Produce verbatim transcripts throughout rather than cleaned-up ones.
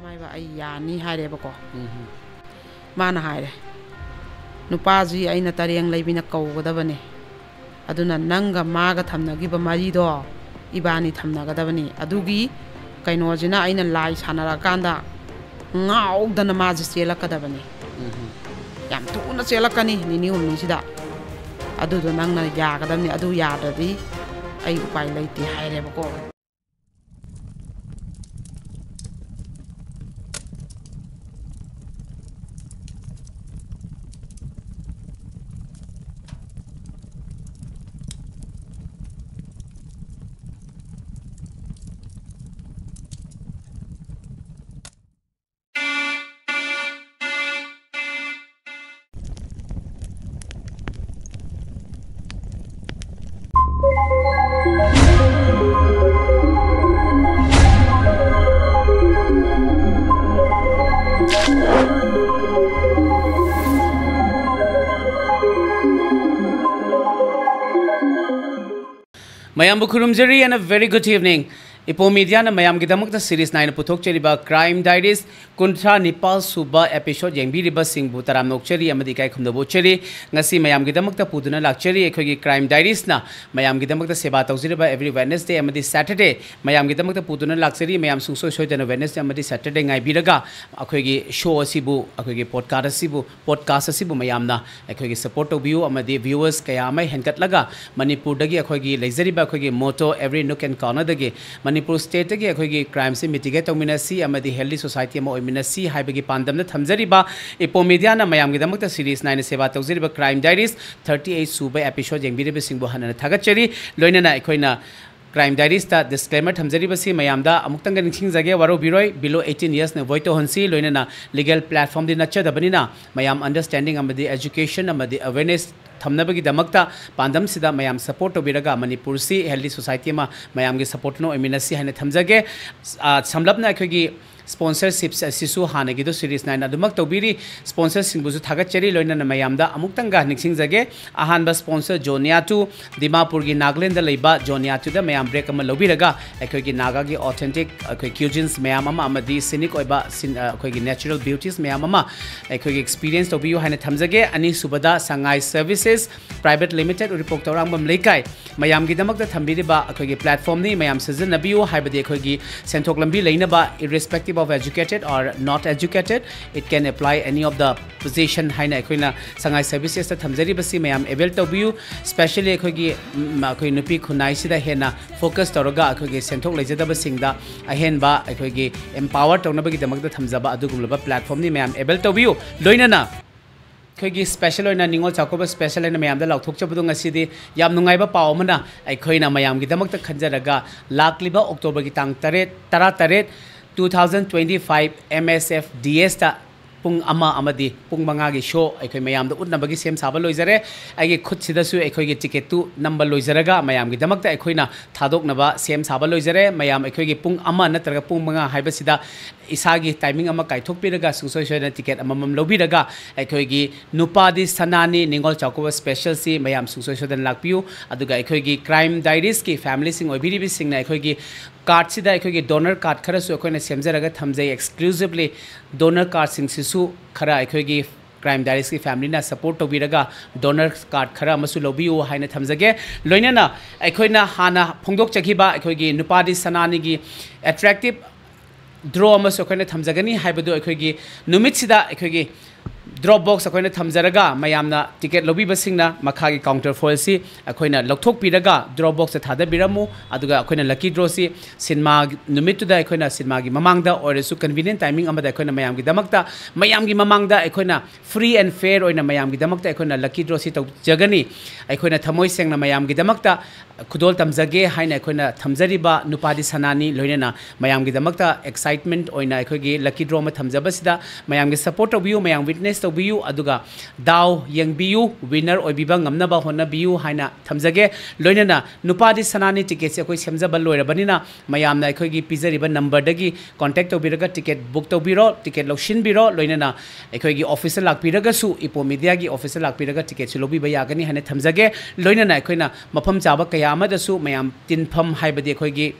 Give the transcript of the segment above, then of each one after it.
ꯃꯥꯏꯕ ꯑꯩ ꯌꯥꯅꯤ ꯍꯥꯏꯔꯦꯕꯀꯣ꯫ ꯎꯝ꯫ ꯃꯥꯅ ꯍꯥꯏꯔꯦ, "ꯅꯨꯄꯥꯁꯤ ꯑꯩꯅ ꯇꯔꯦꯡ ꯂꯩꯕꯤꯅ ꯀꯧꯒꯗꯕꯅꯦ, ꯑꯗꯨꯅ ꯅꯪꯒ ꯃꯥꯒ ꯊꯝꯅꯈꯤꯕ ꯃꯔꯤꯗꯣ ꯏꯕꯥꯅꯤ ꯊꯝꯅꯒꯗꯕꯅꯤ꯫ ꯑꯗꯨꯒꯤ ꯀꯩꯅꯣꯁꯤꯅ ꯑꯩꯅ ꯂꯥꯏ ꯁꯥꯟꯅꯔꯛꯑꯀꯥꯟꯗ ꯉꯥꯎꯗꯅ ꯃꯥꯁꯦ ꯆꯦꯜꯂꯛꯀꯗꯕꯅꯤ꯫ ꯎꯝ꯫ ꯌꯥꯝ ꯊꯨꯅ ꯆꯦꯜꯂꯛꯀꯅꯤ ꯅꯤꯅꯤ ꯍꯨꯝꯅꯤꯁꯤꯗ꯫ ꯑꯗꯨꯗꯣ ꯅꯪꯅ ꯌꯥꯒꯗꯕꯅꯤ, ꯑꯗꯨ ꯌꯥꯗ꯭ꯔꯗꯤ ꯑꯩ ꯎꯄꯥꯏ ꯂꯩꯇꯦ" ꯍꯥꯏꯔꯦꯕꯀꯣ꯫ ꯃꯌꯥꯝꯕꯨ ꯈꯨꯔꯨꯝꯖꯔꯤ and a very good evening. ꯏꯄꯣ ꯃꯤꯗꯤꯌꯥꯅ ꯃꯌꯥꯝꯒꯤꯗꯃꯛꯇ ꯁꯤꯔꯤꯁ ꯅꯥꯏꯅ ꯄꯨꯊꯣꯛꯆꯔꯤꯕ ꯀ꯭ꯔꯥꯏꯝ ꯗꯥꯏꯔꯤꯁ ꯀꯨꯟꯊ꯭ꯔꯥ ꯅꯤꯄꯥꯜ ꯁꯨꯕ ꯑꯦꯄꯤꯁꯣꯗ ꯌꯦꯡꯕꯤꯔꯤꯕꯁꯤꯡꯕꯨ ꯇꯔꯥꯝꯅ ꯑꯣꯛꯆꯔꯤ ꯑꯃꯗꯤ ꯏꯀꯥꯏ ꯈꯨꯝꯅꯕ ꯎꯠꯆꯔꯤ꯫ ꯉꯁꯤ ꯃꯌꯥꯝꯒꯤꯗꯃꯛꯇ ꯄꯨꯗꯨꯅ ꯂꯥꯛꯆꯔꯤ ꯑꯩꯈꯣꯏꯒꯤ ꯀ꯭ꯔꯥꯏꯝ ꯗꯥꯏꯔꯤꯁꯅ ꯃꯌꯥꯝꯒꯤꯗꯃꯛꯇ ꯁꯦꯕꯥ ꯇꯧꯖꯔꯤꯕ every Wednesday ꯑꯃꯗꯤ Saturday ꯃꯌꯥꯝꯒꯤꯗꯃꯛꯇ ꯄꯨꯗꯨꯅ ꯂꯥꯛꯆꯔꯤ꯫ ꯃꯌꯥꯝ ꯁꯨꯡꯁꯣꯏ ꯁꯣꯏꯗꯅ Wednesday ꯑꯃꯗꯤ Saturday ꯉꯥꯏꯕꯤꯔꯒ ꯑꯩꯈꯣꯏꯒꯤ ꯁꯣ ꯑꯁꯤꯕꯨ, ꯑꯩꯈꯣꯏꯒꯤ ꯄꯣꯗꯀꯥꯁ ꯑꯁꯤꯕꯨ ꯄꯣꯗꯀꯥꯁ ꯑꯁꯤꯕꯨ ꯃꯌꯥꯝꯅ ꯑꯩꯈꯣꯏꯒꯤ ꯁꯄꯣꯔꯠ ꯇꯧꯕꯤꯌꯨ ꯑꯃꯗꯤ ꯚ꯭ꯌꯨꯋꯔꯁ ꯀꯌꯥ ꯑꯃ ꯍꯦꯟꯒꯠꯂꯒ ꯃꯅꯤꯄꯨꯔꯗꯒꯤ ꯑꯩꯈꯣꯏꯒꯤ ꯂꯩꯖꯔꯤꯕ ꯑꯩꯈꯣꯏꯒꯤ motto every nook and cornerꯗꯒꯤ Manipur ꯁ꯭ꯇꯦꯠꯇꯒꯤ ꯑꯩꯈꯣꯏꯒꯤ ꯀ꯭ꯔꯥꯏꯝꯁꯤ ꯃꯤꯇꯤꯒꯦꯠ ꯇꯧꯃꯤꯟꯅꯁꯤ ꯑꯃꯗꯤ ꯍꯦꯜꯗꯤ ꯁꯣꯁꯥꯏꯇꯤ ꯑꯃ ꯑꯣꯏꯃꯤꯟꯅꯁꯤ ꯍꯥꯏꯕꯒꯤ ꯄꯥꯟꯗꯝꯗ ꯊꯝꯖꯔꯤꯕ ꯏꯄꯣ ꯃꯤꯗꯤꯌꯥꯅ ꯃꯌꯥꯝꯒꯤꯗꯃꯛꯇ ꯁꯤꯔꯤꯁ ꯅꯥꯏꯅ ꯁꯦꯕꯥ ꯇꯧꯖꯔꯤꯕ ꯀ꯭ꯔꯥꯏꯝ ꯗꯥꯏꯔꯤꯁ ꯊꯥꯔꯇꯤ ꯑꯩꯠ ꯁꯨꯕ ꯑꯦꯄꯤꯁꯣꯗ ꯌꯦꯡꯕꯤꯔꯤꯕꯁꯤꯡꯕꯨ ꯍꯟꯅ ꯊꯥꯒꯠꯆꯔꯤ꯫ ꯂꯣꯏꯅꯅ ꯑꯩꯈꯣꯏꯅ ꯀ꯭ꯔꯥꯏꯝ ꯗꯥꯏꯔꯤꯁꯇ ꯗꯤꯁꯀ꯭ꯂꯦꯃꯔ ꯊꯝꯖꯔꯤꯕꯁꯤ ꯃꯌꯥꯝꯗ ꯑꯃꯨꯛꯇꯪꯒ ꯅꯤꯡꯁꯤꯡꯖꯒꯦ, ꯋꯥꯔꯧꯕꯤꯔꯣꯏ꯫ Below eighteen yearsꯅ ꯑꯦꯚꯣꯏꯗ ꯇꯧꯍꯟꯁꯤ꯫ ꯂꯣꯏꯅꯅ ꯂꯤꯒꯦꯜ ꯄ꯭ꯂꯦꯠꯐꯣꯔꯝꯗꯤ ꯅꯠꯆꯗꯕꯅꯤꯅ ꯃꯌꯥꯝ ꯑꯟꯗꯔꯁ꯭ꯇꯦꯟꯗꯤꯡ ꯑꯃꯗꯤ ꯑꯦꯖꯨꯀꯦꯁꯟ ꯑꯃꯗꯤ ꯑꯋꯦꯔꯅꯦꯁ ꯊꯝꯅꯕꯒꯤꯗꯃꯛꯇ ꯄꯥꯟꯗꯝꯁꯤꯗ ꯃꯌꯥꯝ ꯁꯄꯣꯔꯠ ꯇꯧꯕꯤꯔꯒ ꯃꯅꯤꯄꯨꯔꯁꯤ ꯍꯦꯜꯗꯤ ꯁꯣꯁꯥꯏꯇꯤ ꯑꯃ ꯃꯌꯥꯝꯒꯤ ꯁꯄꯣꯔꯠꯅ ꯑꯣꯏꯃꯤꯟꯅꯁꯤ ꯍꯥꯏꯅ ꯊꯝꯖꯒꯦ꯫ ꯑ, ꯁꯝꯂꯞꯅ ꯑꯩꯈꯣꯏꯒꯤ Sponsorships ꯑꯁꯤꯁꯨ ꯍꯥꯟꯅꯒꯤꯗꯣ series nine ꯑꯗꯨꯃꯛ ꯇꯧꯕꯤꯔꯤ꯫ Sponsorꯁꯤꯡꯕꯨꯁꯨ ꯊꯥꯒꯠꯆꯔꯤ꯫ ꯂꯣꯏꯅꯅ ꯃꯌꯥꯝꯗ ꯑꯃꯨꯛꯇꯪꯒ ꯅꯤꯡꯁꯤꯡꯖꯒꯦ꯫ ꯑꯍꯥꯟꯕ sponsor ꯖꯣꯅꯤꯌꯥ ꯇꯨ, ꯗꯤꯃꯥꯄꯨꯔꯒꯤ ꯅꯥꯒꯥꯂꯦꯟꯗ ꯂꯩꯕ ꯖꯣꯅꯤꯌꯥ ꯇꯨꯗ ꯃꯌꯥꯝ break ꯑꯃ ꯂꯧꯕꯤꯔꯒ ꯑꯩꯈꯣꯏꯒꯤ ꯅꯥꯒꯥꯒꯤ authentic ꯑꯩꯈꯣꯏ cuisines ꯃꯌꯥꯝ ꯑꯃ ꯑꯃꯗꯤ scenic ꯑꯣꯏꯕ ꯁꯤꯟ-, ꯑ, ꯑꯩꯈꯣꯏꯒꯤ natural beauties ꯃꯌꯥꯝ ꯑꯃ ꯑꯩꯈꯣꯏꯒꯤ experience ꯇꯧꯕꯤꯌꯨ ꯍꯥꯏꯅ ꯊꯝꯖꯒꯦ꯫ ꯑꯅꯤꯁꯨꯕꯗ ꯁꯉꯥꯏ Services Private Limited, ꯎꯔꯤꯄꯣꯛ ꯇꯧꯔꯥꯡꯕꯝ ꯂꯩꯀꯥꯏ, ꯃꯌꯥꯝꯒꯤꯗꯃꯛꯇ ꯊꯝꯕꯤꯔꯤꯕ ꯑꯩꯈꯣꯏꯒꯤ platformꯅꯤ꯫ ꯃꯌꯥꯝ ꯁꯤꯖꯤꯟꯅꯕꯤꯌꯨ, ꯍꯥꯏꯕꯗꯤ ꯑꯩꯈꯣꯏꯒꯤ ꯁꯦꯟꯊꯣꯛ ꯂꯝꯕꯤ ꯂꯩꯅꯕ, irrespective of educated or not educated, it can apply any of the position ꯍꯥꯏꯅ ꯑꯩꯈꯣꯏꯅ ꯁꯉꯥꯏ Servicesꯇ ꯊꯝꯖꯔꯤꯕꯁꯤ ꯃꯌꯥꯝ avail ꯇꯧꯕꯤꯌꯨ꯫ Specially ꯑꯩꯈꯣꯏꯒꯤ, ꯎꯝ, ꯑꯩꯈꯣꯏ ꯅꯨꯄꯤ ꯈꯨꯟꯅꯥꯏꯁꯤꯗ ꯍꯦꯟꯅ focus ꯇꯧꯔꯒ ꯑꯩꯈꯣꯏꯒꯤ ꯁꯦꯟꯊꯣꯛ ꯂꯩꯖꯗꯕꯁꯤꯡꯗ ꯑꯍꯦꯟꯕ ꯑꯩꯈꯣꯏꯒꯤ empower ꯇꯧꯅꯕꯒꯤꯗꯃꯛꯇ ꯊꯝꯖꯕ ꯑꯗꯨꯒꯨꯝꯂꯕ platformꯅꯤ꯫ ꯃꯌꯥꯝ avail ꯇꯧꯕꯤꯌꯨ꯫ ꯂꯣꯏꯅꯅ ꯑꯩꯈꯣꯏꯒꯤ special ꯑꯣꯏꯅ ꯅꯤꯉꯣꯜ ꯆꯥꯛꯀꯧꯕ special ꯑꯣꯏꯅ ꯃꯌꯥꯝꯗ ꯂꯥꯎꯊꯣꯛꯆꯕꯗꯣ ꯉꯁꯤꯗꯤ ꯌꯥꯝ ꯅꯨꯡꯉꯥꯏꯕ ꯄꯥꯎ ꯑꯃꯅ ꯑꯩꯈꯣꯏꯅ ꯃꯌꯥꯝꯒꯤꯗꯃꯛꯇ ꯈꯟꯖꯔꯒ ꯂꯥꯛꯂꯤꯕ Octoberꯒꯤ ꯇꯥꯡ ꯇꯔꯦꯠ, ꯇꯔꯥꯇꯔꯦꯠ, two thousand twenty five MSFDSꯇ ꯄꯨꯡ ꯑꯃ ꯑꯃꯗꯤ ꯄꯨꯡ ꯃꯉꯥꯒꯤ show ꯑꯩꯈꯣꯏ ꯃꯌꯥꯝꯗ ꯎꯠꯅꯕꯒꯤ ꯁꯦꯝ ꯁꯥꯕ ꯂꯣꯏꯖꯔꯦ꯫ ꯑꯩꯒꯤ ꯈꯨꯠꯁꯤꯗꯁꯨ ꯑꯩꯈꯣꯏꯒꯤ ticketꯇꯨ ꯅꯝꯕ ꯂꯣꯏꯖꯔꯒ ꯃꯌꯥꯝꯒꯤꯗꯃꯛꯇ ꯑꯩꯈꯣꯏꯅ ꯊꯥꯗꯣꯛꯅꯕ ꯁꯦꯝ ꯁꯥꯕ ꯂꯣꯏꯖꯔꯦ꯫ ꯃꯌꯥꯝ ꯑꯩꯈꯣꯏꯒꯤ ꯄꯨꯡ ꯑꯃ ꯅꯠꯇ꯭ꯔꯒ ꯄꯨꯡ ꯃꯉꯥ ꯍꯥꯏꯕꯁꯤꯗ ꯏꯁꯥꯒꯤ timing ꯑꯃ ꯀꯥꯏꯊꯣꯛꯄꯤꯔꯒ ꯁꯨꯡꯁꯣꯏ ꯁꯣꯏꯗꯅ ticket ꯑꯃꯃꯝ ꯂꯧꯕꯤꯔꯒ ꯑꯩꯈꯣꯏꯒꯤ ꯅꯨꯄꯥꯗꯤ ꯁꯅꯥꯅꯤ ꯅꯤꯉꯣꯜ ꯆꯥꯛꯀꯧꯕ specialꯁꯤ ꯃꯌꯥꯝ ꯁꯨꯡꯁꯣꯏ ꯁꯣꯏꯗꯅ ꯂꯥꯛꯄꯤꯌꯨ꯫ ꯑꯗꯨꯒ ꯑꯩꯈꯣꯏꯒꯤ Crime Diariesꯀꯤ familyꯁꯤꯡ ꯑꯣꯏꯕꯤꯔꯤꯕꯁꯤꯡꯅ ꯑꯩꯈꯣꯏꯒꯤ cardꯁꯤꯗ ꯑꯩꯈꯣꯏꯒꯤ donor card ꯈꯔꯁꯨ ꯑꯩꯈꯣꯏꯅ ꯁꯦꯝꯖꯔꯒ ꯊꯝꯖꯩ exclusively꯫ Donor cardꯁꯤꯡꯁꯤꯁꯨ ꯈꯔ ꯑꯩꯈꯣꯏꯒꯤ Crime Diariesꯀꯤ familyꯅ support ꯇꯧꯕꯤꯔꯒ donor card ꯈꯔ ꯑꯃꯁꯨ ꯂꯧꯕꯤꯌꯨ ꯍꯥꯏꯅ ꯊꯝꯖꯒꯦ꯫ ꯂꯣꯏꯅꯅ ꯑꯩꯈꯣꯏꯅ ꯍꯥꯟꯅ ꯐꯣꯡꯗꯣꯛꯆꯈꯤꯕ ꯑꯩꯈꯣꯏꯒꯤ ꯅꯨꯄꯥꯗꯤ ꯁꯅꯥꯅꯤꯒꯤ attractive draw ꯑꯃꯁꯨ ꯑꯩꯈꯣꯏꯅ ꯊꯝꯖꯒꯅꯤ ꯍꯥꯏꯕꯗꯨ ꯑꯩꯈꯣꯏꯒꯤ ꯅꯨꯃꯤꯠꯁꯤꯗ ꯑꯩꯈꯣꯏꯒꯤ drop box ꯑꯩꯈꯣꯏꯅ ꯊꯝꯖꯔꯒ ꯃꯌꯥꯝꯅ ticket ꯂꯧꯕꯤꯕꯁꯤꯡꯅ ꯃꯈꯥꯒꯤ counter foilꯁꯤ ꯑꯩꯈꯣꯏꯅ ꯂꯧꯊꯣꯛꯄꯤꯔꯒ drop boxꯇ ꯊꯥꯗꯕꯤꯔꯝꯃꯨ꯫ ꯑꯗꯨꯒ ꯑꯩꯈꯣꯏꯅ lucky drawꯁꯤ ꯁꯤꯅꯦꯃꯥ ꯅꯨꯃꯤꯠꯇꯨꯗ ꯑꯩꯈꯣꯏꯅ ꯁꯤꯅꯦꯃꯥꯒꯤ ꯃꯃꯥꯡꯗ ꯑꯣꯏꯔꯁꯨ convenient timing ꯑꯃꯗ ꯑꯩꯈꯣꯏꯅ ꯃꯌꯥꯝꯒꯤꯗꯃꯛꯇ, ꯃꯌꯥꯝꯒꯤ ꯃꯃꯥꯡꯗ ꯑꯩꯈꯣꯏꯅ free and fair ꯑꯣꯏꯅ ꯃꯌꯥꯝꯒꯤꯗꯃꯛꯇ ꯑꯩꯈꯣꯏꯅ lucky drawꯁꯤ ꯇꯧꯖꯒꯅꯤ꯫ ꯑꯩꯈꯣꯏꯅ ꯊꯃꯣꯏ ꯁꯦꯡꯅ ꯃꯌꯥꯝꯒꯤꯗꯃꯛꯇ ꯈꯨꯗꯣꯜ ꯇꯝꯖꯒꯦ ꯍꯥꯏꯅ ꯑꯩꯈꯣꯏꯅ ꯊꯝꯖꯔꯤꯕ ꯅꯨꯄꯥꯗꯤ ꯁꯅꯥꯅꯤ꯫ ꯂꯣꯏꯅꯅ ꯃꯌꯥꯝꯒꯤꯗꯃꯛꯇ excitement ꯑꯣꯏꯅ ꯑꯩꯈꯣꯏꯒꯤ lucky draw ꯑꯃ ꯊꯝꯖꯕꯁꯤꯗ ꯃꯌꯥꯝꯒꯤ support ꯇꯧꯕꯤꯌꯨ, ꯃꯌꯥꯝ witness ꯇꯧꯕꯤꯌꯨ, ꯑꯗꯨꯒ ꯗꯥꯎ ꯌꯦꯡꯕꯤꯌꯨ, winner ꯑꯣꯏꯕꯤꯕ ꯉꯝꯅꯕ ꯍꯣꯠꯅꯕꯤꯌꯨ ꯍꯥꯏꯅ ꯊꯝꯖꯒꯦ꯫ ꯂꯣꯏꯅꯅ ꯅꯨꯄꯥꯗꯤ ꯁꯅꯥꯅꯤ ticketꯁꯦ ꯑꯩꯈꯣꯏ ꯁꯦꯝꯖꯕ ꯂꯣꯏꯔꯕꯅꯤꯅ ꯃꯌꯥꯝꯅ ꯑꯩꯈꯣꯏꯒꯤ ꯄꯤꯖꯔꯤꯕ numberꯗꯒꯤ contact ꯇꯧꯕꯤꯔꯒ ticket book ꯇꯧꯕꯤꯔꯣ, ticket ꯂꯧꯁꯤꯟꯕꯤꯔꯣ꯫ ꯂꯣꯏꯅꯅ ꯑꯩꯈꯣꯏꯒꯤ officeꯇ ꯂꯥꯛꯄꯤꯔꯒꯁꯨ, ꯏꯄꯣ Mediaꯒꯤ officeꯇ ꯂꯥꯛꯄꯤꯔꯒ ticketꯁꯨ ꯂꯧꯕꯤꯕ ꯌꯥꯒꯅꯤ ꯍꯥꯏꯅ ꯊꯝꯖꯒꯦ꯫ ꯂꯣꯏꯅꯅ ꯑꯩꯈꯣꯏꯅ ꯃꯐꯝ ꯆꯥꯕ ꯀꯌꯥ ꯑꯃꯗꯁꯨ ꯃꯌꯥꯝ ꯇꯤꯟꯐꯝ, ꯍꯥꯏꯕꯗꯤ ꯑꯩꯈꯣꯏꯒꯤ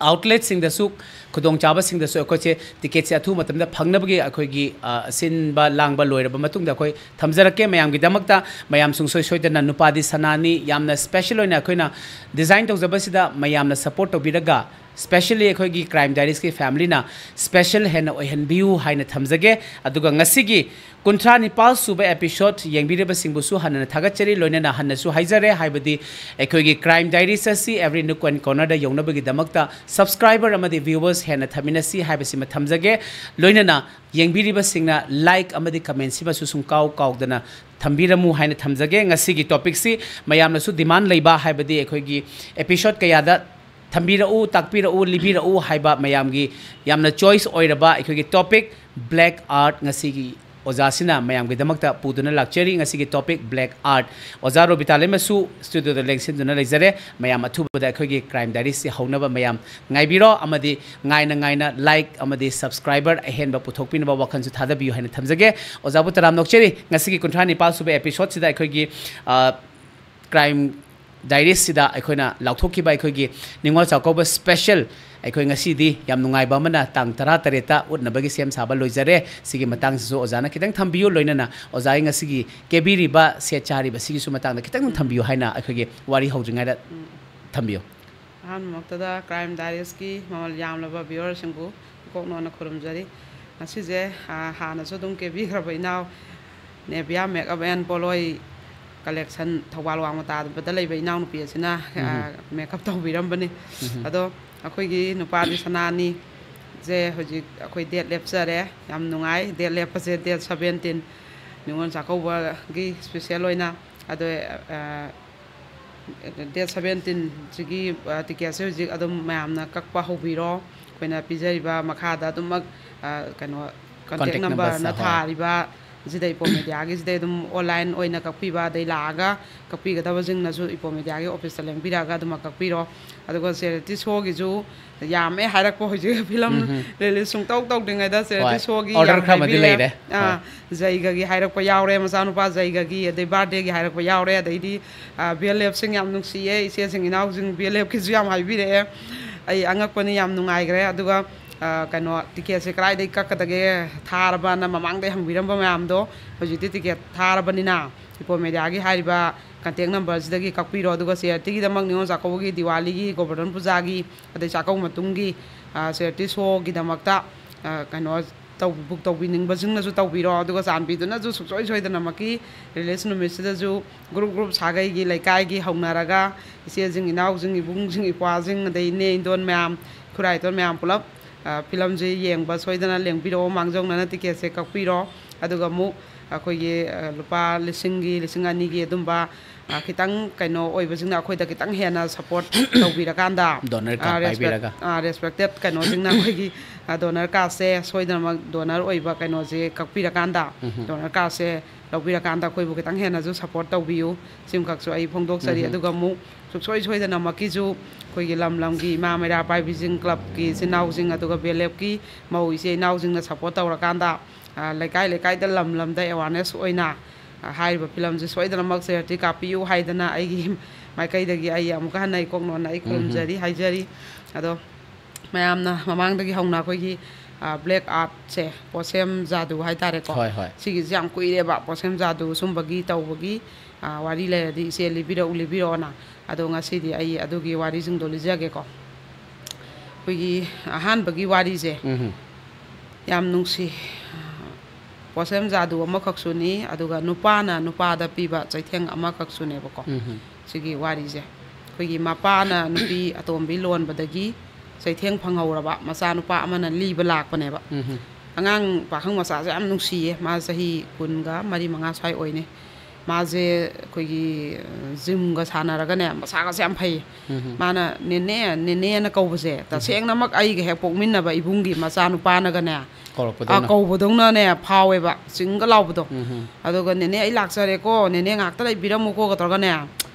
outletꯁꯤꯡꯗꯁꯨ, ꯈꯨꯗꯣꯡꯆꯥꯕꯁꯤꯡꯗꯁꯨ ꯑꯩꯈꯣꯏꯁꯦ ticketꯁꯦ ꯑꯊꯨꯕ ꯃꯇꯝꯗ ꯐꯪꯅꯕꯒꯤ ꯑꯩꯈꯣꯏꯒꯤ, ꯑ, ꯁꯤꯟꯕ ꯂꯥꯡꯕ ꯂꯣꯏꯔꯕ ꯃꯇꯨꯡꯗ ꯑꯩꯈꯣꯏ ꯊꯝꯖꯔꯛꯀꯦ ꯃꯌꯥꯝꯒꯤꯗꯃꯛꯇ꯫ ꯃꯌꯥꯝ ꯁꯨꯡꯁꯣꯏ ꯁꯣꯏꯗꯅ ꯅꯨꯄꯥꯗꯤ ꯁꯅꯥꯅꯤ ꯌꯥꯝꯅ special ꯑꯣꯏꯅ ꯑꯩꯈꯣꯏꯅ design ꯇꯧꯖꯕꯁꯤꯗ ꯃꯌꯥꯝꯅ support ꯇꯧꯕꯤꯔꯒ, specially ꯑꯩꯈꯣꯏꯒꯤ Crime Diariesꯀꯤ familyꯅ special ꯍꯦꯟꯅ ꯑꯣꯏꯍꯟꯕꯤꯌꯨ ꯍꯥꯏꯅ ꯊꯝꯖꯒꯦ꯫ ꯑꯗꯨꯒ ꯉꯁꯤꯒꯤ ꯀꯨꯟꯊ꯭ꯔꯥ ꯅꯤꯄꯥꯜ ꯁꯨꯕ episode ꯌꯦꯡꯕꯤꯔꯤꯕꯁꯤꯡꯕꯨꯁꯨ ꯍꯟꯅ ꯊꯥꯒꯠꯆꯔꯤ, ꯂꯣꯏꯅꯅ ꯍꯟꯅꯁꯨ ꯍꯥꯏꯖꯔꯦ, ꯍꯥꯏꯕꯗꯤ ꯑꯩꯈꯣꯏꯒꯤ Crime Diaries ꯑꯁꯤ every nook and cornerꯗ ꯌꯧꯅꯕꯒꯤꯗꯃꯛꯇ subscriber ꯑꯃꯗꯤ viewers ꯍꯦꯟꯅ ꯊꯝꯃꯤꯟꯅꯁꯤ ꯍꯥꯏꯕꯁꯤꯃ ꯊꯝꯖꯒꯦ꯫ ꯂꯣꯏꯅꯅ ꯌꯦꯡꯕꯤꯔꯤꯕꯁꯤꯡꯅ like ꯑꯃꯗꯤ commentꯁꯤꯃꯁꯨ ꯁꯨꯡꯀꯥꯎ ꯀꯥꯎꯗꯅ ꯊꯝꯕꯤꯔꯝꯃꯨ ꯍꯥꯏꯅ ꯊꯝꯖꯒꯦ꯫ ꯉꯁꯤꯒꯤ topicꯁꯤ ꯃꯌꯥꯝꯅꯁꯨ demand ꯂꯩꯕ, ꯍꯥꯏꯕꯗꯤ ꯑꯩꯈꯣꯏꯒꯤ episode ꯀꯌꯥꯗ ꯊꯝꯕꯤꯔꯛꯎ, ꯇꯥꯛꯄꯤꯔꯛꯎ, ꯂꯤꯕꯤꯔꯛꯎ ꯍꯥꯏꯕ ꯃꯌꯥꯝꯒꯤ ꯌꯥꯝꯅ choice ꯑꯣꯏꯔꯕ ꯑꯩꯈꯣꯏꯒꯤ topic black art ꯉꯁꯤꯒꯤ ꯑꯣꯖꯥꯁꯤꯅ ꯃꯌꯥꯝꯒꯤꯗꯃꯛꯇ ꯄꯨꯗꯨꯅ ꯂꯥꯛꯆꯔꯤ꯫ ꯉꯁꯤꯒꯤ topic black art꯫ ꯑꯣꯖꯥ ꯔꯣꯕꯤꯇꯥ ꯂꯩꯃꯁꯨ studioꯗ ꯂꯦꯡꯁꯤꯟꯗꯨꯅ ꯂꯩꯖꯔꯦ꯫ ꯃꯌꯥꯝ ꯑꯊꯨꯕꯗ ꯑꯩꯈꯣꯏꯒꯤ Crime Diariesꯁꯤ ꯍꯧꯅꯕ ꯃꯌꯥꯝ ꯉꯥꯏꯕꯤꯔꯣ, ꯑꯃꯗꯤ ꯉꯥꯏꯅ ꯉꯥꯏꯅ like ꯑꯃꯗꯤ subscriber ꯑꯍꯦꯟꯕ ꯄꯨꯊꯣꯛꯄꯤꯅꯕ ꯋꯥꯈꯜꯁꯨ ꯊꯥꯗꯕꯤꯌꯨ ꯍꯥꯏꯅ ꯊꯝꯖꯒꯦ꯫ ꯑꯣꯖꯥꯕꯨ ꯇꯔꯥꯝꯅ ꯑꯣꯛꯆꯔꯤ꯫ ꯉꯁꯤꯒꯤ ꯀꯨꯟꯊ꯭ꯔꯥ ꯅꯤꯄꯥꯜ ꯁꯨꯕ episodeꯁꯤꯗ ꯑꯩꯈꯣꯏꯒꯤ, ꯑ, Crime Diariesꯁꯤꯗ ꯑꯩꯈꯣꯏꯅ ꯂꯥꯎꯊꯣꯛꯈꯤꯕ ꯑꯩꯈꯣꯏꯒꯤ ꯅꯤꯉꯣꯜ ꯆꯥꯛꯀꯧꯕ special, ꯑꯩꯈꯣꯏ ꯉꯁꯤꯗꯤ ꯌꯥꯝ ꯅꯨꯡꯉꯥꯏꯕ ꯑꯃꯅ ꯇꯥꯡ ꯇꯔꯥꯇꯔꯦꯠꯇ ꯎꯠꯅꯕꯒꯤ ꯁꯦꯝ ꯁꯥꯕ ꯂꯣꯏꯖꯔꯦ꯫ ꯁꯤꯒꯤ ꯃꯇꯥꯡꯁꯤꯁꯨ ꯑꯣꯖꯥꯅ ꯈꯤꯇꯪ ꯊꯝꯕꯤꯌꯨ, ꯂꯣꯏꯅꯅ ꯑꯣꯖꯥꯒꯤ ꯉꯁꯤꯒꯤ ꯀꯦꯕꯤꯔꯤꯕ ꯁꯦꯠ ꯆꯥꯔꯤꯕ ꯁꯤꯒꯤꯁꯨ ꯃꯇꯥꯡꯗ ꯈꯤꯇꯪ ꯊꯝꯕꯤꯌꯨ ꯍꯥꯏꯅ ꯑꯩꯈꯣꯏꯒꯤ ꯋꯥꯔꯤ ꯍꯧꯗ꯭ꯔꯤꯉꯩꯗ ꯊꯝꯕꯤꯌꯨ꯫ ꯑꯍꯥꯟꯕꯃꯛꯇꯗ Crime Diariesꯀꯤ ꯃꯃꯜ ꯌꯥꯝꯂꯕ viewerꯁꯤꯡꯕꯨ ꯏꯀꯣꯛ ꯅꯣꯟꯅ ꯈꯨꯔꯨꯝꯖꯔꯤ꯫ ꯉꯁꯤꯁꯦ, ꯑ, ꯍꯥꯟꯅꯁꯨ ꯑꯗꯨꯝ ꯀꯦꯕꯤꯈ꯭ꯔꯕ ꯏꯅꯥꯎ Nivea Makeup and ꯄꯣꯠꯂꯣꯏ collection Thoubal ꯋꯥꯡꯃ ꯇꯥꯕꯗ ꯂꯩꯕ ꯏꯅꯥꯎꯅꯨꯄꯤ ꯑꯁꯤꯅ, ꯑ, makeup ꯇꯧꯕꯤꯔꯝꯕꯅꯤ꯫ ꯑꯗꯣ ꯑꯩꯈꯣꯏꯒꯤ ꯅꯨꯄꯥꯗꯤ ꯁꯅꯥꯅꯤꯁꯦ ꯍꯧꯖꯤꯛ ꯑꯩꯈꯣꯏ date ꯂꯦꯞꯆꯔꯦ꯫ ꯌꯥꯝ ꯅꯨꯡꯉꯥꯏ꯫ Date ꯂꯦꯞꯄꯁꯦ date seventeen, ꯅꯤꯉꯣꯜ ꯆꯥꯛꯀꯧꯕꯒꯤ special ꯑꯣꯏꯅ꯫ ꯑꯗꯣ, ꯑ, Date seventeen ꯁꯤꯒꯤ, ꯑ, ticket ꯁꯦ ꯍꯧꯖꯤꯛ ꯑꯗꯨꯝ ꯃꯌꯥꯝꯅ ꯀꯛꯄ ꯍꯧꯕꯤꯔꯣ꯫ ꯑꯩꯈꯣꯏꯅ ꯄꯤꯖꯔꯤꯕ ꯃꯈꯥꯗ ꯑꯗꯨꯃꯛ, ꯑ, ꯀꯩꯅꯣ, contact Contact number number ꯁꯦ, ꯅ ꯍꯣꯏ꯫ ꯊꯥꯔꯤꯕ ꯁꯤꯗ ꯏꯄꯣ ꯃꯦꯗꯤꯌꯥꯒꯤꯁꯤꯗ ꯑꯗꯨꯝ online ꯑꯣꯏꯅ ꯀꯛꯄꯤꯕ, ꯑꯗꯩ ꯂꯥꯛꯑꯒ ꯀꯛꯄꯤꯒꯗꯕꯁꯤꯡꯅꯁꯨ ꯏꯄꯣ ꯃꯦꯗꯤꯌꯥꯒꯤ office ꯇ ꯂꯦꯡꯕꯤꯔꯛꯑꯒ ꯑꯗꯨꯃꯛ ꯀꯛꯄꯤꯔꯣ꯫ ꯑꯗꯨꯒ charity show ꯒꯤꯁꯨ ꯌꯥꯝꯃꯦ ꯍꯥꯏꯔꯛꯄ ꯍꯧꯖꯤꯛ film release ꯁꯨꯡꯇꯧ ꯇꯧꯗ꯭ꯔꯤꯉꯩꯗ charity ꯍꯣꯏ, show ꯒꯤ order ꯌꯥꯝ ꯈꯔ ꯑꯃꯗꯤ ꯍꯥꯏꯕꯤꯔꯛꯑꯦ꯫ ꯂꯩꯔꯦ꯫ ꯑꯥ, ꯍꯣꯏ꯫ ꯖꯩꯒꯒꯤ ꯍꯥꯏꯔꯛꯄ ꯌꯥꯎꯔꯦ, ꯃꯆꯥꯅꯨꯄꯥ ꯖꯩꯒꯒꯤ, ꯑꯗꯩ birthday ꯒꯤ ꯍꯥꯏꯔꯛꯄ ꯌꯥꯎꯔꯦ, ꯑꯗꯩꯗꯤ, ꯑ, B L F ꯁꯤꯡ ꯌꯥꯝ ꯅꯨꯡꯁꯤꯌꯦ, ꯏꯆꯦꯁꯤꯡ ꯏꯅꯥꯎꯁꯤꯡ B L F ꯀꯤꯁꯨ ꯌꯥꯝ ꯍꯥꯏꯕꯤꯔꯛꯑꯦ꯫ ꯑꯩ ꯑꯉꯛꯄꯅꯤ, ꯌꯥꯝ ꯅꯨꯡꯉꯥꯏꯈ꯭ꯔꯦ꯫ ꯑꯗꯨꯒ, ꯑ, ꯀꯩꯅꯣ, ticket ꯁꯦ ꯀꯗꯥꯏꯗꯒꯤ ꯀꯛꯀꯗꯒꯦ, ꯊꯥꯔꯕꯅ ꯃꯃꯥꯡꯗꯩ ꯍꯪꯕꯤꯔꯝꯕ ꯃꯌꯥꯝꯗꯣ ꯍꯧꯖꯤꯛꯇꯤ ticket ꯊꯥꯔꯕꯅꯤꯅ ꯏꯄꯣ ꯃꯦꯗꯤꯌꯥꯒꯤ ꯍꯥꯏꯔꯤꯕ contact number ꯁꯤꯗꯒꯤ ꯀꯛꯄꯤꯔꯣ꯫ ꯑꯗꯨꯒ charity ꯒꯤꯗꯃꯛ ꯅꯤꯉꯣꯜ ꯆꯥꯛꯀꯧꯕꯒꯤ, ꯗꯤꯋꯥꯂꯤꯒꯤ, ꯒꯣꯕꯔꯙꯟ ꯄꯨꯖꯥꯒꯤ, ꯑꯗꯩ ꯆꯥꯛꯀꯧꯕ ꯃꯇꯨꯡꯒꯤ, ꯑ, charity show ꯒꯤꯗꯃꯛꯇ, ꯑ, ꯀꯩꯅꯣ ꯇꯧ-, book ꯇꯧꯕꯤꯅꯤꯡꯕꯁꯤꯡꯅꯁꯨ ꯇꯧꯕꯤꯔꯣ꯫ ꯑꯗꯨꯒ ꯆꯥꯟꯕꯤꯗꯨꯅꯁꯨ ꯁꯨꯡꯁꯣꯏ ꯁꯣꯏꯗꯅꯃꯛꯀꯤ release ꯅꯨꯃꯤꯠꯁꯤꯗꯁꯨ group group ꯁꯥꯒꯩꯒꯤ, ꯂꯩꯀꯥꯏꯒꯤ ꯍꯧꯅꯔꯒ ꯏꯆꯦꯁꯤꯡ, ꯏꯅꯥꯎꯁꯤꯡ, ꯏꯕꯨꯡꯁꯤꯡ, ꯏꯄ꯭ꯋꯥꯁꯤꯡ, ꯑꯗꯩ ꯏꯅꯦ, ꯏꯟꯗꯣꯟ ꯃꯌꯥꯝ, ꯏꯈꯨꯔꯥ ꯏꯇꯣꯟ ꯃꯌꯥꯝ ꯄꯨꯂꯞ, ꯑ, film ꯁꯦ ꯌꯦꯡꯕ ꯁꯣꯏꯗꯅ ꯂꯦꯡꯕꯤꯔꯛꯑꯣ, ꯃꯥꯡꯖꯧꯅꯅ ticket ꯁꯦ ꯀꯛꯄꯤꯔꯣ꯫ ꯑꯗꯨꯒ ꯑꯃꯨꯛ ꯑꯩꯈꯣꯏꯒꯤ, ꯑ, ꯂꯨꯄꯥ ꯂꯤꯁꯤꯡꯒꯤ, ꯂꯤꯁꯤꯡ ꯑꯅꯤꯒꯤ ꯑꯗꯨꯝꯕ, ꯑ, ꯈꯤꯇꯪ ꯀꯩꯅꯣ ꯑꯣꯏꯕꯁꯤꯡꯅ ꯑꯩꯈꯣꯏꯗ ꯈꯤꯇꯪ ꯍꯦꯟꯅ support ꯇꯧꯕꯤꯔꯀꯥꯟꯗ, Donor ꯑ, card respect-, ꯄꯥꯏꯕꯤꯔꯒ꯫ ꯑ, respected ꯀꯩꯅꯣꯁꯤꯡꯅ ꯑꯩꯈꯣꯏꯒꯤ, ꯑ, donor card ꯁꯦ ꯁꯣꯏꯗꯅꯃꯛ donor ꯑꯣꯏꯕ ꯀꯩꯅꯣꯁꯦ ꯀꯛꯄꯤꯔꯀꯥꯟꯗ, donor card ꯁꯦ ꯂꯧꯕꯤꯔꯀꯥꯟꯗ ꯑꯩꯈꯣꯏꯕꯨ ꯈꯤꯇꯪ ꯍꯦꯟꯅꯁꯨ support ꯇꯧꯕꯤꯌꯨ꯫ ꯁꯤꯃꯈꯛꯁꯨ ꯑꯩ ꯐꯣꯡꯗꯣꯛꯆꯔꯤ꯫ ꯑꯗꯨꯒ ꯑꯃꯨꯛ ꯁꯨꯡꯁꯣꯏ ꯁꯣꯏꯗꯅꯃꯛꯀꯤꯁꯨ ꯑꯩꯈꯣꯏꯒꯤ ꯂꯝ ꯂꯝꯒꯤ ꯏꯃꯥ ꯃꯩꯔꯥ ꯄꯥꯏꯕꯤꯁꯤꯡ, club ꯀꯤ ꯏꯆꯤꯟ ꯏꯅꯥꯎꯁꯤꯡ, ꯑꯗꯨꯒ B L F ꯀꯤ ꯃꯧ ꯏꯆꯦ ꯏꯅꯥꯎꯁꯤꯡꯅ support ꯇꯧꯔꯀꯥꯟꯗ, ꯑ, ꯂꯩꯀꯥꯏ ꯂꯩꯀꯥꯏꯗ, ꯂꯝ ꯂꯝꯗ awareness ꯑꯣꯏꯅ, ꯑ, ꯍꯥꯏꯔꯤꯕ film ꯁꯦ ꯁꯣꯏꯗꯅꯃꯛ charity ꯀꯥꯞꯄꯤꯌꯨ ꯍꯥꯏꯗꯅ ꯑꯩꯒꯤ ꯃꯥꯏꯀꯩꯗꯒꯤ ꯑꯩ ꯑꯃꯨꯛꯀ ꯍꯟꯅ ꯏꯀꯣꯛ ꯅꯣꯟꯅ ꯑꯩ ꯈꯨꯔꯨꯝꯖꯔꯤ, ꯍꯥꯏꯖꯔꯤ꯫ ꯑꯗꯣ ꯃꯌꯥꯝꯅ ꯃꯃꯥꯡꯗꯒꯤ ꯍꯧꯅ ꯑꯩꯈꯣꯏꯒꯤ, ꯑ, black art ꯁꯦ, ꯄꯣꯠꯁꯦꯝ ꯖꯥꯗꯨ ꯍꯥꯏꯇꯥꯔꯦꯀꯣ꯫ ꯍꯣꯏ, ꯍꯣꯏ꯫ ꯁꯤꯒꯤꯁꯦ ꯌꯥꯝ ꯀꯨꯏꯔꯦꯕ, ꯄꯣꯠꯁꯦꯝ ꯖꯥꯗꯨ ꯁꯨꯝꯕꯒꯤ ꯇꯧꯕꯒꯤ, ꯑ, ꯋꯥꯔꯤ ꯂꯩꯔꯗꯤ ꯏꯆꯦ ꯂꯤꯕꯤꯔꯛꯎ, ꯂꯤꯕꯤꯔꯛꯑꯣꯅ꯫ ꯑꯗꯣ ꯉꯁꯤꯗꯤ ꯑꯩ ꯑꯗꯨꯒꯤ ꯋꯥꯔꯤꯁꯤꯡꯗꯣ ꯂꯤꯖꯒꯦꯀꯣ꯫ ꯑꯩꯈꯣꯏꯒꯤ ꯑꯍꯥꯟꯕꯒꯤ ꯋꯥꯔꯤꯁꯦ ꯌꯥꯝ ꯅꯨꯡꯁꯤ꯫ ꯄꯣꯠꯁꯦꯝ ꯖꯥꯗꯨ ꯑꯃꯈꯛꯁꯨꯅꯤ, ꯑꯗꯨꯒ ꯅꯨꯄꯥꯅ ꯅꯨꯄꯥꯗ ꯄꯤꯕ ꯆꯩꯊꯦꯡ ꯑꯃꯈꯛꯁꯨꯅꯦꯕꯀꯣ꯫ ꯁꯤꯒꯤ ꯋꯥꯔꯤꯁꯦ ꯑꯩꯈꯣꯏꯒꯤ ꯃꯄꯥꯅ ꯅꯨꯄꯤ ꯑꯇꯣꯝꯕꯤ ꯂꯣꯟꯕꯗꯒꯤ ꯆꯩꯊꯦꯡ ꯐꯪꯍꯧꯔꯕ ꯃꯆꯥꯅꯨꯄꯥ ꯑꯃꯅ ꯂꯤꯕ ꯂꯥꯛꯄꯅꯦꯕ꯫ ꯑꯉꯥꯡ ꯄꯥꯈꯪ ꯃꯆꯥꯁꯦ ꯌꯥꯝ ꯅꯨꯡꯁꯤꯌꯦ꯫ ꯃꯥ ꯆꯍꯤ ꯀꯨꯟꯒ ꯃꯔꯤ ꯃꯉꯥ ꯁ꯭ꯋꯥꯏ ꯑꯣꯏꯅꯤ꯫ ꯃꯥꯁꯦ ꯑꯩꯈꯣꯏꯒꯤ ꯖꯤꯝꯒ ꯁꯥꯟꯅꯔꯒꯅꯦ, ꯃꯁꯥꯒꯁꯦ ꯌꯥꯝ ꯐꯩ꯫ ꯃꯥꯅ "ꯅꯦꯅꯦ, ꯅꯦꯅꯦꯅ" ꯀꯧꯕꯁꯦ, ꯇꯁꯦꯡꯅꯃꯛ ꯑꯩꯒ ꯍꯦꯛ ꯄꯣꯛꯃꯤꯟꯅꯕ ꯏꯕꯨꯡꯒꯤ ꯃꯆꯥꯅꯨꯄꯥꯅꯒꯅꯦ, ꯑꯥ, ꯀꯧꯔꯛꯄꯗꯧꯅ꯫ ꯀꯧꯕꯗꯧꯅꯅꯦ ꯐꯥꯎꯋꯦꯕ, ꯆꯤꯡꯒ ꯂꯥꯎꯕꯗꯣ꯫ ꯑꯗꯨꯒ "ꯅꯦꯅꯦ, ꯑꯩ ꯂꯥꯛꯆꯔꯦꯀꯣ, ꯅꯦꯅꯦ ꯉꯥꯛꯇ ꯂꯩꯕꯤꯔꯝꯃꯨꯀꯣ"ꯒ ꯇꯧꯔꯒꯅꯦ,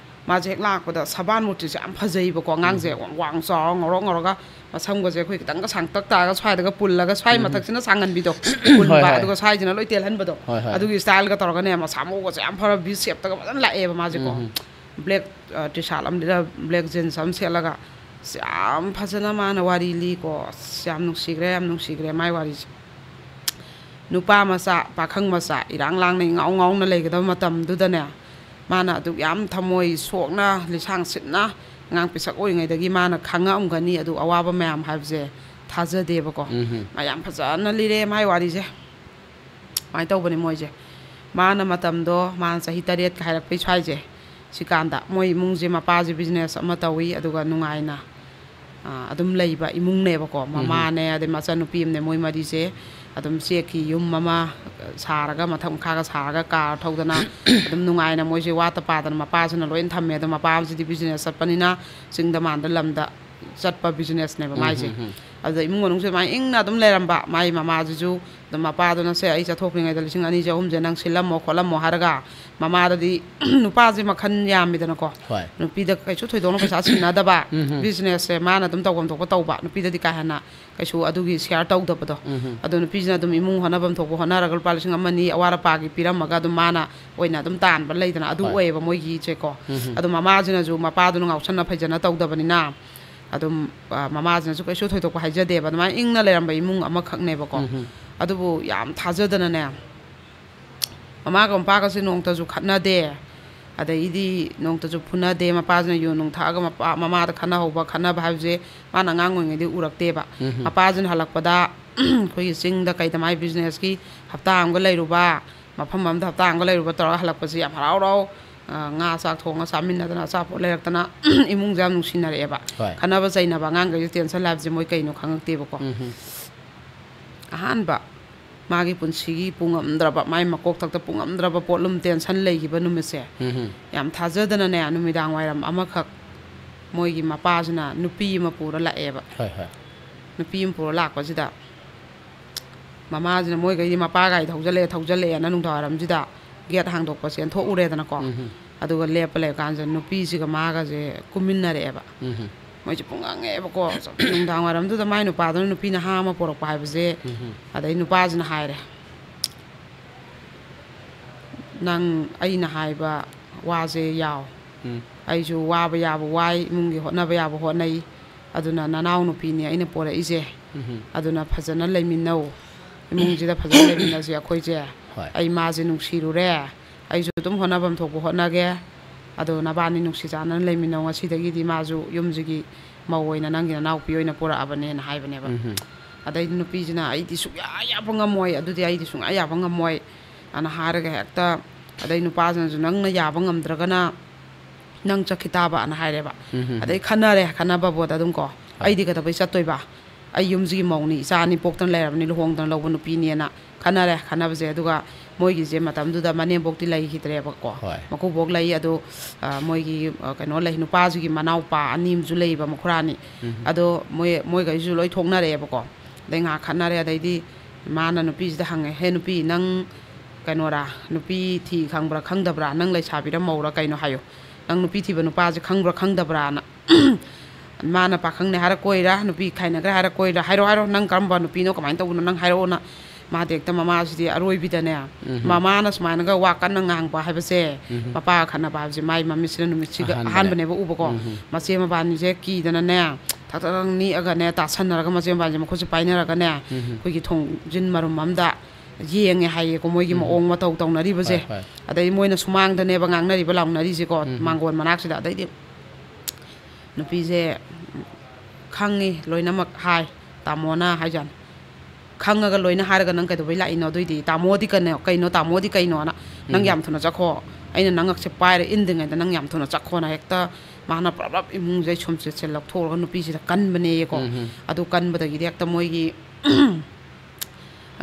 ꯃꯥꯁꯦ ꯍꯦꯛ ꯂꯥꯛꯄꯗ ꯁꯕꯥꯟ ꯃꯨꯔꯇꯤꯁꯦ ꯌꯥꯝ ꯐꯖꯩꯕꯀꯣ, ꯑꯉꯥꯡꯁꯦ ꯋꯥꯡ ꯋꯥꯡ ꯆꯥꯎꯔ ꯉꯧꯔꯣꯛ ꯉꯧꯔꯒ, ꯃꯁꯝꯒꯁꯦ ꯑꯩꯈꯣꯏ ꯈꯤꯇꯪꯒ ꯁꯥꯡꯇꯛ ꯇꯥꯔꯒ ꯁ꯭ꯋꯥꯏꯗꯒ ꯄꯨꯜꯂꯒ ꯁ꯭ꯋꯥꯏ ꯃꯊꯛꯁꯤꯅ ꯁꯥꯡꯍꯟꯕꯤꯗꯣ, ꯄꯨꯟꯕ, ꯍꯣꯏ, ꯍꯣꯏ꯫ ꯑꯗꯨꯒ ꯁ꯭ꯋꯥꯏꯁꯤꯅ ꯂꯣꯏ ꯇꯦꯜꯍꯟꯕꯗꯣ, ꯍꯣꯏ, ꯍꯣꯏ꯫ ꯑꯗꯨꯒꯤ ꯁ꯭ꯇꯥꯏꯜꯒ ꯇꯧꯔꯒꯅꯦ, ꯃꯁꯥ ꯃꯎꯒꯁꯦ ꯌꯥꯝ ꯐꯔ ꯚꯤ ꯁꯦꯞꯇꯒ ꯐꯖꯅ ꯂꯥꯛꯑꯦꯕ ꯃꯥꯁꯦꯀꯣ꯫ ꯕ꯭ꯂꯦꯛ, ꯑ, ꯇꯤ ꯁꯥꯔꯠ ꯑꯃꯗ ꯕ꯭ꯂꯦꯛ ꯖꯤꯟꯁ ꯑꯃ ꯁꯦꯠꯂꯒ, ꯑꯁ, ꯌꯥꯝ ꯐꯖꯅ ꯃꯥꯅ ꯋꯥꯔꯤ ꯂꯤꯀꯣ꯫ ꯑꯁ, ꯌꯥꯝ ꯅꯨꯡꯁꯤꯈ꯭ꯔꯦ, ꯌꯥꯝ ꯅꯨꯡꯁꯤꯈ꯭ꯔꯦ ꯃꯥꯏ ꯋꯥꯔꯤꯁꯦ꯫ ꯅꯨꯄꯥ ꯃꯆꯥ, ꯄꯥꯈꯪ ꯃꯆꯥ, ꯏꯔꯥꯡ ꯂꯥꯡꯅ ꯏꯉꯥꯎ ꯉꯥꯎꯅ ꯂꯩꯒꯗꯕ ꯃꯇꯝꯗꯨꯗꯅꯦ, ꯃꯥꯅ ꯑꯗꯨꯛ ꯌꯥꯝ ꯊꯃꯣꯏ ꯁꯣꯛꯅ, ꯂꯤꯁꯥꯡ ꯁꯤꯠꯅ, ꯑꯉꯥꯡ ꯄꯤꯁꯛ ꯑꯣꯏꯔꯤꯉꯩꯗꯒꯤ ꯃꯥꯅ ꯈꯪꯉꯛꯑꯝꯒꯅꯤ ꯑꯗꯨ ꯑꯋꯥꯕ ꯃꯌꯥꯝ ꯍꯥꯏꯕꯁꯦ ꯊꯥꯖꯗꯦꯕꯀꯣ꯫ ꯃꯥ ꯌꯥꯝ ꯐꯖꯅ ꯂꯤꯔꯦ ꯃꯥꯏ ꯋꯥꯔꯤꯁꯦ꯫ ꯁꯨꯃꯥꯏꯅ ꯇꯧꯕꯅꯦ ꯃꯣꯏꯁꯦ꯫ ꯃꯥꯅ ꯃꯇꯝꯗꯣ, ꯃꯥꯅ ꯆꯍꯤ ꯇꯔꯦꯠꯀ ꯍꯥꯏꯔꯛꯄꯩ ꯁ꯭ꯋꯥꯏꯁꯦ, ꯁꯤꯀꯥꯟꯗ ꯃꯣꯏ ꯏꯃꯨꯡꯁꯦ, ꯃꯄꯥꯁꯦ ꯕꯤꯖꯤꯅꯦꯁ ꯑꯃ ꯇꯧꯋꯤ, ꯑꯗꯨꯒ ꯅꯨꯡꯉꯥꯏꯅ, ꯑ, ꯑꯗꯨꯝ ꯂꯩꯕ ꯏꯃꯨꯡꯅꯦꯕꯀꯣ꯫ ꯃꯃꯥꯅꯦ, ꯑꯗꯩ ꯃꯆꯟꯅꯨꯄꯤ ꯑꯃꯅꯦ, ꯃꯣꯏ ꯃꯔꯤꯁꯦ ꯑꯗꯨꯝ ꯆꯦꯛꯀꯤ ꯌꯨꯝ ꯑꯃ ꯁꯥꯔꯒ, ꯃꯊꯛ ꯃꯈꯥꯒ ꯁꯥꯔꯒ, ꯀꯥꯔ ꯊꯧꯗꯅ, ꯑꯗꯨꯝ ꯅꯨꯡꯉꯥꯏꯅ ꯃꯣꯏꯁꯦ ꯋꯥꯠꯇ ꯄꯥꯗꯅ, ꯃꯄꯥꯁꯤꯅ ꯂꯣꯏꯅ ꯊꯝꯃꯦ꯫ ꯑꯗꯣ ꯃꯄꯥꯁꯤꯗꯤ ꯕꯤꯖꯤꯅꯦꯁ ꯆꯠꯄꯅꯤꯅ ꯆꯤꯡꯗ ꯃꯥꯟꯗ ꯂꯝꯗ ꯆꯠꯄ ꯕꯤꯖꯤꯅꯦꯁꯅꯦꯕ ꯃꯥꯏꯁꯦ꯫ ꯑꯗꯨꯗ ꯏꯃꯨꯡ ꯃꯅꯨꯡꯁꯦ ꯑꯗꯨꯃꯥꯏꯅ ꯏꯪꯅ ꯑꯗꯨꯝ ꯂꯩꯔꯝꯕ꯫ ꯃꯥꯏ ꯃꯃꯥꯁꯤꯁꯨ ꯑꯗꯨꯝ ꯃꯄꯥꯗꯨꯅ "ꯁꯦ, ꯑꯩ ꯆꯠꯊꯣꯛꯈ꯭ꯔꯤꯉꯩꯗ ꯂꯤꯁꯤꯡ ꯑꯅꯤꯁꯦ, ꯑꯍꯨꯝꯁꯦ ꯅꯪ ꯁꯤꯜꯂꯝꯃꯣ ꯈꯣꯠꯂꯝꯃꯣ" ꯍꯥꯏꯔꯒ, ꯃꯃꯥꯗꯗꯤ ꯅꯨꯄꯥꯁꯦ ꯃꯈꯜ ꯌꯥꯝꯃꯤꯗꯅꯀꯣ꯫ ꯍꯣꯏ꯫ ꯅꯨꯄꯤꯗ ꯀꯩꯁꯨ ꯊꯣꯏꯗꯣꯛꯅ ꯄꯩꯁꯥ ꯁꯤꯟꯅꯗꯕ, ꯕꯤꯖꯤꯅꯦꯁꯁꯦ ꯃꯥꯅ ꯑꯗꯨꯝ ꯇꯧꯐꯝ ꯊꯣꯛꯄ ꯇꯧꯕ, ꯅꯨꯄꯤꯗꯗꯤ ꯀꯥ ꯍꯦꯟꯅ ꯀꯩꯁꯨ ꯑꯗꯨꯒꯤ ꯁꯤꯌꯥꯔ ꯇꯧꯗꯕꯗꯣ꯫ ꯑꯗꯣ ꯅꯨꯄꯤꯁꯤꯅ ꯑꯗꯨꯝ ꯏꯃꯨꯡ ꯍꯣꯠꯅꯐꯝ ꯊꯣꯛꯄ ꯍꯣꯠꯅꯔꯒ ꯂꯨꯄꯥ ꯂꯤꯁꯤꯡ ꯑꯃ ꯑꯅꯤ ꯑꯋꯥꯠ ꯑꯄꯥꯒꯤ ꯄꯤꯔꯝꯃꯒ ꯑꯗꯨꯝ ꯃꯥꯅ ꯑꯣꯏꯅ ꯑꯗꯨꯝ ꯇꯥꯟꯕ ꯂꯩꯗꯅ, ꯑꯗꯨ ꯍꯣꯏ꯫ ꯑꯣꯏꯌꯦꯕ ꯃꯣꯏꯒꯤꯁꯦꯀꯣ꯫ ꯑꯗꯣ ꯃꯃꯥꯁꯤꯅꯁꯨ ꯃꯄꯥꯗꯨꯅ ꯉꯥꯎꯁꯟꯅ ꯐꯩꯖꯅ ꯇꯧꯗꯕꯅꯤꯅ, ꯑꯗꯨꯝ, ꯑ, ꯃꯃꯥꯁꯤꯅꯁꯨ ꯀꯩꯁꯨ ꯊꯣꯏꯗꯣꯛꯄ ꯍꯥꯏꯖꯗꯦꯕ꯫ ꯑꯗꯨꯃꯥꯏꯅ ꯏꯪꯅ ꯂꯩꯔꯝꯕ ꯏꯃꯨꯡ ꯑꯃꯈꯛꯅꯦꯕꯀꯣ꯫ ꯑꯗꯨꯕꯨ ꯌꯥꯝ ꯊꯥꯖꯗꯅꯅꯦ, ꯃꯃꯥꯒ ꯃꯄꯥꯒꯁꯦ ꯅꯣꯡꯇꯁꯨ ꯈꯠꯅꯗꯦ, ꯑꯗꯒꯤꯗꯤ ꯅꯣꯡꯇꯁꯨ ꯐꯨꯅꯗꯦ꯫ ꯃꯄꯥꯁꯤꯅ ꯌꯨ ꯅꯨꯡ ꯊꯛꯑꯒ ꯃꯄꯥ, ꯃꯃꯥꯗ ꯈꯠꯅꯍꯧꯕ, ꯈꯠꯅꯕ ꯍꯥꯏꯕꯁꯦ ꯃꯥꯅ ꯑꯉꯥꯡ ꯑꯣꯏꯔꯤꯉꯩꯗꯒꯤ ꯎꯔꯛꯇꯦꯕ꯫ ꯃꯄꯥꯁꯤꯅ ꯍꯜꯂꯛꯄꯗ ꯑꯩꯈꯣꯏꯒꯤ ꯆꯤꯡꯗ ꯀꯩꯗ ꯃꯥꯏ ꯕꯤꯖꯤꯅꯦꯁꯀꯤ ꯍꯞꯇꯥ ꯑꯃꯒ ꯂꯩꯔꯨꯕ, ꯃꯐꯝ ꯑꯃꯗ ꯍꯞꯇꯥ ꯑꯃꯒ ꯂꯩꯔꯨꯕ ꯇꯧꯔꯒ ꯍꯜꯂꯛꯄꯁꯦ ꯌꯥꯝ ꯍꯔꯥꯎ ꯍꯔꯥꯎ, ꯑ, ꯉꯥ ꯆꯥꯛ ꯊꯣꯡꯉ ꯆꯥꯃꯤꯟꯅꯗꯅ ꯑꯆꯥꯄꯣꯠ ꯂꯩꯔꯛꯇꯅ ꯏꯃꯨꯡꯁꯦ ꯌꯥꯝ ꯅꯨꯡꯁꯤꯅꯔꯛꯑꯦꯕ꯫ ꯍꯣꯏ꯫ ꯈꯠꯅꯕ ꯆꯩꯅꯕ ꯑꯉꯥꯡꯈꯩꯁꯦ ꯇꯦꯟꯁꯟ ꯂꯥꯛꯄꯁꯦ ꯃꯣꯏ ꯀꯩꯅꯣ ꯈꯪꯉꯛꯇꯦꯕꯀꯣ꯫ ꯑꯍꯥꯟꯕ ꯃꯥꯒꯤ ꯄꯨꯟꯁꯤꯒꯤ ꯄꯨꯉꯝꯗ꯭ꯔꯕ, ꯃꯥꯏ ꯃꯀꯣꯛꯊꯛꯇ ꯄꯨꯉꯝꯗ꯭ꯔꯕ ꯄꯣꯠꯂꯨꯝ, ꯇꯦꯟꯁꯟ ꯂꯩꯈꯤꯕ ꯅꯨꯃꯤꯠꯁꯦ, ꯎꯝ꯫ ꯌꯥꯝ ꯊꯥꯖꯗꯅꯅꯦ, ꯅꯨꯃꯤꯗꯥꯡ ꯋꯥꯏꯔꯝ ꯑꯃꯈꯛ ꯃꯣꯏꯒꯤ ꯃꯄꯥꯁꯤꯅ ꯅꯨꯄꯤ ꯑꯃ ꯄꯨꯔ ꯂꯥꯛꯑꯦꯕ꯫ ꯍꯣꯏ, ꯍꯣꯏ꯫ ꯅꯨꯄꯤ ꯑꯃ ꯄꯨꯔ ꯂꯥꯛꯄꯁꯤꯗ, ꯃꯃꯥꯁꯤꯅ, ꯃꯣꯏꯈꯩꯗꯤ ꯃꯄꯥ ꯒꯥꯔꯤ ꯊꯧꯖꯜꯂꯛꯑꯦ, ꯊꯧꯖꯜꯂꯛꯑꯦꯅ ꯅꯨꯡꯗꯥꯡ ꯋꯥꯏꯔꯝꯁꯤꯗ ꯒꯦꯠ ꯍꯥꯡꯗꯣꯛꯄ ꯆꯦꯟꯊꯣꯛꯎꯔꯦꯗꯅꯀꯣ꯫ ꯎꯝ꯫ ꯑꯗꯨꯒ ꯂꯦꯞꯄ ꯂꯩꯕ ꯀꯥꯟꯁꯤꯗ ꯅꯨꯄꯤꯁꯤꯒ ꯃꯥꯒꯁꯦ ꯀꯨꯝꯃꯤꯟꯅꯔꯛꯑꯦꯕꯀꯣ꯫ ꯎꯝ꯫ ꯃꯣꯏꯁꯦ ꯄꯨꯡꯉꯥꯡ ꯉꯛꯑꯦꯕꯀꯣ꯫ ꯅꯨꯡꯗꯥꯡ ꯋꯥꯏꯔꯝꯗꯨꯗ ꯃꯥꯏ ꯅꯨꯄꯥꯗꯨꯅ ꯅꯨꯄꯤ ꯅꯍꯥ ꯑꯃ ꯄꯣꯔꯛꯄ ꯍꯥꯏꯕꯁꯦ꯫ ꯎꯝ꯫ ꯑꯗꯩ ꯅꯨꯄꯥꯁꯤꯅ ꯍꯥꯏꯔꯦ, "ꯅꯪ ꯑꯩꯅ ꯍꯥꯏꯕ ꯋꯥꯁꯦ ꯌꯥꯎ꯫ ꯎꯝ꯫ ꯑꯩꯁꯨ ꯋꯥꯕ ꯌꯥꯕ ꯋꯥꯏ, ꯏꯃꯨꯡꯒꯤ ꯍꯣꯠꯅꯕ ꯌꯥꯕ ꯍꯣꯠꯅꯩ, ꯑꯗꯨꯅ ꯅꯅꯥꯎ ꯅꯨꯄꯤꯅꯤ ꯑꯩꯅ ꯄꯣꯔꯛꯏꯁꯦ꯫ ꯎꯝ꯫ ꯑꯗꯨꯅ ꯐꯖꯅ ꯂꯩꯃꯤꯟꯅꯧ, ꯏꯃꯨꯡꯁꯤꯗ ꯐꯖꯅ ꯂꯩꯃꯤꯟꯅꯁꯦ ꯑꯩꯈꯣꯏꯁꯦ꯫ ꯍꯣꯏ꯫ ꯑꯩ ꯃꯥꯁꯦ ꯅꯨꯡꯁꯤꯔꯨꯔꯦ, ꯑꯩꯁꯨ ꯑꯗꯨꯝ ꯍꯣꯠꯅꯐꯝ ꯊꯣꯛꯄ ꯍꯣꯠꯅꯒꯦ, ꯑꯗꯣ ꯅꯕꯥꯅꯤ ꯅꯨꯡꯁꯤ ꯆꯥꯟꯅꯅ ꯂꯩꯃꯤꯟꯅꯧ, ꯉꯁꯤꯗꯒꯤꯗꯤ ꯃꯥꯁꯨ ꯌꯨꯝꯁꯤꯒꯤ ꯃꯧ ꯑꯣꯏꯅ ꯅꯪꯒꯤ ꯅꯅꯥꯎꯄꯤ ꯑꯣꯏꯅ ꯄꯨꯔꯛꯑꯕꯅꯦꯅ" ꯍꯥꯏꯕꯅꯦꯕ꯫ ꯎꯝ꯫ ꯑꯗꯩ ꯅꯨꯄꯤꯁꯤꯅ, "ꯑꯩꯗꯤ ꯁꯨꯡꯌꯥ ꯌꯥꯕ ꯉꯝꯃꯣꯏ, ꯑꯗꯨꯗꯤ ꯑꯩꯗꯤ ꯁꯨꯡꯌꯥ ꯌꯥꯕ ꯉꯝꯃꯣꯏ" ꯑꯅ ꯍꯥꯏꯔꯒ ꯍꯦꯛꯇ, ꯑꯗꯩ ꯅꯨꯄꯥꯁꯤꯅꯁꯨ, "ꯅꯪꯅ ꯌꯥꯕ ꯉꯝꯗ꯭ꯔꯒꯅ ꯅꯪ ꯆꯠꯈꯤ ꯇꯥꯕ" ꯑꯅ ꯍꯥꯏꯔꯦꯕ꯫ ꯎꯝ꯫ ꯑꯗꯩ ꯈꯟꯅꯔꯦ, ꯈꯟꯅꯕꯕꯨꯗ ꯑꯗꯨꯝ ꯀꯣ, ꯍꯣꯏ꯫ "ꯑꯩꯗꯤ ꯀꯩꯗꯧꯕꯩ ꯆꯠꯇꯣꯏꯕ? ꯑꯩ ꯌꯨꯝꯁꯤꯒꯤ ꯃꯧꯅꯤ, ꯏꯆꯥ ꯑꯅꯤ ꯄꯣꯛꯇꯅ ꯂꯩꯔꯕꯅꯤ, ꯂꯨꯍꯣꯡꯗꯅ ꯂꯧꯕ ꯅꯨꯄꯤꯅꯦꯅ" ꯈꯟꯅꯔꯦ꯫ ꯈꯟꯅꯕꯁꯦ, ꯑꯗꯨꯒ ꯃꯣꯏꯒꯤꯁꯦ ꯃꯇꯝꯗꯨꯗ ꯃꯅꯦꯝꯕꯣꯛꯇꯤ ꯂꯩꯈꯤꯗ꯭ꯔꯦꯕꯀꯣ꯫ ꯍꯣꯏ꯫ ꯃꯀꯨꯕꯣꯛ ꯂꯩ, ꯑꯗꯣ, ꯑ, ꯃꯣꯏꯒꯤ, ꯑ, ꯀꯩꯅꯣ ꯂꯩ, ꯅꯨꯄꯥꯁꯤꯒꯤ ꯃꯅꯥꯎꯄꯥ ꯑꯅꯤ ꯑꯃꯁꯨ ꯂꯩꯌꯦꯕ, ꯃꯈꯨꯔꯥꯅꯤ꯫ ꯎꯝ꯫ ꯑꯗꯣ ꯃꯣꯏ, ꯃꯣꯏꯈꯩꯁꯨ ꯂꯣꯏ ꯊꯣꯛꯅꯔꯛꯑꯦꯕꯀꯣ꯫ ꯑꯗꯩ ꯉꯥꯏꯍꯥꯛ ꯈꯠꯅꯔꯦ, ꯑꯗꯩꯗꯤ ꯃꯥꯅ ꯅꯨꯄꯤꯁꯤꯗ ꯍꯪꯉꯦ, "ꯍꯦ ꯅꯨꯄꯤ, ꯅꯪ ꯀꯩꯅꯣꯔꯥ, ꯅꯨꯄꯤ ꯊꯤ ꯈꯪꯕ꯭ꯔꯥ ꯈꯪꯗꯕ꯭ꯔꯥ? ꯅꯪ ꯂꯩꯁꯥꯕꯤꯔ ꯃꯧꯔꯥ ꯀꯩꯅꯣ ꯍꯥꯏꯌꯣ꯫ ꯅꯪ ꯅꯨꯄꯤ ꯊꯤꯕ ꯅꯨꯄꯥꯁꯦ ꯈꯪꯕ꯭ꯔꯥ ꯈꯪꯗꯕ꯭ꯔꯥꯅ?" ꯃꯥꯅ ꯄꯥꯈꯪꯅꯦ ꯍꯥꯏꯔ ꯀꯣꯏꯔꯥ, ꯅꯨꯄꯤ ꯈꯥꯏꯅꯈ꯭ꯔꯦ ꯍꯥꯏꯔ ꯀꯣꯏꯔꯥ, "ꯍꯥꯏꯔꯣ, ꯍꯥꯏꯔꯣ, ꯅꯪ ꯀꯔꯝꯕ ꯅꯨꯄꯤꯅꯣ, ꯀꯃꯥꯏꯅ ꯇꯧꯕꯅꯣ, ꯅꯪ ꯍꯥꯏꯔꯛꯑꯣꯅ", ꯃꯥꯗꯤ ꯍꯦꯛꯇ ꯃꯃꯥꯁꯤꯗꯤ ꯑꯔꯣꯏꯕꯤꯗꯅꯦ, ꯎꯝ꯫ ꯃꯃꯥꯅ ꯁꯨꯃꯥꯏꯅꯒ ꯋꯥ ꯀꯟꯅ ꯉꯥꯡꯕ ꯍꯥꯏꯕꯁꯦ, ꯎꯝ꯫ ꯃꯄꯥꯒ ꯈꯠꯅꯕ ꯍꯥꯏꯕꯁꯦ ꯃꯥꯏ ꯃꯃꯤꯠꯁꯤꯅ ꯅꯨꯃꯤꯠꯁꯤꯒ ꯑꯍꯥꯟꯕꯅꯦ꯫ ꯑꯍꯥꯟꯕꯅꯦꯕ ꯎꯕꯀꯣ꯫ ꯎꯝ꯫ ꯃꯆꯦ ꯃꯕꯥꯅꯤꯁꯦ ꯀꯤꯗꯅꯅꯦ, ꯊꯛ ꯊꯛ ꯊꯛ ꯅꯤꯛꯑꯒꯅꯦ, ꯇꯥꯁꯟꯅꯔꯒ ꯃꯆꯦ ꯃꯕꯥꯅꯤꯁꯦ ꯃꯈꯨꯠꯁꯦ ꯄꯥꯏꯅꯔꯒꯅꯦ, ꯎꯝ꯫ ꯑꯩꯈꯣꯏꯒꯤ ꯊꯣꯡꯖꯤꯟ ꯃꯔꯨꯝ ꯑꯝꯗ ꯌꯦꯡꯉꯦ ꯍꯥꯏꯌꯦꯀꯣ, ꯃꯣꯏꯒꯤ ꯎꯝ꯫ ꯃꯑꯣꯡ ꯃꯇꯧ ꯇꯧꯅꯔꯤꯕꯁꯦ꯫ ꯍꯣꯏ, ꯍꯣꯏ꯫ ꯑꯗꯩ ꯃꯣꯏꯅ ꯁꯨꯃꯥꯡꯗꯅꯦꯕ ꯉꯥꯡꯅꯔꯤꯕ ꯂꯥꯎꯅꯔꯤꯁꯦꯀꯣ, ꯎꯝ꯫ ꯃꯥꯡꯒꯣꯟ ꯃꯅꯥꯛꯁꯤꯗ꯫ ꯑꯗꯩꯗꯤ ꯅꯨꯄꯤꯁꯦ ꯈꯪꯉꯤ ꯂꯣꯏꯅꯃꯛ ꯍꯥꯏ, ꯇꯥꯃꯣꯅ ꯍꯥꯏꯖꯥꯠꯅꯤ꯫ "ꯈꯪꯉꯒ ꯂꯣꯏꯅ ꯍꯥꯏꯔꯒ ꯅꯪ ꯀꯩꯗꯧꯕꯩ ꯂꯥꯛꯏꯅꯣ? ꯑꯗꯨꯏꯗꯤ ꯇꯥꯃꯣꯗꯤ ꯀꯩꯅꯣ, ꯀꯩꯅꯣ ꯇꯥꯃꯣꯗꯤ ꯀꯩꯅꯣꯅ? ꯅꯪ ꯎꯝ꯫ ꯌꯥꯝ ꯊꯨꯅ ꯆꯠꯈꯣ, ꯑꯩꯅ ꯅꯪ ꯉꯛꯁꯦ ꯄꯥꯏꯔ ꯏꯟꯗ꯭ꯔꯤꯉꯩꯗ ꯅꯪ ꯌꯥꯝ ꯊꯨꯅ ꯆꯠꯈꯣꯅ" ꯍꯦꯛꯇ ꯃꯥꯅ ꯄ꯭ꯔꯞ ꯄ꯭ꯔꯞ ꯏꯃꯨꯡꯁꯦ ꯁꯨꯝ ꯆꯦꯠꯁꯦ ꯂꯧꯊꯣꯛꯎꯔꯒ ꯅꯨꯄꯤꯁꯤꯗ ꯀꯟꯕꯅꯦꯌꯦꯀꯣ꯫ ꯎꯝ꯫ ꯑꯗꯨ ꯀꯟꯕꯗꯒꯤꯗꯤ ꯍꯦꯛꯇ ꯃꯣꯏꯒꯤ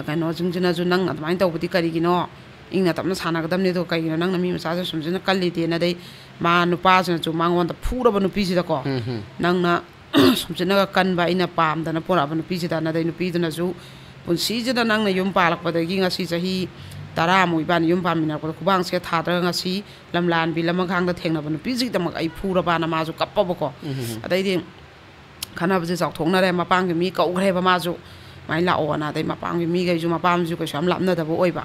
ꯀꯩꯅꯣꯁꯤꯡꯁꯤꯅꯁꯨ, "ꯅꯪ ꯑꯗꯨꯃꯥꯏꯅ ꯇꯧꯕꯗꯤ ꯀꯔꯤꯒꯤꯅꯣ? ꯏꯪꯅ ꯇꯞꯅ ꯁꯥꯟꯅꯒꯗꯕꯅꯤ, ꯑꯗꯣ ꯀꯩꯒꯤꯅꯣ ꯅꯪꯅ ꯃꯤ ꯃꯆꯥꯁꯦ ꯁꯨꯝꯁꯤꯅ ꯀꯜꯂꯤꯗꯦꯅ?" ꯑꯗꯩ ꯃꯥ ꯅꯨꯄꯥꯁꯤꯅꯁꯨ ꯃꯉꯣꯟꯗ ꯐꯨꯔꯕ ꯅꯨꯄꯤꯁꯤꯗꯀꯣ, "ꯅꯪꯅ ꯁꯨꯝꯁꯤꯅꯒ ꯀꯟꯕ ꯑꯩꯅ ꯄꯥꯝꯗꯅ ꯄꯣꯔꯛꯑꯕ ꯅꯨꯄꯤꯁꯤꯗꯅ?" ꯑꯗꯩ ꯅꯨꯄꯤꯗꯨꯅꯁꯨ, "ꯄꯨꯟꯁꯤꯁꯤꯗ ꯅꯪꯅ ꯌꯨꯝ ꯄꯥꯜꯂꯛꯄꯗꯒꯤ ꯉꯁꯤ ꯆꯍꯤ ꯇꯔꯥꯃꯨꯛ ꯏꯕꯥꯅꯤ ꯌꯨꯝ ꯄꯥꯟꯃꯤꯟꯅꯔꯛꯄꯗ ꯈꯨꯕꯥꯡꯁꯦ ꯊꯥꯗ꯭ꯔꯒ ꯉꯁꯤ ꯂꯝꯂꯥꯟꯕꯤ ꯂꯃꯈꯥꯡꯗ ꯊꯦꯡꯅꯕ ꯅꯨꯄꯤꯁꯤꯒꯤꯗꯃꯛ ꯑꯩ ꯐꯨꯔꯕꯅ?" ꯃꯥꯁꯨ ꯀꯞꯄꯕꯀꯣ꯫ ꯑꯗꯩꯗꯤ ꯈꯟꯅꯕꯁꯦ ꯆꯥꯎꯊꯣꯛꯅꯔꯦ꯫ ꯃꯄꯥꯝꯒꯤ ꯃꯤ ꯀꯧꯈ꯭ꯔꯦꯕ ꯃꯥꯁꯨ, "ꯁꯨꯃꯥꯏꯅ ꯂꯥꯛꯑꯣꯅ"꯫ ꯑꯗꯩ ꯃꯄꯥꯝꯒꯤ ꯃꯤꯈꯩꯁꯨ, ꯃꯄꯥꯝꯁꯨ ꯀꯩꯁꯨ ꯌꯥꯝ ꯂꯥꯞꯅꯗꯕ ꯑꯣꯏꯕ꯫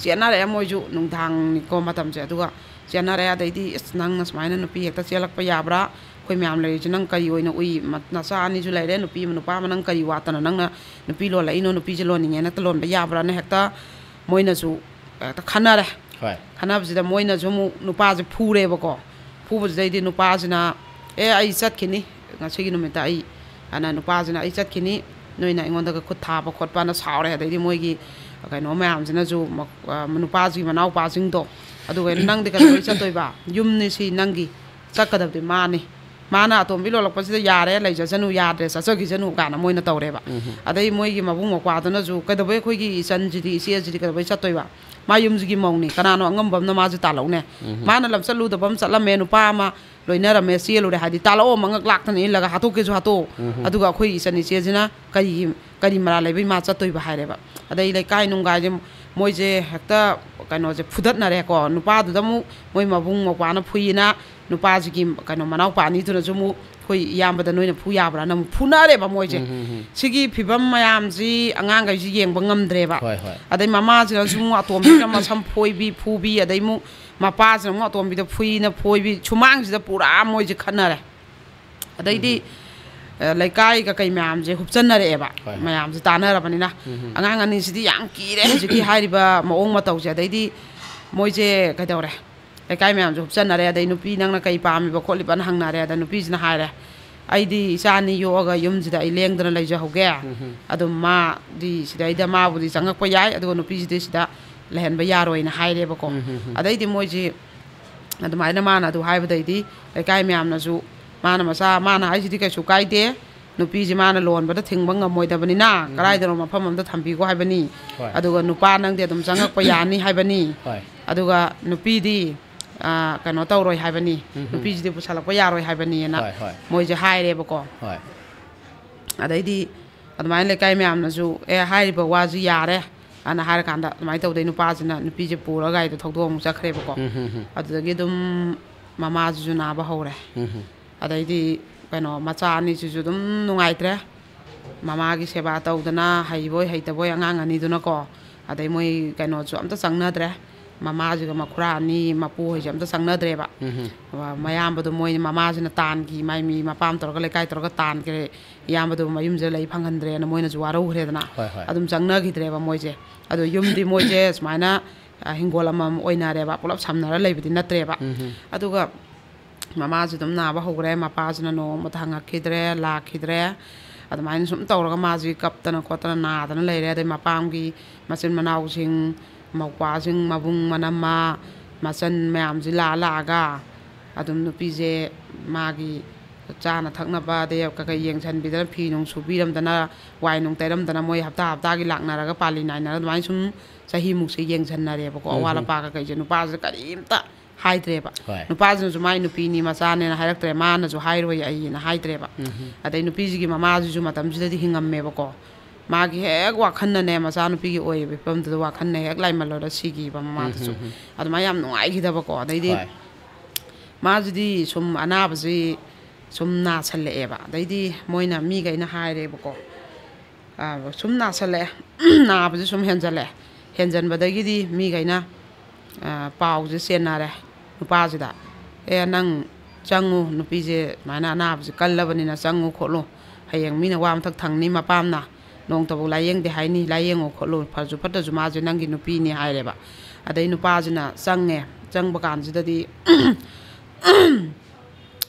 ꯆꯦꯟꯅꯔꯛꯑꯦ ꯃꯣꯏꯁꯨ, ꯅꯨꯡꯗꯥꯡꯅꯤꯀꯣ ꯃꯇꯝꯁꯦ꯫ ꯑꯗꯨꯒ ꯆꯦꯟꯅꯔꯛꯑꯦ꯫ ꯑꯗꯩꯗꯤ, "ꯑꯁ, ꯅꯪꯅ ꯁꯨꯃꯥꯏꯅ ꯅꯨꯄꯤ ꯍꯦꯛꯇ ꯆꯦꯜꯂꯛꯄ ꯌꯥꯕ꯭ꯔꯥ? ꯑꯩꯈꯣꯏ ꯃꯌꯥꯝ ꯂꯩꯔꯤꯁꯦ ꯅꯪ ꯀꯔꯤ ꯑꯣꯏꯅ ꯎꯏ? ꯃ-, ꯅꯆꯥ ꯑꯅꯤꯁꯨ ꯂꯩꯔꯦ, ꯅꯨꯄꯤ ꯑꯃ ꯅꯨꯄꯥ ꯑꯃ, ꯅꯪ ꯀꯔꯤ ꯋꯥꯠꯇꯅ ꯅꯪꯅ ꯅꯨꯄꯤ ꯂꯣꯜꯂꯛꯏꯅꯣ? ꯅꯨꯄꯤꯁꯦ ꯂꯣꯟꯅꯤꯡꯉꯦꯅ ꯍꯦꯛꯇ ꯂꯣꯟꯕ ꯌꯥꯕ꯭ꯔꯥꯅ?" ꯍꯦꯛꯇ ꯃꯣꯏꯅꯁꯨ ꯍꯦꯛꯇ ꯈꯟꯅꯔꯦ꯫ ꯍꯣꯏ꯫ ꯈꯟꯅꯕꯁꯤꯗ ꯃꯣꯏꯅꯁꯨ ꯑꯃꯨꯛ ꯅꯨꯄꯥꯁꯦ ꯐꯨꯔꯦꯕꯀꯣ꯫ ꯐꯨꯕꯁꯤꯗꯩꯗꯤ ꯅꯨꯄꯥꯁꯤꯅ, "ꯑꯦ, ꯑꯩ ꯆꯠꯈꯤꯅꯤ, ꯉꯁꯤꯒꯤ ꯅꯨꯃꯤꯠꯇ ꯑꯩ", ꯑꯅ ꯅꯨꯄꯥꯁꯤꯅ, "ꯑꯩ ꯆꯠꯈꯤꯅꯤ, ꯅꯣꯏꯅ ꯑꯩꯉꯣꯟꯗꯒ ꯈꯨꯠ ꯊꯥꯕ ꯈꯣꯠꯄꯅ" ꯁꯥꯎꯔꯦ꯫ ꯑꯗꯩꯗꯤ ꯃꯣꯏꯒꯤ ꯀꯩꯅꯣ ꯃꯌꯥꯝꯁꯤꯅꯁꯨ ꯃ-, ꯑ, ꯅꯨꯄꯥꯁꯤꯒꯤ ꯃꯅꯥꯎꯄꯥꯁꯤꯡꯗꯣ, ꯑꯗꯨꯒ, "ꯅꯪꯗꯤ ꯀꯩꯗꯧꯕꯩ ꯆꯠꯇꯣꯏꯕ? ꯌꯨꯝꯅꯤ ꯁꯤ ꯅꯪꯒꯤ, ꯆꯠꯀꯗꯕꯗꯤ ꯃꯥꯅꯤ꯫ ꯃꯥꯅ ꯑꯇꯣꯝꯕꯤ ꯂꯣꯜꯂꯛꯄꯁꯤꯗ ꯌꯥꯔꯦ, ꯂꯩꯖꯁꯅꯨ, ꯌꯥꯗ꯭ꯔꯦ, ꯆꯠꯆꯈꯤꯁꯅꯨ" ꯀꯥꯏꯅ ꯃꯣꯏꯅ ꯇꯧꯔꯦꯕ꯫ ꯑꯗꯩ ꯃꯣꯏꯒꯤ ꯃꯕꯨꯡ ꯃꯧꯄ꯭ꯋꯥꯗꯨꯅꯁꯨ, "ꯀꯩꯗꯧꯕꯩ ꯑꯩꯈꯣꯏꯒꯤ ꯏꯆꯟꯁꯤꯗꯤ, ꯏꯆꯦꯁꯤꯗꯤ ꯀꯩꯗꯧꯕꯩ ꯆꯠꯇꯣꯏꯕ? ꯃꯥ ꯌꯨꯝꯁꯤꯒꯤ ꯃꯧꯅꯤ, ꯀꯅꯥꯅꯣ ꯑꯉꯝꯕ ꯑꯃꯅ ꯃꯥꯁꯦ ꯇꯥꯜꯂꯛꯎꯅꯦ? ꯃꯥꯅ ꯂꯝꯆꯠꯂꯨꯗꯕ ꯑꯃ ꯆꯠꯂꯝꯃꯦ, ꯅꯨꯄꯥ ꯑꯃ ꯂꯣꯏꯅꯔꯝꯃꯦ, ꯆꯦꯜꯂꯨꯔꯦ ꯍꯥꯏꯗꯤ, ꯇꯥꯜꯂꯛꯑꯣ, ꯃꯉꯛ ꯂꯥꯛꯇꯅ ꯏꯜꯂꯒ ꯍꯥꯠꯇꯣꯛꯀꯦꯁꯨ ꯍꯥꯠꯇꯣꯛꯑꯣ꯫ ꯑꯗꯨꯒ ꯑꯩꯈꯣꯏ ꯏꯆꯟ ꯏꯆꯦꯁꯤꯅ ꯀꯔꯤ, ꯀꯔꯤ ꯃꯔꯥꯜ ꯂꯩꯕꯩ ꯃꯥ ꯆꯠꯇꯣꯏꯕ?" ꯍꯥꯏꯔꯦꯕ꯫ ꯑꯗꯩ ꯂꯩꯀꯥꯏ ꯅꯨꯡꯒꯥꯏꯁꯦ ꯃꯣꯏꯁꯦ ꯍꯦꯛꯇ ꯀꯩꯅꯣꯁꯦ ꯐꯨꯗꯠꯅꯔꯦꯀꯣ꯫ ꯅꯨꯄꯥꯗꯨꯗ ꯑꯃꯨꯛ ꯃꯣꯏ ꯃꯕꯨꯡ ꯃꯧꯄ꯭ꯋꯥꯅ ꯐꯨꯏꯅ, ꯅꯨꯄꯥꯁꯤꯒꯤ ꯀꯩꯅꯣ ꯃꯅꯥꯎꯄꯥ ꯑꯅꯤꯗꯨꯅꯁꯨ ꯑꯃꯨꯛ, "ꯑꯩꯈꯣꯏ ꯏꯌꯥꯝꯕꯗ ꯅꯣꯏꯅ ꯐꯨ ꯌꯥꯕ꯭ꯔꯥꯅ?" ꯑꯃꯨꯛ ꯐꯨꯅꯔꯦꯕ ꯃꯣꯏꯁꯦ꯫ ꯁꯤꯒꯤ ꯐꯤꯕꯝ ꯃꯌꯥꯝꯁꯤ ꯑꯉꯥꯡꯈꯩꯁꯤ ꯌꯦꯡꯕ ꯉꯝꯗ꯭ꯔꯦꯕ꯫ ꯍꯣꯏ, ꯍꯣꯏ꯫ ꯑꯗꯩ ꯃꯃꯥꯁꯤꯅꯁꯨ ꯑꯃꯨꯛ ꯑꯇꯣꯝꯕꯤꯁꯤꯅ ꯃꯁꯝ ꯐꯣꯏꯕꯤ, ꯐꯨꯕꯤ, ꯑꯗꯩ ꯑꯃꯨꯛ ꯃꯄꯥꯁꯤꯅ ꯑꯃꯨꯛ ꯑꯇꯣꯝꯕꯤꯗ ꯐꯨꯏꯅ ꯐꯣꯏꯕꯤ, ꯁꯨꯃꯥꯡꯁꯤꯗ ꯄꯨꯔꯥ ꯃꯣꯏꯁꯦ ꯈꯠꯅꯔꯦ꯫ ꯑꯗꯩꯗꯤ, ꯑ, ꯂꯩꯀꯥꯏꯒ ꯀꯩ ꯃꯌꯥꯝꯁꯦ ꯍꯨꯞꯆꯟꯅꯔꯛꯑꯦꯕ꯫ ꯍꯣꯏ, ꯍꯣꯏ꯫ ꯃꯌꯥꯝꯁꯦ ꯇꯥꯟꯅꯔꯕꯅꯤꯅ, ꯑꯉꯥꯡ ꯑꯅꯤꯁꯤꯗꯤ ꯌꯥꯝ ꯀꯤꯔꯦ ꯍꯧꯖꯤꯛꯀꯤ ꯍꯥꯏꯔꯤꯕ ꯃꯑꯣꯡ ꯃꯇꯧꯁꯦ꯫ ꯑꯗꯩꯗꯤ ꯃꯣꯏꯁꯦ ꯀꯩꯗꯧꯔꯦ? ꯂꯩꯀꯥꯏ ꯃꯌꯥꯝꯁꯦ ꯍꯨꯞꯆꯟꯅꯔꯦ꯫ ꯑꯗꯩ, "ꯅꯨꯄꯤ ꯅꯪꯅ ꯀꯩ ꯄꯥꯝꯃꯤꯕ ꯈꯣꯠꯂꯤꯕꯅ?" ꯍꯪꯅꯔꯦ꯫ ꯑꯗ ꯅꯨꯄꯤꯁꯤꯅ ꯍꯥꯏꯔꯦ, "ꯑꯩꯗꯤ ꯏꯆꯥ ꯑꯅꯤ ꯌꯣꯛꯑꯒ ꯌꯨꯝꯁꯤꯗ ꯑꯩ ꯂꯦꯡꯗꯅ ꯂꯩꯖꯍꯧꯒꯦ꯫ ꯑꯗꯨꯝ ꯃꯥꯗꯤ ꯁꯤꯗꯩꯗ ꯃꯥꯕꯨꯗꯤ ꯆꯪꯉꯛꯄ ꯌꯥꯏ, ꯑꯗꯨꯒ ꯅꯨꯄꯤꯁꯤꯗꯤ ꯁꯤꯗ ꯂꯩꯍꯟꯕ ꯌꯥꯔꯣꯏꯅ" ꯍꯥꯏꯔꯦꯕꯀꯣ꯫ ꯑꯗꯩꯗꯤ ꯃꯣꯏꯁꯤ ꯑꯗꯨꯃꯥꯏꯅ ꯃꯥꯅ ꯑꯗꯨ ꯍꯥꯏꯕꯗꯩꯗꯤ ꯂꯩꯀꯥꯏ ꯃꯌꯥꯝꯅꯁꯨ, ꯃꯥꯅ ꯃꯆꯥ, ꯃꯥꯅ ꯍꯥꯏꯁꯤꯗꯤ ꯀꯩꯁꯨ ꯀꯥꯏꯗꯦ, ꯅꯨꯄꯤꯁꯦ ꯃꯥꯅ ꯂꯣꯟꯕꯗ ꯊꯤꯡꯕ ꯉꯝꯃꯣꯏꯗꯕꯅꯤꯅ ꯀꯗꯥꯏꯗꯅꯣ ꯃꯐꯝ ꯑꯃꯗ ꯊꯝꯕꯤꯈꯣ ꯍꯥꯏꯕꯅꯤ꯫ ꯍꯣꯏ꯫ ꯑꯗꯨꯒ ꯅꯨꯄꯥ ꯅꯪꯗꯤ ꯑꯗꯨꯝ ꯆꯪꯉꯛꯄ ꯌꯥꯅꯤ ꯍꯥꯏꯕꯅꯤ꯫ ꯍꯣꯏ꯫ ꯑꯗꯨꯒ ꯅꯨꯄꯤꯗꯤ, ꯑ, ꯀꯩꯅꯣ ꯇꯧꯔꯣꯏ ꯍꯥꯏꯕꯅꯤ, ꯅꯨꯄꯤꯁꯤꯗꯤ ꯄꯨꯁꯜꯂꯛꯄ ꯌꯥꯔꯣꯏ ꯍꯥꯏꯕꯅꯤꯅ ꯍꯣꯏ, ꯍꯣꯏ꯫ ꯃꯣꯏꯁꯦ ꯍꯥꯏꯔꯦꯕꯀꯣ꯫ ꯍꯣꯏ꯫ ꯑꯗꯩꯗꯤ ꯑꯗꯨꯃꯥꯏꯅ ꯂꯩꯀꯥꯏ ꯃꯌꯥꯝꯅꯁꯨ, "ꯑꯦ, ꯍꯥꯏꯔꯤꯕ ꯋꯥꯁꯤ ꯌꯥꯔꯦ" ꯑꯅ ꯍꯥꯏꯔꯀꯥꯟꯗ, ꯑꯗꯨꯃꯥꯏꯅ ꯇꯧꯗꯩ ꯅꯨꯄꯥꯁꯤꯅ ꯅꯨꯄꯤꯁꯦ ꯄꯨꯔꯒ ꯒꯥꯔꯤꯗ ꯊꯧꯗꯣꯛ ꯑꯃꯨꯛ ꯆꯠꯈ꯭ꯔꯦꯕꯀꯣ꯫ ꯑꯗꯨꯗꯒꯤ ꯑꯗꯨꯝ ꯃꯃꯥꯁꯤꯁꯨ ꯅꯥꯕ ꯍꯧꯔꯦ꯫ ꯑꯗꯩꯗꯤ ꯀꯩꯅꯣ, ꯃꯆꯥ ꯑꯅꯤꯁꯤꯁꯨ ꯑꯗꯨꯝ ꯅꯨꯡꯉꯥꯏꯇ꯭ꯔꯦ꯫ ꯃꯃꯥꯒꯤ ꯁꯦꯕꯥ ꯇꯧꯗꯅ, ꯍꯩꯕꯣꯏ ꯍꯩꯇꯕꯣꯏ ꯑꯉꯥꯡ ꯑꯅꯤꯗꯨꯅꯀꯣ꯫ ꯑꯗꯩ ꯃꯣꯏ ꯀꯩꯅꯣꯁꯨ ꯑꯝꯇ ꯆꯪꯅꯗ꯭ꯔꯦ꯫ ꯃꯃꯥꯁꯤꯒ ꯃꯈꯨꯔꯥ ꯑꯅꯤ, ꯃꯄꯨ ꯍꯣꯏꯁꯦ ꯑꯝꯇ ꯆꯪꯅꯗ꯭ꯔꯦꯕ꯫ ꯃꯌꯥꯝꯕꯗꯣ ꯃꯣꯏ ꯃꯃꯥꯁꯤꯅ ꯇꯥꯟꯈꯤ, ꯃꯥꯏ ꯃꯤ ꯃꯄꯥꯝ ꯇꯧꯔꯒ, ꯂꯩꯀꯥꯏ ꯇꯧꯔꯒ ꯇꯥꯟꯈ꯭ꯔꯦ꯫ ꯏꯌꯥꯝꯕꯗꯣ ꯃꯌꯨꯝꯁꯤꯗ ꯂꯩ ꯐꯪꯍꯟꯗ꯭ꯔꯦꯅ ꯃꯣꯏꯅꯁꯨ ꯋꯥꯔꯧꯈ꯭ꯔꯦꯗꯅ꯫ ꯍꯣꯏ, ꯍꯣꯏ꯫ ꯑꯗꯨꯝ ꯆꯪꯅꯈꯤꯗ꯭ꯔꯦꯕ ꯃꯣꯏꯁꯦ꯫ ꯑꯗꯣ ꯌꯨꯝꯗꯤ ꯃꯣꯏꯁꯦ ꯁꯨꯃꯥꯏꯅ, ꯑ, ꯍꯤꯡꯒꯣꯜ ꯑꯃꯃꯝ ꯑꯣꯏꯅꯔꯦꯕ, ꯄꯨꯂꯞ ꯁꯝꯅꯔ ꯂꯩꯕꯗꯤ ꯅꯠꯇ꯭ꯔꯦꯕ꯫ ꯑꯗꯨꯒ ꯃꯃꯥꯁꯨ ꯑꯗꯨꯝ ꯅꯥꯕ ꯍꯧꯈ꯭ꯔꯦ꯫ ꯃꯄꯥꯁꯤꯅ ꯅꯣꯡꯃꯇ ꯍꯪꯉꯛꯈꯤꯗ꯭ꯔꯦ, ꯂꯥꯛꯈꯤꯗ꯭ꯔꯦ꯫ ꯑꯗꯨꯃꯥꯏꯅ ꯁꯨꯝ ꯇꯧꯔꯒ ꯃꯥꯁꯤ ꯀꯞꯇꯅ ꯈꯣꯠꯇꯅ ꯅꯥꯗꯅ ꯂꯩꯔꯦ꯫ ꯑꯗꯩ ꯃꯄꯥꯝꯒꯤ ꯃꯆꯤꯟ ꯃꯅꯥꯎꯁꯤꯡ, ꯃꯧꯄ꯭ꯋꯥꯁꯤꯡ, ꯃꯕꯨꯡ ꯃꯅꯝꯃ, ꯃꯆꯟ ꯃꯌꯥꯝꯁꯤ ꯂꯥꯛꯑ ꯂꯥꯛꯑꯒ ꯑꯗꯨꯝ ꯅꯨꯄꯤꯁꯦ ꯃꯥꯒꯤ ꯆꯥꯅ ꯊꯛꯅꯕ, ꯑꯗꯩ ꯀꯩꯀꯩ ꯌꯦꯡꯁꯟꯕꯤꯗꯅ, ꯐꯤ ꯅꯨꯡ ꯁꯨꯕꯤꯔꯝꯗꯅ, ꯋꯥꯏ ꯅꯨꯡ ꯇꯩꯔꯝꯗꯅ, ꯃꯣꯏ ꯍꯞꯇꯥ ꯍꯞꯇꯥꯒꯤ ꯂꯥꯛꯅꯔꯒ, ꯄꯥꯂꯤ ꯅꯥꯏꯅꯔꯒ ꯑꯗꯨꯃꯥꯏꯅ ꯁꯨꯝ ꯆꯍꯤꯃꯨꯛꯁꯦ ꯌꯦꯡꯁꯟꯅꯔꯦꯕꯀꯣ꯫ ꯑꯋꯥꯠ ꯑꯄꯥ ꯀꯩꯀꯩꯁꯦ ꯅꯨꯄꯥꯁꯦ ꯀꯔꯤꯝꯇ ꯍꯥꯏꯗ꯭ꯔꯦꯕ꯫ ꯍꯣꯏ꯫ ꯅꯨꯄꯥꯁꯤꯅꯁꯨ ꯃꯥꯏ ꯅꯨꯄꯤꯅꯤ, ꯃꯆꯥꯅꯦꯅ ꯍꯥꯏꯔꯛꯇ꯭ꯔꯦ, ꯃꯥꯅꯁꯨ ꯍꯥꯏꯔꯣꯏ ꯑꯩꯅ ꯍꯥꯏꯗ꯭ꯔꯦꯕ꯫ ꯑꯗꯩ ꯅꯨꯄꯤꯁꯤꯒꯤ ꯃꯃꯥꯁꯤꯁꯨ ꯃꯇꯝꯁꯤꯗꯗꯤ ꯍꯤꯡꯉꯝꯃꯦꯕꯀꯣ꯫ ꯃꯥꯒꯤ ꯍꯦꯛ ꯋꯥꯈꯜꯅꯅꯦ, ꯃꯆꯥꯅꯨꯄꯤꯒꯤ ꯑꯣꯏꯔꯤꯕ ꯐꯤꯕꯝꯗꯨꯗ ꯋꯥꯈꯜꯅ ꯍꯦꯛ ꯂꯥꯏꯃꯜꯂꯣꯗ ꯁꯤꯈꯤꯕ ꯃꯃꯥꯗꯨꯁꯨ꯫ ꯑꯗꯨꯃꯥꯏꯅ ꯌꯥꯝ ꯅꯨꯡꯉꯥꯏꯈꯤꯗꯕꯀꯣ꯫ ꯑꯗꯩꯗꯤ ꯍꯣꯏ꯫ ꯃꯥꯁꯤꯗꯤ ꯁꯨꯝ ꯑꯅꯥꯕꯁꯤ ꯁꯨꯝ ꯅꯥꯁꯜꯂꯛꯑꯦꯕ꯫ ꯑꯗꯩꯗꯤ ꯃꯣꯏꯅ, ꯃꯤꯈꯩꯅ ꯍꯥꯏꯔꯦꯕꯀꯣ, ꯑ, ꯁꯨꯝ ꯅꯥꯁꯜꯂꯛꯑꯦ, ꯅꯥꯕꯁꯤ ꯁꯨꯝ ꯍꯦꯟꯖꯜꯂꯛꯑꯦ꯫ ꯍꯦꯟꯖꯟꯕꯗꯒꯤꯗꯤ ꯃꯤꯈꯩꯅ, ꯑ, ꯄꯥꯎꯁꯦ ꯆꯦꯟꯅꯔꯦ ꯅꯨꯄꯥꯁꯤꯗ, "ꯑꯦ, ꯅꯪ ꯆꯪꯉꯨ, ꯅꯨꯄꯤꯁꯦ ꯁꯨꯃꯥꯏꯅ ꯑꯅꯥꯕꯁꯦ ꯀꯜꯂꯕꯅꯤꯅ ꯆꯪꯉꯨ ꯈꯣꯠꯂꯨ, ꯍꯌꯦꯡ ꯃꯤꯅ ꯋꯥ ꯃꯊꯛ ꯊꯪꯅꯤ, ꯃꯄꯥꯝꯅ ꯅꯣꯡꯇꯕꯨ ꯂꯥꯏꯌꯦꯡꯗꯦ ꯍꯥꯏꯅꯤ, ꯂꯥꯏꯌꯦꯡꯉꯨ ꯈꯣꯠꯂꯨ, ꯐꯔꯁꯨ ꯐꯠꯇ꯭ꯔꯁꯨ ꯃꯥꯁꯦ ꯅꯪꯒꯤ ꯅꯨꯄꯤꯅꯤ" ꯍꯥꯏꯔꯦꯕ꯫ ꯑꯗꯩ ꯅꯨꯄꯥꯁꯤꯅ ꯆꯪꯉꯦ꯫ ꯆꯪꯕ ꯀꯥꯟꯁꯤꯗꯗꯤ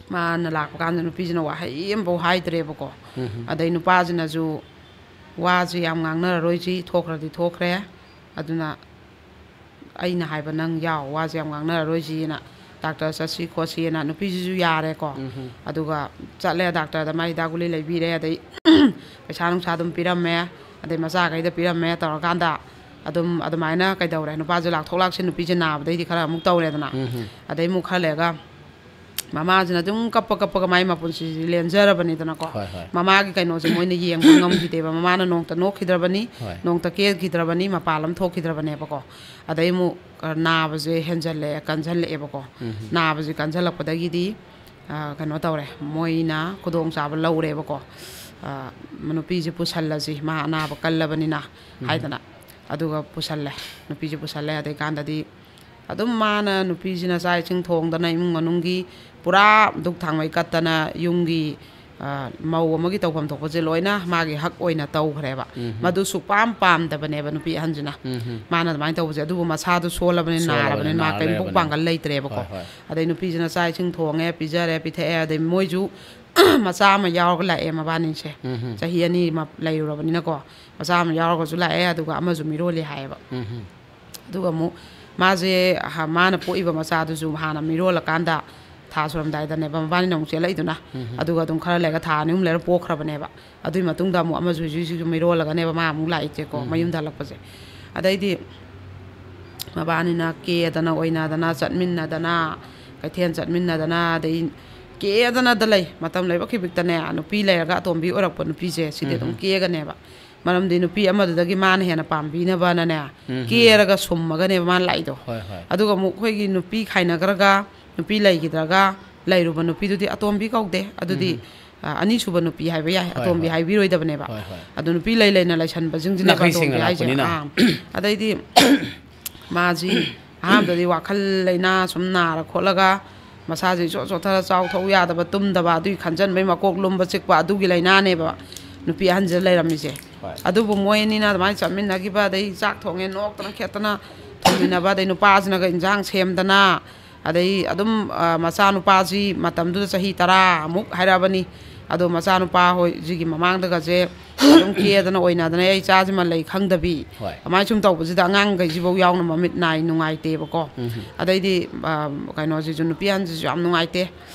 ꯃꯥꯅ ꯂꯥꯛꯄ ꯀꯥꯟꯗ ꯅꯨꯄꯤꯁꯤꯅ ꯋꯥꯍꯩ ꯑꯃꯐꯥꯎ ꯍꯥꯏꯗ꯭ꯔꯦꯕꯀꯣ꯫ ꯑꯗꯩ ꯅꯨꯄꯥꯁꯤꯅꯁꯨ ꯋꯥꯁꯤ ꯌꯥꯝ ꯉꯥꯡꯅꯔꯔꯣꯏꯁꯤ, ꯊꯣꯛꯈ꯭ꯔꯗꯤ ꯊꯣꯛꯈ꯭ꯔꯦ, ꯑꯗꯨꯅ ꯑꯩꯅ ꯍꯥꯏꯕ ꯅꯪ ꯌꯥꯎ, ꯋꯥꯁꯦ ꯌꯥꯝ ꯉꯥꯡꯅꯔꯔꯣꯏꯁꯤꯅ ꯗꯥꯛꯇꯔ ꯆꯠꯁꯤ ꯈꯣꯠꯁꯤꯅ ꯅꯨꯄꯤꯁꯤꯁꯨ ꯌꯥꯔꯦꯀꯣ꯫ ꯑꯗꯨꯒ ꯆꯠꯂꯦ, ꯗꯥꯛꯇꯔꯗ ꯃꯥꯏ ꯍꯤꯗꯥꯛ ꯒꯨꯂꯤ ꯂꯩꯕꯤꯔꯦ, ꯑꯗꯩ ꯄꯩꯁꯥ ꯅꯨꯡꯁꯥ ꯑꯗꯨꯝ ꯄꯤꯔꯝꯃꯦ, ꯑꯗꯩ ꯃꯆꯥꯈꯩꯗ ꯄꯤꯔꯝꯃꯦ ꯇꯧꯔꯀꯥꯟꯗ ꯑꯗꯨꯝ ꯑꯗꯨꯃꯥꯏꯅ ꯀꯩꯗꯧꯔꯦ, ꯅꯨꯄꯥꯁꯦ ꯂꯥꯛꯊꯣꯛ ꯂꯥꯛꯁꯤꯟ ꯅꯨꯄꯤꯁꯦ ꯅꯥꯕꯗꯩꯗꯤ ꯈꯔ ꯑꯃꯨꯛ ꯇꯧꯔꯦꯗꯅ꯫ ꯑꯗꯩ ꯑꯃꯨꯛ ꯈꯔ ꯂꯩꯔꯒ ꯃꯃꯥꯁꯤꯅ ꯑꯗꯨꯝ ꯀꯞꯄ ꯀꯞꯄꯒ ꯃꯥꯏ ꯃꯄꯨꯟꯁꯤꯁꯤ ꯂꯦꯟꯖꯔꯕꯅꯤꯗꯅꯀꯣ꯫ ꯍꯣꯏ, ꯍꯣꯏ꯫ ꯃꯃꯥꯒꯤ ꯀꯩꯅꯣꯁꯦ ꯃꯣꯏꯅ ꯌꯦꯡꯕ ꯉꯝꯈꯤꯗꯦꯕ꯫ ꯃꯃꯥꯅ ꯅꯣꯡꯇ ꯅꯣꯛꯈꯤꯗ꯭ꯔꯕꯅꯤ, ꯍꯣꯏ꯫ ꯅꯣꯡꯇ ꯀꯦꯈꯤꯗ꯭ꯔꯕꯅꯤ, ꯃꯄꯥꯟ ꯂꯝ ꯊꯣꯛꯈꯤꯗ꯭ꯔꯕꯅꯦꯕꯀꯣ꯫ ꯑꯗꯩ ꯑꯃꯨꯛ, ꯑ, ꯅꯥꯕꯁꯦ ꯍꯦꯟꯖꯜꯂꯛꯑꯦ, ꯀꯟꯖꯜꯂꯛꯑꯦꯕꯀꯣ꯫ ꯅꯥꯕꯁꯦ ꯀꯟꯖꯜꯂꯛꯄꯗꯒꯤꯗꯤ, ꯑ, ꯀꯩꯅꯣ ꯇꯧꯔꯦ, ꯃꯣꯏꯅ ꯈꯨꯗꯣꯡꯆꯥꯕ ꯂꯧꯔꯦꯕꯀꯣ꯫ ꯑ, ꯅꯨꯄꯤꯁꯦ ꯄꯨꯁꯜꯂꯁꯤ, ꯃꯥ ꯑꯅꯥꯕ ꯀꯜꯂꯕꯅꯤꯅ ꯍꯥꯏꯗꯅ꯫ ꯑꯗꯨꯒ ꯄꯨꯁꯜꯂꯦ, ꯅꯨꯄꯤꯁꯦ ꯄꯨꯁꯜꯂꯦ꯫ ꯑꯗꯩꯀꯥꯟꯗꯗꯤ ꯑꯗꯨꯝ ꯃꯥꯅ, ꯅꯨꯄꯤꯁꯤꯅ ꯆꯥꯛ ꯏꯁꯤꯡ ꯊꯣꯡꯗꯅ, ꯏꯃꯨꯡ ꯃꯅꯨꯡꯒꯤ ꯄꯨꯔꯥ ꯗꯨꯛ ꯊꯥꯡꯃꯩ ꯀꯠꯇꯅ, ꯌꯨꯝꯒꯤ, ꯑ, ꯃꯧ ꯑꯃꯒꯤ ꯇꯧꯐꯝ ꯊꯣꯛꯄꯁꯦ ꯂꯣꯏꯅ ꯃꯥꯒꯤ ꯍꯛ ꯑꯣꯏꯅ ꯇꯧꯈ꯭ꯔꯦꯕ꯫ ꯃꯗꯨ ꯁꯨꯛꯄꯥꯝ ꯄꯥꯝꯗꯕꯅꯦꯕ ꯅꯨꯄꯤ ꯑꯍꯟꯁꯤꯅ꯫ ꯃꯥꯅ ꯑꯗꯨꯃꯥꯏꯅ ꯇꯧꯕꯁꯦ꯫ ꯑꯗꯨꯕꯨ ꯃꯁꯥꯗꯨ ꯁꯣꯜꯂꯕꯅꯤꯅ, ꯁꯣꯜꯂꯕꯅꯤꯅ ꯅꯥꯔꯕꯅꯤꯅ ꯃꯥ ꯅꯥꯔ ꯀꯔꯤꯝꯐꯥꯎ ꯂꯩꯔꯕꯅꯤꯅ꯫ ꯄꯥꯡꯒꯜ ꯂꯩꯇ꯭ꯔꯦꯕꯀꯣ꯫ ꯍꯣꯏ, ꯍꯣꯏ꯫ ꯑꯗꯩ ꯅꯨꯄꯤꯁꯤꯅ ꯆꯥꯛ ꯏꯁꯤꯡ ꯊꯣꯡꯉꯦ, ꯄꯤꯖꯔꯦ, ꯄꯤꯊꯛꯑꯦ꯫ ꯑꯗꯩ ꯃꯣꯏꯁꯨ ꯃꯆꯥ ꯑꯃ ꯌꯥꯎꯔꯒ ꯂꯥꯛꯑꯦ ꯃꯕꯥꯅꯤꯁꯦ꯫ ꯆꯍꯤ ꯑꯅꯤ ꯑꯃ ꯂꯩꯔꯨꯔꯕꯅꯤꯅꯀꯣ꯫ ꯃꯆꯥ ꯑꯃ ꯌꯥꯎꯔꯒꯁꯨ ꯂꯥꯛꯑꯦ, ꯑꯗꯨꯒ ꯑꯃꯁꯨ ꯃꯤꯔꯣꯜꯂꯤ ꯍꯥꯏꯌꯦꯕ꯫ ꯑꯗꯨꯒ ꯑꯃꯨꯛ ꯃꯥꯁꯦ, ꯍ-, ꯃꯥꯅ ꯄꯣꯛꯏꯕ ꯃꯆꯥꯗꯨꯁꯨ ꯍꯥꯟꯅ ꯃꯤꯔꯣꯜꯂꯀꯥꯟꯗ ꯊꯥ ꯁꯨꯔꯝꯗꯥꯏꯗꯅꯦꯕ ꯃꯕꯥꯅꯤꯅ ꯑꯃꯨꯛ ꯆꯦꯜꯂꯛꯏꯗꯨꯅ꯫ ꯑꯗꯨꯒ ꯑꯗꯨꯝ ꯈꯔ ꯂꯩꯔꯒ ꯊꯥ ꯑꯅꯤ ꯑꯍꯨꯝ ꯂꯩꯔ ꯄꯣꯛꯈ꯭ꯔꯕꯅꯦꯕ꯫ ꯑꯗꯨꯒꯤ ꯃꯇꯨꯡꯗ ꯑꯃꯨꯛ ꯑꯃꯁꯨ ꯍꯧꯖꯤꯛ ꯍꯧꯖꯤꯛꯁꯨ ꯃꯤꯔꯣꯜꯂꯒꯅꯦꯕ ꯃꯥ ꯑꯃꯨꯛ ꯂꯥꯛꯏꯁꯦꯀꯣ, ꯃꯌꯨꯝꯗ ꯍꯜꯂꯛꯄꯁꯦ꯫ ꯑꯗꯩꯗꯤ ꯃꯕꯥꯅꯤꯅ ꯀꯦꯗꯅ ꯑꯣꯏꯅꯗꯅ ꯆꯠꯃꯤꯟꯅꯗꯅ, ꯀꯩꯊꯦꯜ ꯆꯠꯃꯤꯟꯅꯗꯅ, ꯑꯗꯩ ꯀꯦꯗꯅꯗ ꯂꯩ꯫ ꯃꯇꯝ ꯂꯩꯕ ꯈꯤꯕꯤꯛꯇꯅꯦ, ꯅꯨꯄꯤ ꯂꯩꯔꯒ ꯑꯇꯣꯝꯕꯤ ꯑꯣꯏꯔꯛꯄ ꯅꯨꯄꯤꯁꯦ ꯁꯤꯗꯤ ꯑꯗꯨꯝ ꯀꯦꯒꯅꯦꯕ꯫ ꯃꯔꯝꯗꯤ ꯅꯨꯄꯤ ꯑꯃꯗꯨꯗꯒꯤ ꯃꯥꯅ ꯍꯦꯟꯅ ꯄꯥꯝꯕꯤꯅꯕꯅꯅꯦ, ꯀꯦꯔꯒ ꯁꯨꯝꯃꯒꯅꯦꯕ ꯃꯥꯅ ꯂꯥꯛꯏꯗꯣ꯫ ꯍꯣꯏ, ꯍꯣꯏ꯫ ꯑꯗꯨꯒ ꯑꯃꯨꯛ ꯑꯩꯈꯣꯏꯒꯤ ꯅꯨꯄꯤ ꯈꯥꯏꯅꯈ꯭ꯔꯒ, ꯅꯨꯄꯤ ꯂꯩꯈꯤꯗ꯭ꯔꯒ ꯂꯩꯔꯨꯕ ꯅꯨꯄꯤꯗꯨꯗꯤ ꯑꯇꯣꯝꯕꯤ ꯀꯧꯗꯦ꯫ ꯑꯗꯨꯗꯤ, ꯑ, ꯑꯅꯤꯁꯨꯕ ꯅꯨꯄꯤ ꯍꯥꯏꯕ ꯌꯥꯏ, ꯍꯣꯏ, ꯑꯇꯣꯝꯕꯤ ꯍꯣꯏ꯫ ꯍꯥꯏꯕꯤꯔꯣꯏꯗꯕꯅꯦꯕ꯫ ꯍꯣꯏ, ꯍꯣꯏ꯫ ꯑꯗꯨ ꯅꯨꯄꯤ ꯂꯩ ꯂꯩꯅ ꯂꯩꯁꯟꯕꯁꯤꯡꯁꯤꯅꯦꯕ ꯅꯥꯈꯩ ꯑꯇꯣꯝꯕꯤ ꯍꯥꯏꯁꯦ꯫ ꯁꯦꯡꯅꯔꯛꯄꯅꯤꯅ꯫ ꯑꯥ꯫ ꯑꯗꯩꯗꯤ ꯃꯥꯁꯤ ꯑꯍꯥꯟꯕꯗꯗꯤ ꯋꯥꯈꯜ ꯂꯩꯅꯥ ꯁꯨꯝ ꯅꯥꯔ ꯈꯣꯠꯂꯒ ꯃꯁꯥꯁꯦ ꯏꯆꯣꯠ ꯆꯣꯠꯊꯔ ꯆꯥꯎ ꯊꯛꯎ ꯌꯥꯗꯕ, ꯇꯨꯝꯗꯕ, ꯑꯗꯨꯒꯤ ꯈꯟꯖꯟꯕꯩ ꯃꯀꯣꯛ ꯂꯨꯝꯕ ꯆꯤꯛꯄ ꯑꯗꯨꯒꯤ ꯂꯥꯏꯅꯥꯅꯦꯕ ꯅꯨꯄꯤ ꯑꯍꯟꯁꯤꯗ ꯂꯩꯔꯝꯃꯤꯁꯦ꯫ ꯍꯣꯏ꯫ ꯑꯗꯨꯕꯨ ꯃꯣꯏ ꯑꯅꯤꯅ ꯑꯗꯨꯃꯥꯏꯅ ꯆꯠꯃꯤꯟꯅꯈꯤꯕ, ꯑꯗꯩ ꯆꯥꯛ ꯊꯣꯡꯉꯦ ꯅꯣꯛꯇꯅ ꯈꯦꯠꯇꯅ ꯊꯣꯡꯃꯤꯟꯅꯕ, ꯑꯗꯩ ꯅꯨꯄꯥꯁꯤꯅꯒ ꯏꯟꯁꯥꯡ ꯁꯦꯝꯗꯅ, ꯑꯗꯩ ꯑꯗꯨꯝ, ꯑ, ꯃꯆꯥꯅꯨꯄꯥꯁꯤ ꯃꯇꯝꯗꯨꯗ ꯆꯍꯤ ꯇꯔꯥꯃꯨꯛ ꯍꯥꯏꯔꯛꯑꯕꯅꯤ꯫ ꯑꯗꯣ ꯃꯆꯥꯅꯨꯄꯥ ꯍꯣꯏꯁꯤꯒꯤ ꯃꯃꯥꯡꯗꯒꯁꯦ ꯑꯗꯨꯝ ꯀꯦꯗꯅ ꯑꯣꯏꯅꯗꯅ, "ꯑꯩ ꯏꯆꯥꯁꯤꯃ ꯂꯩ ꯈꯪꯗꯕꯤ", ꯍꯣꯏ꯫ ꯑꯗꯨꯃꯥꯏꯅ ꯁꯨꯝ ꯇꯧꯕꯁꯤꯗ ꯑꯉꯥꯡꯈꯩꯁꯤꯐꯧ ꯌꯥꯎꯅ ꯃꯃꯤꯠ ꯅꯥꯏ, ꯅꯨꯡꯉꯥꯏꯇꯦꯕꯀꯣ꯫ ꯎꯝ꯫ ꯑꯗꯩꯗꯤ ꯑ, ꯀꯩꯅꯣꯁꯤꯁꯨ, ꯅꯨꯄꯤ ꯑꯍꯟꯁꯤꯁꯨ ꯌꯥꯝ ꯅꯨꯡꯉꯥꯏꯇꯦ꯫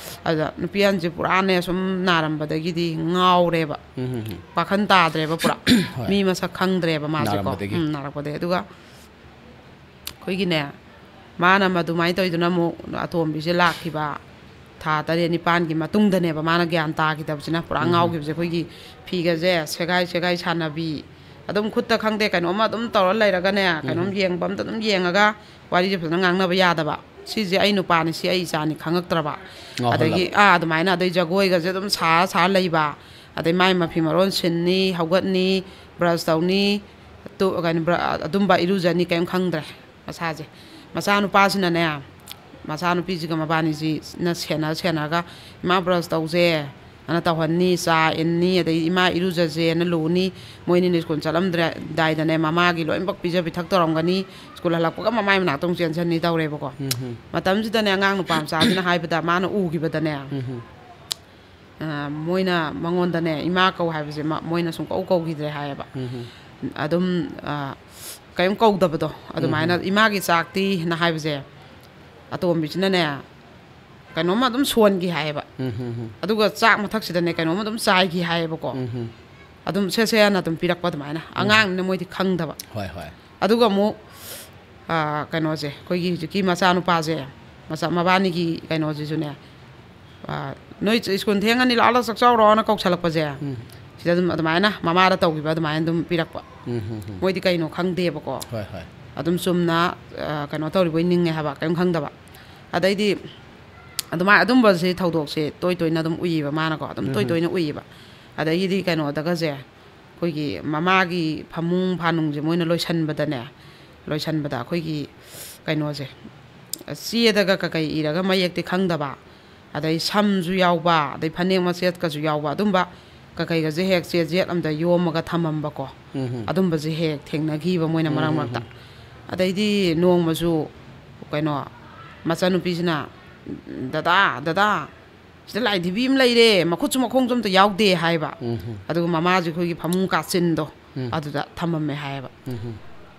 ꯑꯗ ꯅꯨꯄꯤ ꯑꯍꯟꯁꯤ ꯄꯨꯔꯥꯅꯦ, ꯁꯨꯝ ꯅꯥꯔꯝꯕꯗꯒꯤꯗꯤ ꯉꯥꯎꯔꯦꯕ, ꯎꯝ, ꯎꯝ, ꯎꯝ꯫ ꯋꯥꯈꯜ ꯇꯥꯗ꯭ꯔꯦꯕ ꯄꯨꯔꯥ꯫ ꯍꯣꯏ꯫ ꯃꯤ ꯃꯁꯛ ꯈꯪꯗ꯭ꯔꯦꯕ ꯃꯥꯁꯦꯀꯣ꯫ ꯅꯥꯔꯝꯕꯗꯒꯤ꯫ ꯎꯝ, ꯅꯥꯔꯛꯄꯗꯒꯤ꯫ ꯑꯗꯨꯒ ꯑꯩꯈꯣꯏꯒꯤꯅꯦ, ꯃꯥꯅ ꯃꯗꯨꯃꯥꯏꯅ ꯇꯧꯔꯤꯗꯨꯅ ꯑꯃꯨꯛ ꯑꯇꯣꯝꯕꯤꯁꯦ ꯂꯥꯛꯈꯤꯕ ꯊꯥ ꯇꯔꯦꯠ ꯅꯤꯄꯥꯟꯒꯤ ꯃꯇꯨꯡꯗꯅꯦꯕ ꯃꯥꯅ ꯒ꯭ꯌꯥꯟ ꯇꯥꯈꯤꯗꯕꯁꯤꯅ, ꯄꯨꯔꯥ ꯎꯝ꯫ ꯉꯥꯎꯈꯤꯕꯁꯦ꯫ ꯑꯩꯈꯣꯏꯒꯤ ꯐꯤꯒꯁꯦ ꯁꯦꯒꯥꯏ ꯁꯦꯒꯥꯏ ꯁꯥꯟꯅꯕꯤ, ꯑꯗꯨꯝ ꯈꯨꯠꯇ ꯈꯪꯗꯦ, ꯀꯩꯅꯣꯝꯃ ꯑꯗꯨꯝ ꯇꯧꯔ ꯂꯩꯔꯒꯅꯦ, ꯀꯩꯅꯣꯝ ꯎꯝ꯫ ꯌꯦꯡꯕ ꯑꯝꯇ ꯑꯗꯨꯝ ꯌꯦꯡꯉꯒ ꯋꯥꯔꯤꯁꯦ ꯐꯖꯅ ꯉꯥꯡꯅꯕ ꯌꯥꯗꯕ꯫ "ꯁꯤꯁꯦ ꯑꯩ ꯅꯨꯄꯥꯅꯤ, ꯁꯤ ꯑꯩ ꯏꯆꯥꯅꯤ" ꯈꯪꯉꯛꯇ꯭ꯔꯕ꯫ ꯉꯥꯎꯍꯜꯂꯕ꯫ ꯑꯗꯒꯤ, ꯑꯥ, ꯑꯗꯨꯃꯥꯏꯅ, ꯑꯗꯩ ꯖꯒꯣꯏꯒꯁꯦ ꯑꯗꯨꯝ ꯁꯥꯔ ꯁꯥꯔ ꯂꯩꯕ, ꯑꯗꯩ ꯃꯥꯏ ꯃꯐꯤ ꯃꯔꯣꯟ ꯁꯤꯟꯅꯤ, ꯍꯧꯒꯠꯅꯤ, ꯕ꯭ꯔꯁ ꯇꯧꯅꯤ, ꯇꯨ-, ꯀꯩꯅꯣ, ꯕ꯭ꯔ-, ꯑꯗꯨꯝꯕ ꯏꯔꯨꯖꯅꯤ, ꯀꯔꯤꯝ ꯈꯪꯗ꯭ꯔꯦ ꯃꯁꯥꯁꯦ꯫ ꯃꯆꯥꯅꯨꯄꯥꯁꯤꯅꯅꯦ, ꯃꯆꯥꯅꯨꯄꯤꯁꯤꯒ ꯃꯕꯥꯅꯤꯁꯤꯅ ꯁꯦꯟꯅ ꯁꯦꯟꯅꯔꯒ, "ꯏꯃꯥ, ꯕ꯭ꯔꯁ ꯇꯧꯁꯦ" ꯑꯅ ꯇꯧꯍꯟꯅꯤ, ꯆꯥ ꯏꯟꯅꯤ, ꯑꯗꯩ "ꯏꯃꯥ, ꯏꯔꯨꯖꯁꯦꯅ" ꯂꯨꯅꯤ꯫ ꯃꯣꯏꯅꯤꯅ ꯁ꯭ꯀꯨꯜ ꯆꯠꯂꯝꯗ꯭ꯔꯦꯗꯥꯏꯗꯅꯦ, ꯃꯃꯥꯒꯤ ꯂꯣꯏꯅꯃꯛ ꯄꯤꯖ ꯄꯤꯊꯛ ꯇꯧꯔꯝꯒꯅꯤ꯫ ꯁ꯭ꯀꯨꯜ ꯍꯜꯂꯛꯄꯒ ꯃꯃꯥꯏ ꯃꯅꯥꯛꯇ ꯑꯃꯨꯛ ꯆꯦꯟꯁꯤꯟꯅꯤ ꯇꯧꯔꯦꯕꯀꯣ꯫ ꯎꯝ, ꯎꯝ꯫ ꯃꯇꯝꯁꯤꯗꯅꯦ, ꯑꯉꯥꯡ ꯅꯨꯄꯥ ꯃꯆꯥꯁꯤꯅ ꯍꯥꯏꯕꯗ, ꯃꯥꯅ ꯎꯈꯤꯕꯗꯅꯦ, ꯎꯝ, ꯎꯝ꯫ ꯑ, ꯃꯣꯏꯅ ꯃꯉꯣꯟꯗꯅꯦ, "ꯏꯃꯥ" ꯀꯧ ꯍꯥꯏꯕꯁꯦ ꯃ-, ꯃꯣꯏꯅ ꯁꯨꯡꯀꯧ ꯀꯧꯈꯤꯗ꯭ꯔꯦ ꯍꯥꯏꯌꯦꯕ꯫ ꯎꯝ, ꯎꯝ꯫ ꯑꯗꯨꯝ, ꯑ, ꯀꯔꯤꯝ ꯀꯧꯗꯕꯗꯣ ꯑꯗꯨꯃꯥꯏꯅ꯫ ꯎꯝ꯫ "ꯏꯃꯥꯒꯤ ꯆꯥꯛꯇꯤ?" ꯅ ꯍꯥꯏꯕꯁꯦ, ꯑꯇꯣꯝꯕꯤꯁꯤꯅꯅꯦ, ꯀꯩꯅꯣꯝꯃ ꯑꯗꯨꯝ ꯁꯣꯟꯈꯤ ꯍꯥꯏꯌꯦꯕ꯫ ꯎꯝ, ꯎꯝ, ꯎꯝ꯫ ꯑꯗꯨꯒ ꯆꯥꯛ ꯃꯊꯛꯁꯤꯗꯅꯦ, ꯀꯩꯅꯣꯝꯃ ꯑꯗꯨꯝ ꯆꯥꯏꯈꯤ ꯍꯥꯏꯌꯦꯕꯀꯣ꯫ ꯎꯝ, ꯎꯝ꯫ ꯑꯗꯨꯝ ꯁꯦ ꯁꯦ ꯍꯥꯏꯅ ꯑꯗꯨꯝ ꯄꯤꯔꯛꯄ ꯑꯗꯨꯃꯥꯏꯅ꯫ ꯑꯉꯥꯡꯅꯤꯅ ꯃꯣꯏꯗꯤ ꯈꯪꯗꯕ꯫ ꯍꯣꯏ, ꯍꯣꯏ꯫ ꯑꯗꯨꯒ ꯑꯃꯨꯛ, ꯑ, ꯀꯩꯅꯣꯁꯦ, ꯑꯩꯈꯣꯏꯒꯤ ꯍꯧꯖꯤꯛꯀꯤ ꯃꯆꯥꯅꯨꯄꯥꯁꯦ, ꯃꯆꯥ, ꯃꯕꯥꯅꯤꯒꯤ ꯀꯩꯅꯣꯁꯤꯁꯨꯅꯦ, ꯑ, "ꯅꯣꯏ ꯁ꯭ꯀꯨꯜ ꯊꯦꯡꯉꯅꯤ, ꯂꯥꯛꯑꯣ, ꯆꯥꯛ ꯆꯥꯎꯔꯣꯅ" ꯀꯧꯁꯜꯂꯛꯄꯁꯦ, ꯎꯝ꯫ ꯁꯤꯗ ꯑꯗꯨꯝ ꯑꯗꯨꯃꯥꯏꯅ ꯃꯃꯥꯗ ꯇꯧꯈꯤꯕ ꯑꯗꯨꯃꯥꯏꯅ ꯑꯗꯨꯝ ꯄꯤꯔꯛꯄ꯫ ꯎꯝ, ꯎꯝ, ꯎꯝ꯫ ꯃꯣꯏꯗꯤ ꯀꯩꯅꯣ ꯈꯪꯗꯦꯕꯀꯣ꯫ ꯍꯣꯏ, ꯍꯣꯏ꯫ ꯑꯗꯨꯝ ꯆꯨꯝꯅ, ꯑ, ꯀꯩꯅꯣ ꯇꯧꯔꯤꯕꯣꯏ ꯅꯤꯡꯉꯦ ꯍꯥꯏꯕ, ꯀꯔꯤꯝ ꯈꯪꯗꯕ꯫ ꯑꯗꯩꯗꯤ ꯑꯗꯨꯃꯥꯏꯅ ꯑꯗꯨꯝꯕꯁꯤ, ꯊꯧꯗꯣꯛꯁꯦ ꯇꯣꯏ ꯇꯣꯏꯅ ꯑꯗꯨꯝ ꯎꯏꯌꯦꯕ ꯃꯥꯅꯀꯣ, ꯑꯗꯨꯝ ꯇꯣꯏ ꯎꯝ꯫ ꯇꯣꯏꯅ ꯎꯏꯌꯦꯕ꯫ ꯑꯗꯒꯤꯗꯤ ꯀꯩꯅꯣꯗꯒꯁꯦ, ꯑꯩꯈꯣꯏꯒꯤ ꯃꯃꯥꯒꯤ ꯐꯃꯨꯡ ꯐꯥꯅꯨꯡꯁꯦ ꯃꯣꯏꯅ ꯂꯣꯏꯁꯟꯕꯗꯅꯦ, ꯂꯣꯏꯁꯟꯕꯗ ꯑꯩꯈꯣꯏꯒꯤ ꯀꯩꯅꯣꯁꯦ, ꯆꯦꯗꯒ ꯀꯀꯩ ꯏꯔꯒ ꯃꯌꯦꯛꯇꯤ ꯈꯪꯗꯕ, ꯑꯗꯩ ꯁꯝꯁꯨ ꯌꯥꯎꯕ, ꯑꯗꯩ ꯐꯅꯦꯛ ꯃꯆꯦꯠꯀꯁꯨ ꯌꯥꯎꯕ, ꯑꯗꯨꯝꯕ ꯀꯀꯩꯒꯁꯦ ꯍꯦꯛ ꯆꯦꯖꯦꯠ ꯑꯝꯗ ꯌꯣꯝꯃꯒ ꯊꯝꯃꯝꯕꯀꯣ꯫ ꯎꯝ, ꯎꯝ꯫ ꯑꯗꯨꯝꯕꯁꯦ ꯍꯦꯛ ꯊꯦꯡꯅꯈꯤꯕ ꯃꯣꯏꯅ ꯃꯔꯛ ꯎꯝ, ꯎꯝ, ꯃꯔꯛꯇ꯫ ꯎꯝ꯫ ꯑꯗꯩꯗꯤ ꯅꯣꯡꯃꯁꯨ ꯀꯩꯅꯣ, ꯃꯆꯥꯅꯨꯄꯤꯁꯤꯅ, "ꯗꯗꯥ, ꯗꯗꯥ, ꯁꯤꯗ ꯂꯥꯏꯙꯤꯕꯤ ꯑꯃ ꯂꯩꯔꯦ, ꯃꯈꯨꯠꯁꯨ ꯃꯈꯣꯡꯁꯨ ꯑꯝꯇ ꯌꯥꯎꯗꯦ ꯍꯥꯏꯕ꯫ ꯎꯝ꯫ ꯑꯗꯨꯒ ꯃꯃꯥꯁꯦ ꯑꯩꯈꯣꯏꯒꯤ ꯐꯃꯨꯡ ꯀꯥꯆꯤꯟꯗꯣ, ꯎꯝ꯫ ꯑꯗꯨꯗ ꯊꯝꯃꯝꯃꯦ ꯍꯥꯏꯌꯦꯕ꯫ ꯎꯝ꯫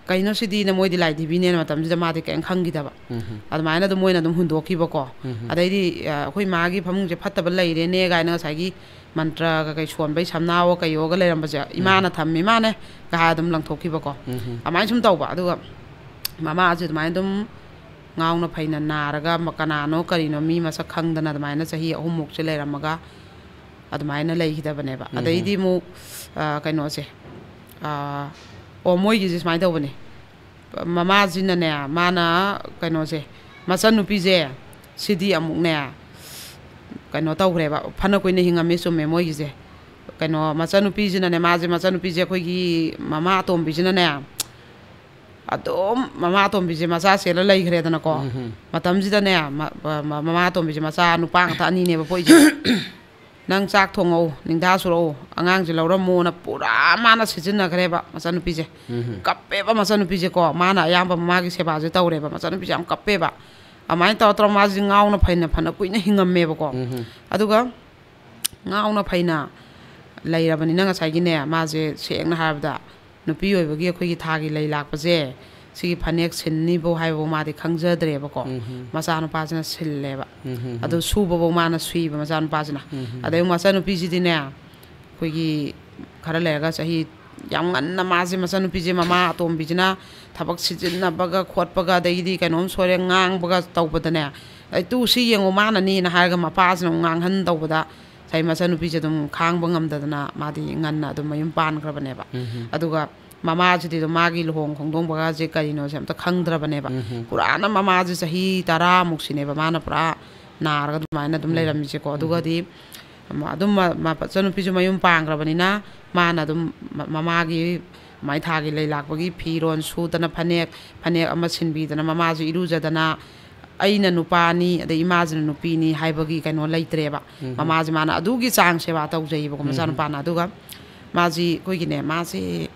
ꯀꯩꯅꯣ ꯁꯤꯗꯤꯅ ꯃꯣꯏꯗꯤ ꯂꯥꯏꯙꯤꯕꯤꯅꯦꯅ ꯃꯇꯝꯁꯤꯗ ꯃꯥꯗꯤ ꯀꯔꯤꯝ ꯈꯪꯈꯤꯗꯕ꯫ ꯎꯝ꯫ ꯑꯗꯨꯃꯥꯏꯅ ꯑꯗꯨꯝ ꯃꯣꯏꯅ ꯑꯗꯨꯝ ꯍꯨꯟꯗꯣꯛꯈꯤꯕꯀꯣ꯫ ꯎꯝ꯫ ꯑꯗꯩꯗꯤ, ꯑ, ꯑꯩꯈꯣꯏ ꯃꯥꯒꯤ ꯐꯃꯨꯡꯁꯦ ꯐꯠꯇꯕ ꯂꯩꯔꯦꯅꯦ ꯀꯥꯏꯅ ꯉꯁꯥꯏꯒꯤ ꯃꯟꯇ꯭ꯔꯒ ꯀꯩ ꯁꯣꯟꯕꯩ ꯁꯝꯅꯥꯑꯣ ꯀꯩꯌꯣꯒ ꯂꯩꯔꯝꯕꯁꯦ, ꯎꯝ꯫ ꯏꯃꯥꯅ ꯊꯝꯃꯤ ꯃꯥꯅꯦ ꯀꯥꯏ ꯑꯗꯨꯝ ꯂꯪꯊꯣꯛꯈꯤꯕꯀꯣ꯫ ꯎꯝ꯫ ꯑꯗꯨꯃꯥꯏꯅ ꯁꯨꯝ ꯇꯧꯕ꯫ ꯑꯗꯨꯒ ꯃꯃꯥꯁꯦ ꯑꯗꯨꯃꯥꯏꯅ ꯑꯗꯨꯝ ꯉꯥꯎꯅ ꯐꯩꯅ ꯅꯥꯔꯒ, ꯃ-, ꯀꯅꯥꯅꯣ ꯀꯔꯤꯅꯣ ꯃꯤ ꯃꯁꯛ ꯈꯪꯗꯅ ꯑꯗꯨꯃꯥꯏꯅ ꯆꯍꯤ ꯑꯍꯨꯝꯃꯨꯛꯁꯦ ꯂꯩꯔꯝꯃꯒ ꯑꯗꯨꯃꯥꯏꯅ ꯂꯩꯈꯤꯗꯕꯅꯦꯕ꯫ ꯎꯝ꯫ ꯑꯗꯩꯗꯤ ꯑꯃꯨꯛ, ꯑ, ꯀꯩꯅꯣꯁꯦ, ꯑ, ꯑꯣ, ꯃꯣꯏꯒꯤꯁꯦ ꯁꯨꯃꯥꯏꯅ ꯇꯧꯕꯅꯦ꯫ ꯃꯃꯥꯁꯤꯅꯅꯦ, ꯃꯥꯅ, ꯀꯩꯅꯣꯁꯦ, ꯃꯆꯟꯅꯨꯄꯤꯁꯦ, ꯁꯤꯗꯤ ꯑꯃꯨꯛꯅꯦ, ꯀꯩꯅꯣ ꯇꯧꯈ꯭ꯔꯦꯕ, ꯐꯅ ꯀꯨꯏꯅ ꯍꯤꯡꯉꯝꯃꯦ, ꯆꯨꯝꯃꯦ ꯃꯣꯏꯒꯤꯁꯦ꯫ ꯀꯩꯅꯣ, ꯃꯆꯟꯅꯨꯄꯤꯁꯤꯅꯅꯦ, ꯃꯥꯁꯦ, ꯃꯆꯟꯅꯨꯄꯤꯁꯦ ꯑꯩꯈꯣꯏꯒꯤ ꯃꯃꯥ ꯑꯇꯣꯝꯕꯤꯁꯤꯅꯅꯦ, ꯑꯗꯨꯝ ꯃꯃꯥ ꯑꯇꯣꯝꯕꯤꯁꯦ ꯃꯆꯥ ꯆꯦꯜꯂ ꯂꯩꯈ꯭ꯔꯦꯗꯅꯀꯣ꯫ ꯎꯝ꯫ ꯃꯇꯝꯁꯤꯗꯅꯦ, ꯃ-, ꯃ-, ꯃꯃꯥ ꯑꯇꯣꯝꯕꯤꯁꯦ ꯃꯆꯥ ꯅꯨꯄꯥ ꯉꯥꯛꯇ ꯑꯅꯤꯅꯦꯕ ꯄꯣꯛꯏꯁꯦ꯫ "ꯅꯪ ꯆꯥꯛ ꯊꯣꯡꯉꯧ, ꯅꯤꯡꯊꯥ ꯁꯨꯔꯛꯎ, ꯑꯉꯥꯡꯁꯦ ꯂꯧꯔꯝꯃꯣꯅ" ꯄꯨꯔꯥ ꯃꯥꯅ ꯁꯤꯖꯤꯟꯅꯈ꯭ꯔꯦꯕ ꯃꯆꯟꯅꯨꯄꯤꯁꯦ꯫ ꯎꯝ꯫ ꯀꯞꯄꯦꯕ ꯃꯆꯟꯅꯨꯄꯤꯁꯦꯀꯣ, ꯃꯥꯅ ꯑꯌꯥꯝꯕ ꯃꯃꯥꯒꯤ ꯁꯦꯕꯥꯁꯦ ꯇꯧꯔꯦꯕ, ꯃꯆꯟꯅꯨꯄꯤꯁꯦ ꯌꯥꯝ ꯀꯞꯄꯦꯕ꯫ ꯑꯗꯨꯃꯥꯏꯅ ꯇꯧꯔ ꯇꯧꯔ ꯃꯥꯁꯦ ꯉꯥꯎꯅ ꯐꯩꯅ ꯐꯅ ꯀꯨꯏꯅ ꯍꯤꯡꯉꯝꯃꯦꯕꯀꯣ꯫ ꯎꯝ꯫ ꯑꯗꯨꯒ ꯉꯥꯎꯅ ꯐꯩꯅ ꯂꯩꯔꯕꯅꯤꯅ ꯉꯁꯥꯏꯒꯤꯅꯦ, ꯃꯥꯁꯦ ꯁꯦꯡꯅ ꯍꯥꯏꯔꯕꯗ ꯅꯨꯄꯤ ꯑꯣꯏꯕꯒꯤ ꯑꯩꯈꯣꯏꯒꯤ ꯊꯥꯒꯤ ꯂꯩ ꯂꯥꯛꯄꯁꯦ, ꯁꯤꯒꯤ ꯐꯅꯦꯛ ꯁꯤꯟꯅꯤꯕꯧ ꯍꯥꯏꯕꯕꯧ ꯃꯥꯗꯤ ꯈꯪꯖꯗ꯭ꯔꯦꯕꯀꯣ꯫ ꯎꯝ꯫ ꯃꯆꯥꯅꯨꯄꯥꯁꯤꯅ ꯁꯤꯜꯂꯦꯕ꯫ ꯎꯝ꯫ ꯑꯗꯨ ꯁꯨꯕꯐꯧ ꯃꯥꯅ ꯁꯨꯏꯕ ꯃꯆꯥꯅꯨꯄꯥꯁꯤꯅ꯫ ꯎꯝ꯫ ꯑꯗꯩ ꯃꯆꯥꯅꯨꯄꯤꯁꯤꯗꯤꯅꯦ, ꯑꯩꯈꯣꯏꯒꯤ ꯈꯔ ꯂꯩꯔꯒ ꯆꯍꯤ ꯌꯥꯝ ꯉꯟꯅ ꯃꯥꯁꯦ, ꯃꯆꯟꯅꯨꯄꯤꯁꯦ ꯃꯃꯥ ꯑꯇꯣꯝꯕꯤꯁꯤꯅ ꯊꯕꯛ ꯁꯤꯖꯤꯟꯅꯕꯒ ꯈꯣꯠꯄꯒ, ꯑꯗꯒꯤꯗꯤ ꯀꯩꯅꯣꯝ ꯁꯣꯏꯔꯦ ꯉꯥꯡꯕꯒ ꯇꯧꯕꯗꯅꯦ, "ꯑꯩ ꯇꯨ ꯁꯤ ꯌꯦꯡꯉꯣ ꯃꯥꯅꯅꯤꯅ" ꯍꯥꯏꯔꯒ ꯃꯄꯥꯁꯤꯅ ꯑꯃꯨꯛ ꯉꯥꯡꯍꯟ ꯇꯧꯕꯗ, ꯉꯁꯥꯏ ꯃꯆꯟꯅꯨꯄꯤꯁꯦ ꯑꯗꯨꯝ ꯈꯥꯡꯕ ꯉꯝꯗꯗꯅ ꯃꯥꯗꯤ ꯉꯟꯅ ꯑꯗꯨꯝ ꯃꯌꯨꯝ ꯄꯥꯟꯈ꯭ꯔꯕꯅꯦꯕ꯫ ꯎꯝ꯫ ꯑꯗꯨꯒ ꯃꯃꯥꯁꯤꯗꯤ ꯑꯗꯨꯝ ꯃꯥꯒꯤ ꯂꯨꯍꯣꯡ ꯈꯣꯡꯗꯣꯡꯕꯒꯁꯦ ꯀꯔꯤꯅꯣꯁꯦ ꯑꯝꯇ ꯈꯪꯗ꯭ꯔꯕꯅꯦꯕ꯫ ꯎꯝ꯫ ꯄꯨꯔꯥꯅ ꯃꯃꯥꯁꯦ ꯆꯍꯤ ꯇꯔꯥꯃꯨꯛꯁꯤꯅꯦꯕ ꯃꯥꯅ ꯄꯨꯔꯥ ꯅꯥꯔꯒ ꯑꯗꯨꯃꯥꯏꯅ ꯑꯗꯨꯝ ꯎꯝ꯫ ꯂꯩꯔꯝꯃꯤꯁꯦꯀꯣ꯫ ꯎꯝ꯫ ꯑꯗꯨꯒꯗꯤ ꯑꯃ-, ꯑꯗꯨꯝ ꯃ-, ꯃ-, ꯃꯆꯟꯅꯨꯄꯤꯁꯨ ꯃꯌꯨꯝ ꯄꯥꯟꯈ꯭ꯔꯕꯅꯤꯅ ꯃꯥꯅ ꯑꯗꯨꯝ ꯃ-, ꯃꯃꯥꯒꯤ ꯃꯥꯏ ꯊꯥꯒꯤ ꯂꯩ ꯂꯥꯛꯄꯒꯤ ꯐꯤꯔꯣꯜ ꯁꯨꯗꯅ, ꯐꯅꯦꯛ, ꯐꯅꯦꯛ ꯑꯃ ꯁꯤꯟꯕꯤꯗꯅ, ꯃꯃꯥꯁꯨ ꯏꯔꯨꯖꯗꯅ, ꯑꯩꯅ ꯅꯨꯄꯥꯅꯤ, ꯑꯗꯩ ꯏꯃꯥꯁꯤꯅ ꯅꯨꯄꯤꯅꯤ ꯍꯥꯏꯕꯒꯤ ꯀꯩꯅꯣ ꯂꯩꯇ꯭ꯔꯦꯕ꯫ ꯎꯝ꯫ ꯃꯃꯥꯁꯦ ꯃꯥꯅ ꯑꯗꯨꯒꯤ ꯆꯥꯡ ꯁꯦꯕꯥ ꯇꯧꯖꯩꯌꯦꯕꯀꯣ, ꯎꯝ꯫ ꯃꯆꯥꯅꯨꯄꯥꯅ꯫ ꯑꯗꯨꯒ ꯃꯥꯁꯤ ꯑꯩꯈꯣꯏꯒꯤꯅꯦ, ꯃꯥꯁꯤ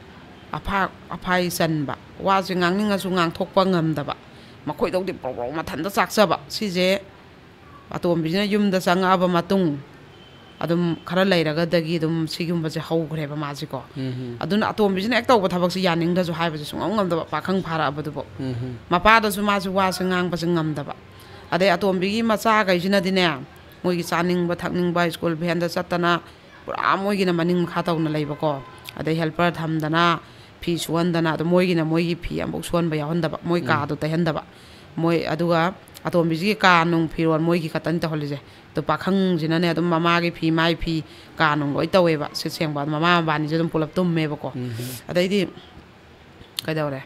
ꯑꯐꯥ-, ꯑꯐꯥꯏ ꯆꯟꯕ, ꯋꯥꯁꯦ ꯉꯥꯡꯅꯤꯡꯉꯁꯨ ꯉꯥꯡꯊꯣꯛꯄ ꯉꯝꯗꯕ, ꯃꯈꯣꯏꯗꯧꯗꯤ ꯄ꯭ꯔꯧ ꯄ꯭ꯔꯧ ꯃꯊꯟꯇ ꯆꯥꯛꯆꯕ, ꯁꯤꯁꯦ ꯑꯇꯣꯝꯕꯤꯁꯤꯅ ꯌꯨꯝꯗ ꯆꯪꯉꯛꯑꯕ ꯃꯇꯨꯡ ꯑꯗꯨꯝ ꯈꯔ ꯂꯩꯔꯒꯗꯒꯤ ꯑꯗꯨꯝ ꯁꯤꯒꯨꯝꯕꯁꯦ ꯍꯧꯈ꯭ꯔꯦꯕ ꯃꯥꯁꯤꯀꯣ꯫ ꯑꯗꯨꯅ ꯑꯇꯣꯝꯕꯤꯁꯤꯅ ꯍꯦꯛ ꯇꯧꯕ ꯊꯕꯛꯁꯤ ꯌꯥꯅꯤꯡꯗ꯭ꯔꯁꯨ ꯍꯥꯏꯕꯁꯦ ꯁꯨꯡꯉꯝ ꯉꯝꯗꯕ, ꯄꯥꯈꯪ ꯐꯥꯔꯛꯑꯕꯗꯨꯕꯨ꯫ ꯃꯄꯥꯗꯁꯨ ꯃꯥꯁꯦ ꯋꯥꯁꯦ ꯉꯥꯡꯕꯁꯦ ꯉꯝꯗꯕ꯫ ꯑꯗꯩ ꯑꯇꯣꯝꯕꯤꯒꯤ ꯃꯆꯥꯈꯩꯁꯤꯅꯗꯤꯅꯦ, ꯃꯣꯏꯒꯤ ꯆꯥꯅꯤꯡꯕ ꯊꯛꯅꯤꯡꯕ, ꯁ꯭ꯀꯨꯜ ꯚꯦꯟꯗ ꯆꯠꯇꯅ ꯄꯨꯔꯥ ꯃꯣꯏꯒꯤꯅ ꯃꯅꯤꯡ ꯃꯈꯥ ꯇꯧꯅ ꯂꯩꯕꯀꯣ꯫ ꯑꯗꯩ ꯍꯦꯜꯄꯔ ꯊꯝꯗꯅ, ꯐꯤ ꯁꯨꯍꯟꯗꯅ, ꯑꯗꯣ ꯃꯣꯏꯒꯤꯅ ꯃꯣꯏꯒꯤ ꯐꯤ ꯑꯃꯐꯥꯎ ꯁꯨꯍꯟꯕ ꯌꯥꯎꯍꯟꯗꯕ, ꯃꯣꯏ ꯀꯥꯗꯣ ꯇꯩꯍꯟꯗꯕ꯫ ꯃꯣꯏ, ꯑꯗꯨꯒ ꯑꯇꯣꯝꯕꯤꯁꯤꯒꯤ ꯀꯥ ꯅꯨꯡ ꯐꯤꯔꯣꯜ ꯃꯣꯏꯒꯤ ꯈꯛꯇꯅꯤ ꯇꯧꯍꯜꯂꯤꯁꯦ꯫ ꯑꯗꯣ ꯄꯥꯈꯪꯁꯤꯅꯅꯦ ꯑꯗꯨꯝ ꯃꯃꯥꯒꯤ ꯐꯤ, ꯃꯥꯏ ꯐꯤ, ꯀꯥ ꯅꯨꯡ ꯂꯣꯏ ꯇꯧꯋꯦꯕ, ꯁꯤꯠ ꯁꯦꯡꯕ꯫ ꯑꯗꯣ ꯃꯃꯥ ꯃꯕꯥꯅꯤꯁꯦ ꯑꯗꯨꯝ ꯄꯨꯂꯞ ꯇꯨꯝꯃꯦꯕꯀꯣ꯫ ꯑꯗꯩꯗꯤ ꯀꯩꯗꯧꯔꯦ?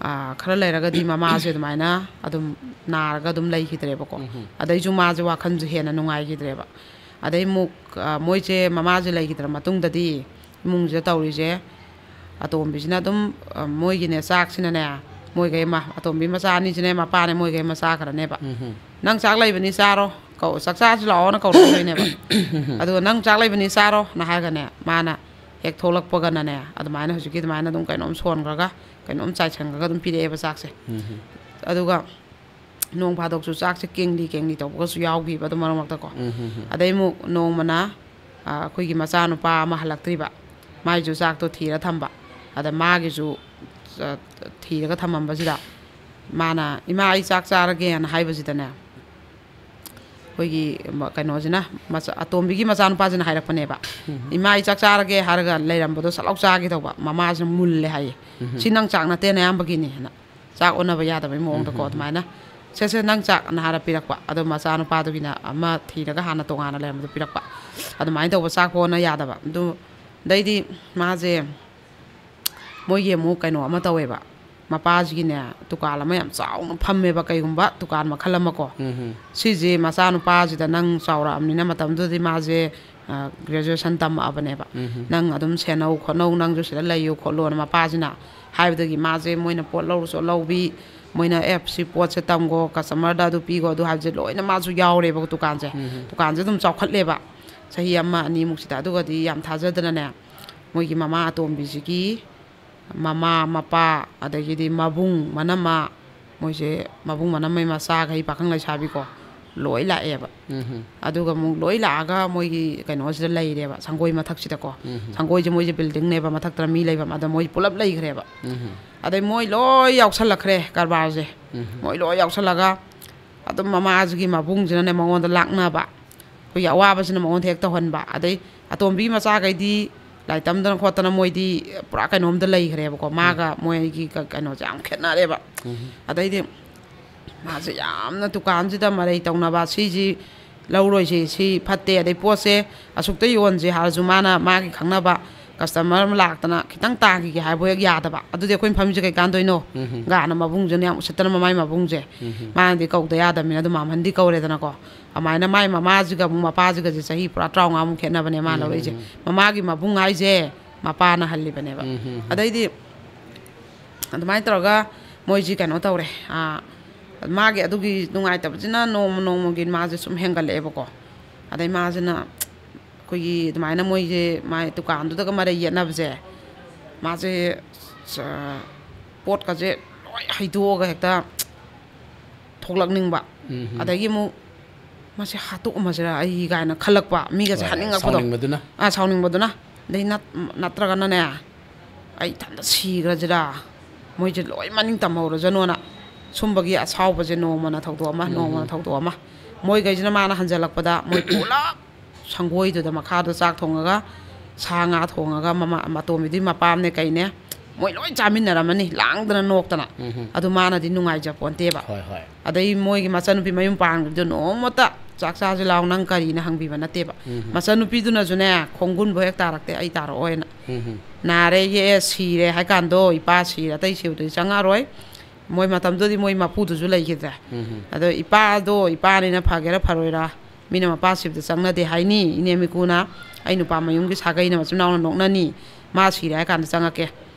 ꯑꯥ, ꯈꯔ ꯂꯩꯔꯒꯗꯤ ꯃꯃꯥꯁꯦ ꯑꯗꯨꯃꯥꯏꯅ ꯑꯗꯨꯝ ꯅꯥꯔꯒ ꯑꯗꯨꯝ ꯂꯩꯈꯤꯗ꯭ꯔꯦꯕꯀꯣ꯫ ꯑꯗꯩꯁꯨ ꯃꯥꯁꯦ ꯋꯥꯈꯜꯁꯦ ꯍꯦꯟꯅ ꯅꯨꯡꯉꯥꯏꯈꯤꯗ꯭ꯔꯦꯕ꯫ ꯑꯗꯩ ꯑꯃꯨꯛ, ꯑꯥ, ꯃꯣꯏꯁꯦ, ꯃꯃꯥꯁꯦ ꯂꯩꯈꯤꯗ꯭ꯔ ꯃꯇꯨꯡꯗꯗꯤ ꯏꯃꯨꯡꯁꯤꯗ ꯇꯧꯔꯤꯁꯦ, ꯑꯇꯣꯝꯕꯤꯁꯤꯅ ꯑꯗꯨꯝ, ꯑꯥ, ꯃꯣꯏꯒꯤꯅꯦ, ꯆꯥꯛꯁꯤꯅꯅꯦ, ꯃꯣꯏꯈꯩ ꯃ-, ꯑꯇꯣꯝꯕꯤ ꯃꯆꯥ ꯑꯅꯤꯁꯤꯅꯦ, ꯃꯄꯥꯅꯦ, ꯃꯣꯏꯈꯩ ꯃꯆꯥ ꯈꯔꯅꯦꯕ꯫ "ꯅꯪ ꯆꯥꯛ ꯂꯩꯕꯅꯤ, ꯆꯥꯔꯣ, ꯀꯧ-, ꯆꯥꯛ ꯆꯥꯁꯤ ꯂꯥꯛꯑꯣꯅ ꯀꯧꯔꯛꯇꯣꯏꯅꯦꯕ꯫ ꯑꯗꯨꯒ 'ꯅꯪ ꯆꯥꯛ ꯂꯩꯕꯅꯤ, ꯆꯥꯔꯣꯅ' ꯍꯥꯏꯔꯒꯅꯦ, ꯃꯥꯅ ꯍꯦꯛ ꯊꯣꯛꯂꯛꯄꯒꯅꯅꯦ, ꯑꯗꯨꯃꯥꯏꯅ ꯍꯧꯖꯤꯛꯀꯤ ꯑꯗꯨꯃꯥꯏꯅ ꯑꯗꯨꯝ ꯀꯩꯅꯣꯝ ꯁꯣꯟꯈ꯭ꯔꯒ, ꯀꯩꯅꯣꯝ ꯆꯥꯏꯁꯟꯈ꯭ꯔꯒ ꯑꯗꯨꯝ ꯄꯤꯔꯛꯑꯦꯕ ꯆꯥꯛꯁꯦ꯫ ꯑꯗꯨꯒ ꯅꯣꯡ ꯐꯥꯗꯣꯛꯁꯨ ꯆꯥꯛꯁꯦ ꯀꯦꯡꯂꯤ ꯀꯦꯡꯂꯤ ꯇꯧꯕꯒꯁꯨ ꯌꯥꯎꯈꯤꯕ ꯑꯗꯨꯝ ꯃꯔꯛ ꯃꯔꯛꯇꯀꯣ꯫ ꯑꯗꯩ ꯑꯃꯨꯛ ꯅꯣꯡꯃꯅ, ꯑ, ꯑꯩꯈꯣꯏꯒꯤ ꯃꯆꯥꯅꯨꯄꯥ ꯑꯃ ꯍꯜꯂꯛꯇ꯭ꯔꯤꯕ, ꯃꯥꯏꯁꯨ ꯆꯥꯛꯇꯣ ꯊꯤꯔ ꯊꯝꯕ꯫ ꯑꯗ ꯃꯥꯒꯤꯁꯨ, ꯑ, ꯊꯤꯔꯒ ꯊꯝꯃꯝꯕꯁꯤꯗ ꯃꯥꯅ, "ꯏꯃꯥ, ꯑꯩ ꯆꯥꯛ ꯆꯥꯔꯒꯦꯅ" ꯍꯥꯏꯕꯁꯤꯗꯅꯦ, ꯑꯩꯈꯣꯏꯒꯤ ꯃ-, ꯀꯩꯅꯣꯁꯤꯅ, ꯃꯆꯥ-, ꯑꯇꯣꯝꯕꯤꯒꯤ ꯃꯆꯥꯅꯨꯄꯥꯁꯤꯅ ꯍꯥꯏꯔꯛꯄꯅꯦꯕ꯫ "ꯏꯃꯥ, ꯑꯩ ꯆꯥꯛ ꯆꯥꯔꯒꯦ" ꯍꯥꯏꯔꯒ ꯂꯩꯔꯝꯕꯗꯣ ꯁꯠ ꯂꯥꯎ ꯆꯥꯒꯦ ꯇꯧꯕ꯫ ꯃꯃꯥꯁꯤꯅ ꯃꯨꯜꯂꯦ ꯍꯥꯏꯌꯦ꯫ "ꯁꯤ ꯅꯪ ꯆꯥꯛ ꯅꯠꯇꯦ, ꯅꯌꯥꯝꯕꯒꯤꯅꯤ" ꯍꯥꯏꯅ꯫ ꯆꯥꯛ ꯑꯣꯟꯅꯕ ꯌꯥꯗꯕꯩ ꯃꯑꯣꯡꯗꯀꯣ꯫ ꯑꯗꯨꯃꯥꯏꯅ, "ꯁꯦ, ꯁꯦ, ꯅꯪ ꯆꯥꯛ" ꯑꯅ ꯍꯥꯏꯔ ꯄꯤꯔꯛꯄ꯫ ꯑꯗꯣ ꯃꯆꯥꯅꯨꯄꯥꯗꯨꯒꯤꯅ ꯑꯃ ꯊꯤꯔꯒ ꯍꯥꯟꯅ ꯇꯣꯉꯥꯟꯅ ꯂꯩꯔꯝꯕꯗꯣ ꯄꯤꯔꯛꯄ꯫ ꯑꯗꯨꯃꯥꯏꯅ ꯇꯧꯕ, ꯆꯥꯛ ꯑꯣꯟꯅ ꯌꯥꯗꯕ꯫ ꯑꯗꯨ, ꯑꯗꯩꯗꯤ ꯃꯥꯁꯦ ꯃꯣꯏꯒꯤ ꯑꯃꯨꯛ ꯀꯩꯅꯣ ꯑꯃ ꯇꯧꯋꯦꯕ꯫ ꯃꯄꯥꯁꯤꯒꯤꯅꯦ, ꯗꯨꯀꯥꯟ ꯑꯃ ꯌꯥꯝ ꯆꯥꯎꯅ ꯐꯝꯃꯦꯕ, ꯀꯩꯒꯨꯝꯕ ꯗꯨꯀꯥꯟ ꯃꯈꯜ ꯑꯃꯀꯣ꯫ ꯁꯤꯁꯦ ꯃꯆꯥꯅꯨꯄꯥꯁꯤꯗ, "ꯅꯪ ꯆꯥꯎꯔꯛꯑꯕꯅꯤꯅ", ꯃꯇꯝꯗꯨꯗꯗꯤ ꯃꯥꯁꯦ, ꯑ, graduation ꯇꯝꯃꯛꯑꯕꯅꯦꯕ꯫ "ꯅꯪ ꯑꯗꯨꯝ ꯁꯦꯟꯅꯧ ꯈꯣꯠꯅꯧ, ꯅꯪꯁꯨ ꯁꯤꯗ ꯂꯩꯌꯨ ꯈꯣꯠꯂꯨꯅ" ꯃꯄꯥꯁꯤꯅ ꯍꯥꯏꯕꯗꯒꯤ ꯃꯥꯁꯦ, ꯃꯣꯏꯅ ꯄꯣꯠ ꯂꯧꯔꯨꯁꯨ ꯂꯧꯕꯤ, ꯃꯣꯏꯅ, "ꯑꯦ, ꯁꯤ ꯄꯣꯠꯁꯦ ꯇꯝꯈꯣ, customerꯗ ꯑꯗꯨ ꯄꯤꯈꯣ", ꯑꯗꯨ ꯍꯥꯏꯕꯁꯦ ꯂꯣꯏꯅ ꯃꯥꯁꯨ ꯌꯥꯎꯔꯦꯕ ꯗꯨꯀꯥꯟꯁꯦ꯫ ꯗꯨꯀꯥꯟꯁꯦ ꯑꯗꯨꯝ ꯆꯥꯎꯈꯠꯂꯦꯕ ꯆꯍꯤ ꯑꯃ ꯑꯅꯤꯃꯨꯛꯁꯤꯗ꯫ ꯑꯗꯨꯒꯗꯤ ꯌꯥꯝ ꯊꯥꯖꯗꯅꯅꯦ, ꯃꯣꯏꯒꯤ ꯃꯃꯥ ꯑꯇꯣꯝꯕꯤꯁꯤꯒꯤ ꯃꯃꯥ, ꯃꯄꯥ, ꯑꯗꯒꯤꯗꯤ ꯃꯕꯨꯡ, ꯃꯅꯝꯃ, ꯃꯣꯏꯁꯦ ꯃꯕꯨꯡ ꯃꯅꯝꯃꯩ ꯃꯆꯥꯈꯩ, ꯄꯥꯈꯪ ꯂꯩꯁꯥꯕꯤꯀꯣ, ꯂꯣꯏ ꯂꯥꯛꯑꯦꯕ꯫ ꯎꯝ꯫ ꯑꯗꯨꯒ ꯑꯃꯨꯛ ꯂꯣꯏ ꯂꯥꯛꯑꯒ ꯃꯣꯏꯒꯤ ꯀꯩꯅꯣꯁꯤꯗ ꯂꯩꯔꯦꯕ, ꯁꯪꯒꯣꯏ ꯃꯊꯛꯁꯤꯗꯀꯣ꯫ ꯎꯝ꯫ ꯁꯪꯒꯣꯏꯁꯦ ꯃꯣꯏꯁꯦ buildingꯅꯦꯕ, ꯃꯊꯛꯇꯅ ꯃꯤ ꯂꯩꯐꯝ, ꯑꯗ ꯃꯣꯏ ꯄꯨꯂꯞ ꯂꯩꯈ꯭ꯔꯦꯕ꯫ ꯎꯝ꯫ ꯑꯗꯩ ꯃꯣꯏ ꯂꯣꯏ ꯌꯥꯎꯁꯜꯂꯛꯈ꯭ꯔꯦ ꯀꯔꯕꯥꯔꯁꯦ꯫ ꯎꯝ꯫ ꯃꯣꯏ ꯂꯣꯏ ꯌꯥꯎꯁꯜꯂꯒ ꯑꯗꯨꯝ ꯃꯃꯥꯁꯤꯒꯤ ꯃꯕꯨꯡꯁꯤꯅꯅꯦ ꯃꯉꯣꯟꯗ ꯂꯥꯛꯅꯕ, ꯑꯩꯈꯣꯏꯒꯤ ꯑꯋꯥꯕꯁꯤꯅ ꯃꯉꯣꯟꯗ ꯍꯦꯛ ꯇꯧꯍꯟꯕ꯫ ꯑꯗꯩ ꯑꯇꯣꯝꯕꯤ ꯃꯆꯥꯈꯩꯗꯤ ꯂꯥꯏꯔꯤꯛ ꯇꯝꯗꯅ ꯈꯣꯠꯇꯅ ꯃꯣꯏꯗꯤ ꯄꯨꯔꯥ ꯀꯩꯅꯣꯝꯗ ꯂꯩꯈ꯭ꯔꯦꯕꯀꯣ, ꯃꯥꯒ ꯃꯣꯏꯒꯤ ꯀ-, ꯀꯩꯅꯣꯁꯦ ꯌꯥꯝ ꯈꯦꯠꯅꯔꯦꯕ꯫ ꯎꯝ꯫ ꯑꯗꯩꯗꯤ ꯃꯥꯁꯦ ꯌꯥꯝꯅ ꯗꯨꯀꯥꯟꯁꯤꯗ ꯃꯔꯩ ꯇꯧꯅꯕ, "ꯁꯤꯁꯤ ꯂꯧꯔꯣꯏꯁꯤ, ꯁꯤ ꯐꯠꯇꯦ", ꯑꯗꯩ ꯄꯣꯠꯁꯦ ꯑꯁꯨꯛꯇ ꯌꯣꯟꯁꯤ ꯍꯥꯏꯔꯁꯨ ꯃꯥꯅ ꯃꯥꯒꯤ ꯈꯪꯅꯕ customer ꯑꯃ ꯂꯥꯛꯇꯅ ꯈꯤꯇꯪ ꯇꯥꯈꯤꯒꯦ ꯍꯥꯏꯕ ꯍꯦꯛ ꯌꯥꯗꯕ꯫ ꯑꯗꯨꯗꯤ ꯑꯩꯈꯣꯏꯅ ꯐꯝꯃꯤꯁꯦ ꯀꯩ ꯀꯥꯟꯗꯣꯏꯅꯣ? ꯎꯝ꯫ ꯒꯥꯅ ꯃꯕꯨꯡꯁꯤꯅ ꯌꯥꯝ ꯎꯁꯤꯠꯇꯅ ꯃꯃꯥꯏ ꯃꯕꯨꯡꯁꯦ꯫ ꯎꯝ꯫ ꯃꯥꯅꯗꯤ ꯀꯧꯗ ꯌꯥꯗꯕꯅꯤꯅ ꯑꯗꯨꯝ ꯃꯥꯝꯍꯟꯗꯤ ꯀꯧꯔꯦꯗꯅꯀꯣ꯫ ꯑꯗꯨꯃꯥꯏꯅ ꯃꯥꯏ ꯃꯃꯥꯁꯤꯒ ꯑꯃꯨꯛ ꯃꯄꯥꯁꯤꯒꯁꯦ ꯆꯍꯤ ꯄꯨꯔꯥ ꯇꯔꯥꯃꯉꯥꯃꯨꯛ ꯈꯦꯠꯅꯕꯅꯦ ꯃꯥ ꯎꯝ꯫ ꯂꯧꯔꯛꯏꯁꯦ꯫ ꯃꯃꯥꯒꯤ ꯃꯕꯨꯡ ꯍꯥꯏꯁꯦ ꯃꯄꯥꯅ ꯍꯜꯂꯤꯕꯅꯦꯕ꯫ ꯎꯝ꯫ ꯑꯗꯩꯗꯤ ꯑꯗꯨꯃꯥꯏꯅ ꯇꯧꯔꯒ ꯃꯣꯏꯁꯤ ꯀꯩꯅꯣ ꯇꯧꯔꯦ꯫ ꯑꯥ, ꯃꯥꯒꯤ ꯑꯗꯨꯒꯤ ꯅꯨꯡꯉꯥꯏꯇꯕꯁꯤꯅ ꯅꯣꯡꯃ ꯅꯣꯡꯃꯒꯤ ꯃꯥꯁꯦ ꯁꯨꯝ ꯍꯦꯟꯒꯠꯂꯛꯑꯦꯕꯀꯣ꯫ ꯑꯗꯩ ꯃꯥꯁꯤꯅ ꯑꯩꯈꯣꯏꯒꯤ ꯑꯗꯨꯃꯥꯏꯅ ꯃꯣꯏꯁꯦ ꯃꯥꯏ ꯗꯨꯀꯥꯟꯗꯨꯗꯒ ꯃꯔꯩ ꯌꯦꯠꯅꯕꯁꯦ, ꯃꯥꯁꯦ, ꯑ, ꯄꯣꯠꯀꯁꯦ ꯂꯣꯏ ꯍꯩꯗꯣꯛꯑꯒ ꯍꯦꯛꯇ ꯊꯣꯛꯂꯛꯅꯤꯡꯕ꯫ ꯎꯝ꯫ ꯑꯗꯒꯤ ꯑꯃꯨꯛ ꯃꯁꯤ ꯍꯥꯠꯇꯣꯛꯑꯝꯃꯁꯤꯔꯥ ꯑꯩ ꯀꯥꯏꯅ ꯈꯜꯂꯛꯄ, ꯃꯤꯒꯁꯦ ꯍꯣꯏ, ꯍꯣꯏ꯫ ꯍꯥꯠꯅꯤꯡꯉꯛꯄꯗꯣ꯫ ꯁꯥꯎꯅꯤꯡꯕꯗꯨꯅ꯫ ꯑꯥ, ꯁꯥꯎꯅꯤꯡꯕꯗꯨꯅ꯫ ꯑꯗꯩ ꯅꯠ-, ꯅꯠꯇ꯭ꯔꯒꯅꯅꯦ, ꯑꯩ ꯏꯊꯟꯇ ꯁꯤꯈ꯭ꯔꯁꯤꯔꯥ, ꯃꯣꯏꯁꯦ ꯂꯣꯏ ꯃꯅꯤꯡ ꯇꯝꯍꯧꯔꯁꯅꯣꯅ꯫ ꯁꯨꯝꯕꯒꯤ ꯑꯁꯥꯎꯕꯁꯦ ꯅꯣꯡꯃꯅ ꯊꯧꯗꯣꯛ ꯑꯃ, ꯎꯝ꯫ ꯅꯣꯡꯃꯅ ꯊꯧꯗꯣꯛ ꯑꯃ꯫ ꯃꯣꯏꯈꯩꯁꯤꯅ ꯃꯥꯅ ꯍꯟꯖꯜꯂꯛꯄꯗ ꯃꯣꯏ ꯄꯨꯂꯞ ꯁꯪꯒꯣꯏꯗꯨꯗ ꯃꯈꯥꯗ ꯆꯥꯛ ꯊꯣꯡꯉꯒ, ꯁꯥ ꯉꯥ ꯊꯣꯡꯉꯒ, ꯃꯃꯥ, ꯃꯇꯣꯝꯕꯤꯗꯨꯒꯤ ꯃꯄꯥꯝꯅꯦ ꯀꯩꯅꯦ, ꯃꯣꯏ ꯂꯣꯏ ꯆꯥꯃꯤꯟꯅꯔꯝꯃꯅꯤ ꯂꯥꯡꯗꯅ ꯅꯣꯛꯇꯅ꯫ ꯎꯝ꯫ ꯑꯗꯨ ꯃꯥꯅꯗꯤ ꯅꯨꯡꯉꯥꯏꯖ ꯄꯣꯟꯇꯦꯕ꯫ ꯍꯣꯏ, ꯍꯣꯏ꯫ ꯑꯗꯩ ꯃꯣꯏꯒꯤ ꯃꯆꯟꯅꯨꯄꯤ ꯃꯌꯨꯝ ꯄꯥꯟꯈ꯭ꯔꯤꯗꯣ ꯅꯣꯡꯃꯇ "ꯆꯥꯛ ꯆꯥꯁꯤ ꯂꯥꯎ, ꯅꯪ ꯀꯔꯤꯅ?" ꯍꯪꯕꯤꯕ ꯅꯠꯇꯦꯕ꯫ ꯎꯝ꯫ ꯃꯆꯟꯅꯨꯄꯤꯗꯨꯅꯁꯨꯅꯦ, ꯈꯣꯡꯒꯨꯟꯕꯨ ꯍꯦꯛ ꯇꯥꯔꯛꯇꯦ, "ꯑꯩ ꯇꯥꯔꯛꯑꯣꯏꯅ"꯫ ꯎꯝ꯫ "ꯅꯥꯔꯦ ꯌꯦꯛꯑꯦ ꯁꯤꯔꯦ" ꯍꯥꯏ ꯀꯥꯟꯗꯣ, ꯏꯄꯥ ꯁꯤꯔꯦ, ꯑꯇꯩ ꯁꯤꯕꯗꯨꯗꯤ ꯆꯪꯉꯛꯑꯔꯣꯏ꯫ ꯃꯣꯏ ꯃꯇꯝꯗꯨꯗꯤ ꯃꯣꯏ ꯃꯄꯨꯗꯨꯁꯨ ꯂꯩꯈꯤꯗ꯭ꯔꯦ꯫ ꯎꯝ꯫ ꯑꯗꯣ ꯏꯄꯥꯗꯣ ꯏꯄꯥꯅꯤꯅ ꯐꯒꯦꯔꯥ ꯐꯔꯣꯏꯔꯥ, ꯃꯤꯅ ꯃꯄꯥ ꯁꯤꯕꯗ ꯆꯪꯅꯗꯦ ꯍꯥꯏꯅꯤ, ꯏꯅꯦ ꯃꯤꯀꯨꯅ, "ꯑꯩ ꯅꯨꯄꯥ ꯃꯌꯨꯝꯒꯤ ꯁꯥꯒꯩꯅ ꯃꯆꯤꯟ ꯃꯅꯥꯎꯅ ꯅꯣꯛꯅꯅꯤ, ꯃꯥ ꯁꯤꯔꯦ ꯍꯥꯏ ꯀꯥꯟꯗ ꯆꯪꯉꯛꯀꯦ,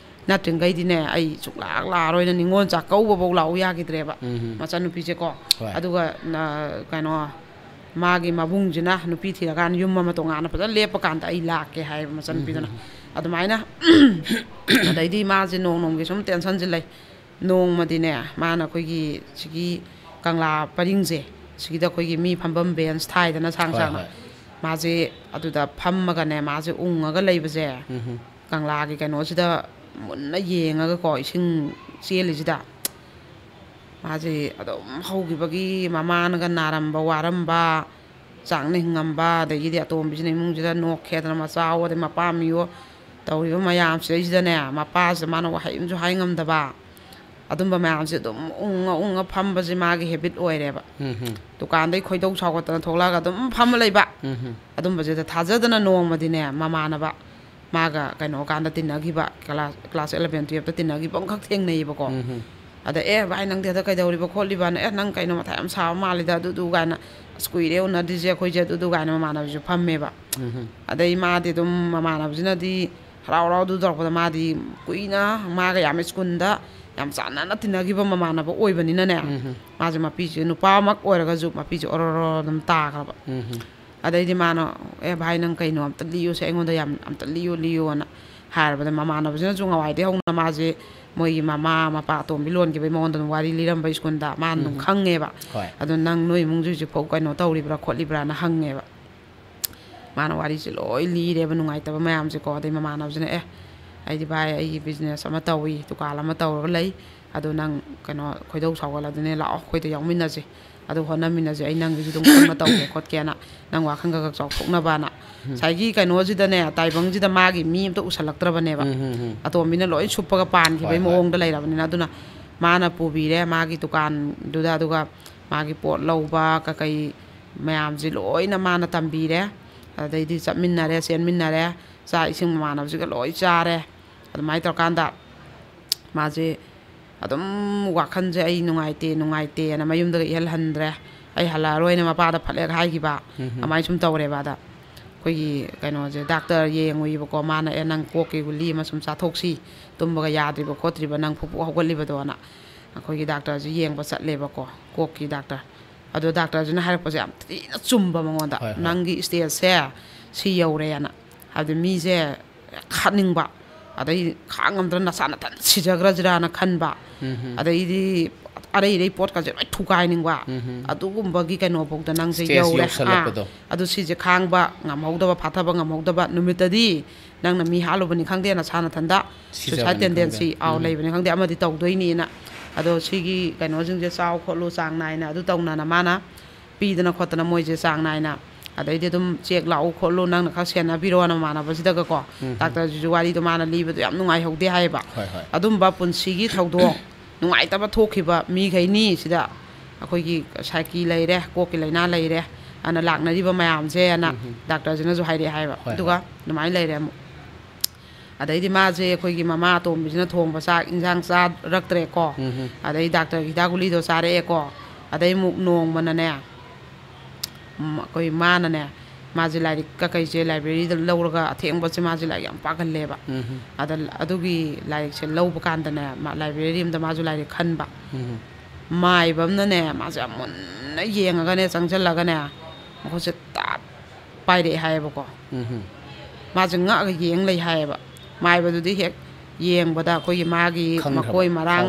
ꯅꯠꯇ꯭ꯔꯤꯉꯩꯗꯤꯅꯦ ꯑꯩ ꯁꯨꯛꯂꯥꯛ ꯂꯥꯛꯑꯔꯣꯏꯅ" ꯅꯤꯉꯣꯜ ꯆꯥꯛꯀꯧꯕꯐꯧ ꯂꯥꯛꯎ ꯌꯥꯈꯤꯗ꯭ꯔꯦꯕ꯫ ꯎꯝ꯫ ꯃꯆꯟꯅꯨꯄꯤꯁꯦꯀꯣ꯫ ꯍꯣꯏ꯫ ꯑꯗꯨꯒ ꯅ-, ꯀꯩꯅꯣ, ꯃꯥꯒꯤ ꯃꯕꯨꯡꯁꯤꯅ ꯅꯨꯄꯤ ꯊꯤꯔꯀꯥꯟꯗ ꯌꯨꯝ ꯑꯃ ꯇꯣꯉꯥꯟꯅ ꯐꯖꯅ ꯂꯦꯞꯄ ꯀꯥꯟꯗ "ꯑꯩ ꯂꯥꯛꯀꯦ" ꯍꯥꯏꯌꯦꯕ ꯃꯆꯟꯅꯨꯄꯤꯗꯨꯅ꯫ ꯎꯝ꯫ ꯑꯗꯨꯃꯥꯏꯅ ꯑꯗꯩꯗꯤ ꯃꯥꯁꯦ ꯅꯣꯡ ꯅꯣꯡꯃꯒꯤ ꯁꯨꯝ tensionꯁꯦ ꯂꯩ꯫ ꯅꯣꯡꯃꯗꯤꯅꯦ, ꯃꯥꯅ ꯑꯩꯈꯣꯏꯒꯤ ꯁꯤꯒꯤ ꯀꯪꯂꯥ ꯄꯔꯤꯡꯁꯦ, ꯁꯤꯒꯤꯗ ꯑꯩꯈꯣꯏꯒꯤ ꯃꯤ ꯐꯝꯐꯝ ꯕꯦꯟꯁ ꯊꯥꯏꯗꯅ ꯁꯥꯡ ꯍꯣꯏ, ꯁꯥꯡꯅ꯫ ꯍꯣꯏ꯫ ꯃꯥꯁꯦ ꯑꯗꯨꯗ ꯐꯝꯃꯒꯅꯦ, ꯃꯥꯁꯦ ꯎꯪꯉꯒ ꯂꯩꯕꯁꯦ, ꯎꯝ꯫ ꯀꯪꯂꯥꯒꯤ ꯀꯩꯅꯣꯁꯤꯗ ꯃꯨꯟꯅ ꯌꯦꯡꯉꯒꯀꯣ, ꯏꯁꯤꯡ ꯆꯦꯜꯂꯤꯁꯤꯗ꯫ ꯃꯥꯁꯦ ꯑꯗꯨꯝ ꯍꯧꯈꯤꯕꯒꯤ ꯃꯃꯥꯅꯒ ꯅꯥꯔꯝꯕ, ꯋꯥꯔꯝꯕ, ꯆꯥꯛꯅ ꯍꯤꯡꯉꯝꯕ, ꯑꯗꯒꯤꯗꯤ ꯑꯇꯣꯝꯕꯤꯁꯤꯅ ꯏꯃꯨꯡꯁꯤꯗ ꯅꯣꯛꯈꯦꯗꯅ ꯃꯆꯥꯋꯣ ꯑꯗꯩ ꯃꯄꯥꯝꯃꯤꯌꯣ ꯇꯧꯔꯤꯕ ꯃꯌꯥꯝꯁꯤꯗꯩꯁꯤꯗꯅꯦ, ꯃꯄꯥꯁꯤꯗ ꯃꯥꯅ ꯋꯥꯍꯩ ꯑꯃꯁꯨ ꯍꯥꯏ ꯉꯝꯗꯕ, ꯑꯗꯨꯝꯕ ꯃꯌꯥꯝꯁꯦ ꯑꯗꯨꯝ ꯎꯪꯉ ꯎꯪꯉ ꯐꯝꯕꯁꯦ ꯃꯥꯒꯤ ꯍꯦꯕꯤꯠ ꯑꯣꯏꯔꯦꯕ꯫ ꯎꯝ ꯍꯝ꯫ ꯗꯨꯀꯥꯟꯗꯩ ꯈꯣꯏꯗꯧ ꯁꯥꯎꯒꯠꯇꯅ ꯊꯣꯛꯂꯛꯑꯒ ꯑꯗꯨꯝ ꯐꯝꯃ ꯂꯩꯕ꯫ ꯎꯝ ꯍꯝ꯫ ꯑꯗꯨꯝꯕꯁꯤꯗ ꯊꯥꯖꯗꯅ ꯅꯣꯡꯃꯗꯤꯅꯦ, ꯃꯃꯥꯟꯅꯕ ꯃꯥꯒ ꯀꯩꯅꯣ ꯀꯥꯟꯗ ꯇꯤꯟꯅꯈꯤꯕ, ꯀ꯭ꯂꯥꯁ, ꯀ꯭ꯂꯥꯁ eleven twelve ꯇꯤꯟꯅꯈꯤꯕ ꯑꯃꯈꯛ ꯊꯦꯡꯅꯩꯌꯦꯕꯀꯣ꯫ ꯎꯝ ꯍꯝ꯫ ꯑꯗ, "ꯑꯦ ꯚꯥꯏ, ꯅꯪꯗꯤ ꯍꯟꯗꯛ ꯀꯩꯗꯧꯔꯤꯕ ꯈꯣꯠꯂꯤꯕꯅ? ꯑꯦ, ꯅꯪ ꯀꯩꯅꯣ ꯃꯊꯥ ꯌꯥꯝ ꯁꯥꯕ ꯃꯥꯜꯂꯤꯗ, ꯑꯗꯨꯗꯨ" ꯀꯥꯏꯅ, "ꯑꯁ, ꯀꯨꯏꯔꯦ ꯎꯅꯗ꯭ꯔꯤꯁꯦ ꯑꯩꯈꯣꯏꯁꯦ", ꯑꯗꯨꯗꯨ ꯀꯥꯏꯅ ꯃꯃꯥꯟꯅꯕꯁꯨ ꯐꯝꯃꯦꯕ꯫ ꯎꯝ ꯍꯝ꯫ ꯑꯗꯩ ꯃꯥꯗꯤ ꯑꯗꯨꯝ, ꯃꯃꯥꯟꯅꯕꯁꯤꯅꯗꯤ ꯍꯔꯥꯎ ꯍꯔꯥꯎ ꯑꯗꯨ ꯇꯧꯔꯛꯄꯗ, ꯃꯥꯗꯤ ꯀꯨꯏꯅ ꯃꯥꯒ ꯌꯥꯝ ꯁ꯭ꯀꯨꯜꯗ ꯌꯥꯝ ꯆꯥꯟꯅꯅ ꯇꯤꯟꯅꯈꯤꯕ ꯃꯃꯥꯟꯅꯕ ꯑꯣꯏꯕꯅꯤꯅꯅꯦ, ꯎꯝ ꯍꯝ꯫ ꯃꯥꯁꯦ ꯃꯄꯤꯁꯦ ꯅꯨꯄꯥꯃꯛ ꯑꯣꯏꯔꯒꯁꯨ ꯃꯄꯤꯁꯦ ꯑꯣꯔꯣꯔꯣ ꯑꯗꯨꯝ ꯇꯥꯈ꯭ꯔꯕ꯫ ꯎꯝ ꯍꯝ꯫ ꯑꯗꯩꯗꯤ ꯃꯥꯅ, "ꯑꯦ ꯚꯥꯏ, ꯅꯪ ꯀꯩꯅꯣ ꯑꯝꯇ ꯂꯤꯌꯨꯁꯦ, ꯑꯩꯉꯣꯟꯗ ꯌꯥꯝ ꯑꯝꯇ ꯂꯤꯌꯨ, ꯂꯤꯌꯨꯅ" ꯍꯥꯏꯔꯕꯗ, ꯃꯃꯥꯟꯅꯕꯁꯤꯅꯁꯨ ꯉꯋꯥꯏꯗꯩ ꯍꯧꯅ ꯃꯥꯁꯦ ꯃꯣꯏꯒꯤ ꯃꯃꯥ ꯃꯄꯥ ꯑꯇꯣꯝꯕꯤ ꯂꯣꯟꯈꯤꯕꯒꯤ ꯃꯉꯣꯟꯗ ꯑꯗꯨꯝ ꯋꯥꯔꯤ ꯂꯤꯔꯝꯕ ꯁ꯭ꯀꯨꯜꯗ ꯃꯥꯅ ꯑꯗꯨꯝ ꯎꯝ꯫ ꯈꯪꯉꯦꯕ꯫ ꯍꯣꯏ꯫ "ꯑꯗꯣ ꯅꯪ ꯅꯣꯏ ꯏꯃꯨꯡꯁꯤ ꯍꯧꯖꯤꯛꯐꯥꯎ ꯀꯩꯅꯣ ꯇꯧꯔꯤꯕ꯭ꯔꯥ ꯈꯣꯠꯂꯤꯕ꯭ꯔꯥꯅ" ꯍꯪꯉꯦꯕ꯫ ꯃꯥꯅ ꯋꯥꯔꯤꯁꯦ ꯂꯣꯏ ꯂꯤꯔꯦꯕ, ꯅꯨꯡꯉꯥꯏꯇꯕ ꯃꯌꯥꯝꯁꯦꯀꯣ꯫ ꯑꯗꯩ ꯃꯃꯥꯟꯅꯕꯁꯤꯅ, "ꯑꯦ, ꯑꯩꯗꯤ ꯚꯥꯏ, ꯑꯩꯒꯤ ꯕꯤꯖꯤꯅꯦꯁ ꯑꯃ ꯇꯧꯏ, ꯗꯨꯀꯥꯟ ꯑꯃ ꯇꯧꯔꯒ ꯂꯩ, ꯑꯗꯣ ꯅꯪ ꯀꯩꯅꯣ ꯈꯣꯏꯗꯧ ꯁꯥꯎꯒꯠꯂꯗꯤꯅꯦ, ꯂꯥꯛꯑꯣ, ꯑꯩꯈꯣꯏꯗ ꯌꯥꯎꯃꯤꯟꯅꯁꯦ, ꯑꯗꯨ ꯍꯣꯠꯅꯃꯤꯟꯅꯁꯦ, ꯑꯩ ꯅꯪꯒꯤꯁꯨ ꯑꯗꯨꯝ ꯈꯪꯅ ꯇꯧꯒꯦ ꯈꯣꯠꯀꯦꯅ, ꯅꯪ ꯋꯥꯈꯜ ꯈꯔ ꯈꯔ ꯆꯥꯎꯊꯣꯛꯅꯕꯅ"꯫ ꯎꯝ꯫ ꯉꯁꯥꯏꯒꯤ ꯀꯩꯅꯣꯁꯤꯗꯅꯦ, ꯇꯥꯏꯕꯪꯁꯤꯗ ꯃꯥꯒꯤ ꯃꯤ ꯑꯝꯇ ꯎꯁꯜꯂꯛꯇ꯭ꯔꯕꯅꯦꯕ꯫ ꯎꯝ, ꯎꯝ, ꯎꯝ꯫ ꯑꯇꯣꯝꯕꯤꯅ ꯂꯣꯏ ꯁꯨꯞꯄꯒ ꯄꯥꯟꯈꯤꯕꯒꯤ ꯍꯣꯏ, ꯍꯣꯏ꯫ ꯃꯑꯣꯡꯗ ꯂꯩꯔꯕꯅꯤꯅ꯫ ꯑꯗꯨꯅ ꯃꯥꯅ ꯄꯨꯕꯤꯔꯦ ꯃꯥꯒꯤ ꯗꯨꯀꯥꯟꯗꯨꯗ, ꯑꯗꯨꯒ ꯃꯥꯒꯤ ꯄꯣꯠ ꯂꯧꯕ ꯀꯀꯩ ꯃꯌꯥꯝꯁꯦ ꯂꯣꯏꯅ ꯃꯥꯅ ꯇꯝꯕꯤꯔꯦ꯫ ꯑꯗꯩꯗꯤ ꯆꯠꯃꯤꯟꯅꯔꯦ, ꯆꯦꯟꯃꯤꯟꯅꯔꯦ, ꯆꯥꯛ ꯏꯁꯤꯡ ꯃꯃꯥꯟꯅꯕꯁꯤꯒ ꯂꯣꯏ ꯆꯥꯔꯦ꯫ ꯑꯗꯨꯃꯥꯏꯅ ꯇꯧꯔꯀꯥꯟꯗ ꯃꯥꯁꯦ ꯑꯗꯨꯝ ꯋꯥꯈꯜꯁꯦ "ꯑꯩ ꯅꯨꯡꯉꯥꯏꯇꯦ, ꯅꯨꯡꯉꯥꯏꯇꯦꯅ" ꯃꯌꯨꯝꯗꯒ ꯏꯍꯜ ꯍꯟꯗ꯭ꯔꯦ꯫ "ꯑꯩ ꯍꯜꯂꯛꯑꯔꯣꯏꯅ" ꯃꯄꯥꯗ ꯐꯠ ꯍꯦꯛ ꯍꯥꯏꯈꯤꯕ꯫ ꯎꯝ ꯍꯝ꯫ ꯑꯗꯨꯃꯥꯏꯅ ꯁꯨꯝ ꯇꯧꯔꯦꯕ꯫ ꯑꯗ ꯑꯩꯈꯣꯏꯒꯤ ꯀꯩꯅꯣꯁꯦ, ꯗꯥꯛꯇꯔ ꯌꯦꯡꯉꯨꯏꯕꯀꯣ꯫ ꯃꯥꯅ, "ꯑꯦ, ꯅꯪ ꯀꯣꯛꯀꯤ ꯒꯨꯂꯤ ꯑꯃ ꯁꯨꯝ ꯆꯥꯊꯣꯛꯁꯤ, ꯇꯨꯝꯕꯒ ꯌꯥꯗ꯭ꯔꯤꯕ ꯈꯣꯠꯇ꯭ꯔꯤꯕ, ꯅꯪ ꯐꯨꯛ ꯐꯨꯛ ꯍꯧꯒꯠꯂꯤꯕꯗꯣꯅ" ꯑꯩꯈꯣꯏꯒꯤ ꯗꯥꯛꯇꯔꯁꯦ ꯌꯦꯡꯕ ꯆꯠꯂꯦꯕꯀꯣ, ꯀꯣꯛꯀꯤ ꯗꯥꯛꯇꯔ꯫ ꯑꯗꯣ ꯗꯥꯛꯇꯔꯁꯤꯅ ꯍꯥꯏꯔꯛꯄꯁꯦ ꯌꯥꯝ ꯊꯤꯅ ꯆꯨꯝꯕ ꯃꯉꯣꯟꯗ꯫ ꯍꯣꯏ, ꯍꯣꯏ꯫ "ꯅꯪꯒꯤ ꯁ꯭ꯇꯦꯖꯁꯦ ꯁꯤ ꯌꯧꯔꯦꯅ"꯫ ꯍꯥꯏꯕꯗꯤ ꯃꯤꯁꯦ ꯍꯦꯛ ꯍꯥꯠꯅꯤꯡꯕ, ꯑꯗꯩ ꯈꯥꯡ ꯉꯝꯗ꯭ꯔ ꯅꯁꯥ ꯅꯊꯟ ꯁꯤꯖꯈ꯭ꯔꯁꯤꯔꯥꯅ ꯈꯟꯕ꯫ ꯑꯗꯩꯗꯤ ꯑꯔꯩ ꯑꯔꯩ ꯄꯣꯠꯀꯁꯦ ꯂꯣꯏ ꯊꯨꯒꯥꯏꯅꯤꯡꯕ꯫ ꯑꯗꯨꯒꯨꯝꯕꯒꯤ ꯀꯩꯅꯣꯐꯥꯎꯗ ꯅꯪꯁꯦ ꯌꯧꯔꯦ꯫ ꯑꯗꯨ ꯁꯤꯁꯦ ꯈꯥꯡꯕ ꯉꯝꯍꯧꯗꯕ, ꯐꯥꯊꯕ ꯉꯝꯍꯧꯗꯕ ꯅꯨꯃꯤꯠꯇꯗꯤ ꯅꯪꯅ ꯃꯤ ꯍꯥꯠꯂꯨꯕꯅꯤ ꯈꯪꯗꯦ, ꯅꯁꯥ ꯅꯊꯟꯗ suicide tendency, ꯑꯥꯎ, ꯂꯩꯕꯅꯤ ꯈꯪꯗꯦ, ꯑꯃꯗꯤ ꯇꯧꯗꯣꯏꯅꯤꯅ꯫ ꯑꯗꯣ ꯁꯤꯒꯤ ꯀꯩꯅꯣꯁꯤꯡꯁꯦ ꯆꯥꯎ ꯈꯣꯠꯂꯨ ꯆꯥꯡ ꯅꯥꯏꯅ ꯑꯗꯨ ꯇꯧꯅꯅ ꯃꯥꯅ ꯄꯤꯗꯅ ꯈꯣꯠꯇꯅ ꯃꯣꯏꯁꯦ ꯆꯥꯡ ꯅꯥꯏꯅ꯫ ꯑꯗꯩꯗꯤ ꯑꯗꯨꯝ check ꯂꯥꯛꯎ ꯈꯣꯠꯂꯨ, ꯅꯪꯅ ꯈꯔ ꯁꯦꯟꯅꯕꯤꯔꯣꯅ ꯃꯃꯥꯟꯅꯕꯁꯤꯗꯒꯀꯣ꯫ ꯗꯥꯛꯇꯔꯁꯤꯁꯨ ꯋꯥꯔꯤꯗꯣ ꯃꯥꯅ ꯂꯤꯕꯗꯣ ꯌꯥꯝ ꯅꯨꯡꯉꯥꯏꯍꯧꯗꯦ ꯍꯥꯏꯌꯦꯕ꯫ ꯑꯗꯨꯝꯕ ꯄꯨꯟꯁꯤꯒꯤ ꯊꯧꯗꯣꯛ ꯅꯨꯡꯉꯥꯏꯇꯕ ꯊꯣꯛꯈꯤꯕ ꯃꯤꯈꯩꯅꯤ ꯁꯤꯗ꯫ ꯑꯩꯈꯣꯏꯒꯤ psyche ꯂꯩꯔꯦ, ꯀꯣꯛꯀꯤ ꯂꯥꯏꯅꯥ ꯂꯩꯔꯦ, ꯑꯅ ꯂꯥꯛꯅꯔꯤꯕ ꯃꯌꯥꯝꯁꯦꯅ ꯗꯥꯛꯇꯔꯁꯤꯅꯁꯨ ꯍꯥꯏꯔꯛꯑꯦ ꯍꯥꯏꯕ꯫ ꯑꯗꯨꯒ ꯑꯗꯨꯃꯥꯏꯅ ꯂꯩꯔꯦ ꯑꯃꯨꯛ꯫ ꯑꯗꯩꯗꯤ ꯃꯥꯁꯦ ꯑꯩꯈꯣꯏꯒꯤ ꯃꯃꯥ ꯑꯇꯣꯝꯕꯤꯁꯤꯅ ꯊꯣꯡꯕ ꯆꯥꯛ ꯏꯟꯁꯥꯡ ꯆꯥꯔꯛꯇ꯭ꯔꯦꯀꯣ꯫ ꯑꯗꯩ ꯗꯥꯛꯇꯔꯒꯤ ꯍꯤꯗꯥꯛ ꯒꯨꯂꯤꯗꯣ ꯆꯥꯔꯛꯑꯦꯀꯣ꯫ ꯑꯗꯩ ꯑꯃꯨꯛ ꯅꯣꯡꯃꯅꯅꯦ, ꯎꯝ, ꯑꯩꯈꯣꯏ ꯃꯥꯅꯅꯦ, ꯃꯥꯁꯦ ꯂꯥꯏꯔꯤꯛ ꯀꯀꯩꯁꯦ library ꯗ ꯂꯧꯔꯒ ꯑꯊꯦꯡꯕꯁꯦ ꯃꯥꯁꯦ ꯂꯥꯏꯔꯤꯛ ꯌꯥꯝ ꯄꯥꯒꯜꯂꯦꯕ꯫ ꯑꯗ ꯑꯗꯨꯒꯤ ꯂꯥꯏꯔꯤꯛꯁꯦ ꯂꯧꯕ ꯀꯥꯟꯗꯅꯦ, ꯃꯥ library ꯑꯝꯗ ꯃꯥꯁꯨ ꯂꯥꯏꯔꯤꯛ ꯈꯟꯕ꯫ ꯃꯥꯏꯕ ꯑꯃꯅꯅꯦ, ꯃꯥꯁꯦ ꯌꯥꯝ ꯃꯨꯟꯅ ꯌꯦꯡꯉꯒꯅꯦ, ꯆꯪꯁꯤꯜꯂꯒꯅꯦ, ꯃꯈꯨꯠꯁꯦ ꯇꯥꯞ ꯄꯥꯏꯔꯛꯑꯦ ꯍꯥꯏꯌꯦꯕꯀꯣ꯫ ꯃꯥꯁꯦ ꯉꯛꯑꯒ ꯌꯦꯡ ꯂꯩ ꯍꯥꯏꯌꯦꯕ꯫ ꯃꯥꯏꯕꯗꯨꯗꯤ ꯍꯦꯛ ꯌꯦꯡꯕꯗ ꯑꯩꯈꯣꯏꯒꯤ ꯃꯥꯒꯤ ꯈꯪꯈ꯭ꯔꯕ? ꯃꯀꯣꯏ ꯃꯔꯥꯡ,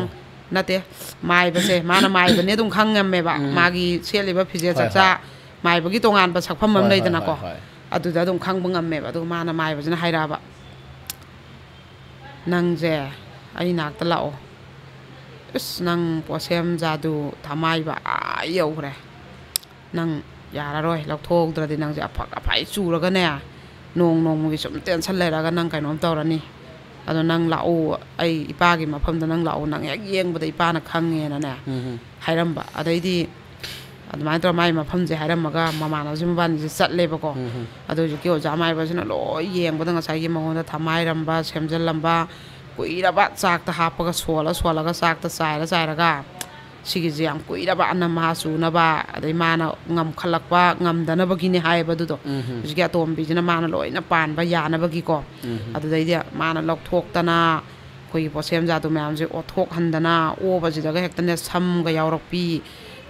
ꯅꯠꯇꯦ, ꯃꯥꯏꯕꯁꯦ, ꯃꯥꯅ ꯃꯥꯏꯕꯅꯦ ꯑꯗꯨꯝ ꯈꯪ ꯉꯝꯃꯦꯕ꯫ ꯃꯥꯒꯤ ꯁꯦꯠꯂꯤꯕ ꯐꯤꯖꯦꯠ ꯆꯛꯆꯥ, ꯃꯥꯏꯕꯒꯤ ꯇꯣꯉꯥꯟꯕ ꯁꯛꯐꯝ ꯑꯃ ꯂꯩꯗꯅꯀꯣ꯫ ꯑꯗꯨꯗ ꯑꯗꯨꯝ ꯈꯪꯕ ꯉꯝꯃꯦꯕ꯫ ꯑꯗꯨꯒ ꯃꯥꯅ ꯃꯥꯏꯕꯁꯤꯅ ꯍꯥꯏꯔꯛꯑꯕ, "ꯅꯪꯁꯦ ꯑꯩ ꯅꯥꯛꯇ ꯂꯥꯛꯑꯣ꯫ ꯏꯁ, ꯅꯪ ꯄꯣꯠꯁꯦꯝ ꯖꯥꯗꯨ ꯊꯃꯥꯏꯕ ꯑꯥ ꯌꯧꯈ꯭ꯔꯦ꯫ ꯅꯪ ꯌꯥꯔꯔꯣꯏ, ꯂꯧꯊꯣꯛꯍꯧꯗ꯭ꯔꯗꯤ ꯅꯪꯁꯦ ꯑꯐꯛ ꯑꯐꯥꯏ ꯆꯨꯔꯒꯅꯦ, ꯅꯣꯡ ꯅꯣꯡꯃꯒꯤ ꯁꯨꯝ tension ꯂꯩꯔꯒ ꯅꯪ ꯀꯩꯅꯣꯝ ꯇꯧꯔꯅꯤ꯫ ꯑꯗꯣ ꯅꯪ ꯂꯥꯛꯎ, ꯑꯩ ꯏꯄꯥꯒꯤ ꯃꯐꯝꯗ ꯅꯪ ꯂꯥꯛꯎ, ꯅꯪ ꯍꯦꯛ ꯌꯦꯡꯕꯗ ꯏꯄꯥꯅ ꯈꯪꯉꯦꯅꯅꯦ" ꯍꯥꯏꯔꯝꯕ꯫ ꯑꯗꯩꯗꯤ ꯑꯗꯨꯃꯥꯏꯅ ꯇꯧꯔ ꯃꯥꯏ ꯃꯐꯝꯁꯦ ꯍꯥꯏꯔꯝꯃꯒ ꯃꯃꯥꯟꯅꯕꯁꯦ ꯃꯕꯥꯅꯤꯁꯦ ꯆꯠꯂꯦꯕꯀꯣ꯫ ꯑꯗꯣ ꯍꯧꯖꯤꯛꯀꯤ ꯑꯣꯖꯥ ꯃꯥꯏꯕꯁꯤꯅ ꯂꯣꯏ ꯌꯦꯡꯕꯗ ꯉꯁꯥꯏꯒꯤ ꯃꯉꯣꯟꯗ ꯊꯃꯥꯏꯔꯝꯕ, ꯁꯦꯝꯖꯤꯜꯂꯝꯕ, ꯀꯨꯏꯔꯕ ꯆꯥꯛꯇ ꯍꯥꯞꯄꯒ ꯁꯣꯜꯂ ꯁꯣꯜꯂꯒ ꯆꯥꯛꯇ ꯆꯥꯏꯔ ꯆꯥꯏꯔꯒ ꯁꯤꯒꯤꯁꯦ ꯌꯥꯝ ꯀꯨꯏꯔꯕ ꯑꯅꯝ ꯍꯥ ꯆꯨꯅꯕ, ꯑꯗꯩ ꯃꯥꯅ ꯉꯝꯈꯠꯂꯛꯄ ꯉꯝꯗꯅꯕꯒꯤꯅꯦ ꯍꯥꯏꯌꯦꯕ ꯑꯗꯨꯗꯣ꯫ ꯍꯧꯖꯤꯛꯀꯤ ꯑꯇꯣꯝꯕꯤꯁꯤꯅ ꯃꯥꯅ ꯂꯣꯏꯅ ꯄꯥꯟꯕ ꯌꯥꯅꯕꯒꯤꯀꯣ꯫ ꯑꯗꯨꯗꯩꯗꯤ ꯃꯥꯅ ꯂꯧꯊꯣꯛꯇꯅ ꯑꯩꯈꯣꯏꯒꯤ ꯄꯣꯠꯁꯦꯝ ꯖꯥꯗꯨ ꯃꯌꯥꯝꯁꯦ ꯑꯣꯠꯊꯣꯛꯍꯟꯗꯅ, ꯑꯣꯕꯁꯤꯗꯒ ꯍꯦꯛꯇꯅꯦ ꯁꯝꯒ ꯌꯥꯎꯔꯛꯄꯤ,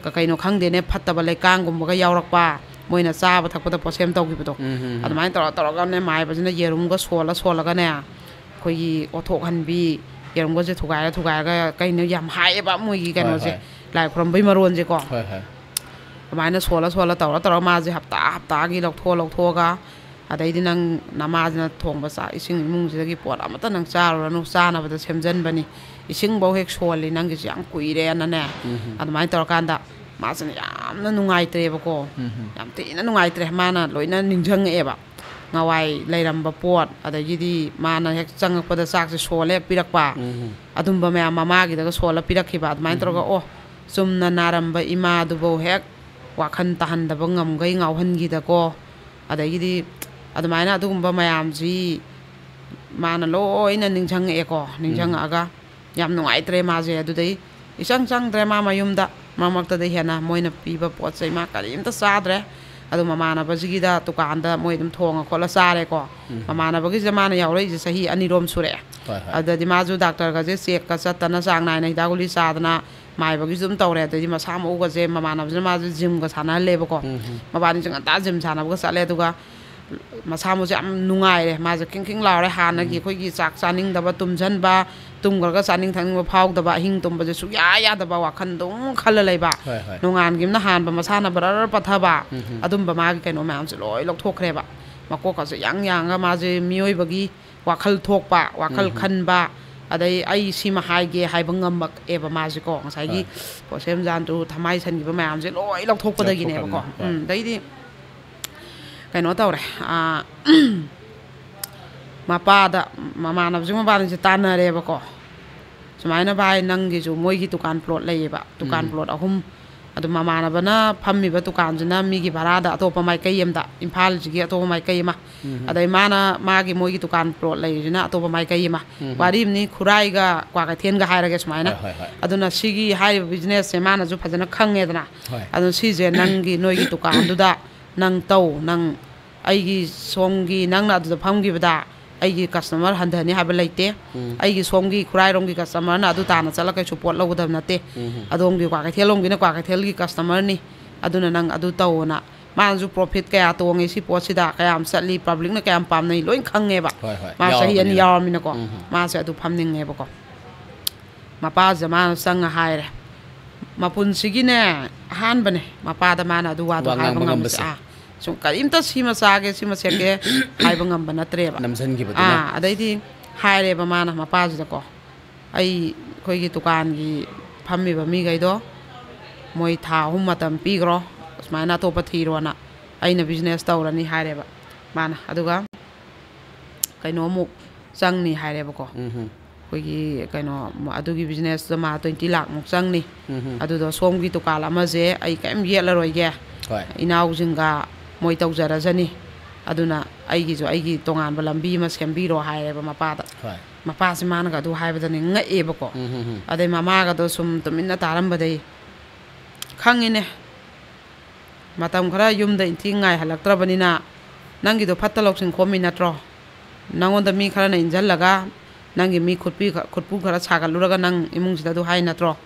ꯀ-, ꯀꯩꯅꯣ ꯈꯪꯗꯦꯅꯦ, ꯐꯠꯇꯕ ꯂꯩꯀꯥꯡꯒꯨꯝꯕꯒ ꯌꯥꯎꯔꯛꯄ, ꯃꯣꯏꯅ ꯆꯥꯕ ꯊꯛꯄꯗ ꯄꯣꯠꯁꯦꯝ ꯇꯧꯈꯤꯕꯗꯣ꯫ ꯑꯗꯨꯃꯥꯏꯅ ꯇꯧꯔ ꯇꯧꯔꯒꯅꯦ ꯃꯥꯏꯕꯁꯤꯅ ꯌꯦꯔꯨꯝꯒ ꯁꯣꯜꯂ ꯁꯣꯜꯂꯒꯅꯦ, ꯑꯩꯈꯣꯏꯒꯤ ꯑꯣꯠꯊꯣꯛꯍꯟꯕꯤ, ꯌꯦꯔꯨꯝꯒꯁꯦ ꯊꯨꯒꯥꯏꯔ ꯊꯨꯒꯥꯏꯔꯒ ꯀꯩꯅꯣ ꯌꯥꯝ ꯍꯥꯏꯌꯦꯕ ꯃꯣꯏꯒꯤ ꯍꯣꯏ, ꯀꯩꯅꯣꯁꯦ, ꯍꯣꯏ꯫ ꯂꯥꯏ ꯈꯨꯔꯝꯕꯩ ꯃꯔꯣꯟꯁꯦꯀꯣ꯫ ꯍꯣꯏ, ꯍꯣꯏ꯫ ꯑꯗꯨꯃꯥꯏꯅ ꯁꯣꯜꯂ ꯁꯣꯜꯂ ꯇꯧꯔ ꯇꯧꯔ ꯃꯥꯁꯦ ꯍꯞꯇꯥ ꯍꯞꯇꯥꯒꯤ ꯂꯧꯊꯣꯛꯑ ꯂꯧꯊꯣꯛꯑꯒ, ꯑꯗꯩꯗꯤ ꯅꯪ ꯅꯃꯥꯁꯤꯅ ꯊꯣꯡꯕ ꯆꯥꯛ ꯏꯁꯤꯡ ꯏꯃꯨꯡꯁꯤꯗꯒꯤ ꯄꯣꯠ ꯑꯃꯠꯇ ꯅꯪ ꯆꯥꯔꯨꯔꯅꯨ, ꯆꯥꯅꯕꯗ ꯁꯦꯝꯖꯟꯕꯅꯤ, ꯏꯁꯤꯡꯐꯧ ꯍꯦꯛ ꯁꯣꯜꯂꯤ, ꯅꯪꯒꯤꯁꯦ ꯌꯥꯝ ꯀꯨꯏꯔꯦꯅꯅꯦ꯫ ꯎꯝ꯫ ꯑꯗꯨꯃꯥꯏꯅ ꯇꯧꯔꯀꯥꯟꯗ ꯃꯥꯁꯤꯅ ꯌꯥꯝꯅ ꯅꯨꯡꯉꯥꯏꯇ꯭ꯔꯦꯕꯀꯣ꯫ ꯎꯝ꯫ ꯌꯥꯝ ꯊꯤꯅ ꯅꯨꯡꯉꯥꯏꯇ꯭ꯔꯦ꯫ ꯃꯥꯅ ꯂꯣꯏꯅ ꯅꯤꯡꯁꯤꯡꯉꯛꯑꯦꯕ, ꯅꯍꯥꯟꯋꯥꯏ ꯂꯩꯔꯝꯕ ꯄꯣꯠ, ꯑꯗꯒꯤꯗꯤ ꯃꯥꯅ ꯍꯦꯛ ꯆꯪꯉꯛꯄꯗ ꯆꯥꯛꯁꯦ ꯁꯣꯜꯂ ꯍꯦꯛ ꯄꯤꯔꯛꯄ, ꯎꯝ꯫ ꯑꯗꯨꯝꯕ ꯃꯌꯥꯝ ꯃꯃꯥꯒꯤꯗꯒ ꯁꯣꯜꯂ ꯄꯤꯔꯛꯈꯤꯕ꯫ ꯑꯗꯨꯃꯥꯏꯅ ꯇꯧꯔꯒ, ꯑꯣ, ꯆꯨꯝꯅ ꯅꯥꯔꯝꯕ ꯏꯃꯥꯗꯨꯐꯧ ꯍꯦꯛ ꯋꯥꯈꯜ ꯇꯥꯍꯟꯗꯕ ꯉꯝꯈꯩ ꯉꯥꯎꯍꯟꯈꯤꯗꯀꯣ꯫ ꯑꯗꯒꯤꯗꯤ ꯑꯗꯨꯃꯥꯏꯅ ꯑꯗꯨꯒꯨꯝꯕ ꯃꯌꯥꯝꯁꯤ ꯃꯥꯅ ꯂꯣꯏꯅ ꯅꯤꯡꯁꯤꯡꯉꯛꯑꯦꯀꯣ꯫ ꯅꯤꯡꯁꯤꯡꯉꯛꯑꯒ ꯌꯥꯝ ꯅꯨꯡꯉꯥꯏꯇ꯭ꯔꯦ ꯃꯥꯁꯦ꯫ ꯑꯗꯨꯗꯩ ꯏꯆꯪ ꯆꯪꯗ꯭ꯔꯦ ꯃꯥ ꯃꯌꯨꯝꯗ꯫ ꯃꯔꯛ ꯃꯔꯛꯇꯗ ꯍꯦꯟꯅ ꯃꯣꯏꯅ ꯄꯤꯕ ꯄꯣꯠ ꯆꯩ ꯃꯥ ꯀꯔꯤꯝꯇ ꯆꯥꯗ꯭ꯔꯦ꯫ ꯑꯗꯣ ꯃꯃꯥꯟꯅꯕꯁꯤꯒꯤꯗ ꯗꯨꯀꯥꯟꯗ ꯃꯣꯏ ꯑꯗꯨꯝ ꯊꯣꯡꯉ ꯈꯣꯠꯂ ꯆꯥꯔꯦꯀꯣ꯫ ꯃꯃꯥꯟꯅꯕꯒꯤꯁꯤꯗ ꯃꯥꯅ ꯌꯥꯎꯔꯛꯏꯁꯦ ꯆꯍꯤ ꯑꯅꯤꯔꯣꯝ ꯁꯨꯔꯛꯑꯦ꯫ ꯍꯣꯏ, ꯍꯣꯏ꯫ ꯑꯗꯨꯗꯗꯤ ꯃꯥꯁꯨ ꯗꯥꯛꯇꯔꯒꯁꯦ ꯆꯦꯛꯀ ꯆꯠꯇꯅ ꯆꯥꯡ ꯅꯥꯏꯅ ꯍꯤꯗꯥꯛ ꯒꯨꯂꯤ ꯆꯥꯗꯅ ꯃꯥꯏꯕꯒꯤꯁꯨ ꯑꯗꯨꯝ ꯇꯧꯔꯦ꯫ ꯑꯗꯩꯗꯤ ꯃꯁꯥ ꯃꯎꯒꯁꯦ, ꯃꯃꯥꯟꯅꯕꯁꯤꯅ ꯃꯥꯁꯦ ꯖꯤꯝꯒ ꯁꯥꯟꯅꯍꯜꯂꯦꯕꯀꯣ꯫ ꯎꯝ꯫ ꯃꯕꯥꯅꯤꯁꯦ ꯉꯟꯇꯥ ꯖꯤꯝ ꯁꯥꯟꯅꯕꯒ ꯆꯠꯂꯦ꯫ ꯑꯗꯨꯒ ꯃꯁꯥ ꯃꯎꯁꯦ ꯌꯥꯝ ꯅꯨꯡꯉꯥꯏꯔꯦ꯫ ꯃꯥꯁꯦ ꯈꯤꯡ ꯈꯤꯡ ꯂꯥꯎꯔꯦ꯫ ꯍꯥꯟꯅꯒꯤ ꯑꯩꯈꯣꯏꯒꯤ ꯆꯥꯛ ꯆꯥꯅꯤꯡꯗꯕ, ꯇꯨꯝꯁꯤꯟꯕ, ꯇꯨꯝꯈ꯭ꯔꯒ ꯆꯥꯅꯤꯡ ꯊꯛꯅꯤꯡꯕ ꯐꯥꯎꯗꯕ, ꯑꯍꯤꯡ ꯇꯨꯝꯕꯁꯦ ꯁꯨꯛꯌꯥ ꯌꯥꯗꯕ, ꯋꯥꯈꯜ ꯑꯗꯨꯝ ꯈꯜꯂ ꯂꯩꯕ꯫ ꯍꯣꯏ, ꯍꯣꯏ꯫ ꯅꯣꯡꯉꯥꯟꯈꯤꯕꯅ ꯍꯥꯟꯕ, ꯃꯁꯥꯅ ꯕꯔꯔ ꯄꯠꯊꯕ, ꯎꯝ꯫ ꯑꯗꯨꯝꯕ ꯃꯥꯒꯤ ꯀꯩꯅꯣ ꯃꯌꯥꯝꯁꯦ ꯂꯣꯏ ꯂꯧꯊꯣꯛꯈ꯭ꯔꯦꯕ꯫ ꯃꯀꯣꯛꯀꯁꯦ ꯌꯥꯡ ꯌꯥꯡꯉꯒ ꯃꯥꯁꯦ ꯃꯤꯑꯣꯏꯕꯒꯤ ꯋꯥꯈꯜ ꯊꯣꯛꯄ, ꯋꯥꯈꯜ ꯎꯝ꯫ ꯈꯟꯕ, ꯑꯗꯩ ꯑꯩ ꯁꯤꯃ ꯍꯥꯏꯒꯦ ꯍꯥꯏꯕ ꯉꯝꯃꯛꯑꯦꯕ ꯃꯥꯁꯦꯀꯣ꯫ ꯉꯁꯥꯏꯒꯤ ꯍꯣꯏ꯫ ꯄꯣꯠꯁꯦꯝ ꯖꯥꯟꯇꯨ ꯊꯃꯥꯏ ꯁꯟꯈꯤꯕ ꯃꯌꯥꯝꯁꯦ ꯂꯣꯏ ꯂꯧꯊꯣꯛꯄꯗꯒꯤꯅꯦꯕꯀꯣ꯫ ꯂꯧꯊꯣꯛꯈ꯭ꯔꯕꯅꯤ꯫ ꯍꯣꯏ꯫ ꯎꯝ, ꯑꯗꯩꯗꯤ ꯀꯩꯅꯣ ꯇꯧꯔꯦ꯫ ꯑꯥ, ꯃꯄꯥꯗ, ꯃꯃꯥꯟꯅꯕꯁꯤꯡ ꯃꯕꯥꯅꯤꯁꯦ ꯇꯥꯟꯅꯔꯦꯕꯀꯣ꯫ ꯁꯨꯃꯥꯏꯅ, "ꯚꯥꯏ, ꯅꯪꯒꯤꯁꯨ ꯃꯣꯏꯒꯤ ꯗꯨꯀꯥꯟ ꯄ꯭ꯂꯣꯠ ꯂꯩꯌꯦꯕ, ꯗꯨꯀꯥꯟ ꯎꯝ꯫ ꯄ꯭ꯂꯣꯠ ꯑꯍꯨꯝ꯫ ꯑꯗꯨ ꯃꯃꯥꯟꯅꯕꯅ ꯐꯝꯃꯤꯕ ꯗꯨꯀꯥꯟꯁꯤꯅ ꯃꯤꯒꯤ ꯚꯔꯥꯗ ꯑꯇꯣꯞꯄ ꯃꯥꯏꯀꯩ ꯑꯃꯗ, ꯏꯝꯐꯥꯜꯁꯤꯒꯤ ꯑꯇꯣꯞꯄ ꯃꯥꯏꯀꯩ ꯑꯃ꯫ ꯎꯝ꯫ ꯑꯗꯩ ꯃꯥꯅ ꯃꯥꯒꯤ ꯃꯣꯏꯒꯤ ꯗꯨꯀꯥꯟ ꯄ꯭ꯂꯣꯠ ꯂꯩꯔꯤꯁꯤꯅ ꯑꯇꯣꯞꯄ ꯃꯥꯏꯀꯩ ꯑꯃ꯫ ꯎꯝ꯫ ꯋꯥꯔꯤ ꯑꯃꯅꯤ, ꯈꯨꯔꯥꯏꯒ ꯀ꯭ꯋꯥꯀꯩꯊꯦꯜꯒ ꯍꯥꯏꯔꯒꯦ ꯁꯨꯃꯥꯏꯅ꯫ ꯍꯣꯏ, ꯍꯣꯏ, ꯍꯣꯏ꯫ ꯑꯗꯨꯅ ꯁꯤꯒꯤ ꯍꯥꯏꯔꯤꯕ ꯕꯤꯖꯤꯅꯦꯁꯁꯦ ꯃꯥꯅꯁꯨ ꯐꯖꯅ ꯈꯪꯉꯦꯗꯅ꯫ ꯍꯣꯏ꯫ ꯑꯗꯨꯅ ꯁꯤꯁꯦ ꯅꯪꯒꯤ ꯅꯣꯏꯒꯤ ꯗꯨꯀꯥꯟꯗꯨꯗ ꯅꯪ ꯇꯧ, ꯅꯪ ꯑꯩꯒꯤ ꯁꯣꯝꯒꯤ ꯅꯪꯅ ꯑꯗꯨꯗ ꯐꯝꯈꯤꯕꯗ ꯑꯩꯒꯤ ꯀꯁꯇꯃꯔ ꯍꯟꯊꯅꯤ ꯍꯥꯏꯕ ꯂꯩꯇꯦ꯫ ꯎꯝ꯫ ꯑꯩꯒꯤ ꯁꯣꯝꯒꯤ ꯈꯨꯔꯥꯏꯔꯣꯝꯒꯤ ꯀꯁꯇꯃꯔꯅ ꯑꯗꯨ ꯇꯥꯅ ꯆꯠꯂꯒ ꯀꯩꯁꯨ ꯄꯣꯠ ꯂꯧꯒꯗꯕ ꯅꯠꯇꯦ꯫ ꯎꯝ꯫ ꯑꯗꯣꯝꯒꯤ ꯀ꯭ꯋꯥꯀꯩꯊꯦꯜꯂꯣꯝꯒꯤꯅ ꯀ꯭ꯋꯥꯀꯩꯊꯦꯜꯒꯤ ꯀꯁꯇꯃꯔꯅꯤ꯫ ꯑꯗꯨꯅ ꯅꯪ ꯑꯗꯨ ꯇꯧꯑꯣꯅ ꯃꯥꯅꯁꯨ ꯄ꯭ꯔꯣꯐꯤꯠ ꯀꯌꯥ ꯇꯣꯡꯉꯦ ꯁꯤ ꯄꯣꯠꯁꯤꯗ, ꯀꯌꯥꯝ ꯆꯠꯂꯤ, ꯄꯕ꯭ꯂꯤꯛꯅ ꯀꯌꯥꯝ ꯄꯥꯝꯅꯩ, ꯂꯣꯏ ꯈꯪꯉꯦꯕ꯫ ꯍꯣꯏ, ꯍꯣꯏ꯫ ꯃꯥ ꯆꯍꯤ ꯑꯅꯤ ꯌꯥꯎꯔꯕꯅꯤꯅ꯫ ꯌꯥꯎꯔꯃꯤꯅꯀꯣ꯫ ꯎꯝ꯫ ꯃꯥꯁꯦ ꯑꯗꯨ ꯐꯝꯅꯤꯡꯉꯦꯕꯀꯣ꯫ ꯃꯄꯥꯁꯤꯗ ꯃꯥꯅ ꯆꯪꯉ ꯍꯥꯏꯔꯦ꯫ ꯃꯄꯨꯟꯁꯤꯒꯤꯅꯦ, ꯑꯍꯥꯟꯕꯅꯦ ꯃꯄꯥꯗ ꯃꯥꯅ ꯑꯗꯨ ꯋꯥꯗꯣ ꯋꯥ ꯍꯥꯏꯕ ꯉꯥꯡꯕ ꯉꯝꯕꯁꯦ꯫ ꯉꯝꯕꯁꯦ꯫ ꯑꯥ, ꯁꯨꯝ ꯀꯔꯤꯝꯇ ꯁꯤꯃ ꯆꯥꯒꯦ, ꯁꯤꯃ ꯁꯦꯠꯀꯦ ꯍꯥꯏꯕ ꯉꯝꯕ ꯅꯠꯇ꯭ꯔꯦꯕ꯫ ꯅꯝꯁꯤꯟꯈꯤꯕꯗꯨꯅ꯫ ꯑꯥ, ꯑꯗꯩꯗꯤ ꯍꯥꯏꯔꯦꯕ ꯃꯥꯅ ꯃꯄꯥꯁꯤꯗꯀꯣ, "ꯑꯩ, ꯑꯩꯈꯣꯏꯒꯤ ꯗꯨꯀꯥꯟꯒꯤ ꯐꯝꯃꯤꯕ ꯃꯤꯈꯩꯗꯣ, ꯃꯣꯏ ꯊꯥ ꯑꯍꯨꯝ ꯃꯇꯝ ꯄꯤꯈ꯭ꯔꯣ, ꯁꯨꯃꯥꯏꯅ ꯑꯇꯣꯞꯄ ꯊꯤꯔꯣꯅ, ꯑꯩꯅ ꯕꯤꯖꯤꯅꯦꯁ ꯇꯧꯔꯅꯤ" ꯍꯥꯏꯔꯦꯕ ꯃꯥꯅ꯫ ꯑꯗꯨꯒ ꯀꯩꯅꯣꯃꯨꯛ ꯆꯪꯅꯤ ꯍꯥꯏꯔꯦꯕꯀꯣ꯫ ꯎꯝ ꯍꯝ꯫ ꯑꯩꯈꯣꯏꯒꯤ ꯀꯩꯅꯣ, ꯑꯗꯨꯒꯤ ꯕꯤꯖꯤꯅꯦꯁꯇꯨꯗ ꯃꯥ ꯇ꯭ꯋꯦꯟꯇꯤ ꯂꯥꯛꯃꯨꯛ ꯆꯪꯅꯤ꯫ ꯎꯝ ꯍꯝ꯫ ꯑꯗꯨꯗꯣ ꯁꯣꯝꯒꯤ ꯗꯨꯀꯥꯟ ꯑꯃꯁꯦ ꯑꯩ ꯀꯔꯤꯝ ꯌꯦꯠꯂꯔꯣꯏꯒꯦ, ꯍꯣꯏ꯫ ꯏꯅꯥꯎꯁꯤꯡꯒ ꯃꯣꯏ ꯇꯧꯖꯔꯖꯅꯤ꯫ ꯑꯗꯨꯅ ꯑꯩꯒꯤꯁꯨ ꯑꯩꯒꯤ ꯇꯣꯉꯥꯟꯕ ꯂꯝꯕꯤ ꯑꯃ ꯁꯦꯝꯕꯤꯔꯣ ꯍꯥꯏꯔꯦꯕ ꯃꯄꯥꯗ꯫ ꯍꯣꯏ꯫ ꯃꯄꯥꯁꯦ ꯃꯥꯅꯒ ꯑꯗꯨ ꯍꯥꯏꯕꯗꯅꯦ ꯉꯛꯑꯦꯕꯀꯣ꯫ ꯎꯝ ꯍꯝ ꯍꯝ꯫ ꯑꯗꯩ ꯃꯃꯥꯒꯗꯣ ꯁꯨꯝ ꯇꯨꯃꯤꯟꯅ ꯇꯥꯔꯝꯕꯗꯩ, "ꯈꯪꯉꯤꯅꯦ, ꯃꯇꯝ ꯈꯔ ꯌꯨꯝꯗ ꯏꯟꯊꯤ ꯉꯥꯏꯍꯜꯂꯛꯇ꯭ꯔꯕꯅꯤꯅ ꯅꯪꯒꯤꯗꯣ ꯐꯠꯇ ꯂꯧꯁꯤꯡ ꯈꯣꯝꯃꯤ ꯅꯠꯇ꯭ꯔꯣ? ꯅꯪꯉꯣꯟꯗ ꯃꯤ ꯈꯔꯅ ꯏꯟꯁꯤꯜꯂꯒ ꯅꯪꯒꯤ ꯃꯤ ꯈꯨꯠꯄꯤ-, ꯈꯨꯠꯄꯨ ꯈꯔ ꯁꯥꯒꯠꯂꯨꯔꯒ ꯅꯪ ꯏꯃꯨꯡꯁꯤꯗ ꯑꯗꯨ ꯍꯥꯏ ꯅꯠꯇ꯭ꯔꯣ?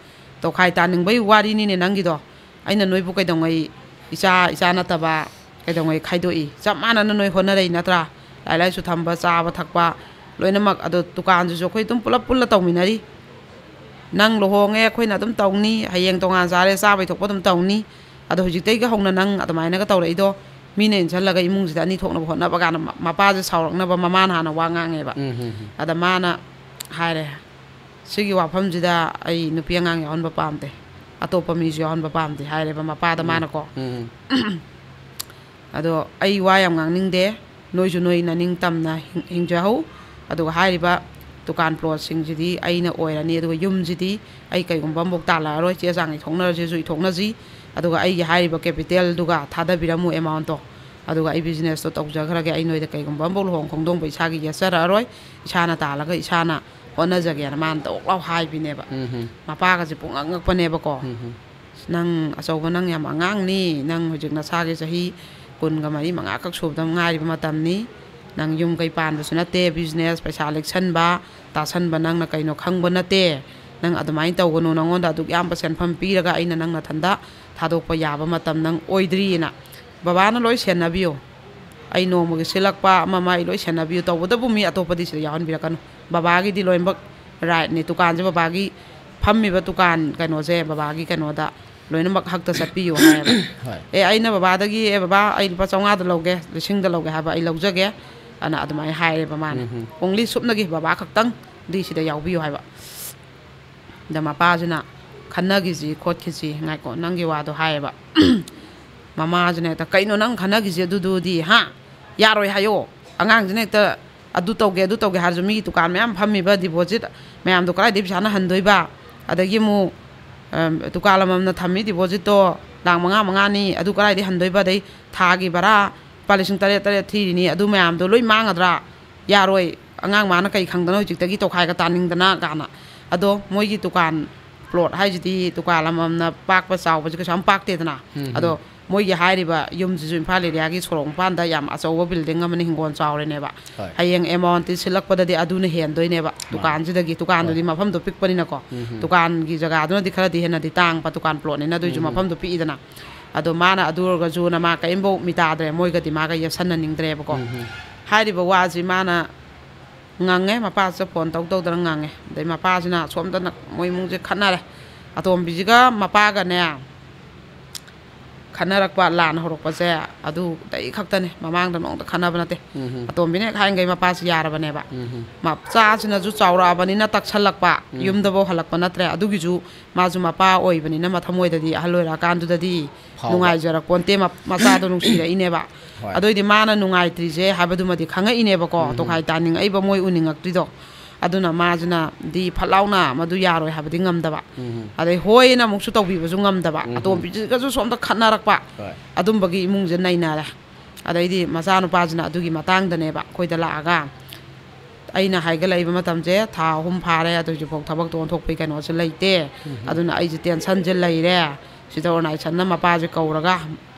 ꯇꯣꯈꯥꯏ ꯇꯥꯅꯤꯡꯕꯩ ꯋꯥꯔꯤꯅꯤꯅꯦ ꯅꯪꯒꯤꯗꯣ꯫ ꯑꯩꯅ ꯅꯣꯏꯕꯨ ꯀꯩꯗꯧꯉꯩ ꯏꯆꯥ, ꯏꯆꯥ ꯅꯠꯇꯕ ꯀꯩꯗꯧꯉꯩ ꯈꯥꯏꯗꯣꯛꯏ? ꯆꯞ ꯃꯥꯟꯅꯅ ꯅꯣꯏ ꯍꯣꯠꯅꯔꯛꯏ ꯅꯠꯇ꯭ꯔꯥ? ꯂꯥꯏꯔꯤꯛ ꯂꯥꯏꯁꯨ ꯊꯝꯕ, ꯆꯥꯕ ꯊꯛꯄ ꯂꯣꯏꯅꯃꯛ꯫ ꯑꯗꯣ ꯗꯨꯀꯥꯟꯁꯤꯁꯨ ꯑꯩꯈꯣꯏ ꯑꯗꯨꯝ ꯄꯨꯂꯞ ꯄꯨꯜꯂ ꯇꯧꯃꯤꯟꯅꯔꯤ꯫ ꯅꯪ ꯂꯨꯍꯣꯡꯉꯦ, ꯑꯩꯈꯣꯏꯅ ꯑꯗꯨꯝ ꯇꯧꯅꯤ, ꯍꯌꯦꯡ ꯇꯣꯉꯥꯟ ꯆꯥꯔꯦ, ꯆꯥꯕꯩ ꯊꯣꯛꯄ ꯑꯗꯨꯝ ꯇꯧꯅꯤ꯫ ꯑꯗꯣ ꯍꯧꯖꯤꯛꯇꯩꯒ ꯍꯧꯅ ꯅꯪ ꯑꯗꯨꯃꯥꯏꯅꯒ ꯇꯧꯔꯛꯏꯗꯣ, ꯃꯤꯅ ꯏꯟꯁꯤꯜꯂꯒ ꯏꯃꯨꯡꯁꯤꯗ ꯑꯅꯤ ꯊꯣꯛꯅꯕ ꯍꯣꯠꯅꯕ ꯀꯥꯟꯗ ꯃ-, ꯃꯄꯥꯁꯦ ꯁꯥꯎꯔꯛꯅꯕ ꯃꯃꯥꯅ ꯍꯥꯟꯅ ꯋꯥ ꯉꯥꯡꯉꯦꯕ꯫ ꯎꯝ ꯍꯝ ꯍꯝ꯫ ꯑꯗ ꯃꯥꯅ ꯍꯥꯏꯔꯦ, "ꯁꯤꯒꯤ ꯋꯥꯐꯝꯁꯤꯗ ꯑꯩ ꯅꯨꯄꯤ ꯑꯉꯥꯡ ꯌꯥꯎꯍꯟꯕ ꯄꯥꯝꯗꯦ, ꯑꯇꯣꯞꯄ ꯃꯤꯁꯨ ꯌꯥꯎꯍꯟꯕ ꯄꯥꯝꯗꯦ" ꯍꯥꯏꯔꯦꯕ ꯃꯄꯥꯗ ꯃꯥꯅꯀꯣ꯫ ꯎꯝ ꯍꯝ꯫ "ꯑꯗꯣ ꯑꯩ ꯋꯥ ꯌꯥꯝ ꯉꯥꯡꯅꯤꯡꯗꯦ, ꯅꯣꯏꯁꯨ ꯅꯣꯏ ꯅꯅꯤꯡ ꯇꯝꯅ ꯍꯤꯡ-, ꯍꯤꯡꯖꯍꯧ꯫ ꯑꯗꯨꯒ ꯍꯥꯏꯔꯤꯕ ꯗꯨꯀꯥꯟ ꯄ꯭ꯂꯣꯠꯁꯤꯡꯁꯤꯗꯤ ꯑꯩꯅ ꯑꯣꯏꯔꯅꯤ, ꯑꯗꯨꯒ ꯌꯨꯝꯁꯤꯗꯤ ꯑꯩ ꯀꯩꯒꯨꯝꯕ ꯑꯃꯐꯥꯎ ꯇꯥꯜꯂꯛꯑꯔꯣꯏ, ꯆꯦ ꯆꯥꯡ ꯏꯊꯣꯛꯅꯔꯁꯤꯁꯨ ꯏꯊꯣꯛꯅꯁꯤ, ꯑꯗꯨꯒ ꯑꯩꯒꯤ ꯍꯥꯏꯔꯤꯕ ꯀꯦꯄꯤꯇꯦꯜꯗꯨꯒ ꯊꯥꯗꯕꯤꯔꯝꯃꯨ ꯑꯦꯃꯥꯎꯟꯇꯣ, ꯑꯗꯨꯒ ꯑꯩ ꯕꯤꯖꯤꯅꯦꯁꯇꯣ ꯇꯧꯖꯈ꯭ꯔꯒꯦ, ꯑꯩ ꯅꯣꯏꯗ ꯀꯩꯒꯨꯝꯕ ꯑꯃꯐꯥꯎ ꯂꯨꯍꯣꯡ ꯈꯣꯡꯗꯣꯡꯕ ꯏꯁꯥꯒꯤ ꯌꯦꯠꯆꯔꯛꯑꯔꯣꯏ, ꯏꯁꯥꯅ ꯇꯥꯜꯂꯒ ꯏꯁꯥꯅ ꯍꯣꯠꯅꯖꯒꯦꯅ" ꯃꯥꯅ ꯇꯣꯛ ꯂꯥꯎ ꯍꯥꯏꯕꯤꯅꯦꯕ꯫ ꯎꯝ ꯍꯝ꯫ ꯃꯄꯥꯒꯁꯦ ꯄꯨꯡꯉꯛ ꯉꯛꯄꯅꯦꯕꯀꯣ꯫ ꯎꯝ ꯍꯝ꯫ "ꯅꯪ ꯑꯆꯧꯕ, ꯅꯪ ꯌꯥꯝ ꯑꯉꯥꯡꯅꯤ, ꯅꯪ ꯍꯧꯖꯤꯛ ꯅꯁꯥꯒꯤ ꯆꯍꯤ ꯀꯨꯟꯒ ꯃꯔꯤ ꯃꯉꯥꯈꯛ ꯁꯨꯕꯗ ꯉꯥꯏꯔꯤꯕ ꯃꯇꯝꯅꯤ, ꯅꯪ ꯌꯨꯝ ꯀꯩ ꯄꯥꯟꯕꯁꯨ ꯅꯠꯇꯦ, ꯕꯤꯖꯤꯅꯦꯁ ꯄꯩꯁꯥ ꯂꯤꯛꯁꯟꯕ, ꯇꯥꯁꯟꯕ ꯅꯪꯅ ꯀꯩꯅꯣ ꯈꯪꯕ ꯅꯠꯇꯦ, ꯅꯪ ꯑꯗꯨꯃꯥꯏꯅ ꯇꯧꯒꯅꯨ, ꯅꯪꯉꯣꯟꯗ ꯑꯗꯨꯛ ꯌꯥꯝꯕ ꯁꯦꯟꯐꯝ ꯄꯤꯔꯒ ꯑꯩꯅ ꯅꯪ ꯅꯊꯟꯗ ꯊꯥꯗꯣꯛꯄ ꯌꯥꯕ ꯃꯇꯝ ꯅꯪ ꯑꯣꯏꯗ꯭ꯔꯤꯅ" ꯕꯕꯥꯅ ꯂꯣꯏ ꯁꯦꯟꯅꯕꯤꯌꯨ, ꯑꯩ ꯅꯣꯡꯃꯒꯤ ꯁꯤꯜꯂꯛꯄ ꯑꯃ ꯑꯃ ꯑꯩ ꯂꯣꯏ ꯁꯦꯟꯅꯕꯤꯌꯨ, ꯇꯧꯕꯇꯕꯨ ꯃꯤ ꯑꯇꯣꯞꯄꯗꯤ ꯁꯤꯗ ꯌꯥꯎꯍꯟꯕꯤꯔꯛꯀꯅꯨ, ꯕꯕꯥꯒꯤꯗꯤ ꯂꯣꯏꯅꯃꯛ ꯔꯥꯏꯠꯅꯤ, ꯗꯨꯀꯥꯟꯁꯦ ꯕꯕꯥꯒꯤ ꯐꯝꯃꯤꯕ ꯗꯨꯀꯥꯟ ꯀꯩꯅꯣꯁꯦ ꯕꯕꯥꯒꯤ ꯀꯩꯅꯣꯗ ꯂꯣꯏꯅꯃꯛ ꯍꯛꯇ ꯆꯠꯄꯤꯌꯨ ꯍꯥꯏꯌꯦꯕ꯫ ꯍꯣꯏ꯫ ꯑꯦ, ꯑꯩꯅ ꯕꯕꯥꯗꯒꯤ, "ꯑꯦ ꯕꯕꯥ, ꯑꯩ ꯂꯨꯄꯥ ꯆꯥꯝꯃꯉꯥꯗ ꯂꯧꯒꯦ, ꯂꯤꯁꯤꯡꯗ ꯂꯧꯒꯦ" ꯍꯥꯏꯕ ꯑꯩ ꯂꯧꯖꯒꯦ ꯑꯅ ꯑꯗꯨꯃꯥꯏꯅ ꯍꯥꯏꯔꯦꯕ ꯃꯥꯅ꯫ ꯑꯣꯡꯂꯤ ꯁꯨꯞꯅꯒꯤ ꯕꯕꯥ ꯈꯛꯇꯪꯗꯤ ꯁꯤꯗ ꯌꯥꯎꯕꯤꯌꯨ ꯍꯥꯏꯕ꯫ ꯑꯗ ꯃꯄꯥꯁꯤꯅ, "ꯈꯟꯅꯈꯤꯁꯤ ꯈꯣꯠꯈꯤꯁꯤ, ꯉꯥꯏꯈꯣ, ꯅꯪꯒꯤ ꯋꯥꯗꯣ" ꯍꯥꯏꯌꯦꯕ꯫ ꯃꯃꯥꯁꯤꯅ ꯍꯦꯛꯇ, "ꯀꯩꯅꯣ ꯅꯪ ꯈꯟꯅꯈꯤꯁꯤ ꯑꯗꯨꯗꯨꯗꯤ, ꯍꯥ? ꯌꯥꯔꯣꯏ ꯍꯥꯏꯌꯣ꯫ ꯑꯉꯥꯡꯁꯤꯅ ꯍꯦꯛꯇ ꯑꯗꯨ ꯇꯧꯒꯦ, ꯑꯗꯨ ꯇꯧꯒꯦ ꯍꯥꯏꯔꯁꯨ ꯃꯤꯒꯤ ꯗꯨꯀꯥꯟ ꯃꯌꯥꯝ ꯐꯝꯃꯤꯕ ꯗꯤꯄꯣꯖꯤꯠ ꯃꯌꯥꯝꯗꯣ ꯀꯗꯥꯏꯗꯒꯤ ꯄꯩꯁꯥꯅ ꯍꯟꯗꯣꯏꯕ? ꯑꯗꯒꯤ ꯑꯃꯨꯛ, ꯑꯝ, ꯗꯨꯀꯥꯟ ꯑꯃꯃꯝꯅ ꯊꯝꯃꯤ ꯗꯤꯄꯣꯖꯤꯠꯇꯣ ꯂꯥꯛ ꯃꯉꯥ ꯃꯉꯥꯅꯤ, ꯑꯗꯨ ꯀꯗꯥꯏꯗꯒꯤ ꯍꯟꯗꯣꯏꯕ? ꯑꯗꯩ ꯊꯥꯒꯤ ꯚꯔꯥ ꯂꯨꯄꯥ ꯂꯤꯁꯤꯡ ꯇꯔꯦꯠ ꯇꯔꯦꯠ ꯊꯤꯔꯤꯅꯤ, ꯑꯗꯨ ꯃꯌꯥꯝꯗꯣ ꯂꯣꯏ ꯃꯥꯡꯒꯗ꯭ꯔꯥ? ꯌꯥꯔꯣꯏ꯫ ꯑꯉꯥꯡ ꯃꯥꯅ ꯀꯩ ꯈꯪꯗꯅ ꯍꯧꯖꯤꯛꯇꯒꯤ ꯇꯧꯈꯥꯏꯒ ꯇꯥꯅꯤꯡꯗꯅ" ꯀꯥꯏꯅ꯫ ꯑꯗꯣ ꯃꯣꯏꯒꯤ ꯗꯨꯀꯥꯟ ꯄ꯭ꯂꯣꯠ ꯍꯥꯏꯁꯤꯗꯤ ꯗꯨꯀꯥꯟ ꯑꯃꯃꯝꯅ ꯄꯥꯛꯄ ꯆꯥꯎꯕꯁꯦ ꯀꯩꯁꯨ ꯌꯥꯝ ꯄꯥꯛꯇꯦꯗꯅ꯫ ꯑꯗꯣ ꯃꯣꯏꯒꯤ ꯍꯥꯏꯔꯤꯕ ꯌꯨꯝꯁꯤꯁꯨ ꯏꯝꯐꯥꯜ ꯑꯦꯔꯤꯌꯥꯒꯤ ꯁꯣꯔꯣꯛ ꯃꯄꯥꯟꯗ ꯌꯥꯝ ꯑꯆꯧꯕ ꯕꯤꯜꯗꯤꯡ ꯑꯃꯅ ꯍꯤꯡꯒꯣꯜ ꯆꯥꯎꯔꯦꯅꯦꯕ꯫ ꯍꯣꯏ꯫ ꯍꯌꯦꯡ ꯑꯦꯃꯥꯎꯟꯠꯇꯤ ꯁꯤꯜꯂꯛꯄꯗꯗꯤ ꯑꯗꯨꯅ ꯍꯦꯟꯗꯣꯏꯅꯦꯕ ꯗꯨꯀꯥꯟꯁꯤꯗꯒꯤ꯫ ꯗꯨꯀꯥꯟꯗꯨꯗꯤ ꯃꯐꯝꯗꯣ ꯄꯤꯛꯄꯅꯤꯅꯀꯣ꯫ ꯗꯨꯀꯥꯟꯒꯤ ꯖꯒꯥꯗꯨꯅꯗꯤ ꯈꯔꯗꯤ ꯍꯦꯟꯅꯗꯤ ꯇꯥꯡꯕ, ꯗꯨꯀꯥꯟ ꯄ꯭ꯂꯣꯠꯅꯤꯅ, ꯑꯗꯨꯏꯁꯨ ꯃꯐꯝꯗꯣ ꯄꯤꯛꯏꯗꯅ꯫ ꯑꯗꯣ ꯃꯥꯅ ꯑꯗꯨ ꯑꯣꯏꯔꯒꯁꯨꯅ ꯃꯥ ꯀꯔꯤꯝꯐꯧ ꯃꯤꯇꯥꯗ꯭ꯔꯦ, ꯃꯣꯏꯒꯗꯤ ꯃꯥꯒ ꯌꯦꯠꯁꯟꯅꯅꯤꯡꯗ꯭ꯔꯦꯕꯀꯣ꯫ ꯍꯥꯏꯔꯤꯕ ꯋꯥꯁꯤ ꯃꯥꯅ ꯉꯪꯉꯦ, ꯃꯄꯥꯁꯤꯗ ꯐꯣꯟ ꯇꯧ ꯇꯧꯗꯅ ꯉꯪꯉꯦ꯫ ꯑꯗꯩ ꯃꯄꯥꯁꯤꯅ ꯁꯣꯝꯗꯅ ꯃꯣꯏ ꯏꯃꯨꯡꯁꯦ ꯈꯠꯅꯔꯦ꯫ ꯑꯇꯣꯝꯕꯤꯁꯤꯒ ꯃꯄꯥꯒꯅꯦ ꯈꯠꯅꯔꯛꯄ, ꯂꯥꯟ ꯍꯧꯔꯛꯄꯁꯦ ꯑꯗꯨꯗꯩ ꯈꯛꯇꯅꯦ, ꯃꯃꯥꯡꯗ ꯅꯣꯡꯇ ꯈꯠꯅꯕ ꯅꯠꯇꯦ꯫ ꯑꯇꯣꯝꯕꯤꯅ ꯍꯦꯛ ꯍꯥꯏꯔꯤꯈꯩ ꯃꯄꯥꯁꯤ ꯌꯥꯔꯕꯅꯦꯕ꯫ ꯃꯆꯥꯁꯤꯅꯁꯨ ꯆꯥꯎꯔꯛꯑꯕꯅꯤꯅ ꯇꯛꯁꯜꯂꯛꯄ, ꯌꯨꯝꯗꯐꯧ ꯍꯜꯂꯛꯄ ꯅꯠꯇ꯭ꯔꯦ꯫ ꯑꯗꯨꯒꯤꯁꯨ ꯃꯥꯁꯨ ꯃꯄꯥ ꯑꯣꯏꯕꯅꯤꯅ ꯃꯊꯃꯣꯏꯗꯗꯤ ꯑꯍꯜ ꯑꯣꯏꯔꯛꯑꯀꯥꯟꯗꯨꯗꯗꯤ ꯐꯥꯎꯕ꯫ ꯅꯨꯡꯉꯥꯏꯖꯔꯛꯄꯣꯟꯇꯦ, ꯃ-, ꯃꯆꯥꯗꯣ ꯅꯨꯡꯁꯤꯔꯛꯏꯅꯦꯕ꯫ ꯍꯣꯏ꯫ ꯑꯗꯨꯏꯗꯤ ꯃꯥꯅ ꯅꯨꯡꯉꯥꯏꯇ꯭ꯔꯤꯁꯦ ꯍꯥꯏꯕꯗꯨꯃꯗꯤ ꯈꯪꯉꯛꯏꯅꯦꯕꯀꯣ, ꯇꯣꯈꯥꯏ ꯇꯥꯅꯤꯡꯉꯛꯏꯕ ꯃꯣꯏ ꯎꯅꯤꯡꯉꯛꯇ꯭ꯔꯤꯗꯣ꯫ ꯑꯗꯨꯅ ꯃꯥꯁꯤꯅꯗꯤ ꯐꯠ ꯂꯥꯎꯅ ꯃꯗꯨ ꯌꯥꯔꯣꯏ ꯍꯥꯏꯕꯗꯤ ꯉꯝꯗꯕ꯫ ꯑꯗꯩ ꯍꯣꯏꯅ ꯑꯃꯨꯛꯁꯨ ꯇꯧꯕꯤꯕꯁꯨ ꯉꯝꯗꯕ꯫ ꯑꯇꯣꯝꯕꯤꯁꯤꯒꯁꯨ ꯁꯣꯝꯗ ꯈꯠꯅꯔꯛꯄ꯫ ꯍꯣꯏ꯫ ꯑꯗꯨꯝꯕꯒꯤ ꯏꯃꯨꯡꯁꯦ ꯅꯩꯅꯔꯦ꯫ ꯑꯗꯩꯗꯤ ꯃꯆꯥꯅꯨꯄꯥꯁꯤꯅ ꯑꯗꯨꯒꯤ ꯃꯇꯥꯡꯗꯅꯦꯕ ꯑꯩꯈꯣꯏꯗ ꯂꯥꯛꯑꯒ, "ꯑꯩꯅ ꯍꯥꯏꯒꯠꯂꯛꯏꯕ ꯃꯇꯝꯁꯦ ꯊꯥ ꯑꯍꯨꯝ ꯐꯥꯔꯦ, ꯑꯗꯨ ꯍꯧꯖꯤꯛꯐꯥꯎ ꯊꯕꯛꯇ ꯑꯣꯟꯊꯣꯛꯄꯒꯤ ꯀꯩꯅꯣꯁꯦ ꯂꯩꯇꯦ꯫ ꯑꯗꯨꯅ ꯑꯩꯁꯦ ꯇꯦꯟꯁꯟꯁꯦ ꯂꯩꯔꯦ꯫ ꯁꯤꯗ ꯑꯣꯔꯒꯅꯥꯏꯖꯦꯁꯟꯅ ꯃꯄꯥꯁꯦ ꯀꯧꯔꯒ",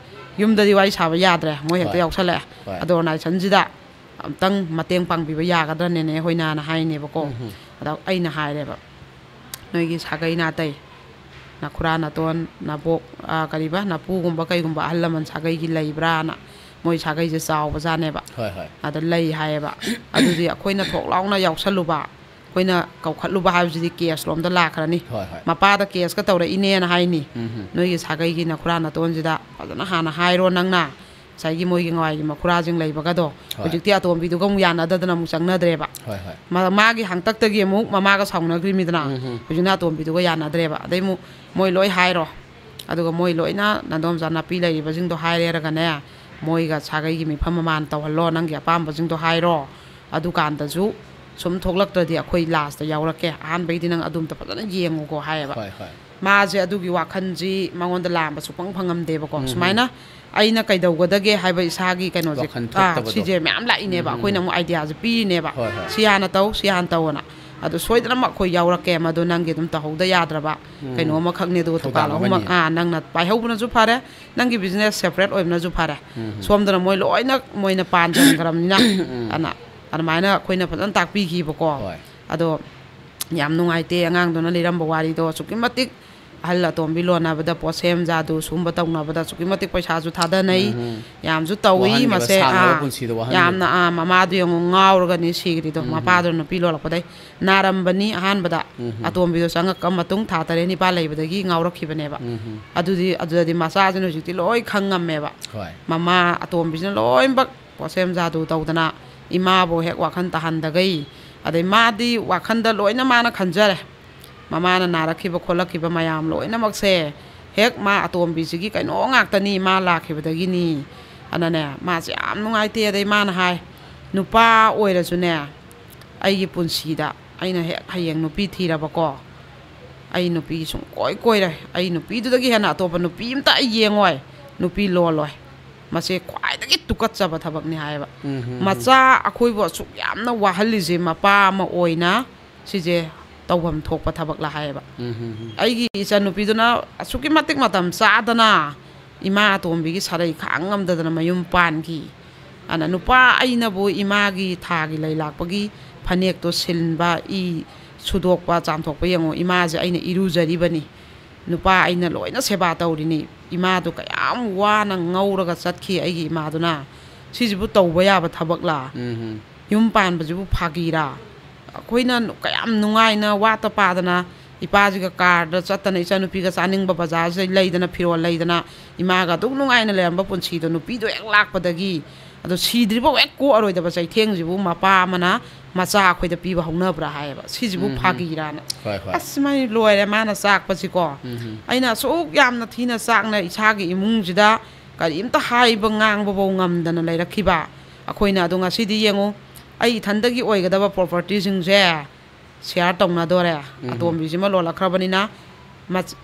ꯌꯨꯝꯗꯗꯤ ꯋꯥꯔꯤ ꯁꯥꯕ ꯌꯥꯗ꯭ꯔꯦ, ꯃꯣꯏ ꯍꯦꯛꯇ ꯍꯣꯏ꯫ ꯌꯥꯎꯁꯜꯂꯛꯑꯦ꯫ ꯍꯣꯏ꯫ "ꯑꯗꯣ ꯑꯣꯔꯒꯅꯥꯏꯖꯦꯁꯟꯁꯤꯗ ꯑꯝꯇꯪ ꯃꯇꯦꯡ ꯄꯥꯡꯕꯤꯕ ꯌꯥꯒꯗ꯭ꯔꯥ ꯅꯦꯅꯦ ꯍꯣꯏꯅ?" ꯍꯥꯏꯅꯦꯕꯀꯣ꯫ ꯑꯗ ꯑꯩꯅ ꯍꯥꯏꯔꯦꯕ, "ꯅꯣꯏꯒꯤ ꯁꯥꯒꯩ ꯅꯥꯇꯩ ꯅꯈꯨꯔꯥ ꯅꯇꯣꯟ ꯅꯕꯣꯛ, ꯑ, ꯀꯔꯤꯕ, ꯅꯄꯨꯒꯨꯝꯕ ꯀꯩꯒꯨꯝꯕ ꯑꯍꯜ ꯂꯃꯟ ꯁꯥꯒꯩꯒꯤ ꯂꯩꯕ꯭ꯔꯥꯅ꯫ ꯃꯣꯏ ꯁꯥꯒꯩꯁꯦ ꯆꯥꯎꯕꯖꯥꯠꯅꯦꯕ꯫ ꯍꯣꯏ, ꯍꯣꯏ꯫ ꯑꯗ ꯂꯩ ꯍꯥꯏꯌꯦꯕ꯫ ꯑꯗꯨꯗꯤ ꯑꯩꯈꯣꯏꯅ ꯊꯣꯛ ꯂꯥꯎꯅ ꯌꯥꯎꯁꯜꯂꯨꯕ, ꯑꯩꯈꯣꯏꯅ ꯀꯧꯈꯠꯂꯨꯕ ꯍꯥꯏꯕꯁꯤꯗꯤ ꯀꯦꯁ ꯂꯣꯝꯗ ꯂꯥꯛꯈ꯭ꯔꯅꯤ꯫ ꯍꯣꯏ, ꯍꯣꯏ꯫ ꯃꯄꯥꯗ ꯀꯦꯁꯀ ꯇꯧꯔꯛꯏꯅꯦꯅ ꯍꯥꯏꯅꯤ꯫ ꯎꯝ꯫ ꯅꯣꯏꯒꯤ ꯁꯥꯒꯩꯒꯤ ꯅꯈꯨꯔꯥ ꯅꯇꯣꯟꯁꯤꯗ ꯐꯖꯅ ꯍꯥꯟꯅ ꯍꯥꯏꯔꯣ ꯅꯪꯅ꯫ ꯉꯁꯥꯏꯒꯤ ꯃꯣꯏꯒꯤ ꯉꯋꯥꯏꯒꯤ ꯃꯈꯨꯔꯥꯁꯤꯡ ꯂꯩꯕꯒꯗꯣ꯫ ꯍꯣꯏ꯫ ꯍꯧꯖꯤꯛꯇꯤ ꯑꯇꯣꯝꯕꯤꯗꯨꯒ ꯑꯃꯨꯛ ꯌꯥꯅꯗꯗꯅ ꯑꯃꯨꯛ ꯆꯪꯅꯗ꯭ꯔꯦꯕ꯫ ꯍꯣꯏ, ꯍꯣꯏ꯫ ꯃꯥ-, ꯃꯥꯒꯤ ꯍꯥꯡꯇꯛꯇꯒꯤ ꯑꯃꯨꯛ ꯃꯃꯥꯒ ꯁꯥꯎꯅꯈ꯭ꯔꯤꯃꯤꯗꯅ꯫ ꯎꯝ꯫ ꯍꯧꯖꯤꯛꯅ ꯑꯇꯣꯝꯕꯤꯗꯨꯒ ꯌꯥꯅꯗ꯭ꯔꯦꯕ꯫ ꯑꯗꯩ ꯑꯃꯨꯛ ꯃꯣꯏ ꯂꯣꯏ ꯍꯥꯏꯔꯣ꯫ ꯑꯗꯨꯒ ꯃꯣꯏ ꯂꯣꯏꯅ ꯅꯥꯗꯣꯝꯆꯥ ꯅꯥꯄꯤ ꯂꯩꯔꯤꯕꯁꯤꯡꯗꯣ ꯍꯥꯏꯔꯦꯔꯒꯅꯦ, ꯃꯣꯏꯒ ꯁꯥꯒꯩꯒꯤ ꯃꯤꯐꯝ ꯃꯃꯥꯟ ꯇꯧꯍꯜꯂꯣ, ꯅꯪꯒꯤ ꯑꯄꯥꯝꯕꯁꯤꯡꯗꯣ ꯍꯥꯏꯔꯣ꯫ ꯑꯗꯨꯀꯥꯟꯗꯁꯨ ꯁꯨꯝ ꯊꯣꯛꯂꯛꯇ꯭ꯔꯗꯤ ꯑꯩꯈꯣꯏ ꯂꯥꯁꯇ ꯌꯥꯎꯔꯛꯀꯦ, ꯑꯍꯥꯟꯕꯩꯗꯤ ꯅꯪ ꯑꯗꯨꯝꯇ ꯐꯖꯅ ꯌꯦꯡꯉꯨꯀꯣ ꯍꯥꯏꯌꯦꯕ꯫ ꯍꯣꯏ, ꯍꯣꯏ꯫ ꯃꯥꯁꯦ ꯑꯗꯨꯒꯤ ꯋꯥꯈꯜꯁꯤ ꯃꯉꯣꯟꯗ ꯂꯥꯝꯕ ꯁꯨꯛꯐꯪ ꯐꯪꯉꯝꯗꯦꯕꯀꯣ꯫ ꯎꯝ꯫ ꯁꯨꯃꯥꯏꯅ ꯑꯩꯅ ꯀꯩꯗꯧꯒꯗꯒꯦ ꯍꯥꯏꯕ ꯏꯁꯥꯒꯤ ꯀꯩꯅꯣꯁꯦ, ꯋꯥꯈꯜ ꯑꯥ, ꯊꯣꯛꯇꯕꯗꯣ꯫ ꯁꯤꯁꯦ ꯃꯌꯥꯝ ꯂꯥꯛꯏꯅꯦꯕ꯫ ꯎꯝ꯫ ꯑꯩꯈꯣꯏꯅ ꯑꯃꯨꯛ ꯑꯥꯏꯗꯤꯌꯥꯁꯦ ꯄꯤꯔꯤꯅꯦꯕ꯫ ꯍꯣꯏ, ꯍꯣꯏ꯫ "ꯁꯤ ꯍꯥꯟꯅ ꯇꯧ, ꯁꯤ ꯍꯥꯟꯅ ꯇꯧꯑꯅ"꯫ ꯑꯗꯣ ꯁꯣꯏꯗꯅꯃꯛ ꯑꯩꯈꯣꯏ ꯌꯥꯎꯔꯛꯀꯦ, ꯃꯗꯨ ꯅꯪꯒꯤ ꯑꯗꯨꯝ ꯇꯧꯍꯧꯗ ꯌꯥꯗ꯭ꯔꯕ ꯎꯝ꯫ ꯀꯩꯅꯣ ꯑꯃꯈꯛꯅꯤ꯫ ꯑꯗꯨꯒ ꯗꯨꯀꯥꯟ ꯊꯧꯗꯥꯡ ꯑꯍꯨꯝꯃꯛ, ꯑꯃꯅꯤ꯫ ꯑꯥ, ꯅꯪꯅ ꯄꯥꯏꯍꯧꯕꯅꯁꯨ ꯐꯔꯦ, ꯅꯪꯒꯤ ꯕꯤꯖꯤꯅꯦꯁ ꯁꯦꯄꯔꯦꯠ ꯑꯣꯏꯕꯅꯁꯨ ꯐꯔꯦ꯫ ꯎꯝ꯫ ꯁꯣꯝꯗꯅ ꯃꯣꯏ ꯂꯣꯏꯅ ꯃꯣꯏꯅ ꯄꯥꯟꯁꯤꯟꯈ꯭ꯔꯕꯅꯤꯅ꯫ ꯑꯗꯨꯅ ꯑꯗꯨꯃꯥꯏꯅ ꯑꯩꯈꯣꯏꯅ ꯐꯖꯅ ꯇꯥꯛꯄꯤꯈꯤꯕꯀꯣ꯫ ꯍꯣꯏ꯫ ꯑꯗꯣ ꯌꯥꯝ ꯅꯨꯡꯉꯥꯏꯇꯦ ꯑꯉꯥꯡꯗꯨꯅ ꯂꯤꯔꯝꯕ ꯋꯥꯔꯤꯗꯣ꯫ ꯑꯁꯨꯛꯀꯤ ꯃꯇꯤꯛ ꯑꯍꯜ ꯑꯇꯣꯝꯕꯤ ꯂꯣꯟꯅꯕꯗ, ꯄꯣꯠꯁꯦꯝ ꯖꯥꯗꯨ ꯁꯨꯝꯕ ꯇꯧꯅꯕꯗ ꯑꯁꯨꯛꯀꯤ ꯃꯇꯤꯛ ꯄꯩꯁꯥꯁꯨ ꯊꯥꯗꯅꯩ, ꯎꯝ꯫ ꯌꯥꯝꯁꯨ ꯇꯧꯏ꯫ ꯋꯥꯍꯟꯈꯤꯕ, ꯃꯁꯦ, ꯁꯥꯡꯂꯕ ꯑꯥ, ꯄꯨꯟꯁꯤꯗꯣ ꯋꯥꯍꯟꯈꯤꯕ꯫ ꯌꯥꯝꯅ, ꯑꯥ, ꯃꯃꯥꯗꯨ ꯌꯦꯡꯉꯨ, ꯉꯥꯎꯔꯒꯅꯤ ꯁꯤꯈ꯭ꯔꯤꯗꯣ꯫ ꯎꯝ꯫ ꯃꯄꯥꯗꯨꯅ ꯅꯨꯄꯤ ꯂꯣꯜꯂꯛꯄꯗꯩ ꯅꯥꯔꯝꯕꯅꯤ ꯑꯍꯥꯟꯕꯗ꯫ ꯎꯝ꯫ ꯑꯇꯣꯝꯕꯤꯗꯣ ꯆꯪꯉꯛꯄ ꯃꯇꯨꯡ ꯊꯥ ꯇꯔꯦꯠ ꯅꯤꯄꯥꯜ ꯂꯩꯕꯗꯒꯤ ꯉꯥꯎꯔꯛꯈꯤꯕꯅꯦꯕ꯫ ꯎꯝ꯫ ꯑꯗꯨꯗꯤ, ꯑꯗꯨꯗꯗꯤ ꯃꯆꯥꯁꯤꯅ ꯍꯧꯖꯤꯛꯇꯤ ꯂꯣꯏ ꯈꯪꯉꯝꯃꯦꯕ꯫ ꯍꯣꯏ꯫ ꯃꯃꯥ ꯑꯇꯣꯝꯕꯤꯁꯤꯅ ꯂꯣꯏꯅꯃꯛ ꯄꯣꯠꯁꯦꯝ ꯖꯥꯗꯨ ꯇꯧꯗꯅ ꯏꯃꯥꯕꯨ ꯍꯦꯛ ꯋꯥꯈꯜ ꯇꯥꯍꯟꯗꯒꯩ, ꯑꯗꯩ ꯃꯥꯗꯤ ꯋꯥꯈꯜꯗ ꯂꯣꯏꯅ ꯃꯥꯅ ꯈꯟꯖꯔꯦ꯫ ꯃꯃꯥꯅ ꯅꯥꯔꯛꯈꯤꯕ ꯈꯣꯠꯂꯛꯈꯤꯕ ꯃꯌꯥꯝ ꯂꯣꯏꯅꯃꯛꯁꯦ ꯍꯦꯛ ꯃꯥ ꯑꯇꯣꯝꯕꯤꯁꯤꯒꯤ ꯀꯩꯅꯣ ꯉꯥꯛꯇꯅꯤ, ꯃꯥ ꯂꯥꯛꯈꯤꯕꯗꯒꯤꯅꯤ꯫ ꯑꯗꯨꯅꯅꯦ, ꯃꯥꯁꯦ ꯌꯥꯝ ꯅꯨꯡꯉꯥꯏꯇꯦ꯫ ꯑꯗꯩ ꯃꯥꯅ ꯍꯥꯏ, "ꯅꯨꯄꯥ ꯑꯣꯏꯔꯁꯨꯅꯦ, ꯑꯩꯒꯤ ꯄꯨꯟꯁꯤꯗ ꯑꯩꯅ ꯍꯦꯛ ꯍꯌꯦꯡ ꯅꯨꯄꯤ ꯊꯤꯔꯕꯀꯣ, ꯑꯩ ꯅꯨꯄꯤ ꯁꯨꯡꯀꯣꯏ ꯀꯣꯏꯔꯣꯏ꯫ ꯑꯩ ꯅꯨꯄꯤꯗꯨꯗꯒꯤ ꯍꯦꯟꯅ ꯑꯇꯣꯞꯄ ꯅꯨꯄꯤ ꯑꯝꯇ ꯑꯩ ꯌꯦꯡꯉꯣꯏ꯫ ꯅꯨꯄꯤ ꯂꯣꯜꯂꯣꯏ꯫ ꯃꯁꯤ ꯈ꯭ꯋꯥꯏꯗꯒꯤ ꯇꯨꯀꯠꯆꯕ ꯊꯕꯛꯅꯤ" ꯍꯥꯏꯌꯦꯕ꯫ ꯎꯝ, ꯎꯝ, ꯎꯝ꯫ ꯃꯆꯥ ꯑꯩꯈꯣꯏꯕꯨ ꯑꯁꯨꯛ ꯌꯥꯝꯅ ꯋꯥꯍꯜꯂꯤꯁꯦ ꯃꯄꯥ ꯑꯃ ꯑꯣꯏꯅ ꯁꯤꯁꯦ ꯇꯧꯐꯝ ꯊꯣꯛꯄ ꯊꯕꯛꯂ ꯍꯥꯏꯌꯦꯕ꯫ ꯎꯝ, ꯎꯝ, ꯎꯝ꯫ ꯑꯩꯒꯤ ꯏꯆꯟꯅꯨꯄꯤꯗꯨꯅ ꯑꯁꯨꯛꯀꯤ ꯃꯇꯤꯛ ꯃꯇꯝ ꯆꯥꯗꯅ ꯏꯃꯥ ꯑꯇꯣꯝꯕꯤꯒꯤ ꯁꯔꯩ ꯈꯥꯡ ꯉꯝꯗꯗꯅ ꯃꯌꯨꯝ ꯄꯥꯟꯈꯤ꯫ ꯑꯗꯨꯅ ꯅꯨꯄꯥ ꯑꯩꯅꯕꯨ ꯏꯃꯥꯒꯤ ꯊꯥꯒꯤ ꯂꯩ ꯂꯥꯛꯄꯒꯤ ꯐꯅꯦꯛꯇꯣ ꯁꯤꯟꯕ, ꯏ ꯁꯨꯗꯣꯛꯄ, ꯆꯥꯝꯊꯣꯛꯄ ꯌꯦꯡꯉꯣ, ꯏꯃꯥꯁꯦ ꯑꯩꯅ ꯏꯔꯨꯖꯔꯤꯕꯅꯤ꯫ ꯅꯨꯄꯥ ꯑꯩꯅ ꯂꯣꯏꯅ ꯁꯦꯕꯥ ꯇꯧꯔꯤꯅꯤ꯫ ꯏꯃꯥꯗꯨ ꯀꯌꯥꯝ ꯋꯥꯅ ꯉꯧꯔꯒ ꯆꯠꯈꯤ ꯑꯩꯒꯤ ꯏꯃꯥꯗꯨꯅ꯫ ꯁꯤꯁꯤꯕꯨ ꯇꯧꯕ ꯌꯥꯕ ꯊꯕꯛꯂꯥ? ꯎꯝ꯫ ꯌꯨꯝ ꯄꯥꯟꯕꯁꯤꯕꯨ ꯐꯥꯒꯤꯔꯥ? ꯑꯩꯈꯣꯏꯅ ꯀꯌꯥꯝ ꯅꯨꯡꯉꯥꯏꯅ ꯋꯥꯠꯇ ꯄꯥꯗꯅ ꯏꯄꯥꯁꯤꯒ ꯀꯥꯔꯗ ꯆꯠꯇꯅ, ꯏꯆꯥꯅꯨꯄꯤꯒ ꯆꯥꯅꯤꯡꯕ ꯕꯖꯥꯔꯁꯤꯗ ꯂꯩꯗꯅ, ꯐꯤꯔꯣꯜ ꯂꯩꯗꯅ, ꯏꯃꯥꯒ ꯑꯗꯨꯛ ꯅꯨꯡꯉꯥꯏꯅ ꯂꯩꯔꯝꯕ ꯄꯨꯟꯁꯤꯗꯣ ꯅꯨꯄꯤꯗꯣ ꯍꯦꯛ ꯂꯥꯛꯄꯗꯒꯤ, ꯑꯗꯣ ꯁꯤꯗ꯭ꯔꯤꯐꯥꯎ ꯍꯦꯛ ꯀꯣꯛꯑꯔꯣꯏꯗꯕ ꯆꯩꯊꯦꯡꯁꯤꯕꯨ ꯃꯄꯥ ꯑꯃꯅ ꯃꯆꯥ ꯑꯩꯈꯣꯏꯗ ꯄꯤꯕ ꯍꯧꯅꯕ꯭ꯔꯥ ꯍꯥꯏꯌꯦꯕ꯫ ꯁꯤꯁꯤꯕꯨ ꯎꯝ꯫ ꯐꯥꯒꯤꯔꯥꯅ꯫ ꯍꯣꯏ, ꯍꯣꯏ꯫ ꯑꯁ, ꯃꯥꯏ ꯂꯣꯏꯔꯦ ꯃꯥꯅ ꯆꯥꯛꯄꯁꯤꯀꯣ꯫ ꯎꯝ꯫ ꯑꯩꯅ ꯑꯁꯨꯛ ꯌꯥꯝꯅ ꯊꯤꯅ ꯆꯥꯛꯅ ꯏꯁꯥꯒꯤ ꯏꯃꯨꯡꯁꯤꯗ ꯀꯔꯤꯝꯇ ꯍꯥꯏꯕ ꯉꯥꯡꯕꯐꯥꯎ ꯉꯝꯗꯅ ꯂꯩꯔꯛꯈꯤꯕ ꯑꯩꯈꯣꯏꯅ꯫ ꯑꯗꯣ ꯉꯁꯤꯗꯤ ꯌꯦꯡꯉꯨ, ꯑꯩ ꯏꯊꯟꯗꯒꯤ ꯑꯣꯏꯒꯗꯕ ꯄ꯭ꯔꯣꯄꯔꯇꯤꯁꯤꯡꯁꯦ ꯁꯤꯌꯥꯔ ꯇꯧꯅꯗꯣꯔꯦ꯫ ꯎꯝ꯫ ꯑꯇꯣꯝꯕꯤꯁꯤꯃ ꯂꯣꯜꯂꯛꯈ꯭ꯔꯕꯅꯤꯅ ꯃꯆ-,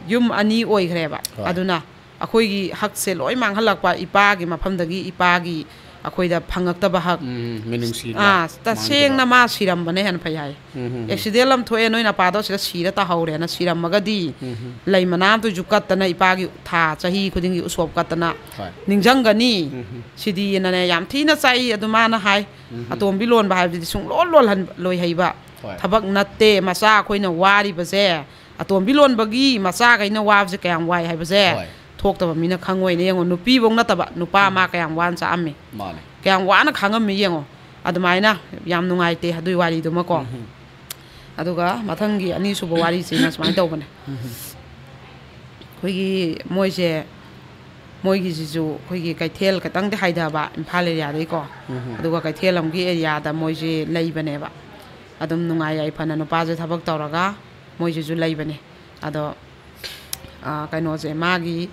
ꯌꯨꯝ ꯑꯅꯤ ꯑꯣꯏꯈ꯭ꯔꯦꯕ꯫ ꯍꯣꯏ꯫ ꯑꯗꯨꯅ ꯑꯩꯈꯣꯏꯒꯤ ꯍꯛꯁꯦ ꯂꯣꯏ ꯃꯥꯡꯍꯜꯂꯛꯄ, ꯏꯄꯥꯒꯤ ꯃꯐꯝꯗꯒꯤ ꯏꯄꯥꯒꯤ ꯑꯩꯈꯣꯏꯗ ꯐꯪꯉꯛꯇꯕ ꯍꯛ꯫ ꯎꯝ, ꯃꯤꯅꯨꯡꯁꯤꯗꯣ ꯑꯥ, ꯇꯁꯦꯡꯅ ꯃꯥꯡꯈꯤꯕ꯫ ꯃꯥ ꯁꯤꯔꯝꯕꯅ ꯍꯦꯟꯅ ꯐꯩ ꯍꯥꯏ꯫ ꯎꯝ, ꯎꯝ, ꯎꯝ꯫ ꯑꯦꯛꯁꯤꯗꯦꯟ ꯑꯃ ꯊꯣꯛꯑꯦ, ꯅꯣꯏ ꯅꯄꯥꯗꯣ ꯁꯤꯗ ꯁꯤꯔ ꯇꯥꯍꯧꯔꯦꯅ ꯁꯤꯔꯝꯃꯒꯗꯤ ꯎꯝ, ꯎꯝ꯫ ꯂꯩ ꯃꯅꯥ ꯑꯃꯇꯁꯨ ꯀꯠꯇꯅ ꯏꯄꯥꯒꯤ ꯊꯥ ꯆꯍꯤ ꯈꯨꯗꯤꯡꯒꯤ ꯎꯁꯣꯞ ꯀꯠꯇꯅ ꯍꯣꯏ꯫ ꯅꯤꯡꯁꯤꯡꯒꯅꯤ꯫ ꯎꯝ, ꯎꯝ꯫ ꯁꯤꯗꯤꯅꯅꯦ ꯌꯥꯝ ꯊꯤꯅ ꯆꯥꯛꯏ꯫ ꯑꯗꯨ ꯃꯥꯅ ꯍꯥꯏ, ꯎꯝ, ꯎꯝ꯫ ꯑꯇꯣꯝꯕꯤ ꯂꯣꯟꯕ ꯍꯥꯏꯕꯗꯤ ꯁꯨꯡꯂꯣꯟ ꯂꯣꯜꯍꯟ-, ꯂꯣꯏꯍꯩꯕ ꯍꯣꯏ꯫ ꯊꯕꯛ ꯅꯠꯇꯦ꯫ ꯃꯆꯥ ꯑꯩꯈꯣꯏꯅ ꯋꯥꯔꯤꯕꯁꯦ, ꯑꯇꯣꯝꯕꯤ ꯂꯣꯟꯕꯒꯤ ꯃꯆꯥꯈꯩꯅ ꯋꯥꯕꯁꯦ ꯀꯌꯥꯝ ꯋꯥꯏ ꯍꯥꯏꯕꯁꯦ ꯍꯣꯏ꯫ ꯊꯣꯛꯇꯕ ꯃꯤꯅ ꯈꯪꯉꯣꯏꯅꯦ꯫ ꯌꯦꯡꯉꯣ, ꯅꯨꯄꯤꯐꯧ ꯅꯠꯇꯕ, ꯅꯨꯄꯥ ꯎꯝ꯫ ꯃꯥ ꯀꯌꯥꯝ ꯋꯥꯅ ꯆꯥꯛꯑꯝꯃꯤ, ꯃꯥꯅꯦ꯫ ꯀꯌꯥꯝ ꯋꯥꯅ ꯈꯥꯡꯉꯝꯃꯤ ꯌꯦꯡꯉꯣ꯫ ꯑꯗꯨꯃꯥꯏꯅ ꯌꯥꯝ ꯅꯨꯡꯉꯥꯏꯇꯦ ꯑꯗꯨꯏ ꯋꯥꯔꯤꯗꯨꯃꯀꯣ꯫ ꯎꯝ꯫ ꯑꯗꯨꯒ ꯃꯊꯪꯒꯤ ꯑꯅꯤꯁꯨꯕ ꯋꯥꯔꯤꯁꯤꯅ ꯁꯨꯃꯥꯏꯅ ꯇꯧꯕꯅꯦ꯫ ꯎꯝ꯫ ꯑꯩꯈꯣꯏꯒꯤ ꯃꯣꯏꯁꯦ, ꯃꯣꯏꯒꯤꯁꯤꯁꯨ ꯑꯩꯈꯣꯏꯒꯤ ꯀꯩꯊꯦꯜ ꯈꯤꯇꯪꯗꯤ ꯍꯥꯏꯊꯕ ꯏꯝꯐꯥꯜ ꯑꯦꯔꯤꯌꯥꯗꯩꯀꯣ꯫ ꯎꯝ꯫ ꯑꯗꯨꯒ ꯀꯩꯊꯦꯜ ꯑꯃꯒꯤ ꯑꯦꯔꯤꯌꯥꯗ ꯃꯣꯏꯁꯦ ꯂꯩꯕꯅꯦꯕ꯫ ꯑꯗꯨꯝ ꯅꯨꯡꯉꯥꯏ ꯌꯥꯏꯐꯅ ꯅꯨꯄꯥꯁꯦ ꯊꯕꯛ ꯇꯧꯔꯒ ꯃꯣꯏꯁꯤꯁꯨ ꯂꯩꯕꯅꯦ꯫ ꯑꯗꯣ, ꯑ, ꯀꯩꯅꯣꯁꯦ, ꯃꯥꯒꯤ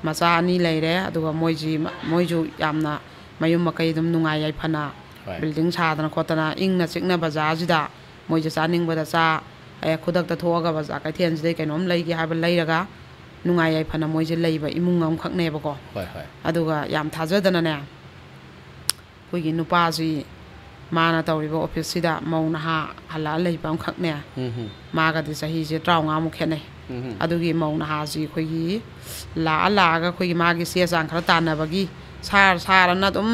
ꯃꯆꯥ ꯑꯅꯤ ꯂꯩꯔꯦ, ꯑꯗꯨꯒ ꯃꯣꯏꯁꯤ, ꯃꯣꯏꯁꯨ ꯌꯥꯝꯅ ꯃꯌꯨꯝ ꯃꯀꯩ ꯑꯗꯨꯝ ꯅꯨꯡꯉꯥꯏ ꯌꯥꯏꯐꯅ ꯍꯣꯏ꯫ ꯕꯤꯜꯗꯤꯡ ꯁꯥꯗꯅ ꯈꯣꯠꯇꯅ ꯏꯪꯅ ꯆꯤꯛꯅ ꯕꯖꯥꯔꯁꯤꯗ ꯃꯣꯏꯁꯦ ꯆꯥꯅꯤꯡꯕꯗ ꯆꯥ, ꯑꯦ, ꯈꯨꯗꯛꯇ ꯊꯣꯛꯑꯒ ꯕꯖꯥꯔ ꯀꯩꯊꯦꯜꯁꯤꯗꯩ ꯀꯩꯅꯣꯝ ꯂꯩꯒꯦ ꯍꯥꯏꯕ ꯂꯩꯔꯒ ꯅꯨꯡꯉꯥꯏ ꯌꯥꯏꯐꯅ ꯃꯣꯏꯁꯦ ꯂꯩꯕ ꯏꯃꯨꯡ ꯑꯃꯈꯛꯅꯦꯕꯀꯣ꯫ ꯍꯣꯏ, ꯍꯣꯏ꯫ ꯑꯗꯨꯒ ꯌꯥꯝ ꯊꯥꯖꯗꯅꯅꯦ, ꯑꯩꯈꯣꯏꯒꯤ ꯅꯨꯄꯥꯁꯤ ꯃꯥꯅ ꯇꯧꯔꯤꯕ ꯑꯣꯐꯤꯁꯁꯤꯗ ꯃꯧ ꯅꯍꯥ ꯍꯜꯂꯛꯑ ꯂꯩꯕ ꯑꯃꯈꯛꯅꯦ꯫ ꯎꯝ, ꯎꯝ꯫ ꯃꯥꯒꯗꯤ ꯆꯍꯤꯁꯦ ꯇꯔꯥꯃꯉꯥꯃꯨꯛ ꯈꯦꯠꯅꯩ꯫ ꯎꯝ, ꯎꯝ꯫ ꯑꯗꯨꯒꯤ ꯃꯧ ꯅꯍꯥꯁꯤ ꯑꯩꯈꯣꯏꯒꯤ ꯂꯥꯛꯑ ꯂꯥꯛꯑꯒ ꯑꯩꯈꯣꯏꯒꯤ ꯃꯥꯒꯤ ꯆꯦ ꯆꯥꯡ ꯈꯔ ꯇꯥꯟꯅꯕꯒꯤ ꯁꯥꯔ ꯁꯥꯔꯅ ꯑꯗꯨꯝ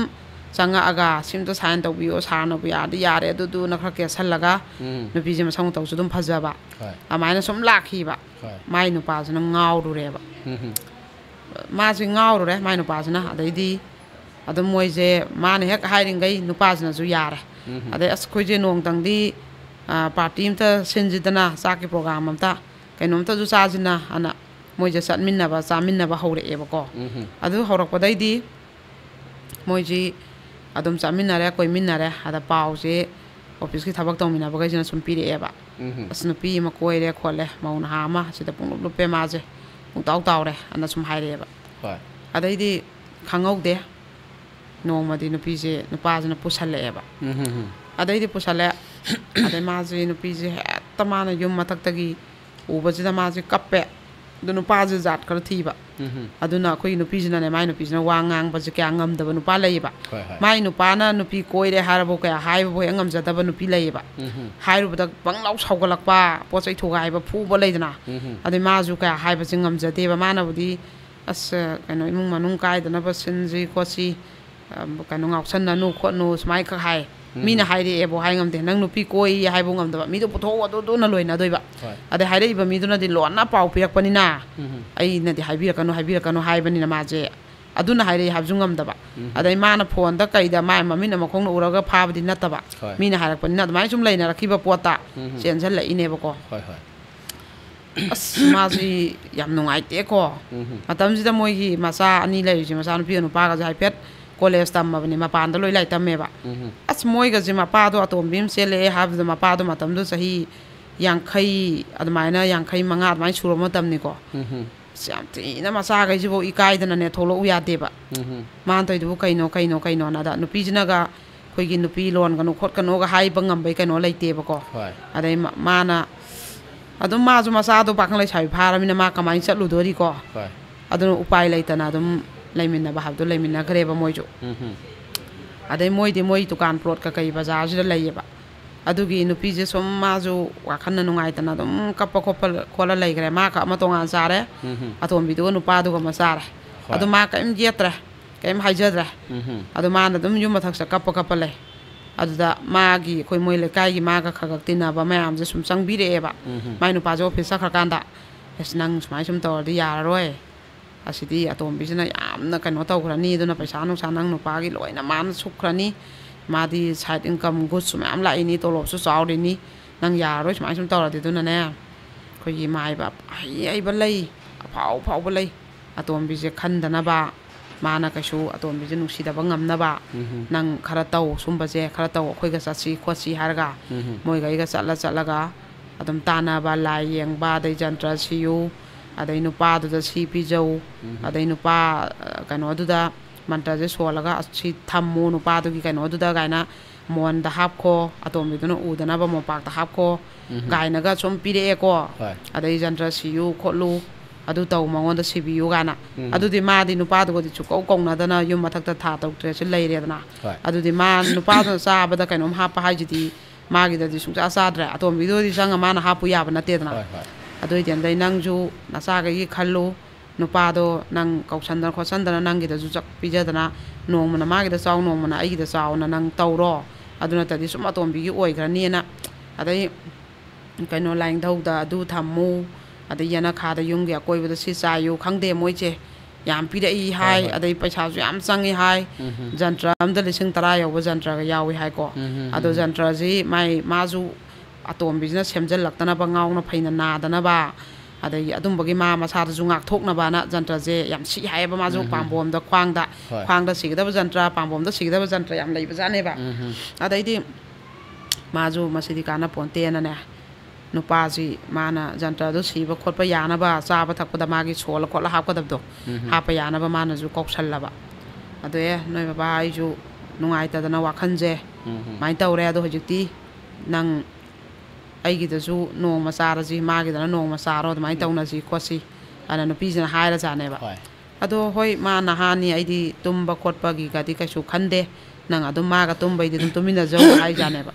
ꯆꯪꯉꯛꯑꯒ ꯁꯤꯝꯇ ꯁꯥꯏꯟ ꯇꯧꯕꯤꯌꯣ, ꯁꯥꯔꯅꯕꯨ ꯌꯥꯔꯗꯤ ꯌꯥꯔꯦ, ꯑꯗꯨꯗꯨꯅ ꯈꯔ ꯀꯦꯁꯜꯂꯒ ꯎꯝ꯫ ꯅꯨꯄꯤꯁꯦ ꯃꯁꯛ ꯃꯇꯧꯁꯨ ꯑꯗꯨꯝ ꯐꯖꯕ꯫ ꯍꯣꯏ꯫ ꯑꯗꯨꯃꯥꯏꯅ ꯁꯨꯝ ꯂꯥꯛꯈꯤꯕ꯫ ꯍꯣꯏ꯫ ꯃꯥꯏ ꯅꯨꯄꯥꯁꯤꯅ ꯉꯥꯎꯔꯨꯔꯦꯕ꯫ ꯎꯝ꯫ ꯃꯥꯁꯤ ꯉꯥꯎꯔꯨꯔꯦ, ꯃꯥꯏ ꯅꯨꯄꯥꯁꯤꯅ꯫ ꯑꯗꯩꯗꯤ ꯑꯗꯨꯝ ꯃꯣꯏꯁꯦ, ꯃꯥꯅ ꯍꯦꯛ ꯍꯥꯏꯔꯤꯉꯩ ꯅꯨꯄꯥꯁꯤꯅꯁꯨ ꯌꯥꯔꯦ꯫ ꯎꯝ꯫ ꯑꯗꯩ, "ꯑꯁ, ꯑꯩꯈꯣꯏꯁꯦ ꯅꯣꯡꯇꯪꯗꯤ, ꯑ, ꯄꯥꯔꯇꯤ ꯑꯝꯇ ꯁꯤꯟꯁꯤꯗꯅ, ꯆꯥꯛꯀꯤ ꯄ꯭ꯔꯣꯒ꯭ꯔꯥꯝ ꯑꯝꯇ, ꯀꯩꯅꯣꯝꯇꯁꯨ ꯆꯥꯁꯤꯅ" ꯑꯅ ꯃꯣꯏꯁꯦ ꯆꯠꯃꯤꯟꯅꯕ, ꯆꯥꯃꯤꯟꯅꯕ ꯍꯧꯔꯛꯑꯦꯕꯀꯣ꯫ ꯎꯝ꯫ ꯑꯗꯨ ꯍꯧꯔꯛꯄꯗꯩꯗꯤ ꯃꯣꯏꯁꯤ ꯑꯗꯨꯝ ꯆꯠꯃꯤꯟꯅꯔꯦ, ꯀꯣꯏꯃꯤꯟꯅꯔꯦ꯫ ꯑꯗ ꯄꯥꯎꯁꯦ ꯑꯣꯐꯤꯁꯀꯤ ꯊꯕꯛ ꯇꯧꯃꯤꯟꯅꯕꯈꯩꯁꯤꯅ ꯁꯨꯝ ꯄꯤꯔꯛꯑꯦꯕ, ꯎꯝ꯫ "ꯑꯁ, ꯅꯨꯄꯤ ꯑꯃ ꯀꯣꯏꯔꯦ ꯈꯣꯠꯂꯦ, ꯃꯧ ꯅꯍꯥ ꯑꯃ, ꯁꯤꯗ ꯄꯨꯡꯂꯨꯞ ꯂꯨꯞꯄꯦ ꯃꯥꯁꯦ, ꯄꯨꯡꯇꯥꯎ ꯇꯥꯎꯔꯦ" ꯑꯅ ꯁꯨꯝ ꯍꯥꯏꯔꯛꯑꯦꯕ꯫ ꯍꯣꯏ꯫ ꯑꯗꯩꯗꯤ ꯈꯪꯍꯧꯗꯦ, ꯅꯣꯡꯃꯗꯤ ꯅꯨꯄꯤꯁꯦ ꯅꯨꯄꯥꯁꯤꯅ ꯄꯨꯁꯜꯂꯛꯑꯦꯕ꯫ ꯎꯝ, ꯎꯝ, ꯎꯝ꯫ ꯑꯗꯩꯗꯤ ꯄꯨꯁꯜꯂꯦ꯫ ꯑꯗꯩ ꯃꯥꯁꯦ, ꯅꯨꯄꯤꯁꯦ ꯍꯦꯛꯇ ꯃꯥꯅ ꯌꯨꯝ ꯃꯊꯛꯇꯒꯤ ꯎꯕꯁꯤꯗ ꯃꯥꯁꯦ ꯀꯞꯄꯦ꯫ ꯑꯗꯨ ꯅꯨꯄꯥꯁꯦ ꯖꯥꯠ ꯈꯔ ꯊꯤꯕ꯫ ꯎꯝ, ꯎꯝ꯫ ꯑꯗꯨꯅ ꯑꯩꯈꯣꯏꯒꯤ ꯅꯨꯄꯤꯁꯤꯅꯅꯦ, ꯃꯥꯏ ꯅꯨꯄꯤꯁꯤꯅ ꯋꯥ ꯉꯥꯡꯕꯁꯦ ꯀꯌꯥ ꯉꯝꯗꯕ ꯅꯨꯄꯥ ꯂꯩꯌꯦꯕ꯫ ꯍꯣꯏ, ꯍꯣꯏ꯫ ꯃꯥꯏ ꯅꯨꯄꯥꯅ ꯅꯨꯄꯤ ꯀꯣꯏꯔꯦ ꯍꯥꯏꯔꯕꯨ ꯀꯌꯥ ꯍꯥꯏꯕꯕꯨ ꯍꯦꯛ ꯉꯝꯖꯗꯕ ꯅꯨꯄꯤ ꯂꯩꯌꯦꯕ꯫ ꯎꯝ, ꯎꯝ꯫ ꯍꯥꯏꯔꯨꯕꯗ ꯕꯪ ꯂꯥꯎ ꯁꯥꯎꯒꯠꯂꯛꯄ, ꯄꯣꯠ ꯆꯩ ꯊꯨꯒꯥꯏꯕ, ꯐꯨꯕ ꯂꯩꯗꯅ꯫ ꯎꯝ, ꯎꯝ꯫ ꯑꯗꯩ ꯃꯥꯁꯨ ꯀꯌꯥ ꯍꯥꯏꯕꯁꯦ ꯉꯝꯖꯗꯦꯕ꯫ ꯃꯥꯅꯕꯨꯗꯤ, "ꯑꯁ, ꯀꯩꯅꯣ, ꯏꯃꯨꯡ ꯃꯅꯨꯡ ꯀꯥꯏꯗꯅꯕ ꯁꯤꯟꯁꯤ ꯈꯣꯠꯁꯤ, ꯑ, ꯀꯩꯅꯣ, ꯉꯥꯎꯁꯟꯅꯅꯨ ꯈꯣꯠꯅꯨ", ꯁꯨꯃꯥꯏꯅ ꯈꯛ ꯍꯥꯏ꯫ ꯎꯝ꯫ ꯃꯤꯅ ꯍꯥꯏꯔꯛꯑꯦꯕꯨ ꯍꯥꯏ ꯉꯝꯗꯦ꯫ ꯅꯪ ꯅꯨꯄꯤ ꯀꯣꯏ ꯍꯥꯏꯕ ꯉꯝꯗꯕ꯫ ꯃꯤꯗꯣ ꯄꯨꯊꯣꯛꯑꯣ, ꯑꯗꯨꯗꯨꯅ ꯂꯣꯏꯅꯗꯣꯏꯕ꯫ ꯍꯣꯏ꯫ ꯑꯗꯩ ꯍꯥꯏꯔꯛꯏꯕ ꯃꯤꯗꯨꯅꯗꯤ ꯂꯣꯟꯅ ꯄꯥꯎ ꯄꯤꯔꯛꯄꯅꯤꯅ, ꯎꯝ꯫ ꯑꯩꯅꯗꯤ ꯍꯥꯏꯕꯤꯔꯛꯀꯅꯨ, ꯍꯥꯏꯕꯤꯔꯛꯀꯅꯨ ꯍꯥꯏꯕꯅꯤꯅ ꯃꯥꯁꯦ ꯑꯗꯨꯅ ꯍꯥꯏꯔꯛꯏ ꯍꯥꯏꯕꯁꯨ ꯉꯝꯗꯕ꯫ ꯎꯝ꯫ ꯑꯗꯩ ꯃꯥꯅ ꯐꯣꯟꯗ ꯀꯩꯗ ꯃꯥꯏ ꯃꯃꯤꯠꯅ ꯃꯈꯣꯡꯅ ꯎꯔꯒ ꯐꯥꯕꯗꯤ ꯅꯠꯇꯕ꯫ ꯍꯣꯏ꯫ ꯃꯤꯅ ꯍꯥꯏꯔꯛꯄꯅꯤꯅ ꯑꯗꯨꯃꯥꯏꯅ ꯁꯨꯝ ꯂꯩꯅꯔꯛꯈꯤꯕ ꯄꯣꯠꯇ ꯎꯝ꯫ ꯆꯦꯟꯁꯤꯜꯂꯛꯏꯅꯦꯕꯀꯣ꯫ ꯍꯣꯏ, ꯍꯣꯏ꯫ ꯑꯁ, ꯃꯥꯁꯤ ꯌꯥꯝ ꯅꯨꯡꯉꯥꯏꯇꯦꯀꯣ꯫ ꯎꯝ꯫ ꯃꯇꯝꯁꯤꯗ ꯃꯣꯏꯒꯤ ꯃꯆꯥ ꯑꯅꯤ ꯂꯩꯔꯤꯁꯦ, ꯃꯆꯥꯅꯨꯄꯤꯒ ꯅꯨꯄꯥꯒꯁꯦ ꯍꯥꯏꯐꯦꯠ ꯀꯣꯂꯦꯖ ꯇꯝꯃꯕꯅꯤ, ꯃꯄꯥꯟꯗ ꯂꯣꯏ ꯂꯥꯏꯔꯤꯛ ꯇꯝꯃꯦꯕ꯫ ꯎꯝ꯫ ꯑꯁ, ꯃꯣꯏꯒꯁꯦ, ꯃꯄꯥꯗꯣ ꯑꯇꯣꯝꯕꯤ ꯑꯃ ꯆꯦꯜꯂꯛꯑꯦ ꯍꯥꯏꯕꯗ, ꯃꯄꯥꯗꯣ ꯃꯇꯝꯗꯨ ꯆꯍꯤ ꯌꯥꯡꯈꯩ, ꯑꯗꯨꯃꯥꯏꯅ ꯌꯥꯡꯈꯩ ꯃꯉꯥ ꯑꯗꯨꯃꯥꯏꯅ ꯁꯨꯔꯕ ꯃꯇꯝꯅꯤꯀꯣ꯫ ꯎꯝ꯫ ꯑꯁ, ꯌꯥꯝ ꯊꯤꯅ ꯃꯆꯥꯈꯩꯁꯤꯐꯥꯎ ꯏꯀꯥꯏꯗꯅꯅꯦ ꯊꯣꯛꯂꯛꯎ ꯌꯥꯗꯦꯕ꯫ ꯎꯝ꯫ ꯃꯥꯅ ꯇꯧꯔꯤꯗꯨꯕꯨ ꯀꯩꯅꯣ, ꯀꯩꯅꯣ, ꯀꯩꯅꯣꯅ꯫ ꯑꯗ ꯅꯨꯄꯤꯁꯤꯅꯒ ꯑꯩꯈꯣꯏꯒꯤ ꯅꯨꯄꯤ ꯂꯣꯟꯒꯅꯨ ꯈꯣꯠꯀꯅꯨꯒ ꯍꯥꯏꯕ ꯉꯝꯕꯩ ꯀꯩꯅꯣ ꯂꯩꯇꯦꯕꯀꯣ꯫ ꯍꯣꯏ꯫ ꯑꯗꯩ ꯃꯥ-, ꯃꯥꯅ ꯑꯗꯨꯝ, ꯃꯥꯁꯨ ꯃꯆꯥꯗꯣ ꯄꯥꯈꯪ ꯂꯩꯁꯥꯕꯤ ꯐꯥꯔꯕꯅꯤꯅ ꯃꯥ ꯀꯃꯥꯏꯅ ꯆꯠꯂꯨꯗꯣꯔꯤꯀꯣ? ꯍꯣꯏ꯫ ꯑꯗꯨꯅ ꯎꯄꯥꯏ ꯂꯩꯇꯅ ꯑꯗꯨꯝ ꯂꯩꯃꯤꯟꯅꯕ ꯍꯥꯏꯕꯗꯣ ꯂꯩꯃꯤꯟꯅꯈ꯭ꯔꯦꯕ ꯃꯣꯏꯁꯨ꯫ ꯎꯝ꯫ ꯑꯗꯩ ꯃꯣꯏꯗꯤ ꯃꯣꯏ ꯗꯨꯀꯥꯟ ꯄ꯭ꯂꯣꯠ ꯀꯀꯩ ꯕꯖꯥꯔꯁꯤꯗ ꯂꯩꯌꯦꯕ꯫ ꯑꯗꯨꯒꯤ ꯅꯨꯄꯤꯁꯦ ꯁꯨꯝ ꯃꯥꯁꯨ ꯋꯥꯈꯜꯅ ꯅꯨꯡꯉꯥꯏꯇꯅ ꯑꯗꯨꯝ ꯀꯞꯄ ꯈꯣꯠꯄ ꯈꯣꯠꯂ ꯂꯩꯈ꯭ꯔꯦ꯫ ꯃꯥ ꯈꯛ ꯑꯃ ꯇꯣꯉꯥꯟ ꯆꯥꯔꯦ꯫ ꯎꯝ꯫ ꯑꯇꯣꯝꯕꯤꯗꯨꯒ ꯅꯨꯄꯥꯗꯨꯒ ꯑꯃ ꯆꯥꯔꯦ꯫ ꯍꯣꯏ꯫ ꯑꯗꯨ ꯃꯥ ꯀꯔꯤꯝ ꯌꯦꯠꯇ꯭ꯔꯦ꯫ ꯀꯩꯝ ꯍꯥꯏꯖꯗ꯭ꯔꯦ꯫ ꯑꯗꯣ ꯃꯥꯅ ꯑꯗꯨꯝ ꯌꯨꯝ ꯃꯊꯛꯁꯦ ꯀꯞꯄ ꯀꯞꯄ ꯂꯩ꯫ ꯑꯗꯨꯗ ꯃꯥꯒꯤ, ꯑꯩꯈꯣꯏ ꯃꯣꯏ ꯂꯩꯀꯥꯏꯒꯤ ꯃꯥꯒ ꯈꯔ ꯈꯔ ꯇꯤꯟꯅꯕ ꯃꯌꯥꯝꯁꯦ ꯁꯨꯝ ꯆꯪꯕꯤꯔꯛꯑꯦꯕ꯫ ꯃꯥꯏ ꯅꯨꯄꯥꯁꯦ ꯑꯣꯐꯤꯁ ꯆꯠꯈ꯭ꯔꯀꯥꯟꯗ, "ꯑꯁ, ꯅꯪ ꯁꯨꯃꯥꯏꯅ ꯁꯨꯝ ꯇꯧꯔꯗꯤ ꯌꯥꯔꯔꯣꯏ꯫ ꯑꯁꯤꯗꯤ ꯑꯇꯣꯝꯕꯤꯁꯤꯅ ꯌꯥꯝꯅ ꯀꯩꯅꯣ ꯇꯧꯈ꯭ꯔꯅꯤ, ꯑꯗꯨꯅ ꯄꯩꯁꯥ ꯅꯨꯡꯁꯥ ꯅꯪ ꯅꯨꯄꯥꯒꯤ ꯂꯣꯏꯅ ꯃꯥꯅ ꯁꯨꯞꯈ꯭ꯔꯅꯤ꯫ ꯃꯥꯗꯤ ꯁꯥꯏꯠ ꯏꯟꯀꯝ ꯒꯨꯗꯁꯨ ꯃꯌꯥꯝ ꯂꯥꯛꯏꯅꯤ, ꯇꯣꯂꯣꯞꯁꯨ ꯆꯥꯎꯔꯤꯅꯤ꯫ ꯅꯪ ꯌꯥꯔꯔꯣꯏ ꯁꯨꯃꯥꯏꯅ ꯁꯨꯝ ꯇꯧꯔꯗꯤ꯫ ꯑꯗꯨꯅꯅꯦ, ꯑꯩꯈꯣꯏꯒꯤ ꯏꯃꯥ ꯏꯕ ꯑꯍꯩ ꯍꯩꯕ ꯂꯩ, ꯑꯐꯥꯎ ꯑꯐꯥꯎꯕ ꯂꯩ꯫ ꯑꯇꯣꯝꯕꯤꯁꯦ ꯈꯟꯗꯅꯕ ꯃꯥꯅ ꯀꯩꯁꯨ ꯑꯇꯣꯝꯕꯤꯁꯦ ꯅꯨꯡꯁꯤꯗꯕ ꯉꯝꯅꯕ ꯅꯪ ꯈꯔ ꯇꯧ, ꯁꯨꯝꯕꯁꯦ ꯈꯔ ꯇꯧ, ꯑꯩꯈꯣꯏꯒ ꯆꯠꯁꯤ ꯈꯣꯠꯁꯤ" ꯍꯥꯏꯔꯒ ꯃꯣꯏꯒ ꯑꯩꯒ ꯆꯠꯂ ꯆꯠꯂꯒ ꯑꯗꯨꯝ ꯇꯥꯟꯅꯕ, ꯂꯥꯏ ꯌꯦꯡꯕ, ꯑꯗꯩ ꯖꯟꯇ꯭ꯔ ꯁꯤꯌꯨ, ꯑꯗꯩ ꯅꯨꯄꯥꯗꯨꯗ ꯁꯤ ꯄꯤꯖꯧ, ꯑꯗꯩ ꯅꯨꯄꯥ, ꯑ, ꯀꯩꯅꯣꯗꯨꯗ ꯃꯟꯇ꯭ꯔꯁꯦ ꯁꯣꯜꯂꯒ "ꯑꯁꯤ ꯊꯝꯃꯨ ꯅꯨꯄꯥꯗꯨꯒꯤ ꯀꯩꯅꯣꯗꯨꯗ" ꯀꯥꯏꯅ, "ꯃꯣꯟꯗ ꯍꯥꯞꯈꯣ, ꯑꯇꯣꯝꯕꯤꯗꯨꯅ ꯎꯗꯅꯕ ꯃꯣꯝꯄꯥꯛꯇ ꯍꯥꯞꯈꯣ" ꯀꯥꯏꯅꯒ ꯁꯨꯝ ꯄꯤꯔꯛꯑꯦꯀꯣ꯫ "ꯑꯗꯩ ꯖꯟꯇ꯭ꯔ ꯁꯤꯌꯨ ꯈꯣꯠꯂꯨ, ꯑꯗꯨ ꯇꯧ, ꯃꯉꯣꯟꯗ ꯁꯤꯕꯤꯌꯨ" ꯀꯥꯏꯅ꯫ ꯑꯗꯨꯗꯤ ꯃꯥꯗꯤ ꯅꯨꯄꯥꯗꯨꯒꯗꯤ ꯁꯨꯀꯧ ꯀꯧꯅꯗꯅ ꯌꯨꯝ ꯃꯊꯛꯇ ꯊꯥ ꯇꯔꯨꯛ ꯇꯔꯦꯠꯁꯦ ꯂꯩꯔꯦꯗꯅ꯫ ꯑꯗꯨꯗꯤ ꯃꯥ ꯅꯨꯄꯥꯗꯨꯅ ꯆꯥꯕꯗ ꯀꯩꯅꯣꯝ ꯍꯥꯞꯄ ꯍꯥꯏꯁꯤꯗꯤ ꯃꯥꯒꯤꯗꯗꯤ ꯁꯨꯡꯆꯥ ꯆꯥꯗ꯭ꯔꯦ꯫ ꯑꯇꯣꯝꯕꯤꯗꯨꯗꯤ ꯆꯪꯉ ꯃꯥꯅ ꯍꯥꯞꯄꯨ ꯌꯥꯕ ꯅꯠꯇꯦꯗꯅ꯫ ꯑꯗꯨꯏꯗꯤ ꯑꯗꯩ ꯅꯪꯁꯨ ꯅꯆꯥꯈꯩꯒꯤ ꯈꯜꯂꯨ, ꯅꯨꯄꯥꯗꯣ ꯅꯪ ꯀꯧꯁꯟꯗꯅ ꯈꯣꯠꯁꯟꯗꯅ ꯅꯪꯒꯤꯗꯁꯨ ꯆꯥꯛ ꯄꯤꯖꯗꯅ, ꯅꯣꯡꯃꯅ ꯃꯥꯒꯤꯗ ꯆꯥꯎ, ꯅꯣꯡꯃꯅ ꯑꯩꯒꯤꯗ ꯆꯥꯎꯅ ꯅꯪ ꯇꯧꯔꯣ꯫ ꯑꯗꯨ ꯅꯠꯇ꯭ꯔꯗꯤ ꯁꯨꯝ ꯑꯇꯣꯝꯕꯤꯒꯤ ꯑꯣꯏꯈ꯭ꯔꯅꯤꯅ꯫ ꯑꯗꯩ ꯀꯩꯅꯣ, ꯂꯥꯏꯅꯤꯡꯊꯧꯗ ꯑꯗꯨ ꯊꯝꯃꯨ, ꯑꯗꯩ ꯌꯦꯅꯈꯥꯗ ꯌꯨꯝꯒꯤ ꯑꯀꯣꯏꯕꯗ ꯁꯤ ꯆꯥꯏꯌꯨ, ꯈꯪꯗꯦ ꯃꯣꯏꯁꯦ ꯌꯥꯝ ꯄꯤꯔꯛꯏ ꯍꯥꯏ꯫ ꯑꯗꯩ ꯄꯩꯁꯥꯁꯨ ꯌꯥꯝ ꯆꯪꯉꯤ ꯍꯥꯏ꯫ ꯖꯟꯇ꯭ꯔ ꯑꯝꯗ ꯂꯤꯁꯤꯡ ꯇꯔꯥ ꯌꯧꯕ ꯖꯟꯇ꯭ꯔꯒ ꯌꯥꯎꯏ ꯍꯥꯏꯀꯣ꯫ ꯑꯗꯣ ꯖꯟꯇ꯭ꯔꯁꯤ ꯃꯥꯏ, ꯃꯥꯁꯨ ꯑꯇꯣꯝꯕꯤꯁꯤꯅ ꯁꯦꯝꯖꯤꯜꯂꯛꯇꯅꯕ, ꯉꯥꯎꯅ ꯐꯩꯅ ꯅꯥꯗꯅꯕ, ꯑꯗꯒꯤ ꯑꯗꯨꯝꯕꯒꯤ ꯃꯥ ꯃꯁꯥꯗꯁꯨ ꯉꯥꯛꯊꯣꯛꯅꯕꯅ ꯖꯟꯇ꯭ꯔꯁꯦ ꯌꯥꯝ ꯁꯤ ꯍꯥꯏꯌꯦꯕ꯫ ꯃꯥꯁꯨ ꯄꯥꯝꯕꯣꯝꯗ, ꯈ꯭ꯋꯥꯡꯗ, ꯈ꯭ꯋꯥꯡꯗ ꯁꯤꯒꯗꯕ ꯖꯟꯇ꯭ꯔ, ꯄꯥꯝꯕꯣꯝꯗ ꯁꯤꯒꯗꯕ ꯖꯟꯇ꯭ꯔ ꯌꯥꯝ ꯂꯩꯕꯖꯥꯠꯅꯦꯕ꯫ ꯑꯗꯩꯗꯤ ꯃꯥꯁꯨ "ꯃꯁꯤꯗꯤ ꯀꯥꯟꯅ ꯄꯣꯟꯇꯦꯅꯅꯦ", ꯅꯨꯄꯥꯁꯤ ꯃꯥꯅ ꯖꯟꯇ꯭ꯔꯗꯨ ꯁꯤꯕ ꯈꯣꯠꯄ ꯌꯥꯅꯕ, ꯆꯥꯕ ꯊꯛꯄꯗ ꯃꯥꯒꯤ ꯁꯣꯜꯂ ꯈꯣꯠꯂ ꯍꯥꯞꯀꯗꯕꯗꯣ ꯍꯥꯞꯄ ꯌꯥꯅꯕ ꯃꯥꯅꯁꯨ ꯀꯧꯁꯜꯂꯕ꯫ ꯑꯗꯣ "ꯑꯦ, ꯅꯣꯏ ꯕꯕꯥ, ꯑꯩꯁꯨ ꯅꯨꯡꯉꯥꯏꯇꯗꯅ ꯋꯥꯈꯜꯁꯦ ꯑꯗꯨꯃꯥꯏꯅ ꯇꯧꯔꯦ, ꯑꯗꯣ ꯍꯧꯖꯤꯛꯇꯤ ꯅꯪ ꯑꯩꯒꯤꯗꯁꯨ ꯅꯣꯡꯃ ꯆꯥꯔꯁꯤ, ꯃꯥꯒꯤꯗꯅ ꯅꯣꯡꯃ ꯆꯥꯔꯣ, ꯑꯗꯨꯃꯥꯏꯅ ꯇꯧꯅꯁꯤ ꯈꯣꯠꯁꯤ" ꯑꯅ ꯅꯨꯄꯤꯁꯤꯅ ꯍꯥꯏꯔꯖꯥꯠꯅꯦꯕ꯫ "ꯑꯗꯣ ꯍꯣꯏ, ꯃꯥ ꯅꯍꯥꯅꯤ, ꯑꯩꯗꯤ ꯇꯨꯝꯕ ꯈꯣꯠꯄꯒꯤꯒꯗꯤ ꯀꯩꯁꯨ ꯈꯟꯗꯦ, ꯅꯪ ꯑꯗꯨꯝ ꯃꯥꯒ ꯇꯨꯝꯕꯩꯗꯤ ꯑꯗꯨꯝ ꯇꯨꯃꯤꯟꯅꯖꯧ" ꯍꯥꯏꯖꯥꯠꯅꯦꯕ꯫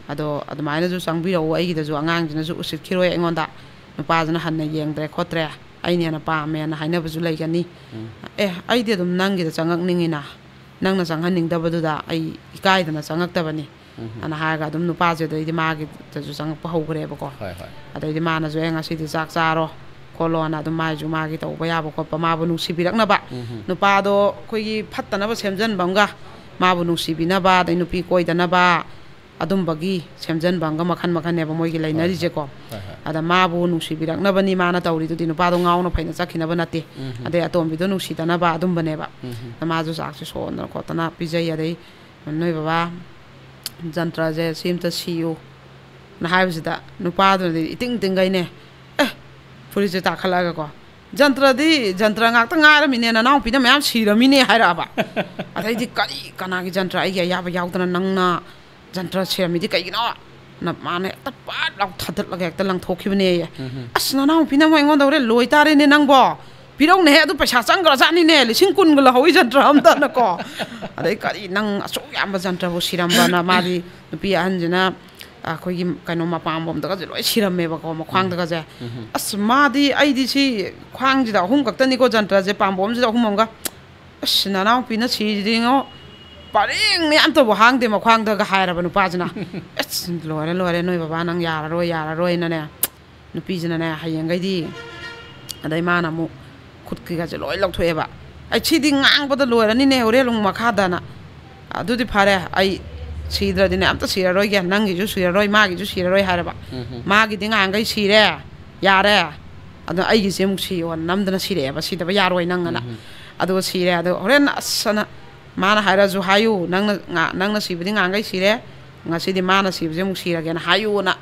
"ꯑꯗꯣ ꯑꯗꯨꯃꯥꯏꯅꯁꯨ ꯆꯪꯕꯤꯔꯛꯎ, ꯑꯩꯒꯤꯗꯁꯨ ꯑꯉꯥꯡꯁꯤꯅꯁꯨ ꯎꯁꯤꯠꯈꯤꯔꯣꯏ ꯑꯩꯉꯣꯟꯗ, ꯅꯨꯄꯥꯁꯤꯅ ꯍꯟꯅ ꯌꯦꯡꯗ꯭ꯔꯦ ꯈꯣꯠꯇ꯭ꯔꯦ" ꯑꯩꯅ ꯍꯦꯟꯅ ꯄꯥꯝꯃꯦꯅ ꯍꯥꯏꯅꯕꯁꯨ ꯂꯩꯒꯅꯤ꯫ ꯎꯝ꯫ "ꯑꯦ, ꯑꯩꯗꯤ ꯑꯗꯨꯝ ꯅꯪꯒꯤꯗ ꯆꯪꯉꯛꯅꯤꯡꯉꯤꯅ, ꯅꯪꯅ ꯆꯪꯍꯟꯅꯤꯡꯗꯕꯗꯨꯗ ꯑꯩ ꯏꯀꯥꯏꯗꯅ ꯆꯪꯉꯛꯇꯕꯅꯤ" ꯎꯝ꯫ ꯑꯅ ꯍꯥꯏꯔꯒ ꯑꯗꯨꯝ ꯅꯨꯄꯥꯁꯦ ꯑꯗꯩꯗꯤ ꯃꯥꯒꯤꯗꯁꯨ ꯆꯪꯉꯛꯄ ꯍꯧꯈ꯭ꯔꯦꯕꯀꯣ꯫ ꯍꯣꯏ, ꯍꯣꯏ꯫ ꯑꯗꯩꯗꯤ ꯃꯥꯅꯁꯨ, "ꯑꯦ, ꯉꯁꯤꯗꯤ ꯆꯥꯛ ꯆꯥꯔꯣ" ꯈꯣꯠꯂꯣꯅ ꯑꯗꯨꯝ ꯃꯥꯏꯁꯨ ꯃꯥꯒꯤ ꯇꯧꯕ ꯌꯥꯕ ꯈꯣꯠꯄ, ꯃꯥꯕꯨ ꯅꯨꯡꯁꯤꯕꯤꯔꯛꯅꯕ꯫ ꯎꯝ꯫ ꯅꯨꯄꯥꯗꯣ ꯑꯩꯈꯣꯏꯒꯤ ꯐꯠꯇꯅꯕ ꯁꯦꯝꯖꯟꯕ ꯑꯃꯒ, ꯃꯥꯕꯨ ꯅꯨꯡꯁꯤꯕꯤꯅꯕ, ꯑꯗꯩ ꯅꯨꯄꯤ ꯀꯣꯏꯗꯅꯕ, ꯑꯗꯨꯝꯕꯒꯤ ꯁꯦꯝꯖꯟꯕ ꯑꯃꯒ ꯃꯈꯟ ꯃꯈꯟꯅꯦꯕ ꯃꯣꯏꯒꯤ ꯍꯣꯏ, ꯍꯣꯏ꯫ ꯂꯩꯅꯔꯤꯁꯦꯀꯣ꯫ ꯍꯣꯏ, ꯍꯣꯏ꯫ ꯑꯗ ꯃꯥꯕꯨ ꯅꯨꯡꯁꯤꯕꯤꯔꯛꯅꯕꯅꯤ ꯃꯥꯅ ꯇꯧꯔꯤꯗꯨꯗꯤ, ꯅꯨꯄꯥꯗꯣ ꯉꯥꯎꯅ ꯐꯩꯅ ꯆꯠꯈꯤꯅꯕ ꯅꯠꯇꯦ꯫ ꯎꯝ꯫ ꯑꯗꯩ ꯑꯇꯣꯝꯕꯤꯗꯣ ꯅꯨꯡꯁꯤꯗꯅꯕ ꯑꯗꯨꯝꯕꯅꯦꯕ꯫ ꯎꯝ꯫ ꯑꯗ ꯃꯥꯁꯨ ꯆꯥꯛꯁꯦ ꯁꯣꯟꯗꯅ ꯈꯣꯠꯇꯅ ꯄꯤꯖꯩ꯫ ꯑꯗꯩ "ꯅꯣꯏ ꯕꯕꯥ, ꯖꯟꯇ꯭ꯔꯁꯦ ꯁꯤ ꯑꯝꯇ ꯁꯤꯌꯨ" ꯅ ꯍꯥꯏꯕꯁꯤꯗ ꯅꯨꯄꯥꯗꯨꯅꯗꯤ ꯏꯇꯤꯡ ꯇꯤꯡꯒꯩꯅꯦ, ꯑꯦ, ꯐꯨꯔꯤꯠꯁꯦ ꯇꯥꯈꯠꯂꯛꯑꯒꯀꯣ, "ꯖꯟꯇ꯭ꯔꯗꯤ ꯖꯟꯇ꯭ꯔ ꯉꯥꯛꯇ ꯉꯥꯏꯔꯝꯃꯤꯅꯦ, ꯅꯅꯥꯎꯄꯤꯅ ꯃꯌꯥꯝ ꯁꯤꯔꯝꯃꯤꯅꯦ" ꯍꯥꯏꯔꯛꯑꯕ꯫ ꯑꯗꯩꯗꯤ, "ꯀꯔꯤ, ꯀꯅꯥꯒꯤ ꯖꯟꯇ꯭ꯔ? ꯑꯩꯒꯤ ꯑꯌꯥꯕ ꯌꯥꯎꯗꯅ ꯅꯪꯅ ꯖꯟꯇ꯭ꯔ ꯁꯤꯔꯝꯃꯤꯗꯤ ꯀꯩꯒꯤꯅꯣ?" ꯅ ꯃꯥꯅ ꯍꯦꯛꯇ ꯄꯥꯠ ꯂꯥꯎ ꯊꯥꯗꯠꯂꯒ ꯍꯦꯛꯇ ꯂꯪꯊꯣꯛꯈꯤꯕꯅꯦꯌꯦ꯫ ꯎꯝ꯫ "ꯑꯁ, ꯅꯅꯥꯎꯄꯤꯅ ꯑꯃꯨꯛ ꯑꯩꯉꯣꯟꯗ ꯍꯣꯔꯦꯟ ꯂꯣꯏ ꯇꯥꯔꯦꯅꯦ ꯅꯪꯕꯣ꯫ ꯄꯤꯔꯧꯅꯦꯍꯦ, ꯑꯗꯨ ꯄꯩꯁꯥ ꯆꯪꯈ꯭ꯔꯖꯥꯠꯅꯤꯅꯦ, ꯂꯤꯁꯤꯡ ꯀꯨꯟꯒ ꯂꯧꯍꯧꯏ ꯖꯟꯇ꯭ꯔ ꯑꯝꯇꯅꯀꯣ"꯫ ꯑꯗꯩ, "ꯀꯔꯤ, ꯅꯪ ꯑꯁꯨꯛ ꯌꯥꯝꯕ ꯖꯟꯇ꯭ꯔꯕꯨ ꯁꯤꯔꯝꯕꯅ?" ꯃꯥꯗꯤ ꯅꯨꯄꯤ ꯑꯍꯟꯁꯤꯅ ꯑꯩꯈꯣꯏꯒꯤ ꯀꯩꯅꯣ ꯃꯄꯥꯝꯕꯣꯝꯗꯒꯁꯦ ꯂꯣꯏ ꯁꯤꯔꯝꯃꯦꯕꯀꯣ, ꯃꯈ꯭ꯋꯥꯡꯗꯒꯁꯦ꯫ ꯎꯝ꯫ "ꯑꯁ, ꯃꯥꯗꯤ, ꯑꯩꯗꯤ ꯁꯤ ꯈ꯭ꯋꯥꯡꯁꯤꯗ ꯑꯍꯨꯝ ꯈꯛꯇꯅꯤꯀꯣ ꯖꯟꯇ꯭ꯔꯁꯦ, ꯄꯥꯝꯕꯣꯝꯁꯤꯗ ꯑꯍꯨꯝ ꯑꯃꯒ꯫ ꯑꯁ, ꯅꯅꯥꯎꯄꯤꯅ ꯁꯤꯔꯤꯉꯣ, ꯄꯔꯦꯡꯅꯦ, ꯑꯝꯇꯕꯨ ꯍꯥꯡꯗꯦ ꯃꯈ꯭ꯋꯥꯡꯗꯒ" ꯍꯥꯏꯔꯕ ꯅꯨꯄꯥꯁꯤꯅ꯫ "ꯑꯁ, ꯂꯣꯏꯔꯦ, ꯂꯣꯏꯔꯦ, ꯅꯣꯏ ꯕꯕꯥ ꯅꯪ ꯌꯥꯔꯔꯣꯏ, ꯌꯥꯔꯔꯣꯏꯅꯅꯦ"꯫ ꯅꯨꯄꯤꯁꯤꯅꯅꯦ, ꯍꯌꯦꯡꯈꯩꯗꯤ ꯑꯗꯩ ꯃꯥꯅ ꯑꯃꯨꯛ ꯈꯨꯠꯀꯤꯒꯁꯦ ꯂꯣꯏ ꯂꯧꯊꯣꯛꯑꯦꯕ꯫ "ꯑꯩ ꯁꯤꯗꯤ ꯉꯥꯡꯕꯗ ꯂꯣꯏꯔꯅꯤꯅꯦ ꯍꯣꯔꯦꯟ ꯑꯃꯨꯛ ꯃꯈꯥꯗꯅ꯫ ꯑꯗꯨꯗꯤ ꯐꯔꯦ, ꯑꯩ ꯁꯤꯗ꯭ꯔꯗꯤꯅꯦ ꯑꯝꯇ ꯁꯤꯔꯔꯣꯏꯒꯦ, ꯅꯪꯒꯤꯁꯨ ꯁꯤꯔꯔꯣꯏ, ꯃꯥꯒꯤꯁꯨ ꯁꯤꯔꯔꯣꯏ" ꯍꯥꯏꯔꯕ꯫ ꯎꯝ꯫ "ꯃꯥꯒꯤꯗꯤ ꯉꯍꯥꯟꯈꯩ ꯁꯤꯔꯦ, ꯌꯥꯔꯦ, ꯑꯗꯣ ꯑꯩꯒꯤꯁꯦ ꯑꯃꯨꯛ ꯁꯤꯌꯣ, ꯅꯝꯗꯅ ꯁꯤꯔꯛꯑꯦꯕ, ꯁꯤꯗꯕ ꯌꯥꯔꯣꯏ ꯅꯪ" ꯑꯅ꯫ ꯎꯝ꯫ "ꯑꯗꯨꯒ ꯁꯤꯔꯦ, ꯑꯗꯣ ꯍꯣꯔꯦꯟ ꯑꯁ" ꯑꯅ ꯃꯥꯅ ꯍꯥꯏꯔꯁꯨ ꯍꯥꯏꯌꯨ, "ꯅꯪꯅ ꯉꯥ-, ꯅꯪꯅ ꯁꯤꯕꯗꯤ ꯉꯍꯥꯟꯈꯩ ꯁꯤꯔꯦ, ꯉꯁꯤꯗꯤ ꯃꯥꯅ ꯁꯤꯕꯁꯦ ꯑꯃꯨꯛ ꯁꯤꯔꯒꯦꯅ ꯍꯥꯏꯌꯨꯅ"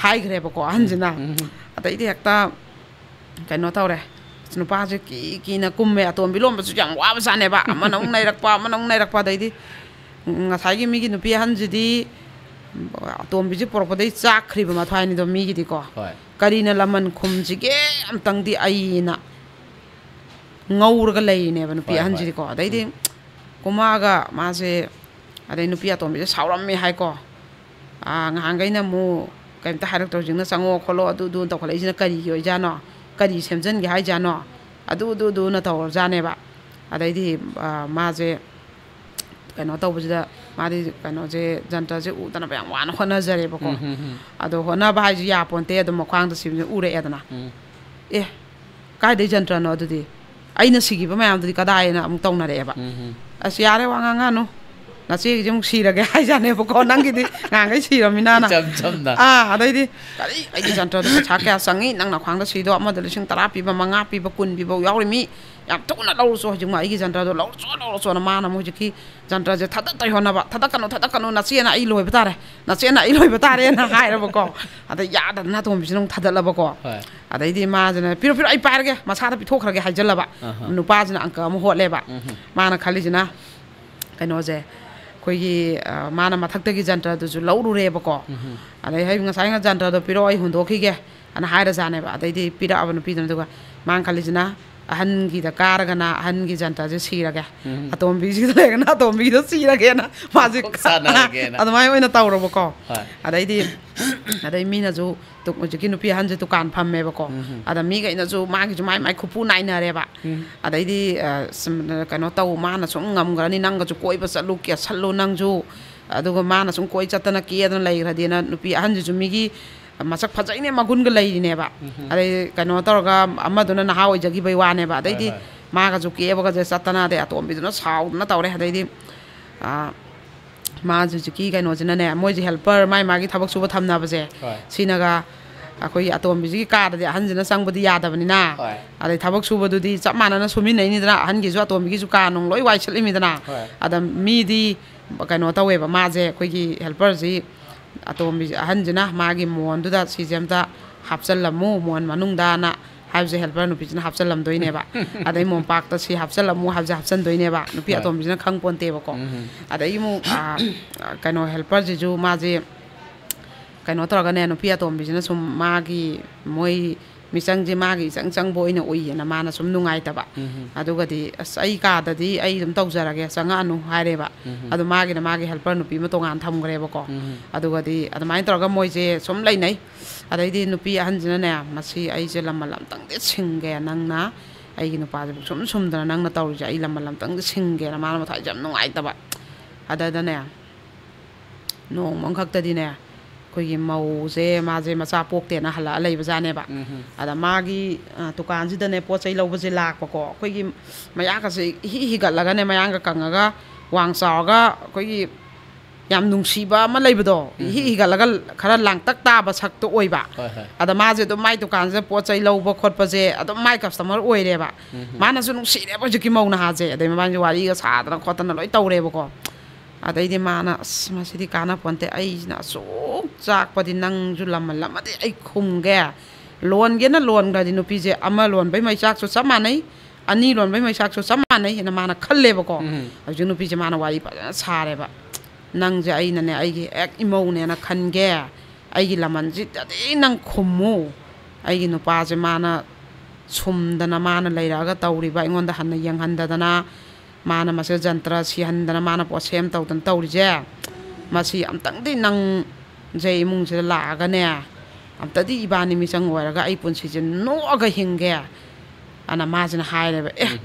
ꯍꯥꯏꯈ꯭ꯔꯦꯕꯀꯣ ꯑꯍꯟꯁꯤꯅ꯫ ꯎꯝ꯫ ꯑꯗꯩꯗꯤ ꯍꯦꯛꯇ ꯀꯩꯅꯣ ꯇꯧꯔꯦ꯫ ꯅꯨꯄꯥꯁꯦ ꯀꯤ ꯀꯤꯅ ꯀꯨꯝꯃꯦ꯫ ꯑꯇꯣꯝꯕꯤ ꯂꯣꯝꯕꯁꯨ ꯌꯥꯝ ꯋꯥꯕꯖꯥꯠꯅꯦꯕ, ꯑꯃꯅ ꯑꯃꯨꯛ ꯅꯩꯔꯛꯄ, ꯑꯃꯅ ꯑꯃꯨꯛ ꯅꯩꯔꯛꯄ꯫ ꯑꯗꯩꯗꯤ ꯉꯁꯥꯏꯒꯤ ꯃꯤꯒꯤ ꯅꯨꯄꯤ ꯑꯍꯟꯁꯤꯗꯤ ꯑꯇꯣꯝꯕꯤꯁꯦ ꯄꯣꯔꯛꯄꯗꯩ ꯆꯥꯛꯈ꯭ꯔꯤꯕ ꯃꯊ꯭ꯋꯥꯏꯅꯤꯗꯣ ꯃꯤꯒꯤꯗꯤꯀꯣ꯫ ꯍꯣꯏ꯫ "ꯀꯔꯤꯅ ꯂꯃꯟ ꯈꯨꯝꯁꯤꯒꯦ ꯑꯝꯇꯪꯗꯤ ꯑꯩꯅ" ꯉꯧꯔꯒ ꯂꯩꯔꯤꯅꯦꯕ ꯅꯨꯄꯤ ꯍꯣꯏ, ꯍꯣꯏ꯫ ꯑꯍꯟꯁꯤꯗꯤꯀꯣ꯫ ꯑꯗꯩꯗꯤ ꯎꯝ꯫ ꯀꯨꯝꯃꯛꯑꯒ ꯃꯥꯁꯦ, ꯑꯗꯩ ꯅꯨꯄꯤ ꯑꯇꯣꯝꯕꯤꯁꯦ ꯁꯥꯎꯔꯝꯃꯦ ꯍꯥꯏꯀꯣ꯫ "ꯑꯥ, ꯉꯍꯥꯟꯈꯩꯅ ꯑꯃꯨꯛ ꯀꯩꯝꯇ ꯍꯥꯏꯔꯛꯇ꯭ꯔ, ꯍꯧꯖꯤꯛꯅ ꯆꯪꯉꯣ ꯈꯣꯠꯂꯣ ꯑꯗꯨ ꯑꯗꯨ ꯇꯧꯈꯠꯂꯛꯏꯁꯤꯅ ꯀꯔꯤꯒꯤ ꯑꯣꯏꯖꯥꯠꯅꯣ? ꯀꯔꯤ ꯁꯦꯝꯖꯤꯟꯒꯦ ꯍꯥꯏꯖꯥꯠꯅꯣ, ꯑꯗꯨ ꯑꯗꯨ ꯑꯗꯨꯅ ꯇꯧꯔꯖꯥꯠꯅꯦꯕ꯫ ꯑꯗꯩꯗꯤ ꯃꯥꯁꯦ ꯀꯩꯅꯣ ꯇꯧꯕꯁꯤꯗ, ꯃꯥꯗꯤ ꯀꯩꯅꯣꯁꯦ, ꯖꯟꯇ꯭ꯔꯁꯦ ꯎꯗꯅꯕ ꯌꯥꯝ ꯋꯥꯅ ꯍꯣꯠꯅꯖꯔꯦꯕꯀꯣ꯫ ꯑꯗꯣ ꯍꯣꯠꯅꯕ ꯍꯥꯏꯁꯤ ꯌꯥꯄꯣꯟꯇꯦ, ꯑꯗꯨꯝ ꯃꯈ꯭ꯋꯥꯡꯗ ꯁꯤꯕꯁꯦ ꯎꯔꯛꯑꯦꯗꯅ꯫ ꯑꯦ, ꯀꯥꯏꯗꯩ ꯖꯟꯇ꯭ꯔꯅꯣ ꯑꯗꯨꯗꯤ? ꯑꯩꯅ ꯁꯤꯈꯤꯕ ꯃꯌꯥꯝꯗꯨꯗꯤ ꯀꯗꯥꯏꯅ ꯑꯃꯨꯛ ꯇꯧꯅꯔꯛꯑꯦꯕ꯫ ꯑꯁ, ꯌꯥꯔꯦ, ꯋꯥ ꯉꯥꯡꯉꯅꯨ, ꯅꯆꯦꯒꯤꯁꯦ ꯑꯃꯨꯛ ꯁꯤꯔꯒꯦ ꯍꯥꯏꯖꯥꯠꯅꯦꯕꯀꯣ, ꯅꯪꯒꯤꯗꯤ ꯉꯥꯡꯈꯩ ꯁꯤꯔꯃꯤꯅꯅ꯫ ꯏꯆꯝ ꯆꯝꯅ꯫ ꯑꯥ, ꯑꯗꯩꯗꯤ, "ꯀꯔꯤ, ꯑꯩꯒꯤ ꯖꯟꯇ꯭ꯔꯗꯣ ꯄꯩꯁꯥ ꯀꯌꯥ ꯆꯪꯉꯤ? ꯅꯪ ꯅꯈ꯭ꯋꯥꯡꯗ ꯁꯤꯗꯣ ꯑꯃꯗ ꯂꯤꯁꯤꯡ ꯇꯔꯥ ꯄꯤꯕ, ꯃꯉꯥ ꯄꯤꯕ, ꯀꯨꯟ ꯄꯤꯕ ꯌꯥꯎꯔꯤ ꯃꯤ, ꯌꯥꯝ ꯊꯨꯅ ꯂꯧꯔꯨꯆꯣ ꯍꯧꯖꯤꯛꯃꯛ ꯑꯩꯒꯤ ꯖꯟꯇ꯭ꯔꯗꯣ, ꯂꯧꯔꯨꯆꯣ, ꯂꯧꯔꯨꯆꯣꯅ" ꯃꯥꯅ ꯑꯃꯨꯛ ꯍꯧꯖꯤꯛꯀꯤ ꯖꯟꯇ꯭ꯔꯁꯦ ꯊꯥꯗꯠꯇ꯭ꯔ ꯍꯣꯠꯅꯕ, "ꯊꯥꯗꯠꯀꯅꯨ, ꯊꯥꯗꯠꯀꯅꯨ, ꯅꯆꯦꯅ ꯑꯩ ꯂꯣꯏꯕ ꯇꯥꯔꯦ, ꯅꯆꯦꯅ ꯑꯩ ꯂꯣꯏꯕ ꯇꯥꯔꯦꯅ" ꯍꯥꯏꯔꯕꯀꯣ꯫ ꯑꯗ ꯌꯥꯗꯗꯅ ꯑꯇꯣꯝꯕꯤꯁꯤꯅ ꯑꯃꯨꯛ ꯊꯥꯗꯠꯂꯕꯀꯣ꯫ ꯑꯗꯩꯗꯤ ꯃꯥꯁꯤꯅ, "ꯄꯤꯔꯣ, ꯄꯤꯔꯣ, ꯑꯩ ꯄꯥꯏꯔꯒꯦ, ꯃꯁꯥꯗ ꯄꯤꯊꯣꯛꯈ꯭ꯔꯒꯦ" ꯍꯥꯏꯖꯜꯂꯕ꯫ ꯅꯨꯄꯥꯁꯤꯅ ꯑꯪꯀ ꯑꯃ ꯍꯣꯠꯂꯦꯕ꯫ ꯃꯥꯅ ꯈꯜꯂꯤꯁꯤꯅ ꯀꯩꯅꯣꯁꯦ, ꯑꯩꯈꯣꯏꯒꯤ, ꯑ, ꯃꯥꯅ ꯃꯊꯛꯇꯒꯤ ꯖꯟꯇ꯭ꯔꯗꯨꯁꯨ ꯂꯧꯔꯨꯔꯦꯕꯀꯣ꯫ ꯑꯗꯩ, "ꯍꯩ, ꯉꯁꯥꯏ ꯖꯟꯇ꯭ꯔꯗꯣ ꯄꯤꯔꯛꯑꯣ, ꯑꯩ ꯍꯨꯟꯗꯣꯛꯈꯤꯒꯦ" ꯑꯅ ꯍꯥꯏꯔꯖꯥꯠꯅꯦꯕ꯫ ꯑꯗꯩꯗꯤ ꯄꯤꯔꯛꯑꯕ ꯅꯨꯄꯤꯗꯨꯅ, ꯑꯗꯨꯒ ꯃꯥꯅ ꯈꯜꯂꯤꯁꯤꯅ, ꯑꯍꯟꯒꯤꯗ ꯀꯥꯔꯒꯅ ꯑꯍꯟꯒꯤ ꯖꯟꯇ꯭ꯔꯁꯦ ꯁꯤꯔꯒꯦ, ꯑꯇꯣꯝꯕꯤꯁꯤꯗ ꯂꯩꯔꯒꯅ ꯑꯇꯣꯝꯕꯤꯗꯣ ꯁꯤꯔꯒꯦꯅ ꯃꯥꯁꯦ ꯀꯣꯛ ꯁꯥꯟꯅꯔꯒꯦꯅ꯫ ꯑꯗꯨꯃꯥꯏꯅ ꯑꯣꯏꯅ ꯇꯧꯔꯕꯀꯣ꯫ ꯍꯣꯏ꯫ ꯑꯗꯩꯗꯤ, ꯑꯗꯩ ꯃꯤꯅꯁꯨ, ꯇꯨ-, ꯍꯧꯖꯤꯛꯀꯤ ꯅꯨꯄꯤ ꯑꯍꯟꯁꯦ ꯗꯨꯀꯥꯟ ꯐꯝꯃꯦꯕꯀꯣ꯫ ꯑꯗ ꯃꯤꯈꯩꯅꯁꯨ ꯃꯥꯒꯤꯁꯨ ꯃꯥꯏ ꯃꯥꯏ ꯈꯨꯄꯨ ꯅꯥꯏꯅꯔꯦꯕ꯫ ꯑꯗꯩꯗꯤ, ꯑ, ꯁꯨꯝ, ꯀꯩꯅꯣ ꯇꯧ, ꯃꯥꯅ ꯁꯨꯝ ꯉꯝꯈ꯭ꯔꯅꯤ, ꯅꯪꯒꯁꯨ ꯀꯣꯏꯕ ꯆꯠꯂꯨ, ꯀꯦꯁꯜꯂꯨ ꯅꯪꯁꯨ, ꯑꯗꯨꯒ ꯃꯥꯅ ꯁꯨꯝ ꯀꯣꯏ ꯆꯠꯇꯅ ꯀꯦꯗꯅ ꯂꯩꯈ꯭ꯔꯗꯤꯅ, ꯅꯨꯄꯤ ꯑꯍꯟꯁꯤꯁꯨ ꯃꯤꯒꯤ ꯃꯁꯛ ꯐꯖꯩꯅꯦ, ꯃꯒꯨꯟꯒ ꯂꯩꯔꯤꯅꯦꯕ꯫ ꯑꯗꯩ ꯀꯩꯅꯣ ꯇꯧꯔꯒ ꯑꯃꯗꯨꯅ ꯅꯍꯥ ꯑꯣꯏꯖꯈꯤꯕꯩ ꯋꯥꯅꯦꯕ꯫ ꯍꯣꯏ, ꯑꯗꯩꯗꯤ ꯍꯣꯏ꯫ ꯃꯥꯒꯁꯨ ꯀꯦꯕꯒꯁꯦ ꯆꯠꯇꯅ, ꯑꯗꯩ ꯑꯇꯣꯝꯕꯤꯗꯨꯅ ꯁꯥꯎꯗꯅ ꯇꯧꯔꯦ꯫ ꯑꯗꯩꯗꯤ, ꯑ, ꯃꯥꯁꯨ ꯍꯧꯖꯤꯛꯀꯤ ꯀꯩꯅꯣꯁꯤꯅꯅꯦ, ꯃꯣꯏꯁꯦ helper, ꯃꯥꯏ ꯃꯥꯒꯤ ꯊꯕꯛ ꯁꯨꯕ ꯊꯝꯅꯕꯁꯦ, ꯍꯣꯏ꯫ ꯁꯤꯅꯒ ꯑꯩꯈꯣꯏꯒꯤ ꯑꯇꯣꯝꯕꯤꯁꯤꯒꯤ ꯀꯥꯗꯗꯤ ꯑꯍꯟꯁꯤꯅ ꯆꯪꯕꯗꯤ ꯌꯥꯗꯕꯅꯤꯅ, ꯍꯣꯏ꯫ ꯑꯗꯩ ꯊꯕꯛ ꯁꯨꯕꯗꯨꯗꯤ ꯆꯞ ꯃꯥꯟꯅꯅ ꯁꯨꯃꯤꯟꯅꯩꯅꯤꯗꯅ, ꯑꯍꯟꯒꯤꯁꯨ ꯑꯇꯣꯝꯕꯤꯒꯤꯁꯨ ꯀꯥ ꯅꯨꯡ ꯂꯣꯏ ꯋꯥꯏ ꯁꯤꯠꯂꯤꯃꯤꯗꯅ꯫ ꯍꯣꯏ꯫ ꯑꯗ ꯃꯤꯗꯤ ꯀꯩꯅꯣ ꯇꯧꯋꯦꯕ, ꯃꯥꯁꯦ ꯑꯩꯈꯣꯏꯒꯤ helperꯁꯤ, ꯑꯇꯣꯝꯕꯤ ꯑꯍꯟꯁꯤꯅ ꯃꯥꯒꯤ ꯃꯣꯟꯗꯨꯗ ꯁꯤꯁꯦ ꯑꯝꯇ ꯍꯥꯞꯆꯜꯂꯝꯃꯨ, ꯃꯣꯟ ꯃꯅꯨꯡꯗꯅ ꯍꯥꯏꯕꯁꯦ helper ꯅꯨꯄꯤꯁꯤꯅ ꯍꯥꯞꯆꯜꯂꯝꯗꯣꯏꯅꯦꯕ꯫ ꯑꯗꯩ ꯃꯣꯝꯄꯥꯛꯇ ꯁꯤ ꯍꯥꯞꯆꯜꯂꯝꯃꯨ ꯍꯥꯏꯕꯁꯦ ꯍꯥꯞꯆꯟꯗꯣꯏꯅꯦꯕ, ꯅꯨꯄꯤ ꯍꯣꯏ꯫ ꯑꯇꯣꯝꯕꯤꯁꯤꯅ ꯈꯪ ꯄꯣꯟꯇꯦꯕꯀꯣ꯫ ꯎꯝ꯫ ꯑꯗꯩ ꯑꯃꯨꯛ, ꯑ, ꯀꯩꯅꯣ, helperꯁꯤꯁꯨ ꯃꯥꯁꯦ ꯀꯩꯅꯣ ꯇꯧꯔꯒꯅꯦ, ꯅꯨꯄꯤ ꯑꯇꯣꯝꯕꯤꯁꯤꯅ ꯁꯨꯝ ꯃꯥꯒꯤ, ꯃꯣꯏ ꯃꯤꯆꯪꯁꯦ ꯃꯥꯒꯤ ꯏꯆꯪ ꯆꯪꯕ ꯑꯣꯏꯅ ꯎꯏꯌꯦꯅ ꯃꯥꯅ ꯁꯨꯝ ꯅꯨꯡꯉꯥꯏꯇꯕ꯫ ꯎꯝ꯫ ꯑꯗꯨꯒꯗꯤ, "ꯑꯁ, ꯑꯩ ꯀꯥꯗꯗꯤ ꯑꯩ ꯑꯗꯨꯝ ꯇꯧꯖꯔꯒꯦ, ꯆꯪꯉꯛꯑꯅꯨ" ꯍꯥꯏꯔꯦꯕ꯫ ꯎꯝ꯫ ꯑꯗꯣ ꯃꯥꯒꯤꯅ ꯃꯥꯒꯤ helper ꯅꯨꯄꯤ ꯑꯃ ꯇꯣꯉꯥꯟ ꯊꯝꯈ꯭ꯔꯦꯕꯀꯣ꯫ ꯎꯝ꯫ ꯑꯗꯨꯒꯗꯤ ꯑꯗꯨꯃꯥꯏꯅ ꯇꯧꯔꯒ ꯃꯣꯏꯁꯦ ꯁꯨꯝ ꯂꯩꯅꯩ꯫ ꯑꯗꯩꯗꯤ ꯅꯨꯄꯤ ꯑꯍꯟꯁꯤꯅꯅꯦ, "ꯃꯁꯤ ꯑꯩꯁꯦ ꯂꯃꯟ ꯑꯝꯇꯪꯗꯤ ꯁꯤꯡꯒꯦ, ꯅꯪꯅ ꯑꯩꯒꯤ ꯅꯨꯄꯥꯁꯦ ꯁꯨꯝ ꯁꯨꯝꯗꯅ ꯅꯪꯅ ꯇꯧꯔꯤꯁꯦ, ꯑꯩ ꯂꯃꯟ ꯑꯝꯇꯪꯗꯤ ꯁꯤꯡꯒꯦꯅ" ꯃꯥꯅ ꯃꯊꯥꯏꯁꯦ ꯌꯥꯝ ꯅꯨꯡꯉꯥꯏꯇꯕ꯫ ꯑꯗꯨꯗꯅꯦ, ꯅꯣꯡꯃ ꯑꯃꯈꯛꯇꯗꯤꯅꯦ, ꯑꯩꯈꯣꯏꯒꯤ ꯃꯧꯁꯦ, ꯃꯥꯁꯦ ꯃꯆꯥ ꯄꯣꯛꯇꯦꯅ ꯍꯜꯂꯛꯑ ꯂꯩꯕꯖꯥꯠꯅꯦꯕ꯫ ꯑꯗ ꯃꯥꯒꯤ ꯑ, ꯗꯨꯀꯥꯟꯁꯤꯗꯅꯦ ꯄꯣꯠ ꯆꯩ ꯂꯧꯕꯁꯦ ꯂꯥꯛꯄꯀꯣ, ꯑꯩꯈꯣꯏꯒꯤ ꯃꯌꯥꯒꯁꯦ ꯏꯍꯤ ꯍꯤꯒꯠꯂꯒꯅꯦ, ꯃꯌꯥꯡꯒ ꯀꯪꯉꯒ, ꯋꯥꯡ ꯆꯥꯎꯔꯒ, ꯑꯩꯈꯣꯏꯒꯤ ꯌꯥꯝ ꯅꯨꯡꯁꯤꯕ ꯑꯃ ꯂꯩꯕꯗꯣ, ꯏꯍꯤ ꯍꯤꯒꯠꯂꯒ ꯈꯔ ꯂꯥꯡꯇꯛ ꯇꯥꯕ ꯁꯛꯇꯣ ꯑꯣꯏꯕ꯫ ꯍꯣꯏ, ꯍꯣꯏ꯫ ꯑꯗ ꯃꯥꯁꯦ ꯑꯗꯨꯝ ꯃꯥꯏ ꯗꯨꯀꯥꯟꯁꯤꯗ ꯄꯣꯠ ꯆꯩ ꯂꯧꯕ ꯈꯣꯠꯄꯁꯦ ꯑꯗꯨꯝ ꯃꯥꯏ ꯀꯁꯇꯃꯔ ꯑꯣꯏꯔꯦꯕ꯫ ꯃꯥꯅꯁꯨ ꯅꯨꯡꯁꯤꯔꯦꯕ ꯍꯧꯖꯤꯛꯀꯤ ꯃꯧ ꯅꯍꯥꯁꯦ꯫ ꯑꯗꯩ ꯃꯕꯥꯅꯤꯁꯦ ꯋꯥꯔꯤꯒ ꯁꯥꯗꯅ ꯈꯣꯠꯇꯅ ꯂꯣꯏ ꯇꯧꯔꯦꯕꯀꯣ꯫ ꯑꯗꯩꯗꯤ ꯃꯥꯅ, "ꯑꯁ, ꯃꯁꯤꯗꯤ ꯀꯥꯟꯅꯄꯣꯟꯇꯦ, ꯑꯩꯁꯤꯅ ꯑꯁꯨꯛ ꯆꯥꯛꯄꯗꯤ, ꯅꯪꯁꯨ ꯂꯃꯜ ꯑꯃꯗꯤ ꯑꯩ ꯈꯨꯝꯒꯦ꯫ ꯂꯣꯟꯒꯦꯅ ꯂꯣꯟꯈ꯭ꯔꯗꯤ ꯅꯨꯄꯤꯁꯦ ꯑꯃ ꯂꯣꯟꯕꯩ ꯃꯩꯆꯥꯛꯁꯨ ꯆꯞ ꯃꯥꯟꯅꯩ, ꯑꯅꯤ ꯂꯣꯟꯕꯩ ꯃꯩꯆꯥꯛꯁꯨ ꯆꯞ ꯃꯥꯟꯅꯩ" ꯍꯥꯏꯅ ꯃꯥꯅ ꯈꯜꯂꯦꯕꯀꯣ꯫ ꯍꯧꯖꯤꯛ ꯅꯨꯄꯤꯁꯦ ꯃꯥꯅ ꯋꯥꯔꯤ ꯐꯖꯅ ꯁꯥꯔꯦꯕ꯫ "ꯅꯪꯁꯦ ꯑꯩꯅꯅꯦ, ꯑꯩꯒꯤ ꯍꯦꯛ ꯏꯃꯧꯅꯦꯅ ꯈꯟꯒꯦ, ꯑꯩꯒꯤ ꯂꯃꯟꯁꯤꯗꯗꯤ ꯅꯪ ꯈꯨꯝꯃꯨ꯫ ꯑꯩꯒꯤ ꯅꯨꯄꯥꯁꯦ ꯃꯥꯅ ꯁꯨꯝꯗꯅ, ꯃꯥꯅ ꯂꯩꯔꯛꯑꯒ ꯇꯧꯔꯤꯕ, ꯑꯩꯉꯣꯟꯗ ꯍꯟꯅ ꯌꯦꯡꯍꯟꯗꯗꯅ, ꯃꯥꯅ ꯃꯁꯤ ꯖꯟꯇ꯭ꯔ ꯁꯤꯍꯟꯗꯅ, ꯃꯥꯅ ꯄꯣꯠ ꯁꯦꯝ ꯇꯧꯗꯅ ꯇꯧꯔꯤꯁꯦ, ꯃꯁꯤ ꯑꯝꯇꯪꯗꯤ ꯅꯪꯁꯦ ꯏꯃꯨꯡꯁꯤꯗ ꯂꯥꯛꯑꯒꯅꯦ, ꯑꯝꯇꯗꯤ ꯏꯕꯥꯅꯤ ꯃꯤꯆꯪ ꯑꯣꯏꯔꯒ ꯑꯩ ꯄꯨꯟꯁꯤꯁꯦ ꯅꯣꯛꯑꯒ ꯍꯤꯡꯒꯦ" ꯑꯅ ꯃꯥꯁꯤꯅ ꯍꯥꯏꯔꯦꯕ꯫ "ꯑꯦ,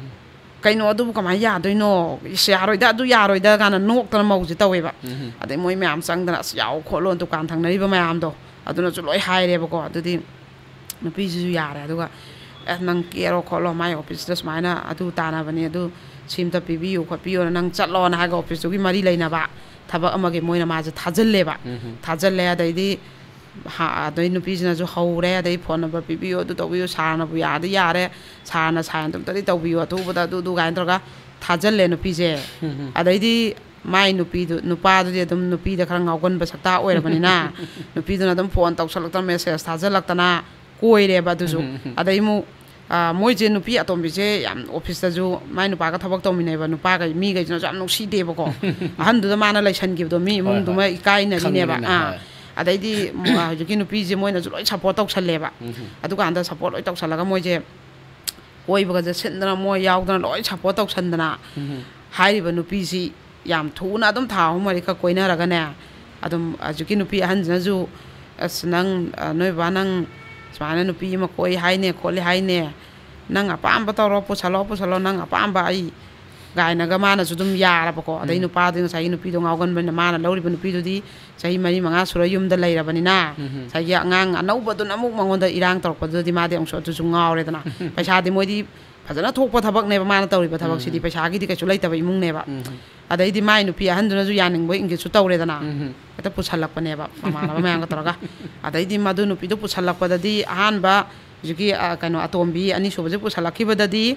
ꯀꯩꯅꯣ, ꯑꯗꯨꯕꯨ ꯀꯃꯥꯏꯅ ꯌꯥꯗꯣꯏꯅꯣ? ꯏꯁ, ꯌꯥꯔꯣꯏꯗ, ꯑꯗꯨ ꯌꯥꯔꯣꯏꯗ" ꯀꯥꯏꯅ ꯅꯣꯛꯇꯅ ꯃꯧꯁꯦ ꯇꯧꯋꯦꯕ꯫ ꯑꯗꯩ ꯃꯣꯏ ꯃꯌꯥꯝ ꯆꯪꯗꯅ, "ꯑꯁ, ꯌꯥꯎ ꯈꯣꯠꯂꯣ", ꯗꯨꯀꯥꯟ ꯊꯪꯅꯔꯤꯕ ꯃꯌꯥꯝꯗꯣ ꯑꯗꯨꯅꯁꯨ ꯂꯣꯏ ꯍꯥꯏꯔꯦꯕꯀꯣ꯫ ꯑꯗꯨꯗꯤ ꯅꯨꯄꯤꯁꯤꯁꯨ ꯌꯥꯔꯦ꯫ ꯑꯗꯨꯒ, "ꯑꯦ, ꯅꯪ ꯀꯦꯔꯣ ꯈꯣꯠꯂꯣ, ꯃꯥꯏ ꯑꯣꯐꯤꯁꯇ ꯁꯨꯃꯥꯏꯅ ꯑꯗꯨ ꯇꯥꯟꯅꯕꯅꯤ, ꯑꯗꯨ ꯁꯤ ꯑꯝꯇ ꯄꯤꯕꯤꯌꯨ ꯈꯣꯠꯄꯤꯌꯨꯅ ꯅꯪ ꯆꯠꯂꯣꯅ" ꯍꯥꯏꯔꯒ ꯑꯣꯐꯤꯁꯇꯨꯒꯤ ꯃꯔꯤ ꯂꯩꯅꯕ ꯊꯕꯛ ꯑꯃꯒꯤ ꯃꯣꯏꯅ ꯃꯥꯁꯦ ꯊꯥꯖꯤꯜꯂꯦꯕ꯫ ꯊꯥꯖꯤꯜꯂꯦ꯫ ꯑꯗꯩꯗꯤ ꯍꯥ-, ꯑꯗꯩ ꯅꯨꯄꯤꯁꯤꯅꯁꯨ ꯍꯧꯔꯦ, ꯑꯗꯩ ꯐꯣꯟ ꯅꯝꯕꯔ ꯄꯤꯕꯤꯌꯨ, ꯑꯗꯨ ꯇꯧꯕꯤꯌꯨ, ꯁꯥꯔꯅꯕꯨ ꯌꯥꯔꯗꯤ ꯌꯥꯔꯦ, ꯁꯥꯔꯅ ꯁꯥꯏꯟ ꯑꯗꯨꯝꯇꯗꯤ ꯇꯧꯕꯤꯌꯨ, ꯑꯊꯨꯕꯗ ꯑꯗꯨ ꯑꯗꯨ ꯀꯥꯏꯅ ꯇꯧꯔꯒ ꯊꯥꯖꯤꯜꯂꯦ ꯅꯨꯄꯤꯁꯦ꯫ ꯑꯗꯩꯗꯤ ꯃꯥꯏ ꯅꯨꯄꯤꯗꯨ, ꯅꯨꯄꯥꯗꯨꯗꯤ ꯑꯗꯨꯝ ꯅꯨꯄꯤꯗ ꯈꯔ ꯉꯥꯎꯒꯟꯕ ꯁꯛꯇꯥ ꯑꯣꯏꯔꯕꯅꯤꯅ, ꯅꯨꯄꯤꯗꯨꯅ ꯑꯗꯨꯝ ꯐꯣꯟ ꯇꯧꯁꯜꯂꯛꯇꯅ, ꯃꯦꯁꯦꯖ ꯊꯥꯖꯜꯂꯛꯇꯅ ꯀꯣꯏꯔꯦꯕ ꯑꯗꯨꯁꯨ꯫ ꯑꯗꯩ ꯑꯃꯨꯛ, ꯑ, ꯃꯣꯏꯁꯦ, ꯅꯨꯄꯤ ꯑꯇꯣꯝꯕꯤꯁꯦ ꯌꯥꯝ ꯑꯣꯐꯤꯁꯇꯁꯨ ꯃꯥꯏ ꯅꯨꯄꯥꯒ ꯊꯕꯛ ꯇꯧꯃꯤꯟꯅꯩꯕ, ꯅꯨꯄꯥꯈꯩ, ꯃꯤꯈꯩꯁꯤꯅꯁꯨ ꯌꯥꯝ ꯅꯨꯡꯁꯤꯗꯦꯕꯀꯣ꯫ ꯑꯍꯟꯗꯨꯗ ꯃꯥꯅ ꯂꯩꯁꯟꯈꯤꯕꯗꯣ, ꯃꯤ ꯏꯃꯨꯡꯗꯨꯃ ꯏꯀꯥꯏꯅꯔꯤꯅꯦꯕ꯫ ꯈꯪꯕꯅꯤꯅ, ꯑꯥ꯫ ꯍꯣꯏ꯫ ꯑꯗꯩꯗꯤ ꯃ-, ꯑ, ꯍꯧꯖꯤꯛꯀꯤ ꯅꯨꯄꯤꯁꯦ ꯃꯣꯏꯅꯁꯨ ꯂꯣꯏ ꯁꯞꯄꯣꯔꯠ ꯇꯧꯁꯜꯂꯦꯕ꯫ ꯑꯗꯨꯀꯥꯟꯗ ꯁꯞꯄꯣꯔꯠ ꯂꯣꯏ ꯇꯧꯁꯜꯂꯒ ꯃꯣꯏꯁꯦ ꯀꯣꯏꯕꯒꯁꯦ ꯁꯤꯟꯗꯅ, ꯃꯣꯏ ꯌꯥꯎꯗꯅ ꯂꯣꯏ ꯁꯞꯄꯣꯔꯠ ꯇꯧꯁꯟꯗꯅ, ꯍꯥꯏꯔꯤꯕ ꯅꯨꯄꯤꯁꯤ ꯌꯥꯝ ꯊꯨꯅ ꯑꯗꯨꯝ ꯊꯥ ꯑꯍꯨꯝ ꯃꯔꯤꯈꯛ ꯀꯣꯏꯅꯔꯒꯅꯦ, ꯑꯗꯨꯝ ꯍꯧꯖꯤꯛꯀꯤ ꯅꯨꯄꯤ ꯑꯍꯟꯁꯤꯅꯁꯨ "ꯑꯁ, ꯅꯪ, ꯑ, ꯅꯣꯏ ꯕꯕꯥ ꯅꯪ ꯁꯨꯃꯥꯏꯅ ꯅꯨꯄꯤ ꯑꯃ ꯀꯣꯏ ꯍꯥꯏꯅꯦ, ꯈꯣꯠꯂꯤ ꯍꯥꯏꯅꯦ, ꯅꯪ ꯑꯄꯥꯝꯕ ꯇꯧꯔꯣ, ꯄꯨꯁꯜꯂꯣ, ꯄꯨꯁꯜꯂꯣ, ꯅꯪ ꯑꯄꯥꯝꯕ ꯑꯩ", ꯀꯥꯏꯅꯒ ꯃꯥꯅꯁꯨ ꯑꯗꯨꯝ ꯌꯥꯔꯕꯀꯣ꯫ ꯑꯗꯩ ꯎꯝ꯫ ꯅꯨꯄꯥꯗꯤ, ꯉꯁꯥꯏꯒꯤ ꯅꯨꯄꯤꯗꯣ ꯉꯥꯎꯒꯟꯕꯅꯤꯅ, ꯃꯥꯅ ꯂꯧꯔꯤꯕ ꯅꯨꯄꯤꯗꯨꯗꯤ ꯆꯍꯤ ꯃꯔꯤ ꯃꯉꯥ ꯁꯨꯔ ꯌꯨꯝꯗ ꯂꯩꯔꯕꯅꯤꯅ, ꯎꯝ꯫ ꯉꯁꯥꯏꯒꯤ ꯑꯉꯥꯡ ꯑꯅꯧꯕꯗꯨꯅ ꯑꯃꯨꯛ ꯃꯉꯣꯟꯗ ꯏꯔꯥꯡ ꯇꯧꯔꯛꯄꯗꯨꯗꯗꯤ ꯃꯥꯗꯤ ꯑꯃꯨꯛꯁꯨ ꯑꯗꯨꯁꯨ ꯉꯥꯎꯔꯦꯗꯅ꯫ ꯄꯩꯁꯥꯗꯤ ꯃꯣꯏꯗꯤ ꯐꯖꯅ ꯊꯣꯛꯄ ꯊꯕꯛꯅꯦꯕ ꯃꯥꯅ ꯇꯧꯔꯤꯕ ꯊꯕꯛꯁꯤꯗꯤ, ꯎꯝ꯫ ꯄꯩꯁꯥꯒꯤꯗꯤ ꯀꯩꯁꯨ ꯂꯩꯇꯕ ꯏꯃꯨꯡꯅꯦꯕ꯫ ꯎꯝ꯫ ꯑꯗꯩꯗꯤ ꯃꯥꯏ ꯅꯨꯄꯤ ꯑꯍꯟꯗꯨꯅꯁꯨ ꯌꯥꯅꯤꯡꯕ ꯏꯪꯒꯤꯠꯁꯨ ꯇꯧꯔꯦꯗꯅ꯫ ꯎꯝ꯫ ꯍꯦꯛꯇ ꯄꯨꯁꯜꯂꯛꯄꯅꯦꯕ ꯃꯃꯥꯟꯅꯕ ꯃꯌꯥꯝꯒ ꯇꯧꯔꯒ꯫ ꯑꯗꯩꯗꯤ ꯃꯗꯨ ꯅꯨꯄꯤꯗꯨ ꯄꯨꯁꯜꯂꯛꯄꯗꯗꯤ, ꯑꯍꯥꯟꯕ ꯍꯧꯖꯤꯛꯀꯤ, ꯑ, ꯀꯩꯅꯣ, ꯑꯇꯣꯝꯕꯤ ꯑꯅꯤꯁꯨꯕꯁꯦ ꯄꯨꯁꯜꯂꯛꯈꯤꯕꯗꯗꯤ,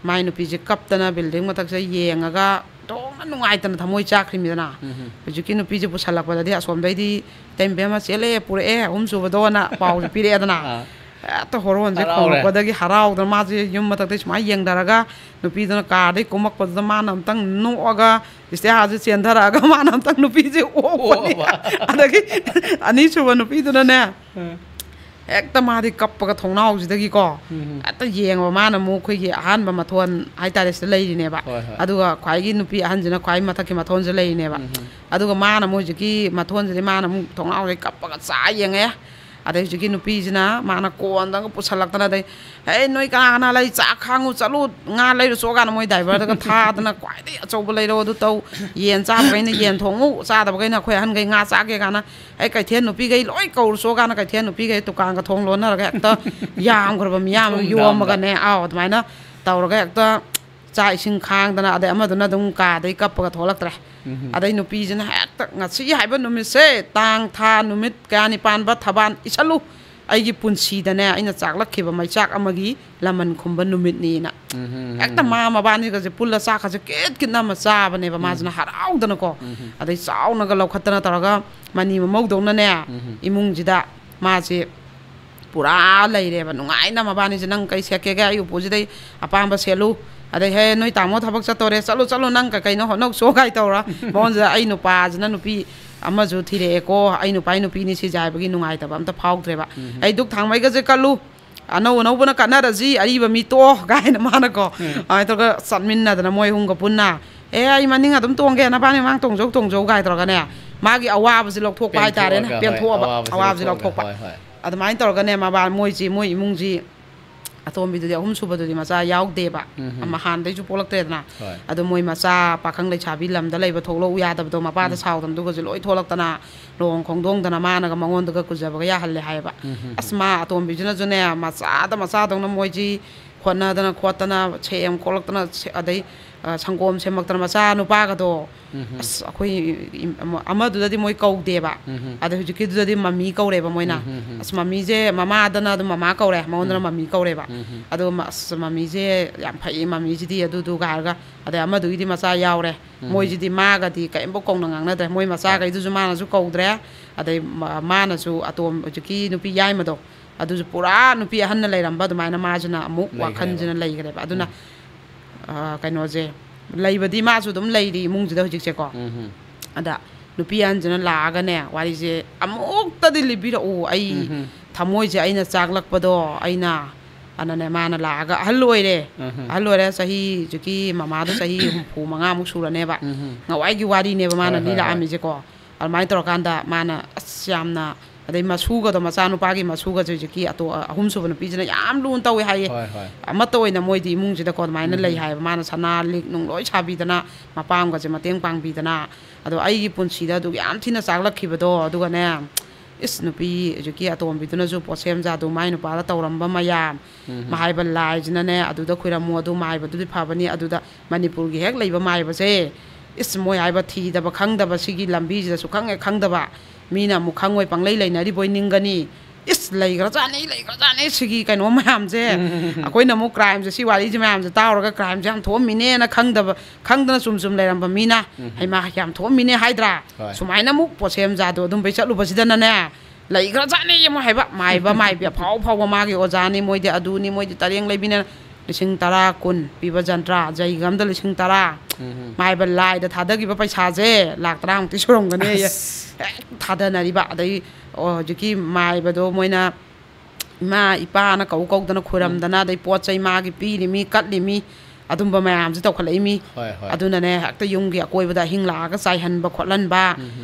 ꯃꯥꯏ ꯅꯨꯄꯤꯁꯦ ꯀꯞꯇꯅ building ꯃꯊꯛꯁꯤꯗ ꯌꯦꯡꯉꯒ ꯑꯣꯟꯊꯣꯛꯅ ꯅꯨꯡꯉꯥꯏꯇꯅ ꯊꯃꯣꯏ ꯆꯥꯛꯈ꯭ꯔꯤꯃꯤꯗꯅ꯫ ꯎꯝ꯫ ꯍꯧꯖꯤꯛꯀꯤ ꯅꯨꯄꯤꯁꯦ ꯄꯨꯁꯜꯂꯛꯄꯗꯗꯤ ꯑꯁꯣꯝꯗꯩꯗꯤ, "ꯏꯇꯩꯃ ꯏꯕꯦꯝꯃ, ꯆꯦꯜꯂꯦ, ꯄꯨꯔꯛꯑꯦ, ꯑꯍꯨꯝꯁꯨꯕꯗꯣꯅ" ꯄꯥꯎꯁꯦ ꯄꯤꯔꯛꯑꯦꯗꯅ꯫ ꯑꯥ꯫ ꯍꯦꯛꯇ ꯍꯣꯔꯣꯟꯁꯦ ꯍꯔꯥꯎꯔꯦ꯫ ꯈꯣꯡꯂꯛꯄꯗꯒꯤ ꯍꯔꯥꯎꯗꯅ ꯃꯥꯁꯦ ꯌꯨꯝ ꯃꯊꯛꯇꯩ ꯁꯨꯃꯥꯏꯅ ꯌꯦꯡꯊꯔꯒ, ꯅꯨꯄꯤꯗꯨꯅ ꯀꯥꯔꯗꯩ ꯀꯨꯝꯃꯛꯄꯗꯨꯗ ꯃꯥꯅ ꯑꯝꯇꯪ ꯅꯣꯛꯑꯒ, ꯏꯁꯇꯤꯌꯥꯔꯁꯦ ꯆꯦꯟꯊꯔꯛꯑꯒ ꯃꯥꯅ ꯑꯝꯇꯪ ꯅꯨꯄꯤꯁꯦ ꯑꯣꯛꯄꯅꯤ꯫ ꯑꯣꯛꯑꯕ꯫ ꯑꯗꯒꯤ ꯑꯅꯤꯁꯨꯕ ꯅꯨꯄꯤꯗꯨꯅꯅꯦ, ꯎꯝ꯫ ꯍꯦꯛꯇ ꯃꯥꯗꯤ ꯀꯞꯄꯒ ꯊꯣꯡꯅꯥꯎꯁꯤꯗꯒꯤꯀꯣ, ꯎꯝ꯫ ꯍꯦꯛꯇ ꯌꯦꯡꯉꯕ꯫ ꯃꯥꯅ ꯑꯃꯨꯛ ꯑꯩꯈꯣꯏꯒꯤ ꯑꯍꯥꯟꯕ ꯃꯊꯣꯟ ꯍꯥꯏꯇꯥꯔꯦ, ꯁꯤꯗ ꯂꯩꯔꯤꯅꯦꯕ꯫ ꯍꯣꯏ, ꯍꯣꯏ꯫ ꯑꯗꯨꯒ ꯈ꯭ꯋꯥꯏꯒꯤ ꯅꯨꯄꯤ ꯑꯍꯟꯁꯤꯅ ꯈ꯭ꯋꯥꯏ ꯃꯊꯛꯀꯤ ꯃꯊꯣꯟꯁꯤꯗ ꯂꯩꯔꯤꯅꯦꯕ꯫ ꯎꯝ꯫ ꯑꯗꯨꯒ ꯃꯥꯅ ꯑꯃꯨꯛ ꯍꯧꯖꯤꯛꯀꯤ ꯃꯊꯣꯟꯁꯤꯗꯤ ꯃꯥꯅ ꯑꯃꯨꯛ ꯊꯣꯡꯅꯥꯎꯗꯩ ꯀꯞꯄꯒ ꯆꯥ ꯌꯦꯡꯉꯦ꯫ ꯑꯗꯩ ꯍꯧꯖꯤꯛꯀꯤ ꯅꯨꯄꯤꯁꯤꯅ ꯃꯥꯅ ꯀꯣꯟꯗꯒ ꯄꯨꯁꯜꯂꯛꯇꯅ, ꯑꯗꯩ, "ꯍꯦ, ꯅꯣꯏ ꯀꯅꯥ ꯀꯅꯥ ꯂꯩ? ꯆꯥꯛ ꯈꯥꯡꯉꯨ, ꯆꯠꯂꯨ, ꯉꯥ ꯂꯩꯔꯨ ꯆꯣ" ꯀꯥꯏꯅ ꯃꯣꯏ driverꯗꯒ ꯊꯥꯗꯅ, "ꯈ꯭ꯋꯥꯏꯗꯒꯤ ꯑꯆꯧꯕ ꯂꯩꯔꯣ, ꯑꯗꯨ ꯇꯧ, ꯌꯦꯟ ꯆꯥꯗꯕꯈꯩꯅ ꯌꯦꯟ ꯊꯣꯡꯉꯨ, ꯆꯥꯗꯕꯈꯩꯅ ꯑꯩꯈꯣꯏ ꯑꯍꯟꯈꯩ ꯉꯥ ꯆꯥꯒꯦ" ꯀꯥꯏꯅ, ꯑꯩ ꯀꯩꯊꯦꯜ ꯅꯨꯄꯤꯈꯩ ꯂꯣꯏ ꯀꯧꯔꯨ ꯆꯣ ꯀꯥꯏꯅ ꯀꯩꯊꯦꯜ ꯅꯨꯄꯤꯈꯩ ꯗꯨꯀꯥꯟꯒ ꯊꯣꯡ ꯂꯣꯟꯅꯔꯒ ꯍꯦꯛꯇ ꯌꯥꯝꯈ꯭ꯔꯕ ꯃꯤꯌꯥꯝ ꯑꯃ ꯊꯣꯡ ꯗꯥꯝꯗ꯫ ꯌꯣꯝꯃꯒꯅꯦ꯫ ꯑꯥꯎ, ꯑꯗꯨꯃꯥꯏꯅ ꯇꯧꯔꯒ ꯍꯦꯛꯇ ꯆꯥꯛ ꯏꯁꯤꯡ ꯈꯥꯡꯗꯅ, ꯑꯗꯩ ꯑꯃꯗꯨꯅ ꯑꯗꯨꯝ ꯀꯥꯗꯩ ꯀꯞꯄꯒ ꯊꯣꯛꯂꯛꯇ꯭ꯔꯦ꯫ ꯎꯝ꯫ ꯑꯗꯩ ꯅꯨꯄꯤꯁꯤꯅ ꯍꯦꯛꯇ, "ꯉꯁꯤ ꯍꯥꯏꯕ ꯅꯨꯃꯤꯠꯁꯦ, ꯇꯥꯡ, ꯊꯥ, ꯅꯨꯃꯤꯠ ꯀꯌꯥꯅꯤ ꯄꯥꯟꯕ ꯊꯕꯥꯟ ꯏꯁꯜꯂꯨ, ꯑꯩꯒꯤ ꯄꯨꯟꯁꯤꯗꯅꯦ ꯑꯩꯅ ꯆꯥꯛꯂꯛꯈꯤꯕ ꯃꯩꯆꯥꯛ ꯑꯃꯒꯤ ꯂꯃꯟ ꯈꯨꯝꯕ ꯅꯨꯃꯤꯠꯅꯤꯅ"꯫ ꯎꯝ꯫ ꯍꯦꯛꯇ ꯃꯥ ꯃꯕꯥꯅꯤꯒꯁꯦ ꯄꯨꯜꯂ ꯆꯥꯛꯀꯁꯦ ꯀꯤꯠ ꯀꯤꯠꯅ ꯑꯃ ꯆꯥꯕꯅꯦꯕ, ꯎꯝ꯫ ꯃꯥꯁꯤꯅ ꯍꯔꯥꯎꯗꯅꯀꯣ꯫ ꯎꯝ꯫ ꯑꯗꯩ ꯆꯥꯎꯅꯒ ꯂꯧꯈꯠꯇꯅ ꯇꯧꯔꯒ, ꯃꯅꯤ ꯃꯃꯧꯗꯧꯅꯅꯦ, ꯎꯝ꯫ ꯏꯃꯨꯡꯁꯤꯗ ꯃꯥꯁꯦ ꯄꯨꯔꯥ ꯂꯩꯔꯦꯕ ꯅꯨꯡꯉꯥꯏꯅ꯫ ꯃꯕꯥꯅꯤꯁꯦ, "ꯅꯪ ꯀꯩ ꯁꯦꯠꯀꯦꯒꯦ? ꯑꯩ ꯎꯄꯨꯁꯤꯗꯩ ꯑꯄꯥꯝꯕ ꯁꯦꯠꯂꯨ"꯫ ꯑꯗꯩ, "ꯍꯦ, ꯅꯣꯏ ꯇꯥꯃꯣ ꯊꯕꯛ ꯆꯠꯇꯣꯔꯦ, ꯆꯠꯂꯨ, ꯆꯠꯂꯨ, ꯅꯪ ꯀꯩ ꯀꯩꯅꯣ ꯍꯣꯠꯅꯧ ꯆꯣ" ꯀꯥꯏ ꯇꯧꯔ꯫ ꯃꯉꯣꯟꯁꯤꯗ, "ꯑꯩ ꯅꯨꯄꯥꯁꯤꯅ ꯅꯨꯄꯤ ꯑꯃꯁꯨ ꯊꯤꯔꯛꯑꯦꯀꯣ, ꯑꯩ ꯅꯨꯄꯥ, ꯑꯩ ꯅꯨꯄꯤꯅꯤꯁꯦ" ꯍꯥꯏꯕꯒꯤ ꯅꯨꯡꯉꯥꯏꯇꯕ ꯑꯝꯇ ꯐꯥꯎꯗ꯭ꯔꯦꯕ꯫ ꯎꯝ꯫ "ꯑꯩ ꯗꯨꯛ ꯊꯥꯡꯃꯩꯒꯁꯦ ꯀꯠꯂꯨ, ꯑꯅꯧ ꯑꯅꯧꯕꯅ ꯀꯠꯅꯔꯁꯤ, ꯑꯔꯤꯕ ꯃꯤ ꯇꯣꯛꯑꯣ" ꯀꯥꯏꯅ ꯃꯥꯅꯀꯣ꯫ ꯎꯝ꯫ ꯑꯗꯨꯃꯥꯏꯅ ꯇꯧꯔꯒ ꯆꯠꯃꯤꯟꯅꯗꯅ ꯃꯣꯏ ꯑꯍꯨꯝꯒ ꯄꯨꯟꯅ, "ꯑꯦ, ꯑꯩ ꯃꯅꯤꯡ ꯑꯗꯨꯝ ꯇꯣꯡꯒꯦ, ꯅꯕꯥꯅꯤ ꯃꯃꯥꯡ ꯇꯣꯡꯖꯧ, ꯇꯣꯡꯖꯧ" ꯀꯥꯏ ꯇꯧꯔꯒꯅꯦ, ꯃꯥꯒꯤ ꯑꯋꯥꯕꯁꯤ ꯂꯧꯊꯣꯛꯄ ꯍꯥꯏꯇꯥꯔꯦꯅꯦ꯫ ꯄꯦꯟꯊꯣꯛꯑꯒ, ꯍꯣꯏ, ꯄꯦꯟꯊꯣꯛꯑꯕ, ꯑꯋꯥꯕꯁꯤ ꯑꯋꯥꯕꯁꯤ ꯂꯧꯊꯣꯛꯑꯒ, ꯂꯧꯊꯣꯛꯄ꯫ ꯍꯣꯏ, ꯍꯣꯏ꯫ ꯑꯗꯨꯃꯥꯏꯅ ꯇꯧꯔꯒꯅꯦ, ꯃꯕꯥ ꯃꯣꯏꯁꯤ, ꯃꯣꯏ ꯏꯃꯨꯡꯁꯤ, ꯑꯇꯣꯝꯕꯤꯗꯨꯗꯤ ꯑꯍꯨꯝ ꯁꯨꯕꯗꯨꯗꯤ ꯃꯆꯥ ꯌꯥꯎꯗꯦꯕ꯫ ꯎꯝ꯫ ꯑꯃ ꯍꯥꯟꯅꯗꯩꯁꯨ ꯄꯣꯛꯂꯛꯇ꯭ꯔꯦꯗꯅ꯫ ꯍꯣꯏ꯫ ꯑꯗꯣ ꯃꯣꯏ ꯃꯆꯥ ꯄꯥꯈꯪ ꯂꯩꯁꯥꯕꯤ ꯂꯝꯗ ꯂꯩꯕ ꯊꯣꯛꯂꯛꯎ ꯌꯥꯗꯕꯗꯣ ꯃꯄꯥꯗ ꯎꯝ꯫ ꯁꯥꯎꯗꯅ ꯑꯗꯨꯒꯁꯨ ꯂꯣꯏ ꯊꯣꯛꯂꯛꯇꯅ, ꯂꯨꯍꯣꯡ ꯈꯣꯡꯗꯣꯡꯗꯅ ꯃꯥꯅꯒ ꯃꯉꯣꯟꯗꯒ ꯀꯨꯖꯕꯒ ꯌꯥꯍꯜꯂꯦ ꯍꯥꯏꯌꯦꯕ꯫ ꯎꯝ, ꯎꯝ, ꯑꯁ, ꯎꯝ꯫ ꯃꯥ ꯑꯇꯣꯝꯕꯤꯁꯤꯅꯁꯨꯅꯦ, ꯃꯆꯥꯗ ꯃꯆꯥꯗꯧꯅ ꯃꯣꯏꯁꯤ ꯍꯣꯠꯅꯗꯅ ꯈꯣꯠꯇꯅ, ꯁꯦꯝ ꯈꯣꯠꯂꯛꯇꯅ, ꯁꯦ-, ꯑꯗꯩ, ꯑ, ꯁꯪꯒꯣꯝ ꯁꯦꯝꯃꯛꯇꯅ ꯃꯆꯥ ꯅꯨꯄꯥꯒꯗꯣ, ꯎꯝ, ꯎꯝ꯫ ꯑꯁ, ꯑꯩꯈꯣꯏ ꯏꯝ-, ꯑꯃ-, ꯑꯃꯗꯨꯗꯗꯤ ꯃꯣꯏ ꯀꯧꯗꯦꯕ꯫ ꯎꯝ, ꯎꯝ꯫ ꯑꯗꯩ ꯍꯧꯖꯤꯛꯀꯤꯗꯨꯗꯗꯤ ꯃꯃꯤ ꯀꯧꯔꯦꯕ ꯃꯣꯏꯅ꯫ ꯎꯝ, ꯎꯝ, ꯎꯝ꯫ ꯑꯁ, ꯃꯃꯤꯁꯦ ꯃꯃꯥꯗꯅ ꯑꯗꯨꯝ ꯃꯃꯥ ꯀꯧꯔꯦ, ꯃꯉꯣꯟꯗꯅ ꯎꯝ꯫ ꯃꯃꯤ ꯀꯧꯔꯦꯕ꯫ ꯎꯝ, ꯎꯝ꯫ ꯑꯗꯣ ꯃ-, ꯑꯁ, ꯃꯃꯤꯁꯦ ꯌꯥꯝ ꯐꯩ, ꯃꯃꯤꯁꯤꯗꯤ ꯑꯗꯨꯗꯨꯒ ꯍꯥꯏꯔꯒ, ꯑꯗꯩ ꯑꯃꯗꯨꯒꯤꯗꯤ ꯃꯆꯥ ꯌꯥꯎꯔꯦ꯫ ꯎꯝ꯫ ꯃꯣꯏꯁꯤꯗꯤ ꯃꯥꯒꯗꯤ ꯀꯔꯤꯝꯐꯥꯎ ꯀꯧꯅ ꯉꯥꯡꯅꯗ꯭ꯔꯦ꯫ ꯃꯣꯏ ꯃꯆꯥꯈꯩꯗꯨꯁꯨ ꯃꯥꯅꯁꯨ ꯀꯧꯗ꯭ꯔꯦ꯫ ꯑꯗꯩ ꯃ-, ꯃꯥꯅꯁꯨ ꯑꯇꯣꯝ-, ꯍꯧꯖꯤꯛꯀꯤ ꯅꯨꯄꯤ ꯌꯥꯏꯃꯗꯣ, ꯑꯗꯨꯁꯨ ꯄꯨꯔꯥ ꯅꯨꯄꯤ ꯑꯍꯟꯅ ꯂꯩꯔꯝꯕ ꯑꯗꯨꯃꯥꯏꯅ ꯃꯥꯁꯤꯅ ꯑꯃꯨꯛ ꯂꯩꯈ꯭ꯔꯦꯕ꯫ ꯋꯥꯈꯜꯁꯤꯅ ꯂꯩꯈ꯭ꯔꯦꯕ꯫ ꯑꯗꯨꯅ, ꯎꯝ꯫ ꯑ, ꯀꯩꯅꯣꯁꯦ, ꯂꯩꯕꯗꯤ ꯃꯥꯁꯨ ꯑꯗꯨꯝ ꯂꯩꯔꯤ ꯏꯃꯨꯡꯁꯤꯗ ꯍꯧꯖꯤꯛꯁꯦꯀꯣ꯫ ꯎꯝ, ꯎꯝ꯫ ꯑꯗ ꯅꯨꯄꯤ ꯑꯍꯟꯁꯤꯅ ꯂꯥꯛꯑꯒꯅꯦ, ꯋꯥꯔꯤꯁꯦ ꯑꯃꯨꯛꯇꯗꯤ ꯂꯤꯕꯤꯔꯛꯎ, ꯑꯩ ꯎꯝ, ꯎꯝ꯫ ꯊꯃꯣꯏꯁꯦ ꯑꯩꯅ ꯆꯥꯛꯂꯛꯄꯗꯣ, ꯑꯩꯅ, ꯑꯅꯅꯦ, ꯃꯥꯅ ꯂꯥꯛꯑꯒ, ꯑꯍꯜ ꯑꯣꯏꯔꯦ, ꯎꯝ, ꯎꯝ꯫ ꯑꯍꯜ ꯑꯣꯏꯔꯦ, ꯆꯍꯤ ꯍꯧꯖꯤꯛꯀꯤ ꯃꯃꯥꯗꯣ ꯆꯍꯤ ꯍꯨꯝꯐꯨ ꯃꯉꯥꯃꯨꯛ ꯁꯨꯔꯅꯦꯕ꯫ ꯎꯝ, ꯎꯝ꯫ ꯅꯍꯥꯟꯋꯥꯏꯒꯤ ꯋꯥꯔꯤꯅꯦꯕ ꯃꯥꯅ ꯍꯣꯏ, ꯍꯣꯏ, ꯍꯣꯏ꯫ ꯂꯤꯔꯛꯑꯝꯃꯤꯁꯦꯀꯣ꯫ ꯑꯗꯨꯃꯥꯏꯅ ꯇꯧꯔꯀꯥꯟꯗ ꯃꯥꯅ, ꯑꯁ, ꯌꯥꯝꯅ, ꯑꯗꯩ ꯃꯁꯨꯒꯗꯣ, ꯃꯆꯥꯅꯨꯄꯥꯒꯤ ꯃꯁꯨꯒꯁꯦ ꯍꯧꯖꯤꯛꯀꯤ ꯑꯇꯣ-, ꯑꯍꯨꯝꯁꯨꯕ ꯅꯨꯄꯤꯁꯤꯅ ꯌꯥꯝ ꯂꯨꯅ ꯇꯧꯋꯦ ꯍꯥꯏꯌꯦ꯫ ꯍꯣꯏ, ꯍꯣꯏ꯫ ꯑꯃꯠꯇ ꯑꯣꯏꯅ ꯃꯣꯏꯗꯤ ꯏꯃꯨꯡꯁꯤꯗꯀꯣ ꯑꯗꯨꯃꯥꯏꯅ ꯎꯝ, ꯂꯩ ꯎꯝ꯫ ꯍꯥꯏꯌꯦꯕ꯫ ꯃꯥꯅ ꯁꯅꯥ ꯂꯤꯛ ꯅꯨꯡ ꯂꯣꯏ ꯁꯥꯕꯤꯗꯅ, ꯃꯄꯥꯝꯒꯁꯦ ꯃꯇꯦꯡ ꯄꯥꯡꯕꯤꯗꯅ꯫ ꯑꯗꯣ ꯑꯩꯒꯤ ꯄꯨꯟꯁꯤꯗ ꯑꯗꯨꯛ ꯌꯥꯝ ꯊꯤꯅ ꯆꯥꯛꯂꯛꯈꯤꯕꯗꯣ, ꯑꯗꯨꯒꯅꯦ, ꯏꯁ, ꯅꯨꯄꯤ ꯍꯧꯖꯤꯛꯀꯤ ꯑꯇꯣꯝꯕꯤꯗꯨꯅꯁꯨ ꯄꯣꯠꯁꯦꯝ ꯖꯥꯗꯨ ꯃꯥꯏ ꯅꯨꯄꯥꯗ ꯇꯧꯔꯝꯕ ꯃꯌꯥꯝ, ꯎꯝ, ꯎꯝ꯫ ꯃꯍꯥꯏꯕ ꯂꯥꯏꯁꯤꯅꯅꯦ, ꯑꯗꯨꯗ ꯈꯣꯏꯔꯝꯃꯨ, ꯑꯗꯨ ꯃꯥꯏꯕꯗꯨꯗꯤ ꯐꯕꯅꯤ, ꯑꯗꯨꯗ ꯃꯅꯤꯄꯨꯔꯒꯤ ꯍꯦꯛ ꯂꯩꯕ ꯃꯥꯏꯕꯁꯦ, ꯏꯁ, ꯃꯣꯏ ꯍꯥꯏꯕ ꯊꯤꯗꯕ ꯈꯪꯗꯕ, ꯁꯤꯒꯤ ꯂꯝꯕꯤꯁꯤꯗꯁꯨ ꯈꯪꯍꯦꯛ ꯈꯪꯗꯕ, ꯃꯤꯅ ꯑꯃꯨꯛ ꯈꯪꯉꯣꯏ, ꯄꯪꯂꯩ ꯂꯩꯅꯔꯤꯕꯣꯏ ꯅꯤꯡꯒꯅꯤ꯫ ꯏꯁ, ꯂꯩꯈ꯭ꯔꯖꯥꯠꯅꯤ, ꯂꯩꯈ꯭ꯔꯖꯥꯠꯅꯤ ꯁꯤꯒꯤ ꯀꯩꯅꯣ ꯃꯌꯥꯝꯁꯦ꯫ ꯑꯩꯈꯣꯏꯅ ꯑꯃꯨꯛ ꯀ꯭ꯔꯥꯏꯝꯁꯦ, ꯁꯤ ꯋꯥꯔꯤꯁꯦ ꯃꯌꯥꯝꯁꯦ ꯇꯥꯔꯨꯔꯒ ꯀ꯭ꯔꯥꯏꯝꯁꯦ ꯌꯥꯝ ꯊꯣꯛꯑꯝꯃꯤꯅꯦꯅ ꯈꯪꯗꯕ, ꯈꯪꯗꯅ ꯆꯨꯝ ꯆꯨꯝ ꯂꯩꯔꯝꯕ ꯃꯤꯅ, ꯎꯝ꯫ "ꯍꯩꯃꯥ, ꯌꯥꯝ ꯊꯣꯛꯑꯝꯃꯤꯅꯦ" ꯍꯥꯏꯗ꯭ꯔꯥ? ꯍꯣꯏ꯫ ꯁꯨꯃꯥꯏꯅ ꯑꯃꯨꯛ ꯄꯣꯠꯁꯦꯝ ꯖꯥꯗꯣ ꯑꯗꯨꯝ ꯄꯩ ꯆꯠꯂꯨꯕꯁꯤꯗꯅꯅꯦ, ꯂꯩꯈ꯭ꯔꯖꯥꯠꯅꯤ ꯑꯃꯨꯛ ꯍꯥꯏꯕ, ꯃꯥꯏꯕ ꯃꯥꯏꯕꯤ ꯑꯐꯥꯎ ꯑꯐꯥꯎꯕ ꯃꯥꯒꯤ ꯑꯣꯖꯥꯅꯤ, ꯃꯣꯏꯗꯤ ꯑꯗꯨꯅꯤ, ꯃꯣꯏꯗꯤ ꯇꯔꯦꯡ ꯂꯩꯕꯤꯅ ꯂꯤꯁꯤꯡ ꯇꯔꯥ, ꯀꯨꯟ ꯄꯤꯕ ꯖꯟꯇ꯭ꯔ, ꯖꯩꯒ ꯑꯝꯗ ꯂꯤꯁꯤꯡ ꯇꯔꯥ, ꯎꯝ, ꯎꯝ꯫ ꯃꯥꯏꯕ ꯂꯥꯏꯗ ꯊꯥꯗꯈꯤꯕ ꯄꯩꯁꯥꯁꯦ ꯂꯥꯛ ꯇꯔꯥꯃꯨꯛꯇꯤ ꯁꯨꯔꯝꯒꯅꯤ꯫ ꯑꯁ꯫ ꯍꯦꯛ ꯊꯥꯗꯅꯔꯤꯕ, ꯑꯗꯩ, ꯑꯣ, ꯍꯧꯖꯤꯛꯀꯤ ꯃꯥꯏꯕꯗꯣ ꯃꯣꯏꯅ ꯏꯃꯥ ꯏꯄꯥꯅ ꯀꯧ ꯀꯧꯗꯅ ꯈꯣꯏꯔꯝꯗꯅ, ꯑꯗꯩ ꯄꯣꯠ ꯆꯩ ꯃꯥꯒꯤ ꯄꯤꯔꯤꯃꯤ, ꯀꯠꯂꯤꯃꯤ, ꯑꯗꯨꯝꯕ ꯃꯌꯥꯝꯁꯦ ꯇꯧꯈꯠꯂꯛꯏꯃꯤ꯫ ꯍꯣꯏ, ꯍꯣꯏ꯫ ꯑꯗꯨꯅꯅꯦ, ꯍꯦꯛꯇ ꯌꯨꯝꯒꯤ ꯑꯀꯣꯏꯕꯗ ꯑꯍꯤꯡ ꯂꯥꯛꯑꯒ ꯆꯥꯏꯍꯟꯕ ꯈꯣꯠꯍꯟꯕ꯫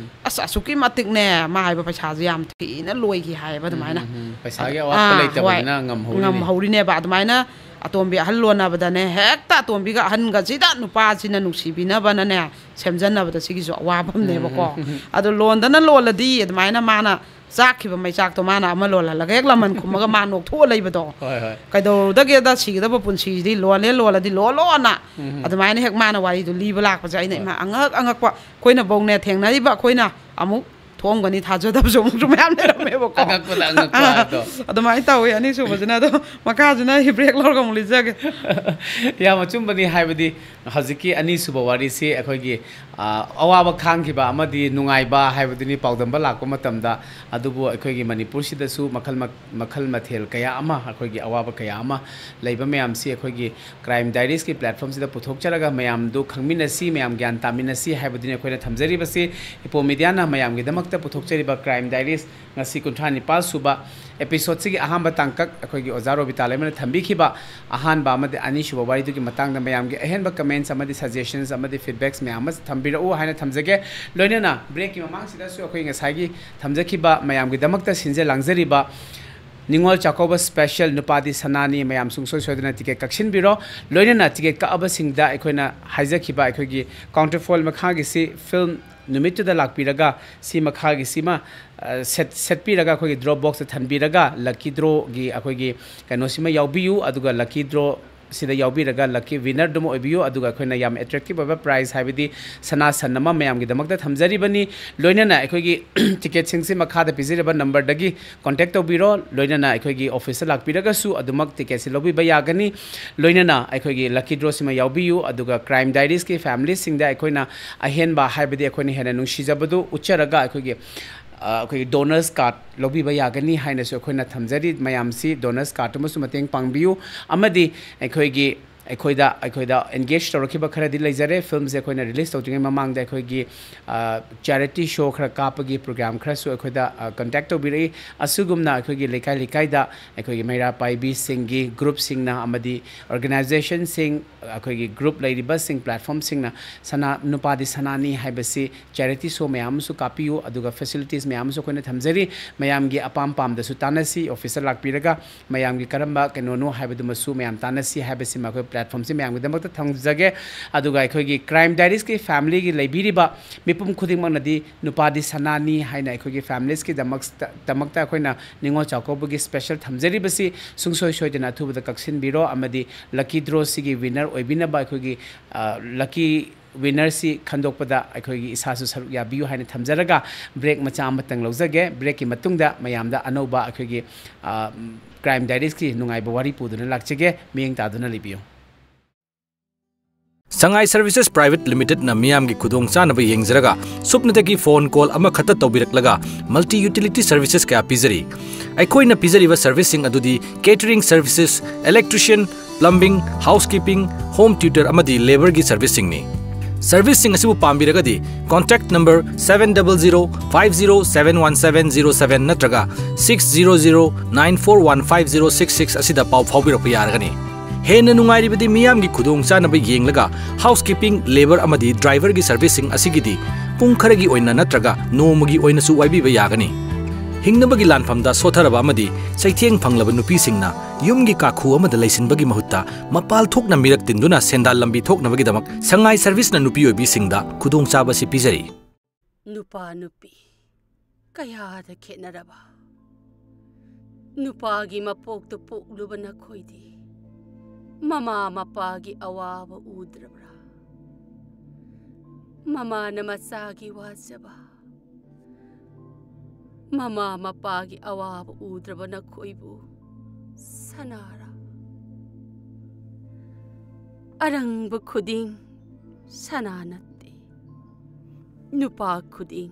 ꯑꯁ, ꯑꯁꯨꯛꯀꯤ ꯃꯇꯤꯛꯅꯦ, ꯃꯥ ꯍꯥꯏꯕ ꯄꯩꯁꯥꯁꯦ ꯌꯥꯝ ꯊꯤꯅ ꯂꯣꯏꯈꯤ ꯍꯥꯏꯌꯦꯕ ꯑꯗꯨꯃꯥꯏꯅ꯫ ꯎꯝ, ꯎꯝ, ꯎꯝ꯫ ꯄꯩꯁꯥꯒꯤ ꯑꯋꯥꯠꯄ ꯑꯥ, ꯂꯩꯇꯕꯅꯤꯅ ꯍꯣꯏ꯫ ꯉꯝꯍꯧꯔꯤꯅꯤ꯫ ꯉꯝꯍꯧꯔꯤꯅꯦꯕ꯫ ꯑꯗꯨꯃꯥꯏꯅ ꯑꯇꯣꯝꯕꯤ ꯑꯍꯜ ꯂꯣꯟꯅꯕꯗꯅꯦ, ꯍꯦꯛꯇ ꯑꯇꯣꯝꯕꯤꯒ ꯑꯍꯟꯒꯁꯤꯗ ꯅꯨꯄꯥꯁꯤꯅ ꯅꯨꯡꯁꯤꯕꯤꯅꯕꯅꯅꯦ, ꯁꯦꯝꯖꯟꯅꯕꯗ ꯁꯤꯒꯤꯁꯨ ꯑꯋꯥꯕ ꯑꯃꯅꯦꯕꯀꯣ꯫ ꯎꯝ, ꯎꯝ, ꯎꯝ꯫ ꯑꯗꯣ ꯂꯣꯟꯗꯅ ꯂꯣꯜꯂꯗꯤ ꯑꯗꯨꯃꯥꯏꯅ ꯃꯥꯅ ꯆꯥꯛꯈꯤꯕ ꯃꯩꯆꯥꯛꯇꯣ ꯃꯥꯅ ꯑꯃ ꯂꯣꯜꯍꯜꯂꯒ ꯍꯦꯛ ꯂꯃꯟ ꯈꯨꯝꯃꯒ ꯃꯥ ꯅꯣꯛꯊꯣꯛꯑ ꯂꯩꯕꯗꯣ꯫ ꯍꯣꯏ, ꯍꯣꯏ꯫ ꯀꯩꯗꯧꯗꯒꯦꯗ, ꯁꯤꯒꯗꯕ ꯄꯨꯟꯁꯤꯁꯤꯗꯤ ꯂꯣꯜꯂꯦ ꯂꯣꯜꯂꯗꯤ ꯂꯣꯜꯂꯣꯅ꯫ ꯎꯝ, ꯎꯝ꯫ ꯑꯗꯨꯃꯥꯏꯅ ꯍꯦꯛ ꯃꯥꯅ ꯋꯥꯔꯤꯗꯨ ꯂꯤꯕ ꯂꯥꯛꯄꯁꯦ ꯑꯩꯅ ꯍꯣꯏ꯫ ꯏꯃꯥ ꯑꯉꯛ ꯑꯉꯛꯄ, ꯑꯩꯈꯣꯏꯅꯐꯧꯅꯦ ꯊꯦꯡꯅꯔꯤꯕ, ꯑꯩꯈꯣꯏꯅ ꯑꯃꯨꯛ ꯊꯣꯛꯑꯝꯒꯅꯤ ꯊꯥꯖꯗꯕꯁꯨ ꯑꯃꯨꯛꯁꯨ ꯃꯌꯥꯝ ꯂꯩꯔꯝꯃꯦꯕꯀꯣ꯫ ꯑꯉꯛꯄꯗ ꯑꯉꯛꯄ ꯍꯥꯏꯕꯗꯣ꯫ ꯑꯗꯨꯃꯥꯏꯅ ꯇꯧꯋꯤ꯫ ꯑꯅꯤꯁꯨꯕꯁꯤꯅ ꯑꯗꯣ, ꯃꯈꯥꯁꯤꯅ ꯑꯩ ꯕ꯭ꯔꯦꯛ ꯂꯧꯔꯒ ꯑꯃꯨꯛ ꯂꯤꯖꯒꯦ꯫ ꯌꯥꯝ ꯑꯆꯨꯝꯕꯅꯤ꯫ ꯍꯥꯏꯕꯗꯤ ꯍꯧꯖꯤꯛꯀꯤ ꯑꯅꯤꯁꯨꯕ ꯋꯥꯔꯤꯁꯤ ꯑꯩꯈꯣꯏꯒꯤ, ꯑ, ꯑꯋꯥꯕ ꯈꯥꯡꯈꯤꯕ ꯑꯃꯗꯤ ꯅꯨꯡꯉꯥꯏꯕ ꯍꯥꯏꯕꯗꯨꯅꯤ ꯄꯥꯎꯗꯝꯕ ꯂꯥꯛꯄ ꯃꯇꯝꯗ꯫ ꯑꯗꯨꯕꯨ ꯑꯩꯈꯣꯏꯒꯤ ꯃꯅꯤꯄꯨꯔꯁꯤꯗꯁꯨ ꯃꯈꯜ ꯃ-, ꯃꯈꯜ ꯃꯊꯦꯜ ꯀꯌꯥ ꯑꯃ, ꯑꯩꯈꯣꯏꯒꯤ ꯑꯋꯥꯕ ꯀꯌꯥ ꯑꯃ ꯂꯩꯕ ꯃꯌꯥꯝꯁꯤ ꯑꯩꯈꯣꯏꯒꯤ Crime Diaries ꯀꯤ platform ꯁꯤꯗ ꯄꯨꯊꯣꯛꯆꯔꯒ ꯃꯌꯥꯝꯗꯨ ꯈꯪꯃꯤꯟꯅꯁꯤ, ꯃꯌꯥꯝ ꯒ꯭ꯌꯥꯟ ꯇꯥꯃꯤꯟꯅꯁꯤ ꯍꯥꯏꯕꯗꯨꯅꯤ ꯑꯩꯈꯣꯏꯅ ꯊꯝꯖꯔꯤꯕꯁꯤ꯫ ꯏꯄꯣꯝ ꯃꯤꯗꯤꯌꯥꯅ ꯃꯌꯥꯝꯒꯤꯗꯃꯛꯇ ꯄꯨꯊꯣꯛꯆꯔꯤꯕ Crime Diaries ꯉꯁꯤ ꯀꯨꯟꯊ꯭ꯔꯥ ꯅꯤꯄꯥꯜ ꯁꯨꯕ episode ꯁꯤꯒꯤ ꯑꯍꯥꯟꯕ ꯇꯥꯡꯀꯛ ꯑꯩꯈꯣꯏꯒꯤ ꯑꯣꯖꯥ ꯔꯣꯕꯤꯇꯥ ꯂꯩꯃꯅ ꯊꯝꯕꯤꯈꯤꯕ ꯑꯍꯥꯟꯕ ꯑꯃꯗꯤ ꯑꯅꯤꯁꯨꯕ ꯋꯥꯔꯤꯗꯨꯒꯤ ꯃꯇꯥꯡꯗ ꯃꯌꯥꯝꯒꯤ ꯑꯍꯦꯟꯕ comments ꯑꯃꯗꯤ suggestions ꯑꯃꯗꯤ feedbacks ꯃꯌꯥꯝ ꯑꯃ ꯊꯝꯕꯤꯔꯛꯎ ꯍꯥꯏꯅ ꯊꯝꯖꯒꯦ꯫ ꯂꯣꯏꯅꯅ break ꯀꯤ ꯃꯃꯥꯡꯁꯤꯗꯁꯨ ꯑꯩꯈꯣꯏ ꯉꯁꯥꯏꯒꯤ ꯊꯝꯖꯈꯤꯕ ꯃꯌꯥꯝꯒꯤꯗꯃꯛꯇ ꯁꯤꯟꯖ ꯂꯥꯡꯖꯔꯤꯕ ꯅꯤꯉꯣꯜ ꯆꯥꯛꯀꯧꯕ special ꯅꯨꯄꯥꯗꯤ ꯁꯅꯥꯅꯤ꯫ ꯃꯌꯥꯝ ꯁꯨꯡꯁꯣꯏ ꯁꯣꯏꯗꯅ ticket ꯀꯛꯁꯤꯟꯕꯤꯔꯣ꯫ ꯂꯣꯏꯅꯅ ticket ꯀꯛꯑꯕꯁꯤꯡꯗ ꯑꯩꯈꯣꯏꯅ ꯍꯥꯏꯖꯈꯤꯕ ꯑꯩꯈꯣꯏꯒꯤ counterfoil ꯃꯈꯥꯒꯤꯁꯤ film ꯅꯨꯃꯤꯠꯇꯨꯗ ꯂꯥꯛꯄꯤꯔꯒ ꯁꯤ ꯃꯈꯥꯒꯤꯁꯤꯃ, ꯑ, set-, ꯁꯦꯠꯄꯤꯔꯒ ꯑꯩꯈꯣꯏꯒꯤ drop box ꯇ ꯊꯝꯕꯤꯔꯒ lucky draw ꯒꯤ ꯑꯩꯈꯣꯏꯒꯤ ꯀꯩꯅꯣꯁꯤꯃ ꯌꯥꯎꯕꯤꯌꯨ꯫ ꯑꯗꯨꯒ lucky draw ꯁꯤꯗ ꯌꯥꯎꯕꯤꯔꯒ lucky winner ꯗꯨꯃ ꯑꯣꯏꯕꯤꯌꯨ꯫ ꯑꯗꯨꯒ ꯑꯩꯈꯣꯏꯅ ꯌꯥꯝ attractive ꯑꯣꯏꯕ prize ꯍꯥꯏꯕꯗꯤ ꯁꯅꯥ ꯁꯟ ꯑꯃ ꯃꯌꯥꯝꯒꯤꯗꯃꯛꯇ ꯊꯝꯖꯔꯤꯕꯅꯤ꯫ ꯂꯣꯏꯅꯅ ꯑꯩꯈꯣꯏꯒꯤ ticket ꯁꯤꯡꯁꯤ ꯃꯈꯥꯗ ꯄꯤꯖꯔꯤꯕ number ꯗꯒꯤ contact ꯇꯧꯕꯤꯔꯣ꯫ ꯂꯣꯏꯅꯅ ꯑꯩꯈꯣꯏꯒꯤ office ꯇ ꯂꯥꯛꯄꯤꯔꯒꯁꯨ ꯑꯗꯨꯃꯛ ticket ꯁꯤ ꯂꯧꯕꯤꯕ ꯌꯥꯒꯅꯤ꯫ ꯂꯣꯏꯅꯅ ꯑꯩꯈꯣꯏꯒꯤ lucky draw ꯁꯤꯃ ꯌꯥꯎꯕꯤꯌꯨ꯫ ꯑꯗꯨꯒ Crime Diaries ꯀꯤ family ꯁꯤꯡꯗ ꯑꯩꯈꯣꯏꯅ ꯑꯍꯦꯟꯕ ꯍꯥꯏꯕꯗꯤ ꯑꯩꯈꯣꯏꯅ ꯍꯦꯟꯅ ꯅꯨꯡꯁꯤꯖꯕꯗꯨ ꯎꯠꯆꯔꯒ ꯑꯩꯈꯣꯏꯒꯤ, ꯑ, ꯑꯩꯈꯣꯏꯒꯤ donors card ꯂꯧꯕꯤꯕ ꯌꯥꯒꯅꯤ ꯍꯥꯏꯅꯁꯨ ꯑꯩꯈꯣꯏꯅ ꯊꯝꯖꯔꯤ꯫ ꯃꯌꯥꯝꯁꯤ donors card ꯇꯨꯃꯁꯨ ꯃꯇꯦꯡ ꯄꯥꯡꯕꯤꯌꯨ꯫ ꯑꯃꯗꯤ ꯑꯩꯈꯣꯏꯒꯤ ꯑꯩꯈꯣꯏꯗ ꯑꯩꯈꯣꯏꯗ ꯑꯦꯟꯒꯦꯖ ꯇꯧꯔꯛꯈꯤꯕ ꯈꯔꯗꯤ ꯂꯩꯖꯔꯦ꯫ ꯐꯤꯂꯝꯁꯦ ꯑꯩꯈꯣꯏꯅ ꯔꯤꯂꯤꯁ ꯇꯧꯗ꯭ꯔꯤꯉꯩ ꯃꯃꯥꯡꯗ ꯑꯩꯈꯣꯏꯒꯤ ꯆꯦꯔꯤꯇꯤ ꯁꯣ ꯈꯔ ꯀꯥꯞꯄꯒꯤ ꯄ꯭ꯔꯣꯒ꯭ꯔꯥꯝ ꯈꯔꯁꯨ ꯑꯩꯈꯣꯏꯗ ꯀꯟꯇꯦꯛ ꯇꯧꯕꯤꯔꯛꯏ꯫ ꯑꯁꯤꯒꯨꯝꯅ ꯑꯩꯈꯣꯏꯒꯤ ꯂꯩꯀꯥꯏ ꯂꯩꯀꯥꯏꯗ ꯑꯩꯈꯣꯏꯒꯤ ꯃꯩꯔꯥ ꯄꯥꯏꯕꯤꯁꯤꯡꯒꯤ ꯒ꯭ꯔꯨꯞꯁꯤꯡꯅ ꯑꯃꯗꯤ ꯑꯣꯔꯒꯅꯥꯏꯖꯦꯁꯟꯁꯤꯡ, ꯑꯩꯈꯣꯏꯒꯤ ꯒ꯭ꯔꯨꯞ ꯂꯩꯔꯤꯕꯁꯤꯡ, ꯄ꯭ꯂꯦꯠꯐꯣꯝꯁꯤꯡꯅ ꯁꯅꯥ, ꯅꯨꯄꯥꯗꯤ ꯁꯅꯥꯅꯤ ꯍꯥꯏꯕꯁꯤ ꯆꯦꯔꯤꯇꯤ ꯁꯣ ꯃꯌꯥꯝ ꯑꯃꯁꯨ ꯀꯥꯞꯄꯤꯌꯨ, ꯑꯗꯨꯒ ꯐꯦꯁꯤꯂꯤꯇꯤꯁ ꯃꯌꯥꯝ ꯑꯃꯁꯨ ꯑꯩꯈꯣꯏꯅ ꯊꯝꯖꯔꯤ꯫ ꯃꯌꯥꯝꯒꯤ ꯑꯄꯥꯝ ꯄꯥꯝꯗꯁꯨ ꯇꯥꯟꯅꯁꯤ, ꯑꯣꯐꯤꯁꯇ ꯂꯥꯛꯄꯤꯔꯒ ꯃꯌꯥꯝꯒꯤ ꯀꯔꯝꯕ ꯀꯩꯅꯣꯅꯣ ꯍꯥꯏꯕꯗꯨꯃꯁꯨ ꯃꯌꯥꯝ ꯇꯥꯟꯅꯁꯤ ꯍꯥꯏꯕꯁꯤꯃ ꯑꯩꯈꯣꯏ ꯄ꯭ꯂꯦꯠꯐꯣꯝꯁꯤ ꯃꯌꯥꯝꯒꯤꯗꯃꯛꯇ ꯊꯝꯖꯒꯦ꯫ ꯑꯗꯨꯒ ꯑꯩꯈꯣꯏꯒꯤ ꯀ꯭ꯔꯥꯏꯝ ꯗꯥꯏꯔꯤꯁꯀꯤ ꯐꯦꯃꯤꯂꯤꯒꯤ ꯂꯩꯕꯤꯔꯤꯕ ꯃꯤꯄꯨꯝ ꯈꯨꯗꯤꯡꯃꯛꯅꯗꯤ ꯅꯨꯄꯥꯗꯤ ꯁꯅꯥꯅꯤ ꯍꯥꯏꯅ ꯑꯩꯈꯣꯏꯒꯤ ꯐꯦꯃꯤꯂꯤꯁꯀꯤꯗꯃꯛꯇ, ꯗꯃꯛꯇ ꯑꯩꯈꯣꯏꯅ ꯅꯤꯉꯣꯜ ꯆꯥꯛꯀꯧꯕꯒꯤ ꯁ꯭ꯄꯦꯁꯦꯜ ꯊꯝꯖꯔꯤꯕꯁꯤ ꯁꯨꯡꯁꯣꯏ ꯁꯣꯏꯗꯅ ꯑꯊꯨꯕꯗ ꯀꯛꯁꯤꯟꯕꯤꯔꯣ, ꯑꯃꯗꯤ ꯂꯛꯀꯤ ꯗ꯭ꯔꯣꯁꯤꯒꯤ ꯋꯤꯟꯅꯔ ꯑꯣꯏꯕꯤꯅꯕ ꯑꯩꯈꯣꯏꯒꯤ, ꯑ, ꯂꯛꯀꯤ ꯋꯤꯟꯅꯔꯁꯤ ꯈꯟꯗꯣꯛꯄꯗ ꯑꯩꯈꯣꯏꯒꯤ ꯏꯁꯥꯁꯨ ꯁꯔꯨꯛ ꯌꯥꯕꯤꯌꯨ ꯍꯥꯏꯅ ꯊꯝꯖꯔꯒ, ꯕ꯭ꯔꯦꯛ ꯃꯆꯥ ꯑꯃꯇꯪ ꯂꯧꯖꯒꯦ꯫ ꯕ꯭ꯔꯦꯛꯀꯤ ꯃꯇꯨꯡꯗ ꯃꯌꯥꯝꯗ ꯑꯅꯧꯕ ꯑꯩꯈꯣꯏꯒꯤ, ꯑ, ꯀ꯭ꯔꯥꯏꯝ ꯗꯥꯏꯔꯤꯁꯀꯤ ꯅꯨꯡꯉꯥꯏꯕ ꯋꯥꯔꯤ ꯄꯨꯗꯨꯅ ꯂꯥꯛꯆꯒꯦ꯫ ꯃꯤꯠꯌꯦꯡ ꯇꯥꯗꯨꯅ ꯂꯩꯕꯤꯌꯨ꯫ ꯁꯉꯥꯏ ꯁꯔꯚꯤꯁꯦꯁ ꯄ꯭ꯔꯥꯏꯚꯦꯠ ꯂꯤꯃꯤꯇꯦꯗꯅ ꯃꯤꯌꯥꯝꯒꯤ ꯈꯨꯗꯣꯡꯆꯥꯅꯕ ꯌꯦꯡꯖꯔꯒ, ꯁꯨꯞꯅꯇꯒꯤ ꯐꯣꯟ ꯀꯣꯜ ꯑꯃꯈꯛꯇ ꯇꯧꯕꯤꯔꯛꯂꯒ, ꯃꯜꯇꯤ ꯌꯨꯇꯤꯂꯤꯇꯤ ꯁꯔꯚꯤꯁꯦꯁ ꯀꯌꯥ ꯄꯤꯖꯔꯤ꯫ ꯑꯩꯈꯣꯏꯅ ꯄꯤꯖꯔꯤꯕ ꯁꯔꯚꯤꯁꯁꯤꯡ ꯑꯗꯨꯗꯤ catering services, electrician, plumbing, housekeeping, home tutor ꯑꯃꯗꯤ ꯂꯦꯕꯔꯒꯤ ꯁꯔꯚꯤꯁꯁꯤꯡꯅꯤ꯫ ꯁꯔꯚꯤꯁꯁꯤꯡ ꯑꯁꯤꯕꯨ ꯄꯥꯝꯕꯤꯔꯒꯗꯤ, contact number seven double zero five zero seven one seven zero seven ꯅꯠꯇ꯭ꯔꯒ six zero zero nine four one five zero six six ꯑꯁꯤꯗ ꯄꯥꯎ ꯐꯥꯎꯕꯤꯔꯛꯄ ꯌꯥꯔꯒꯅꯤ꯫ ꯍꯦꯟꯅ ꯅꯨꯡꯉꯥꯏꯔꯤꯕꯗꯤ ꯃꯤꯌꯥꯝꯒꯤ ꯈꯨꯗꯣꯡꯆꯥꯅꯕ ꯌꯦꯡꯂꯒ, ꯍꯥꯎꯁꯀꯤꯄꯤꯡ, ꯂꯦꯕꯔ ꯑꯃꯗꯤ ꯗ꯭ꯔꯥꯏꯚꯔꯒꯤ ꯁꯔꯚꯤꯁꯁꯤꯡ ꯑꯁꯤꯒꯤꯗꯤ ꯄꯨꯡ ꯈꯔꯒꯤ ꯑꯣꯏꯅ ꯅꯠꯇ꯭ꯔꯒ ꯅꯣꯡꯃꯒꯤ ꯑꯣꯏꯅꯁꯨ ꯋꯥꯏꯕꯤꯕ ꯌꯥꯒꯅꯤ꯫ ꯍꯤꯡꯅꯕꯒꯤ ꯂꯥꯟꯐꯝꯗ ꯁꯣꯊꯔꯕ ꯑꯃꯗꯤ ꯆꯩꯊꯦꯡ ꯐꯪꯂꯕ ꯅꯨꯄꯤꯁꯤꯡꯅ ꯌꯨꯝꯒꯤ ꯀꯥꯈꯨ ꯑꯃꯗ ꯂꯩꯁꯤꯟꯕꯒꯤ ꯃꯍꯨꯠꯇ, ꯃꯄꯥꯜ ꯊꯣꯛꯅ ꯃꯤꯔꯛ ꯇꯤꯟꯗꯨꯅ ꯁꯦꯟꯗꯥꯟ ꯂꯝꯕꯤ ꯊꯣꯛꯅꯕꯒꯤꯗꯃꯛ ꯁꯉꯥꯏ ꯁꯔꯚꯤꯁꯅ ꯅꯨꯄꯤ ꯑꯣꯏꯕꯤꯁꯤꯡꯗ ꯈꯨꯗꯣꯡꯆꯥꯕ ꯑꯁꯤ ꯄꯤꯖꯔꯤ꯫ ꯅꯨꯄꯥ ꯅꯨꯄꯤ ꯀꯌꯥꯗ ꯈꯦꯠꯅꯔꯕ ꯅꯨꯄꯥꯒꯤ ꯃꯄꯣꯛꯇ ꯄꯣꯛꯂꯨꯕ ꯅꯈꯣꯏꯗꯤ ꯃꯃꯥ ꯃꯄꯥꯒꯤ ꯑꯋꯥꯕ ꯎꯗ꯭ꯔꯕ꯭ꯔꯥ? ꯃꯃꯥꯅ ꯃꯆꯥꯒꯤ ꯋꯥꯖꯕ, ꯃꯃꯥ ꯃꯄꯥꯒꯤ ꯑꯋꯥꯕ ꯎꯗ꯭ꯔꯕ ꯅꯈꯣꯏꯕꯨ ꯁꯅꯥꯔꯥ? ꯑꯔꯪꯕ ꯈꯨꯗꯤꯡ ꯁꯅꯥ ꯅꯠꯇꯦ꯫ ꯅꯨꯄꯥ ꯈꯨꯗꯤꯡ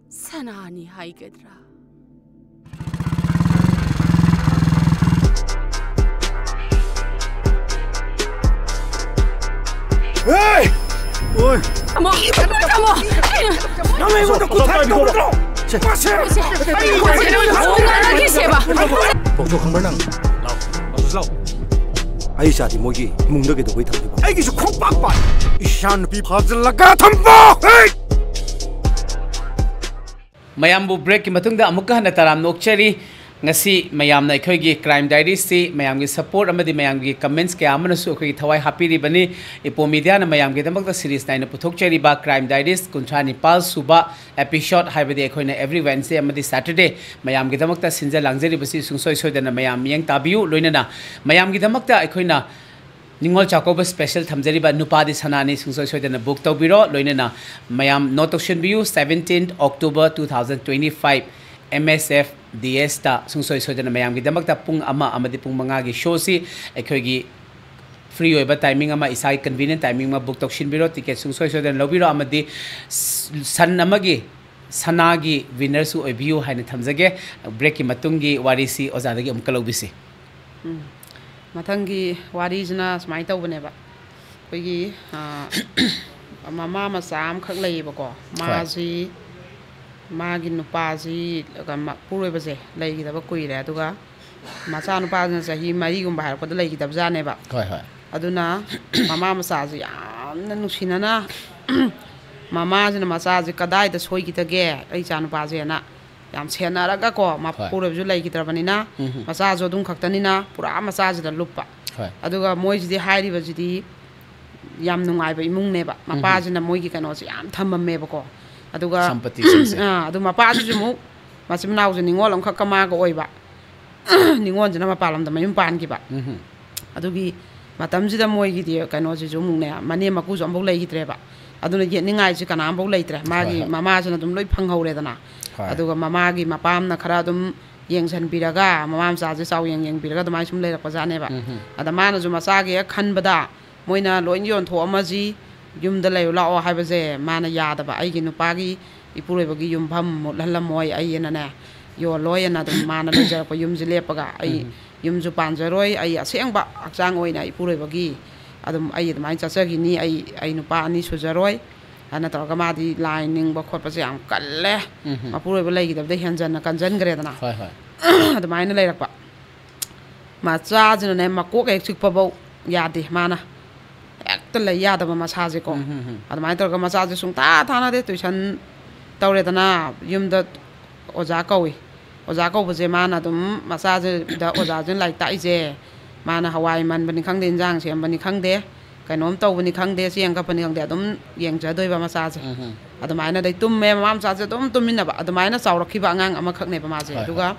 ꯁꯅꯥꯅꯤ ꯍꯥꯏꯒꯗ꯭ꯔꯥ? ꯑꯩꯉꯣꯟꯗ ꯈꯨꯠ ꯊꯥꯔꯛꯀꯗꯧꯕ ꯅꯠꯇ꯭ꯔꯣ? ꯃꯁꯦ! ꯀꯣꯡꯒꯥꯅꯒꯤꯁꯦꯕ꯫ ꯄꯥꯎꯊꯣꯛ ꯈꯪꯕ꯭ꯔꯥ ꯅꯪ? ꯂꯥꯎ, ꯂꯥꯎ, ꯂꯥꯎ꯫ ꯑꯩ ꯏꯆꯥꯗꯤ ꯃꯣꯏꯒꯤ ꯏꯃꯨꯡꯗ ꯀꯩꯗꯧꯕꯩ ꯊꯝꯗꯣꯏꯕ? ꯑꯩꯒꯤꯁꯨ ꯈꯣꯡꯄꯥꯛ ꯄꯥꯜꯂꯦ꯫ ꯏꯆꯥ ꯅꯨꯄꯤ ꯐꯥꯖꯤꯜꯂꯒ ꯊꯝꯕ! ꯍꯦ! ꯃꯌꯥꯝꯕꯨ ꯕ꯭ꯔꯦꯛꯀꯤ ꯃꯇꯨꯡꯗ ꯑꯃꯨꯛꯀ ꯍꯟꯅ ꯇꯔꯥꯝꯅ ꯑꯣꯛꯆꯔꯤ꯫ ꯉꯁꯤ ꯃꯌꯥꯝꯅ ꯑꯩꯈꯣꯏꯒꯤ ꯀ꯭ꯔꯥꯏꯝ ꯗꯥꯏꯔꯤꯁꯁꯤ ꯃꯌꯥꯝꯒꯤ ꯁꯄꯣꯔꯠ ꯑꯃꯗꯤ ꯃꯌꯥꯝꯒꯤ ꯀꯃꯦꯟꯁ ꯀꯌꯥ ꯑꯃꯅꯁꯨ ꯑꯩꯈꯣꯏꯒꯤ ꯊꯋꯥꯏ ꯍꯥꯞꯄꯤꯔꯤꯕꯅꯤ꯫ ꯏꯄꯣ ꯃꯤꯗꯤꯌꯥꯅ ꯃꯌꯥꯝꯒꯤꯗꯃꯛꯇ ꯁꯤꯔꯤꯁ ꯅꯥꯏꯅ ꯄꯨꯊꯣꯛꯆꯔꯤꯕ ꯀ꯭ꯔꯥꯏꯝ ꯗꯥꯏꯔꯤꯁ ꯀꯨꯟꯊ꯭ꯔꯥ ꯅꯤꯄꯥꯜ ꯁꯨꯕ ꯑꯦꯄꯤꯁꯣꯗ ꯍꯥꯏꯕꯗꯤ ꯑꯩꯈꯣꯏꯅ ꯑꯦꯕ꯭ꯔꯤ ꯋꯦꯟꯁꯗꯦ ꯑꯃꯗꯤ ꯁꯦꯇꯔꯗꯦ ꯃꯌꯥꯝꯒꯤꯗꯃꯛꯇ ꯁꯤꯟꯖ ꯂꯥꯡꯖꯔꯤꯕꯁꯤ ꯁꯨꯡꯁꯣꯏ ꯁꯣꯏꯗꯅ ꯃꯌꯥꯝ ꯃꯤꯠꯌꯦꯡ ꯇꯥꯕꯤꯌꯨ꯫ ꯂꯣꯏꯅꯅ ꯃꯌꯥꯝꯒꯤꯗꯃꯛꯇ ꯑꯩꯈꯣꯏꯅ ꯅꯤꯉꯣꯜ ꯆꯥꯛꯀꯧꯕ ꯁ꯭ꯄꯦꯁꯦꯜ ꯊꯝꯖꯔꯤꯕ ꯅꯨꯄꯥꯗꯤ ꯁꯅꯥꯅꯤ ꯁꯨꯡꯁꯣꯏ ꯁꯣꯏꯗꯅ ꯕꯨꯛ ꯇꯧꯕꯤꯔꯣ꯫ ꯂꯣꯏꯅꯅ ꯃꯌꯥꯝ note ꯇꯧꯁꯤꯟꯕꯤꯌꯨ, seventeen October two thousand twenty five, M S F D S ꯇ ꯁꯨꯡꯁꯣꯏ ꯁꯣꯏꯗꯅ ꯃꯌꯥꯝꯒꯤꯗꯃꯛꯇ ꯄꯨꯡ ꯑꯃ ꯑꯃꯗꯤ ꯄꯨꯡ ꯃꯉꯥꯒꯤ ꯁꯣꯁꯤ ꯑꯩꯈꯣꯏꯒꯤ ꯐ꯭ꯔꯤ ꯑꯣꯏꯕ ꯇꯥꯏꯃꯤꯡ ꯑꯃ, ꯏꯁꯥꯒꯤ ꯀꯟꯚꯤꯅꯤꯌꯟ ꯇꯥꯏꯃꯤꯡ ꯑꯃ ꯕꯨꯛ ꯇꯧꯁꯤꯟꯕꯤꯔꯣ꯫ ꯇꯤꯀꯦꯠ ꯁꯨꯡꯁꯣꯏ ꯁꯣꯏꯗꯅ ꯂꯧꯕꯤꯔꯣ ꯑꯃꯗꯤ ꯁ-, ꯁꯟ ꯑꯃꯒꯤ ꯁꯅꯥꯒꯤ ꯋꯤꯟꯅꯔꯁꯨ ꯑꯣꯏꯕꯤꯌꯨ ꯍꯥꯏꯅ ꯊꯝꯖꯒꯦ꯫ ꯕ꯭ꯔꯦꯛꯀꯤ ꯃꯇꯨꯡꯒꯤ ꯋꯥꯔꯤꯁꯤ ꯑꯣꯖꯥꯗꯒꯤ ꯑꯃꯨꯛꯀ ꯂꯧꯕꯤꯁꯤ꯫ ꯎꯝ꯫ ꯃꯊꯪꯒꯤ ꯋꯥꯔꯤꯁꯤꯅ ꯁꯨꯃꯥꯏꯅ ꯇꯧꯕꯅꯦꯕ꯫ ꯑꯩꯈꯣꯏꯒꯤ, ꯑ, ꯃꯃꯥ ꯃꯆꯥ ꯑꯃꯈꯛ ꯂꯩꯌꯦꯕꯀꯣ꯫ ꯃꯥꯁꯤ, ꯃꯥꯒꯤ ꯅꯨꯄꯥꯁꯤ, ꯃꯄꯨꯔꯣꯏꯕꯁꯦ ꯂꯩꯈꯤꯗꯕ ꯀꯨꯏꯔꯦ꯫ ꯑꯗꯨꯒ ꯃꯆꯥꯅꯨꯄꯥꯁꯤꯅ ꯆꯍꯤ ꯃꯔꯤꯒꯨꯝꯕ ꯍꯥꯏꯔꯛꯄꯗ ꯂꯩꯈꯤꯗꯕꯖꯥꯠꯅꯦꯕ꯫ ꯍꯣꯏ, ꯍꯣꯏ꯫ ꯑꯗꯨꯅ ꯃꯃꯥ ꯃꯆꯥꯁꯤ ꯌꯥꯝꯅ ꯅꯨꯡꯁꯤꯅꯅ, ꯃꯃꯥꯁꯤꯅ ꯃꯆꯥꯁꯤ ꯀꯗꯥꯏꯗ ꯁꯣꯏꯈꯤꯗꯒꯦ ꯑꯩ ꯏꯆꯥꯅꯨꯄꯥꯁꯦꯅ ꯌꯥꯝ ꯁꯦꯟꯅꯔꯒꯀꯣ, ꯃꯄꯨꯔꯣꯏꯕꯁꯨ ꯂꯩꯈꯤꯗ꯭ꯔꯕꯅꯤꯅ, ꯎꯝ꯫ ꯃꯆꯥꯁꯨ ꯑꯗꯨꯝ ꯈꯛꯇꯅꯤꯅ ꯄꯨꯔꯥ ꯃꯆꯥꯁꯤꯗ ꯂꯨꯞꯄ꯫ ꯍꯣꯏ꯫ ꯑꯗꯨꯒ ꯃꯣꯏꯁꯤꯗꯤ, ꯍꯥꯏꯔꯤꯕꯁꯤꯗꯤ ꯌꯥꯝ ꯅꯨꯡꯉꯥꯏꯕ ꯏꯃꯨꯡꯅꯦꯕ꯫ ꯃꯄꯥꯁꯤꯅ ꯃꯣꯏꯒꯤ ꯀꯩꯅꯣꯁꯦ ꯌꯥꯝ ꯊꯝꯃꯝꯃꯦꯕꯀꯣ꯫ ꯑꯗꯨꯒ ꯁꯝꯄꯇꯤꯁꯤꯡꯁꯦ꯫ ꯑꯥ, ꯑꯗꯨ ꯃꯄꯥꯁꯤꯁꯨ ꯑꯃꯨꯛ ꯃꯆꯤꯟ ꯃꯅꯥꯎꯁꯦ ꯅꯤꯉꯣꯜ ꯑꯃꯈꯛꯀ ꯃꯥꯒ ꯑꯣꯏꯕ꯫ ꯅꯤꯉꯣꯜꯁꯤꯅ ꯃꯄꯥꯟ ꯂꯝꯗ ꯃꯌꯨꯝ ꯄꯥꯟꯈꯤꯕ꯫ ꯎꯝ꯫ ꯑꯗꯨꯒꯤ ꯃꯇꯝꯁꯤꯗ ꯃꯣꯏꯒꯤꯗꯤ ꯀꯩꯅꯣꯁꯤꯁꯨ ꯑꯃꯨꯛꯅꯦ, ꯃꯅꯦꯝ ꯃꯀꯨꯁꯨ ꯑꯃꯐꯥꯎ ꯂꯩꯈꯤꯗ꯭ꯔꯦꯕ꯫ ꯑꯗꯨꯅ ꯌꯦꯠꯅꯤꯡꯉꯥꯏꯁꯤ ꯀꯅꯥꯝꯐꯥꯎ ꯂꯩꯇ꯭ꯔꯦ꯫ ꯃꯥꯒꯤ ꯍꯣꯏ, ꯍꯣꯏ꯫ ꯃꯃꯥꯁꯤꯅ ꯑꯗꯨꯝ ꯂꯣꯏ ꯐꯪꯍꯧꯔꯦꯗꯅ꯫ ꯍꯣꯏ꯫ ꯑꯗꯨꯒ ꯃꯃꯥꯒꯤ ꯃꯄꯥꯝꯅ ꯈꯔ ꯑꯗꯨꯝ ꯌꯦꯡꯁꯤꯟꯕꯤꯔꯒ, ꯃꯃꯥ ꯃꯆꯥꯁꯦ ꯆꯥꯎ ꯌꯦꯡ ꯌꯦꯡꯕꯤꯔꯒ ꯑꯗꯨꯃꯥꯏꯅ ꯁꯨꯝ ꯂꯩꯔꯛꯄꯖꯥꯠꯅꯦꯕ꯫ ꯎꯝ꯫ ꯑꯗ ꯃꯥꯅꯁꯨ ꯃꯆꯥꯒꯤ ꯍꯦꯛ ꯈꯟꯕꯗ ꯃꯣꯏꯅ ꯂꯣꯏ ꯌꯣꯟꯊꯣꯛꯑꯝꯃꯁꯤ, ꯌꯨꯝꯗ ꯂꯩꯔꯨ ꯂꯥꯛꯑꯣ ꯍꯥꯏꯕꯁꯦ ꯃꯥꯅ ꯌꯥꯗꯕ꯫ "ꯑꯩꯒꯤ ꯅꯨꯄꯥꯒꯤ ꯏꯄꯨꯔꯣꯏꯕꯒꯤ ꯌꯨꯝꯐꯝ ꯃꯨꯠꯍꯜꯂꯝꯃꯣꯏ ꯑꯩ" ꯑꯅꯅꯦ, ꯌꯣꯜꯂꯣꯏ ꯑꯅ ꯑꯗꯨꯝ ꯃꯥꯅ ꯂꯩꯖꯔꯛꯄ ꯌꯨꯝꯁꯦ ꯂꯦꯞꯄꯒ, "ꯑꯩ ꯌꯨꯝꯁꯨ ꯄꯥꯟꯖꯔꯣꯏ, ꯑꯩ ꯑꯁꯦꯡꯕ ꯍꯛꯆꯥꯡ ꯑꯣꯏꯅ ꯏꯄꯨꯔꯣꯏꯕꯒꯤ ꯑꯗꯨꯝ ꯑꯩ ꯑꯗꯨꯃꯥꯏꯅ ꯆꯠꯆꯈꯤꯅꯤ, ꯑꯩ, ꯑꯩ ꯅꯨꯄꯥ ꯑꯅꯤ ꯁꯨꯖꯔꯣꯏ" ꯑꯗꯨꯅ ꯇꯧꯔꯒ ꯃꯥꯗꯤ ꯂꯥꯏ ꯅꯤꯡꯕ ꯈꯣꯠꯄꯁꯦ ꯌꯥꯝ ꯀꯜꯂꯦ꯫ ꯎꯝ ꯍꯝ꯫ ꯃꯄꯨꯔꯣꯏꯕ ꯂꯩꯈꯤꯗꯕꯗꯩ ꯍꯦꯟꯖꯟꯅ ꯀꯟꯖꯟꯈ꯭ꯔꯦꯗꯅ꯫ ꯍꯣꯏ ꯍꯣꯏ꯫ ꯑꯗꯨꯃꯥꯏꯅ ꯂꯩꯔꯛꯄ꯫ ꯃꯆꯥꯁꯤꯅꯅꯦ, ꯃꯀꯣꯛ ꯍꯦꯛ ꯆꯤꯛꯄꯐꯧ ꯌꯥꯗꯦ ꯃꯥꯅ꯫ ꯍꯦꯛꯇ ꯂꯩ ꯌꯥꯗꯕ ꯃꯁꯥꯁꯦꯀꯣ꯫ ꯎꯝ ꯍꯝ ꯍꯝ꯫ ꯑꯗꯨꯃꯥꯏꯅ ꯇꯧꯔꯒ ꯃꯆꯥꯁꯦ ꯁꯨꯡꯊꯥ ꯊꯥꯅꯗꯦ꯫ ꯇꯨꯏꯁꯟ ꯇꯧꯔꯦꯗꯅ, ꯌꯨꯝꯗ ꯑꯣꯖꯥ ꯀꯧꯏ꯫ ꯑꯣꯖꯥ ꯀꯧꯕꯁꯦ ꯃꯥꯅ ꯑꯗꯨꯝ, ꯃꯆꯥꯁꯤꯗ ꯑꯣꯖꯥꯁꯤꯅ ꯂꯥꯏꯔꯤꯛ ꯇꯥꯛꯏꯁꯦ, ꯃꯥꯅ ꯍꯋꯥꯏ ꯃꯟꯕꯅꯤ ꯈꯪꯗꯦ, ꯏꯟꯖꯥꯡ ꯁꯦꯝꯕꯅꯤ ꯈꯪꯗꯦ, ꯀꯩꯅꯣꯝ ꯇꯧꯕꯅꯤ ꯈꯪꯗꯦ, ꯆꯦꯡ ꯀꯞꯄꯅꯤ ꯈꯪꯗꯦ, ꯑꯗꯨꯝ ꯌꯦꯡꯖꯗꯣꯏꯕ ꯃꯆꯥꯁꯦ꯫ ꯎꯝ ꯍꯝ꯫ ꯑꯗꯨꯃꯥꯏꯅ ꯑꯗꯩ ꯇꯨꯝꯃꯦ, ꯃꯃꯥ ꯃꯆꯥꯁꯦ ꯑꯗꯨꯝ ꯇꯨꯝꯃꯤꯟꯅꯕ꯫ ꯑꯗꯨꯃꯥꯏꯅ ꯆꯥꯎꯔꯛꯈꯤꯕ ꯑꯉꯥꯡ ꯑꯃꯈꯛꯅꯦꯕ ꯃꯥꯁꯦ꯫ ꯍꯣꯏ, ꯑꯗꯨꯒ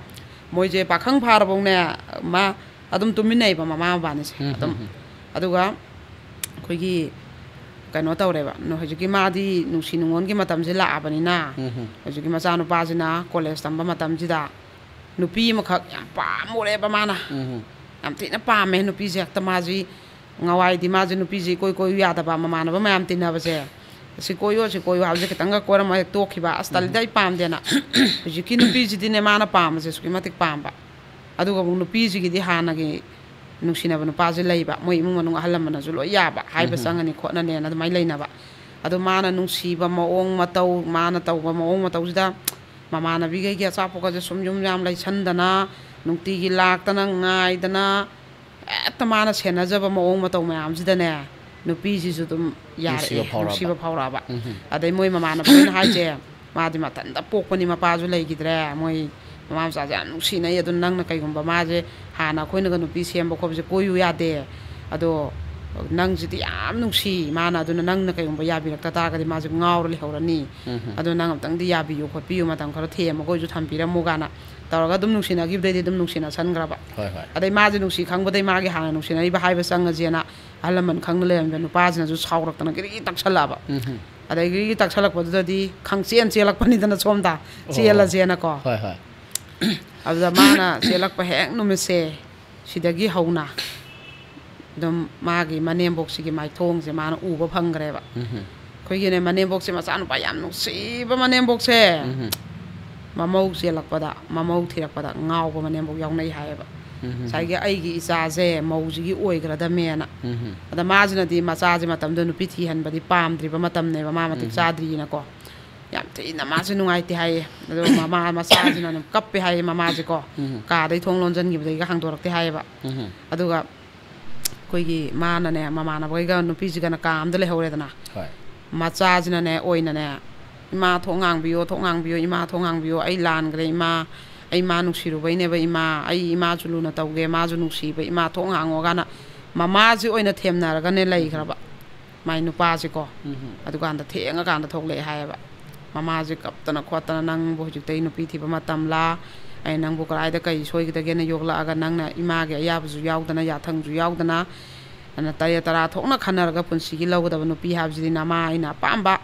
ꯃꯣꯏꯁꯦ ꯄꯥꯈꯪ ꯐꯥꯔꯕꯧꯅꯦ, ꯃꯥ ꯑꯗꯨꯝ ꯇꯨꯝꯃꯤꯟꯅꯩꯕ ꯃꯃꯥ ꯃꯕꯥꯅꯤꯁꯦ ꯎꯝ, ꯑꯗꯨꯝ꯫ ꯎꯝ, ꯎꯝ꯫ ꯑꯗꯨꯒ ꯑꯩꯈꯣꯏꯒꯤ ꯀꯩꯅꯣ ꯇꯧꯔꯦꯕ, ꯅ-, ꯍꯧꯖꯤꯛꯀꯤ ꯃꯥꯗꯤ ꯅꯨꯡꯁꯤ ꯅꯨꯡꯉꯣꯟꯒꯤ ꯃꯇꯝꯁꯦ ꯂꯥꯛꯑꯕꯅꯤꯅ, ꯎꯝ, ꯎꯝ꯫ ꯍꯧꯖꯤꯛꯀꯤ ꯃꯆꯥꯅꯨꯄꯥꯁꯤꯅ ꯀꯣꯂꯦꯖ ꯇꯝꯕ ꯃꯇꯝꯁꯤꯗ ꯅꯨꯄꯤ ꯑꯃꯈꯛ ꯌꯥꯝ ꯄꯥꯝꯃꯨꯔꯦꯕ ꯃꯥꯅ꯫ ꯎꯝ, ꯎꯝ꯫ ꯌꯥꯝ ꯊꯤꯅ ꯄꯥꯝꯃꯦ ꯅꯨꯄꯤꯁꯦ ꯍꯦꯛꯇ꯫ ꯃꯥꯁꯤ ꯉꯋꯥꯏꯗꯤ ꯃꯥꯁꯦ ꯅꯨꯄꯤꯁꯦ ꯏꯀꯣꯏ ꯀꯣꯏꯌꯨ ꯌꯥꯗꯕ, ꯃꯃꯥꯟꯅꯕ ꯃꯌꯥꯝ ꯇꯤꯟꯅꯕꯁꯦ, "ꯁꯤ ꯀꯣꯏꯌꯣ, ꯁꯤ ꯀꯣꯏꯌꯣ" ꯍꯥꯏꯕꯁꯦ ꯈꯤꯇꯪꯒ ꯀꯣꯏꯔꯝꯃ ꯍꯦꯛ ꯇꯣꯛꯈꯤꯕ꯫ "ꯑꯁ, ꯇꯜꯂꯤꯗ, ꯑꯩ ꯄꯥꯝꯗꯦꯅ"꯫ ꯍꯧꯖꯤꯛꯀꯤ ꯅꯨꯄꯤꯁꯤꯗꯤꯅꯦ, ꯃꯥꯅ ꯄꯥꯝꯕꯁꯦ ꯑꯁꯨꯛꯀꯤ ꯃꯇꯤꯛ ꯄꯥꯝꯕ꯫ ꯑꯗꯨꯒ ꯑꯃꯨꯛ ꯅꯨꯄꯤꯁꯤꯒꯤꯗꯤ ꯍꯥꯟꯅꯒꯤ ꯅꯨꯡꯁꯤꯅꯕ ꯅꯨꯄꯥꯁꯦ ꯂꯩꯕ, ꯃꯣꯏ ꯏꯃꯨꯡ ꯃꯅꯨꯡ ꯑꯍꯜ ꯂꯃꯟꯅꯁꯨ ꯂꯣꯏ ꯌꯥꯕ, ꯍꯥꯏꯕ ꯎꯝ꯫ ꯆꯪꯉꯅꯤ ꯈꯣꯠꯅꯅꯦꯅ ꯑꯗꯨꯃꯥꯏꯅ ꯂꯩꯅꯕ꯫ ꯑꯗꯣ ꯃꯥꯅ ꯅꯨꯡꯁꯤꯕ ꯃꯑꯣꯡ ꯃꯇꯧ, ꯃꯥꯅ ꯇꯧꯕ ꯃꯑꯣꯡ ꯃꯇꯧꯁꯤꯗ ꯃꯃꯥꯟꯅꯕꯤꯈꯩꯒꯤ ꯑꯆꯥꯄꯣꯠꯀꯁꯦ ꯁꯨꯝ ꯌꯨꯝ ꯌꯥꯝ ꯂꯩꯁꯟꯗꯅ, ꯅꯨꯡꯇꯤꯒꯤ ꯂꯥꯛꯇꯅ ꯉꯥꯏꯗꯅ, ꯍꯦꯛꯇ ꯃꯥꯅ ꯁꯦꯟꯅꯖꯕ ꯃꯑꯣꯡ ꯃꯇꯧ ꯃꯌꯥꯝꯁꯤꯗꯅꯦ, ꯅꯨꯄꯤꯁꯤꯁꯨ ꯑꯗꯨꯝ ꯌꯥꯔꯛꯑꯦ, ꯅꯨꯡꯁꯤꯕ ꯐꯥꯎꯔꯛꯑꯕ꯫ ꯅꯨꯡꯁꯤꯕ ꯐꯥꯎꯔꯛꯑꯕ꯫ ꯎꯝ, ꯎꯝ꯫ ꯑꯗꯩ ꯃꯣꯏ ꯃꯃꯥꯟꯅꯕꯈꯩꯅ ꯍꯥꯏꯁꯦ, "ꯃꯥꯗꯤ ꯃꯊꯟꯇ ꯄꯣꯛꯄꯅꯤ, ꯃꯄꯥꯁꯨ ꯂꯩꯈꯤꯗ꯭ꯔꯦ, ꯃꯣꯏ ꯃꯃꯥ ꯃꯆꯥꯁꯦ ꯌꯥꯝ ꯅꯨꯡꯁꯤꯅꯩ, ꯑꯗꯨꯅ ꯅꯪꯅ ꯀꯩꯒꯨꯝꯕ ꯃꯥꯁꯦ ꯍꯥꯟꯅ ꯑꯩꯈꯣꯏꯅꯒ ꯅꯨꯄꯤ ꯁꯦꯝꯕ ꯈꯣꯠꯄꯁꯦ ꯀꯣꯏꯌꯨ ꯌꯥꯗꯦ, ꯑꯗꯣ ꯅꯪꯁꯤꯗꯤ ꯌꯥꯝ ꯅꯨꯡꯁꯤ ꯃꯥꯅ, ꯑꯗꯨꯅ ꯅꯪꯅ ꯀꯩꯒꯨꯝꯕ ꯌꯥꯕꯤꯔꯛꯇ ꯇꯥꯔꯒꯗꯤ ꯃꯥꯁꯦ ꯉꯥꯎꯔ ꯂꯩꯍꯧꯔꯅꯤ, ꯎꯝ, ꯎꯝ꯫ ꯑꯗꯣ ꯅꯪ ꯑꯝꯇꯪꯗꯤ ꯌꯥꯕꯤꯌꯨ ꯈꯣꯠꯄꯤꯌꯨ, ꯃꯇꯝ ꯈꯔ ꯊꯦꯝꯃꯒ ꯑꯣꯏꯁꯨ ꯊꯝꯕꯤꯔꯝꯃꯨ" ꯀꯥꯏꯅ ꯇꯧꯔꯒ ꯑꯗꯨꯝ ꯅꯨꯡꯁꯤꯅꯈꯤꯕꯗꯩꯗꯤ ꯑꯗꯨꯝ ꯅꯨꯡꯁꯤꯅꯁꯟꯈ꯭ꯔꯕ꯫ ꯍꯣꯏ, ꯍꯣꯏ꯫ ꯑꯗꯩ ꯃꯥꯁꯦ ꯅꯨꯡꯁꯤ ꯈꯪꯕꯗꯩ ꯃꯥꯒꯤ ꯍꯥꯟꯅ ꯅꯨꯡꯁꯤꯅꯔꯤꯕ ꯍꯥꯏꯕ ꯆꯪꯉꯁꯦꯅ ꯑꯍꯜ ꯂꯃꯟ ꯈꯪꯅ ꯂꯩꯔꯝꯃꯤꯕ ꯅꯨꯄꯥꯁꯤꯅꯁꯨ ꯁꯥꯎꯔꯛꯇꯅ ꯒꯤꯔꯤ ꯇꯛꯁꯜꯂꯛꯑꯕ꯫ ꯎꯝ, ꯎꯝ꯫ ꯑꯗꯒꯤ ꯇꯛꯁꯜꯂꯛꯄꯗꯨꯗꯗꯤ ꯈꯪꯆꯦꯟ ꯆꯦꯜꯂꯛꯄꯅꯤꯗꯅ ꯁꯣꯝꯗ, ꯑꯣ꯫ ꯆꯦꯜꯂꯁꯦꯅꯀꯣ꯫ ꯍꯣꯏ, ꯍꯣꯏ꯫ ꯑꯗꯨꯗ ꯃꯥꯅ ꯆꯦꯜꯂꯛꯄ ꯍꯦꯛ ꯅꯨꯃꯤꯠꯁꯦ, ꯁꯤꯗꯒꯤ ꯍꯧꯅ ꯑꯗꯨꯝ ꯃꯥꯒꯤ ꯃꯅꯦꯝꯕꯣꯛꯁꯤꯒꯤ ꯃꯥꯏꯊꯣꯡꯁꯦ ꯃꯥꯅ ꯎꯕ ꯐꯪꯈ꯭ꯔꯦꯕ꯫ ꯎꯝ, ꯎꯝ꯫ ꯑꯩꯈꯣꯏꯒꯤꯅꯦ, ꯃꯅꯦꯝꯕꯣꯛꯁꯦ, ꯃꯆꯥꯅꯨꯄꯥ ꯌꯥꯝ ꯅꯨꯡꯁꯤꯕ ꯃꯅꯦꯝꯕꯣꯛꯁꯦ, ꯎꯝ, ꯎꯝ꯫ ꯃꯃꯧ ꯆꯦꯜꯂꯛꯄꯗ, ꯃꯃꯧ ꯊꯤꯔꯛꯄꯗ ꯉꯥꯎꯕ ꯃꯅꯦꯝꯕꯣꯛ ꯌꯥꯎꯅꯩ ꯍꯥꯏꯌꯦꯕ꯫ ꯉꯁꯥꯏꯒꯤ ꯑꯩꯒꯤ ꯏꯆꯥꯁꯦ ꯃꯧꯁꯤꯒꯤ ꯑꯣꯏꯈ꯭ꯔꯗꯃꯦꯅ꯫ ꯑꯗ ꯃꯥꯁꯤꯅꯗꯤ ꯃꯆꯥꯁꯦ ꯃꯇꯝꯗꯨꯗ ꯅꯨꯄꯤ ꯊꯤꯍꯟꯕꯗꯤ ꯄꯥꯝꯗ꯭ꯔꯤꯕ ꯃꯇꯝꯅꯦꯕ, ꯃꯥ ꯃꯇꯤꯛ ꯆꯥꯗ꯭ꯔꯤꯅꯀꯣ꯫ ꯌꯥꯝ ꯊꯤꯅ ꯃꯥꯁꯦ ꯅꯨꯡꯉꯥꯏꯇꯦ ꯍꯥꯏꯌꯦ꯫ ꯑꯗꯣ ꯃꯃꯥ ꯃꯆꯥꯁꯤꯅꯅꯦ ꯀꯞꯄꯦ ꯍꯥꯏꯌꯦ ꯃꯃꯥꯁꯦꯀꯣ꯫ ꯀꯥꯗꯩ ꯊꯣꯡ ꯂꯣꯟꯁꯤꯟꯈꯤꯕꯗꯒꯤ ꯍꯥꯡꯗꯣꯔꯛꯇꯦ ꯍꯥꯏꯌꯦꯕ꯫ ꯑꯗꯨꯒ ꯑꯩꯈꯣꯏꯒꯤ ꯃꯥꯅꯅꯦ, ꯃꯃꯥꯟꯅꯕꯈꯩꯒ ꯅꯨꯄꯤꯁꯤꯒꯅ ꯀꯥ ꯑꯝꯗ ꯂꯩꯍꯧꯔꯦꯗꯅ꯫ ꯍꯣꯏ꯫ ꯃꯆꯥꯁꯤꯅꯅꯦ, ꯑꯣꯏꯅꯅꯦ, "ꯏꯃꯥ ꯊꯣꯡ ꯍꯥꯡꯕꯤꯌꯣ, ꯊꯣꯡ ꯍꯥꯡꯕꯤꯌꯣ, ꯏꯃꯥ ꯊꯣꯡ ꯍꯥꯡꯕꯤꯌꯣ, ꯑꯩ ꯂꯥꯟꯈ꯭ꯔꯦ ꯏꯃꯥ, ꯑꯩ ꯏꯃꯥ ꯅꯨꯡꯁꯤꯔꯨꯕꯩꯅꯦꯕ ꯏꯃꯥ, ꯑꯩ ꯏꯃꯥꯁꯨ ꯂꯨꯅ ꯇꯧꯒꯦ, ꯃꯥꯁꯨ ꯅꯨꯡꯁꯤꯕ, ꯏꯃꯥ ꯊꯣꯡ ꯍꯥꯡꯉꯣ" ꯀꯥꯏꯅ ꯃꯃꯥꯁꯤ ꯑꯣꯏꯅ ꯊꯦꯝꯅꯔꯒꯅꯦ ꯂꯩꯈ꯭ꯔꯕ꯫ ꯃꯥꯏ ꯅꯨꯄꯥꯁꯤꯀꯣ꯫ ꯑꯗꯨꯀꯥꯟꯗ ꯊꯦꯡꯉꯀꯥꯟꯗ ꯊꯣꯛꯂꯛꯑꯦ ꯍꯥꯏꯌꯦꯕ꯫ ꯃꯃꯥꯁꯦ ꯀꯞꯇꯅ ꯈꯣꯠꯇꯅ, "ꯅꯪꯕꯨ ꯍꯧꯖꯤꯛꯇꯩ ꯅꯨꯄꯤ ꯊꯤꯕ ꯃꯇꯝꯂꯥ? ꯑꯩ ꯅꯪꯕꯨ ꯀꯗꯥꯏꯗ ꯀꯩ ꯁꯣꯏꯒꯗꯒꯦꯅ ꯌꯣꯛꯂꯛꯑꯒ ꯅꯪꯅ ꯏꯃꯥꯒꯤ ꯑꯌꯥꯕꯁꯨ ꯌꯥꯎꯗꯅ, ꯌꯥꯊꯪꯁꯨ ꯌꯥꯎꯗꯅ, ꯑꯗꯨꯅ ꯇꯔꯦꯠ ꯇꯔꯥ ꯊꯣꯛꯅ ꯈꯟꯅꯔꯒ ꯄꯨꯟꯁꯤꯒꯤ ꯂꯧꯒꯗꯕ ꯅꯨꯄꯤ ꯍꯥꯏꯕꯁꯤꯗꯤ ꯅꯃꯥ ꯑꯩꯅ ꯑꯄꯥꯝꯕ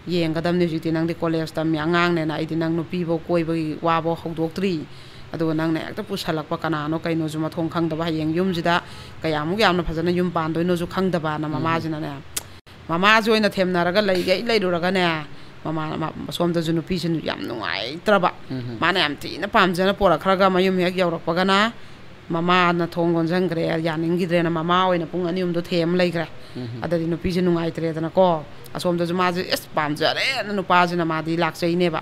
ꯌꯦꯡꯒꯗꯕꯅꯤ꯫ ꯍꯧꯖꯤꯛꯇꯤ ꯅꯪꯗꯤ ꯀꯣꯂꯦꯖ ꯇꯝꯃꯤ ꯑꯉꯥꯡꯅꯦꯅ ꯑꯩꯗꯤ ꯅꯪ ꯅꯨꯄꯤꯐꯧ ꯀꯣꯏꯕꯒꯤ ꯋꯥꯐꯧ ꯍꯧꯗꯣꯛꯇ꯭ꯔꯤ꯫ ꯑꯗꯨꯒ ꯅꯪꯅ ꯍꯦꯛꯇ ꯄꯨꯁꯜꯂꯛꯄ ꯀꯅꯥꯅꯣ ꯀꯩꯅꯣꯁꯨ ꯃꯊꯣꯡ ꯈꯪꯗꯕ, ꯍꯌꯦꯡ ꯌꯨꯝꯁꯤꯗ ꯀꯌꯥꯃꯨꯛ ꯌꯥꯝꯅ ꯐꯖꯅ ꯌꯨꯝ ꯄꯥꯟꯗꯣꯏꯅꯣꯁꯨ ꯈꯪꯗꯕꯅ ꯃꯃꯥꯁꯤꯅꯅꯦ, ꯃꯃꯥꯁꯤ ꯑꯣꯏꯅ ꯊꯦꯝꯅꯔꯒ ꯂꯩꯒꯩ ꯂꯩꯔꯨꯔꯒꯅꯦ, ꯃꯃꯥ-, ꯃ-, ꯁꯣꯝꯗꯁꯨ ꯅꯨꯄꯤꯁꯤ ꯌꯥꯝ ꯅꯨꯡꯉꯥꯏꯇ꯭ꯔꯕ꯫ ꯃꯥꯅ ꯌꯥꯝ ꯊꯤꯅ ꯄꯥꯝꯖꯅ ꯄꯣꯔꯛꯈ꯭ꯔꯒ ꯃꯌꯨꯝ ꯍꯦꯛ ꯌꯧꯔꯛꯄꯒꯅ ꯃꯃꯥꯅ ꯊꯣꯡ ꯂꯣꯟꯁꯤꯟꯈ꯭ꯔꯦ, ꯌꯥꯅꯤꯡꯈꯤꯗ꯭ꯔꯦꯅ ꯃꯃꯥ ꯑꯣꯏꯅ ꯄꯨꯡ ꯑꯅꯤ ꯑꯍꯨꯝꯗꯣ ꯊꯦꯝ ꯂꯩꯈ꯭ꯔꯦ꯫ ꯑꯗꯗꯤ ꯅꯨꯄꯤꯁꯦ ꯅꯨꯡꯉꯥꯏꯇ꯭ꯔꯦꯗꯅꯀꯣ꯫ ꯑꯁꯣꯝꯗꯁꯨ ꯃꯥꯁꯦ ꯑꯦꯁ ꯄꯥꯝꯖꯔꯦꯅ ꯅꯨꯄꯥꯁꯤꯅ ꯃꯥꯗꯤ ꯂꯥꯛꯆꯩꯅꯦꯕ꯫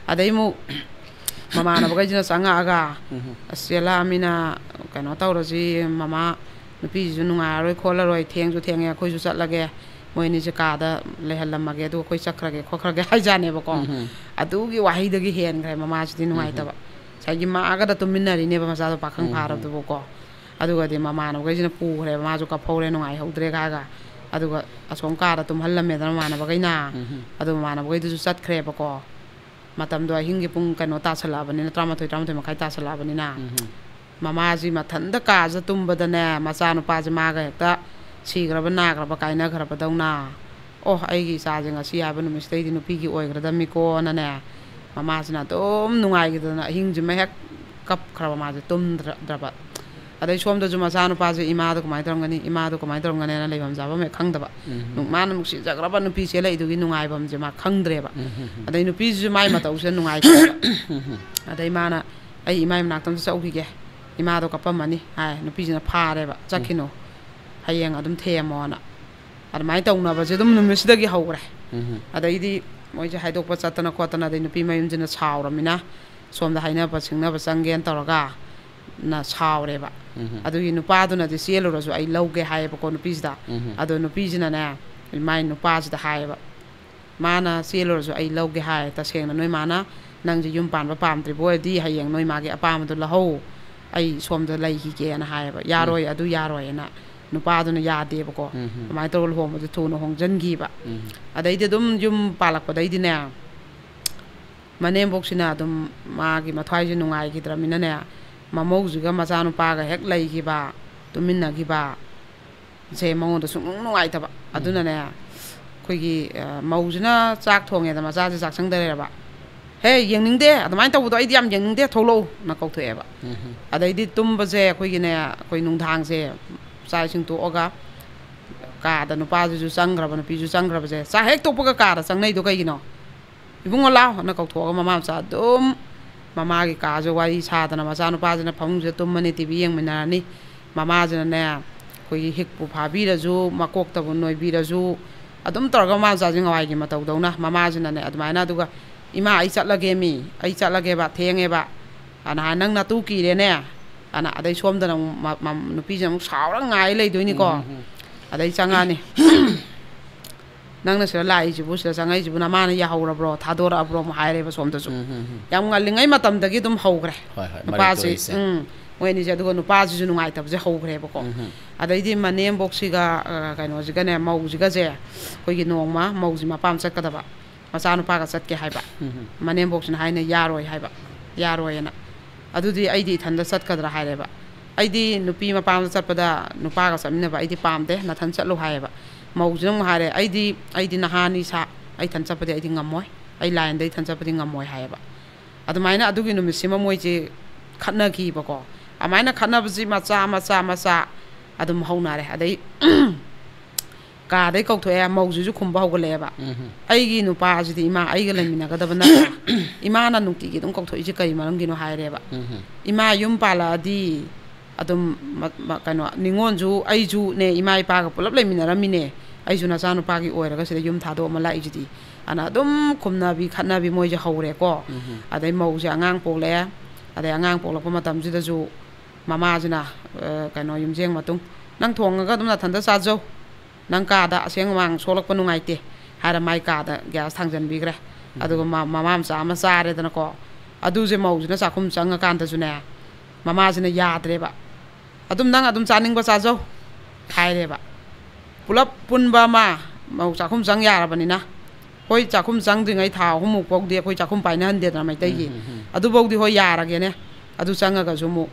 ꯑꯗꯩ ꯑꯃꯨꯛ ꯃꯃꯥꯟꯅꯕꯈꯩꯁꯤꯅ ꯆꯪꯉꯛꯑꯒ, "ꯑꯁ, ꯆꯦꯂꯥꯃꯤꯅ ꯀꯩꯅꯣ ꯇꯧꯔꯁꯤ, ꯃꯃꯥ, ꯅꯨꯄꯤꯁꯤꯁꯨ ꯅꯨꯡꯉꯥꯏꯔꯔꯣꯏ ꯈꯣꯠꯂꯔꯣꯏ, ꯊꯦꯡꯁꯨ ꯊꯦꯡꯉꯦ, ꯑꯩꯈꯣꯏꯁꯨ ꯆꯠꯂꯒꯦ, ꯃꯣꯏ ꯑꯅꯤꯁꯦ ꯀꯥꯗ ꯂꯩꯍꯜꯂꯝꯃꯒꯦ, ꯑꯗꯨꯒ ꯑꯩꯈꯣꯏ ꯆꯠꯈ꯭ꯔꯒꯦ ꯈꯣꯠꯈ꯭ꯔꯒꯦ" ꯍꯥꯏꯖꯥꯅꯦꯕꯀꯣ꯫ ꯑꯗꯨꯒꯤ ꯋꯥꯍꯩꯗꯒꯤ ꯍꯦꯟꯈ꯭ꯔꯦ ꯃꯃꯥꯁꯤꯗꯤ ꯅꯨꯡꯉꯥꯏꯇꯕ꯫ ꯉꯁꯥꯏꯒꯤ ꯃꯥꯒꯗ ꯇꯨꯝꯃꯤꯟꯅꯔꯤꯅꯦꯕ ꯃꯆꯥꯗꯣ, ꯄꯥꯈꯪ ꯐꯥꯔꯕꯗꯨꯕꯨꯀꯣ꯫ ꯑꯗꯨꯒꯗꯤ ꯃꯃꯥꯟꯅꯕꯈꯩꯁꯤꯅ ꯄꯨꯈ꯭ꯔꯦꯕ, ꯃꯥꯁꯨ ꯀꯞꯍꯧꯔꯦ, ꯅꯨꯡꯉꯥꯏꯍꯧꯗ꯭ꯔꯦ ꯍꯥꯏꯔꯒ꯫ ꯑꯗꯨꯒ ꯑꯁꯣꯝ ꯀꯥꯗ ꯇꯨꯝꯍꯜꯂꯝꯃꯦꯗꯅ ꯃꯃꯥꯟꯅꯕꯈꯩꯅ꯫ ꯑꯗꯨ ꯃꯃꯥꯟꯅꯕꯈꯩꯗꯨꯁꯨ ꯆꯠꯈ꯭ꯔꯦꯕꯀꯣ꯫ ꯃꯇꯝꯗꯣ ꯑꯍꯤꯡꯒꯤ ꯄꯨꯡ ꯀꯩꯅꯣ ꯇꯥꯁꯜꯂꯛꯑꯕꯅꯤꯅ, ꯇꯔꯥꯃꯥꯊꯣꯏ, ꯇꯔꯥꯃꯥꯊꯣꯏ ꯃꯈꯥꯏ ꯇꯥꯁꯜꯂꯛꯑꯕꯅꯤꯅ꯫ ꯃꯃꯥꯁꯤ ꯃꯊꯟꯇ ꯀꯥꯁꯤꯗ ꯇꯨꯝꯕꯗꯅꯦ, ꯃꯆꯥꯅꯨꯄꯥꯁꯦ ꯃꯥꯒ ꯍꯦꯛꯇ ꯁꯤꯈ꯭ꯔꯕ, ꯅꯥꯈ꯭ꯔꯕ, ꯀꯥꯏꯅꯈ꯭ꯔꯕꯗꯧꯅ, "ꯑꯣ, ꯑꯩꯒꯤ ꯏꯆꯥꯁꯦ ꯉꯁꯤ ꯍꯥꯏꯕ ꯅꯨꯃꯤꯠꯁꯤꯗꯩꯗꯤ ꯅꯨꯄꯤꯒꯤ ꯑꯣꯏꯈ꯭ꯔꯗꯝꯅꯤꯀꯣꯅꯅꯦ", ꯃꯃꯥꯁꯤꯅ ꯑꯗꯨꯝ ꯅꯨꯡꯉꯥꯏꯈꯤꯗꯗꯅ ꯑꯍꯤꯡꯁꯤꯃ ꯍꯦꯛ ꯀꯞꯈ꯭ꯔꯕ, ꯃꯥꯁꯦ ꯇꯨꯝꯗ꯭ꯔꯕ꯫ ꯑꯗꯩ ꯁꯣꯝꯗꯁꯨ ꯃꯆꯥꯅꯨꯄꯥꯁꯦ ꯏꯃꯥꯗꯣ ꯀꯃꯥꯏꯅ ꯇꯧꯔꯝꯒꯅꯤ, ꯏꯃꯥꯗꯣ ꯀꯃꯥꯏꯅ ꯇꯧꯔꯝꯒꯅꯤꯅ ꯂꯩꯐꯝ ꯆꯥꯐꯝ ꯍꯦꯛ ꯈꯪꯗꯕ꯫ ꯅꯨꯡ-, ꯃꯥꯅ ꯅꯨꯡꯁꯤꯖꯈ꯭ꯔꯕ ꯅꯨꯄꯤ ꯆꯦꯜꯂꯛꯏꯗꯨꯒꯤ ꯅꯨꯡꯉꯥꯏꯐꯝꯁꯦ ꯃꯥ ꯈꯪꯗ꯭ꯔꯦꯕ꯫ ꯑꯗꯩ ꯅꯨꯄꯤꯁꯤꯁꯨ ꯃꯥꯏ ꯃꯇꯧꯁꯤꯗ ꯅꯨꯡꯉꯥꯏꯇ꯭ꯔꯦꯕ꯫ ꯑꯗꯩ ꯃꯥꯅ, "ꯑꯩ ꯏꯃꯥꯏ ꯃꯅꯥꯛꯇ ꯑꯝꯇ ꯆꯠꯍꯧꯈꯤꯒꯦ, ꯏꯃꯥꯗꯣ ꯀꯞꯄꯝꯃꯅꯤ ꯍꯥꯏ, ꯅꯨꯄꯤꯁꯤꯅ ꯐꯥꯔꯦꯕ, "ꯆꯠꯈꯤꯅꯨ, ꯍꯌꯦꯡ ꯑꯗꯨꯝ ꯊꯦꯝꯃꯣꯅ"꯫ ꯑꯗꯨꯃꯥꯏꯅ ꯇꯧꯅꯕꯁꯦ ꯑꯗꯨꯝ ꯅꯨꯃꯤꯠꯁꯤꯗꯒꯤ ꯍꯧꯈ꯭ꯔꯦ꯫ ꯎꯝ꯫ ꯑꯗꯩꯗꯤ ꯃꯣꯏꯁꯦ ꯍꯥꯏꯗꯣꯛꯄ ꯆꯠꯇꯅ ꯈꯣꯠꯇꯅ, ꯑꯗꯩ ꯅꯨꯄꯤ ꯃꯌꯨꯝꯁꯤꯅ ꯁꯥꯎꯔꯃꯤꯅ ꯁꯣꯝꯗ ꯍꯥꯏꯅꯕ ꯁꯤꯡꯅꯕ ꯆꯪꯒꯦꯅ ꯇꯧꯔꯒ ꯅ ꯁꯥꯎꯔꯦꯕ꯫ ꯎꯝ꯫ ꯑꯗꯨꯒꯤ ꯅꯨꯄꯥꯗꯨꯅꯗꯤ "ꯆꯦꯜꯂꯨꯔꯁꯨ ꯑꯩ ꯂꯧꯒꯦ" ꯍꯥꯏꯌꯦꯕꯀꯣ ꯅꯨꯄꯤꯁꯤꯗ꯫ ꯎꯝ꯫ ꯑꯗꯣ ꯅꯨꯄꯤꯁꯤꯅꯅꯦ, ꯃꯥꯏ ꯅꯨꯄꯥꯁꯤꯗ ꯍꯥꯏꯌꯦꯕ, ꯃꯥꯅ "ꯆꯦꯜꯂꯨꯔꯁꯨ ꯑꯩ ꯂꯧꯒꯦ" ꯍꯥꯏ꯫ "ꯇꯁꯦꯡꯅ ꯅꯣꯏ ꯃꯥꯅ ꯅꯪꯁꯦ ꯌꯨꯝ ꯄꯥꯟꯕ ꯄꯥꯝꯗ꯭ꯔꯤꯕ ꯑꯣꯏꯔꯗꯤ ꯍꯌꯦꯡ ꯅꯣꯏ ꯃꯥꯒꯤ ꯑꯄꯥꯝꯕꯗꯣ ꯂꯧꯍꯧ, ꯑꯩ ꯁꯣꯝꯗ ꯂꯩꯈꯤꯒꯦꯅ" ꯍꯥꯏꯌꯦꯕ꯫ "ꯌꯥꯔꯣꯏ, ꯎꯝ꯫ ꯑꯗꯨ ꯌꯥꯔꯣꯏꯅ" ꯅꯨꯄꯥꯗꯨꯅ ꯌꯥꯗꯦꯕꯀꯣ꯫ ꯎꯝ꯫ ꯑꯗꯨꯃꯥꯏꯅ ꯇꯧꯔꯒ ꯂꯨꯍꯣꯡꯕꯗꯣ ꯊꯨꯅ ꯍꯣꯡꯖꯟꯈꯤꯕ꯫ ꯎꯝ꯫ ꯑꯗꯩꯗꯤ ꯑꯗꯨꯝ ꯌꯨꯝ ꯄꯥꯜꯂꯛꯄꯗꯩꯗꯤꯅꯦ, ꯃꯅꯦꯝꯕꯣꯛꯁꯤꯅ ꯑꯗꯨꯝ ꯃꯥꯒꯤ ꯃꯊ꯭ꯋꯥꯏꯁꯦ ꯅꯨꯡꯉꯥꯏꯈꯤꯗ꯭ꯔꯃꯤꯅꯅꯦ, ꯃꯃꯧꯁꯤꯒ ꯃꯆꯥꯅꯨꯄꯥꯒ ꯍꯦꯛ ꯂꯩꯈꯤꯕ, ꯇꯨꯃꯤꯟꯅꯈꯤꯕ, ꯁꯦ ꯃꯉꯣꯟꯗ ꯁꯨꯡꯅꯨꯡ ꯅꯨꯡꯉꯥꯏꯇꯕ꯫ ꯎꯝ꯫ ꯑꯗꯨꯅꯅꯦ, ꯑꯩꯈꯣꯏꯒꯤ, ꯑ, ꯃꯧꯁꯤꯅ ꯆꯥꯛ ꯊꯣꯡꯉꯦꯗ ꯃꯆꯥꯁꯦ ꯆꯥꯛꯁꯪꯗ ꯂꯩꯔꯕ, "ꯍꯦ, ꯌꯦꯡꯅꯤꯡꯗꯦ, ꯑꯗꯨꯃꯥꯏꯅ ꯇꯧꯕꯗꯣ ꯑꯩꯗꯤ ꯌꯥꯝ ꯌꯦꯡꯅꯤꯡꯗꯦ, ꯊꯣꯛꯂꯛꯎ"ꯅ ꯀꯧꯊꯣꯛꯑꯦꯕ꯫ ꯎꯝ꯫ ꯑꯗꯩꯗꯤ ꯇꯨꯝꯕꯁꯦ ꯑꯩꯈꯣꯏꯒꯤꯅꯦ, ꯑꯩꯈꯣꯏ ꯅꯨꯡꯗꯥꯡꯁꯦ ꯆꯥꯛ ꯏꯁꯤꯡ ꯇꯣꯛꯑꯒ ꯀꯥꯗ ꯅꯨꯄꯥꯗꯨꯁꯨ ꯆꯪꯈ꯭ꯔꯕ, ꯅꯨꯄꯤꯁꯨ ꯆꯪꯈ꯭ꯔꯕꯁꯦ, ꯆꯥꯛ ꯍꯦꯛ ꯇꯣꯛꯄꯒ ꯀꯥꯗ ꯆꯪꯅꯩꯗꯣ ꯀꯩꯒꯤꯅꯣ? "ꯏꯕꯨꯡꯉꯣ, ꯂꯥꯎ"ꯅ ꯀꯧꯊꯣꯛꯑꯒ ꯃꯃꯥ ꯃꯆꯥ ꯑꯗꯨꯝ ꯃꯃꯥꯒꯤ ꯀꯥꯁꯦ ꯋꯥꯔꯤ ꯁꯥꯗꯅ, ꯃꯆꯥꯅꯨꯄꯥꯁꯤꯅ ꯐꯃꯨꯡꯁꯤꯗ ꯇꯨꯝꯃꯅꯤ, ꯇꯤ ꯚꯤ ꯌꯦꯡꯃꯤꯟꯅꯔꯅꯤ꯫ ꯃꯃꯥꯁꯤꯅꯅꯦ, ꯑꯩꯈꯣꯏꯒꯤ ꯍꯤꯛꯄꯨ ꯐꯥꯕꯤꯔꯁꯨ, ꯃꯀꯣꯛꯇꯕꯨ ꯅꯣꯏꯕꯤꯔꯁꯨ, ꯑꯗꯨꯝ ꯇꯧꯔꯒ ꯃꯃꯥ ꯃꯆꯥꯁꯦ ꯉꯋꯥꯏꯒꯤ ꯃꯇꯧꯗꯧꯅ ꯃꯃꯥꯁꯤꯅꯅꯦ ꯑꯗꯨꯃꯥꯏꯅ, ꯑꯗꯨꯒ "ꯏꯃꯥ, ꯑꯩ ꯆꯠꯂꯒꯦ ꯃꯤ, ꯑꯩ ꯆꯠꯂꯒꯦꯕ, ꯊꯦꯡꯉꯦꯕ", ꯑꯅ ꯍꯥꯏ, "ꯅꯪ ꯅꯇꯨ ꯀꯤꯔꯦꯅꯦ" ꯑꯅ, ꯑꯗꯩ ꯁꯣꯝꯗꯅ ꯑꯃꯨꯛ ꯃ-, ꯃ-, ꯅꯨꯄꯤꯁꯤꯅ ꯑꯃꯨꯛ ꯁꯥꯎꯔꯒ ꯉꯥꯏ ꯂꯩꯗꯣꯏꯅꯤꯀꯣ꯫ ꯎꯝ, ꯎꯝ, ꯎꯝ꯫ ꯑꯗꯩ ꯆꯪꯉꯛꯑꯅꯤ꯫ "ꯅꯪꯅ ꯁꯤꯗ ꯂꯥꯛꯏꯁꯤꯕꯨ, ꯁꯤꯗ ꯆꯪꯉꯛꯏꯁꯤꯕꯨ ꯅꯃꯥꯅ ꯌꯥꯍꯧꯔꯕ꯭ꯔꯣ, ꯊꯥꯗꯣꯔꯛꯑꯕ꯭ꯔꯣ?" ꯑꯃꯨꯛ ꯍꯥꯏꯔꯦꯕ ꯁꯣꯝꯗꯁꯨ꯫ ꯎꯝ, ꯎꯝ, ꯎꯝ꯫ ꯌꯥꯝ ꯉꯜꯂꯤꯉꯩ ꯃꯇꯝꯗꯒꯤ ꯑꯗꯨꯝ ꯍꯧꯈ꯭ꯔꯦ꯫ ꯍꯣꯏ, ꯍꯣꯏ, ꯃꯔꯩ ꯅꯨꯄꯥꯁꯤ, ꯇꯧꯔꯤꯁꯦ꯫ ꯎꯝ, ꯃꯣꯏ ꯑꯅꯤꯁꯦ꯫ ꯑꯗꯨꯒ ꯅꯨꯄꯥꯁꯤꯁꯨ ꯅꯨꯡꯉꯥꯏꯇꯕꯁꯦ ꯍꯧꯈ꯭ꯔꯦꯕꯀꯣ꯫ ꯎꯝ, ꯎꯝ꯫ ꯑꯗꯩꯗꯤ ꯃꯅꯦꯝꯕꯣꯛꯁꯤꯒ, ꯑ, ꯀꯩꯅꯣꯁꯤꯒꯅꯦ, ꯃꯧꯁꯤꯒꯁꯦ, ꯑꯩꯈꯣꯏꯒꯤ ꯅꯣꯡꯃ ꯃꯧꯁꯤ ꯃꯄꯥꯝ ꯆꯠꯀꯗꯕ, ꯃꯆꯥꯅꯨꯄꯥꯒ ꯆꯠꯀꯦ ꯍꯥꯏꯕ꯫ ꯎꯝ, ꯎꯝ꯫ ꯃꯅꯦꯝꯕꯣꯛꯁꯤꯅ ꯍꯥꯏꯅ "ꯌꯥꯔꯣꯏ" ꯍꯥꯏꯕ, "ꯌꯥꯔꯣꯏꯅ"꯫ "ꯑꯗꯨꯗꯤ ꯑꯩꯗꯤ ꯏꯊꯟꯗ ꯆꯠꯀꯗ꯭ꯔꯥ?" ꯍꯥꯏꯔꯦꯕ꯫ "ꯑꯩꯗꯤ ꯅꯨꯄꯤ ꯃꯄꯥꯝꯗ ꯆꯠꯄꯗ ꯅꯨꯄꯥꯒ ꯆꯠꯃꯤꯟꯅꯕ ꯑꯩꯗꯤ ꯄꯥꯝꯗꯦ, ꯅꯊꯟ ꯆꯠꯂꯨ" ꯍꯥꯏꯌꯦꯕ꯫ ꯃꯧꯁꯤꯅ ꯑꯃꯨꯛ ꯍꯥꯏꯔꯦ, "ꯑꯩꯗꯤ, ꯑꯩꯗꯤ ꯅꯍꯥꯅꯤ ꯁꯥ, ꯑꯩ ꯏꯊꯟ ꯆꯠꯄꯗꯤ ꯑꯩꯗꯤ ꯉꯝꯃꯣꯏ, ꯑꯩ ꯂꯥꯏꯟꯗ ꯏꯊꯟ ꯆꯠꯄꯗꯤ ꯉꯝꯃꯣꯏ" ꯍꯥꯏꯌꯦꯕ꯫ ꯑꯗꯨꯃꯥꯏꯅ ꯑꯗꯨꯒꯤ ꯅꯨꯃꯤꯠꯁꯤꯃ ꯃꯣꯏꯁꯦ ꯈꯠꯅꯈꯤꯕꯀꯣ꯫ ꯑꯗꯨꯃꯥꯏꯅ ꯈꯠꯅꯕꯁꯤ ꯃꯆꯥ, ꯃꯆꯥ, ꯃꯆꯥ ꯑꯗꯨꯝ ꯍꯧꯅꯔꯦ꯫ ꯑꯗꯩ ꯀꯥꯗꯩ ꯀꯧꯊꯣꯛꯑꯦ, ꯃꯧꯁꯤꯁꯨ ꯈꯨꯝꯕ ꯍꯧꯒꯠꯂꯛꯑꯦꯕ꯫ "ꯎꯝ꯫ ꯑꯩꯒꯤ ꯅꯨꯄꯥꯁꯤꯗꯤ ꯏꯃꯥ ꯑꯩꯒ ꯂꯩꯃꯤꯟꯅꯒꯗꯕ ꯅꯠꯇ꯭ꯔꯥ? ꯏꯃꯥꯅ ꯅꯨꯡꯇꯤꯒꯤ ꯑꯗꯨꯝ ꯀꯧꯊꯣꯛꯏꯁꯦ ꯀꯩ ꯃꯔꯝꯒꯤꯅꯣ?" ꯍꯥꯏꯔꯦꯕ꯫ "ꯏꯃꯥ ꯌꯨꯝ ꯄꯥꯜꯂꯛꯑꯗꯤ ꯑꯗꯨꯝ ꯃ-, ꯃ-, ꯀꯩꯅꯣ, ꯅꯤꯉꯣꯜꯁꯨ ꯑꯩꯁꯨꯅꯦ, ꯏꯃꯥ ꯏꯄꯥꯒ ꯄꯨꯂꯞ ꯂꯩꯃꯤꯟꯅꯔꯝꯃꯤꯅꯦ, ꯑꯩꯁꯨ ꯅꯆꯥꯅꯨꯄꯥꯒꯤ ꯑꯣꯏꯔꯒ ꯁꯤꯗ ꯌꯨꯝ ꯊꯥꯗꯣꯛꯑꯃ ꯂꯥꯛꯏꯁꯤꯗꯤ", ꯑꯅ ꯑꯗꯨꯝ ꯈꯨꯝꯅꯕꯤ ꯈꯠꯅꯕꯤ ꯃꯣꯏꯁꯦ ꯍꯧꯔꯦꯀꯣ꯫ ꯑꯗꯩ ꯃꯧꯁꯦ ꯑꯉꯥꯡ ꯄꯣꯛꯂꯛꯑꯦ꯫ ꯑꯗꯩ ꯑꯉꯥꯡ ꯄꯣꯛꯂꯛꯄ ꯃꯇꯝꯁꯤꯗꯁꯨ ꯃꯃꯥꯁꯤꯅ, ꯑ, ꯀꯩꯅꯣ, ꯌꯨꯝꯖꯦꯡ ꯃꯇꯨꯡ, "ꯅꯪ ꯊꯣꯡꯉꯒ ꯑꯗꯨꯝ ꯅꯥꯊꯟꯗ ꯆꯥꯖꯧ, ꯅꯪ ꯀꯥꯗ ꯑꯁꯦꯡ ꯑꯃꯥꯡ ꯁꯣꯛꯂꯛꯄ ꯅꯨꯡꯉꯥꯏꯇꯦ" ꯍꯥꯏꯔ ꯃꯥꯏ ꯀꯥꯗ ꯒ꯭ꯌꯥꯁ ꯊꯥꯡꯖꯟꯕꯤꯈ꯭ꯔꯦ꯫ ꯑꯗꯨꯒ ꯃ-, ꯃꯃꯥ ꯃꯆꯥ ꯑꯃ ꯆꯥꯔꯦꯗꯅꯀꯣ꯫ ꯑꯗꯨꯁꯦ ꯃꯧꯁꯤꯅ ꯆꯥꯛꯈꯨꯝ ꯆꯪꯉꯀꯥꯟꯗꯁꯨꯅꯦ, ꯃꯃꯥꯁꯤꯅ ꯌꯥꯗ꯭ꯔꯦꯕ꯫ "ꯑꯗꯨꯝ ꯅꯪ ꯑꯗꯨꯝ ꯆꯥꯅꯤꯡꯕ ꯆꯥꯖꯧ" ꯍꯥꯏꯔꯦꯕ꯫ ꯄꯨꯂꯞ ꯄꯨꯟꯕ ꯑꯃ, ꯃꯧ ꯆꯥꯛꯈꯨꯝ ꯆꯪ ꯌꯥꯔꯕꯅꯤꯅ꯫ ꯍꯣꯏ, ꯆꯥꯛꯈꯨꯝ ꯆꯪꯗ꯭ꯔꯤꯉꯩ ꯊꯥ ꯑꯍꯨꯝꯃꯨꯛ ꯐꯥꯎꯗꯤ ꯑꯩꯈꯣꯏ ꯆꯥꯛꯈꯨꯝ ꯄꯥꯏꯅꯍꯟꯗꯦꯗꯅ ꯃꯩꯇꯩꯒꯤ꯫ ꯎꯝ, ꯎꯝ, ꯎꯝ꯫ ꯑꯗꯨꯐꯥꯎꯗꯤ ꯍꯣꯏ ꯌꯥꯔꯒꯦꯅꯦ꯫ ꯑꯗꯨ ꯆꯪꯉꯒꯁꯨ ꯑꯃꯨꯛ,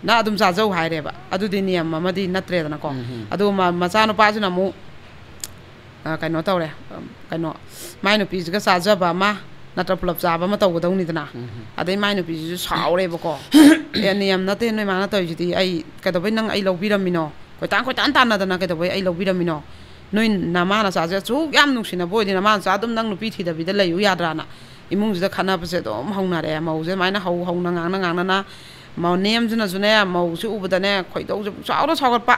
"ꯅꯪ ꯑꯗꯨꯝ ꯆꯥꯖꯧ" ꯍꯥꯏꯔꯦꯕ꯫ ꯑꯗꯨꯗꯤ ꯅꯤꯌꯝ ꯑꯃꯗꯤ ꯅꯠꯇ꯭ꯔꯦꯗꯅꯀꯣ꯫ ꯎꯝ, ꯎꯝ꯫ ꯑꯗꯨꯒ ꯃ-, ꯃꯆꯥꯅꯨꯄꯥꯁꯤꯅ ꯑꯃꯨꯛ, ꯑ, ꯀꯩꯅꯣ ꯇꯧꯔꯦ, ꯑꯝ, ꯀꯩꯅꯣ, ꯃꯥꯏ ꯅꯨꯄꯤꯁꯤꯒ ꯆꯥꯖꯕ ꯑꯃ ꯅꯠꯇ꯭ꯔ ꯄꯨꯂꯞ ꯆꯥꯕ ꯑꯃ ꯇꯧꯒꯗꯧꯅꯤꯗꯅ꯫ ꯎꯝ, ꯎꯝ꯫ ꯑꯗꯩ ꯃꯥꯏ ꯅꯨꯄꯤꯁꯤꯁꯨ ꯁꯥꯎꯔꯦꯕꯀꯣ꯫ "ꯑꯦ, ꯅꯤꯌꯝ ꯅꯠꯇꯦ ꯅꯣꯏ ꯃꯥꯅ ꯇꯧꯔꯤꯁꯤꯗꯤ, ꯑꯩ ꯀꯩꯗꯧꯕꯩ ꯅꯪ ꯑꯩ ꯂꯧꯕꯤꯔꯝꯃꯤꯅꯣ? ꯀꯣꯏꯇꯥꯟ ꯀꯣꯏꯇꯥꯟ ꯇꯥꯟꯅꯗꯅ ꯀꯩꯗꯧꯕꯩ ꯑꯩ ꯂꯧꯕꯤꯔꯝꯃꯤꯅꯣ? ꯅꯣꯏ ꯅꯃꯥ ꯅꯆꯥꯁꯦ ꯑꯁꯨꯛ ꯌꯥꯝ ꯅꯨꯡꯁꯤꯅꯕ ꯑꯣꯏꯗꯤ ꯅꯃꯥ ꯅꯆꯥ ꯑꯗꯨꯝ ꯅꯪ ꯅꯨꯄꯤ ꯊꯤꯗꯕꯤꯗ ꯂꯩꯌꯨ ꯌꯥꯗ꯭ꯔꯥꯅ?" ꯏꯃꯨꯡꯁꯤꯗ ꯈꯠꯅꯕꯁꯦ ꯑꯗꯨꯝ ꯍꯧꯅꯔꯛꯑꯦ꯫ ꯃꯧꯁꯦ ꯑꯗꯨꯃꯥꯏꯅ ꯍꯧ-, ꯍꯧꯅ ꯉꯥꯡꯅ ꯉꯥꯡꯅꯅ ꯃꯅꯦꯝꯁꯤꯅꯁꯨꯅꯦ, ꯃꯧꯁꯦ ꯎꯕꯗꯅꯦ ꯈꯣꯏꯗꯧꯁꯦ ꯄꯨꯡꯁꯥꯎꯗ ꯁꯥꯎꯒꯠꯄ,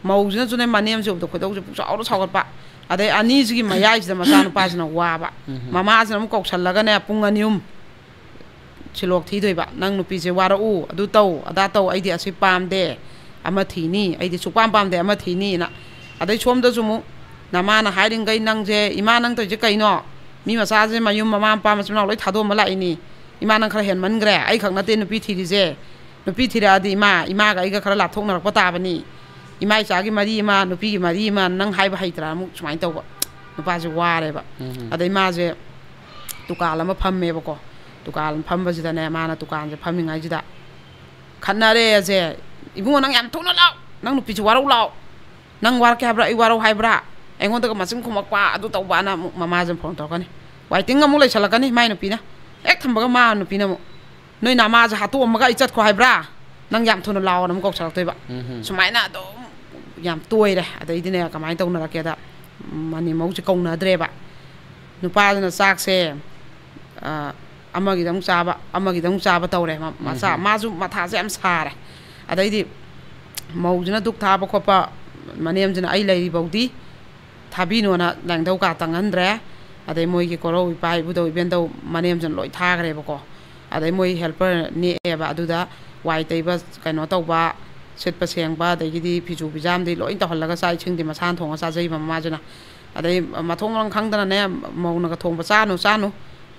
ꯃꯧꯁꯤꯅꯁꯨꯅꯦ ꯃꯅꯦꯝꯁꯦ ꯎꯕꯗ ꯈꯣꯏꯗꯧꯁꯦ ꯄꯨꯡꯁꯥꯎꯗ ꯁꯥꯎꯒꯠꯄ꯫ ꯑꯗꯩ ꯑꯅꯤꯁꯤꯒꯤ ꯃꯌꯥꯏꯁꯤꯗ ꯃꯆꯥꯅꯨꯄꯥꯁꯤꯅ ꯋꯥꯕ꯫ ꯎꯝ꯫ ꯃꯃꯥꯁꯤꯅ ꯑꯃꯨꯛ ꯀꯧꯁꯜꯂꯒꯅꯦ ꯄꯨꯡ ꯑꯅꯤ ꯑꯍꯨꯝ ꯁꯤꯂꯣꯛ ꯊꯤꯗꯣꯏꯕ, "ꯅꯪ ꯅꯨꯄꯤꯁꯦ ꯋꯥꯔꯛꯎ, ꯑꯗꯨ ꯇꯧ, ꯑꯗꯥ ꯇꯧ, ꯑꯩꯗꯤ ꯑꯁꯤ ꯄꯥꯝꯗꯦ, ꯑꯃ ꯊꯤꯅꯤ, ꯑꯩꯗꯤ ꯁꯨꯛꯄꯥꯝ ꯄꯥꯝꯗꯦ, ꯑꯃ ꯊꯤꯅꯤꯅ"꯫ ꯑꯗꯩ ꯁꯣꯝꯗꯁꯨ ꯑꯃꯨꯛ ꯅꯃꯥꯅ ꯍꯥꯏꯔꯤꯉꯩ, "ꯅꯪꯁꯦ, ꯏꯃꯥ, ꯅꯪ ꯇꯧꯔꯤꯁꯦ ꯀꯩꯅꯣ? ꯃꯤ ꯃꯆꯥꯁꯦ ꯃꯌꯨꯝ ꯃꯃꯥ ꯃꯄꯥ ꯃꯆꯤꯟ ꯃꯅꯥꯎ ꯂꯣꯏ ꯊꯥꯗꯣꯛꯑꯝꯃ ꯂꯥꯛꯏꯅꯤ꯫ ꯏꯃꯥ, ꯅꯪ ꯈꯔ ꯍꯦꯟꯃꯟꯈ꯭ꯔꯦ꯫ ꯑꯩꯈꯛ ꯅꯠꯇꯦ ꯅꯨꯄꯤ ꯊꯤꯔꯤꯁꯦ꯫ ꯅꯨꯄꯤ ꯊꯤꯔꯛꯑꯗꯤ ꯏꯃꯥ, ꯏꯃꯥꯒ ꯑꯩꯒ ꯈꯔ ꯂꯥꯞꯊꯣꯛꯅꯔꯛꯄ ꯇꯥꯕꯅꯤ꯫ ꯏꯃꯥ ꯏꯆꯥꯒꯤ ꯃꯔꯤ ꯑꯃ, ꯅꯨꯄꯤꯒꯤ ꯃꯔꯤ ꯑꯃ ꯅꯪ ꯍꯥꯏꯕ ꯍꯩꯇ꯭ꯔꯥ?" ꯑꯃꯨꯛ ꯁꯨꯃꯥꯏꯅ ꯇꯧꯕ꯫ ꯅꯨꯄꯥꯁꯦ ꯋꯥꯔꯦꯕ꯫ ꯎꯝ꯫ ꯑꯗꯩ ꯃꯥꯁꯦ ꯗꯨꯀꯥꯟ ꯑꯃ ꯐꯝꯃꯦꯕꯀꯣ꯫ ꯗꯨꯀꯥꯟ ꯐꯝꯕꯁꯤꯗꯅꯦ, ꯃꯥꯅ ꯗꯨꯀꯥꯟꯁꯦ ꯐꯝꯃꯤꯉꯩꯁꯤꯗ ꯈꯠꯅꯔꯦꯁꯦ꯫ "ꯏꯕꯨꯡꯉꯣ, ꯅꯪ ꯌꯥꯝ ꯊꯨꯅ ꯂꯥꯛꯑꯣ, ꯅꯪ ꯅꯨꯄꯤꯁꯤ ꯋꯥꯔꯧ ꯂꯥꯛꯑꯣ, ꯅꯪ ꯋꯥꯔꯛꯀꯦ ꯍꯥꯏꯕ꯭ꯔꯥ, ꯑꯩ ꯋꯥꯔꯧ ꯍꯥꯏꯕ꯭ꯔꯥ?" ꯑꯩꯉꯣꯟꯗꯒ ꯃꯆꯤꯟ ꯈꯨꯝꯃꯛꯄ, ꯑꯗꯨ ꯇꯧꯕꯅ ꯑꯃꯨꯛ ꯃꯃꯥꯁꯤꯅ ꯐꯣꯟ ꯇꯧꯔꯛꯀꯅꯤ꯫ ꯋꯥꯏꯇꯤꯡ ꯑꯃꯨꯛ ꯂꯩꯁꯜꯂꯛꯀꯅꯤ ꯃꯥꯏ ꯅꯨꯄꯤꯅ꯫ ꯍꯦꯛ ꯊꯝꯕꯒ ꯃꯥ ꯅꯨꯄꯤꯅ ꯑꯃꯨꯛ, "ꯅꯣꯏ ꯅꯃꯥꯁꯦ ꯍꯥꯠꯇꯣꯛꯑꯝꯃꯒ ꯑꯩ ꯆꯠꯈ꯭ꯔꯣ ꯍꯥꯏꯕ꯭ꯔꯥ? ꯅꯪ ꯌꯥꯝ ꯊꯨꯅ ꯂꯥꯛꯑꯣꯅ" ꯑꯃꯨꯛ ꯀꯧꯁꯜꯂꯛꯇꯣꯏꯕ꯫ ꯎꯝ꯫ ꯁꯨꯃꯥꯏꯅ ꯑꯗꯨꯝ ꯌꯥꯝ ꯇꯣꯏꯔꯦ꯫ ꯑꯗꯩꯗꯤꯅꯦ, ꯀꯃꯥꯏꯅ ꯇꯧꯅꯔꯛꯀꯦꯗ, ꯃꯅꯦꯝ ꯃꯧꯁꯦ ꯀꯧꯅꯗ꯭ꯔꯦꯕ꯫ ꯅꯨꯄꯥꯗꯨꯅ ꯆꯥꯛꯁꯦ, ꯑ, ꯑꯃꯒꯤꯗ ꯑꯃꯨꯛ ꯆꯥꯕ, ꯑꯃꯒꯤꯗ ꯑꯃꯨꯛ ꯆꯥꯕ ꯇꯧꯔꯦ꯫ ꯃ-, ꯃꯆꯥ, ꯎꯝ꯫ ꯃꯥꯁꯨ ꯃꯊꯥꯁꯦ ꯌꯥꯝ ꯁꯥꯔꯦ꯫ ꯑꯗꯩꯗꯤ ꯃꯧꯁꯤꯅ ꯙꯨꯛ ꯊꯥꯕ ꯈꯣꯠꯄ, ꯃꯅꯦꯝꯁꯤꯅ "ꯑꯩ ꯂꯩꯔꯤꯐꯧꯗꯤ ꯊꯥꯕꯤꯅꯣꯅ" ꯂꯥꯏꯅꯤꯡꯊꯧ ꯀꯥ ꯇꯪꯍꯟꯗ꯭ꯔꯦ꯫ ꯑꯗꯩ ꯃꯣꯏꯒꯤ ꯀꯣꯔꯧ ꯏꯄꯥ, ꯏꯕꯨꯙꯧ ꯏꯕꯦꯟꯙꯧ, ꯃꯅꯦꯝꯁꯤꯅ ꯂꯣꯏ ꯊꯥꯈ꯭ꯔꯦꯕꯀꯣ꯫ ꯑꯗꯩ ꯃꯣꯏ helper ꯅꯦꯛꯑꯦꯕ꯫ ꯑꯗꯨꯗ ꯋꯥꯏ ꯇꯩꯕ, ꯀꯩꯅꯣ ꯇꯧꯕ, ꯁꯤꯠꯄ ꯁꯦꯡꯕ, ꯑꯗꯒꯤꯗꯤ ꯐꯤꯁꯨ ꯐꯤꯖꯥꯝꯗꯤ ꯂꯣꯏ ꯇꯧꯍꯜꯂꯒ ꯆꯥꯛ ꯏꯁꯤꯡꯗꯤ ꯃꯁꯥꯅ ꯊꯣꯡꯉ ꯆꯥꯖꯩꯕ ꯃꯃꯥꯁꯤꯅ꯫ ꯑꯗꯩ ꯃꯊꯣꯡ ꯃꯔꯝ ꯈꯪꯗꯅꯅꯦ, ꯃꯧꯅꯒ ꯊꯣꯡꯕ "ꯆꯥꯅꯨ, ꯆꯥꯅꯨ,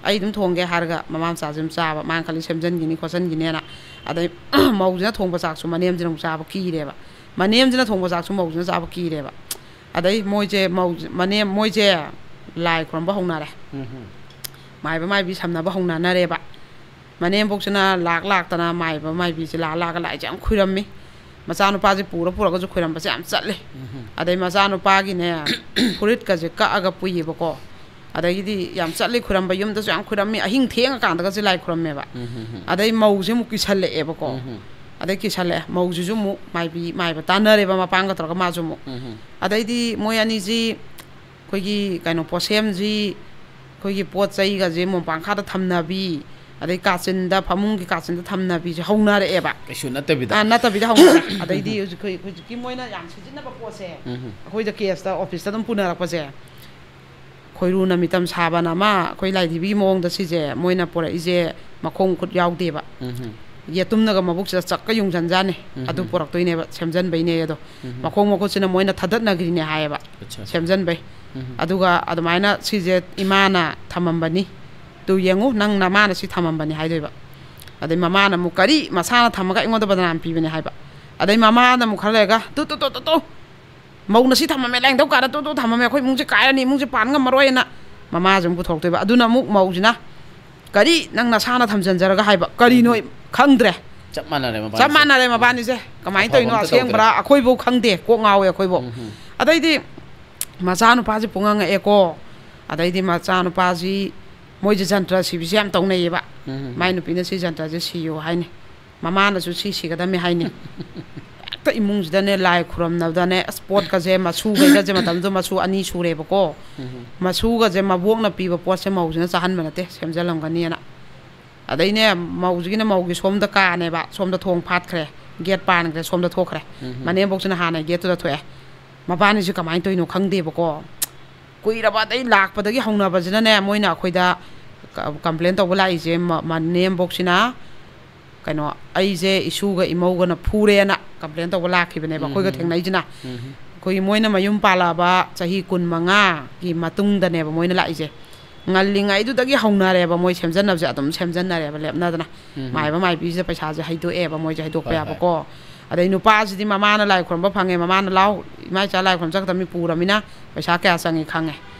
ꯑꯩ ꯑꯗꯨꯝ ꯊꯣꯡꯒꯦ" ꯍꯥꯏꯔꯒ ꯃꯃꯥ ꯃꯆꯥꯁꯦ ꯑꯗꯨꯝ ꯆꯥꯕ, ꯃꯥꯅ ꯈꯜꯂꯤ ꯁꯦꯝꯖꯟꯈꯤꯅꯤ ꯈꯣꯠꯆꯟꯈꯤꯅꯦꯅ꯫ ꯑꯗꯩ ꯃꯧꯁꯤꯅ ꯊꯣꯡꯕ ꯆꯥꯛꯁꯨ ꯃꯅꯦꯝꯁꯤꯅ ꯑꯃꯨꯛ ꯆꯥꯕ ꯀꯤꯔꯦꯕ꯫ ꯃꯅꯦꯝꯁꯤꯅ ꯊꯣꯡꯕ ꯆꯥꯛꯁꯨ ꯃꯧꯁꯤꯅ ꯆꯥꯕ ꯀꯤꯔꯦꯕ꯫ ꯑꯗꯩ ꯃꯣꯏꯁꯦ ꯃꯧ-, ꯃꯅꯦꯝ, ꯃꯣꯏꯁꯦ ꯂꯥꯏ ꯈꯨꯔꯨꯝꯕ ꯍꯧꯅꯔꯦ꯫ ꯎꯝ ꯍꯝ꯫ ꯃꯥꯏꯕ ꯃꯥꯏꯕꯤ ꯁꯝꯅꯕ ꯍꯧꯅꯅꯔꯦꯕ꯫ ꯃꯅꯦꯝꯕꯣꯛꯁꯤꯅ ꯂꯥꯛ ꯂꯥꯛꯇꯅ ꯃꯥꯏꯕ ꯃꯥꯏꯕꯤꯁꯦ ꯂꯥꯛ ꯂꯥꯛꯑꯒ ꯂꯥꯏꯁꯦ ꯌꯥꯝ ꯈꯨꯔꯝꯃꯤ꯫ ꯃꯆꯥꯅꯨꯄꯥꯁꯦ ꯄꯨꯔ ꯄꯨꯔꯒꯁꯨ ꯈꯨꯔꯝꯕꯁꯦ ꯌꯥꯝ ꯆꯠꯂꯤ꯫ ꯎꯝ ꯍꯝ꯫ ꯑꯗꯩ ꯃꯆꯥꯅꯨꯄꯥꯒꯤꯅꯦ, ꯐꯨꯔꯤꯠꯀꯁꯦ ꯀꯛꯑꯒ ꯄꯨꯏꯌꯦꯕꯀꯣ꯫ ꯑꯗꯒꯤꯗꯤ ꯌꯥꯝ ꯆꯠꯂꯤ ꯈꯨꯔꯝꯕ, ꯌꯨꯝꯗꯁꯨ ꯌꯥꯝ ꯈꯨꯔꯝꯃꯤ, ꯑꯍꯤꯡ ꯊꯦꯡꯉꯀꯥꯟꯗꯒꯁꯦ ꯂꯥꯏ ꯈꯨꯔꯝꯃꯦꯕ꯫ ꯎꯝ ꯍꯝ ꯍꯝ꯫ ꯑꯗꯩ ꯃꯧꯁꯦ ꯑꯃꯨꯛ ꯀꯤꯁꯜꯂꯛꯑꯦꯕꯀꯣ꯫ ꯎꯝ ꯍꯝ꯫ ꯑꯗꯩ ꯀꯤꯁꯜꯂꯛꯑꯦ, ꯃꯧꯁꯤꯁꯨ ꯑꯃꯨꯛ ꯃꯥꯏꯕꯤ ꯃꯥꯏꯕ ꯇꯥꯟꯅꯔꯦꯕ ꯃꯄꯥꯡꯒ ꯇꯧꯔꯒ ꯃꯥꯁꯨ ꯑꯃꯨꯛ꯫ ꯎꯝ ꯍꯝ꯫ ꯑꯗꯩꯗꯤ ꯃꯣꯏ ꯑꯅꯤꯁꯤ ꯑꯩꯈꯣꯏꯒꯤ ꯀꯩꯅꯣ ꯄꯣꯠꯁꯦꯝꯁꯤ, ꯑꯩꯈꯣꯏꯒꯤ ꯄꯣꯠ ꯆꯩꯒꯁꯦ ꯃꯣꯝꯄꯥꯡꯈꯥꯗ ꯊꯝꯅꯕꯤ, ꯑꯗꯩ ꯀꯥꯆꯤꯟꯗ, ꯐꯃꯨꯡꯒꯤ ꯀꯥꯆꯤꯟꯗ ꯊꯝꯅꯕꯤꯁꯦ ꯍꯧꯅꯔꯛꯑꯦꯕ꯫ ꯀꯩꯁꯨ ꯅꯠꯇꯕꯤꯗ꯫ ꯑꯥ, ꯅꯠꯇꯕꯤꯗ ꯍꯧꯅꯔꯦ꯫ ꯑꯗꯩꯗꯤ ꯍꯧꯖꯤꯛ ꯑꯩꯈꯣꯏ, ꯍꯧꯖꯤꯛꯀꯤ ꯃꯣꯏꯅ ꯌꯥꯝ ꯁꯤꯖꯤꯟꯅꯕ ꯄꯣꯠꯁꯦ, ꯎꯝ ꯍꯝ꯫ ꯑꯩꯈꯣꯏꯗ ꯀꯦꯁꯇ, ꯑꯣꯐꯤꯁꯇ ꯑꯗꯨꯝ ꯄꯨꯅꯔꯛꯄꯁꯦ, ꯈꯣꯏꯔꯨꯅ ꯃꯤꯇꯝ ꯁꯥꯕꯅ ꯑꯃ, ꯑꯩꯈꯣꯏ ꯂꯥꯏꯙꯤꯕꯤꯒꯤ ꯃꯑꯣꯡꯗ ꯁꯤꯁꯦ ꯃꯣꯏꯅ ꯄꯨꯔꯛꯏꯁꯦ ꯃꯈꯣꯡ ꯃꯈꯨꯠ ꯌꯥꯎꯗꯦꯕ꯫ ꯎꯝ ꯍꯝ꯫ ꯌꯦꯇꯨꯝꯅꯒ ꯃꯕꯨꯛꯁꯤꯗ ꯆꯛꯀ ꯌꯨꯡꯁꯟꯖꯥꯠꯅꯤ꯫ ꯎꯝ ꯑꯗꯨ ꯍꯝ꯫ ꯄꯨꯔꯛꯇꯣꯏꯅꯦꯕ, ꯁꯦꯝꯖꯟꯕꯩꯅꯦ ꯑꯗꯣ꯫ ꯎꯝ ꯍꯝ꯫ ꯃꯈꯣꯡ ꯃꯈꯨꯠꯁꯤꯅ ꯃꯣꯏꯅ ꯊꯗꯠꯅꯈ꯭ꯔꯤꯅꯦ ꯍꯥꯏꯌꯦꯕ, ꯑꯠꯆꯥ꯫ ꯁꯦꯝꯖꯟꯕꯩ꯫ ꯎꯝ ꯍꯝ꯫ ꯑꯗꯨꯒ ꯑꯗꯨꯃꯥꯏꯅ ꯁꯤꯁꯦ ꯏꯃꯥꯅ ꯊꯝꯃꯝꯕꯅꯤ꯫ ꯇꯨ ꯌꯦꯡꯉꯨ, ꯅꯪ ꯅꯃꯥꯅ ꯁꯤ ꯊꯝꯃꯝꯕꯅꯤ ꯍꯥꯏꯗꯣꯏꯕ꯫ ꯑꯗꯩ ꯃꯃꯥꯅ ꯑꯃꯨꯛ, "ꯀꯔꯤ? ꯃꯁꯥꯅ ꯊꯝꯃꯒ ꯑꯩꯉꯣꯟꯗ ꯕꯗꯅꯥꯝ ꯄꯤꯕꯅꯦ" ꯍꯥꯏꯕ꯫ ꯑꯗꯩ ꯃꯃꯥꯅ ꯑꯃꯨꯛ ꯈꯔ ꯂꯩꯔꯒ, "ꯇꯨ, ꯇꯨ, ꯇꯨ, ꯇꯨ, ꯇꯨ! ꯃꯧꯅ ꯁꯤ ꯊꯝꯃꯝꯃꯦ, ꯂꯥꯏꯅꯤꯡꯊꯧ ꯀꯥꯗ ꯇꯨ, ꯇꯨ ꯊꯝꯃꯝꯃꯦ, ꯑꯩꯈꯣꯏ ꯏꯃꯨꯡꯁꯦ ꯀꯥꯏꯔꯅꯤ, ꯏꯃꯨꯡꯁꯦ ꯄꯥꯟ ꯉꯝꯃꯔꯣꯏꯅ" ꯃꯃꯥꯁꯦ ꯑꯃꯨꯛ ꯄꯨꯊꯣꯔꯛꯇꯣꯏꯕ꯫ ꯑꯗꯨꯅ ꯑꯃꯨꯛ ꯃꯧꯁꯤꯅ, "ꯀꯔꯤ? ꯅꯪ ꯅꯁꯥꯅ ꯊꯝꯖꯟꯖꯔꯒ" ꯍꯥꯏꯕ꯫ ꯀꯔꯤꯅꯣ? ꯎꯝ꯫ ꯈꯪꯗ꯭ꯔꯦ꯫ ꯆꯞ ꯃꯥꯟꯅꯔꯦ ꯃꯕꯥꯅꯤꯁꯦ꯫ ꯆꯞ ꯃꯥꯟꯅꯔꯦ ꯃꯕꯥꯅꯤꯁꯦ꯫ ꯀꯃꯥꯏꯅ ꯑꯐꯕ ꯇꯧꯔꯤꯅꯣ? ꯑꯝꯇ ꯑꯁꯦꯡꯕ꯭ꯔꯥ? ꯇꯧꯗ꯭ꯔꯦ꯫ ꯑꯩꯈꯣꯏꯐꯧ ꯈꯪꯗꯦ, ꯀꯣꯛ ꯉꯥꯎꯋꯦ ꯑꯩꯈꯣꯏꯐꯧ꯫ ꯎꯝ ꯍꯝ꯫ ꯑꯗꯩꯗꯤ ꯃꯆꯥꯅꯨꯄꯥꯁꯦ ꯄꯨꯡꯉꯥꯡ ꯉꯛꯑꯦꯀꯣ꯫ ꯑꯗꯩꯗꯤ ꯃꯆꯥꯅꯨꯄꯥꯁꯤ, ꯃꯣꯏꯁꯦ ꯖꯟꯇ꯭ꯔ ꯁꯤꯕꯤꯁꯦ ꯌꯥꯝ ꯇꯧꯅꯩꯌꯦꯕ꯫ ꯎꯝ꯫ ꯃꯥꯏ ꯅꯨꯄꯤꯅ ꯁꯤ ꯖꯟꯇ꯭ꯔꯁꯦ ꯁꯤꯌꯣ ꯍꯥꯏꯅꯤ, ꯃꯃꯥꯅꯁꯨ ꯁꯤ ꯁꯤꯒꯗꯝꯃꯦ ꯍꯥꯏꯅꯤ꯫ ꯍꯦꯛꯇ ꯏꯃꯨꯡꯁꯤꯗꯅꯦ, ꯂꯥꯏ ꯈꯨꯔꯝꯅꯕꯗꯅꯦ, ꯑꯁ, ꯄꯣꯠꯀꯁꯦ, ꯃꯁꯨꯈꯩꯒꯁꯦ, ꯃꯇꯝꯗꯨꯗ ꯃꯁꯨ ꯑꯅꯤ ꯁꯨꯔꯦꯕꯀꯣ꯫ ꯃꯁꯨꯒꯁꯦ ꯃꯕꯣꯛꯅ ꯄꯤꯕ ꯄꯣꯠꯁꯦ ꯃꯧꯁꯤꯅ ꯆꯥꯍꯟꯕ ꯅꯠꯇꯦ, ꯁꯦꯝꯖꯜꯂꯝꯒꯅꯤꯅ꯫ ꯑꯗꯩꯅꯦ, ꯃꯧꯁꯤꯒꯤꯅ ꯃꯧꯒꯤ ꯁꯣꯝꯗ ꯀꯥꯅꯦꯕ, ꯁꯣꯝꯗ ꯊꯣꯡ ꯐꯥꯠꯈ꯭ꯔꯦ, ꯒꯦꯠ ꯄꯥꯟꯈ꯭ꯔꯦ, ꯁꯣꯝꯗ ꯊꯣꯛꯈ꯭ꯔꯦ꯫ ꯃꯅꯦꯝꯕꯣꯛꯁꯤꯅ ꯍꯥꯟꯅ ꯒꯦꯠꯇꯨꯗ ꯊꯣꯛꯑꯦ꯫ ꯃꯕꯥꯅꯤꯁꯦ ꯀꯃꯥꯏꯅ ꯇꯧꯔꯤꯅꯣ ꯈꯪꯗꯦꯕꯀꯣ꯫ ꯀꯨꯏꯔꯕ, ꯑꯗꯩ ꯂꯥꯛꯄꯗꯒꯤ ꯍꯧꯅꯕꯁꯤꯅꯅꯦ, ꯃꯣꯏꯅ ꯑꯩꯈꯣꯏꯗ ꯀ-, ꯀꯝꯄ꯭ꯂꯦꯟ ꯇꯧꯕ ꯂꯥꯛꯏꯁꯦ, ꯃ-, ꯃꯅꯦꯝꯕꯣꯛꯁꯤꯅ, ꯀꯩꯅꯣ, ꯑꯩꯁꯦ ꯏꯁꯨꯒ ꯏꯃꯧꯒꯅ ꯐꯨꯔꯦꯅ ꯀꯝꯄ꯭ꯂꯦꯟ ꯇꯧꯕ ꯂꯥꯛꯈꯤꯕꯅꯦꯕ, ꯑꯩꯈꯣꯏꯒ ꯊꯦꯡꯅꯩꯁꯤꯅ꯫ ꯑꯩꯈꯣꯏꯒꯤ ꯃꯣꯏꯅ ꯃꯌꯨꯝ ꯄꯥꯜꯂꯛꯑꯕ ꯆꯍꯤ ꯀꯨꯟ ꯃꯉꯥꯒꯤ ꯃꯇꯨꯡꯗꯅꯦꯕ ꯃꯣꯏꯅ ꯂꯥꯛꯏꯁꯦ꯫ ꯉꯜꯂꯤꯉꯩꯗꯨꯗꯒꯤ ꯍꯧꯅꯔꯦꯕ ꯃꯣꯏ ꯁꯦꯝꯖꯟꯅꯕꯁꯦ, ꯑꯗꯨꯝ ꯁꯦꯝꯖꯟꯅꯔꯦꯕ ꯂꯦꯞꯅꯗꯅ꯫ ꯃꯥꯏꯕ ꯃꯥꯏꯕꯤꯁꯤꯗ ꯄꯩꯁꯥꯁꯦ ꯍꯩꯗꯣꯛꯑꯦꯕ ꯃꯣꯏꯁꯦ, ꯍꯩꯗꯣꯛꯄ ꯍꯣꯏ, ꯍꯣꯏ꯫ ꯌꯥꯕꯀꯣ꯫ ꯑꯗꯩ ꯅꯨꯄꯥꯁꯤꯗꯤ ꯃꯃꯥꯅ ꯂꯥꯏ ꯈꯨꯔꯨꯝꯕ ꯐꯪꯉꯦ, ꯃꯃꯥꯅ, "ꯂꯥꯎ, ꯏꯃꯥ ꯏꯆꯥ ꯂꯥꯏ ꯈꯨꯔꯨꯝ ꯆꯠꯀꯗꯕ ꯃꯤ ꯄꯨꯔꯃꯤꯅ ꯄꯩꯁꯥ ꯀꯌꯥ ꯆꯪꯉꯤ ꯈꯪꯉꯦ"꯫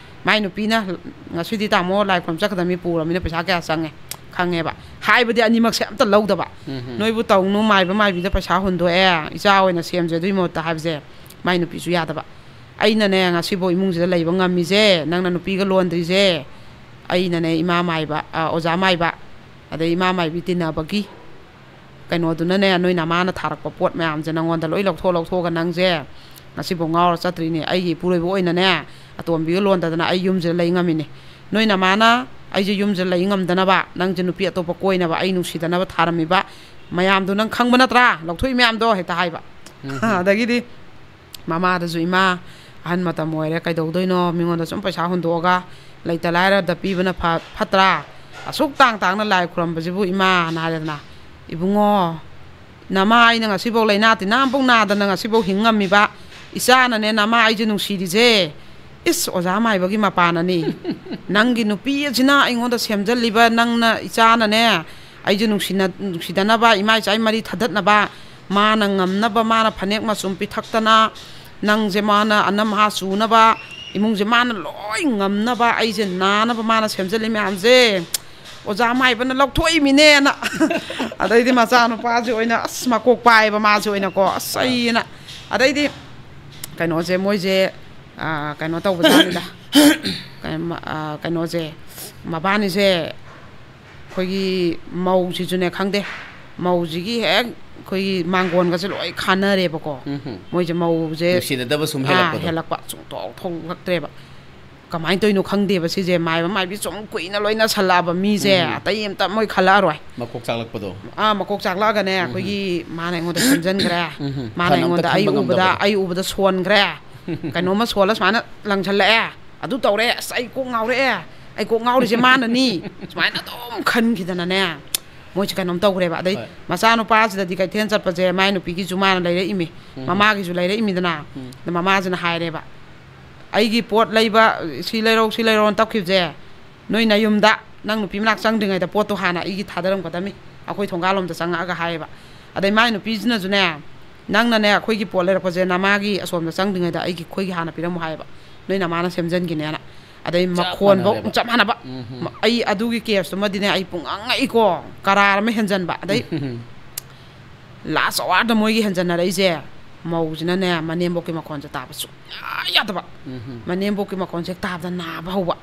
ꯃꯥꯏ ꯅꯨꯄꯤꯅ, "ꯉꯁꯤꯗꯤ ꯇꯥꯃꯣ ꯂꯥꯏ ꯈꯨꯔꯨꯝ ꯆꯠꯀꯗꯕ ꯃꯤ ꯄꯨꯔꯃꯤꯅ ꯄꯩꯁꯥ ꯀꯌꯥ ꯆꯪꯉꯦ" ꯈꯪꯉꯦꯕ꯫ ꯍꯥꯏꯕꯗꯤ ꯑꯅꯤꯃꯛꯁꯦ ꯑꯝꯇ ꯂꯧꯗꯕ꯫ "ꯅꯣꯏꯕꯨ ꯇꯧꯅꯨ, ꯃꯥꯏꯕ ꯃꯥꯏꯕꯤꯗ ꯄꯩꯁꯥ ꯍꯨꯟꯗꯣꯛꯑꯦ, ꯏꯆꯥ ꯑꯣꯏꯅ ꯁꯦꯝꯁꯦ", ꯑꯗꯨꯒꯤ ꯃꯍꯨꯠꯇ ꯍꯥꯏꯕꯁꯦ ꯃꯥꯏ ꯅꯨꯄꯤꯁꯨ ꯌꯥꯗꯕ꯫ "ꯑꯩꯅꯅꯦ ꯉꯁꯤꯐꯥꯎ ꯏꯃꯨꯡꯁꯤꯗ ꯂꯩꯕ ꯉꯝꯃꯤꯁꯦ, ꯅꯪꯅ ꯅꯨꯄꯤꯒ ꯂꯣꯟꯗ꯭ꯔꯤꯁꯦ, ꯑꯩꯅꯅꯦ, ꯏꯃꯥ ꯃꯥꯏꯕ, ꯑ, ꯑꯣꯖꯥ ꯃꯥꯏꯕ, ꯑꯗꯩ ꯏꯃꯥ ꯃꯥꯏꯕꯤ ꯇꯤꯟꯅꯕꯒꯤ ꯀꯩꯅꯣꯗꯨꯅꯅꯦ, ꯅꯣꯏ ꯅꯃꯥꯅ ꯊꯥꯔꯛꯄ ꯄꯣꯠ ꯃꯌꯥꯝꯁꯦ ꯅꯪꯉꯣꯟꯗ ꯂꯣꯏ ꯂꯧꯊꯣꯛ ꯂꯧꯊꯣꯛꯑꯒ ꯅꯪꯁꯦ ꯉꯁꯤꯐꯥꯎ ꯉꯥꯎꯔ ꯆꯠꯇ꯭ꯔꯤꯅꯦ꯫ ꯑꯩꯒꯤ ꯏꯄꯨꯔꯣꯏꯕ ꯑꯣꯏꯅꯅꯦ, ꯑꯇꯣꯝꯕꯤꯒ ꯂꯣꯟꯗꯗꯅ ꯑꯩ ꯌꯨꯝꯁꯤꯗ ꯂꯩ ꯉꯝꯃꯤꯅꯦ꯫ ꯅꯣꯏ ꯅꯃꯥꯅ ꯑꯩꯁꯦ ꯌꯨꯝꯁꯤꯗ ꯂꯩ ꯉꯝꯗꯅꯕ, ꯅꯪꯁꯦ ꯅꯨꯄꯤ ꯑꯇꯣꯞꯄ ꯀꯣꯏꯅꯕ, ꯑꯩ ꯅꯨꯡꯁꯤꯗꯅꯕ ꯊꯥꯔꯝꯃꯤꯕ ꯃꯌꯥꯝꯗꯣ ꯅꯪ ꯈꯪꯕ ꯅꯠꯇ꯭ꯔꯥ? ꯂꯧꯊꯣꯛꯏ ꯃꯌꯥꯝꯗꯣ", ꯍꯦꯛꯇ ꯍꯥꯏꯕ꯫ ꯑꯗꯒꯤꯗꯤ ꯃꯃꯥꯗꯁꯨ, "ꯏꯃꯥ, ꯑꯍꯟ ꯃꯇꯝ ꯑꯣꯏꯔꯦ, ꯀꯩꯗꯧꯗꯣꯏꯅꯣ? ꯃꯤꯉꯣꯟꯗ ꯁꯨꯝ ꯄꯩꯁꯥ ꯍꯨꯟꯗꯣꯛꯑꯒ ꯂꯩꯇ ꯂꯥꯏꯔꯗ ꯄꯤꯕꯅ ꯐ-, ꯐꯠꯇ꯭ꯔꯥ? ꯑꯁꯨꯛ ꯇꯥꯡ ꯇꯥꯡꯅ ꯂꯥꯏ ꯈꯨꯔꯝꯕꯁꯤꯕꯨ, ꯏꯃꯥꯅ" ꯍꯥꯏꯔꯦꯗꯅ꯫ "ꯏꯕꯨꯡꯉꯣ, ꯅꯃꯥ ꯑꯩꯅ ꯉꯁꯤꯐꯥꯎ ꯂꯥꯏꯅꯥ ꯇꯤꯟꯅꯥ ꯑꯃꯐꯥꯎ ꯅꯥꯗꯅ ꯉꯁꯤꯐꯥꯎ ꯍꯤꯡ ꯉꯝꯃꯤꯕ ꯏꯆꯥꯅꯅꯦ, ꯅꯃꯥ ꯑꯩꯁꯦ ꯅꯨꯡꯁꯤꯔꯤꯁꯦ, ꯏꯁ, ꯑꯣꯖꯥ ꯃꯥꯏꯕꯒꯤ ꯃꯄꯥꯟꯅꯅꯤ꯫ ꯅꯪꯒꯤ ꯅꯨꯄꯤ ꯑꯁꯤꯅ ꯑꯩꯉꯣꯟꯗ ꯁꯦꯝꯖꯜꯂꯤꯕ, ꯅꯪꯅ ꯏꯆꯥꯅꯅꯦ, ꯑꯩꯁꯦ ꯅꯨꯡꯁꯤꯅ-, ꯅꯨꯡꯁꯤꯗꯅꯕ, ꯏꯃꯥ ꯏꯆꯥꯒꯤ ꯃꯔꯤ ꯊꯗꯠꯅꯕ, ꯃꯥꯅ ꯉꯝꯅꯕ, ꯃꯥꯅ ꯐꯅꯦꯛ ꯃꯆꯨꯝ ꯄꯤꯊꯛꯇꯅ, ꯅꯪꯁꯦ ꯃꯥꯅ ꯑꯅꯝ ꯍꯥ ꯆꯨꯅꯕ, ꯏꯃꯨꯡꯁꯦ ꯃꯥꯅ ꯂꯣꯏ ꯉꯝꯅꯕ, ꯑꯩꯁꯦ ꯅꯥꯅꯕ ꯃꯥꯅ ꯁꯦꯝꯖꯜꯂꯤ ꯃꯌꯥꯝꯁꯦ, ꯑꯣꯖꯥ ꯃꯥꯏꯕꯅ ꯂꯧꯊꯣꯛꯏꯃꯤꯅꯦꯅ"꯫ ꯑꯗꯩꯗꯤ ꯃꯆꯥꯅꯨꯄꯥꯁꯦ ꯑꯣꯏꯅ ꯑꯁ ꯃꯀꯣꯛ ꯄꯥꯏꯌꯦꯕ ꯃꯥꯁꯦ ꯑꯣꯏꯅꯀꯣ, "ꯑꯁ, ꯑꯩꯅ"꯫ ꯑꯗꯩꯗꯤ ꯀꯩꯅꯣꯁꯦ ꯃꯣꯏꯁꯦ, ꯑꯥ, ꯀꯩꯅꯣ ꯇꯧꯕꯖꯥꯠꯅꯤꯗ꯫ ꯀꯩ-, ꯃ-, ꯑꯥ, ꯀꯩꯅꯣꯁꯦ, ꯃꯕꯥꯅꯤꯁꯦ, ꯑꯩꯈꯣꯏꯒꯤ ꯃꯧꯁꯤꯁꯨꯅꯦ ꯈꯪꯗꯦ, ꯃꯧꯁꯤꯒꯤ ꯍꯦꯛ ꯑꯩꯈꯣꯏꯒꯤ ꯃꯥꯡꯒꯣꯟꯒꯁꯦ ꯂꯣꯏ ꯈꯥꯅꯔꯦꯕꯀꯣ꯫ ꯎꯝ ꯍꯨꯝ꯫ ꯃꯣꯏꯁꯦ ꯃꯧꯁꯦ ꯅꯨꯡꯁꯤꯅꯗꯕ ꯁꯨꯝ ꯑꯥ, ꯍꯦꯜꯂꯛꯄꯗꯣ꯫ ꯍꯦꯜꯂꯛꯄ, ꯁꯨꯡꯊꯣꯛ ꯊꯣꯛꯂꯛꯇ꯭ꯔꯦꯕ꯫ ꯀꯃꯥꯏꯅ ꯇꯧꯔꯤꯅꯣ ꯈꯪꯗꯦꯕ ꯁꯤꯁꯦ꯫ ꯃꯥꯏꯕ ꯃꯥꯏꯕꯤ ꯁꯨꯝ ꯀꯨꯏꯅ ꯂꯣꯏꯅꯁꯜꯂꯛꯑꯕ ꯃꯤꯁꯦ, ꯎꯝ꯫ ꯑꯇꯩ ꯑꯝꯇ ꯃꯣꯏ ꯈꯜꯂꯛꯑꯔꯣꯏ꯫ ꯃꯀꯣꯛ ꯆꯥꯛꯂꯛꯄꯗꯣ꯫ ꯑꯥ, ꯃꯀꯣꯛ ꯆꯥꯛꯂꯛꯑꯒꯅꯦ, ꯎꯝ꯫ ꯑꯩꯈꯣꯏꯒꯤ ꯃꯥꯅ ꯑꯩꯉꯣꯟꯗ ꯁꯦꯝꯖꯤꯟꯈ꯭ꯔꯦ꯫ ꯎꯝ꯫ ꯃꯥꯅ ꯐꯅ ꯑꯝꯇ ꯑꯩꯉꯣꯟꯗ, ꯑꯩ ꯈꯟꯕ ꯎꯕꯗ, ꯉꯝꯗꯕꯗꯣ꯫ ꯑꯩ ꯎꯕꯗ ꯁꯣꯟꯈ꯭ꯔꯦ꯫ ꯀꯩꯅꯣꯝꯃ ꯁꯣꯜꯂ ꯁꯨꯃꯥꯏꯅ ꯂꯪꯁꯜꯂꯛꯑꯦ꯫ ꯑꯗꯨ ꯇꯧꯔꯦ꯫ ꯑꯁ, ꯑꯩ ꯀꯣꯛ ꯉꯥꯎꯔꯛꯑꯦ꯫ ꯑꯩ ꯀꯣꯛ ꯉꯥꯎꯔꯤꯁꯦ ꯃꯥꯅꯅꯤ꯫ ꯁꯨꯃꯥꯏꯅ ꯑꯗꯨꯝ ꯈꯟꯈꯤꯗꯅꯅꯦ, ꯃꯣꯏꯁꯦ ꯀꯩꯅꯣꯝ ꯇꯧꯈ꯭ꯔꯦꯕ꯫ ꯑꯗꯩ ꯍꯣꯏ꯫ ꯃꯆꯥꯅꯨꯄꯥꯁꯤꯗꯗꯤ ꯀꯩꯊꯦꯜ ꯆꯠꯄꯁꯦ ꯃꯥꯏ ꯅꯨꯄꯤꯒꯤꯁꯨ ꯃꯥꯅ ꯂꯩꯔꯛꯏꯃꯤ, ꯎꯝ꯫ ꯃꯃꯥꯒꯤꯁꯨ ꯂꯩꯔꯛꯏꯃꯤꯗꯅ꯫ ꯎꯝ꯫ ꯑꯗ ꯃꯃꯥꯁꯤꯅ ꯍꯥꯏꯔꯦꯕ, "ꯑꯩꯒꯤ ꯄꯣꯠ ꯂꯩꯕ, ꯁꯤ ꯂꯩꯔꯧ, ꯁꯤ ꯂꯩꯔꯧꯅ ꯇꯞꯈꯤꯕꯁꯦ, ꯅꯣꯏ ꯅꯌꯨꯝꯗ ꯅꯪ ꯅꯨꯄꯤ ꯃꯅꯥꯛ ꯆꯪꯗ꯭ꯔꯤꯉꯩꯗ ꯄꯣꯠꯇꯣ ꯍꯥꯟꯅ ꯑꯩꯒꯤ ꯊꯥꯗꯔꯝꯒꯗꯕꯅꯤ, ꯑꯩꯈꯣꯏ ꯊꯣꯡꯒꯥꯜꯂꯣꯝꯗ ꯆꯪꯉꯛꯑꯒ" ꯍꯥꯏꯌꯦꯕ꯫ ꯑꯗꯩ ꯃꯥꯏ ꯅꯨꯄꯤꯁꯤꯅꯁꯨꯅꯦ, "ꯅꯪꯅꯅꯦ ꯑꯩꯈꯣꯏꯒꯤ ꯄꯣꯠ ꯂꯩꯔꯛꯄꯁꯦ ꯅꯃꯥꯒꯤ ꯑꯁꯣꯝꯗ ꯆꯪꯗ꯭ꯔꯤꯉꯩꯗ ꯑꯩꯒꯤ, ꯑꯩꯈꯣꯏꯒꯤ ꯍꯥꯟꯅ ꯄꯤꯔꯝꯃꯣ" ꯍꯥꯏꯌꯦꯕ, ꯅꯣꯏ ꯅꯃꯥꯅ ꯁꯦꯝꯖꯟꯈꯤꯅꯦꯅ꯫ ꯑꯗꯩ ꯆꯞ ꯃꯈꯣꯟꯐꯧ ꯃꯥꯟꯅꯔꯦꯕ꯫ ꯆꯞ ꯃꯥꯟꯅꯕ꯫ ꯎꯝ ꯍꯝ꯫ ꯃ-, ꯑꯩ ꯑꯗꯨꯒꯤ ꯀꯦꯁꯇꯨꯃꯗꯤꯅꯦ, ꯑꯩ ꯄꯨꯡꯉꯛ ꯉꯛꯏꯀꯣ, ꯀꯔꯥꯔ ꯑꯃ ꯍꯦꯟꯖꯟꯕ꯫ ꯑꯗꯩ ꯂꯥꯁ ꯑꯋꯥꯔꯗ ꯃꯣꯏꯒꯤ ꯍꯦꯟꯖꯟꯅꯔꯛꯏꯁꯦ, ꯃꯧꯁꯤꯅꯅꯦ, ꯃꯅꯦꯝꯕꯣꯛꯀꯤ ꯃꯈꯣꯟꯁꯦ ꯇꯥꯕ ꯁꯨꯡꯌꯥ ꯌꯥꯗꯕ꯫ ꯎꯝ ꯍꯝ꯫ ꯃꯅꯦꯝꯕꯣꯛꯀꯤ ꯃꯈꯣꯟꯁꯦ ꯍꯦꯛ ꯇꯥꯕꯗ ꯅꯥꯕ ꯍꯧꯕ꯫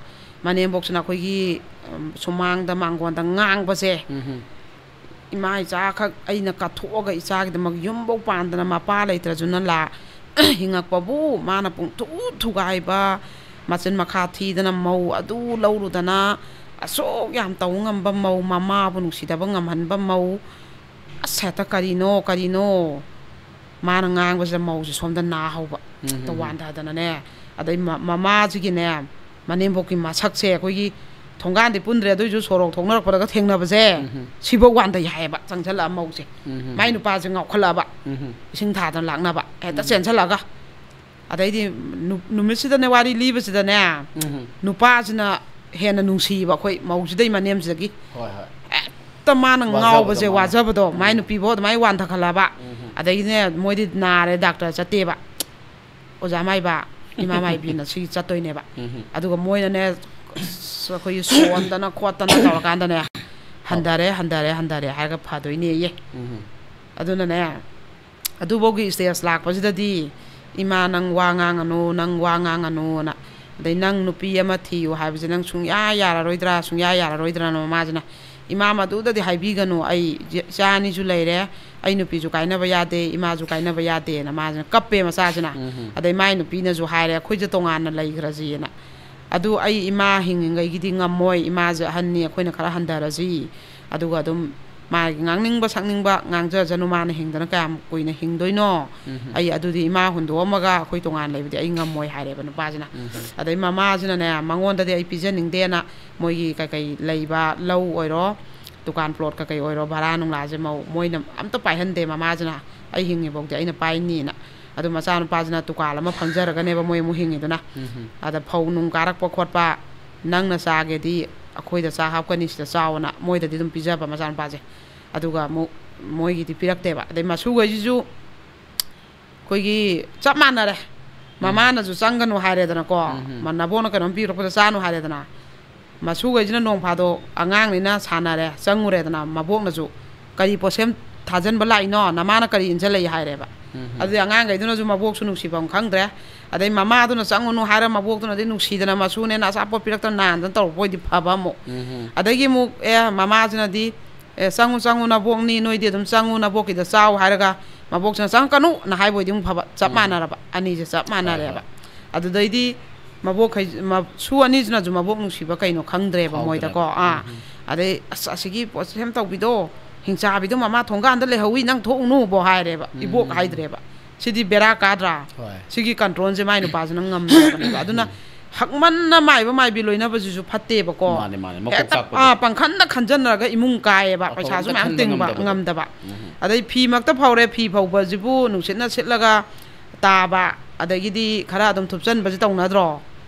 ꯃꯅꯦꯝꯕꯣꯛꯁꯤꯅ ꯑꯩꯈꯣꯏꯒꯤ, ꯎꯝ, ꯁꯨꯃꯥꯡꯗ, ꯃꯥꯡꯒꯣꯟꯗ ꯉꯥꯡꯕꯁꯦ, ꯎꯝ ꯍꯝ꯫ ꯏꯃꯥ ꯏꯆꯥꯈꯛ ꯑꯩꯅ ꯀꯠꯊꯣꯛꯑꯒ ꯏꯆꯥꯒꯤꯗꯃꯛ ꯌꯨꯝꯐꯧ ꯄꯥꯟꯗꯅ, ꯃꯄꯥ ꯂꯩꯇ꯭ꯔꯁꯨꯅ ꯂꯥ-, ꯍꯤꯡꯉꯛꯄꯕꯨ ꯃꯥꯅ ꯄꯨꯡꯊꯨ ꯊꯨꯒꯥꯏꯕ, ꯃꯆꯤꯟ ꯃꯈꯥ ꯊꯤꯗꯅ ꯃꯧ ꯑꯗꯨ ꯂꯧꯔꯨꯗꯅ, ꯑꯁꯨꯛ ꯌꯥꯝ ꯇꯧ ꯉꯝꯕ ꯃꯧ, ꯃꯃꯥꯕꯨ ꯅꯨꯡꯁꯤꯗꯕ ꯉꯝꯍꯟꯕ ꯃꯧ, ꯑꯁ, ꯍꯦꯛꯇ ꯀꯔꯤꯅꯣ, ꯀꯔꯤꯅꯣ? ꯃꯥꯅ ꯉꯥꯡꯕꯁꯤꯗ ꯃꯧꯁꯦ ꯁꯣꯝꯗ ꯅꯥ ꯍꯧꯕ꯫ ꯎꯝ, ꯍꯦꯛꯇ ꯎꯝ, ꯎꯝ꯫ ꯋꯥꯟꯊꯗꯅꯅꯦ꯫ ꯑꯗꯩ ꯃ-, ꯃꯃꯥꯁꯤꯒꯤꯅꯦ, ꯃꯅꯦꯝꯕꯣꯛꯀꯤ ꯃꯁꯛꯁꯦ ꯑꯩꯈꯣꯏꯒꯤ ꯊꯣꯡꯒꯥꯟꯗꯤ ꯄꯨꯟꯗ꯭ꯔꯦ, ꯑꯗꯨꯏꯁꯨ ꯁꯣꯔꯣꯛ ꯊꯣꯛꯅꯔꯛꯄꯗꯒ ꯊꯦꯡꯅꯕꯁꯦ, ꯎꯝ, ꯍꯝ꯫ ꯁꯤꯐꯧ ꯋꯥꯟꯊꯩ ꯍꯥꯏꯌꯦꯕ, ꯆꯪꯁꯜꯂꯛꯑ ꯃꯧꯁꯦ꯫ ꯎꯝ, ꯍꯝ꯫ ꯃꯥꯏ ꯅꯨꯄꯥꯁꯦ ꯉꯥꯎꯈꯠꯂꯛꯑꯕ, ꯎꯝ, ꯍꯝ꯫ ꯏꯁꯤꯡ ꯊꯥꯗꯅ ꯂꯥꯛꯅꯕ꯫ ꯍꯦꯛꯇ ꯎꯝ꯫ ꯆꯦꯟꯁꯜꯂꯛꯑꯒ꯫ ꯑꯗꯩꯗꯤ ꯅꯨ-, ꯅꯨꯃꯤꯠꯁꯤꯗꯅꯦ, ꯋꯥꯔꯤ ꯂꯤꯕꯁꯤꯗꯅꯦ, ꯎꯝ꯫ ꯅꯨꯄꯥꯁꯤꯅ ꯍꯦꯟꯅ ꯅꯨꯡꯁꯤꯕ ꯑꯩꯈꯣꯏ ꯃꯧꯁꯤꯗꯩ ꯃꯅꯦꯝꯁꯤꯗꯒꯤ꯫ ꯍꯣꯏ, ꯍꯣꯏ꯫ ꯍꯦꯛꯇ ꯃꯥꯅ ꯋꯥꯖꯕꯗꯣ ꯉꯥꯎꯕꯁꯦ, ꯃꯥꯅ꯫ ꯋꯥꯖꯕꯗꯣ, ꯃꯥꯏ ꯎꯝ꯫ ꯅꯨꯄꯤꯐꯧ ꯑꯗꯨꯃꯥꯏꯅ ꯋꯥꯟꯊꯈꯠꯂꯕ꯫ ꯎꯝ꯫ ꯑꯗꯒꯤꯅꯦ, ꯃꯣꯏꯗꯤ ꯅꯥꯔꯦ, ꯗꯥꯛꯇꯔ ꯆꯠꯇꯦꯕ꯫ ꯑꯣꯖꯥ ꯃꯥꯏꯕ, ꯏꯃꯥ ꯃꯥꯏꯕꯤꯅ ꯁꯤ ꯆꯠꯇꯣꯏꯅꯦꯕ꯫ ꯎꯝ꯫ ꯑꯗꯨꯒ ꯃꯣꯏꯅꯅꯦ, ꯑꯁ, ꯑꯩꯈꯣꯏꯒꯤ ꯁꯣꯟꯗꯅ ꯈꯣꯠꯇꯅ ꯇꯧꯔꯀꯥꯟꯗꯅꯦ, ꯐꯕ꯫ "ꯍꯟꯊꯔꯦ, ꯍꯟꯊꯔꯦ, ꯍꯟꯊꯔꯦ" ꯍꯥꯏꯔꯒ ꯐꯗꯣꯏꯅꯦꯌꯦ꯫ ꯎꯝ꯫ ꯑꯗꯨꯅꯅꯦ, ꯑꯗꯨꯐꯥꯎꯒꯤ ꯁ꯭ꯇꯦꯖ ꯂꯥꯛꯄꯁꯤꯗꯗꯤ, "ꯏꯃꯥ, ꯅꯪ ꯋꯥ ꯉꯥꯡꯉꯅꯨ, ꯅꯪ ꯋꯥ ꯉꯥꯡꯉꯅꯨꯅ", ꯑꯗꯩ "ꯅꯪ ꯅꯨꯄꯤ ꯑꯃ ꯊꯤꯌꯨ ꯍꯥꯏꯕꯁꯦ ꯅꯪ ꯁꯨꯡꯌꯥ ꯌꯥꯔꯔꯣꯏꯗ꯭ꯔꯥ, ꯁꯨꯡꯌꯥ ꯌꯥꯔꯔꯣꯏꯗ꯭ꯔꯥꯅ" ꯃꯃꯥꯁꯤꯅ "ꯏꯃꯥ, ꯃꯗꯨꯗꯗꯤ ꯍꯥꯏꯕꯤꯒꯅꯨ, ꯑꯩ ꯏꯆꯥ ꯑꯅꯤꯁꯨ ꯂꯩꯔꯦ, ꯑꯩ ꯅꯨꯄꯤꯁꯨ ꯀꯥꯏꯅꯕ ꯌꯥꯗꯦ, ꯏꯃꯥꯁꯨ ꯀꯥꯏꯅꯕ ꯌꯥꯗꯦꯅ" ꯃꯥꯁꯤꯅ ꯀꯞꯄꯦ ꯃꯆꯥꯁꯤꯅ꯫ ꯑꯗꯩ ꯃꯥꯏ ꯅꯨꯄꯤꯅꯁꯨ ꯍꯥꯏꯔꯦ, "ꯑꯩꯈꯣꯏꯁꯦ ꯇꯣꯉꯥꯟꯅ ꯂꯩꯈ꯭ꯔꯁꯤꯅ"꯫ ꯑꯗꯨ ꯑꯩ ꯏꯃꯥ ꯍꯤꯡꯉꯤꯉꯩꯒꯤꯗꯤ ꯉꯝꯃꯣꯏ, ꯏꯃꯥꯁꯦ ꯑꯍꯟꯅꯤ, ꯑꯩꯈꯣꯏꯅ ꯈꯔ ꯍꯟꯊꯔꯁꯤ, ꯑꯗꯨꯒ ꯑꯗꯨꯝ ꯃꯥꯒꯤ ꯉꯥꯡꯅꯤꯡꯕ ꯁꯛꯅꯤꯡꯕ ꯉꯥꯡꯖꯖꯅꯨ, ꯃꯥꯅ ꯍꯤꯡꯗꯅ ꯀꯌꯥꯝ ꯀꯨꯏꯅ ꯍꯤꯡꯗꯣꯏꯅꯣ? ꯑꯩ ꯑꯗꯨꯗꯤ ꯏꯃꯥ ꯍꯨꯟꯗꯣꯛꯑꯝꯃꯒ ꯑꯩꯈꯣꯏ ꯇꯣꯉꯥꯟꯅ ꯂꯩꯕꯗꯤ ꯑꯩ ꯉꯝꯃꯣꯏ ꯍꯥꯏꯔꯦꯕ ꯅꯨꯄꯥꯁꯤꯅ꯫ ꯑꯗꯩ ꯃꯃꯥꯁꯤꯅꯅꯦ, ꯃꯉꯣꯟꯗꯗꯤ ꯑꯩ ꯄꯤꯖꯅꯤꯡꯗꯦꯅ, ꯃꯣꯏꯒꯤ ꯀꯩꯀꯩ ꯂꯩꯕ ꯂꯧ ꯑꯣꯏꯔꯣ, ꯗꯨꯀꯥꯟ ꯄ꯭ꯂꯣꯠ ꯀꯩꯀꯩ ꯑꯣꯏꯔꯣ, ꯚꯔꯥ ꯅꯨꯡꯂꯥꯁꯦ ꯃꯧ-, ꯃꯣꯏꯅ ꯑꯝꯇ ꯄꯥꯏꯍꯟꯗꯦ ꯃꯃꯥꯁꯤꯅ꯫ "ꯑꯩ ꯍꯤꯡꯉꯤꯐꯥꯎꯗꯤ ꯑꯩꯅ ꯄꯥꯏꯅꯤꯅ"꯫ ꯑꯗꯨ ꯃꯆꯥꯅꯨꯄꯥꯁꯤꯅ ꯗꯨꯀꯥꯟ ꯑꯃ ꯐꯝꯖꯔꯒꯅꯦꯕ ꯃꯣꯏ ꯑꯃꯨꯛ ꯍꯤꯡꯉꯤꯗꯨꯅ꯫ ꯑꯗ ꯐꯧ ꯅꯨꯡ ꯀꯥꯔꯛꯄ ꯈꯣꯠꯄ, "ꯅꯪꯅ ꯆꯥꯒꯦꯗꯤ ꯑꯩꯈꯣꯏꯗ ꯆꯥꯛ ꯍꯥꯞꯀꯅꯤ, ꯁꯤꯗ ꯆꯥꯎꯅ" ꯃꯣꯏꯗꯗꯤ ꯑꯗꯨꯝ ꯄꯤꯖꯕ ꯃꯆꯥꯅꯨꯄꯥꯁꯦ꯫ ꯑꯗꯨꯒ ꯑꯃꯨꯛ ꯃꯣꯏꯒꯤꯗꯤ ꯄꯤꯔꯛꯇꯦꯕ꯫ ꯑꯗꯩ ꯃꯁꯨꯈꯩꯁꯤꯁꯨ ꯑꯩꯈꯣꯏꯒꯤ ꯆꯞ ꯃꯥꯟꯅꯔꯦ꯫ ꯃꯃꯥꯅꯁꯨ ꯆꯪꯒꯅꯨ ꯍꯥꯏꯔꯦꯗꯅꯀꯣ, ꯃ-, ꯅꯕꯣꯛꯅ ꯀꯩꯅꯣꯝ ꯄꯤꯔꯛꯄꯗ ꯆꯥꯅꯨ ꯍꯥꯏꯔꯦꯗꯅ, ꯃꯁꯨꯈꯩꯁꯤꯅ ꯅꯣꯡ ꯐꯥꯗꯣꯛ ꯑꯉꯥꯡꯅꯤꯅ ꯁꯥꯟꯅꯔꯦ, ꯆꯪꯉꯨꯔꯦꯗꯅ, ꯃꯕꯣꯛꯅꯁꯨ, "ꯀꯔꯤ ꯄꯣꯠꯁꯦꯝ ꯊꯥꯖꯟꯕ ꯂꯥꯛꯏꯅꯣ? ꯅꯃꯥꯅ ꯀꯔꯤ ꯏꯟꯖꯜꯂꯛꯏ?" ꯍꯥꯏꯔꯦꯕ꯫ ꯑꯗꯨꯗꯤ ꯑꯉꯥꯡꯈꯩꯗꯨꯅꯁꯨ ꯃꯕꯣꯛꯁꯨ ꯅꯨꯡꯁꯤꯐꯝ ꯈꯪꯗ꯭ꯔꯦ꯫ ꯑꯗꯩ ꯃꯃꯥꯗꯨꯅ ꯆꯪꯉꯨꯅꯨ ꯍꯥꯏꯔ ꯃꯕꯣꯛꯇꯨꯅꯗꯤ ꯅꯨꯡꯁꯤꯗꯅ ꯃꯁꯨꯅꯦꯅ ꯑꯆꯥꯄꯣꯠ ꯄꯤꯔꯛꯇꯅ ꯅꯥꯟꯗꯅ ꯇꯧꯔꯛꯄ ꯑꯣꯏꯗꯤ ꯐꯕ ꯑꯃꯨꯛ꯫ ꯑꯗꯒꯤ ꯑꯃꯨꯛ, ꯑꯦ, ꯃꯃꯥꯁꯤꯅꯗꯤ, "ꯑꯦ, ꯆꯪꯉꯨ, ꯆꯪꯉꯨ, ꯅꯕꯣꯛꯅꯤ, ꯅꯣꯏꯗꯤ ꯑꯗꯨꯝ ꯆꯪꯉꯨ, ꯅꯕꯣꯛꯀꯤꯗ ꯆꯥꯎ" ꯍꯥꯏꯔꯒ ꯃꯕꯣꯛꯁꯤꯅ "ꯆꯪꯉꯛꯀꯅꯨꯅ" ꯍꯥꯏꯕ ꯑꯣꯏꯗꯤ ꯑꯃꯨꯛ ꯐꯕ, ꯆꯞ ꯃꯥꯟꯅꯔꯕ, ꯑꯅꯤꯁꯦ ꯆꯞ ꯃꯥꯟꯅꯔꯦꯕ꯫ ꯑꯗꯨꯗꯩꯗꯤ ꯃꯕꯣꯛꯈꯩ-, ꯃ-, ꯁꯨ ꯑꯅꯤꯁꯤꯅꯁꯨ ꯃꯕꯣꯛ ꯅꯨꯡꯁꯤꯕ ꯀꯩꯅꯣ ꯈꯪꯗ꯭ꯔꯦꯕ ꯃꯣꯏꯗꯀꯣ꯫ ꯐꯥꯎꯗ꯭ꯔꯦꯕ꯫ ꯑꯥ꯫ ꯑꯗꯩ, "ꯑꯁ, ꯑꯁꯤꯒꯤ ꯄꯣꯠꯁꯦꯝ ꯇꯧꯕꯤꯗꯣ, ꯍꯤꯡꯆꯥꯕꯤꯗꯣ ꯃꯃꯥ ꯊꯣꯡꯒꯥꯟꯗ ꯂꯩꯍꯧꯋꯤ, ꯅꯪ ꯊꯣꯛꯎꯅꯨꯕꯣ" ꯍꯥꯏꯔꯦꯕ꯫ ꯏꯕꯣꯛ ꯍꯥꯏꯗ꯭ꯔꯦꯕ꯫ ꯁꯤꯗꯤ ꯕꯦꯔꯥ ꯀꯥꯗ꯭ꯔꯥ? ꯍꯣꯏ꯫ ꯁꯤꯒꯤ ꯀꯟꯇ꯭ꯔꯣꯜꯁꯦ ꯃꯥꯏ ꯅꯨꯄꯥꯁꯤꯅ ꯉꯝꯗ꯭ꯔꯕꯅꯦꯕ꯫ ꯑꯗꯨꯅ ꯍꯛꯃꯟꯅ ꯃꯥꯏꯕ ꯃꯥꯏꯕꯤ ꯂꯣꯏꯅꯕꯁꯤꯁꯨ ꯐꯠꯇꯦꯕꯀꯣ꯫ ꯃꯥꯅꯦ, ꯃꯥꯅꯦ꯫ ꯃꯀꯣꯛ ꯍꯦꯛꯇ, ꯆꯥꯛꯄꯗꯣ꯫ ꯑꯥ, ꯄꯪꯈꯟꯗ ꯈꯟꯖꯟꯅꯔꯒ ꯏꯃꯨꯡ ꯀꯥꯏꯌꯦꯕ꯫ ꯑꯐꯕ ꯄꯩꯁꯥꯁꯨ ꯑꯝꯇ ꯃꯌꯥꯝ ꯈꯟꯕ ꯇꯤꯡꯕ ꯉꯝꯗꯕꯗꯣ꯫ ꯉꯝꯗꯕ꯫ ꯑꯗꯩ ꯐꯤ ꯃꯛꯇ ꯐꯧꯔꯦ, ꯐꯤ ꯐꯧꯕꯁꯤꯕꯨ ꯅꯨꯡꯁꯤꯠꯅ ꯁꯤꯠꯂꯒ ꯇꯥꯕ, ꯑꯗꯒꯤꯗꯤ ꯈꯔ ꯑꯗꯨꯝ ꯊꯨꯞꯆꯟꯕꯁꯦ ꯇꯧꯅꯗ꯭ꯔꯣ?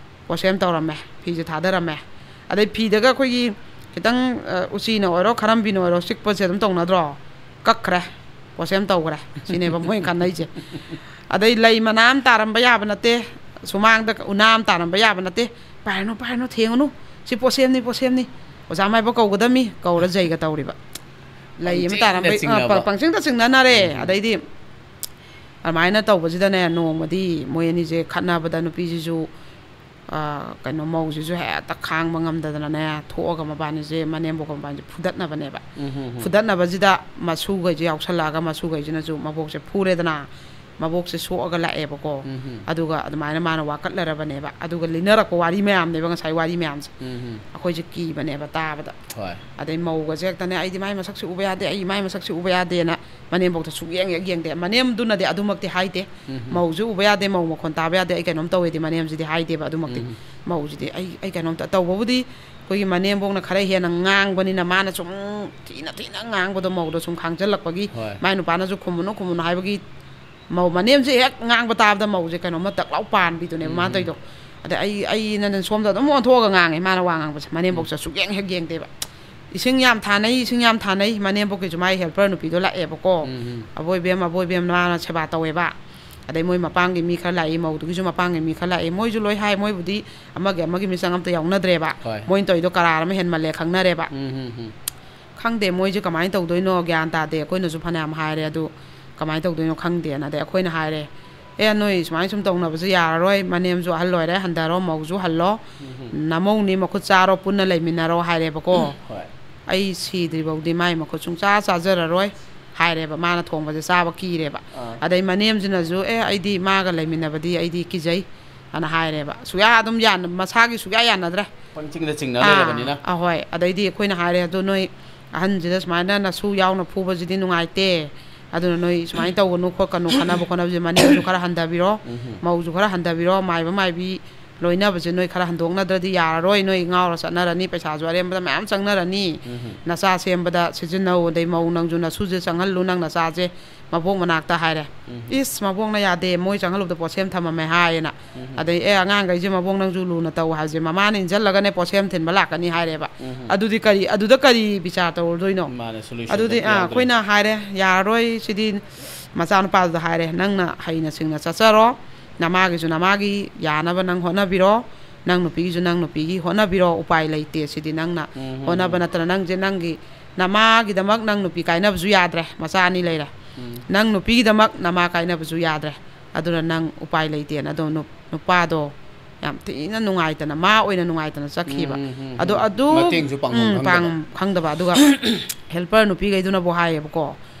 ꯄꯣꯠꯁꯦꯝ ꯇꯧꯔꯝꯃꯦ, ꯐꯤꯁꯦ ꯊꯥꯗꯔꯝꯃꯦ꯫ ꯑꯗꯩ ꯐꯤꯗꯒ ꯑꯩꯈꯣꯏꯒꯤ ꯈꯤꯇꯪ, ꯑ, ꯎꯆꯤꯅ ꯑꯣꯏꯔꯣ, ꯈꯔꯝꯕꯤꯅ ꯑꯣꯏꯔꯣ, ꯆꯤꯛꯄꯁꯦ ꯑꯗꯨꯝ ꯇꯧꯅꯗ꯭ꯔꯣ? ꯀꯛꯈ꯭ꯔꯦ, ꯄꯣꯠꯁꯦꯝ ꯇꯧꯈ꯭ꯔꯦ꯫ ꯁꯤꯅꯦꯕ ꯃꯣꯏꯅ ꯈꯟꯅꯩꯁꯦ꯫ ꯑꯗꯩ ꯂꯩ ꯃꯅꯥ ꯑꯃ ꯇꯥꯔꯝꯕ ꯌꯥꯕ ꯅꯠꯇꯦ, ꯁꯨꯃꯥꯡꯗ ꯎꯅꯥ ꯑꯃ ꯇꯥꯔꯝꯕ ꯌꯥꯕ ꯅꯠꯇꯦ꯫ "ꯄꯥꯏꯔꯅꯨ, ꯄꯥꯏꯔꯅꯨ, ꯊꯦꯡꯉꯨꯅꯨ, ꯁꯤ ꯄꯣꯠꯁꯦꯝꯅꯤ, ꯄꯣꯠꯁꯦꯝꯅꯤ, ꯑꯣꯖꯥ ꯃꯥꯏꯕ ꯀꯧꯒꯗꯕꯅꯤ", ꯀꯧꯔ ꯖꯩꯒ ꯇꯧꯔꯤꯕ꯫ ꯂꯩ ꯑꯃ ꯄꯪꯆꯤꯡꯗ ꯇꯥꯔꯝꯕꯩ, ꯑ, ꯆꯤꯡꯅꯕ꯫ ꯄ-, ꯄꯪꯆꯤꯡꯗ ꯆꯤꯡꯅꯅꯔꯦ꯫ ꯑꯗꯩꯗꯤ ꯑꯗꯨꯃꯥꯏꯅ ꯇꯧꯕꯁꯤꯗꯅꯦ, ꯅꯣꯡꯃꯗꯤ ꯃꯣꯏ ꯑꯅꯤꯁꯦ ꯈꯠꯅꯕꯗ ꯅꯨꯄꯤꯁꯤꯁꯨ ꯑ, ꯀꯩꯅꯣ, ꯃꯧꯁꯤꯁꯨ ꯍꯦꯛꯇ ꯈꯥꯡꯕ ꯉꯝꯗꯗꯅꯅꯦ, ꯊꯣꯛꯑꯒ ꯃꯕꯥꯅꯤꯁꯦ, ꯃꯅꯦꯝꯕꯣꯛꯀ ꯃꯕꯥꯅꯤꯁꯦ ꯐꯨꯗꯠꯅꯕꯅꯦꯕ꯫ ꯎꯝ, ꯎꯝ, ꯎꯝ. ꯐꯨꯗꯠꯅꯕꯁꯤꯗ ꯃꯁꯨꯈꯩꯁꯦ ꯌꯥꯎꯁꯜꯂꯛꯑꯒ, ꯃꯁꯨꯈꯩꯁꯤꯅꯁꯨ ꯃꯕꯣꯛꯁꯦ ꯐꯨꯔꯦꯗꯅ, ꯃꯕꯣꯛꯁꯦ ꯁꯣꯛꯑꯒ ꯂꯥꯛꯑꯦꯕꯀꯣ꯫ ꯎꯝ, ꯎꯝ. ꯑꯗꯨꯒ ꯑꯗꯨꯃꯥꯏꯅ ꯃꯥꯅ ꯋꯥꯀꯠꯂꯔꯕꯅꯦꯕ꯫ ꯑꯗꯨꯒ ꯂꯤꯅꯔꯛꯄ ꯋꯥꯔꯤ ꯃꯌꯥꯝꯅꯦꯕ ꯉꯁꯥꯏ ꯋꯥꯔꯤ ꯃꯌꯥꯝꯁꯦ꯫ ꯎꯝ, ꯎꯝ. ꯑꯩꯈꯣꯏꯁꯦ ꯀꯤꯕꯅꯦꯕ ꯇꯥꯕꯗ꯫ ꯍꯣꯏ. ꯑꯗꯩ ꯃꯧꯒꯁꯦ ꯍꯦꯛꯇꯅꯦ, "ꯑꯩꯗꯤ ꯃꯥꯏ ꯃꯁꯛꯁꯦ ꯎꯕ ꯌꯥꯗꯦ, ꯑꯩ ꯃꯥꯏ ꯃꯁꯛꯁꯦ ꯎꯕ ꯌꯥꯗꯦꯅ" ꯃꯅꯦꯝꯕꯣꯛꯇ ꯁꯨꯛꯌꯦꯡ ꯍꯦꯛ ꯌꯦꯡꯗꯦ꯫ ꯃꯅꯦꯝꯗꯨꯅꯗꯤ ꯑꯗꯨꯃꯛꯇꯤ ꯍꯥꯏꯗꯦ꯫ ꯎꯝ, ꯎꯝ. "ꯃꯧꯁꯨ ꯎꯕ ꯌꯥꯗꯦ, ꯃꯧ ꯃꯈꯣꯟ ꯇꯥꯕ ꯌꯥꯗꯦ, ꯑꯩ ꯀꯩꯅꯣꯝ ꯇꯧꯋꯦꯗꯤ" ꯃꯅꯦꯝꯁꯤꯗꯤ ꯍꯥꯏꯗꯦꯕ ꯑꯗꯨꯃꯛꯇꯤ꯫ ꯎꯝ. ꯃꯧꯁꯤꯗꯤ ꯑꯩ, ꯑꯩ ꯀꯩꯅꯣꯝꯇ ꯇꯧꯕꯕꯨꯗꯤ ꯑꯩꯈꯣꯏꯒꯤ ꯃꯅꯦꯝꯕꯣꯛꯅ ꯈꯔ ꯍꯦꯟꯅ ꯉꯥꯡꯕꯅꯤꯅ ꯃꯥꯅ ꯁꯨꯝ ꯊꯤꯅ ꯊꯤꯅ ꯉꯥꯡꯕꯗꯣ ꯃꯧꯗꯣ ꯁꯨꯝ ꯈꯥꯡꯖꯜꯂꯛꯄꯒꯤ ꯍꯣꯏ. ꯃꯥꯏ ꯅꯨꯄꯥꯅꯁꯨ "ꯈꯨꯝꯃꯨꯅꯨ, ꯈꯨꯝꯃꯨꯅꯨ" ꯍꯥꯏꯕꯒꯤ ꯃꯧ ꯃꯅꯦꯝꯁꯦ ꯍꯦꯛ ꯉꯥꯡꯕ ꯇꯥꯕꯗ ꯃꯧꯁꯦ ꯀꯩꯅꯣꯝꯃ ꯇꯛ ꯂꯥꯎ ꯄꯥꯟꯕꯤꯗꯨꯅꯦꯕ ꯃꯥꯅ ꯎꯝ. ꯇꯧꯔꯤꯗꯣ꯫ ꯑꯗ ꯑꯩ, ꯑꯩꯅ ꯁꯣꯝꯗ ꯑꯗꯨꯝ ꯑꯣꯟꯊꯣꯛꯑꯒ ꯉꯥꯡꯉꯦ ꯃꯥꯅ ꯋꯥ ꯉꯥꯡꯕꯁꯦ꯫ ꯃꯅꯦꯝꯕꯣꯛꯁꯦ ꯁꯨꯛꯌꯦꯡ ꯍꯦꯛ ꯌꯦꯡꯗꯦꯕ꯫ "ꯏꯁꯤꯡ ꯌꯥꯝ ꯊꯥꯅꯩ, ꯏꯁꯤꯡ ꯌꯥꯝ ꯊꯥꯅꯩ", ꯃꯅꯦꯝꯕꯣꯛꯀꯤꯁꯨ ꯃꯥꯏ helper ꯅꯨꯄꯤꯗꯣ ꯂꯥꯛꯑꯦꯕꯀꯣ꯫ ꯎꯝ, ꯎꯝ. "ꯑꯕꯣꯏꯕꯦꯝ, ꯑꯕꯣꯏꯕꯦꯝ" ꯃꯥꯅ ꯁꯦꯕꯥ ꯇꯧꯋꯦꯕ꯫ ꯑꯗꯩ ꯃꯣꯏ ꯃꯄꯥꯝꯒꯤ ꯃꯤ ꯈꯔ ꯂꯥꯛꯏ, ꯃꯧꯗꯨꯒꯤꯁꯨ ꯃꯄꯥꯝꯒꯤ ꯃꯤ ꯈꯔ ꯂꯥꯛꯏ꯫ ꯃꯣꯏꯁꯨ ꯂꯣꯏ ꯍꯥꯏ, ꯃꯣꯏꯕꯨꯗꯤ ꯑꯃꯒꯤ ꯑꯃꯒꯤ ꯃꯤꯆꯪ ꯑꯝꯇ ꯌꯥꯎꯅꯗ꯭ꯔꯦꯕ꯫ ꯍꯣꯏ. ꯃꯣꯏꯅ ꯇꯧꯔꯤꯗꯣ ꯀꯔꯥꯔ ꯑꯃ ꯍꯦꯟꯃꯜꯂꯦ ꯈꯪꯅꯔꯦꯕ꯫ ꯎꯝ, ꯎꯝ, ꯎꯝ. ꯈꯪꯗꯦ ꯃꯣꯏꯁꯦ ꯀꯃꯥꯏꯅ ꯇꯧꯗꯣꯏꯅꯣ, ꯒ꯭ꯌꯥꯟ ꯇꯥꯗꯦ꯫ ꯑꯩꯈꯣꯏꯅꯁꯨ ꯐꯅꯌꯥꯝ ꯍꯥꯏꯔꯦ, ꯑꯗꯨ ꯀꯃꯥꯏꯅ ꯇꯧꯗꯣꯏꯅꯣ ꯈꯪꯗꯦꯅ꯫ ꯑꯗꯩ ꯑꯩꯈꯣꯏꯅ ꯍꯥꯏꯔꯦ, "ꯑꯦ, ꯅꯣꯏ ꯁꯨꯃꯥꯏꯅ ꯁꯨꯝ ꯇꯧꯅꯕꯁꯦ ꯌꯥꯔꯔꯣꯏ, ꯃꯅꯦꯝꯁꯨ ꯑꯍꯜ ꯑꯣꯏꯔꯦ, ꯍꯟꯊꯔꯣ, ꯃꯧꯁꯨ ꯍꯜꯂꯣ, ꯎꯝ, ꯎꯝ. ꯅꯃꯧꯅꯤ ꯃꯈꯨꯠ ꯆꯥꯔꯣ, ꯄꯨꯟꯅ ꯂꯩꯃꯤꯟꯅꯔꯣ" ꯍꯥꯏꯔꯦꯕꯀꯣ꯫ ꯍꯣꯏ. "ꯑꯩ ꯁꯤꯗ꯭ꯔꯤꯐꯥꯎꯗꯤ ꯃꯥꯏ ꯃꯈꯨꯠ ꯁꯨꯡꯆꯥ ꯆꯥꯖꯔꯔꯣꯏ" ꯍꯥꯏꯔꯦꯕ꯫ ꯃꯥꯅ ꯊꯣꯡꯕꯁꯦ ꯆꯥꯕ ꯀꯤꯔꯦꯕ꯫ ꯑꯥ. ꯑꯗꯩ ꯃꯅꯦꯝꯁꯤꯅꯁꯨ, "ꯑꯦ, ꯑꯩꯗꯤ ꯃꯥꯒ ꯂꯩꯃꯤꯟꯅꯕꯗꯤ ꯑꯩꯗꯤ ꯀꯤꯖꯩ" ꯑꯅ ꯍꯥꯏꯔꯦꯕ꯫ ꯁꯨꯌꯥ ꯑꯗꯨꯝ ꯌꯥꯅ-, ꯃꯁꯥꯒꯤ ꯁꯨꯌꯥ ꯌꯥꯅꯗ꯭ꯔꯦ꯫ ꯄꯪꯆꯤꯡꯗ ꯆꯤꯡꯅ ꯑꯥ, ꯂꯩꯔꯕꯅꯤꯅ. ꯑꯍꯣꯏ꯫ ꯑꯗꯩꯗꯤ ꯑꯩꯈꯣꯏꯅ ꯍꯥꯏꯔꯦ, "ꯑꯗꯣ ꯅꯣꯏ ꯑꯍꯟꯁꯤꯗ ꯁꯨꯃꯥꯏꯅ ꯅꯁꯨ ꯌꯥꯎꯅ ꯐꯨꯕꯁꯤꯗꯤ ꯅꯨꯡꯉꯥꯏꯇꯦ, ꯑꯗꯨꯅ ꯅꯣꯏ ꯁꯨꯃꯥꯏꯅ ꯇꯧꯒꯅꯨ ꯈꯣꯠꯀꯅꯨ, ꯈꯠꯅꯕ ꯈꯣꯠꯅꯕꯁꯦ ꯃꯅꯦꯝꯁꯨ ꯈꯔ ꯍꯟꯊꯕꯤꯔꯣ, ꯎꯝ. ꯃꯧꯁꯨ ꯈꯔ ꯍꯟꯊꯕꯤꯔꯣ, ꯃꯥꯏꯕ ꯃꯥꯏꯕꯤ ꯂꯣꯏꯅꯕꯁꯦ ꯅꯣꯏ ꯈꯔ ꯍꯟꯗꯣꯛꯅꯗ꯭ꯔꯗꯤ ꯌꯥꯔꯔꯣꯏ, ꯅꯣꯏ ꯉꯥꯎꯔ ꯆꯠꯅꯔꯅꯤ, ꯄꯩꯁꯥꯁꯨ ꯑꯔꯦꯝꯕꯗ ꯃꯌꯥꯝ ꯆꯪꯅꯔꯅꯤ, ꯎꯝ. ꯅꯆꯥ ꯁꯦꯝꯕꯗ ꯁꯤꯖꯤꯟꯅꯧ, ꯑꯗꯩ ꯃꯧ ꯅꯪꯁꯨ ꯅꯁꯨꯁꯦ ꯆꯪꯍꯜꯂꯨ, ꯅꯪ ꯅꯆꯥꯁꯦ ꯃꯕꯣꯛ ꯃꯅꯥꯛꯇ" ꯍꯥꯏꯔꯦ꯫ ꯎꯝ. "ꯏꯁ, ꯃꯕꯣꯛꯅ ꯌꯥꯗꯦ, ꯃꯣꯏ ꯆꯪꯍꯜꯂꯨꯕꯗ ꯄꯣꯠꯁꯦꯝ ꯊꯝꯃꯝꯃꯦ" ꯍꯥꯏꯌꯦꯅ꯫ ꯎꯝ. ꯑꯗꯩ, "ꯑꯦ, ꯑꯉꯥꯡꯈꯩꯁꯦ ꯃꯕꯣꯛ ꯅꯪꯁꯨ ꯂꯨꯅ ꯇꯧ ꯍꯥꯏꯕꯁꯦ ꯃꯃꯥꯅ ꯏꯟꯁꯤꯜꯂꯒꯅꯦ ꯄꯣꯠꯁꯦꯝ ꯊꯤꯟꯕ ꯂꯥꯛꯀꯅꯤ" ꯍꯥꯏꯔꯦꯕ꯫ ꯎꯝ. ꯑꯗꯨꯗꯤ ꯀꯔꯤ, ꯑꯗꯨꯗ ꯀꯔꯤ ꯕꯤꯆꯥꯔ ꯇꯧꯔꯨꯗꯣꯏꯅꯣ? ꯃꯥꯅꯦ, solution ꯑꯗꯨꯗꯤ, ꯗꯤ ꯑꯥ, ꯌꯥꯎꯗ꯭ꯔꯦ. ꯑꯩꯈꯣꯏꯅ ꯍꯥꯏꯔꯦ, "ꯌꯥꯔꯔꯣꯏ, ꯁꯤꯗꯤ", ꯃꯆꯥꯅꯨꯄꯥꯗꯨꯗ ꯍꯥꯏꯔꯦ, "ꯅꯪꯅ ꯍꯩꯅ ꯁꯤꯡꯅ ꯆꯠꯆꯔꯣ, ꯅꯃꯥꯒꯤꯁꯨ ꯅꯃꯥꯒꯤ ꯌꯥꯅꯕ ꯅꯪ ꯍꯣꯠꯅꯕꯤꯔꯣ, ꯅꯪ ꯅꯨꯄꯤꯒꯤꯁꯨ ꯅꯪ ꯅꯨꯄꯤꯒꯤ ꯍꯣꯠꯅꯕꯤꯔꯣ, ꯎꯄꯥꯏ ꯂꯩꯇꯦ ꯁꯤꯗꯤ ꯅꯪꯅ ꯎꯝ. ꯍꯣꯠꯅꯕ ꯅꯠꯇꯅ, ꯅꯪꯁꯦ ꯅꯪꯒꯤ ꯅꯃꯥꯒꯤꯗꯃꯛ ꯅꯪ ꯅꯨꯄꯤ ꯀꯥꯏꯅꯕꯁꯨ ꯌꯥꯗ꯭ꯔꯦ, ꯃꯆꯥ ꯑꯅꯤ ꯂꯩꯔꯦ, ꯎꯝ. ꯅꯪ ꯅꯨꯄꯤꯒꯤꯗꯃꯛ ꯅꯃꯥ ꯀꯥꯏꯅꯕꯁꯨ ꯌꯥꯗ꯭ꯔꯦ, ꯑꯗꯨꯅ ꯅꯪ ꯎꯄꯥꯏ ꯂꯩꯇꯦꯅ"꯫ ꯑꯗꯣ ꯅꯨ-, ꯅꯨꯄꯥꯗꯣ ꯌꯥꯝ ꯊꯤꯅ ꯅꯨꯡꯉꯥꯏꯇꯅ, ꯃꯥ ꯑꯣꯏꯅ ꯅꯨꯡꯉꯥꯏꯇꯅ ꯆꯠꯈꯤꯕ꯫ ꯎꯝ, ꯎꯝ, ꯑꯗꯣ ꯎꯝ꯫ ꯑꯗꯨ, ꯃꯇꯦꯡꯁꯨ ꯄꯥꯡꯐꯝ ꯎꯝ, ꯈꯪꯗꯕ꯫ ꯄꯥꯡ-, ꯈꯪꯗꯕ꯫ ꯑꯗꯨꯒ helper ꯅꯨꯄꯤꯈꯩꯗꯨꯅꯕꯨ ꯍꯥꯏꯌꯦꯕꯀꯣ,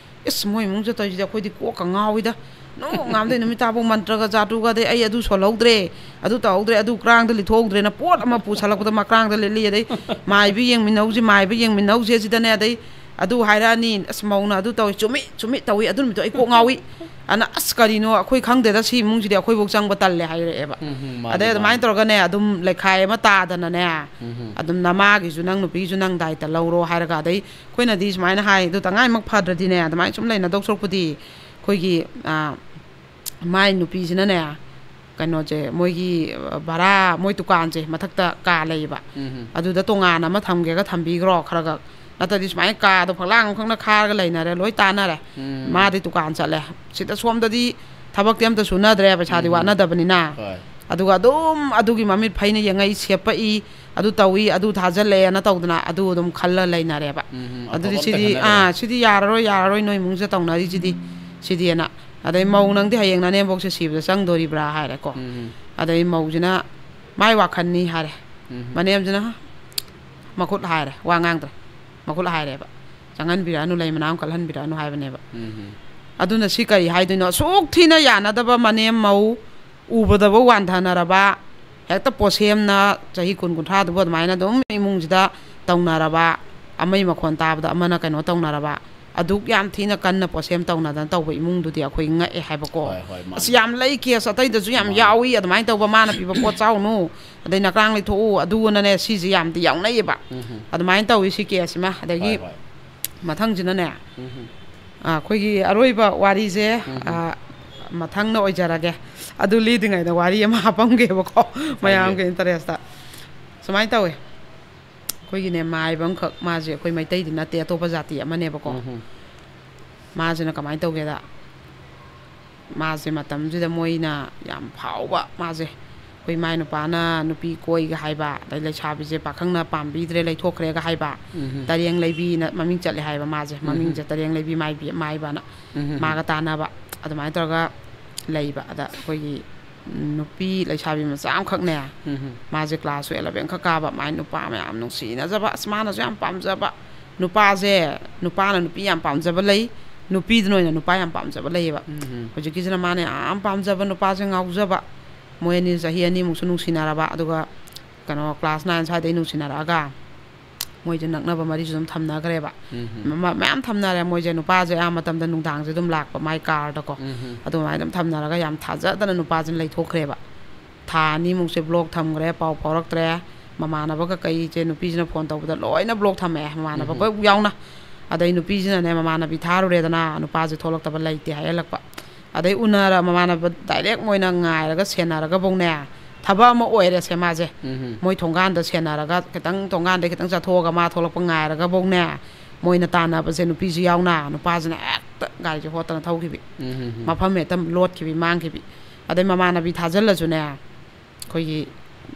"ꯏꯁ, ꯃꯣꯏ ꯏꯃꯨꯡ ꯆꯠꯇꯣꯏꯁꯤꯗꯤ ꯑꯩꯈꯣꯏꯗꯤ ꯀꯣꯛꯀ ꯉꯥꯎꯏꯗ꯫ ꯅꯣꯡ ꯉꯥꯝꯗꯩ ꯅꯨꯃꯤꯠ ꯇꯥꯐꯧ ꯃꯟꯇ꯭ꯔꯒ ꯖꯥꯗꯨꯒ, ꯑꯗꯩ ꯑꯩ ꯑꯗꯨ ꯁꯣꯜꯍꯧꯗ꯭ꯔꯦ, ꯑꯗꯨ ꯇꯧꯍꯧꯗ꯭ꯔꯦ, ꯑꯗꯨ ꯀ꯭ꯔꯥꯡꯗ ꯂꯤꯠꯊꯣꯛꯍꯧꯗ꯭ꯔꯦꯅ" ꯄꯣꯠ ꯑꯃ ꯄꯨꯁꯜꯂꯛꯄꯗ ꯃꯀ꯭ꯔꯥꯡꯗ ꯂꯤꯠꯂꯤ, ꯑꯗꯩ "ꯃꯥꯏꯕꯤ ꯌꯦꯡꯃꯤꯟꯅꯧꯁꯤ, ꯃꯥꯏꯕꯤ ꯌꯦꯡꯃꯤꯟꯅꯧꯁꯦ" ꯁꯤꯗꯅꯦ꯫ ꯑꯗꯩ ꯑꯗꯨ ꯍꯥꯏꯔꯛꯑꯅꯤ, "ꯑꯁ, ꯃꯧꯅ ꯑꯗꯨ ꯇꯧꯏ, ꯆꯨꯝꯃꯤ, ꯆꯨꯝꯃꯤ, ꯇꯧꯏ, ꯑꯗꯨ ꯅꯨꯃꯤꯠꯇꯣ ꯑꯩ ꯀꯣꯛ ꯉꯥꯎꯏ"꯫ ꯑꯅ, "ꯑꯁ, ꯀꯔꯤꯅꯣ, ꯑꯩꯈꯣꯏ ꯈꯪꯗꯦꯗ, ꯁꯤ ꯏꯃꯨꯡꯁꯤꯗꯤ ꯑꯩꯈꯣꯏꯐꯧ ꯆꯪꯕ ꯇꯜꯂꯦ" ꯍꯥꯏꯔꯛꯑꯦꯕ꯫ ꯎꯝ, ꯎꯝ, ꯃꯥꯅꯤ, ꯑꯗꯩ ꯑꯗꯨꯃꯥꯏꯅ ꯃꯥꯅꯤ꯫ ꯇꯧꯔꯒꯅꯦ, ꯑꯗꯨꯝ ꯂꯩꯈꯥꯏ ꯑꯃ ꯇꯥꯗꯅꯅꯦ, ꯎꯝ, ꯎꯝ꯫ ꯑꯗꯨꯝ ꯅꯃꯥꯒꯤꯁꯨ ꯅꯪ ꯅꯨꯄꯤꯁꯨ ꯅꯪ ꯗꯥꯏꯇ ꯂꯧꯔꯣ ꯍꯥꯏꯔꯒ, ꯑꯗꯩ ꯑꯩꯈꯣꯏꯅꯗꯤ ꯁꯨꯃꯥꯏꯅ ꯍꯥꯏ, "ꯑꯗꯨ ꯇꯉꯥꯏꯃꯛ ꯐꯗ꯭ꯔꯗꯤꯅꯦ, ꯑꯗꯨꯃꯥꯏꯅ ꯁꯨꯝ ꯂꯩꯅꯗꯧ ꯁꯔꯨꯛꯄꯨꯗꯤ ꯑꯩꯈꯣꯏꯒꯤ, ꯑ, ꯃꯥꯏ ꯅꯨꯄꯤꯁꯤꯅꯅꯦ, ꯀꯩꯅꯣꯁꯦ, ꯃꯣꯏꯒꯤ, ꯑ, ꯚꯔꯥ, ꯃꯣꯏ ꯗꯨꯀꯥꯟꯁꯦ ꯃꯊꯛꯇ ꯀꯥ ꯂꯩꯌꯦꯕ, ꯎꯝ, ꯎꯝ꯫ ꯑꯗꯨꯗ ꯇꯣꯉꯥꯟꯅ ꯑꯃ ꯊꯝꯒꯦꯒ ꯊꯝꯕꯤꯈ꯭ꯔꯣ ꯈꯔ ꯈꯛ, ꯅꯠꯇ꯭ꯔꯗꯤ ꯁꯨꯃꯥꯏꯅ ꯀꯥꯗꯣ ꯐꯛꯂꯥꯡ ꯑꯃꯈꯛꯅ ꯈꯥꯔꯒ ꯂꯩꯅꯔꯦ, ꯂꯣꯏ ꯇꯥꯅꯔꯦ"꯫ ꯎꯝ꯫ ꯃꯥꯗꯤ ꯗꯨꯀꯥꯟ ꯆꯠꯂꯦ, ꯁꯤꯗ ꯁꯣꯝꯗꯗꯤ ꯊꯕꯛꯇꯤ ꯑꯝꯇ ꯁꯨꯅꯗ꯭ꯔꯦ, ꯄꯩꯁꯥꯗꯤ ꯎꯝ꯫ ꯋꯥꯠꯅꯗꯕꯅꯤꯅ꯫ ꯍꯣꯏ꯫ ꯑꯗꯨꯒ ꯑꯗꯨꯝ ꯑꯗꯨꯒꯤ ꯃꯃꯤꯠ ꯐꯩꯅ ꯌꯦꯡꯉꯛꯏ, ꯁꯦꯞꯄꯛꯏ, ꯑꯗꯨ ꯇꯧꯏ, ꯑꯗꯨ ꯊꯥꯖꯜꯂꯛꯑꯦꯅꯅ ꯇꯧꯗꯅ ꯑꯗꯨ ꯑꯗꯨꯝ ꯈꯜꯂ ꯂꯩꯅꯔꯦꯕ꯫ ꯎꯝ, ꯎꯝ, ꯑꯗꯨꯗꯤ ꯑꯐꯕ ꯑꯝꯇ ꯁꯤꯗꯤ, ꯈꯟꯅꯗꯕ꯫ ꯑꯥ, "ꯁꯤꯗꯤ ꯌꯥꯔꯔꯣꯏ, ꯌꯥꯔꯔꯣꯏ, ꯅꯣꯏ ꯏꯃꯨꯡꯁꯤꯗ ꯇꯧꯅꯔꯤꯁꯤꯗꯤ", ꯁꯤꯗꯤꯅ꯫ ꯑꯗꯩ, "ꯃꯧ, ꯅꯪꯗꯤ ꯍꯌꯦꯡ ꯅꯅꯦꯝꯕꯣꯛꯁꯦ ꯁꯤꯕꯗ ꯆꯪꯗꯣꯔꯤꯕ꯭ꯔꯥ?" ꯍꯥꯏꯔꯦꯀꯣ꯫ ꯎꯝ, ꯎꯝ꯫ ꯑꯗꯩ ꯃꯧꯁꯤꯅ, "ꯃꯥꯏ ꯋꯥꯈꯜꯅꯤ" ꯍꯥꯏꯔꯦ꯫ ꯎꯝ꯫ ꯃꯅꯦꯝꯁꯤꯅ ꯃꯈꯨꯠ ꯍꯥꯏꯔꯦ, ꯋꯥ ꯉꯥꯡꯗ꯭ꯔꯦ꯫ ꯃꯈꯨꯠ ꯍꯥꯏꯔꯦꯕ, "ꯆꯪꯍꯟꯕꯤꯔꯛꯑꯅꯨ, ꯂꯩ ꯃꯅꯥ ꯑꯃ ꯀꯜꯍꯟꯕꯤꯔꯛꯑꯅꯨ" ꯍꯥꯏꯕꯅꯦꯕ꯫ ꯎꯝ, ꯎꯝ꯫ ꯑꯗꯨꯅ ꯁꯤ ꯀꯔꯤ ꯍꯥꯏꯗꯣꯏꯅꯣ? ꯑꯁꯨꯛ ꯊꯤꯅ ꯌꯥꯅꯗꯕ ꯃꯅꯦꯝ ꯃꯧ, ꯎꯕꯗꯕꯨ ꯋꯥꯟꯊꯅꯔꯕ, ꯍꯦꯛꯇ ꯄꯣꯠꯁꯦꯝꯅ ꯆꯍꯤ ꯀꯨꯟ ꯀꯨꯟꯊ꯭ꯔꯥꯗꯨꯕꯨ ꯑꯗꯨꯃꯥꯏꯅ ꯑꯗꯨꯝ ꯏꯃꯨꯡꯁꯤꯗ ꯇꯧꯅꯔꯕ, ꯑꯃꯒꯤ ꯃꯈꯣꯟ ꯇꯥꯕꯗ ꯑꯃꯅ ꯀꯩꯅꯣ ꯇꯧꯅꯔꯕ, ꯑꯗꯨꯛ ꯌꯥꯝ ꯊꯤꯅ ꯀꯟꯅ ꯄꯣꯠꯁꯦꯝ ꯇꯧꯅꯗꯅ ꯇꯧꯕ ꯏꯃꯨꯡꯗꯨꯗꯤ ꯑꯩꯈꯣꯏ ꯉꯛꯑꯦ ꯍꯥꯏꯕꯀꯣ꯫ ꯍꯣꯏ, ꯍꯣꯏ, ꯃꯥꯅꯤ꯫ ꯑꯁ, ꯌꯥꯝ ꯂꯩ, ꯀꯦꯁ ꯑꯇꯩꯗꯁꯨ ꯌꯥꯝ ꯃꯥꯅꯤ꯫ ꯌꯥꯎꯏ ꯑꯗꯨꯃꯥꯏꯅ ꯇꯧꯕ, "ꯃꯥꯅ ꯄꯤꯕ ꯄꯣꯠ ꯆꯥꯎꯅꯨ, ꯑꯗꯩ ꯅꯀ꯭ꯔꯥꯡ ꯂꯩꯊꯣꯛꯎ", ꯑꯗꯨꯅꯅꯦ, ꯁꯤꯁꯦ ꯌꯥꯝꯗꯤ ꯌꯥꯎꯅꯩꯌꯦꯕ꯫ ꯎꯝ, ꯎꯝ꯫ ꯑꯗꯨꯃꯥꯏꯅ ꯇꯧꯋꯤ ꯁꯤ ꯀꯦꯁꯁꯤꯃ꯫ ꯑꯗꯒꯤ ꯍꯣꯏ, ꯍꯣꯏ꯫ ꯃꯊꯪꯁꯤꯅꯅꯦ, ꯎꯝ, ꯎꯝ꯫ ꯑ, ꯑꯩꯈꯣꯏꯒꯤ ꯑꯔꯣꯏꯕ ꯋꯥꯔꯤꯁꯦ, ꯎꯝ, ꯎꯝ꯫ ꯑ, ꯃꯊꯪꯅ ꯑꯣꯏꯖꯔꯒꯦ꯫ ꯑꯗꯨ ꯂꯤꯗ꯭ꯔꯤꯉꯩꯗ ꯋꯥꯔꯤ ꯑꯃ ꯍꯥꯞꯄꯝꯒꯦꯕꯀꯣ, ꯃꯌꯥꯝꯒꯤ ꯏꯟꯇꯔꯦꯁꯇ꯫ ꯁꯨꯃꯥꯏꯅ ꯇꯧꯋꯦ, ꯑꯩꯈꯣꯏꯒꯤꯅꯦ, ꯃꯥꯏꯕ ꯑꯃꯈꯛ, ꯃꯥꯁꯦ ꯑꯩꯈꯣꯏ ꯃꯩꯇꯩꯗꯤ ꯅꯠꯇꯦ, ꯑꯇꯣꯞꯄ ꯖꯥꯇꯤ ꯑꯃꯅꯦꯕꯀꯣ꯫ ꯎꯝ, ꯎꯝ꯫ ꯃꯥꯁꯤꯅ ꯀꯃꯥꯏꯅ ꯇꯧꯒꯦꯗ, ꯃꯥꯁꯦ ꯃꯇꯝꯁꯤꯗ ꯃꯣꯏꯅ ꯌꯥꯝ ꯐꯥꯎꯕ, ꯃꯥꯁꯦ ꯑꯩꯈꯣꯏ ꯃꯥꯏ ꯅꯨꯄꯥꯅ ꯅꯨꯄꯤ ꯀꯣꯏꯒ ꯍꯥꯏꯕ, ꯑꯗꯩ ꯂꯩꯁꯥꯕꯤꯁꯦ ꯄꯥꯈꯪꯅ ꯄꯥꯝꯕꯤꯗ꯭ꯔꯦ, ꯂꯩꯊꯣꯛꯈ꯭ꯔꯦꯒ ꯍꯥꯏꯕ, ꯎꯝ꯫ ꯇꯔꯦꯡ ꯂꯩꯕꯤꯅ ꯃꯃꯤꯡ ꯆꯠꯂꯦ ꯍꯥꯏꯕ ꯃꯥꯁꯦ꯫ ꯎꯝ꯫ ꯃꯃꯤꯡꯁꯦ ꯇꯔꯦꯡ ꯂꯩꯕꯤ ꯃꯥꯏꯕꯤ, ꯃꯥꯏꯕꯅ꯫ ꯎꯝ꯫ ꯃꯥꯒ ꯇꯥꯟꯅꯕ ꯑꯗꯨꯃꯥꯏꯅ ꯇꯧꯔꯒ ꯂꯩꯕ꯫ ꯑꯗ ꯑꯩꯈꯣꯏꯒꯤ ꯅꯨꯄꯤ ꯂꯩꯁꯥꯕꯤ ꯃꯆꯥ ꯑꯃꯈꯛꯅꯦ, ꯎꯝ꯫ ꯃꯥꯁꯦ ꯀ꯭ꯂꯥꯁꯁꯨ ꯑꯦꯂꯚꯦꯟ ꯈꯛ ꯀꯥꯕ, ꯃꯥꯏ ꯅꯨꯄꯥ ꯃꯌꯥꯝ ꯅꯨꯡꯁꯤꯅꯖꯕ, ꯑꯁ, ꯃꯥꯅꯁꯨ ꯌꯥꯝ ꯄꯥꯝꯖꯕ꯫ ꯅꯨꯄꯥꯁꯦ, ꯅꯨꯄꯥꯅ ꯅꯨꯄꯤ ꯌꯥꯝ ꯄꯥꯝꯖꯕ ꯂꯩ, ꯅꯨꯄꯤꯗꯨꯅ ꯑꯣꯏꯅ ꯅꯨꯄꯥ ꯌꯥꯝ ꯄꯥꯝꯖꯕ ꯂꯩꯌꯦꯕ꯫ ꯎꯝ꯫ ꯍꯧꯖꯤꯛꯀꯤꯁꯤꯅ ꯃꯥꯅ ꯌꯥꯝ ꯄꯥꯝꯖꯕ ꯅꯨꯄꯥꯁꯦ ꯉꯥꯎꯖꯕ꯫ ꯃꯣꯏ ꯑꯅꯤ ꯆꯍꯤ ꯑꯅꯤꯃꯨꯛꯁꯨ ꯅꯨꯡꯁꯤꯅꯔꯕ, ꯑꯗꯨꯒ ꯀꯩꯅꯣ, ꯀ꯭ꯂꯥꯁ ꯅꯥꯏꯟ ꯁ꯭ꯋꯥꯏꯗꯩ ꯅꯨꯡꯁꯤꯅꯔꯛꯑꯒ ꯃꯣꯏꯁꯦ ꯅꯛꯅꯕ ꯃꯔꯤꯁꯨ ꯑꯗꯨꯝ ꯊꯝꯅꯈ꯭ꯔꯦꯕ꯫ ꯎꯝ꯫ ꯃ-, ꯃꯌꯥꯝ ꯊꯝꯅꯔꯦ꯫ ꯃꯣꯏꯁꯦ, ꯅꯨꯄꯥꯁꯦ ꯑꯌꯥꯝꯕ ꯃꯇꯝꯗ ꯅꯨꯡꯗꯥꯡꯁꯦ ꯑꯗꯨꯝ ꯂꯥꯛꯄ, ꯃꯥꯏ ꯀꯥꯔꯗꯀꯣ꯫ ꯎꯝ꯫ ꯑꯗꯨꯃꯥꯏꯅ ꯑꯗꯨꯝ ꯊꯝꯅꯔꯒ ꯌꯥꯝ ꯊꯥꯖꯗꯅ ꯅꯨꯄꯥꯁꯤꯅ ꯂꯩꯊꯣꯛꯈ꯭ꯔꯦꯕ꯫ ꯊꯥ ꯑꯅꯤꯃꯨꯛꯁꯦ ꯕ꯭ꯂꯣꯛ ꯊꯝꯈ꯭ꯔꯦ, ꯄꯥꯎ ꯐꯥꯎꯔꯛꯇ꯭ꯔꯦ꯫ ꯃꯃꯥꯟꯅꯕ ꯀꯀꯩꯁꯦ ꯅꯨꯄꯤꯁꯤꯅ ꯐꯣꯟ ꯇꯧꯕꯗ ꯂꯣꯏꯅ ꯕ꯭ꯂꯣꯛ ꯊꯝꯃꯛꯑꯦ, ꯃꯃꯥꯟꯅꯕ ꯎꯝ꯫ ꯀꯣꯏ ꯌꯥꯎꯅ꯫ ꯑꯗꯩ ꯅꯨꯄꯤꯁꯤꯅꯅꯦ, ꯃꯃꯥꯟꯅꯕꯤ ꯊꯥꯔꯨꯔꯦꯗꯅ, ꯅꯨꯄꯥꯁꯦ ꯊꯣꯛꯂꯛꯇꯕ, ꯂꯩꯇꯦ ꯍꯥꯏꯍꯜꯂꯛꯄ꯫ ꯑꯗꯩ ꯎꯅꯔ, ꯃꯃꯥꯟꯅꯕ ꯗꯥꯏꯔꯦꯛ ꯃꯣꯏꯅ ꯉꯥꯏꯔꯒ ꯁꯦꯟꯅꯔꯒꯕꯧꯅꯦ, ꯊꯕꯛ ꯑꯃ ꯑꯣꯏꯔꯦꯁꯦ ꯃꯥꯁꯦ꯫ ꯎꯝ꯫ ꯃꯣꯏ ꯊꯣꯡꯒꯥꯟꯗ ꯁꯦꯟꯅꯔꯒ, ꯈꯤꯇꯪ ꯊꯣꯡꯒꯥꯟꯗꯩ ꯈꯤꯇꯪ ꯆꯠꯊꯣꯛꯑꯒ ꯃꯥ ꯊꯣꯛꯂꯛꯄ ꯉꯥꯏꯔꯒꯕꯧꯅꯦ, ꯃꯣꯏꯅ ꯇꯥꯟꯅꯕꯁꯦ ꯅꯨꯄꯤꯁꯨ ꯌꯥꯎꯅ, ꯅꯨꯄꯥꯁꯤꯅ ꯍꯦꯛꯇ ꯒꯥꯔꯤꯁꯦ ꯍꯣꯠꯇꯅ ꯊꯧꯈꯤꯕꯤ꯫ ꯎꯝ꯫ ꯃꯐꯝ ꯍꯦꯛꯇ ꯂꯣꯠꯈꯤꯕꯤ, ꯃꯥꯡꯈꯤꯕꯤ꯫ ꯑꯗꯩ ꯃꯃꯥꯟꯅꯕꯤ ꯊꯥꯖꯤꯜꯂꯁꯨꯅꯦ, ꯑꯩꯈꯣꯏꯒꯤ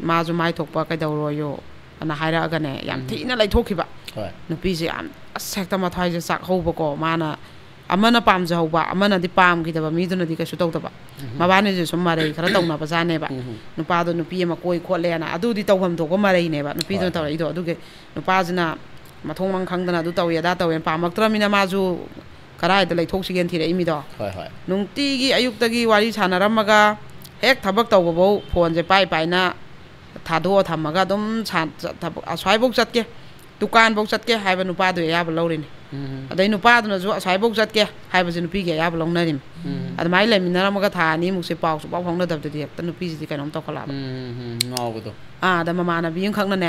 ꯃꯥꯁꯨ ꯃꯥꯏ ꯊꯣꯛꯄ ꯀꯩꯗꯧꯔꯣꯌꯣ ꯑꯅ ꯍꯥꯏꯔꯛꯑꯒꯅꯦ, ꯌꯥꯝ ꯎꯝ꯫ ꯊꯤꯅ ꯂꯩꯊꯣꯛꯈꯤꯕ꯫ ꯍꯣꯏ꯫ ꯅꯨꯄꯤꯁꯦ ꯌꯥꯝ, ꯑꯁ, ꯍꯦꯛꯇ ꯃꯊ꯭ꯋꯥꯏꯁꯦ ꯆꯥꯛꯍꯧꯕꯀꯣ꯫ ꯃꯥꯅ ꯑꯃꯅ ꯄꯥꯝꯖꯍꯧꯕ, ꯑꯃꯅꯗꯤ ꯄꯥꯝꯈꯤꯗꯕ, ꯃꯤꯗꯨꯅꯗꯤ ꯀꯩꯁꯨ ꯇꯧꯗꯕ꯫ ꯎꯝ꯫ ꯃꯕꯥꯅꯤꯁꯦ ꯁꯨꯝ ꯃꯔꯩ ꯈꯔ ꯇꯧꯅꯕꯖꯥꯠꯅꯦꯕ꯫ ꯎꯝ꯫ ꯅꯨꯄꯥꯗꯣ ꯅꯨꯄꯤ ꯑꯃ ꯀꯣꯏ ꯈꯣꯠꯂꯦꯅ, ꯑꯗꯨꯗꯤ ꯇꯧꯐꯝ ꯊꯣꯛꯄ ꯃꯔꯩꯅꯦꯕ ꯅꯨꯄꯤꯗꯨꯅ ꯍꯣꯏ, ꯍꯣꯏ꯫ ꯇꯧꯔꯛꯏꯗꯣ꯫ ꯑꯗꯨꯒꯤ ꯅꯨꯄꯥꯁꯤꯅ ꯃꯊꯣꯡ ꯃꯔꯝ ꯈꯪꯗꯅ ꯑꯗꯨ ꯇꯧꯏ ꯑꯗꯥ ꯇꯧꯏꯅ ꯄꯥꯝꯃꯛꯇ꯭ꯔꯃꯤꯅ ꯃꯥꯁꯨ ꯀꯗꯥꯏꯗ ꯂꯩꯊꯣꯛꯁꯤꯒꯦꯅ ꯊꯤꯔꯛꯏꯃꯤꯗꯣ꯫ ꯍꯣꯏ, ꯍꯣꯏ꯫ ꯅꯨꯡꯇꯤꯒꯤ ꯑꯌꯨꯛꯇꯒꯤ ꯋꯥꯔꯤ ꯁꯥꯟꯅꯔꯝꯃꯒ ꯍꯦꯛ ꯊꯕꯛ ꯇꯧꯕꯐꯧ ꯐꯣꯟꯁꯦ ꯄꯥꯏ ꯄꯥꯏꯅ ꯊꯥꯗꯣꯛꯑ ꯊꯝꯃꯒ ꯑꯗꯨꯝ ꯁꯥꯟ-, ꯆꯠ-, ꯊꯕꯛ ꯑꯁ꯭ꯋꯥꯏꯐꯧ ꯆꯠꯀꯦ, ꯗꯨꯀꯥꯟꯐꯧ ꯆꯠꯀꯦ ꯍꯥꯏꯕ ꯅꯨꯄꯥꯗꯨ ꯑꯌꯥꯕ ꯂꯧꯔꯤꯅꯤ꯫ ꯎꯝ꯫ ꯑꯗꯩ ꯅꯨꯄꯥꯗꯨꯅꯁꯨ ꯑꯁ꯭ꯋꯥꯏꯐꯧ ꯆꯠꯀꯦ ꯍꯥꯏꯕꯁꯦ ꯅꯨꯄꯤꯒꯤ ꯑꯌꯥꯕ ꯂꯧꯅꯔꯤꯃꯤ꯫ ꯎꯝ꯫ ꯑꯗꯨꯃꯥꯏꯅ ꯂꯩꯃꯤꯟꯅꯔꯝꯃꯒ ꯊꯥ ꯑꯅꯤꯃꯨꯛꯁꯦ ꯄꯥꯎ ꯁꯨꯡꯐꯥꯎ ꯐꯥꯎꯅꯗꯕꯗꯗꯤ ꯍꯦꯛꯇ ꯅꯨꯄꯤꯁꯤꯗꯤ ꯀꯩꯅꯣꯝ ꯇꯧꯈꯠꯂꯛꯑꯕ꯫ ꯎꯝ, ꯎꯝ, ꯎꯝ, ꯉꯥꯎꯕꯗꯣ꯫ ꯑꯥ, ꯑꯗ ꯃꯃꯥꯟꯅꯕꯤ ꯑꯃꯈꯛꯅꯅꯦ,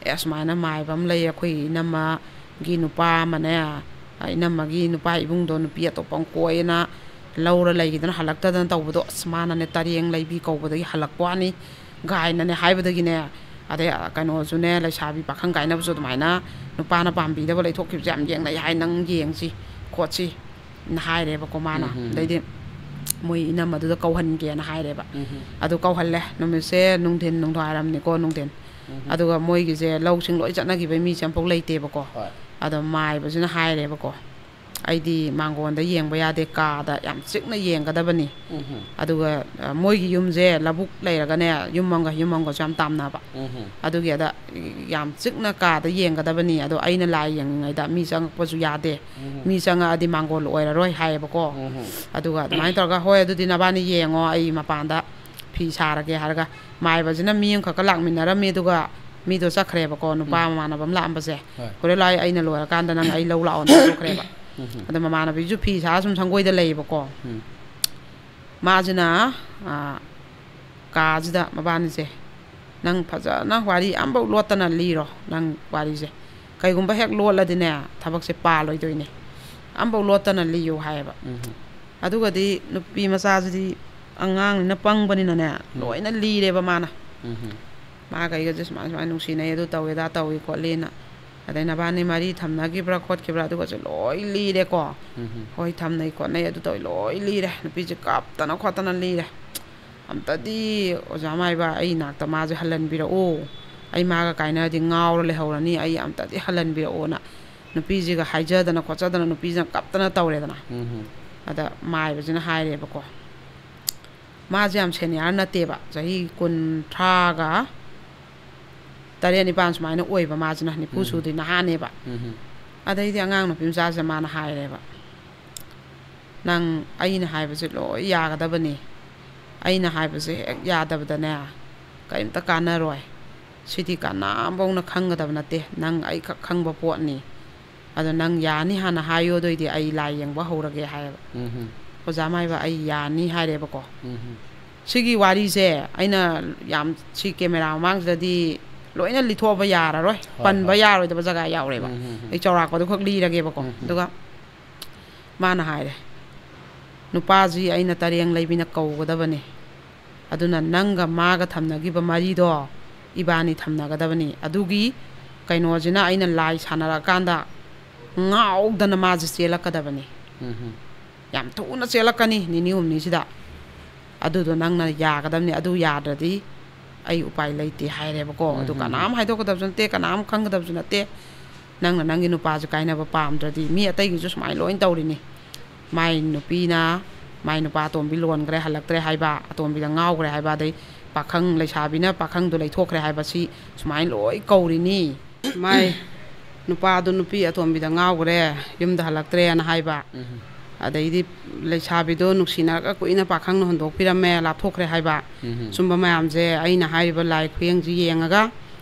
"ꯑꯦ, ꯑꯁꯨꯃꯥꯏꯅ ꯃꯥꯏꯕ ꯑꯃ ꯂꯩ, ꯑꯩꯈꯣꯏ ꯏꯅꯝꯃꯒꯤ ꯅꯨꯄꯥ ꯑꯃꯅꯦ, ꯑ, ꯏꯅꯝꯃꯒꯤ ꯅꯨꯄꯥ ꯏꯕꯨꯡꯗꯣ ꯅꯨꯄꯤ ꯑꯇꯣꯞꯄ ꯑꯃ ꯀꯣꯏꯅ ꯂꯧꯔ ꯂꯩꯈꯤꯗꯅ ꯍꯜꯂꯛꯇꯗꯅ ꯇꯧꯕꯗꯣ, ꯑꯁ, ꯃꯥꯅꯅꯦ ꯇꯔꯦꯡ ꯂꯩꯕꯤ ꯀꯧꯕꯗꯒꯤ ꯍꯜꯂꯛꯄ ꯋꯥꯅꯤ" ꯒꯥꯏꯅꯅꯦ ꯍꯥꯏꯕꯗꯒꯤꯅꯦ, ꯑꯗꯩ, ꯑ, ꯀꯩꯅꯣꯁꯨꯅꯦ, ꯂꯩꯁꯥꯕꯤ ꯄꯥꯈꯪ ꯀꯥꯏꯅꯕꯁꯨ ꯑꯗꯨꯃꯥꯏꯅ ꯅꯨꯄꯥꯅ ꯄꯥꯝꯕꯤꯗꯕ ꯂꯩꯊꯣꯛꯈꯤꯕꯁꯦ ꯌꯥꯝ ꯌꯦꯡꯅꯩ ꯍꯥꯏ, ꯅꯪ ꯌꯦꯡꯁꯤ ꯈꯣꯠꯁꯤ꯫ ꯅ ꯍꯥꯏꯔꯦꯕꯀꯣ ꯃꯥꯅ꯫ ꯎꯝ, ꯎꯝ, ꯎꯝ꯫ ꯑꯗꯩꯗꯤ ꯃꯣꯏ ꯏꯅꯝꯃꯗꯨꯗ ꯀꯧꯍꯟꯒꯦꯅ ꯍꯥꯏꯔꯦꯕ꯫ ꯎꯝ, ꯎꯝ꯫ ꯑꯗꯨ ꯀꯧꯍꯜꯂꯦ꯫ ꯅꯨꯃꯤꯠꯁꯦ ꯅꯨꯡꯊꯤꯟ, ꯅꯨꯡꯗꯥꯡꯋꯥꯏꯔꯝꯅꯤꯀꯣ, ꯅꯨꯡꯊꯤꯟ꯫ ꯎꯝ, ꯎꯝ꯫ ꯑꯗꯨꯒ ꯃꯣꯏꯒꯤꯁꯦ ꯂꯧꯁꯤꯡ ꯂꯣꯏ ꯆꯠꯅꯈꯤꯕꯩ ꯃꯤꯁꯦ ꯑꯃꯐꯥꯎ ꯂꯩꯇꯦꯕꯀꯣ꯫ ꯍꯣꯏ꯫ ꯑꯗꯣ ꯃꯥꯏꯕꯁꯤꯅ ꯍꯥꯏꯔꯦꯕꯀꯣ, ꯑꯩꯗꯤ ꯃꯥꯡꯒꯣꯟꯗ ꯌꯦꯡꯕ ꯌꯥꯗꯦ, ꯀꯥꯗ ꯌꯥꯝ ꯆꯤꯛꯅ ꯌꯦꯡꯒꯗꯕꯅꯤ꯫ ꯎꯝ꯫ ꯑꯗꯨꯒ ꯑ, ꯃꯣꯏꯒꯤ ꯌꯨꯝꯁꯦ ꯂꯧꯕꯨꯛ ꯂꯩꯔꯒꯅꯦ, ꯌꯨꯝ ꯑꯃꯒ ꯌꯨꯝ ꯑꯃꯒꯁꯨ ꯌꯥꯝ ꯇꯥꯝꯅꯕ꯫ ꯎꯝ꯫ ꯑꯗꯨꯒꯤ ꯑꯗ ꯌꯥꯝ ꯆꯤꯛꯅ ꯀꯥꯗ ꯌꯦꯡꯒꯗꯕꯅꯤ꯫ ꯑꯗꯣ ꯑꯩꯅ ꯂꯥꯏ ꯌꯦꯡꯉꯤꯉꯩꯗ ꯃꯤ ꯆꯪꯉꯛꯄꯁꯨ ꯌꯥꯗꯦ, ꯎꯝ꯫ ꯃꯤ ꯆꯪꯉꯛꯑꯗꯤ ꯃꯥꯡꯒꯣꯜ ꯑꯣꯏꯔꯔꯣꯏ ꯍꯥꯏꯌꯦꯕꯀꯣ꯫ ꯎꯝ꯫ ꯑꯗꯨꯒ ꯑꯗꯨꯃꯥꯏꯅ ꯇꯧꯔꯒ, "ꯍꯣꯏ, ꯑꯗꯨꯗꯤ ꯅꯕꯥꯅꯤ ꯌꯦꯡꯉꯣ, ꯑꯩ ꯃꯄꯥꯟꯗ ꯐꯤ ꯁꯥꯔꯒꯦ" ꯍꯥꯏꯔꯒ, ꯃꯥꯏꯕꯁꯤꯅ ꯃꯤ ꯑꯃꯈꯛꯀ ꯂꯥꯛꯃꯤꯟꯅꯔꯝꯃꯤ, ꯑꯗꯨꯒ ꯃꯤꯗꯣ ꯆꯠꯈ꯭ꯔꯦꯕꯀꯣ, ꯅꯨꯄꯥ ꯎꯝ꯫ ꯃꯃꯥꯟꯅꯕ ꯑꯃ ꯂꯥꯛꯑꯝꯕꯁꯦ꯫ ꯍꯣꯏ꯫ "ꯍꯣꯔꯦꯟ ꯂꯥꯏ ꯑꯩꯅ ꯂꯣꯏꯔꯀꯥꯟꯗ ꯅꯪ ꯑꯩ ꯂꯧ ꯂꯥꯛꯑꯣꯅ" ꯊꯥꯗꯣꯛꯈ꯭ꯔꯦꯕ꯫ ꯎꯝ꯫ ꯑꯗ ꯃꯃꯥꯟꯅꯕꯤꯁꯨ ꯐꯤ ꯁꯥ ꯁꯨꯝ ꯁꯪꯒꯣꯏꯗ ꯂꯩꯌꯦꯕꯀꯣ꯫ ꯎꯝ꯫ ꯃꯥꯁꯤꯅ, ꯑ, ꯀꯥꯁꯤꯗ ꯃꯕꯥꯅꯤꯁꯦ, "ꯅꯪ ꯐꯖꯅ ꯋꯥꯔꯤ ꯑꯝꯐꯥꯎ ꯂꯣꯠꯇꯅ ꯂꯤꯔꯣ, ꯅꯪ ꯋꯥꯔꯤꯁꯦ꯫ ꯀꯩꯒꯨꯝꯕ ꯍꯦꯛ ꯂꯣꯠꯂꯗꯤꯅꯦ, ꯊꯕꯛꯁꯦ ꯄꯥꯜꯂꯣꯏꯗꯣꯏꯅꯦ꯫ ꯑꯝꯐꯥꯎ ꯂꯣꯠꯇꯅ ꯂꯤꯌꯨ" ꯍꯥꯏꯌꯦꯕ꯫ ꯎꯝ꯫ ꯑꯗꯨꯒꯗꯤ ꯅꯨꯄꯤ ꯃꯆꯥꯁꯤꯗꯤ ꯑꯉꯥꯡꯅꯤꯅ ꯄꯪꯕꯅꯤꯅꯅꯦ, ꯎꯝ꯫ ꯂꯣꯏꯅ ꯂꯤꯔꯦꯕ ꯃꯥꯅ꯫ ꯎꯝ꯫ "ꯃꯥꯒ ꯑꯩꯒꯁꯦ ꯁꯨꯃꯥꯏ ꯁꯨꯃꯥꯏꯅ ꯅꯨꯡꯁꯤꯅꯩ, ꯑꯗꯨ ꯇꯧꯋꯦ, ꯑꯗꯥ ꯇꯧꯋꯤ ꯈꯣꯠꯂꯤꯅ꯫ ꯑꯗꯩ ꯅꯕꯥꯅꯤ ꯃꯔꯤ ꯊꯝꯅꯈꯤꯕ꯭ꯔꯥ ꯈꯣꯠꯈꯤꯕ꯭ꯔꯥ, ꯑꯗꯨꯒꯁꯦ ꯂꯣꯏ ꯂꯤꯔꯦꯀꯣ꯫ ꯎꯝ꯫ ꯍꯣꯏ, ꯊꯝꯅꯩ ꯈꯣꯠꯅꯩ, ꯑꯗꯨ ꯇꯧꯋꯤ", ꯂꯣꯏ ꯂꯤꯔꯦ꯫ ꯅꯨꯄꯤꯁꯦ ꯀꯞꯇꯅ ꯈꯣꯠꯇꯅ ꯂꯤꯔꯦ꯫ "ꯑꯝꯇꯗꯤ ꯑꯣꯖꯥ ꯃꯥꯏꯕ, ꯑꯩ ꯏꯅꯥꯛꯇ ꯃꯥꯁꯦ ꯍꯜꯍꯟꯕꯤꯔꯛꯑꯣ꯫ ꯑꯩ ꯃꯥꯒ ꯀꯥꯏꯅꯔꯗꯤ ꯉꯥꯎꯔ ꯂꯩꯍꯧꯔꯅꯤ, ꯑꯩ ꯑꯝꯇꯗꯤ ꯍꯜꯍꯟꯕꯤꯔꯛꯑꯣꯅ" ꯅꯨꯄꯤꯁꯤꯒ ꯍꯥꯏꯖꯗꯅ ꯈꯣꯠꯆꯗꯅ ꯅꯨꯄꯤꯁꯤꯅ ꯀꯞꯇꯅ ꯇꯧꯔꯦꯗꯅ꯫ ꯎꯝ꯫ ꯑꯗ ꯃꯥꯏꯕꯁꯤꯅ ꯍꯥꯏꯔꯦꯕꯀꯣ, ꯃꯥꯁꯦ ꯌꯥꯝ ꯁꯦꯅꯤꯌꯥꯔ ꯅꯠꯇꯦꯕ, ꯆꯍꯤ ꯀꯨꯟꯊ꯭ꯔꯥꯒ ꯇꯔꯦꯠ ꯅꯤꯄꯥꯟ ꯁꯨꯃꯥꯏꯅ ꯑꯣꯏꯕ, ꯃꯥꯁꯤꯅ ꯅꯤꯐꯨ ꯎꯝ꯫ ꯁꯨꯗ꯭ꯔꯤ, ꯅꯍꯥꯅꯦꯕ꯫ ꯎꯝ꯫ ꯑꯗꯩꯗꯤ ꯑꯉꯥꯡ ꯅꯨꯄꯤ ꯃꯆꯥꯁꯤꯗ ꯃꯥꯅ ꯍꯥꯏꯔꯦꯕ, "ꯅꯪ ꯑꯩꯅ ꯍꯥꯏꯕꯁꯦ ꯂꯣꯏ ꯌꯥꯒꯗꯕꯅꯤ, ꯑꯩꯅ ꯍꯥꯏꯕꯁꯦ ꯍꯦꯛ ꯌꯥꯗꯕꯗꯅꯦ ꯀꯔꯤꯝꯇ ꯀꯥꯟꯅꯔꯣꯏ, ꯁꯤꯗꯤ ꯀꯅꯥꯝꯐꯥꯎꯅ ꯈꯪꯒꯗꯕ ꯅꯠꯇꯦ, ꯅꯪ ꯑꯩꯈꯛ ꯈꯪꯕ ꯄꯣꯠꯅꯤ꯫ ꯑꯗꯣ ꯅꯪ ꯌꯥꯅꯤ ꯍꯥꯟꯅ ꯍꯥꯏꯌꯣ, ꯑꯗꯨꯑꯣꯏꯗꯤ ꯑꯩ ꯂꯥꯏ ꯌꯦꯡꯕ ꯍꯧꯔꯒꯦ" ꯍꯥꯏꯌꯦꯕ꯫ ꯎꯝ꯫ "ꯑꯣꯖꯥ ꯃꯥꯏꯕ, ꯑꯩ ꯌꯥꯅꯤ" ꯍꯥꯏꯔꯦꯕꯀꯣ꯫ ꯎꯝ꯫ ꯁꯤꯒꯤ ꯋꯥꯔꯤꯁꯦ ꯑꯩꯅ ꯌꯥꯝ ꯁꯤ ꯀꯦꯃꯦꯔꯥ ꯃꯃꯥꯡꯁꯤꯗꯗꯤ ꯂꯣꯏꯅ ꯂꯤꯊꯣꯛꯑꯕ ꯌꯥꯔꯔꯣꯏ, ꯍꯣꯏ, ꯄꯟꯕ ꯍꯣꯏ꯫ ꯌꯥꯔꯣꯏꯗꯕ ꯖꯒꯥ ꯌꯥꯎꯔꯦꯕ꯫ ꯎꯝ, ꯎꯝ, ꯎꯝ꯫ ꯑꯩ ꯆꯥꯎꯔꯥꯛꯄꯗꯨ ꯈꯛ ꯂꯤꯔꯒꯦꯕꯀꯣ꯫ ꯎꯝ, ꯎꯝ꯫ ꯑꯗꯨꯒ ꯃꯥꯅ ꯍꯥꯏꯔꯦ, "ꯅꯨꯄꯥꯁꯤ ꯑꯩꯅ ꯇꯔꯦꯡ ꯂꯩꯕꯤꯅ ꯀꯧꯒꯗꯕꯅꯤ, ꯑꯗꯨꯅ ꯅꯪꯒ ꯃꯥꯒ ꯊꯝꯅꯈꯤꯕ ꯃꯔꯤꯗꯣ ꯏꯕꯥꯅꯤ ꯊꯝꯅꯒꯗꯕꯅꯤ꯫ ꯑꯗꯨꯒꯤ ꯀꯩꯅꯣꯁꯤꯅ ꯑꯩꯅ ꯂꯥꯏ ꯁꯥꯟꯅꯔꯛꯑꯀꯥꯟꯗ ꯉꯥꯎꯗꯅ ꯃꯥꯁꯦ ꯆꯦꯜꯂꯛꯀꯗꯕꯅꯤ꯫ ꯎꯝ꯫ ꯌꯥꯝ ꯊꯨꯅ ꯆꯦꯜꯂꯛꯀꯅꯤ, ꯅꯤꯅꯤ ꯍꯨꯝꯅꯤꯁꯤꯗ꯫ ꯑꯗꯨꯗꯣ ꯅꯪꯅ ꯌꯥꯒꯗꯕꯅꯤ, ꯑꯗꯨ ꯌꯥꯗ꯭ꯔꯗꯤ ꯑꯩ ꯎꯄꯥꯏ ꯂꯩꯇꯦ" ꯍꯥꯏꯔꯦꯕꯀꯣ꯫ ꯑꯗꯨ ꯎꯝ꯫ ꯀꯅꯥꯝ ꯍꯥꯏꯗꯣꯛꯀꯗꯕꯁꯨ ꯅꯠꯇꯦ, ꯀꯅꯥꯝ ꯈꯪꯒꯗꯕꯁꯨ ꯅꯠꯇꯦ꯫ ꯅꯪꯅ ꯅꯪꯒꯤ ꯅꯨꯄꯥꯁꯦ ꯀꯥꯏꯅꯕ ꯄꯥꯝꯗ꯭ꯔꯗꯤ, ꯃꯤ ꯑꯇꯩꯒꯤꯁꯨ ꯁꯨꯃꯥꯏꯅ ꯂꯣꯏ ꯇꯧꯔꯤꯅꯤ꯫ ꯃꯥꯏ ꯅꯨꯄꯤꯅ ꯃꯥꯏ ꯅꯨꯄꯥ ꯑꯇꯣꯝꯕꯤ ꯂꯣꯟꯈ꯭ꯔꯦ, ꯍꯜꯂꯛꯇ꯭ꯔꯦ ꯍꯥꯏꯕ, ꯑꯇꯣꯝꯕꯤꯗ ꯉꯥꯎꯈ꯭ꯔꯦ ꯍꯥꯏꯕ, ꯑꯗꯩ ꯄꯥꯈꯪ ꯂꯩꯁꯥꯕꯤꯅ ꯄꯥꯈꯪꯗꯨ ꯂꯩꯊꯣꯛꯈ꯭ꯔꯦ ꯍꯥꯏꯕ, ꯁꯤ ꯁꯨꯃꯥꯏꯅ ꯂꯣꯏ ꯀꯧꯔꯤꯅꯤ꯫ ꯃꯥꯏ ꯅꯨꯄꯥꯗꯨ ꯅꯨꯄꯤ ꯑꯇꯣꯝꯕꯤꯗ ꯉꯥꯎꯈ꯭ꯔꯦ, ꯌꯨꯝꯗ ꯍꯜꯂꯛꯇ꯭ꯔꯦꯅ ꯍꯥꯏꯕ, ꯑꯗꯩꯗꯤ ꯂꯩꯁꯥꯕꯤꯗꯣ ꯅꯨꯡꯁꯤꯅꯔꯒ ꯀꯨꯏꯅ ꯄꯥꯈꯪꯅ ꯍꯨꯟꯗꯣꯛꯄꯤꯔꯝꯃꯦ, ꯂꯥꯞꯊꯣꯛꯈ꯭ꯔꯦ ꯍꯥꯏꯕ꯫ ꯁꯨꯝꯕ ꯃꯌꯥꯝꯁꯦ ꯑꯩꯅ ꯍꯥꯏꯔꯤꯕ ꯂꯥꯏ ꯈꯨꯌꯦꯡꯁꯤ ꯌꯦꯡꯉꯒ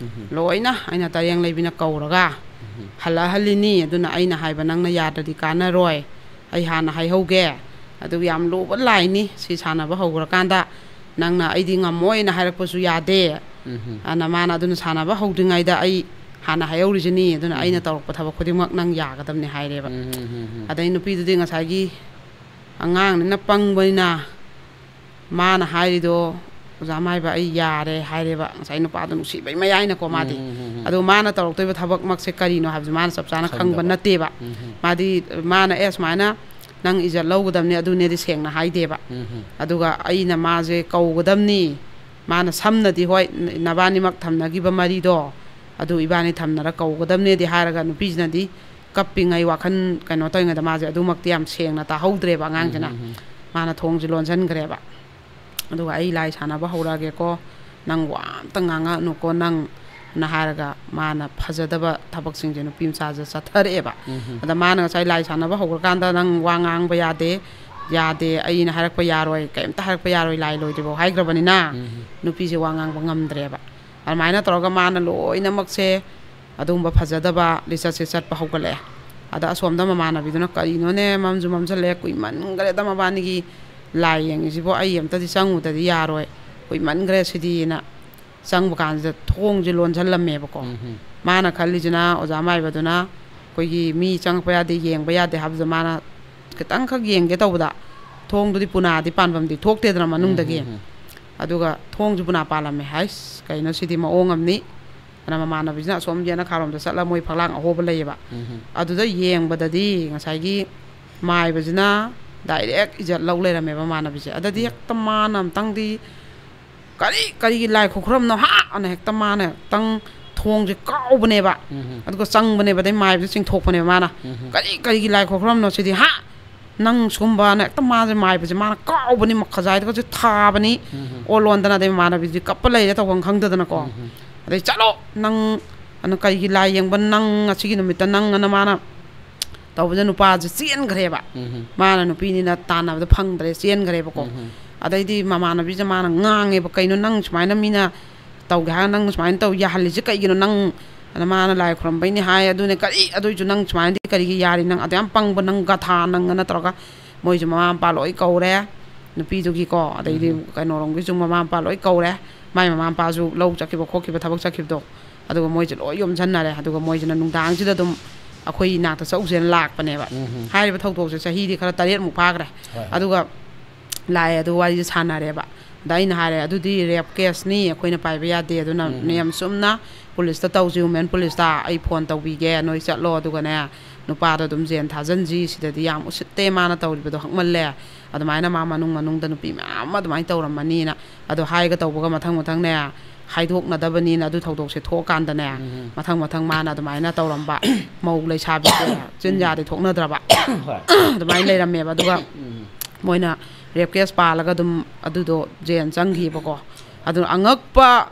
ꯂꯣꯏꯅ ꯑꯩꯅ ꯇꯔꯦꯡ ꯂꯩꯕꯤꯅ ꯀꯧꯔꯒ ꯍꯜꯂꯛꯍꯜꯂꯤꯅꯤ꯫ ꯑꯗꯨꯅ ꯑꯩꯅ ꯍꯥꯏꯕ ꯅꯪꯅ ꯌꯥꯗ꯭ꯔꯗꯤ ꯀꯥꯟꯅꯔꯣꯏ꯫ ꯑꯩ ꯍꯥꯟꯅ ꯍꯥꯏꯍꯧꯒꯦ꯫ ꯑꯗꯨꯒ ꯌꯥꯝ ꯂꯨꯕ ꯂꯥꯏꯅꯤ꯫ ꯁꯤ ꯁꯥꯟꯅꯕ ꯍꯧꯈ꯭ꯔꯀꯥꯟꯗ ꯅꯪꯅ "ꯑꯩꯗꯤ ꯉꯝꯃꯣꯏꯅ" ꯍꯥꯏꯔꯛꯄꯁꯨ ꯌꯥꯗꯦ꯫ ꯑꯗꯨꯅ ꯃꯥꯅ ꯑꯗꯨꯅ ꯁꯥꯟꯅꯕ ꯍꯧꯗ꯭ꯔꯤꯉꯩꯗ ꯑꯩ ꯍꯥꯟꯅ ꯍꯥꯏꯍꯧꯔꯤꯁꯤꯅꯤ꯫ ꯑꯗꯨꯅ ꯑꯩꯅ ꯇꯧꯔꯛꯄ ꯊꯕꯛ ꯈꯨꯗꯤꯡꯃꯛ ꯅꯪ ꯌꯥꯒꯗꯕꯅꯤ ꯍꯥꯏꯔꯦꯕ꯫ ꯑꯗꯩ ꯅꯨꯄꯤꯗꯨꯗꯤ ꯉꯁꯥꯏꯒꯤ ꯑꯉꯥꯡꯅꯤꯅ ꯄꯪꯕꯅꯤꯅ ꯃꯥꯅ ꯍꯥꯏꯔꯤꯗꯣ, "ꯑꯣꯖꯥ ꯃꯥꯏꯕ, ꯑꯩ ꯌꯥꯔꯦ" ꯍꯥꯏꯔꯦꯕ꯫ ꯉꯁꯥꯏ ꯅꯨꯄꯥꯗꯣ ꯅꯨꯡꯁꯤꯕꯩ ꯃꯌꯥꯏꯅꯀꯣ ꯃꯥꯗꯤ꯫ ꯑꯗꯣ ꯃꯥꯅ ꯇꯧꯔꯛꯇꯣꯏꯕ ꯊꯕꯛꯃꯛꯁꯦ ꯀꯔꯤꯅꯣ ꯍꯥꯏꯕꯁꯦ ꯃꯥꯅ ꯆꯞ ꯆꯥꯅ ꯈꯪꯕ ꯅꯠꯇꯦꯕ꯫ ꯃꯥꯗꯤ, ꯃꯥꯅ "ꯑꯦ ꯁꯨꯃꯥꯏꯅ ꯅꯪ ꯏꯖꯠ ꯂꯧꯒꯗꯕꯅꯤ" ꯑꯗꯨꯅꯦꯗꯤ ꯁꯦꯡꯅ ꯍꯥꯏꯗꯦꯕ꯫ ꯑꯗꯨꯒ ꯑꯩꯅ ꯃꯥꯁꯦ ꯀꯧꯒꯗꯕꯅꯤ, ꯃꯥꯅ ꯁꯝꯅꯗꯤ, ꯍꯣꯏ, ꯅꯕꯥꯅꯤꯃꯛ ꯊꯝꯅꯈꯤꯕ ꯃꯔꯤꯗꯣ ꯑꯗꯨ ꯏꯕꯥꯅꯤ ꯊꯝꯅꯔ ꯀꯧꯒꯗꯕꯅꯦꯗꯤ ꯍꯥꯏꯔꯒ, ꯅꯨꯄꯤꯁꯤꯅꯗꯤ ꯀꯞꯄꯤꯉꯩ, ꯋꯥꯈꯜ ꯀꯩꯅꯣ ꯇꯧꯔꯤꯉꯩꯗ ꯃꯥꯁꯦ ꯑꯗꯨꯃꯛꯇꯤ ꯌꯥꯝ ꯁꯦꯡꯅ ꯇꯥꯍꯧꯗ꯭ꯔꯦꯕ ꯑꯉꯥꯡꯁꯤꯅ꯫ ꯃꯥꯅ ꯊꯣꯡꯁꯦ ꯂꯣꯟꯁꯤꯟꯈ꯭ꯔꯦꯕ꯫ ꯑꯗꯨꯒ "ꯑꯩ ꯂꯥꯏ ꯁꯥꯟꯅꯕ ꯍꯧꯔꯛꯑꯒꯦꯀꯣ, ꯅꯪ ꯋꯥ ꯑꯝꯇ ꯉꯥꯡꯉꯛꯑꯅꯨꯀꯣ ꯅꯪ"ꯅ ꯍꯥꯏꯔꯒ ꯃꯥꯅ ꯐꯖꯗꯕ ꯊꯕꯛꯁꯤꯡꯁꯦ ꯅꯨꯄꯤ ꯃꯆꯥꯁꯦ ꯆꯠꯊꯔꯛꯑꯦꯕ꯫ ꯑꯗ ꯃꯥꯅ ꯉꯁꯥꯏ ꯂꯥꯏ ꯁꯥꯟꯅꯕ ꯍꯧꯈ꯭ꯔꯀꯥꯟꯗ "ꯅꯪ ꯋꯥ ꯉꯥꯡꯕ ꯌꯥꯗꯦ, ꯌꯥꯗꯦ, ꯑꯩꯅ ꯍꯥꯏꯔꯛꯄ ꯌꯥꯔꯣꯏ, ꯀꯩꯝꯇ ꯍꯥꯏꯔꯛꯄ ꯌꯥꯔꯣꯏ, ꯂꯥꯏ ꯂꯣꯏꯗ꯭ꯔꯤꯐꯥꯎ" ꯍꯥꯏꯈ꯭ꯔꯕꯅꯤꯅ ꯅꯨꯄꯤꯁꯦ ꯋꯥ ꯉꯥꯡꯕ ꯉꯝꯗ꯭ꯔꯦꯕ꯫ ꯑꯗꯨꯃꯥꯏꯅ ꯇꯧꯔꯒ ꯃꯥꯅ ꯂꯣꯏꯅꯃꯛꯁꯦ ꯑꯗꯨꯒꯨꯝꯕ ꯐꯖꯗꯕ ꯂꯤꯆꯠꯁꯦ ꯆꯠꯄ ꯍꯧꯒꯠꯂꯛꯑꯦ꯫ ꯑꯗ ꯑꯁꯣꯝꯗ ꯃꯃꯥꯟꯅꯕꯤꯗꯨꯅ "ꯀꯔꯤꯅꯣꯅꯦ, ꯃꯝꯁꯨ ꯃꯝꯁꯤꯜꯂꯛꯑꯦ, ꯀꯨꯏꯃꯟꯈ꯭ꯔꯦꯗ ꯃꯕꯥꯅꯤꯒꯤ ꯂꯥꯏ ꯌꯦꯡꯉꯤꯁꯤꯕꯣ, ꯑꯩ ꯑꯝꯇꯗꯤ ꯆꯪꯉꯨꯗꯗꯤ ꯌꯥꯔꯣꯏ, ꯀꯨꯏꯃꯟꯈ꯭ꯔꯦ ꯁꯤꯗꯤꯅ" ꯆꯪꯕ ꯀꯥꯟꯁꯤꯗ ꯊꯣꯡꯁꯦ ꯂꯣꯟꯁꯤꯜꯂꯝꯃꯦꯕꯀꯣ꯫ ꯃꯥꯅ ꯈꯜꯂꯤꯁꯤꯅ ꯑꯣꯖꯥ ꯃꯥꯏꯕꯗꯨꯅ ꯑꯩꯈꯣꯏꯒꯤ ꯃꯤ ꯆꯪꯉꯛꯄ ꯌꯥꯗꯦ, ꯌꯦꯡꯕ ꯌꯥꯗꯦ ꯍꯥꯏꯕꯗꯨꯗ ꯃꯥꯅ ꯈꯤꯇꯪꯈꯛ ꯌꯦꯡꯒꯦ ꯇꯧꯕꯗ ꯊꯣꯡꯗꯨꯗꯤ ꯄꯨꯅꯥꯗꯤ ꯄꯥꯟꯐꯝꯗꯤ ꯊꯣꯛꯇꯦꯗꯅ ꯃꯅꯨꯡꯗꯒꯤ꯫ ꯑꯗꯨꯒ ꯊꯣꯡꯁꯨ ꯄꯨꯅꯥ ꯄꯥꯜꯂꯝꯃꯦ꯫ "ꯍꯥꯏꯁ, ꯀꯩꯅꯣ ꯁꯤꯗꯤ ꯃꯑꯣꯡ ꯑꯃꯅꯤ" ꯑꯅ ꯃꯃꯥꯟꯅꯕꯤꯁꯤꯅ ꯑꯁꯣꯝꯒꯤ ꯑꯅꯈꯥꯔꯣꯝꯗ ꯆꯠꯂ ꯃꯣꯏ ꯐꯛꯂꯥꯡ ꯑꯍꯣꯕ ꯂꯩꯌꯦꯕ꯫ ꯑꯗꯨꯗ ꯌꯦꯡꯕꯗꯗꯤ ꯉꯁꯥꯏꯒꯤ ꯃꯥꯏꯕꯁꯤꯅ ꯗꯥꯏꯔꯦꯛ ꯏꯖꯠ ꯂꯧ ꯂꯩꯔꯝꯃꯦꯕ ꯃꯃꯥꯟꯅꯕꯤꯁꯦ꯫ ꯑꯗꯗꯤ ꯍꯦꯛꯇ ꯃꯥꯅ ꯑꯝꯇꯪꯗꯤ "ꯀꯔꯤ, ꯀꯔꯤꯒꯤ ꯂꯥꯏ ꯈꯨꯈꯨꯔꯝꯅꯣ ꯍꯥ?" ꯑꯅ ꯍꯦꯛꯇ ꯃꯥꯅ ꯍꯦꯛꯇꯪ ꯃꯑꯣꯡꯁꯦ ꯀꯥꯎꯕꯅꯦꯕ꯫ ꯑꯗꯨꯒ ꯆꯪꯕꯅꯦꯕ, ꯑꯗꯩ ꯃꯥꯏꯕꯗ ꯆꯤꯡꯊꯣꯛꯄꯅꯦꯕ ꯃꯥꯅ꯫ "ꯀꯔꯤ, ꯀꯔꯤꯒꯤ ꯂꯥꯏ ꯈꯣꯏꯔꯝꯅꯣ ꯁꯤꯗꯤ, ꯍꯥ?" ꯅꯪ ꯁꯨꯝꯕꯅ ꯍꯦꯛꯇ ꯃꯥꯁꯦ ꯃꯥꯏꯕꯁꯦ ꯃꯥꯅ ꯀꯥꯎꯕꯅꯤ, ꯃꯈꯖꯥꯏꯗꯒꯁꯦ ꯊꯥꯕꯅꯤ꯫ ꯑꯣꯜꯂꯣꯟꯗꯅ ꯑꯗꯩ ꯃꯃꯥꯟꯅꯕꯤꯗꯤ ꯀꯞꯄ ꯂꯩꯔꯦ ꯇꯧꯐꯝ ꯈꯪꯗꯗꯅꯀꯣ꯫ ꯑꯗꯩ, "ꯆꯠꯂꯣ ꯅꯪ, ꯑꯅ ꯀꯩꯒꯤ ꯂꯥꯏ ꯌꯦꯡꯕ ꯅꯪ ꯉꯁꯤꯒꯤ ꯅꯨꯃꯤꯠꯇ ꯅꯪ?" ꯑꯅ ꯃꯥꯅ ꯇꯧꯕꯗ ꯅꯨꯄꯥꯁꯦ ꯆꯦꯟꯈ꯭ꯔꯦꯕ꯫ ꯃꯥꯅ ꯅꯨꯄꯤꯅꯤꯅ ꯇꯥꯟꯅꯕꯗ ꯐꯪꯗ꯭ꯔꯦ, ꯆꯦꯟꯈ꯭ꯔꯦꯕꯀꯣ꯫ ꯑꯗꯩꯗꯤ ꯃꯃꯥꯟꯅꯕꯤꯁꯦ ꯃꯥꯅ ꯉꯥꯡꯉꯦꯕ, "ꯀꯩꯅꯣ ꯅꯪ ꯁꯨꯃꯥꯏꯅ ꯃꯤꯅ ꯇꯧꯒꯦ ꯍꯥꯏꯔꯒ ꯅꯪ ꯁꯨꯃꯥꯏꯅ ꯇꯧ ꯌꯥꯍꯜꯂꯤꯁꯦ ꯀꯩꯒꯤꯅꯣ ꯅꯪ?" ꯑꯗ ꯃꯥꯅ ꯂꯥꯏ ꯈꯨꯔꯝꯕꯩꯅꯦ ꯍꯥꯏ, ꯑꯗꯨꯅꯦ ꯀꯔꯤ, ꯑꯗꯨꯏꯁꯨ ꯅꯪ ꯁꯨꯃꯥꯏꯅꯗꯤ ꯀꯔꯤꯒꯤ ꯌꯥꯔꯤ, ꯅꯪ ꯑꯗꯨ ꯌꯥꯝ ꯄꯪꯕ, ꯅꯪ ꯒꯊꯥ ꯅꯪ ꯑꯅ ꯇꯧꯔꯒ ꯃꯣꯏꯁꯨ ꯃꯃꯥ ꯃꯄꯥ ꯂꯣꯏ ꯀꯧꯔꯦ ꯅꯨꯄꯤꯗꯨꯒꯤꯀꯣ, ꯑꯗꯩꯗꯤ ꯀꯩꯅꯣꯔꯣꯝꯒꯤꯁꯨ ꯃꯃꯥ ꯃꯄꯥ ꯂꯣꯏ ꯀꯧꯔꯦ꯫ ꯃꯥꯏ ꯃꯃꯥ ꯃꯄꯥꯁꯨ ꯂꯧ ꯆꯠꯈꯤꯕ ꯈꯣꯠꯈꯤꯕ ꯊꯕꯛ ꯆꯠꯈꯤꯕꯗꯣ, ꯑꯗꯨꯒ ꯃꯣꯏꯁꯦ ꯂꯣꯏ ꯌꯣꯝꯁꯟꯅꯔꯦ꯫ ꯑꯗꯨꯒ ꯃꯣꯏꯁꯤꯅ ꯅꯨꯡꯗꯥꯡꯁꯤꯗ ꯑꯗꯨꯝ ꯑꯩꯈꯣꯏ ꯏꯅꯥꯛꯇ ꯆꯧꯁꯦꯅ ꯂꯥꯛꯄꯅꯦꯕ꯫ ꯍꯥꯏꯔꯤꯕ ꯊꯧꯗꯣꯛꯁꯦ ꯆꯍꯤꯗꯤ ꯈꯔ ꯇꯔꯦꯠꯃꯨꯛ ꯐꯥꯈ꯭ꯔꯦ꯫ ꯍꯣꯏ, ꯍꯣꯏ꯫ ꯑꯗꯨꯒ ꯂꯥꯛꯑꯦ, ꯑꯗꯨ ꯋꯥꯔꯤꯁꯦ ꯁꯥꯟꯅꯔꯦꯕ꯫ ꯑꯗ ꯑꯩꯅ ꯍꯥꯏꯔꯦ, "ꯑꯗꯨꯗꯤ ꯔꯦꯞ ꯀꯦꯁꯅꯤ, ꯑꯩꯈꯣꯏꯅ ꯄꯥꯏꯕ ꯌꯥꯗꯦ, ꯑꯗꯨꯅ ꯅꯤꯌꯝ ꯆꯨꯝꯅ ꯄꯨꯂꯤꯁꯇ ꯇꯧꯁꯤ, ꯋꯨꯃꯦꯟ ꯄꯨꯂꯤꯁꯇ ꯑꯩ ꯐꯣꯟ ꯇꯧꯕꯤꯒꯦ, ꯅꯣꯏ ꯆꯠꯂꯣ, ꯑꯗꯨꯒꯅꯦ ꯅꯨꯄꯥꯗꯣ ꯑꯗꯨꯝ ꯖꯦꯟ ꯊꯥꯖꯤꯟꯁꯤ, ꯁꯤꯗꯗꯤ ꯌꯥꯝ ꯎꯁꯤꯠꯇꯦ ꯃꯥꯅ ꯇꯧꯔꯤꯕꯗꯣ, ꯍꯛꯃꯜꯂꯦ"꯫ ꯑꯗꯨꯃꯥꯏꯅ ꯃꯥ ꯃꯅꯨꯡ ꯃꯅꯨꯡꯗ ꯅꯨꯄꯤ ꯃꯌꯥꯝ ꯑꯃ ꯑꯗꯨꯃꯥꯏꯅ ꯇꯧꯔꯝꯃꯅꯤꯅ꯫ ꯑꯗꯣ ꯍꯥꯏꯒ ꯇꯧꯕꯒ ꯃꯊꯪ ꯃꯊꯪꯅꯦ ꯍꯥꯏꯗꯣꯛꯅꯗꯕꯅꯤꯅ, ꯑꯗꯨ ꯊꯧꯗꯣꯛꯁꯦ ꯊꯣꯛꯑꯀꯥꯟꯗꯅꯦ ꯃꯊꯪ ꯃꯊꯪ ꯃꯥꯅ ꯑꯗꯨꯃꯥꯏꯅ ꯇꯧꯔꯝꯕ, ꯃꯧ ꯂꯩꯁꯥꯕꯤꯁꯦ ꯆꯤꯟ ꯌꯥꯗꯤ ꯊꯣꯛꯅꯗ꯭ꯔꯕ꯫ ꯍꯣꯏ꯫ ꯑꯗꯨꯃꯥꯏꯅ ꯂꯩꯔꯝꯃꯦꯕ꯫ ꯑꯗꯨꯒ ꯃꯣꯏꯅ ꯔꯦꯞ ꯀꯦꯁ ꯄꯥꯜꯂꯒ ꯑꯗꯨꯝ ꯑꯗꯨꯗꯣ ꯖꯦꯟ ꯆꯪꯈꯤꯕꯀꯣ꯫ ꯑꯗꯨꯅ ꯑꯉꯛꯄ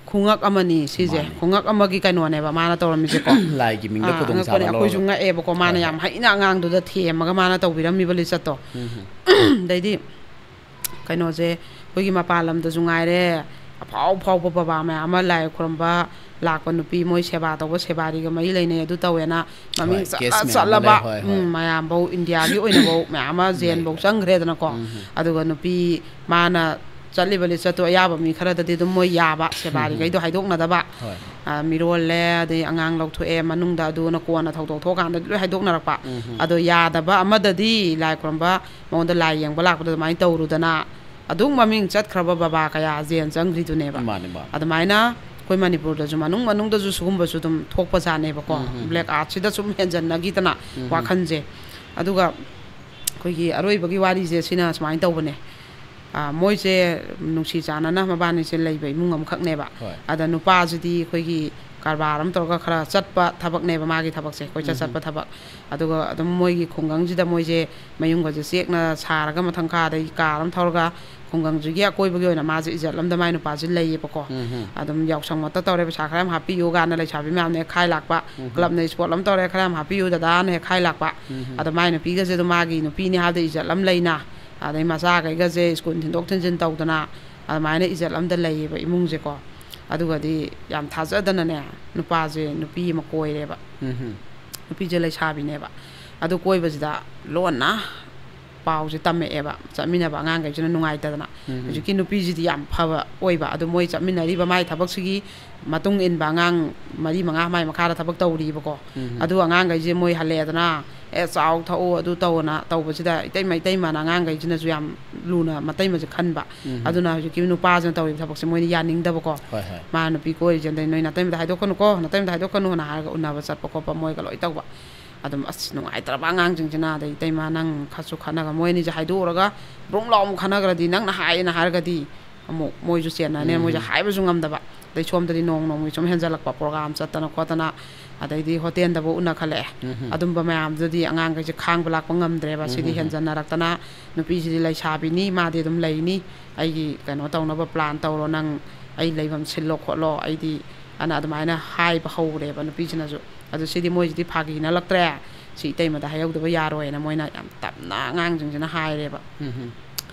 ꯈꯣꯡꯉꯛ ꯑꯃꯅꯤ ꯁꯤꯁꯦ꯫ ꯃꯥꯅꯤ꯫ ꯈꯣꯡꯉꯛ ꯑꯃꯒꯤ ꯀꯩꯅꯣꯅꯦꯕ ꯃꯥꯅ ꯇꯧꯔꯝꯃꯤꯁꯦꯀꯣ꯫ ꯂꯥꯏꯒꯤ ꯃꯤꯡꯗ ꯑꯥ, ꯈꯨꯗꯣꯡꯆꯥꯕ ꯑꯉꯛꯄꯅꯦ꯫ ꯑꯩꯈꯣꯏꯁꯨ ꯂꯧꯔꯒ꯫ ꯉꯛꯑꯦꯕꯀꯣ, ꯃꯥꯅ ꯍꯣꯏ, ꯍꯣꯏ꯫ ꯌꯥꯝ ꯍꯩꯅ ꯑꯉꯥꯡꯗꯨꯗ ꯊꯦꯝꯃꯒ ꯃꯥꯅ ꯇꯧꯕꯤꯔꯝꯃꯤꯕ ꯂꯤꯆꯠꯇꯣ꯫ ꯑꯗꯩꯗꯤ ꯀꯩꯅꯣꯁꯦ, ꯑꯩꯈꯣꯏꯒꯤ ꯃꯄꯥꯟ ꯂꯝꯗꯁꯨ ꯉꯥꯏꯔꯦ, ꯑꯐꯥꯎ ꯑꯐꯥꯎꯕ ꯕꯕꯥ ꯃꯌꯥꯝ ꯑꯃ ꯂꯥꯏ ꯈꯨꯔꯨꯝꯕ ꯂꯥꯛꯄ ꯅꯨꯄꯤ, ꯃꯣꯏ ꯁꯦꯕꯥ ꯇꯧꯕ, ꯁꯦꯕꯥꯔꯤꯒ ꯃꯔꯤ ꯂꯩꯅꯩ, ꯑꯗꯨ ꯇꯧꯋꯦꯅ ꯃꯃꯤꯡ ꯍꯣꯏ, ꯆꯠꯂ case ꯃꯌꯥꯝ ꯑꯃ ꯆꯠꯂꯕ, ꯂꯩ, ꯍꯣꯏ, ꯍꯣꯏ꯫ ꯎꯝ, ꯃꯌꯥꯝꯐꯧ, ꯏꯟꯗꯤꯌꯥꯒꯤ ꯑꯣꯏꯅꯐꯧ ꯃꯌꯥꯝ ꯑꯃ ꯂꯩ, ꯖꯦꯟꯐꯧ ꯂꯩ꯫ ꯆꯪꯈ꯭ꯔꯦꯗꯅꯀꯣ꯫ ꯑꯗꯨꯒ ꯅꯨꯄꯤ ꯃꯥꯅ ꯆꯠꯂꯤꯕ ꯂꯤꯆꯠꯇꯣ ꯑꯌꯥꯕ ꯃꯤ ꯈꯔꯗꯗꯤ ꯑꯗꯨꯝ ꯃꯣꯏ ꯌꯥꯕ, ꯁꯦꯕꯥꯔꯤꯈꯩꯗꯣ ꯍꯥꯏꯗꯣꯛꯅꯗꯕ꯫ ꯍꯣꯏ꯫ ꯑ, ꯃꯤꯔꯣꯜꯂꯦ, ꯑꯗꯩ ꯑꯉꯥꯡ ꯂꯧꯊꯣꯛꯑꯦ ꯃꯅꯨꯡꯗ, ꯑꯗꯨꯅ ꯀꯣꯟꯅ ꯊꯧꯗꯣꯛ ꯊꯣꯛꯑꯀꯥꯟꯗ ꯂꯣꯏ ꯍꯥꯏꯗꯣꯛꯅꯔꯛꯄ꯫ ꯑꯗꯣ ꯌꯥꯗꯕ ꯑꯃꯗꯗꯤ ꯂꯥꯏ ꯈꯨꯔꯨꯝꯕ ꯃꯉꯣꯟꯗ ꯂꯥꯏ ꯌꯦꯡꯕ ꯂꯥꯛꯄꯗ ꯑꯗꯨꯃꯥꯏꯅ ꯇꯧꯔꯨꯗꯅ ꯑꯗꯨꯝ ꯃꯃꯤꯡ ꯆꯠꯈ꯭ꯔꯕ ꯕꯕꯥ ꯀꯌꯥ ꯖꯦꯟ ꯆꯪꯈ꯭ꯔꯤꯗꯨꯅꯦꯕ꯫ ꯃꯥꯅꯦ, ꯃꯥꯅꯦ꯫ ꯑꯗꯨꯃꯥꯏꯅ ꯑꯩꯈꯣꯏ ꯃꯅꯤꯄꯨꯔꯗꯁꯨ ꯃꯅꯨꯡ ꯃꯅꯨꯡꯗꯁꯨ ꯁꯤꯒꯨꯝꯕꯁꯨ ꯑꯗꯨꯝ ꯊꯣꯛꯄ ꯖꯥꯠꯅꯦꯕꯀꯣ꯫ Black artꯁꯤꯗ ꯁꯨꯝ ꯍꯦꯟꯖꯟꯅꯈꯤꯗꯅ ꯋꯥꯈꯜꯁꯦ꯫ ꯑꯗꯨꯒ ꯑꯩꯈꯣꯏꯒꯤ ꯑꯔꯣꯏꯕꯒꯤ ꯋꯥꯔꯤꯁꯦ ꯁꯤꯅ ꯁꯨꯃꯥꯏꯅ ꯇꯧꯕꯅꯦ꯫ ꯑꯥ, ꯃꯣꯏꯁꯦ ꯅꯨꯡꯁꯤ ꯆꯥꯟꯅꯅ ꯃꯕꯥꯅꯤꯁꯦ ꯂꯩꯕ ꯏꯃꯨꯡ ꯑꯃꯈꯛꯅꯦꯕ꯫ ꯍꯣꯏ꯫ ꯑꯗ ꯅꯨꯄꯥꯁꯤꯗꯤ ꯑꯩꯈꯣꯏꯒꯤ ꯀꯔꯕꯥꯔ ꯑꯃ ꯇꯧꯔꯒ ꯈꯔ ꯆꯠꯄ ꯊꯕꯛꯅꯦꯕ ꯃꯥꯒꯤ ꯊꯕꯛꯁꯦ, ꯀꯣꯏꯆꯠ ꯎꯝ꯫ ꯆꯠꯄ ꯊꯕꯛ꯫ ꯑꯗꯨꯒ ꯑꯗꯨꯝ ꯃꯣꯏꯒꯤ ꯈꯨꯡꯒꯪꯁꯤꯗ ꯃꯣꯏꯁꯦ ꯃꯌꯨꯝꯒꯁꯦ ꯆꯦꯛꯅ ꯁꯥꯔꯒ ꯃꯊꯪ ꯈꯥꯗ ꯀꯥꯔ ꯑꯃ ꯊꯧꯔꯒ ꯈꯨꯡꯒꯪꯁꯤꯒꯤ ꯑꯀꯣꯏꯕꯒꯤ ꯑꯣꯏꯅ ꯃꯥꯁꯦ ꯏꯖꯠ ꯑꯃꯗ ꯃꯥꯏ ꯅꯨꯄꯥꯁꯦ ꯂꯩꯌꯦꯕꯀꯣ꯫ ꯎꯝ꯫ ꯑꯗꯨꯝ ꯌꯥꯎꯁꯪꯃꯛꯇ ꯇꯧꯔꯦ, ꯄꯩꯁꯥ ꯈꯔ ꯌꯥꯝ ꯍꯥꯞꯄꯤꯌꯨ ꯀꯥꯏꯅ ꯂꯩꯁꯥꯕꯤ ꯃꯌꯥꯝꯅ ꯍꯦꯛ ꯈꯥꯏ ꯂꯥꯛꯄ, ꯎꯝ꯫ ꯀ꯭ꯂꯕꯅ ꯏꯁꯄꯣꯔꯠ ꯑꯃ ꯇꯧꯔꯦ, ꯈꯔ ꯌꯥꯝ ꯍꯥꯞꯄꯤꯌꯨ ꯗꯗꯥꯅ ꯍꯦꯛ ꯈꯥꯏ ꯂꯥꯛꯄ꯫ ꯎꯝ꯫ ꯑꯗ ꯃꯥꯏ ꯅꯨꯄꯤꯒꯁꯦ ꯑꯗꯨꯝ ꯃꯥꯒꯤ ꯅꯨꯄꯤꯅꯤ ꯍꯥꯏꯕꯗ ꯏꯖꯠ ꯑꯃ ꯂꯩꯅ, ꯑꯗꯩ ꯃꯆꯥꯈꯩꯒꯁꯦ ꯁ꯭ꯀꯨꯜ ꯊꯤꯟꯗꯣꯛ ꯊꯤꯟꯖꯤꯟ ꯇꯧꯗꯅ ꯑꯗꯨꯃꯥꯏꯅ ꯏꯖꯠ ꯑꯃꯗ ꯂꯩꯌꯦꯕ ꯏꯃꯨꯡꯁꯦꯀꯣ꯫ ꯑꯗꯨꯒꯗꯤ ꯌꯥꯝ ꯊꯥꯖꯗꯅꯅꯦ ꯅꯨꯄꯥꯁꯦ ꯅꯨꯄꯤ ꯑꯃ ꯀꯣꯏꯔꯦꯕ꯫ ꯎꯝ꯫ ꯅꯨꯄꯤꯁꯦ ꯂꯩꯁꯥꯕꯤꯅꯦꯕ꯫ ꯑꯗꯨ ꯀꯣꯏꯕꯁꯤꯗ ꯂꯣꯟꯅ ꯄꯥꯎꯁꯦ ꯇꯝꯃꯛꯑꯦꯕ ꯆꯠꯃꯤꯟꯅꯕ ꯑꯉꯥꯡꯈꯩꯁꯤꯅ ꯅꯨꯡꯉꯥꯏꯇꯗꯅ꯫ ꯎꯝ꯫ ꯍꯧꯖꯤꯛꯀꯤ ꯅꯨꯄꯤꯁꯤꯗꯤ ꯌꯥꯝ ꯐꯕ ꯑꯣꯏꯕ, ꯑꯗꯨ ꯃꯣꯏ ꯆꯠꯃꯤꯟꯅꯔꯤꯕ ꯃꯥꯏ ꯊꯕꯛꯁꯤꯒꯤ ꯃꯇꯨꯡ ꯏꯟꯕ ꯑꯉꯥꯡ ꯃꯔꯤ ꯃꯉꯥ ꯃꯥꯏ ꯃꯈꯥꯗ ꯊꯕꯛ ꯇꯧꯔꯤꯕꯀꯣ꯫ ꯎꯝ꯫ ꯑꯗꯨ ꯑꯉꯥꯡꯈꯩꯁꯦ ꯃꯣꯏ ꯍꯜꯂꯛꯑꯦꯗꯅ, "ꯑꯦ, ꯆꯥꯎ ꯊꯛꯎ ꯑꯗꯨ ꯇꯧꯑꯅ" ꯇꯧꯕꯁꯤꯗ ꯏꯇꯩꯃ, ꯏꯇꯩꯃꯅ ꯑꯉꯥꯡꯈꯩꯁꯤꯅꯁꯨ ꯌꯥꯝ ꯂꯨꯅ ꯃꯇꯩꯃꯁꯦ ꯈꯟꯕ꯫ ꯎꯝ꯫ ꯑꯗꯨꯅ ꯍꯧꯖꯤꯛꯀꯤ ꯅꯨꯄꯥꯁꯤꯅ ꯇꯧꯔꯤꯕ ꯊꯕꯛꯁꯦ ꯃꯣꯏꯅ ꯌꯥꯅꯤꯡꯗꯕꯀꯣ꯫ ꯍꯣꯏ, ꯍꯣꯏ꯫ "ꯃꯥ ꯅꯨꯄꯤ ꯀꯣꯏꯔꯤꯁꯦ ꯑꯗꯩ ꯅꯣꯏ ꯅꯇꯩꯃꯗ ꯍꯥꯏꯗꯣꯛꯀꯅꯨꯀꯣ, ꯅꯇꯩꯃꯗ ꯍꯥꯏꯗꯣꯛꯀꯅꯨꯅ" ꯍꯥꯏꯔꯒ ꯎꯅꯕ ꯆꯠꯄ ꯈꯣꯠꯄ ꯃꯣꯏꯒ ꯂꯣꯏ ꯇꯧꯕ꯫ ꯑꯗꯨꯝ ꯑꯁ ꯅꯨꯡꯉꯥꯏꯇ꯭ꯔꯕ ꯑꯉꯥꯡꯁꯤꯡꯁꯤꯅ, ꯑꯗꯩ "ꯏꯇꯩꯃ ꯅꯪ ꯈꯔꯁꯨ ꯈꯠꯅꯒ", ꯃꯣꯏ ꯑꯅꯤꯁꯦ ꯍꯥꯏꯗꯣꯛꯎꯔꯒ ꯕ꯭ꯔꯨꯡ ꯂꯥꯎ ꯑꯃꯨꯛ ꯈꯠꯅꯈ꯭ꯔꯗꯤ, ꯅꯪꯅ ꯍꯥꯏꯌꯦꯅ ꯍꯥꯏꯔꯒꯗꯤ ꯑꯃꯨꯛ ꯃꯣꯏꯁꯨ ꯆꯦꯟꯅꯅꯦ, ꯎꯝ꯫ ꯃꯣꯏꯁꯦ ꯍꯥꯏꯕꯁꯨ ꯉꯝꯗꯕ꯫ ꯑꯗꯩ ꯁꯣꯝꯗꯗꯤ ꯅꯣꯡ ꯅꯣꯡꯃꯒꯤ ꯁꯨꯝ ꯍꯦꯟꯖꯜꯂꯛꯄ, ꯄ꯭ꯔꯣꯒ꯭ꯔꯥꯝ ꯆꯠꯇꯅ ꯈꯣꯠꯇꯅ, ꯑꯗꯩꯗꯤ ꯍꯣꯇꯦꯜꯗꯕꯨ ꯎꯅ ꯈꯜꯂꯛꯑꯦ꯫ ꯎꯝ꯫ ꯑꯗꯨꯝꯕ ꯃꯌꯥꯝꯗꯨꯗꯤ ꯑꯉꯥꯡꯈꯩꯁꯦ ꯈꯥꯡꯕ ꯂꯥꯛꯄ ꯉꯝꯗ꯭ꯔꯦꯕ꯫ ꯁꯤꯗꯤ ꯎꯝ꯫ ꯍꯦꯟꯖꯟꯅꯔꯛꯇꯅ, ꯅꯨꯄꯤꯁꯤꯗꯤ ꯂꯩꯁꯥꯕꯤꯅꯤ, ꯃꯥꯗꯤ ꯑꯗꯨꯝ ꯂꯩꯅꯤ, ꯑꯩꯒꯤ ꯀꯩꯅꯣ ꯇꯧꯅꯕ ꯄ꯭ꯂꯥꯟ ꯇꯧꯔꯣ, ꯅꯪ ꯑꯩ ꯂꯩꯐꯝ ꯁꯤꯜꯂꯣ ꯈꯣꯠꯂꯣ, ꯑꯩꯗꯤ, ꯑꯅ ꯑꯗꯨꯃꯥꯏꯅ ꯍꯥꯏꯕ ꯍꯧꯔꯦꯕ ꯅꯨꯄꯤꯁꯤꯅꯁꯨ꯫ ꯑꯗꯨ ꯁꯤꯗꯤ ꯃꯣꯏꯁꯤꯗꯤ ꯐꯥꯒꯤ ꯅꯠꯂꯛꯇ꯭ꯔꯦ, ꯁꯤ ꯏꯇꯩꯃꯗ ꯍꯥꯏꯍꯧꯗꯕ ꯌꯥꯔꯣꯏꯅ ꯃꯣꯏꯅ ꯌꯥꯝ ꯇꯞꯅ ꯑꯉꯥꯡꯁꯤꯡꯁꯤꯅ ꯍꯥꯏꯔꯦꯕ꯫ ꯎꯝ꯫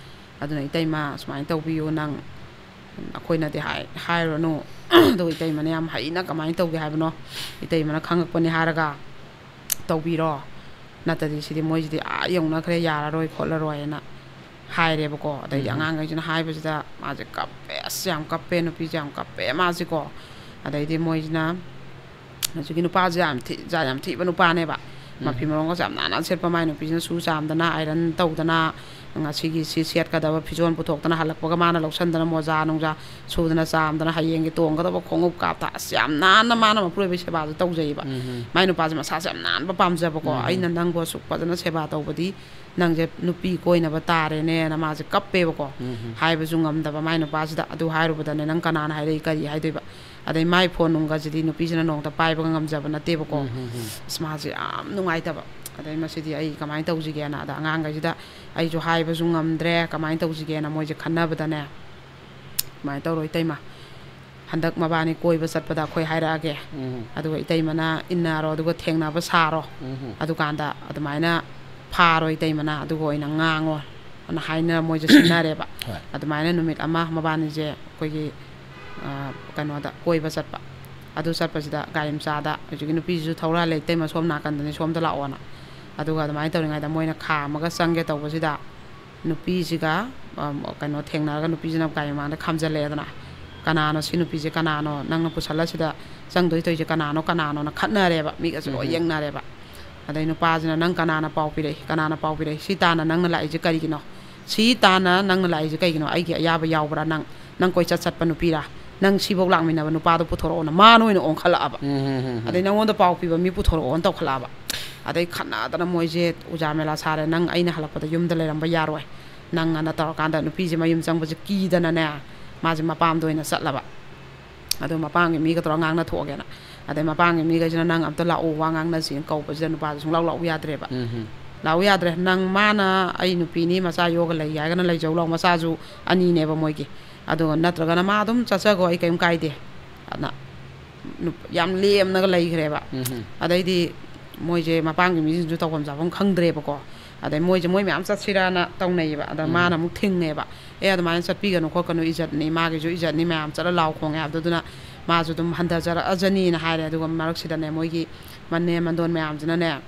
ꯑꯗꯨꯅ "ꯏꯇꯩꯃ ꯁꯨꯃꯥꯏꯅ ꯇꯧꯕꯤꯌꯨ, ꯅꯪ ꯑꯩꯈꯣꯏꯅꯗꯤ ꯍꯥꯏ-, ꯍꯥꯏꯔꯨꯔꯅꯨ", ꯑꯗꯨꯒ ꯏꯇꯩꯃꯅ ꯌꯥꯝ ꯍꯩꯅ "ꯀꯃꯥꯏꯅ ꯇꯧꯒꯦ ꯍꯥꯏꯕꯅꯣ, ꯏꯇꯩꯃꯅ ꯈꯪꯉꯛꯄꯅꯤ ꯍꯥꯏꯔꯒ ꯇꯧꯕꯤꯔꯣ, ꯅꯠꯇ꯭ꯔꯗꯤ ꯁꯤꯗꯤ ꯃꯣꯏꯁꯤꯗꯤ ꯑꯥ ꯌꯧꯅꯈ꯭ꯔꯦ, ꯌꯥꯔꯔꯣꯏ ꯈꯣꯠꯂꯔꯣꯏꯅ" ꯍꯥꯏꯔꯦꯕꯀꯣ꯫ ꯑꯗꯩꯗꯤ ꯎꯝ꯫ ꯑꯉꯥꯡꯈꯩꯁꯤꯅ ꯍꯥꯏꯕꯁꯤꯗ ꯃꯥꯁꯦ ꯀꯞꯄꯦ, ꯑꯁ ꯌꯥꯝ ꯀꯞꯄꯦ, ꯅꯨꯄꯤꯁꯦ ꯌꯥꯝ ꯀꯞꯄꯦ ꯃꯥꯁꯦꯀꯣ꯫ ꯑꯗꯩꯗꯤ ꯃꯣꯏꯁꯤꯅ ꯍꯧꯖꯤꯛꯀꯤ ꯅꯨꯄꯥꯁꯦ ꯌꯥꯝ ꯊꯤ-, ꯖꯥꯠ ꯌꯥꯝ ꯊꯤꯕ ꯅꯨꯄꯥꯅꯦꯕ꯫ ꯃꯐꯤ ꯎꯝ꯫ ꯃꯔꯣꯟꯒꯁꯦ ꯌꯥꯝ ꯅꯥꯟꯅ ꯁꯦꯠꯄ, ꯃꯥꯏ ꯅꯨꯄꯤꯁꯤꯅ ꯁꯨ ꯆꯥꯝꯗꯅ, ꯑꯥꯏꯔꯟ ꯇꯧꯗꯅ, ꯉꯁꯤꯒꯤ ꯁꯤ ꯁꯦꯠꯀꯗꯕ ꯐꯤꯖꯣꯜ ꯄꯨꯊꯣꯛꯇꯅ, ꯍꯜꯂꯛꯄꯒ ꯃꯥꯅ ꯂꯧꯁꯟꯗꯅ, ꯃꯣꯖꯥ ꯅꯨꯡꯖꯥ ꯁꯨꯗꯅ ꯆꯥꯝꯗꯅ, ꯍꯌꯦꯡꯒꯤ ꯇꯣꯡꯒꯗꯕ ꯈꯣꯡꯎꯞ ꯀꯥꯞꯇ, ꯑꯁ, ꯌꯥꯝ ꯅꯥꯟꯅ ꯃꯥꯅ ꯃꯄꯨꯔꯣꯏꯕꯒꯤ ꯁꯦꯕꯥꯁꯦ ꯇꯧꯖꯩꯕ꯫ ꯃꯥꯏ ꯅꯨꯄꯥꯁꯦ ꯃꯁꯥꯁꯦ ꯌꯥꯝ ꯅꯥꯟꯕ ꯄꯥꯝꯖꯕꯀꯣ꯫ "ꯑꯩꯅ ꯅꯪꯕꯨ ꯑꯁꯨꯛ ꯐꯖꯅ ꯁꯦꯕꯥ ꯇꯧꯕꯗꯤ ꯅꯪꯁꯦ ꯅꯨꯄꯤ ꯀꯣꯏꯅꯕ ꯇꯥꯔꯦꯅꯦꯅ" ꯃꯥꯁꯦ ꯀꯞꯄꯦꯕꯀꯣ꯫ ꯍꯥꯏꯕꯁꯨ ꯉꯝꯗꯕ ꯃꯥꯏ ꯅꯨꯄꯥꯁꯤꯗ꯫ ꯑꯗꯨ ꯍꯥꯏꯔꯨꯕꯗꯅꯦ, ꯅꯪ ꯀꯅꯥꯅ ꯍꯥꯏꯔꯛꯏ, ꯀꯔꯤ ꯍꯥꯏꯗꯣꯏꯕ? ꯑꯗꯩ ꯃꯥꯏ ꯐꯣꯟ ꯅꯨꯡꯒꯁꯤꯗꯤ ꯅꯨꯄꯤꯁꯤꯅ ꯅꯣꯡꯃꯇ ꯄꯥꯏꯕꯒ ꯉꯝꯖꯕ ꯅꯠꯇꯦꯕꯀꯣ꯫ ꯑꯁ, ꯃꯥꯁꯦ ꯌꯥꯝ ꯅꯨꯡꯉꯥꯏꯇꯕ꯫ ꯑꯗꯩ ꯃꯁꯤꯗꯤ ꯑꯩ ꯀꯃꯥꯏꯅ ꯇꯧꯁꯤꯒꯦꯅ, ꯑꯗ ꯑꯉꯥꯡꯈꯩꯁꯤꯗ ꯑꯩꯁꯨ ꯍꯥꯏꯕꯁꯨ ꯉꯝꯗ꯭ꯔꯦ, ꯀꯃꯥꯏꯅ ꯇꯧꯁꯤꯒꯦꯅ ꯃꯣꯏꯁꯦ ꯈꯟꯅꯕꯗꯅꯦ, "ꯁꯨꯃꯥꯏꯅ ꯇꯧꯔꯣ ꯏꯇꯩꯃ, ꯍꯟꯗꯛ ꯃꯕꯥꯅꯤ ꯀꯣꯏꯕ ꯆꯠꯄꯗ ꯑꯩꯈꯣꯏ ꯍꯥꯏꯔꯛꯑꯒꯦ, ꯑꯗꯨꯒ ꯏꯇꯩꯃꯅ ꯏꯟꯅꯔꯣ, ꯑꯗꯨꯒ ꯊꯦꯡꯅꯕ ꯁꯥꯔꯣ, ꯑꯗꯨꯀꯥꯟꯗ ꯑꯗꯨꯃꯥꯏꯅ ꯐꯥꯔꯣ ꯏꯇꯩꯃꯅ, ꯑꯗꯨꯒ ꯑꯣꯏꯅ ꯉꯥꯡꯉꯣ" ꯑꯅ ꯍꯥꯏꯅ ꯃꯣꯏꯁꯦ ꯁꯤꯟꯅꯔꯦꯕ꯫ ꯍꯣꯏ꯫ ꯑꯗꯨꯃꯥꯏꯅ ꯅꯨꯃꯤꯠ ꯑꯃ ꯃꯕꯥꯅꯤꯁꯦ ꯑꯩꯈꯣꯏꯒꯤ, ꯑ, ꯀꯩꯅꯣꯗ ꯀꯣꯏꯕ ꯆꯠꯄ꯫ ꯑꯗꯨ ꯆꯠꯄꯁꯤꯗ ꯒꯥꯔꯤ ꯃꯆꯥꯗ ꯍꯧꯖꯤꯛꯀꯤ ꯅꯨꯄꯤꯁꯤꯁꯨ ꯊꯧꯔꯥ ꯂꯩ, "ꯏꯇꯩꯃ ꯁꯣꯝ ꯅꯥꯀꯟꯗꯅꯤ, ꯁꯣꯝꯗ ꯂꯥꯛꯑꯣꯅ"꯫ ꯑꯗꯨꯒ ꯑꯗꯨꯃꯥꯏꯅ ꯇꯧꯔꯤꯉꯩꯗ ꯃꯣꯏꯅ ꯈꯥꯝꯃꯒ ꯆꯪꯒꯦ ꯇꯧꯕꯁꯤꯗ, ꯅꯨꯄꯤꯁꯤꯒ, ꯑ, ꯀꯩꯅꯣ ꯊꯦꯡꯅꯔꯒ ꯅꯨꯄꯤꯁꯤꯅ ꯒꯥꯔꯤ ꯃꯃꯥꯡꯗ ꯈꯥꯝꯖꯜꯂꯛꯑꯦꯗꯅ꯫ "ꯀꯅꯥꯅꯣ ꯁꯤ ꯅꯨꯄꯤꯁꯦ, ꯀꯅꯥꯅꯣ ꯅꯪꯅ ꯄꯨꯁꯜꯂꯁꯤꯗ ꯆꯪꯗꯣꯏ ꯇꯧꯔꯤꯁꯦ, ꯀꯅꯥꯅꯣ, ꯀꯅꯥꯅꯣꯅ?" ꯈꯠꯅꯔꯦꯕ, ꯃꯤꯒꯁꯦ ꯂꯣꯏ ꯌꯦꯡꯅꯔꯦꯕ꯫ ꯑꯗꯩ ꯅꯨꯄꯥꯁꯤꯅ, "ꯅꯪ ꯀꯅꯥꯅ ꯄꯥꯎ ꯄꯤꯔꯛꯏ? ꯀꯅꯥꯅ ꯄꯥꯎ ꯄꯤꯔꯛꯏ? ꯁꯤ ꯇꯥꯟꯅ ꯅꯪꯅ ꯂꯥꯛꯏꯁꯦ ꯀꯔꯤꯒꯤꯅꯣ? ꯁꯤ ꯇꯥꯟꯅ ꯅꯪꯅ ꯂꯥꯛꯏꯁꯦ ꯀꯩꯒꯤꯅꯣ? ꯑꯩꯒꯤ ꯑꯌꯥꯕ ꯌꯥꯎꯕ꯭ꯔꯥ? ꯅꯪ, ꯅꯪ ꯀꯣꯏꯆꯠ ꯆꯠꯄ ꯅꯨꯄꯤꯔꯥ? ꯅꯪ ꯁꯤꯐꯧ ꯂꯥꯛꯃꯤꯟꯅꯕ ꯅꯨꯄꯥꯗꯣ ꯄꯨꯊꯣꯔꯛꯑꯣꯅ", ꯃꯥꯅ ꯑꯣꯏꯅ ꯑꯣꯟꯈꯠꯂꯛꯑꯕ꯫ ꯑꯗꯩ, "ꯅꯪꯉꯣꯟꯗ ꯄꯥꯎ ꯄꯤꯕ ꯃꯤ ꯄꯨꯊꯣꯔꯛꯑꯣꯅ" ꯇꯧꯈꯠꯂꯛꯑꯕ꯫ ꯑꯗꯩ ꯈꯠꯅꯗꯅ ꯃꯣꯏꯁꯦ ꯎꯖꯥ ꯃꯦꯂꯥ ꯁꯥꯔꯦ꯫ "ꯅꯪ ꯑꯩꯅ ꯍꯜꯂꯛꯄꯗ ꯌꯨꯝꯗ ꯂꯩꯔꯝꯕ ꯌꯥꯔꯣꯏ ꯅꯪ" ꯑꯅ ꯇꯧꯔꯀꯥꯟꯗ, ꯅꯨꯄꯤꯁꯦ ꯃꯌꯨꯝ ꯆꯪꯕꯁꯦ ꯀꯤꯗꯅꯅꯦ, ꯃꯥꯁꯦ ꯃꯄꯥꯝꯗ ꯑꯣꯏꯅ ꯆꯠꯂꯕ꯫ ꯑꯗꯣ ꯃꯄꯥꯝꯒꯤ ꯃꯤꯒ ꯇꯧꯔꯒ ꯉꯥꯡꯅ ꯊꯣꯛꯑꯒꯦꯅ꯫ ꯑꯗꯩ ꯃꯄꯥꯝꯒꯤ ꯃꯤꯈꯩꯁꯤꯅ, "ꯅꯪ ꯑꯝꯇ ꯂꯥꯛꯑꯣ, ꯋꯥ ꯉꯥꯡꯅꯁꯤꯅ" ꯀꯧꯕꯁꯤꯗ, ꯅꯨꯄꯥꯁꯦ ꯁꯨꯡꯂꯥꯎ ꯂꯥꯛꯎ ꯌꯥꯗ꯭ꯔꯦꯕ꯫ ꯂꯥꯛꯎ ꯌꯥꯗ꯭ꯔꯦ꯫ "ꯅꯪ, ꯃꯥꯅ ꯑꯩ ꯅꯨꯄꯤꯅꯤ, ꯃꯆꯥ ꯌꯣꯛꯑꯒ ꯂꯩꯒꯦ ꯍꯥꯏꯔꯒꯅ ꯂꯩꯖꯧ ꯂꯥꯎ, ꯃꯆꯥꯁꯨ ꯑꯅꯤꯅꯦꯕ ꯃꯣꯏꯒꯤ꯫ ꯑꯗꯨꯒ ꯅꯠꯇ꯭ꯔꯒꯅ ꯃꯥ ꯑꯗꯨꯝ ꯆꯠꯆꯈꯣ, ꯑꯩ ꯀꯔꯤꯝ ꯀꯥꯏꯗꯦ" ꯑꯅ ꯅꯨꯞ-, ꯌꯥꯝ ꯂꯦꯝꯅꯒ ꯂꯩꯈ꯭ꯔꯦꯕ꯫ ꯑꯗꯩꯗꯤ ꯃꯣꯏꯁꯦ ꯃꯄꯥꯝꯒꯤ ꯃꯤꯁꯤꯡꯁꯨ ꯇꯧꯐꯝ ꯆꯥꯐꯝ ꯈꯪꯗ꯭ꯔꯦꯕꯀꯣ꯫ ꯑꯗꯩ ꯃꯣꯏꯁꯦ ꯃꯣꯏ ꯃꯌꯥꯝ ꯆꯠꯁꯤꯔꯥꯅ ꯇꯧꯅꯩꯌꯦꯕ꯫ ꯑꯗ ꯃꯥꯅ ꯑꯃꯨꯛ ꯊꯤꯡꯉꯦꯕ꯫ "ꯑꯦ, ꯑꯗꯨꯃꯥꯏꯅ ꯆꯠꯄꯤꯒꯅꯨ ꯈꯣꯠꯀꯅꯨ, ꯏꯖꯠꯅꯤ, ꯃꯥꯒꯤꯁꯨ ꯏꯖꯠꯅꯤ, ꯃꯌꯥꯝ ꯆꯠꯂ ꯂꯥꯎ ꯈꯣꯡꯉꯦ ꯍꯥꯏꯕꯗꯣ, ꯑꯗꯨꯅ ꯃꯥꯁꯨ ꯑꯗꯨꯝ ꯍꯟꯊꯖꯔꯛꯑꯖꯅꯤꯅ" ꯍꯥꯏꯔꯦ꯫ ꯑꯗꯨꯒ ꯃꯔꯛꯁꯤꯗꯅꯦ, ꯃꯣꯏꯒꯤ ꯃꯅꯦꯝ ꯃꯟꯗꯣꯟ ꯃꯌꯥꯝꯁꯤꯅꯅꯦ,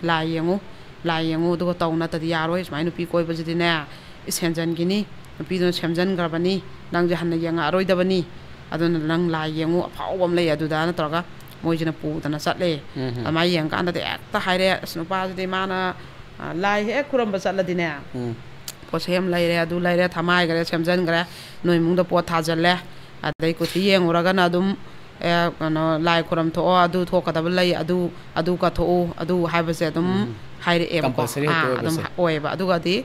"ꯂꯥꯏ ꯌꯦꯡꯉꯨ, ꯂꯥꯏ ꯌꯦꯡꯉꯨ, ꯑꯗꯨꯒ ꯇꯧ, ꯅꯠꯇꯗꯤ ꯌꯥꯔꯣꯏ, ꯁꯨꯃꯥꯏꯅ ꯅꯨꯄꯤ ꯀꯣꯏꯕꯁꯤꯗꯤꯅꯦ, ꯏꯁ, ꯍꯦꯟꯖꯟꯈꯤꯅꯤ, ꯅꯨꯄꯤꯗꯨꯅ ꯁꯦꯝꯖꯟꯈ꯭ꯔꯕꯅꯤ, ꯅꯪꯁꯦ ꯍꯟꯅ ꯌꯦꯡꯉꯛꯑꯔꯣꯏꯗꯕꯅꯤ, ꯑꯗꯨꯅ ꯅꯪ ꯂꯥꯏ ꯌꯦꯡꯉꯨ, ꯑꯐꯥꯎꯕ ꯑꯃ ꯂꯩ ꯑꯗꯨꯗꯅ" ꯇꯧꯔꯒ ꯃꯣꯏꯁꯤꯅ ꯄꯨꯗꯅ ꯆꯠꯂꯦ꯫ ꯑꯗꯨꯃꯥꯏꯅ ꯌꯦꯡꯉꯀꯥꯟꯗꯗꯤ ꯍꯦꯛꯇ ꯍꯥꯏꯔꯦ, ꯑꯁ, ꯅꯨꯄꯥꯁꯤꯗꯤ ꯃꯥꯅ, ꯑ, ꯂꯥꯏ ꯍꯦꯛ ꯈꯨꯔꯝꯕ ꯆꯠꯂꯗꯤꯅꯦ, ꯄꯣꯠꯁꯦꯝ ꯂꯩꯔꯦ, ꯑꯗꯨ ꯂꯩꯔꯦ, ꯊꯃꯥꯏꯈ꯭ꯔꯦ, ꯁꯦꯝꯖꯤꯟꯈ꯭ꯔꯦ, ꯅꯣꯏ ꯏꯃꯨꯡꯗ ꯄꯣꯠ ꯊꯥꯖꯤꯜꯂꯦ, ꯑꯗꯩ ꯀꯨꯊꯤ ꯌꯦꯡꯉꯨꯔꯒꯅ ꯑꯗꯨꯝ, ꯑꯦ, ꯀꯩꯅꯣ, ꯂꯥꯏ ꯈꯨꯔꯝ ꯊꯣꯛꯑꯣ, ꯑꯗꯨ ꯊꯣꯛꯀꯗꯕ ꯂꯩ, ꯑꯗꯨ, ꯑꯗꯨ ꯀꯠꯊꯣꯛꯎ, ꯑꯗꯨ ꯍꯥꯏꯕꯁꯦ ꯑꯗꯨꯝ ꯎꯝ꯫ ꯍꯥꯏꯔꯛꯑꯦꯕꯀꯣ꯫ Compulsory ꯑꯥ, ꯍꯦꯛꯇ ꯑꯗꯨꯝ ꯑꯣꯏꯕꯁꯦ꯫ ꯍꯥ-, ꯑꯣꯏꯌꯦꯕ꯫ ꯑꯗꯨꯒꯗꯤ,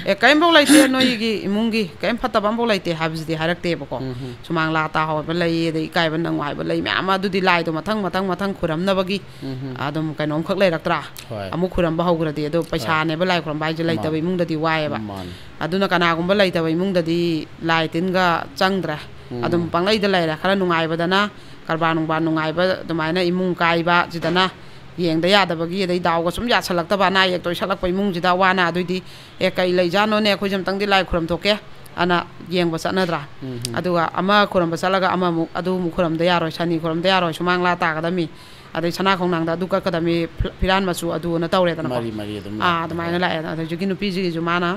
"ꯑꯦ, ꯀꯔꯤꯝꯐꯥꯎ ꯂꯩꯇꯦ, ꯅꯣꯏꯒꯤ ꯏꯃꯨꯡꯒꯤ ꯀꯔꯤꯝ ꯐꯠꯇꯕ ꯑꯃꯐꯥꯎ ꯂꯩꯇꯦ" ꯍꯥꯏꯕꯁꯤꯗꯤ ꯍꯥꯏꯔꯛꯇꯦꯕꯀꯣ꯫ ꯎꯝ ꯍꯝ꯫ "ꯁꯨꯃꯥꯡ ꯂꯥ ꯇꯥꯍꯧꯕ ꯂꯩ, ꯑꯗꯩ ꯏꯀꯥꯏꯕ ꯅꯪꯉꯣ ꯍꯥꯏꯕ ꯂꯩ", ꯃꯌꯥꯝ ꯑꯃ ꯑꯗꯨꯗꯤ ꯂꯥꯏꯗꯣ ꯃꯊꯪ, ꯃꯊꯪ, ꯃꯊꯪ ꯈꯨꯔꯝꯅꯕꯒꯤ ꯎꯝ ꯍꯝ꯫ ꯑꯗꯨꯝ ꯀꯩꯅꯣꯝꯈꯛ ꯂꯩꯔꯛꯇ꯭ꯔꯥ? ꯍꯣꯏ꯫ ꯑꯃꯨꯛ ꯈꯨꯔꯝꯕ ꯍꯧꯈ꯭ꯔꯗꯤ꯫ ꯑꯗꯣ ꯍꯣꯏ꯫ ꯄꯩꯁꯥꯅꯦꯕ ꯂꯥꯏ ꯈꯨꯔꯝꯕ ꯍꯥꯏꯁꯦ, ꯂꯩꯇꯕ ꯃꯥꯅꯤ꯫ ꯏꯃꯨꯡꯗꯗꯤ ꯋꯥꯏꯌꯦꯕ꯫ ꯃꯥꯅꯤ꯫ ꯑꯗꯨꯅ ꯀꯅꯥꯒꯨꯝꯕ ꯂꯩꯇꯕ ꯏꯃꯨꯡꯗꯗꯤ ꯂꯥꯏ ꯇꯤꯟꯒ ꯆꯪꯗ꯭ꯔꯦ꯫ ꯎꯝ꯫ ꯑꯗꯨꯝ ꯄꯪꯂꯩꯗ ꯂꯩꯔꯦ꯫ ꯈꯔ ꯅꯨꯡꯉꯥꯏꯕꯗꯅ, ꯀꯔꯕꯥꯔ ꯅꯨꯡꯕꯥꯔ ꯅꯨꯡꯉꯥꯏꯕ, ꯑꯗꯨꯃꯥꯏꯅ ꯏꯃꯨꯡ ꯀꯥꯏꯕ ꯁꯤꯗꯅ ꯌꯦꯡꯗ ꯌꯥꯗꯕꯒꯤ, ꯑꯗꯩ ꯗꯥꯎꯒ ꯁꯨꯝ ꯌꯥꯁꯜꯂꯛꯇꯕ, ꯑꯅꯥ ꯑꯌꯦꯛ ꯇꯣꯏꯁꯜꯂꯛꯄ ꯏꯃꯨꯡꯁꯤꯗ ꯋꯥꯅ꯫ ꯑꯗꯨꯏꯗꯤ, "ꯑꯦ, ꯀꯩ ꯂꯩꯖꯥꯠꯅꯣꯅꯦ, ꯑꯩꯈꯣꯏꯁꯨ ꯑꯝꯇꯪꯗꯤ ꯂꯥꯏ ꯈꯨꯔꯝ ꯊꯣꯛꯀꯦ" ꯑꯅ ꯌꯦꯡꯕ ꯆꯠꯅꯗ꯭ꯔꯥ? ꯎꯝ ꯍꯝ꯫ ꯑꯗꯨꯒ ꯑꯃ ꯈꯨꯔꯝꯕ ꯆꯠꯂꯒ ꯑꯃꯃꯨꯛ, "ꯑꯗꯨ ꯑꯃꯨꯛ ꯈꯨꯔꯝꯗ ꯌꯥꯔꯣꯏ, ꯁꯅꯤ ꯈꯨꯔꯝꯗ ꯌꯥꯔꯣꯏ, ꯁꯨꯃꯥꯡ ꯂꯥ ꯇꯥꯒꯗꯕꯅꯤ, ꯑꯗꯩ ꯁꯅꯥ ꯈꯣꯡꯅꯥꯡꯗ ꯑꯗꯨ ꯀꯠꯀꯗꯕꯅꯤ, ꯐꯤ-, ꯐꯤꯔꯥꯟ ꯃꯆꯨ ꯑꯗꯨꯅ" ꯇꯧꯔꯦꯗꯅꯀꯣ꯫ ꯃꯔꯤ ꯃꯔꯤ ꯑꯗꯨꯝ ꯑꯥ, ꯂꯥꯛꯄ꯫ ꯑꯗꯨꯃꯥꯏꯅ ꯍꯣꯏ꯫ ꯂꯥꯛꯑꯦ꯫ ꯑꯗ ꯍꯧꯖꯤꯛꯀꯤ ꯅꯨꯄꯤꯁꯤꯒꯤꯁꯨ ꯃꯥꯅ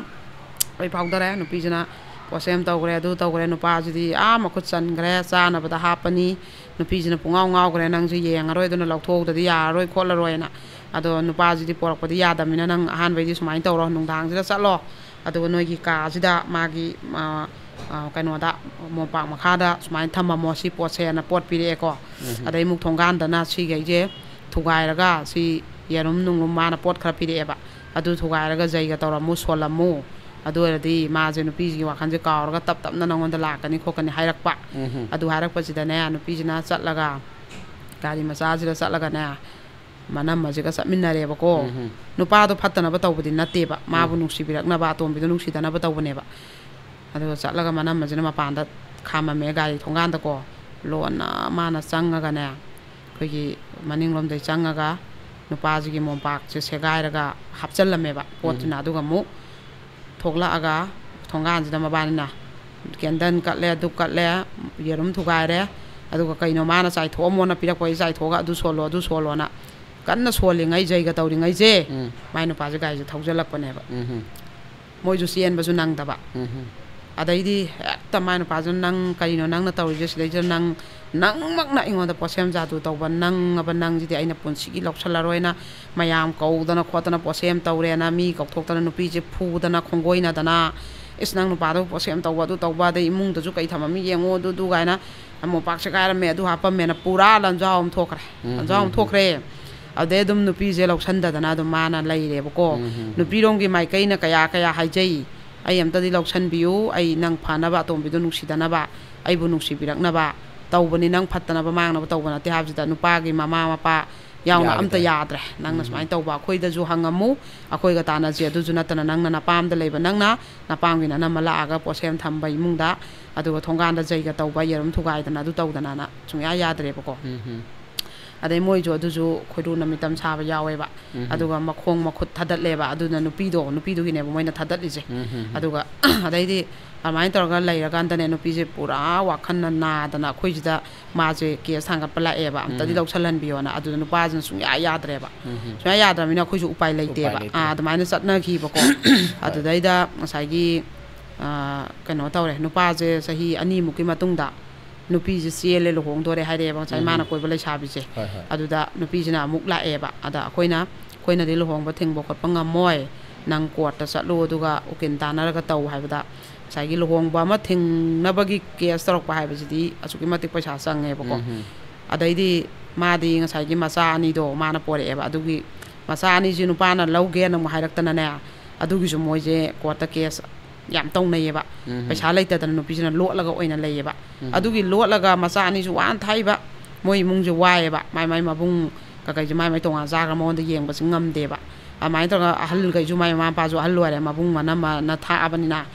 ꯂꯣꯏ ꯐꯥꯎꯗꯔꯦ꯫ ꯅꯨꯄꯤꯁꯤꯅ ꯄꯣꯠꯁꯦꯝ ꯇꯧꯈ꯭ꯔꯦ, ꯑꯗꯨ ꯇꯧꯈ꯭ꯔꯦ꯫ ꯅꯨꯄꯥꯁꯤꯗꯤ ꯑꯥ ꯃꯈꯨꯠ ꯆꯟꯈ꯭ꯔꯦ, ꯆꯥꯅꯕꯗ ꯍꯥꯞꯄꯅꯤ꯫ ꯅꯨꯄꯤꯁꯤꯅ ꯄꯨꯡꯉꯥꯎ ꯉꯥꯎꯈ꯭ꯔꯦ, "ꯅꯪꯁꯦ ꯌꯦꯡꯉꯔꯣꯏ, ꯑꯗꯨꯅ ꯂꯧꯊꯣꯛꯍꯧꯗꯗꯤ ꯌꯥꯔꯔꯣꯏ ꯈꯣꯠꯂꯔꯣꯏꯅ"꯫ ꯑꯗꯣ ꯅꯨꯄꯥꯁꯤꯗꯤ ꯄꯣꯔꯛꯄꯗꯤ ꯌꯥꯗꯕꯅꯤꯅ, "ꯅꯪ ꯑꯍꯥꯟꯕꯩꯗꯤ ꯁꯨꯃꯥꯏꯅ ꯇꯧꯔꯣ, ꯅꯨꯡꯗꯥꯡꯁꯤꯗ ꯆꯠꯂꯣ, ꯑꯗꯨꯒ ꯅꯣꯏꯒꯤ ꯀꯥꯁꯤꯗ ꯃꯥꯒꯤ, ꯑ, ꯑ, ꯀꯩꯅꯣꯗ, ꯃꯣꯝꯄꯥꯛ ꯃꯈꯥꯗ ꯁꯨꯃꯥꯏꯅ ꯊꯝꯃꯝꯃꯣ, ꯁꯤ ꯄꯣꯠꯁꯦꯅ" ꯄꯣꯠ ꯄꯤꯔꯛꯑꯦꯀꯣ꯫ ꯎꯝ꯫ ꯑꯗꯩ ꯑꯃꯨꯛ ꯊꯣꯡꯒꯥꯟꯗꯅ ꯁꯤꯈꯩꯁꯦ ꯊꯨꯒꯥꯏꯔꯒ, ꯁꯤ ꯌꯦꯔꯨꯝ ꯅꯨꯡꯂꯨꯝ ꯃꯥꯅ ꯄꯣꯠ ꯈꯔ ꯄꯤꯔꯛꯑꯦꯕ, "ꯑꯗꯨ ꯊꯨꯒꯥꯏꯔꯒ ꯖꯩꯒ ꯇꯧꯔꯝꯃꯨ, ꯁꯣꯜꯂꯝꯃꯨ, ꯑꯗꯨ ꯑꯣꯏꯔꯗꯤ ꯃꯥꯁꯦ, ꯅꯨꯄꯤꯁꯤꯒꯤ ꯋꯥꯈꯜꯁꯦ ꯀꯥꯎꯔꯒ ꯇꯞ ꯇꯞꯅ ꯅꯪꯉꯣꯟꯗ ꯂꯥꯛꯀꯅꯤ ꯈꯣꯠꯀꯅꯤ" ꯍꯥꯏꯔꯛꯄ꯫ ꯎꯝ꯫ ꯑꯗꯨ ꯍꯥꯏꯔꯛꯄꯁꯤꯗꯅꯦ, ꯅꯨꯄꯤꯁꯤꯅ ꯆꯠꯂꯒ, ꯒꯥꯔꯤ ꯃꯆꯥꯁꯤꯗ ꯆꯠꯂꯒꯅꯦ, ꯃꯅꯝꯃꯁꯤꯒ ꯆꯠꯃꯤꯟꯅꯔꯦꯕꯀꯣ꯫ ꯎꯝ꯫ ꯅꯨꯄꯥꯗꯣ ꯐꯠꯇꯅꯕ ꯇꯧꯕꯗꯤ ꯅꯠꯇꯦꯕ, ꯃꯥꯕꯨ ꯎꯝ꯫ ꯅꯨꯡꯁꯤꯕꯤꯔꯛꯅꯕ, ꯑꯇꯣꯝꯕꯤꯗꯣ ꯅꯨꯡꯁꯤꯗꯅꯕ ꯇꯧꯕꯅꯦꯕ꯫ ꯑꯗꯨꯒ ꯆꯠꯂꯒ ꯃꯅꯝꯃꯁꯤꯅ ꯃꯄꯥꯟꯗ ꯈꯥꯝꯃꯝꯃꯦ ꯒꯥꯔꯤ ꯊꯣꯡꯒꯥꯟꯗꯀꯣ꯫ ꯂꯣꯟꯅ ꯃꯥꯅ ꯆꯪꯉꯒꯅꯦ, ꯑꯩꯈꯣꯏꯒꯤ ꯃꯅꯤꯡꯂꯣꯝꯗꯩ ꯆꯪꯉꯒ ꯅꯨꯄꯥꯁꯤꯒꯤ ꯃꯣꯝꯄꯥꯛꯁꯦ ꯁꯦꯒꯥꯏꯔꯒ ꯍꯥꯞꯆꯜꯂꯝꯃꯦꯕ ꯄꯣꯠꯇꯨꯅ꯫ ꯎꯝ꯫ ꯑꯗꯨꯒ ꯑꯃꯨꯛ ꯊꯣꯛꯂꯛꯑꯒ ꯊꯣꯡꯒꯥꯟꯁꯤꯗ ꯃꯕꯥꯅꯤꯅ ꯀꯦꯟꯗꯜ ꯀꯠꯂꯦ, ꯙꯨꯞ ꯀꯠꯂꯦ, ꯌꯦꯔꯨꯝ ꯊꯨꯒꯥꯏꯔꯦ, ꯑꯗꯨꯒ ꯀꯩꯅꯣ ꯃꯥꯅ ꯆꯥꯏꯊꯣꯛꯑꯝꯃꯣꯅ ꯄꯤꯔꯛꯄ, ꯑꯩ ꯆꯥꯏꯊꯣꯛꯑꯒ "ꯑꯗꯨ ꯁꯣꯜꯂꯣ, ꯑꯗꯨ ꯁꯣꯜꯂꯣꯅ" ꯀꯟꯅ ꯁꯣꯜꯂꯤꯉꯩ, ꯖꯩꯒ ꯇꯧꯔꯤꯉꯩꯁꯦ, ꯎꯝ꯫ ꯃꯥꯏ ꯅꯨꯄꯥꯁꯦ ꯒꯥꯔꯤꯁꯦ ꯊꯧꯖꯜꯂꯛꯄꯅꯦꯕ꯫ ꯎꯝ꯫ ꯃꯣꯏꯁꯨ ꯆꯦꯟꯕꯁꯨ ꯅꯪꯗꯕ꯫ ꯎꯝ꯫ ꯑꯗꯩꯗꯤ ꯍꯦꯛꯇ ꯃꯥꯏ ꯅꯨꯄꯥꯁꯤꯅ, "ꯅꯪ ꯀꯔꯤꯅꯣ ꯅꯪꯅ ꯇꯧꯔꯤꯁꯦ ꯁꯤꯗꯩꯁꯤꯗ? ꯅꯪ, ꯅꯪꯃꯛꯅ ꯑꯩꯉꯣꯟꯗ ꯄꯣꯠꯁꯦꯝ ꯖꯥꯗꯨ ꯇꯧꯕ, ꯅꯪꯉꯕ ꯅꯪꯁꯤꯗꯤ ꯑꯩꯅ ꯄꯨꯟꯁꯤꯒꯤ ꯂꯧꯁꯜꯂꯔꯣꯏꯅ", ꯃꯌꯥꯝ ꯀꯧꯗꯅ ꯈꯣꯠꯇꯅ ꯄꯣꯠꯁꯦꯝ ꯇꯧꯔꯦꯅ, ꯃꯤ ꯀꯧꯊꯣꯛꯇꯅ, ꯅꯨꯄꯤꯁꯦ ꯐꯨꯗꯅ ꯈꯣꯡꯒꯣꯏꯅꯗꯅ, "ꯏꯁ, ꯅꯪ ꯅꯨꯄꯥꯗꯣ ꯄꯣꯠꯁꯦꯝ ꯇꯧꯕ, ꯑꯗꯨ ꯇꯧꯕ, ꯑꯗꯩ ꯏꯃꯨꯡꯗꯁꯨ ꯀꯩ ꯊꯝꯃꯝꯃꯤ ꯌꯦꯡꯉꯣ, ꯑꯗꯨ ꯑꯗꯨ" ꯀꯥꯏꯅ, "ꯃꯣꯝꯄꯥꯛꯁꯦ ꯀꯥꯏꯔꯝꯃꯦ, ꯑꯗꯨ ꯍꯥꯞꯄꯝꯃꯦꯅ" ꯄꯨꯔꯥ ꯂꯟꯖꯥꯎ ꯑꯃ ꯊꯣꯛꯈ꯭ꯔꯦ꯫ ꯎꯝ, ꯂꯟꯖꯥꯎ ꯑꯃ ꯎꯝ, ꯎꯝ꯫ ꯊꯣꯛꯈ꯭ꯔꯦ꯫ ꯑꯗꯩ ꯑꯗꯨꯝ ꯅꯨꯄꯤꯁꯦ ꯂꯧꯁꯟꯗꯗꯅ ꯑꯗꯨꯝ ꯃꯥꯅ ꯂꯩꯔꯦꯕꯀꯣ꯫ ꯎꯝ, ꯎꯝ, ꯎꯝ꯫ ꯅꯨꯄꯤꯔꯣꯝꯒꯤ ꯃꯥꯏꯀꯩꯅ ꯀꯌꯥ ꯀꯌꯥ ꯍꯥꯏꯖꯩ, "ꯑꯩ ꯑꯝꯇꯗꯤ ꯂꯧꯁꯟꯕꯤꯌꯨ, ꯑꯩ ꯅꯪ ꯐꯅꯕ, ꯑꯇꯣꯝꯕꯤꯗꯣ ꯅꯨꯡꯁꯤꯗꯅꯕ, ꯑꯩꯕꯨ ꯅꯨꯡꯁꯤꯕꯤꯔꯛꯅꯕ ꯇꯧꯕꯅꯤ, ꯅꯪ ꯐꯠꯇꯅꯕ ꯃꯥꯡꯅꯕ ꯇꯧꯕ ꯅꯠꯇꯦ" ꯍꯥꯏꯕꯁꯤꯗ ꯅꯨꯄꯥꯒꯤ ꯃꯃꯥ ꯃꯄꯥ ꯌꯥꯎꯅ ꯑꯝꯇ ꯌꯥꯈꯤꯗ꯭ꯔꯦ꯫ ꯌꯥꯗ꯭ꯔꯦ꯫ ꯅꯪꯅ ꯎꯝ꯫ ꯁꯨꯃꯥꯏꯅ ꯇꯧꯕ, ꯑꯩꯈꯣꯏꯗꯁꯨ ꯍꯪꯉꯝꯃꯨ, ꯑꯩꯈꯣꯏꯒ ꯇꯥꯟꯅꯁꯤ, ꯑꯗꯨꯁꯨ ꯅꯠꯇꯅ ꯅꯪꯅ ꯅꯄꯥꯝꯗ ꯂꯩꯕ, ꯅꯪꯅ ꯅꯄꯥꯝꯒꯤ ꯅꯅꯝꯃ ꯂꯥꯛꯑꯒ ꯄꯣꯠꯁꯦꯝ ꯊꯝꯕ ꯏꯃꯨꯡꯗ, ꯑꯗꯨꯒ ꯊꯣꯡꯒꯥꯟꯗ ꯖꯩꯒ ꯇꯧꯕ, ꯌꯦꯔꯨꯝ ꯊꯨꯒꯥꯏꯗꯅ ꯑꯗꯨ ꯇꯧꯗꯅꯅ ꯁꯨꯡꯌꯥ ꯌꯥꯗ꯭ꯔꯦꯕꯀꯣ꯫ ꯎꯝ, ꯎꯝ꯫ ꯑꯗꯩ ꯃꯣꯏꯁꯨ ꯑꯗꯨꯁꯨ ꯈꯣꯏꯔꯨꯅ ꯃꯤꯇꯝ ꯁꯥꯕ ꯌꯥꯎꯋꯦꯕ꯫ ꯎꯝ, ꯎꯝ꯫ ꯑꯗꯨꯒ ꯃꯈꯣꯡ ꯃꯈꯨꯠ ꯊꯥꯗꯠꯂꯦꯕ꯫ ꯑꯗꯨꯅ ꯅꯨꯄꯤꯗꯣ, ꯅꯨꯄꯤꯗꯨꯒꯤꯅꯦꯕ ꯃꯣꯏꯅ ꯊꯥꯗꯠꯂꯤꯁꯦ꯫ ꯎꯝ, ꯎꯝ, ꯎꯝ꯫ ꯑꯗꯨꯒ ꯑꯗꯩꯗꯤ ꯑꯗꯨꯃꯥꯏꯅ ꯇꯧꯔꯒ ꯂꯩꯔꯀꯥꯟꯗꯅꯦ, ꯅꯨꯄꯤꯁꯦ ꯄꯨꯔꯥ ꯋꯥꯈꯜꯅ ꯅꯥꯗꯅ ꯑꯩꯈꯣꯏꯁꯤꯗ ꯃꯥꯁꯦ ꯀꯦꯁ ꯊꯥꯡꯒꯠꯄ ꯂꯥꯛꯑꯦꯕ, "ꯑꯝꯇꯗꯤ ꯎꯝ꯫ ꯂꯧꯁꯜꯍꯟꯕꯤꯌꯣꯅ"꯫ ꯑꯗꯨꯗ ꯅꯨꯄꯥꯁꯤꯅ ꯁꯨꯡꯌꯥ ꯌꯥꯗ꯭ꯔꯦꯕ꯫ ꯎꯝ, ꯎꯝ꯫ ꯁꯨꯡꯌꯥ ꯌꯥꯗ꯭ꯔꯕꯅꯤꯅ ꯑꯩꯈꯣꯏꯁꯨ ꯎꯄꯥꯏ ꯎꯄꯥꯏ ꯂꯩꯇꯦꯕ꯫ ꯂꯩꯇꯦ꯫ ꯑꯥ, ꯑꯗꯨꯃꯥꯏꯅ ꯆꯠꯅꯈꯤꯕꯀꯣ꯫ ꯍꯣꯏ꯫ ꯑꯗꯨꯗꯩꯗ ꯉꯁꯥꯏꯒꯤ, ꯑꯥ, ꯀꯩꯅꯣ ꯇꯧꯔꯦ, ꯅꯨꯄꯥꯁꯦ ꯆꯍꯤ ꯑꯅꯤꯃꯨꯛꯀꯤ ꯃꯇꯨꯡꯗ ꯅꯨꯄꯤꯁꯦ ꯆꯦꯜꯂꯦ, ꯂꯨꯍꯣꯡꯗꯣꯔꯦ ꯍꯥꯏꯔꯛꯑꯦꯕ ꯉꯁꯥꯏ ꯎꯝ, ꯃꯥꯅ ꯎꯝ꯫ ꯀꯣꯏꯕ ꯂꯩꯁꯥꯕꯤꯁꯦ꯫ ꯍꯣꯏ, ꯍꯣꯏ꯫ ꯑꯗꯨꯗ ꯅꯨꯄꯤꯁꯤꯅ ꯑꯃꯨꯛ ꯂꯥꯛꯑꯦꯕ꯫ ꯑꯗ ꯑꯩꯈꯣꯏꯅ, "ꯑꯩꯈꯣꯏꯅꯗꯤ ꯂꯨꯍꯣꯡꯕ ꯊꯤꯡꯕ ꯈꯣꯠꯄ ꯉꯝꯃꯣꯏ, ꯅꯪ ꯀꯣꯔꯠꯇ ꯆꯠꯂꯨ, ꯑꯗꯨꯒ ꯎꯀꯤꯜ ꯇꯥꯟꯅꯔꯒ ꯇꯧ" ꯍꯥꯏꯕꯗ, ꯉꯁꯥꯏꯒꯤ ꯂꯨꯍꯣꯡꯕ ꯑꯃ ꯊꯤꯡꯅꯕꯒꯤ ꯀꯦꯁ ꯇꯧꯔꯛꯄ ꯍꯥꯏꯕꯁꯤꯗꯤ ꯑꯁꯨꯛꯀꯤ ꯃꯇꯤꯛ ꯄꯩꯁꯥ ꯆꯪꯉꯦꯕꯀꯣ꯫ ꯎꯝ, ꯎꯝ꯫ ꯑꯗꯩꯗꯤ ꯃꯥꯗꯤ ꯉꯁꯥꯏꯒꯤ ꯃꯆꯥ ꯑꯅꯤꯗꯣ ꯃꯥꯅ ꯄꯣꯔꯛꯑꯦꯕ꯫ ꯑꯗꯨꯒꯤ ꯃꯆꯥ ꯑꯅꯤꯁꯤ ꯅꯨꯄꯥꯅ ꯂꯧꯒꯦꯅ ꯑꯃꯨꯛ ꯍꯥꯏꯔꯛꯇꯅꯅꯦ, ꯑꯗꯨꯒꯤꯁꯨ ꯃꯣꯏꯁꯦ ꯀꯣꯔꯠꯇ ꯀꯦꯁ ꯌꯥꯝ ꯇꯧꯅꯩꯌꯦꯕ꯫ ꯎꯝ, ꯎꯝ꯫ ꯄꯩꯁꯥ ꯂꯩꯇꯗꯅ ꯅꯨꯄꯤꯁꯤꯅ ꯂꯣꯠꯂꯒ ꯑꯣꯏꯅ ꯂꯩꯌꯦꯕ꯫ ꯎꯝ꯫ ꯑꯗꯨꯒꯤ ꯂꯣꯠꯂꯒ ꯃꯆꯥ ꯑꯅꯤꯁꯨ ꯋꯥꯅ ꯊꯥꯛꯏꯕ, ꯃꯣꯏ ꯏꯃꯨꯡꯁꯦ ꯋꯥꯏꯑꯦꯕ, ꯃꯥꯏ ꯃꯥꯏ ꯃꯕꯨꯡ ꯀꯀꯩꯁꯦ ꯃꯥꯏ ꯃꯥꯏ ꯇꯣꯉꯥꯟ ꯆꯥꯈ꯭ꯔ ꯃꯉꯣꯟꯗ ꯌꯦꯡꯕꯁꯦ ꯉꯝꯗꯦꯕ꯫ ꯑꯗꯨꯃꯥꯏꯅ ꯇꯧꯔꯒ ꯑꯍꯜꯈꯩꯁꯨ, ꯃꯥꯏ ꯃꯃꯥ ꯃꯄꯥꯁꯨ ꯑꯍꯜ ꯑꯣꯏꯔꯦ, ꯃꯕꯨꯡ ꯃꯅꯝꯃꯅ ꯊꯥꯛꯑꯕꯅꯤꯅ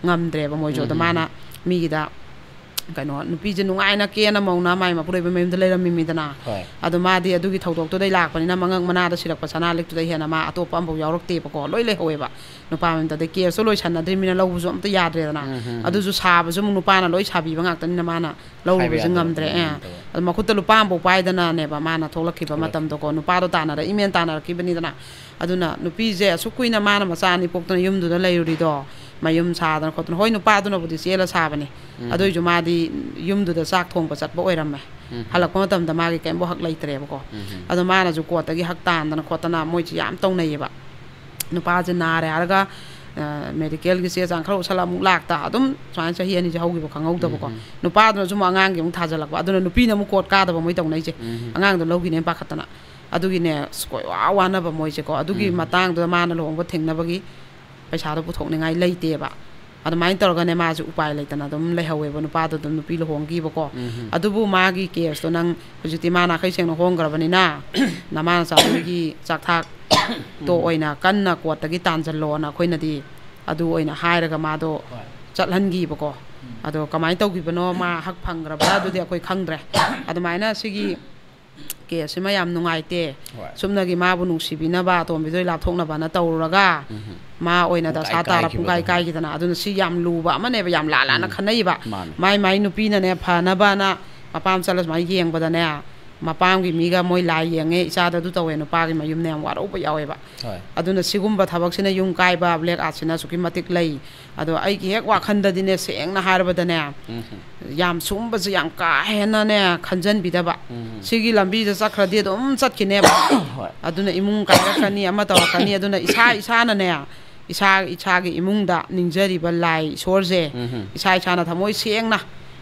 ꯉꯝꯗ꯭ꯔꯦꯕ ꯃꯣꯏꯁꯨ꯫ ꯎꯝ, ꯑꯗꯣ ꯎꯝ, ꯃꯥꯅ ꯎꯝ꯫ ꯃꯤꯒꯤꯗ, ꯀꯩꯅꯣ, ꯅꯨꯄꯤꯁꯦ ꯅꯨꯡꯉꯥꯏꯅ ꯀꯦꯅ ꯃꯧꯅ ꯃꯥꯏ ꯃꯄꯨꯔꯣꯏꯕ ꯃꯌꯨꯝꯗ ꯂꯩꯔꯝꯃꯤꯃꯤꯗꯅ꯫ ꯍꯣꯏ꯫ ꯑꯗꯣ ꯃꯥꯗꯤ ꯑꯗꯨꯒꯤ ꯊꯧꯗꯣꯛꯇꯨꯗꯩ ꯂꯥꯛꯄꯅꯤꯅ ꯃꯉꯛ ꯃꯅꯥꯗ ꯁꯤꯔꯛꯄ ꯁꯅꯥ ꯂꯤꯛꯇꯨꯗꯩ ꯍꯦꯟꯅ ꯃꯥ ꯑꯇꯣꯞꯄ ꯑꯃꯐꯥꯎ ꯌꯥꯎꯔꯛꯇꯦꯕꯀꯣ, ꯂꯣꯏ ꯂꯩꯍꯧꯋꯦꯕ꯫ ꯅꯨꯄꯥ ꯃꯌꯨꯝꯗ꯫ ꯑꯗꯩ ꯀꯦꯁꯇꯣ ꯂꯣꯏꯁꯟꯅꯗ꯭ꯔꯤꯃꯤꯅ ꯂꯧꯕꯁꯨ ꯑꯝꯇ ꯌꯥꯗ꯭ꯔꯦꯗꯅ꯫ ꯎꯝ, ꯎꯝ, ꯎꯝ꯫ ꯑꯗꯨꯁꯨ ꯁꯥꯕꯁꯨ ꯑꯃꯨꯛ ꯅꯨꯄꯥꯅ ꯂꯣꯏ ꯁꯥꯕꯤꯕ ꯉꯥꯛꯇꯅꯤꯅ ꯃꯥꯅ ꯍꯥꯏꯕ ꯂꯧꯔꯨꯕꯁꯦ ꯌꯥꯗꯕ꯫ ꯉꯝꯗ꯭ꯔꯦ꯫ ꯎꯝ, ꯑꯦ꯫ ꯎꯝ, ꯇꯧꯕ꯫ ꯑꯗꯣ ꯃꯈꯨꯠꯇ ꯂꯨꯄꯥ ꯑꯃꯐꯥꯎ ꯄꯥꯏꯗꯅꯅꯦꯕ ꯃꯥꯅ ꯊꯣꯛꯂꯛꯈꯤꯕ ꯊꯣꯛꯂꯛꯈꯤ꯫ ꯃꯇꯝꯗꯣꯀꯣ, ꯅꯨꯄꯥꯗꯣ ꯇꯥꯟꯅꯔꯛꯏꯃꯦꯅ ꯇꯥꯟꯅꯔꯛꯈꯤꯕꯅꯤꯗꯅ꯫ ꯑꯗꯨꯅ ꯅꯨꯄꯤꯁꯦ ꯑꯁꯨꯛ ꯀꯨꯏꯅ ꯃꯥꯅ ꯃꯆꯥ ꯑꯅꯤ ꯄꯣꯛꯇꯅ ꯌꯨꯝꯗꯨꯗ ꯂꯩꯔꯨꯔꯤꯗꯣ, ꯃꯌꯨꯝ ꯁꯥꯗꯅ ꯈꯣꯠꯇꯅ, ꯍꯣꯏ, ꯅꯨꯄꯥꯗꯨꯅꯕꯨꯗꯤ ꯆꯦꯜꯂ ꯁꯥꯕꯅꯦ꯫ ꯎꯝ꯫ ꯑꯗꯨꯏꯁꯨ ꯃꯥꯗꯤ ꯌꯨꯝꯗꯨꯗ ꯆꯥꯛ ꯊꯣꯡꯕ ꯆꯠꯄ ꯑꯣꯏꯔꯝꯃꯦ꯫ ꯎꯝ꯫ ꯍꯜꯂꯛꯄ ꯃꯇꯝꯗ ꯃꯥꯒꯤ ꯀꯩꯝꯕꯨ ꯍꯛ ꯂꯩꯇ꯭ꯔꯦꯕꯀꯣ꯫ ꯎꯝ꯫ ꯑꯗꯣ ꯃꯥꯅꯁꯨ ꯀꯣꯔꯠꯇꯒꯤ ꯍꯛ ꯇꯥꯟꯗꯅ ꯈꯣꯠꯇꯅ ꯃꯣꯏꯁꯦ ꯌꯥꯝ ꯇꯧꯅꯩꯌꯦꯕ꯫ ꯅꯨꯄꯥꯁꯦ ꯅꯥꯔꯦ ꯍꯥꯏꯔꯒ, ꯑ, ꯃꯦꯗꯤꯀꯦꯜꯒꯤ ꯆꯦ ꯆꯥꯡ ꯈꯔ ꯎꯠꯁꯜꯂꯛ ꯑꯃꯨꯛ ꯂꯥꯛꯇ, ꯑꯗꯨꯝ ꯁꯨꯃꯥꯏꯅ ꯆꯍꯤ ꯑꯅꯤꯁꯦ ꯍꯧꯈꯤꯕ ꯈꯪꯍꯧꯗꯕꯀꯣ꯫ ꯎꯝ, ꯎꯝ꯫ ꯅꯨꯄꯥꯗꯨꯅꯁꯨ ꯑꯃꯨꯛ ꯑꯉꯥꯡꯒꯤ ꯑꯃꯨꯛ ꯊꯥꯖꯜꯂꯛꯄ꯫ ꯑꯗꯨꯅ ꯅꯨꯄꯤꯅ ꯑꯃꯨꯛ ꯀꯣꯔꯠ ꯀꯥꯗꯕ ꯃꯣꯏ ꯇꯧꯅꯩꯁꯦ꯫ ꯎꯝ, ꯎꯝ꯫ ꯑꯉꯥꯡꯗꯣ ꯂꯧꯈꯤꯅꯦꯅ ꯄꯥꯈꯠꯇꯅ꯫ ꯑꯗꯨꯒꯤꯅꯦ, ꯑꯁ, ꯀꯣꯏ ꯋꯥ ꯋꯥꯅꯕ ꯃꯣꯏꯁꯦꯀꯣ꯫ ꯑꯗꯨꯒꯤ ꯎꯝ꯫ ꯃꯇꯥꯡꯗꯨꯗ ꯃꯥꯅ ꯂꯨꯍꯣꯡꯕ ꯊꯦꯡꯅꯕꯒꯤ ꯄꯩꯁꯥꯗꯣ ꯄꯨꯊꯣꯛꯅꯤꯡꯉꯥꯏ ꯂꯩꯇꯦꯕ꯫ ꯑꯗꯨꯃꯥꯏꯅ ꯇꯧꯔꯒꯅꯦ, ꯃꯥꯁꯨ ꯎꯄꯥꯏ ꯂꯩꯇꯅ ꯑꯗꯨꯝ ꯂꯩꯍꯧꯋꯦꯕ, ꯅꯨꯄꯥꯗꯣ ꯑꯗꯨꯝ ꯅꯨꯄꯤ ꯂꯨꯍꯣꯡꯈꯤꯕꯀꯣ꯫ ꯎꯝ, ꯎꯝ꯫ ꯑꯗꯨꯕꯨ ꯃꯥꯒꯤ ꯀꯦꯁꯇꯣ ꯅꯪ ꯍꯧꯖꯤꯛꯇꯤ ꯃꯥ ꯅꯥꯈꯩ ꯁꯦꯡꯅ ꯍꯣꯡꯈ꯭ꯔꯕꯅꯤꯅ, ꯅꯃꯥ ꯅꯆꯥꯗꯨꯒꯤ ꯆꯥꯛꯊꯥꯛꯇꯣ ꯎꯝ꯫ ꯑꯣꯏꯅ ꯀꯟꯅ ꯀꯣꯔꯠꯇꯒꯤ ꯇꯥꯟꯖꯜꯂꯣꯅ ꯑꯩꯈꯣꯏꯅꯗꯤ ꯑꯗꯨ ꯑꯣꯏꯅ ꯍꯥꯏꯔꯒ ꯃꯥꯗꯣ ꯍꯣꯏ꯫ ꯆꯠꯍꯟꯈꯤꯕꯀꯣ꯫ ꯎꯝ꯫ ꯑꯗꯣ ꯀꯃꯥꯏꯅ ꯇꯧꯈꯤꯕꯅꯣ, ꯃꯥ ꯍꯛ ꯐꯪꯈ꯭ꯔꯕ꯭ꯔꯥ, ꯑꯗꯨꯗꯤ ꯑꯩꯈꯣꯏ ꯈꯪꯗ꯭ꯔꯦ꯫ ꯑꯗꯨꯃꯥꯏꯅ ꯁꯤꯒꯤ ꯀꯦꯁꯁꯤꯃ ꯌꯥꯝ ꯅꯨꯡꯉꯥꯏꯇꯦ꯫ ꯍꯣꯏ꯫ ꯁꯨꯞꯅꯒꯤ ꯃꯥꯕꯨ ꯅꯨꯡꯁꯤꯕꯤꯅꯕ, ꯑꯇꯣꯝꯕꯤꯗꯣ ꯂꯥꯞꯊꯣꯛꯅꯕꯅ ꯇꯧꯔꯨꯔꯒ, ꯎꯝ꯫ ꯃꯥ ꯑꯣꯏꯅ ꯄꯨꯡꯀꯥꯏ ꯗꯁꯥ ꯇꯥꯔ ꯄꯨꯡꯀꯥꯏ ꯀꯥꯏꯈꯤꯕꯗꯣ꯫ ꯀꯥꯏꯈꯤꯗꯅ꯫ ꯑꯗꯨꯅ ꯁꯤ ꯌꯥꯝ ꯂꯨꯕ ꯑꯃꯅꯦꯕ, ꯌꯥꯝ ꯂꯥ-, ꯂꯥꯟꯅ ꯎꯝ꯫ ꯈꯟꯅꯩꯕ꯫ ꯃꯥꯅꯦ꯫ ꯃꯥꯏ ꯃꯥꯏ ꯅꯨꯄꯤꯅꯅꯦ, ꯐꯅꯕꯅ ꯃꯄꯥꯝ ꯆꯠꯂ ꯁꯨꯃꯥꯏꯅ ꯌꯦꯡꯕꯗꯅꯦ, ꯃꯄꯥꯝꯒꯤ ꯃꯤꯒ ꯃꯣꯏ ꯂꯥꯏ ꯌꯦꯡꯉꯦ, ꯏꯆꯥꯗ ꯑꯗꯨ ꯇꯧꯋꯦ, ꯅꯨꯄꯥꯒꯤ ꯃꯌꯨꯝꯅ ꯌꯥꯝ ꯋꯥꯔꯧꯕ ꯌꯥꯎꯋꯦꯕ꯫ ꯍꯣꯏ꯫ ꯑꯗꯨꯅ ꯁꯤꯒꯨꯝꯕ ꯊꯕꯛꯁꯤꯅ ꯌꯨꯝ ꯀꯥꯏꯕ, ꯕ꯭ꯂꯦꯛ ꯑꯥꯔꯠꯁꯤꯅ ꯑꯁꯨꯛꯀꯤ ꯃꯇꯤꯛ ꯂꯩ꯫ ꯑꯗꯣ ꯑꯩꯒꯤ ꯍꯦꯛ ꯋꯥꯈꯟꯗꯗꯤꯅꯦ, ꯁꯦꯡꯅ ꯍꯥꯏꯔꯕꯗꯅꯦ, ꯎꯝ꯫ ꯌꯥꯝ ꯁꯨꯝꯕꯁꯦ ꯌꯥꯝ ꯀꯥ ꯍꯦꯟꯅꯅꯦ ꯈꯟꯖꯟꯕꯤꯗꯕ꯫ ꯎꯝ꯫ ꯁꯤꯒꯤ ꯂꯝꯕꯤꯗ ꯆꯠꯈ꯭ꯔꯗꯤ ꯑꯗꯨꯝ ꯆꯠꯈꯤꯅꯦꯕ꯫ ꯍꯣꯏ꯫ ꯑꯗꯨꯅ ꯏꯃꯨꯡ ꯀꯥꯏꯔꯛꯀꯅꯤ, ꯑꯃ ꯇꯧꯔꯛꯀꯅꯤ꯫ ꯑꯗꯨꯅ ꯏꯁꯥ ꯏꯁꯥꯅꯅꯦ, ꯏꯁꯥ ꯏꯁꯥꯒꯤ ꯏꯃꯨꯡꯗ ꯅꯤꯡꯖꯔꯤꯕ ꯂꯥꯏ ꯏꯁꯣꯔꯁꯦ, ꯎꯝ꯫ ꯏꯁꯥ ꯏꯁꯥꯅ ꯊꯃꯣꯏ ꯁꯦꯡꯅ,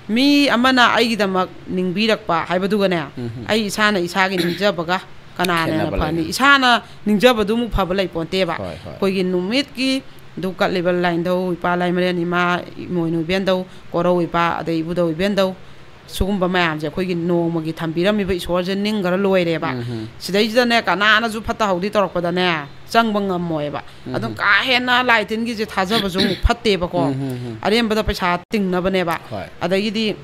ꯃꯤ ꯑꯃꯅ ꯑꯩꯒꯤꯗꯃꯛ ꯅꯤꯡꯕꯤꯔꯛꯄ ꯍꯥꯏꯕꯗꯨꯒꯅꯦ, ꯎꯝ꯫ ꯑꯩ ꯏꯁꯥꯅ ꯏꯁꯥꯒꯤ ꯅꯤꯡꯖꯕꯒ ꯀꯅꯥꯅ ꯍꯦꯟꯅ ꯈꯦꯠꯅꯕ ꯐꯅꯤ? ꯂꯩꯔꯦ꯫ ꯏꯁꯥꯅ ꯅꯤꯡꯖꯕꯗꯨꯃꯨꯛ ꯐꯕ ꯂꯩꯄꯣꯟꯇꯦꯕ꯫ ꯍꯣꯏ, ꯍꯣꯏ꯫ ꯑꯩꯈꯣꯏꯒꯤ ꯅꯨꯃꯤꯠꯀꯤ ꯙꯨꯞ ꯀꯠꯂꯤꯕ ꯂꯥꯏꯅꯤꯡꯊꯧ ꯏꯄꯥ ꯂꯥꯏꯃꯔꯦꯟ ꯏꯃꯥ, ꯏꯃꯣꯏꯅꯨ ꯏꯕꯦꯟꯗꯧ, ꯀꯣꯔꯧ ꯏꯄꯥ, ꯑꯗꯩ ꯏꯕꯨꯙꯧ ꯏꯕꯦꯟꯗꯧ, ꯁꯤꯒꯨꯝꯕ ꯃꯌꯥꯝꯁꯦ ꯑꯩꯈꯣꯏꯒꯤ ꯅꯣꯡꯃꯒꯤ ꯊꯝꯕꯤꯔꯝꯃꯤꯕ ꯏꯁꯣꯔꯁꯦ ꯅꯤꯡꯈꯔ ꯂꯣꯏꯔꯦꯕ꯫ ꯎꯝ꯫ ꯁꯤꯗꯩꯁꯤꯗꯅꯦ, ꯀꯅꯥꯅꯁꯨ ꯐꯠꯇ ꯍꯥꯎꯗꯤ ꯇꯧꯔꯛꯄꯗꯅꯦ, ꯆꯪꯕ ꯉꯝꯃꯣꯏꯕ꯫ ꯎꯝ꯫ ꯑꯗꯨꯝ ꯀꯥ ꯍꯦꯟꯅ ꯂꯥꯏ ꯇꯤꯟꯒꯤꯁꯦ ꯊꯥꯖꯕꯁꯨ ꯑꯃꯨꯛ ꯐꯠꯇꯦꯕꯀꯣ꯫ ꯎꯝ, ꯎꯝ, ꯎꯝ꯫ ꯑꯔꯦꯝꯕꯗ ꯄꯩꯁꯥ ꯇꯤꯡꯅꯕꯅꯦꯕ꯫ ꯍꯣꯏ꯫ ꯑꯗꯒꯤꯗꯤ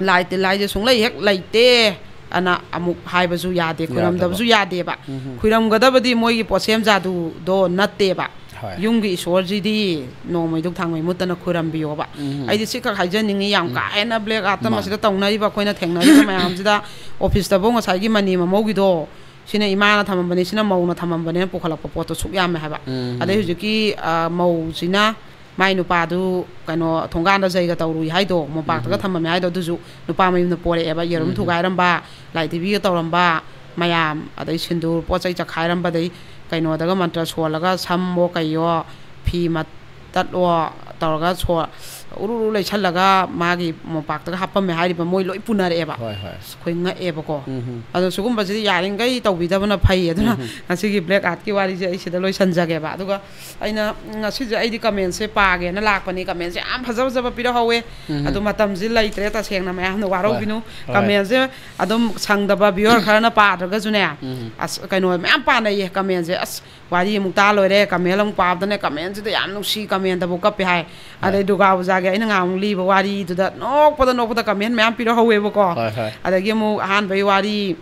ꯂꯥꯏ ꯇꯤꯟ ꯍꯥꯏꯁꯦ ꯁꯨꯡꯂꯩ ꯍꯦꯛ ꯂꯩꯇꯦ ꯑꯅ ꯑꯃꯨꯛ ꯍꯥꯏꯕꯁꯨ ꯌꯥꯗꯦ, ꯌꯥꯗꯕ꯫ ꯈꯣꯏꯔꯝꯗꯕꯁꯨ ꯌꯥꯗꯦꯕ꯫ ꯎꯝ, ꯎꯝ꯫ ꯈꯣꯏꯔꯝꯒꯗꯕꯗꯤ ꯃꯣꯏꯒꯤ ꯄꯣꯠꯁꯦꯝ ꯖꯥꯗꯨꯗꯣ ꯅꯠꯇꯦꯕ꯫ ꯍꯣꯏ꯫ ꯌꯨꯝꯒꯤ ꯏꯁꯣꯔꯁꯤꯗꯤ ꯅꯣꯡꯃꯩ ꯙꯨꯛ ꯊꯥꯡꯃꯩ ꯃꯨꯠꯇꯅ ꯈꯣꯏꯔꯝꯕꯤꯌꯣꯕ꯫ ꯎꯝ꯫ ꯑꯩꯗꯤ ꯁꯤꯈꯛ ꯍꯥꯏꯖꯅꯤꯡꯉꯤ, ꯌꯥꯝ ꯎꯝ꯫ ꯀꯥ ꯍꯦꯟꯅ ꯕ꯭ꯂꯦꯛ ꯑꯥꯔꯠꯇ ꯃꯥꯅꯦ꯫ ꯃꯁꯤꯗ ꯇꯧꯅꯔꯤꯕ, ꯑꯩꯈꯣꯏꯅ ꯊꯦꯡꯅꯔꯤꯕ ꯃꯌꯥꯝꯁꯤꯗ, ꯑꯣꯐꯤꯁꯇꯐꯧ ꯉꯁꯥꯏꯒꯤ ꯃꯅꯤ ꯃꯃꯧꯒꯤꯗꯣ, ꯁꯤꯅ ꯏꯃꯥꯅ ꯊꯝꯃꯝꯕꯅꯤ, ꯁꯤꯅ ꯃꯧꯅ ꯊꯝꯃꯝꯕꯅꯦꯅ ꯄꯨꯈꯠꯂꯛꯄ ꯄꯣꯠꯇꯣ ꯁꯨꯛ ꯌꯥꯝꯃꯦ ꯍꯥꯏꯕ꯫ ꯎꯝ꯫ ꯑꯗꯩ ꯍꯧꯖꯤꯛꯀꯤ, ꯑ, ꯃꯧꯁꯤꯅ ꯃꯥꯏ ꯅꯨꯄꯥꯗꯨ ꯀꯩꯅꯣ ꯊꯣꯡꯒꯥꯟꯗ ꯖꯩꯒ ꯇꯧꯔꯨꯏ ꯍꯥꯏꯗꯣ, ꯃꯣꯝꯄꯥꯛꯇꯒ ꯎꯝ꯫ ꯊꯝꯃꯝꯃꯦ ꯍꯥꯏꯗꯣ, ꯑꯗꯨꯁꯨ ꯅꯨꯄꯥ ꯃꯌꯨꯝꯅ ꯄꯣꯔꯛꯑꯦꯕ, ꯌꯦꯔꯨꯝ ꯎꯝ꯫ ꯊꯨꯒꯥꯏꯔꯝꯕ, ꯂꯥꯏ ꯙꯤꯕꯤꯒ ꯇꯧꯔꯝꯕ ꯃꯌꯥꯝ, ꯑꯗꯩ ꯁꯤꯟꯗꯨꯔ ꯄꯣꯠ ꯆꯩ ꯆꯈꯥꯏꯔꯝꯕꯗꯩ ꯀꯩꯅꯣꯗꯒ ꯃꯟꯇ꯭ꯔ ꯁꯣꯜꯂꯒ ꯁꯝꯃꯣ ꯀꯩꯌꯣ ꯐꯤ ꯃꯠ-, ꯇꯠꯂꯣ ꯇꯧꯔꯒ ꯁꯣ-, ꯎꯔꯨ ꯎꯔꯨ ꯂꯩꯁꯜꯂꯒ ꯃꯥꯒꯤ ꯃꯣꯝꯄꯥꯛꯇꯒ ꯍꯥꯞꯄꯝꯃꯦ ꯍꯥꯏꯔꯤꯕ, ꯃꯣꯏ ꯂꯣꯏ ꯄꯨꯅꯔꯛꯑꯦꯕ꯫ ꯍꯣꯏ, ꯍꯣꯏ꯫ ꯑꯁ, ꯑꯩꯈꯣꯏ ꯉꯛꯑꯦꯕꯀꯣ꯫ ꯎꯝ ꯍꯝ꯫ ꯑꯗꯣ ꯁꯤꯒꯨꯝꯕꯁꯤꯗꯤ ꯌꯥꯔꯤꯈꯩ ꯇꯧꯕꯤꯗꯕꯅ ꯐꯩ꯫ ꯑꯗꯨꯅ ꯎꯝ ꯍꯝ꯫ ꯉꯁꯤꯒꯤ ꯕ꯭ꯂꯦꯛ ꯑꯥꯔꯠꯀꯤ ꯋꯥꯔꯤꯁꯦ ꯑꯩ ꯁꯤꯗ ꯂꯣꯏꯁꯟꯖꯒꯦꯕ꯫ ꯑꯗꯨꯒ ꯑꯩꯅ ꯉꯁꯤꯁꯦ ꯑꯩꯗꯤ ꯀꯃꯦꯟꯁꯦ ꯄꯥꯒꯦꯅ ꯂꯥꯛꯄꯅꯤ꯫ ꯀꯃꯦꯟꯁꯦ ꯌꯥꯝ ꯐꯖ ꯐꯖꯕ ꯄꯤꯔꯛꯍꯧꯋꯦ꯫ ꯎꯝ꯫ ꯑꯗꯣ ꯃꯇꯝꯁꯤ ꯂꯩꯇ꯭ꯔꯦ, ꯇꯁꯦꯡꯅ ꯃꯌꯥꯝꯅ ꯍꯣꯏ꯫ ꯋꯥꯔꯧꯕꯤꯅꯨ꯫ ꯍꯣꯏ꯫ ꯀꯃꯦꯟꯁꯦ ꯑꯗꯨꯝ ꯁꯪꯗꯕ ꯚꯤꯌꯨꯋꯔ ꯈꯔꯅ ꯄꯥꯗ꯭ꯔꯒꯁꯨꯅꯦ, ꯎꯝ꯫ ꯑꯁ, ꯀꯩꯅꯣ ꯃꯌꯥꯝ ꯄꯥꯅꯩꯌꯦ ꯀꯃꯦꯟꯁꯦ꯫ ꯑꯁ, ꯋꯥꯔꯤ ꯑꯃꯨꯛ ꯇꯥ ꯂꯣꯏꯔꯦ, ꯀꯃꯦꯟ ꯑꯃꯨꯛ ꯄꯥꯕꯗꯅꯦ, ꯀꯃꯦꯟꯁꯤꯗ ꯌꯥꯝ ꯅꯨꯡꯁꯤ, ꯀꯃꯦꯟꯗꯕꯨ ꯀꯞꯄꯦ ꯍꯥꯏ꯫ ꯍꯣꯏ꯫ ꯑꯗꯩ ꯗꯨꯔꯒꯥ ꯄꯨꯖꯥꯒꯤ ꯑꯩꯅ ꯉꯍꯥꯟꯃꯨꯛ ꯂꯤꯕ ꯋꯥꯔꯤꯗꯨꯗ ꯅꯣꯛꯄꯗ ꯅꯣꯛꯄꯗ ꯀꯃꯦꯟ ꯃꯌꯥꯝ ꯄꯤꯔꯛꯍꯧꯋꯦꯕꯀꯣ꯫ ꯍꯣꯏ, ꯍꯣꯏ꯫ ꯑꯗꯒꯤ ꯑꯃꯨꯛ ꯑꯍꯥꯟꯕꯒꯤ ꯋꯥꯔꯤ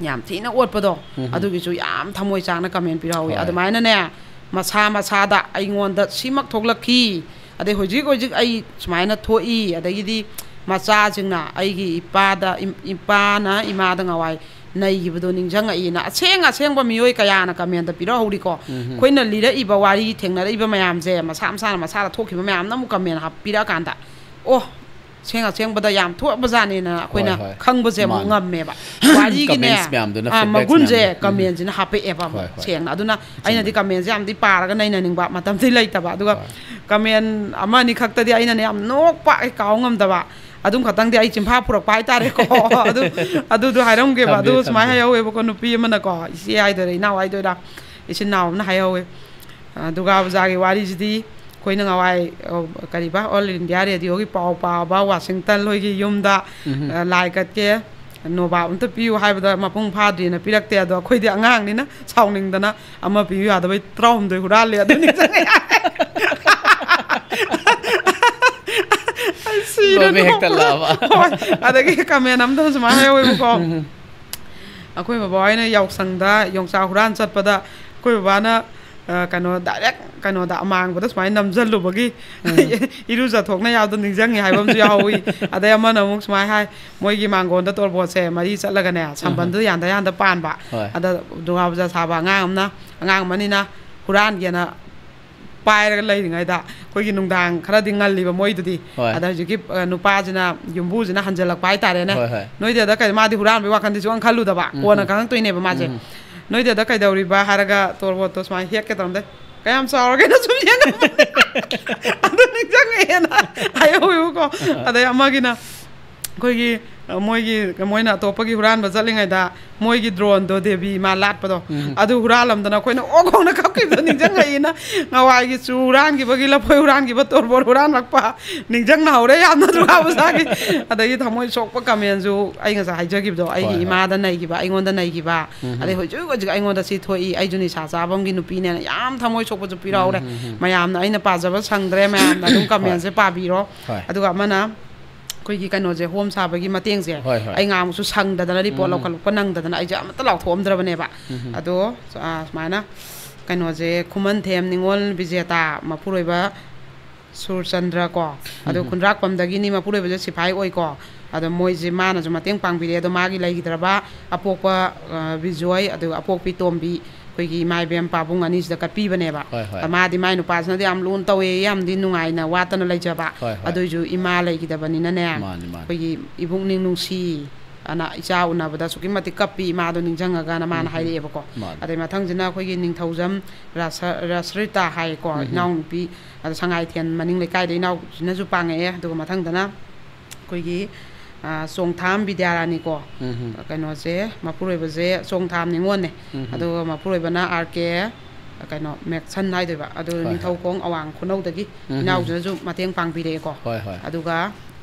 ꯌꯥꯝ ꯊꯤꯅ ꯑꯣꯠꯄꯗꯣ, ꯎꯝ ꯍꯝ꯫ ꯑꯗꯨꯒꯤꯁꯨ ꯌꯥꯝ ꯊꯃꯣꯏ ꯆꯥꯛꯅ ꯀꯃꯦꯟ ꯄꯤꯔꯛꯍꯧꯋꯤ꯫ ꯍꯣꯏ꯫ ꯑꯗꯨꯃꯥꯏꯅꯅꯦ, ꯃꯁꯥ ꯃꯁꯥꯗ ꯑꯩꯉꯣꯟꯗ ꯁꯤꯃꯛ ꯊꯣꯛꯂꯛꯈꯤ, ꯑꯗꯩ ꯍꯧꯖꯤꯛ ꯍꯧꯖꯤꯛ ꯑꯩ ꯁꯨꯃꯥꯏꯅ ꯊꯣꯛꯏ, ꯑꯗꯒꯤꯗꯤ ꯃꯆꯥꯁꯤꯡꯅ ꯑꯩꯒꯤ ꯏꯄꯥꯗ, ꯏꯝ-, ꯏꯄꯥꯅ ꯏꯃꯥꯗ ꯉꯋꯥꯏ ꯅꯩꯈꯤꯕꯗꯣ ꯅꯤꯡꯁꯤꯡꯉꯛꯏꯅ ꯑꯁꯦꯡ ꯑꯁꯦꯡꯕ ꯃꯤꯑꯣꯏ ꯀꯌꯥꯅ ꯀꯃꯦꯟꯗ ꯄꯤꯔꯛꯍꯧꯔꯤꯀꯣ꯫ ꯎꯝ ꯍꯝ꯫ ꯑꯩꯈꯣꯏꯅ ꯂꯤꯔꯛꯏꯕ ꯋꯥꯔꯤ, ꯊꯦꯡꯅꯔꯛꯏꯕ ꯃꯌꯥꯝꯁꯦ, ꯃꯁꯥ ꯃꯁꯥꯅ ꯃꯁꯥꯗ ꯊꯣꯛꯈꯤꯕ ꯃꯌꯥꯝꯅ ꯑꯃꯨꯛ ꯀꯃꯦꯟ ꯍꯥꯞ-, ꯄꯤꯔꯛꯑꯀꯥꯟꯗ, ꯑꯣ, ꯑꯁꯦꯡ ꯑꯁꯦꯡꯕꯗ ꯌꯥꯝ ꯊꯣꯛꯑꯕꯖꯥꯠꯅꯦꯅ ꯑꯩꯈꯣꯏꯅ ꯍꯣꯏ, ꯍꯣꯏ꯫ ꯈꯪꯕꯁꯦ ꯑꯃꯨꯛ ꯃꯥꯅꯦ꯫ ꯉꯝꯃꯦꯕ꯫ ꯋꯥꯔꯤꯒꯤꯅꯦ, comments ꯃꯌꯥꯝꯗꯨꯅ, ꯑꯥ, feedbacks ꯃꯒꯨꯟꯁꯦ ꯃꯌꯥꯝꯗꯨꯅ꯫ ꯎꯝ꯫ ꯀꯃꯦꯟꯁꯤꯅ ꯍꯥꯞꯄꯛꯑꯦꯕ ꯑꯃꯨꯛ꯫ ꯍꯣꯏ, ꯍꯣꯏ꯫ ꯁꯦꯡꯅ꯫ ꯑꯗꯨꯅ ꯑꯩꯅꯗꯤ ꯑꯆꯨꯝꯕꯅꯤ꯫ ꯀꯃꯦꯟꯁꯦ ꯌꯥꯝꯗꯤ ꯄꯥꯔꯒ ꯅꯩꯅꯅꯤꯡꯕ, ꯃꯇꯝꯗꯤ ꯂꯩꯇꯕ꯫ ꯑꯗꯨꯒ ꯍꯣꯏ꯫ ꯀꯃꯦꯟ ꯑꯃ ꯑꯅꯤ ꯈꯛꯇꯗꯤ ꯑꯩꯅꯅꯦ ꯌꯥꯝ ꯅꯣꯛꯄ ꯑꯩ ꯀꯥꯎ ꯉꯝꯗꯕ꯫ ꯑꯗꯨꯝ ꯈꯛꯇꯪꯗꯤ ꯑꯩ ꯆꯤꯟꯐꯥ ꯄꯨꯔꯛꯄ ꯍꯥꯏꯇꯥꯔꯦꯀꯣ꯫ ꯑꯗꯨ, ꯑꯗꯨꯗꯣ ꯍꯥꯏꯔꯝꯒꯦꯕ꯫ ꯊꯝꯕꯤꯌꯨ, ꯑꯗꯨ ꯁꯨꯃꯥꯏꯅ ꯊꯝꯕꯤꯌꯨ꯫ ꯍꯥꯏꯍꯧꯋꯦꯕꯀꯣ, ꯅꯨꯄꯤ ꯑꯃꯅꯀꯣ, ꯏꯆꯦ ꯍꯥꯏꯗꯣꯏꯔꯥ, ꯏꯅꯥꯎ ꯍꯥꯏꯗꯣꯏꯔꯥ, ꯏꯆꯤꯟ ꯏꯅꯥꯎ ꯑꯃꯅ ꯍꯥꯏꯍꯧꯋꯦ, ꯑ, ꯗꯨꯔꯒꯥ ꯄꯨꯖꯥꯒꯤ ꯋꯥꯔꯤꯁꯤꯗꯤ ꯑꯩꯈꯣꯏꯅ ꯉꯋꯥꯏ, ꯑ, ꯀꯔꯤꯕ, All India Radioꯒꯤ ꯄꯥꯎ ꯄꯥꯕ ꯋꯥꯁꯤꯡꯇꯟ ꯍꯣꯏꯒꯤ ꯌꯨꯝꯗ, ꯎꯝ꯫ ꯑ, ꯂꯥꯏ ꯀꯠꯀꯦ, ꯅꯣꯕꯥꯞ ꯑꯝꯇ ꯄꯤꯌꯨ ꯍꯥꯏꯕꯗ ꯃꯄꯨꯡ ꯐꯥꯗ꯭ꯔꯤꯅ ꯄꯤꯔꯛꯇꯦ꯫ ꯑꯗꯣ ꯑꯩꯈꯣꯏꯗꯤ ꯑꯉꯥꯡꯅꯤꯅ ꯁꯥꯎꯅꯤꯡꯗꯅ ꯑꯃ ꯄꯤꯌꯨ ꯌꯥꯗꯕꯩ ꯇꯔꯥꯍꯨꯝꯗꯣꯏ ꯍꯨꯔꯥꯜꯂꯦ꯫ ꯑꯗꯨ ꯅꯤꯡꯁꯤꯡꯉꯦ꯫ ꯑꯩ ꯁꯤꯔꯦ ꯂꯣꯏꯕ ꯍꯦꯛꯇ ꯅꯣꯛꯄꯗ꯫ ꯂꯥꯛꯑꯕ꯫ ꯍꯣꯏ꯫ ꯑꯗꯒꯤ ꯀꯃꯦꯟ ꯑꯝꯗꯅ ꯁꯨꯃꯥꯏꯅ ꯍꯥꯏꯍꯧꯋꯦꯕꯀꯣ꯫ ꯎꯝ꯫ ꯑꯩꯈꯣꯏ ꯕꯕꯥ ꯍꯣꯏꯅ ꯌꯥꯎꯁꯪꯗ ꯌꯣꯡꯆꯥꯛ ꯍꯨꯔꯥꯟ ꯆꯠꯄꯗ ꯑꯩꯈꯣꯏ ꯕꯕꯥꯅ, ꯑ, ꯀꯩꯅꯣ, direct ꯀꯩꯅꯣꯗ, ꯑꯃꯥꯡꯕꯗ ꯁꯨꯃꯥꯏꯅ ꯅꯝꯁꯤꯜꯂꯨꯕꯒꯤ ꯎꯝ꯫ ꯏꯔꯨꯖꯊꯣꯛꯅ ꯌꯥꯕꯗꯣ ꯅꯤꯡꯁꯤꯡꯉꯦ ꯍꯥꯏꯕ ꯑꯃꯁꯨ ꯌꯥꯎꯍꯧꯋꯤ꯫ ꯑꯗꯩ ꯑꯃꯅ ꯑꯃꯨꯛ ꯁꯨꯃꯥꯏꯅ ꯍꯥꯏ, ꯃꯣꯏꯒꯤ ꯃꯥꯡꯒꯣꯟꯗ ꯇꯣꯔꯕꯣꯠꯁꯦ ꯃꯔꯤ ꯆꯠꯂꯒꯅꯦ, ꯁꯝꯕꯜꯗꯨꯗ ꯎꯝ꯫ ꯌꯥꯟꯗ ꯌꯥꯟꯗ ꯄꯥꯟꯕ꯫ ꯍꯣꯏ꯫ ꯑꯗ ꯗꯨꯔꯒꯥ ꯄꯨꯖꯥ ꯁꯥꯕ ꯑꯉꯥꯡ ꯑꯃꯅ, ꯑꯉꯥꯡ ꯑꯃꯅꯤꯅ ꯍꯨꯔꯥꯟꯒꯦꯅ ꯄꯥꯏꯔꯒ ꯂꯩꯔꯤꯉꯩꯗ ꯑꯩꯈꯣꯏꯒꯤ ꯅꯨꯡꯗꯥꯡ ꯈꯔꯗꯤ ꯉꯜꯂꯤꯕ ꯃꯣꯏꯗꯨꯗꯤ꯫ ꯍꯣꯏ꯫ ꯑꯗ ꯍꯧꯖꯤꯛꯀꯤ ꯑ, ꯅꯨꯄꯥꯁꯤꯅ, ꯌꯨꯝꯕꯨꯁꯤꯅ ꯍꯟꯖꯜꯂꯛꯄ ꯍꯥꯏꯇꯥꯔꯦꯅꯦ꯫ ꯍꯣꯏ, ꯍꯣꯏ꯫ ꯅꯣꯏꯗꯤ ꯑꯗ ꯀꯩ, ꯃꯥꯗꯤ ꯍꯨꯔꯥꯟꯕꯒꯤ ꯋꯥꯈꯜꯗꯤ ꯁꯨꯡꯈꯟ ꯈꯜꯂꯨꯗꯕ꯫ ꯎꯝ꯫ ꯀꯣꯟꯅ ꯈꯪꯉꯛꯇꯣꯏꯅꯦꯕ ꯃꯥꯁꯦ꯫ ꯎꯝ꯫ "ꯅꯣꯏꯗꯤ ꯑꯗ ꯀꯩꯗꯧꯔꯤꯕ?" ꯍꯥꯏꯔꯒ ꯇꯣꯔꯕꯣꯠꯇꯣ ꯁꯨꯃꯥꯏꯅ ꯍꯦꯛꯀꯦ ꯇꯧꯔꯝꯗꯩ, "ꯀꯌꯥꯝ ꯆꯥꯎꯔꯒꯦꯅ ꯁꯨꯝ ꯌꯦꯡꯉꯝꯕꯅꯦ꯫ ꯑꯗꯨ ꯅꯤꯡꯁꯤꯡꯉꯛꯑꯦꯅ" ꯍꯥꯏꯍꯧꯋꯦꯕꯀꯣ꯫ ꯑꯗꯩ ꯑꯃꯒꯤꯅ ꯑꯩꯈꯣꯏꯒꯤ, ꯑ, ꯃꯣꯏꯒꯤ, ꯃꯣꯏꯅ ꯑꯇꯣꯞꯄꯒꯤ ꯍꯨꯔꯥꯟꯕ ꯆꯠꯂꯤꯉꯩꯗ ꯃꯣꯏꯒꯤ ꯗ꯭ꯔꯣꯟꯗꯣ, ꯗꯦꯕꯤ ꯃꯥ ꯂꯥꯠꯄꯗꯣ, ꯎꯝ꯫ ꯑꯗꯨ ꯍꯨꯔꯥꯜꯂꯝꯗꯅ ꯑꯩꯈꯣꯏꯅ ꯑꯣꯛ ꯈꯣꯡꯅ ꯀꯞꯈꯤꯕꯗꯣ ꯅꯤꯡꯁꯤꯡꯉꯛꯏꯅ꯫ ꯅꯍꯥꯟꯋꯥꯏꯒꯤ ꯆꯨ ꯍꯨꯔꯥꯟꯈꯤꯕꯒꯤ, ꯂꯐꯣꯏ ꯍꯨꯔꯥꯟꯈꯤꯕ, ꯇꯣꯔꯕꯣꯠ ꯍꯨꯔꯥꯟꯂꯛꯄ ꯅꯤꯡꯁꯤꯡꯅꯍꯧꯔꯦ ꯌꯥꯝꯅ ꯗꯨꯔꯒꯥ ꯄꯨꯖꯥꯒꯤ꯫ ꯑꯗꯒꯤ ꯊꯃꯣꯏ ꯁꯣꯛꯄ ꯀꯃꯦꯟꯁꯨ ꯑꯩ ꯉꯁꯥꯏ ꯍꯥꯏꯖꯈꯤꯕꯗꯣ, ꯑꯩꯒꯤ ꯍꯣꯏ, ꯍꯣꯏ꯫ ꯏꯃꯥꯗ ꯅꯩꯈꯤꯕ, ꯑꯩꯉꯣꯟꯗ ꯅꯩꯈꯤꯕ, ꯎꯝ꯫ ꯑꯗꯩ ꯍꯧꯖꯤꯛ ꯍꯧꯖꯤꯛ ꯑꯩꯉꯣꯟꯗ ꯁꯤ ꯊꯣꯛꯏ, ꯑꯩꯁꯨ ꯅꯤꯁꯥ ꯆꯥꯕꯝꯒꯤ ꯅꯨꯄꯤꯅꯦꯅ ꯌꯥꯝ ꯊꯃꯣꯏ ꯁꯣꯛꯄꯁꯨ ꯄꯤꯔꯛꯍꯧꯔꯦ꯫ ꯎꯝ, ꯎꯝ, ꯎꯝ꯫ ꯃꯌꯥꯝꯅ, ꯑꯩꯅ ꯄꯥꯖꯕ ꯁꯪꯗ꯭ꯔꯦ, ꯃꯌꯥꯝꯅ ꯑꯗꯨꯝ ꯀꯃꯦꯟꯁꯦ ꯄꯥꯕꯤꯔꯣ꯫ ꯍꯣꯏ꯫ ꯑꯗꯨꯒ ꯑꯃꯅ ꯑꯩꯈꯣꯏꯒꯤ ꯀꯩꯅꯣꯁꯦ, ꯍꯣꯝ ꯁꯥꯕꯒꯤ ꯃꯇꯦꯡꯁꯦ, ꯍꯣꯏ, ꯍꯣꯏ꯫ ꯑꯩ ꯉꯥꯡꯕꯁꯨ ꯁꯪꯗꯗꯅ, ꯔꯤꯄꯣꯔꯠ ꯎꯝ꯫ ꯂꯧꯈꯠꯂꯛꯄ ꯅꯪꯗꯗꯅ ꯑꯩꯁꯦ ꯑꯃꯠꯇ ꯂꯥꯎꯊꯣꯛꯑꯝꯗ꯭ꯔꯕꯅꯦꯕ꯫ ꯎꯝ꯫ ꯑꯗꯣ ꯑ, ꯁꯨꯃꯥꯏꯅ ꯀꯩꯅꯣꯁꯦ, ꯈꯨꯃꯟꯊꯦꯝ ꯅꯤꯉꯣꯜ ꯕꯤꯖꯦꯇꯥ, ꯃꯄꯨꯔꯣꯏꯕ ꯁꯨꯔꯆꯟꯗ꯭ꯔ ꯀꯣ, ꯑꯗꯣ ꯎꯝ꯫ ꯈꯨꯟꯗ꯭ꯔꯥꯛꯄꯝꯗꯒꯤꯅꯤ, ꯃꯄꯨꯔꯣꯏꯕꯁꯦ ꯁꯤꯐꯥꯏ ꯑꯣꯏꯀꯣ꯫ ꯑꯗꯣ ꯃꯣꯏꯁꯦ, ꯃꯥꯅꯁꯨ ꯃꯇꯦꯡ ꯄꯥꯡꯕꯤꯔꯛꯑꯦ꯫ ꯑꯗꯣ ꯃꯥꯒꯤ ꯂꯩꯈꯤꯗ꯭ꯔꯕ ꯑꯄꯣꯛꯄ, ꯑ, ꯕꯤꯖꯣꯏ, ꯑꯗꯨꯒ ꯑꯄꯣꯛꯄꯤ ꯇꯣꯝꯕꯤ, ꯑꯩꯈꯣꯏꯒꯤ ꯏꯃꯥ ꯏꯕꯦꯟ ꯄꯥꯕꯨꯡ ꯑꯅꯤꯁꯤꯗ ꯀꯠꯄꯤꯕꯅꯦꯕ꯫ ꯍꯣꯏ, ꯍꯣꯏ꯫ ꯑ, ꯃꯥꯗꯤ ꯃꯥꯏ ꯅꯨꯄꯥꯁꯤꯅꯗꯤ ꯌꯥꯝ ꯂꯨꯅ ꯇꯧꯋꯦ, ꯌꯥꯝꯗꯤ ꯅꯨꯡꯉꯥꯏꯅ ꯋꯥꯠꯇꯅ ꯂꯩꯖꯕ꯫ ꯍꯣꯏ, ꯍꯣꯏ꯫ ꯑꯗꯨꯏꯁꯨ ꯏꯃꯥ ꯂꯩꯈꯤꯗꯕꯅꯤꯅꯅꯦ, ꯃꯥꯅꯤ, ꯃꯥꯅꯤ꯫ ꯑꯩꯈꯣꯏꯒꯤ ꯏꯕꯨꯡ ꯅꯤꯡꯅꯨꯡꯁꯤ ꯑꯅ ꯏꯆꯥ ꯎꯅꯕꯗ ꯑꯁꯨꯛꯀꯤ ꯃꯇꯤꯛ ꯀꯞꯄꯤ ꯏꯃꯥꯗꯣ ꯅꯤꯡꯁꯤꯡꯉꯒꯅ ꯃꯥꯅ ꯍꯥꯏꯔꯛꯑꯦꯕꯀꯣ꯫ ꯃꯥꯅꯤ꯫ ꯑꯗꯩ ꯃꯊꯪꯁꯤꯅ ꯑꯩꯈꯣꯏꯒꯤ ꯅꯤꯡꯊꯧꯖꯝ ꯔꯥꯁ-, ꯔꯥꯁꯔꯤꯇꯥ ꯍꯥꯏꯌꯦꯀꯣ, ꯎꯝ꯫ ꯏꯅꯥꯎꯅꯨꯄꯤ, ꯑꯗ ꯁꯉꯥꯏꯊꯦꯟ ꯃꯅꯤꯡ ꯂꯩꯀꯥꯏꯗ ꯏꯅꯥꯎꯁꯤꯅꯁꯨ ꯄꯥꯡꯉꯛꯑꯦ꯫ ꯑꯗꯨꯒ ꯃꯊꯪꯗꯅ ꯑꯩꯈꯣꯏꯒꯤ, ꯑ, ꯆꯣꯡꯊꯥꯝ ꯕꯤꯗ꯭ꯌꯥꯔꯥꯅꯤꯀꯣ, ꯎꯝ꯫ ꯀꯩꯅꯣꯁꯦ, ꯃꯄꯨꯔꯣꯏꯕꯁꯦ ꯆꯣꯡꯊꯥꯝ ꯅꯤꯉꯣꯜꯅꯦ꯫ ꯎꯝ꯫ ꯑꯗꯨꯒ ꯃꯄꯨꯔꯣꯏꯕꯅ ꯑꯥꯔ ꯀꯦ, ꯀꯩꯅꯣ, ꯃꯦꯛꯁꯟ ꯍꯥꯏꯗꯣꯏꯕ, ꯑꯗꯨ ꯍꯣꯏ, ꯍꯣꯏ꯫ ꯅꯤꯡꯊꯧꯈꯣꯡ ꯑꯋꯥꯡ ꯈꯨꯅꯧꯗꯒꯤ ꯎꯝ꯫ ꯏꯅꯥꯎꯁꯤꯅꯁꯨ ꯃꯇꯦꯡ ꯄꯥꯡꯕꯤꯔꯛꯑꯦꯀꯣ꯫ ꯍꯣꯏ, ꯍꯣꯏ꯫ ꯑꯗꯨꯒ,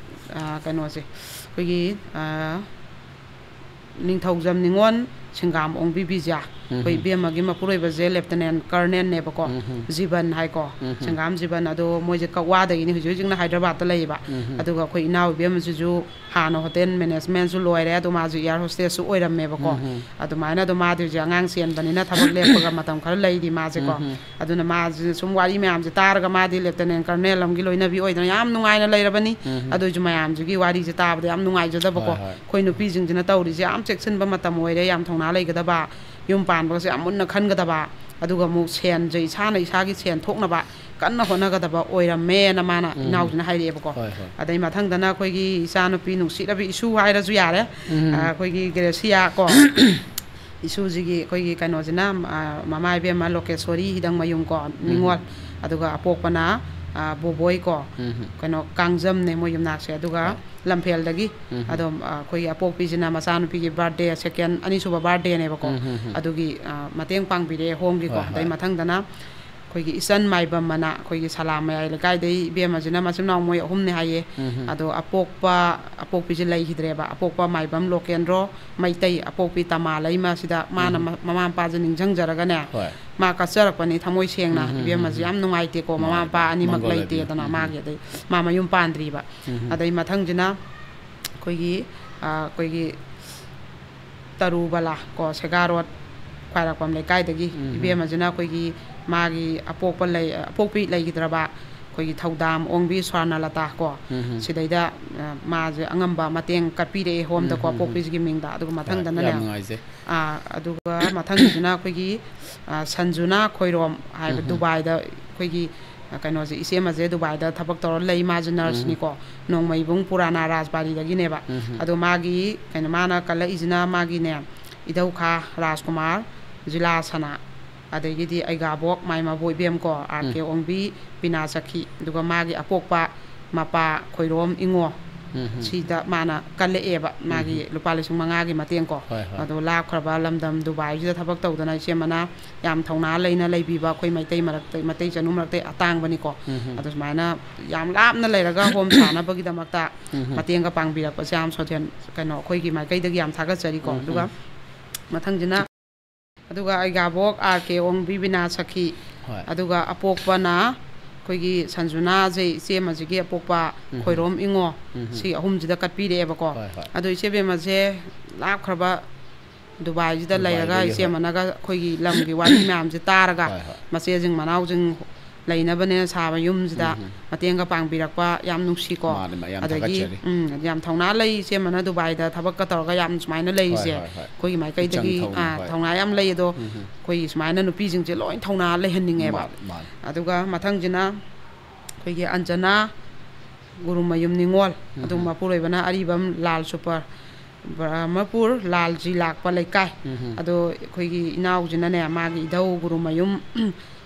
ꯑ, ꯀꯩꯅꯣꯁꯦ, ꯑꯩꯈꯣꯏꯒꯤ, ꯑ, ꯅꯤꯡꯊꯧꯖꯝ ꯅꯤꯉꯣꯜ ꯁꯤꯡꯒꯥꯝ ꯑꯣꯡꯕꯤ ꯕꯤꯖ꯭ꯌꯥ, ꯑꯩꯈꯣꯏ ꯎꯝ꯫ ꯏꯕꯦꯝꯃꯒꯤ ꯃꯄꯨꯔꯣꯏꯕꯁꯦ ꯂꯦꯐꯇꯤꯅꯦꯟ ꯀꯔꯅꯦꯜꯅꯦꯕꯀꯣ, ꯎꯝ꯫ ꯖꯤꯕꯟ ꯍꯥꯏꯀꯣ, ꯎꯝ꯫ ꯁꯤꯡꯒꯥꯝ ꯖꯤꯕꯟ꯫ ꯑꯗꯣ ꯃꯣꯏꯁꯦ ꯀꯛꯋꯥꯗꯒꯤꯅꯤ, ꯍꯧꯖꯤꯛ ꯍꯧꯖꯤꯛꯅ ꯍꯥꯏꯗ꯭ꯔꯕꯥꯠꯇ ꯂꯩꯌꯦꯕ꯫ ꯎꯝ꯫ ꯑꯗꯨꯒ ꯑꯩꯈꯣꯏ ꯏꯅꯥꯎ ꯏꯕꯦꯝꯃꯁꯤꯁꯨ ꯍꯥꯟꯅ ꯍꯣꯇꯦꯜ ꯃꯦꯅꯦꯖꯃꯦꯟꯁꯨ ꯂꯣꯏꯔꯦ, ꯑꯗꯣ ꯃꯥꯁꯨ ꯏꯌꯥꯔ ꯍꯣꯁꯇꯦꯁꯁꯨ ꯑꯣꯏꯔꯝꯃꯦꯕꯀꯣ꯫ ꯎꯝ꯫ ꯑꯗꯨꯃꯥꯏꯅ ꯑꯗꯣ ꯃꯥꯗꯤ ꯍꯧꯖꯤꯛ ꯑꯉꯥꯡ ꯆꯦꯟꯕꯅꯤꯅ ꯊꯕꯛ ꯂꯦꯞꯄꯒ ꯃꯇꯝ ꯈꯔ ꯂꯩꯔꯤ ꯃꯥꯁꯦꯀꯣ꯫ ꯎꯝ꯫ ꯑꯗꯨꯅ ꯃꯥꯁꯤꯅ ꯁꯨꯝ ꯋꯥꯔꯤ ꯃꯌꯥꯝꯁꯦ ꯇꯥꯔꯒ, ꯃꯥꯗꯤ ꯂꯦꯐꯇꯤꯅꯦꯟ ꯀꯔꯅꯦꯜ ꯑꯃꯒꯤ ꯂꯣꯏꯅꯕꯤ ꯑꯣꯏꯗꯅ ꯌꯥꯝ ꯅꯨꯡꯉꯥꯏꯅ ꯂꯩꯔꯕꯅꯤ꯫ ꯎꯝ꯫ ꯑꯗꯨꯏꯁꯨ ꯃꯌꯥꯝꯁꯤꯒꯤ ꯋꯥꯔꯤꯁꯦ ꯇꯥꯕꯗ ꯌꯥꯝ ꯅꯨꯡꯉꯥꯏꯖꯗꯕꯀꯣ꯫ ꯍꯣꯏ, ꯍꯣꯏ꯫ ꯑꯩꯈꯣꯏ ꯅꯨꯄꯤꯁꯤꯡꯁꯤꯅ ꯇꯧꯔꯤꯁꯦ ꯌꯥꯝ ꯆꯦꯛꯁꯤꯟꯕ ꯃꯇꯝ ꯑꯣꯏꯔꯦ, ꯌꯥꯝ ꯊꯧꯅꯥ ꯂꯩꯒꯗꯕ, ꯌꯨꯝ ꯄꯥꯟꯕꯒꯁꯦ ꯌꯥꯝ ꯃꯨꯟꯅ ꯈꯟꯒꯗꯕ꯫ ꯑꯗꯨꯒ ꯑꯃꯨꯛ ꯁꯦꯟꯁꯦ ꯏꯁꯥꯅ ꯏꯁꯥꯒꯤ ꯁꯦꯟ ꯊꯣꯛꯅꯕ ꯀꯟꯅ ꯍꯣꯠꯅꯒꯗꯕ ꯑꯣꯏꯔꯝꯃꯦꯅ ꯃꯥꯅ, ꯎꯝ, ꯏꯅꯥꯎꯁꯤꯅ ꯍꯥꯏꯔꯛꯑꯦꯕꯀꯣ꯫ ꯍꯣꯏ, ꯍꯣꯏ꯫ ꯑꯗꯩ ꯃꯊꯪꯗꯅ ꯑꯩꯈꯣꯏꯒꯤ ꯏꯆꯥꯅꯨꯄꯤ ꯅꯨꯡꯁꯤꯔꯕꯤ ꯏꯁꯨ ꯍꯥꯏꯔꯁꯨ ꯌꯥꯔꯦ꯫ ꯎꯝ꯫ ꯑ, ꯑꯩꯈꯣꯏꯒꯤ ꯒ꯭ꯔꯦꯁꯤꯌꯥ ꯀꯣ꯫ ꯏꯁꯨꯁꯤꯒꯤ ꯑꯩꯈꯣꯏꯒꯤ ꯀꯩꯅꯣꯁꯤꯅ, ꯑ, ꯃꯃꯥ ꯏꯕꯦꯝꯃ ꯂꯣꯀꯦꯁꯣꯔꯤ ꯍꯤꯗꯪꯃꯌꯨꯝ ꯀꯣ, ꯎꯝ꯫ ꯅꯤꯉꯣꯜ꯫ ꯑꯗꯨꯒ ꯑꯄꯣꯛꯄꯅ, ꯑ, ꯕꯣꯕꯣꯏ ꯀꯣ꯫ ꯎꯝ꯫ ꯀꯩꯅꯣ, ꯀꯥꯡꯖꯝꯅꯦ ꯃꯣꯏ ꯌꯨꯝꯅꯥꯛꯁꯦ꯫ ꯑꯗꯨꯒ, ꯍꯣꯏ, ꯂꯝꯐꯦꯜꯗꯒꯤ꯫ ꯎꯝ꯫ ꯑꯗꯣ, ꯑ, ꯑꯩꯈꯣꯏꯒꯤ ꯑꯄꯣꯛꯄꯤꯁꯤꯅ ꯃꯆꯥꯅꯨꯄꯤꯒꯤ ꯕꯥꯔꯗꯦ, ꯁꯦꯀꯦꯟ, ꯑꯅꯤꯁꯨꯕ ꯕꯥꯔꯗꯦꯅꯦꯕꯀꯣ꯫ ꯎꯝ, ꯎꯝ, ꯎꯝ꯫ ꯑꯗꯨꯒꯤ, ꯑ, ꯃꯇꯦꯡ ꯄꯥꯡꯕꯤꯔꯛꯑꯦ ꯍꯣꯝꯒꯤꯀꯣ꯫ ꯍꯣꯏ, ꯑꯗꯩ ꯍꯣꯏ꯫ ꯃꯊꯪꯗꯅ ꯑꯩꯈꯣꯏꯒꯤ ꯏꯆꯟ ꯃꯥꯏꯕꯝ ꯑꯅ ꯑꯩꯈꯣꯏꯒꯤ ꯁꯂꯥꯝ ꯃꯌꯥꯏ ꯂꯩꯀꯥꯏꯗꯩ ꯏꯕꯦꯝꯃꯁꯤꯅ, ꯃꯆꯤꯟ ꯃꯅꯥꯎ ꯃꯣꯏ ꯑꯍꯨꯝꯅꯦ ꯍꯥꯏꯌꯦ꯫ ꯎꯝ, ꯎꯝ꯫ ꯑꯗꯣ ꯑꯄꯣꯛꯄ, ꯑꯄꯣꯛꯄꯤꯁꯦ ꯂꯩꯈꯤꯗ꯭ꯔꯦꯕ꯫ ꯑꯄꯣꯛꯄ ꯃꯥꯏꯕꯝ ꯂꯣꯀꯦꯟꯗ꯭ꯔꯣ ꯃꯩꯇꯩ, ꯑꯄꯣꯛꯄꯤ ꯇꯃꯥ ꯂꯩꯃ ꯁꯤꯗ ꯃꯥꯅ, ꯎꯝ, ꯃ-, ꯃꯃꯥ ꯃꯄꯥꯁꯦ ꯅꯤꯡꯁꯤꯡꯖꯔꯒꯅꯦ꯫ ꯍꯣꯏ꯫ ꯃꯥ ꯀꯠꯆꯔꯛꯄꯅꯤ ꯊꯃꯣꯏ ꯁꯦꯡꯅ꯫ ꯎꯝ, ꯎꯝ, ꯏꯕꯦꯝꯃꯁꯦ ꯎꯝ, ꯎꯝ꯫ ꯌꯥꯝ ꯅꯨꯡꯉꯥꯏꯇꯦꯀꯣ, ꯃꯃꯥ ꯅꯨꯡꯉꯥꯏꯇꯦ꯫ ꯃꯄꯥ ꯑꯅꯤꯃꯛ ꯃꯪꯒꯣꯜ ꯂꯩꯕꯤ꯫ ꯂꯩꯇꯦꯗꯅ ꯎꯝ, ꯎꯝ꯫ ꯃꯥꯒꯤ꯫ ꯑꯗꯩ ꯃꯥ ꯃꯌꯨꯝ ꯄꯥꯟꯗ꯭ꯔꯤꯕ꯫ ꯎꯝ, ꯎꯝ꯫ ꯑꯗꯩ ꯃꯊꯪꯁꯤꯅ ꯑꯩꯈꯣꯏꯒꯤ, ꯑ, ꯑꯩꯈꯣꯏꯒꯤ ꯇꯔꯨꯕꯂꯥ ꯀꯣ, ꯁꯦꯒꯥꯔꯣꯠ ꯈ꯭ꯋꯥꯏꯔꯥꯛꯄꯝ ꯂꯩꯀꯥꯏꯗꯒꯤ꯫ ꯎꯝ, ꯎꯝ꯫ ꯏꯕꯦꯝꯃꯁꯤꯅ ꯑꯩꯈꯣꯏꯒꯤ ꯃꯥꯒꯤ ꯑꯄꯣꯛꯄ ꯂꯩ-, ꯑꯄꯣꯛꯄꯤ ꯂꯩꯈꯤꯗ꯭ꯔꯕ ꯑꯩꯈꯣꯏꯒꯤ ꯊꯧꯗꯥꯝ ꯑꯣꯡꯕꯤ ꯁ꯭ꯋꯔꯅꯂꯇꯥ ꯀꯣ, ꯎꯝ, ꯎꯝ꯫ ꯁꯤꯗꯩꯗ, ꯑ, ꯃꯥꯁꯦ ꯑꯉꯝꯕ ꯃꯇꯦꯡ ꯀꯠꯄꯤꯔꯛꯑꯦ ꯍꯣꯝꯗꯀꯣ, ꯎꯝ, ꯎꯝ, ꯎꯝ꯫ ꯑꯄꯣꯛꯄꯤꯁꯤꯒꯤ ꯃꯤꯡꯗ꯫ ꯑꯗꯨꯒ ꯍꯣꯏ, ꯃꯊꯪꯗꯅꯅꯦ, ꯌꯥꯝ ꯅꯨꯡꯉꯥꯏꯖꯩ꯫ ꯑ, ꯑꯗꯨꯒ ꯃꯊꯪꯒꯤꯁꯤꯅ ꯑꯩꯈꯣꯏꯒꯤ, ꯑ, ꯁꯟꯖꯨꯅꯥ ꯈꯣꯏꯔꯣꯝ ꯍꯥꯏꯕ ꯎꯝ, ꯎꯝ꯫ ꯗꯨꯕꯥꯏꯗ ꯑꯩꯈꯣꯏꯒꯤ, ꯑ, ꯀꯩꯅꯣꯁꯦ, ꯏꯆꯦ ꯑꯃꯁꯦ ꯗꯨꯕꯥꯏꯗ ꯊꯕꯛ ꯇꯧꯔ ꯂꯩ, ꯃꯥꯁꯦ ꯎꯝ꯫ ꯅꯔꯁꯅꯤꯀꯣ, ꯅꯣꯡꯃꯩꯕꯨꯡ ꯄꯨꯔꯥꯅꯥ ꯔꯥꯖꯕꯥꯔꯤꯗꯒꯤꯅꯦꯕ꯫ ꯎꯝ, ꯎꯝ꯫ ꯑꯗꯣ ꯃꯥꯒꯤ, ꯀꯩꯅꯣ, ꯃꯥꯅ ꯀꯜꯂꯛꯏꯁꯤꯅ ꯃꯥꯒꯤꯅꯦ, ꯏꯙꯧꯈꯥ ꯔꯥꯖꯀꯨꯃꯥꯔ, ꯖꯤꯂꯥ ꯁꯅꯥ, ꯑꯗꯒꯤꯗꯤ ꯑꯩꯒꯥꯕꯣꯛ ꯃꯥꯏꯃꯕꯨ ꯏꯕꯦꯝ ꯀꯣ, ꯑꯥꯔ ꯀꯦ ꯎꯝ꯫ ꯑꯣꯡꯕꯤ, ꯕꯤꯅꯥ ꯆꯈꯤ, ꯑꯗꯨꯒ ꯃꯥꯒꯤ ꯑꯄꯣꯛꯄ ꯃꯄꯥ ꯈꯣꯏꯔꯣꯝ ꯏꯉꯣ, ꯎꯝ, ꯎꯝ꯫ ꯁꯤꯗ ꯃꯥꯅ ꯀꯜꯂꯛꯑꯦꯕ, ꯎꯝ, ꯃꯥꯒꯤ ꯎꯝ꯫ ꯂꯨꯄꯥ ꯂꯤꯁꯤꯡ ꯃꯉꯥꯒꯤ ꯃꯇꯦꯡ ꯀꯣ꯫ ꯍꯣꯏ, ꯍꯣꯏ꯫ ꯑꯗꯣ ꯂꯥꯞꯈ꯭ꯔꯕ ꯂꯝꯗꯝ ꯗꯨꯕꯥꯏꯁꯤꯗ ꯊꯕꯛ ꯇꯧꯗꯅ ꯏꯆꯦ ꯑꯃꯅ ꯌꯥꯝ ꯊꯧꯅꯥ ꯂꯩꯅ ꯂꯩꯕꯤꯕ, ꯑꯩꯈꯣꯏ ꯃꯩꯇꯩ ꯃꯔꯛꯇ, ꯃꯩꯇꯩ ꯆꯅꯨ ꯃꯔꯛꯇ ꯑꯇꯥꯡꯕꯅꯤꯀꯣ꯫ ꯎꯝ, ꯎꯝ꯫ ꯑꯗꯣ ꯁꯨꯃꯥꯏꯅ ꯌꯥꯝ ꯂꯥꯞꯅ ꯂꯩꯔꯒ ꯍꯣꯝ ꯁꯥꯅꯕꯒꯤꯗꯃꯛꯇ ꯎꯝ, ꯎꯝ꯫ ꯃꯇꯦꯡꯒ ꯄꯥꯡꯕꯤꯔꯛꯄꯁꯦ ꯌꯥꯝ ꯁꯣꯊꯦꯟ, ꯀꯩꯅꯣ, ꯑꯩꯈꯣꯏꯒꯤ ꯃꯥꯏꯀꯩꯗꯒꯤ ꯌꯥꯝ ꯊꯥꯒꯠꯆꯔꯤꯀꯣ꯫ ꯎꯝ, ꯑꯗꯨꯒ ꯎꯝ꯫ ꯃꯊꯪꯁꯤꯅ ꯑꯗꯨꯒ ꯑꯩꯒꯥꯕꯣꯛ ꯑꯥꯔ ꯀꯦ ꯑꯣꯡꯕꯤ ꯕꯤꯅꯥ ꯁꯈꯤ, ꯍꯣꯏ꯫ ꯑꯗꯨꯒ ꯑꯄꯣꯛꯄꯅ ꯑꯩꯈꯣꯏꯒꯤ ꯁꯟꯖꯨꯅꯥꯁꯦ ꯏꯆꯦ ꯑꯃꯁꯤꯒꯤ ꯑꯄꯣꯛꯄ ꯎꯝ꯫ ꯈꯣꯏꯔꯣꯝ ꯏꯉꯣ, ꯎꯝ꯫ ꯁꯤ ꯑꯍꯨꯝꯁꯤꯗ ꯀꯠꯄꯤꯔꯛꯑꯦꯕꯀꯣ꯫ ꯍꯣꯏ, ꯍꯣꯏ꯫ ꯑꯗꯣ ꯏꯆꯦ ꯕꯦꯝꯃꯁꯦ ꯂꯥꯞꯈ꯭ꯔꯕ ꯗꯨꯕꯥꯏꯁꯤꯗ ꯂꯩꯔꯒ ꯗꯨꯕꯥꯏꯗꯒꯤ, ꯏꯆꯦ ꯍꯣꯏ꯫ ꯑꯃꯅꯒ ꯑꯩꯈꯣꯏꯒꯤ ꯂꯝꯒꯤ ꯋꯥꯔꯤ ꯃꯌꯥꯝꯁꯦ ꯇꯥꯔꯒ ꯍꯣꯏ, ꯍꯣꯏ꯫ ꯃꯆꯦꯁꯤꯡ ꯃꯅꯥꯎꯁꯤꯡ ꯂꯩꯅꯕꯅꯦꯅ ꯁꯥꯕ ꯌꯨꯝꯁꯤꯗ ꯎꯝ꯫ ꯃꯇꯦꯡꯒ ꯄꯥꯡꯕꯤꯔꯛꯄ ꯌꯥꯝ ꯅꯨꯡꯁꯤꯀꯣ꯫ ꯃꯥꯅꯦ, ꯃꯥꯅꯦ, ꯌꯥꯝ ꯑꯗꯒꯤ ꯊꯥꯒꯠꯆꯔꯤ꯫ ꯎꯝ, ꯌꯥꯝ ꯊꯧꯅꯥ ꯂꯩ ꯏꯆꯦꯃꯅ ꯗꯨꯕꯥꯏꯗ ꯊꯕꯛꯀ ꯇꯧꯔꯒ ꯌꯥꯝ ꯁꯨꯃꯥꯏꯅ ꯍꯣꯏ, ꯂꯩꯔꯤꯁꯦ꯫ ꯍꯣꯏ, ꯍꯣꯏ꯫ ꯑꯩꯈꯣꯏꯒꯤ ꯃꯥꯏꯀꯩꯗꯒꯤ, ꯏꯆꯪ ꯊꯧꯅ, ꯑꯥ, ꯍꯣꯏ꯫ ꯊꯧꯅꯥ ꯌꯥꯝ ꯂꯩ ꯑꯗꯣ, ꯎꯝ꯫ ꯑꯩꯈꯣꯏꯒꯤ ꯁꯨꯃꯥꯏꯅ ꯅꯨꯄꯤꯁꯤꯡꯁꯦ ꯂꯣꯏ ꯊꯧꯅꯥ ꯂꯩꯍꯟꯅꯤꯡꯉꯦꯕ꯫ ꯃꯥꯅꯦ, ꯃꯥꯅꯦ꯫ ꯑꯗꯨꯒ ꯃꯊꯪꯁꯤꯅ ꯑꯩꯈꯣꯏꯒꯤ ꯑꯟꯖꯅꯥ ꯒꯨꯔꯨꯃꯌꯨꯝ ꯅꯤꯉꯣꯜ, ꯑꯗꯨ ꯎꯝ꯫ ꯃꯄꯨꯔꯣꯏꯕꯅ ꯑꯔꯤꯕꯝ ꯂꯥꯜ ꯁꯨꯄꯔ, ꯕ꯭ꯔꯍꯃꯄꯨꯔ ꯂꯥꯜꯖꯤ ꯂꯥꯛꯄ ꯂꯩꯀꯥꯏ꯫ ꯎꯝ꯫ ꯑꯗꯣ ꯑꯩꯈꯣꯏꯒꯤ ꯏꯅꯥꯎꯁꯤꯅꯅꯦ, ꯃꯥꯒꯤ ꯏꯙꯧ ꯒꯨꯔꯨꯃꯌꯨꯝ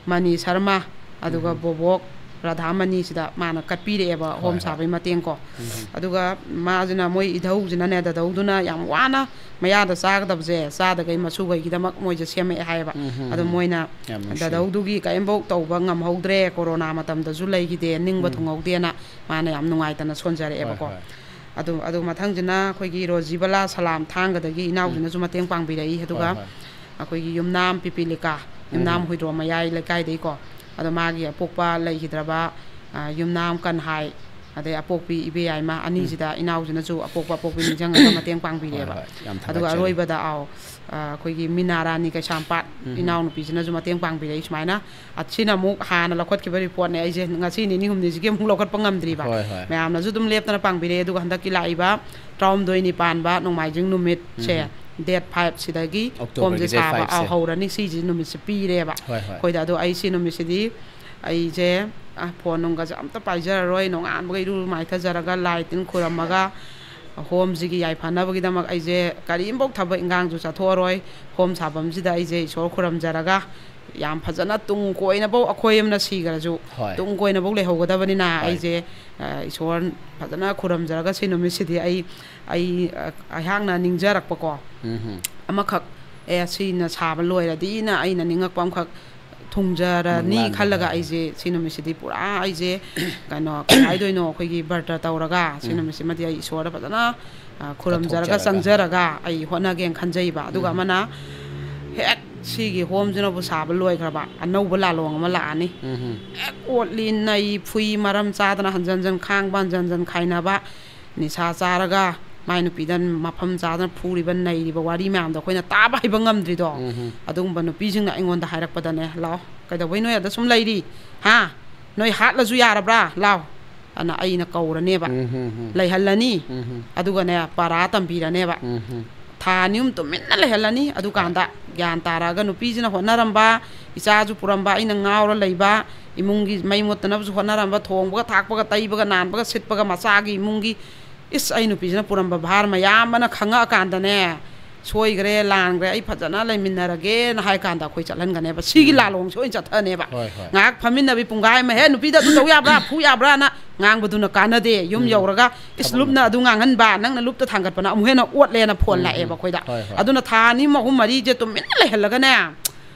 ꯃꯅꯤ ꯁꯔꯃ, ꯑꯗꯨꯒ ꯎꯝ꯫ ꯕꯣꯕꯣꯛ ꯔꯥꯙꯥꯃꯅꯤꯁꯤꯗ ꯃꯥꯅ ꯀꯠꯄꯤꯔꯛꯑꯦꯕ ꯍꯣꯏ, ꯍꯣꯝ ꯍꯣꯏ꯫ ꯁꯥꯕꯒꯤ ꯃꯇꯦꯡ ꯀꯣ꯫ ꯎꯝ꯫ ꯑꯗꯨꯒ ꯃꯥꯁꯤꯅ, ꯃꯣꯏ ꯏꯙꯧꯁꯤꯅꯅꯦ, ꯗꯙꯧꯗꯨꯅ ꯌꯥꯝ ꯋꯥꯅ ꯃꯌꯥꯗ ꯆꯥꯒꯗꯕꯁꯦ ꯆꯥꯗꯈꯩ ꯃꯁꯨꯈꯩꯒꯤꯗꯃꯛ ꯃꯣꯏꯁꯦ ꯁꯦꯝꯃꯛꯑꯦ ꯍꯥꯏꯌꯦꯕ꯫ ꯎꯝ, ꯎꯝ, ꯑꯗꯣ ꯎꯝ꯫ ꯃꯣꯏꯅ ꯌꯥꯝ ꯅꯨꯡꯁꯤ꯫ ꯗꯙꯧꯗꯨꯒꯤ ꯀꯔꯤꯝꯐꯧ ꯇꯧꯕ ꯉꯝꯍꯧꯗ꯭ꯔꯦ, ꯀꯣꯔꯣꯅꯥ ꯃꯇꯝꯗꯁꯨ ꯂꯩꯈꯤꯗꯦ, ꯅꯤꯡꯕ ꯎꯝ꯫ ꯊꯨꯡꯍꯧꯗꯦꯅ ꯃꯥꯅ ꯌꯥꯝ ꯅꯨꯡꯉꯥꯏꯇꯅ ꯁꯣꯟꯖꯔꯛꯑꯦꯕꯀꯣ꯫ ꯍꯣꯏ, ꯍꯣꯏ꯫ ꯑꯗꯨ, ꯑꯗꯨ ꯃꯊꯪꯁꯤꯅ ꯑꯩꯈꯣꯏꯒꯤ ꯔꯣꯖꯤꯕꯂꯥ ꯁꯂꯥꯝ ꯊꯥꯡꯒꯗꯒꯤ ꯏꯅꯥꯎꯁꯤꯅꯁꯨ ꯎꯝ꯫ ꯃꯇꯦꯡ ꯄꯥꯡꯕꯤꯔꯛꯏ꯫ ꯑꯗꯨꯒ ꯍꯣꯏ, ꯍꯣꯏ꯫ ꯑꯩꯈꯣꯏꯒꯤ ꯌꯨꯝꯅꯥꯝ ꯄꯤꯄꯤꯂꯤꯀꯥ, ꯎꯝ꯫ ꯌꯨꯝꯅꯥꯝ ꯍꯨꯏꯗ꯭ꯔꯣꯝ ꯃꯌꯥꯏ ꯂꯩꯀꯥꯏꯗꯒꯤꯀꯣ꯫ ꯑꯗꯣ ꯃꯥꯒꯤ ꯑꯄꯣꯛꯄ ꯂꯩꯈꯤꯗ꯭ꯔꯕ, ꯑ, ꯌꯨꯝꯅꯥꯝ ꯀꯟꯍꯥꯏ, ꯑꯗꯩ ꯑꯄꯣꯛꯄꯤ ꯏꯕꯦꯌꯥꯏꯃ ꯎꯝ꯫ ꯑꯅꯤꯁꯤꯗ ꯏꯅꯥꯎꯁꯤꯅꯁꯨ ꯑꯄꯣꯛꯄ ꯑꯄꯣꯛꯄꯤ ꯅꯤꯡꯁꯤꯡꯉꯒ ꯃꯇꯦꯡ ꯄꯥꯡꯕꯤꯔꯦꯕ꯫ ꯍꯣꯏ, ꯍꯣꯏ꯫ ꯌꯥꯝ ꯑꯗꯨꯒ ꯊꯥꯒꯠꯆꯔꯤ꯫ ꯑꯔꯣꯏꯕꯗ, ꯑꯥꯎ, ꯑ, ꯑꯩꯈꯣꯏꯒꯤ ꯃꯤꯅꯥ ꯔꯥꯅꯤ ꯀꯩꯁꯥꯝꯄꯥꯠ ꯎꯝ꯫ ꯏꯅꯥꯎꯅꯨꯄꯤꯁꯤꯅꯁꯨ ꯃꯇꯦꯡ ꯄꯥꯡꯕꯤꯔꯛꯏ ꯁꯨꯃꯥꯏꯅ꯫ ꯑꯁꯤꯅ ꯑꯃꯨꯛ ꯍꯥꯟꯅ ꯂꯧꯈꯠꯈꯤꯕ ꯔꯤꯄꯣꯔꯠꯅꯦ꯫ ꯑꯩꯁꯦ ꯉꯁꯤ ꯅꯤꯅꯤ ꯍꯨꯝꯅꯤꯁꯤꯒꯤ ꯑꯃꯨꯛ ꯂꯧꯈꯠꯄ ꯉꯝꯗ꯭ꯔꯤꯕ꯫ ꯍꯣꯏ, ꯍꯣꯏ꯫ ꯃꯌꯥꯝꯅꯁꯨ ꯑꯗꯨꯝ ꯂꯦꯞꯇꯅ ꯄꯥꯡꯕꯤꯔꯛꯑꯦ꯫ ꯑꯗꯨꯒ ꯍꯟꯗꯛꯀꯤ ꯂꯥꯛꯏꯕ ꯇꯔꯥꯍꯨꯝꯗꯣꯏꯅꯤ ꯄꯥꯟꯕ ꯅꯣꯡꯃꯥꯏꯖꯤꯡ ꯅꯨꯃꯤꯠꯁꯦ, ꯎꯝ꯫ Date five ꯁꯤꯗꯒꯤ ꯑꯣꯛꯇꯣꯕꯔꯒꯤ ꯍꯣꯝꯁꯦ date ꯁꯥꯕ, five ꯁꯦ꯫ ꯑꯥ, ꯍꯧꯔꯅꯤ꯫ ꯁꯤꯁꯤ ꯅꯨꯃꯤꯠꯁꯦ ꯄꯤꯔꯦꯕ꯫ ꯍꯣꯏ, ꯍꯣꯏ꯫ ꯑꯩꯈꯣꯏꯗ꯫ ꯑꯗꯣ ꯑꯩ ꯁꯤ ꯅꯨꯃꯤꯠꯁꯤꯗꯤ ꯑꯩꯁꯦ, ꯑ, ꯐꯣꯟ ꯅꯨꯡꯒꯁꯦ ꯑꯝꯇ ꯄꯥꯏꯖꯔꯔꯣꯏ꯫ ꯅꯣꯡꯉꯥꯟꯕꯒ ꯏꯔꯨ ꯃꯥꯏꯊꯖꯔꯒ ꯂꯥꯏ ꯇꯤꯟ ꯈꯨꯔꯝꯃꯒ ꯍꯣꯝꯁꯤꯒꯤ ꯌꯥꯏꯐꯅꯕꯒꯤꯗꯃꯛ ꯑꯩꯁꯦ ꯀꯔꯤꯝꯐꯧ ꯊꯕꯛ ꯏꯟꯈꯥꯡꯁꯨ ꯆꯠꯊꯣꯛꯑꯔꯣꯏ꯫ ꯍꯣꯝ ꯁꯥꯐꯝꯁꯤꯗ ꯑꯩꯁꯦ ꯏꯁꯣꯔ ꯈꯨꯔꯝꯖꯔꯒ ꯌꯥꯝ ꯐꯖꯅ ꯇꯨꯡ ꯀꯣꯏꯅꯐꯧ, ꯑꯩꯈꯣꯏ ꯑꯃꯅ ꯁꯤꯈ꯭ꯔꯁꯨ ꯍꯣꯏ꯫ ꯇꯨꯡ ꯀꯣꯏꯅꯐꯧ ꯂꯩꯍꯧꯒꯗꯕꯅꯤꯅ ꯍꯣꯏ꯫ ꯑꯩꯁꯦ, ꯑ, ꯏꯁꯣꯔ ꯐꯖꯅ ꯈꯨꯔꯝꯖꯔꯒ ꯁꯤ ꯅꯨꯃꯤꯠꯁꯤꯗꯤ ꯑꯩ, ꯑꯩ, ꯑ, ꯑꯩꯍꯥꯛꯅ ꯅꯤꯡꯖꯔꯛꯄꯀꯣ꯫ ꯎꯝ꯫ ꯑꯃꯈꯛ, ꯑꯦ, ꯁꯤꯅ ꯁꯥꯕ ꯂꯣꯏꯔꯗꯤꯅ ꯑꯩꯅ ꯅꯤꯡꯉꯛꯄ ꯑꯃꯈꯛ ꯊꯨꯡꯖꯔꯅꯤ ꯃꯪꯂꯥꯟꯗ ꯈꯜꯂꯒ ꯍꯣꯏ꯫ ꯑꯩꯁꯦ ꯁꯤ ꯅꯨꯃꯤꯠꯁꯤꯗꯤ ꯄꯨꯔꯥ ꯑꯩꯁꯦ ꯀꯩꯅꯣ, ꯀꯩ ꯍꯥꯏꯗꯣꯏꯅꯣ, ꯑꯩꯈꯣꯏꯒꯤ ꯕ꯭ꯔꯇ ꯇꯧꯔꯒ ꯁꯤ ꯎꯝ꯫ ꯅꯨꯃꯤꯠꯁꯤꯃꯗꯤ ꯑꯩ ꯏꯁꯣꯔꯗ ꯐꯖꯅ, ꯑ, ꯈꯨꯔꯨꯝꯖꯔꯒ ꯀꯠꯊꯣꯛꯆꯔꯒ꯫ ꯆꯪꯖꯔꯒ ꯑꯩ ꯍꯣꯠꯅꯒꯦꯅ ꯈꯟꯖꯩꯕ꯫ ꯑꯗꯨꯒ ꯎꯝ꯫ ꯑꯃꯅ ꯍꯦꯛ ꯁꯤꯒꯤ ꯍꯣꯝꯁꯤꯅꯕꯨ ꯁꯥꯕ ꯂꯣꯏꯈ꯭ꯔꯕ, ꯑꯅꯧꯕ ꯂꯥꯂꯣꯡ ꯑꯃ ꯂꯥꯛꯑꯅꯤ꯫ ꯎꯝ꯫ ꯍꯦꯛ ꯑꯣꯠꯂꯤ ꯅꯩ ꯐꯨꯏ ꯃꯔꯝ ꯆꯥꯗꯅ ꯍꯟꯖꯟ ꯍꯟꯖꯟ ꯈꯥꯡꯕ, ꯍꯟꯖꯟ ꯍꯟꯖꯟ ꯈꯥꯏꯅꯕ, ꯅꯤꯁꯥ ꯆꯥꯔꯒ ꯃꯥꯏ ꯅꯨꯄꯤꯗ ꯃꯐꯝ ꯆꯥꯗꯅ ꯐꯨꯔꯤꯕ, ꯅꯩꯔꯤꯕ ꯋꯥꯔꯤ ꯃꯌꯥꯝꯗꯣ ꯑꯩꯈꯣꯏꯅ ꯇꯥꯕ ꯍꯩꯕ ꯉꯝꯗ꯭ꯔꯤꯗꯣ, ꯎꯝ꯫ ꯑꯗꯨꯒꯨꯝꯕ ꯅꯨꯄꯤꯁꯤꯡꯅ ꯑꯩꯉꯣꯟꯗ ꯍꯥꯏꯔꯛꯄꯗꯅꯦ, "ꯂꯥꯛꯑꯣ, ꯀꯩꯗꯧꯕꯩ ꯅꯣꯏ ꯑꯗ ꯁꯨꯝ ꯂꯩꯔꯤ? ꯍꯥ? ꯅꯣꯏ ꯍꯥꯠꯂꯁꯨ ꯌꯥꯔꯕ꯭ꯔꯥ? ꯂꯥꯎ ꯑꯅ ꯑꯩꯅ ꯀꯧꯔꯅꯦꯕ꯫ ꯎꯝ, ꯍꯝ, ꯍꯝ꯫ ꯂꯩꯍꯜꯂꯅꯤ꯫ ꯎꯝ, ꯍꯝ꯫ ꯑꯗꯨꯒꯅꯦ, ꯄꯔꯥ ꯇꯝꯕꯤꯔꯅꯦꯕ꯫ ꯎꯝ, ꯍꯝ꯫ ꯊꯥ ꯑꯅꯤ ꯑꯍꯨꯝ ꯇꯨꯃꯤꯟꯅ ꯂꯩꯍꯜꯂꯅꯤ꯫ ꯑꯗꯨꯀꯥꯟꯗ ꯒ꯭ꯌꯥꯟ ꯇꯥꯔꯛꯑꯒ, ꯅꯨꯄꯤꯁꯤꯅ ꯍꯣꯠꯅꯔꯝꯕ, ꯏꯆꯥꯁꯨ ꯄꯨꯔꯝꯕ, ꯑꯩꯅ ꯉꯥꯎꯔ ꯂꯩꯕ, ꯏꯃꯨꯡꯒꯤ ꯃꯩ ꯃꯨꯠꯇꯅꯕꯁꯨ ꯍꯣꯠꯅꯔꯝꯕ, ꯊꯣꯡꯕꯒ ꯊꯥꯛꯄꯒ ꯇꯩꯕꯒ ꯅꯥꯟꯕꯒ ꯁꯤꯠꯄꯒ, ꯃꯆꯥꯒꯤ ꯏꯃꯨꯡꯒꯤ, ꯏꯁ, ꯑꯩ ꯅꯨꯄꯤꯁꯤꯅ ꯄꯨꯔꯝꯕ ꯚꯥꯔ ꯃꯌꯥꯝ ꯑꯃꯅ ꯈꯪꯉꯛꯑꯀꯥꯟꯗꯅꯦ, "ꯁꯣꯏꯈ꯭ꯔꯦ, ꯂꯥꯟꯈ꯭ꯔꯦ, ꯑꯩ ꯐꯖꯅ ꯂꯩꯃꯤꯟꯅꯔꯒꯦꯅ" ꯍꯥꯏ ꯀꯥꯟꯗ ꯑꯩꯈꯣꯏ ꯆꯠꯍꯟꯒꯅꯦꯕ꯫ ꯁꯤꯒꯤ ꯎꯝ꯫ ꯂꯥꯂꯣꯡꯁꯦ ꯑꯣꯏꯅ ꯆꯠꯊꯅꯦꯕ꯫ ꯍꯣꯏ, ꯍꯣꯏ꯫ ꯉꯥꯏꯍꯥꯛ ꯐꯝꯃꯤꯟꯅꯕꯤ ꯄꯨꯡꯈꯥꯏ ꯑꯃ, "ꯍꯦ, ꯅꯨꯄꯤꯗ ꯑꯗꯨ ꯇꯧ ꯌꯥꯕ꯭ꯔꯥ, ꯐꯨ ꯌꯥꯕ꯭ꯔꯥꯅ" ꯉꯥꯡꯕꯗꯨꯅ ꯀꯥꯟꯅꯗꯦ꯫ ꯌꯨꯝ ꯎꯝ꯫ ꯌꯧꯔꯒ, "ꯏꯁ, ꯊꯕꯛ ꯂꯨꯞꯅ ꯑꯃ꯫ ꯑꯗꯨ ꯉꯥꯡꯍꯟꯕ, ꯅꯪꯅ ꯂꯨꯞꯇ ꯊꯥꯡꯒꯠꯄꯅ ꯑꯃꯨꯛ ꯍꯦꯟꯅ ꯑꯣꯠꯂꯦꯅ" ꯐꯣꯟ ꯎꯝ, ꯂꯥꯛꯑꯦꯕ ꯎꯝ꯫ ꯑꯩꯈꯣꯏꯗ꯫ ꯍꯣꯏ, ꯍꯣꯏ꯫ ꯑꯗꯨꯅ ꯊꯥ ꯑꯅꯤ ꯑꯍꯨꯝ ꯃꯔꯤꯁꯦ ꯇꯨꯃꯤꯟꯅ ꯂꯩꯍꯜꯂꯒꯅꯦ,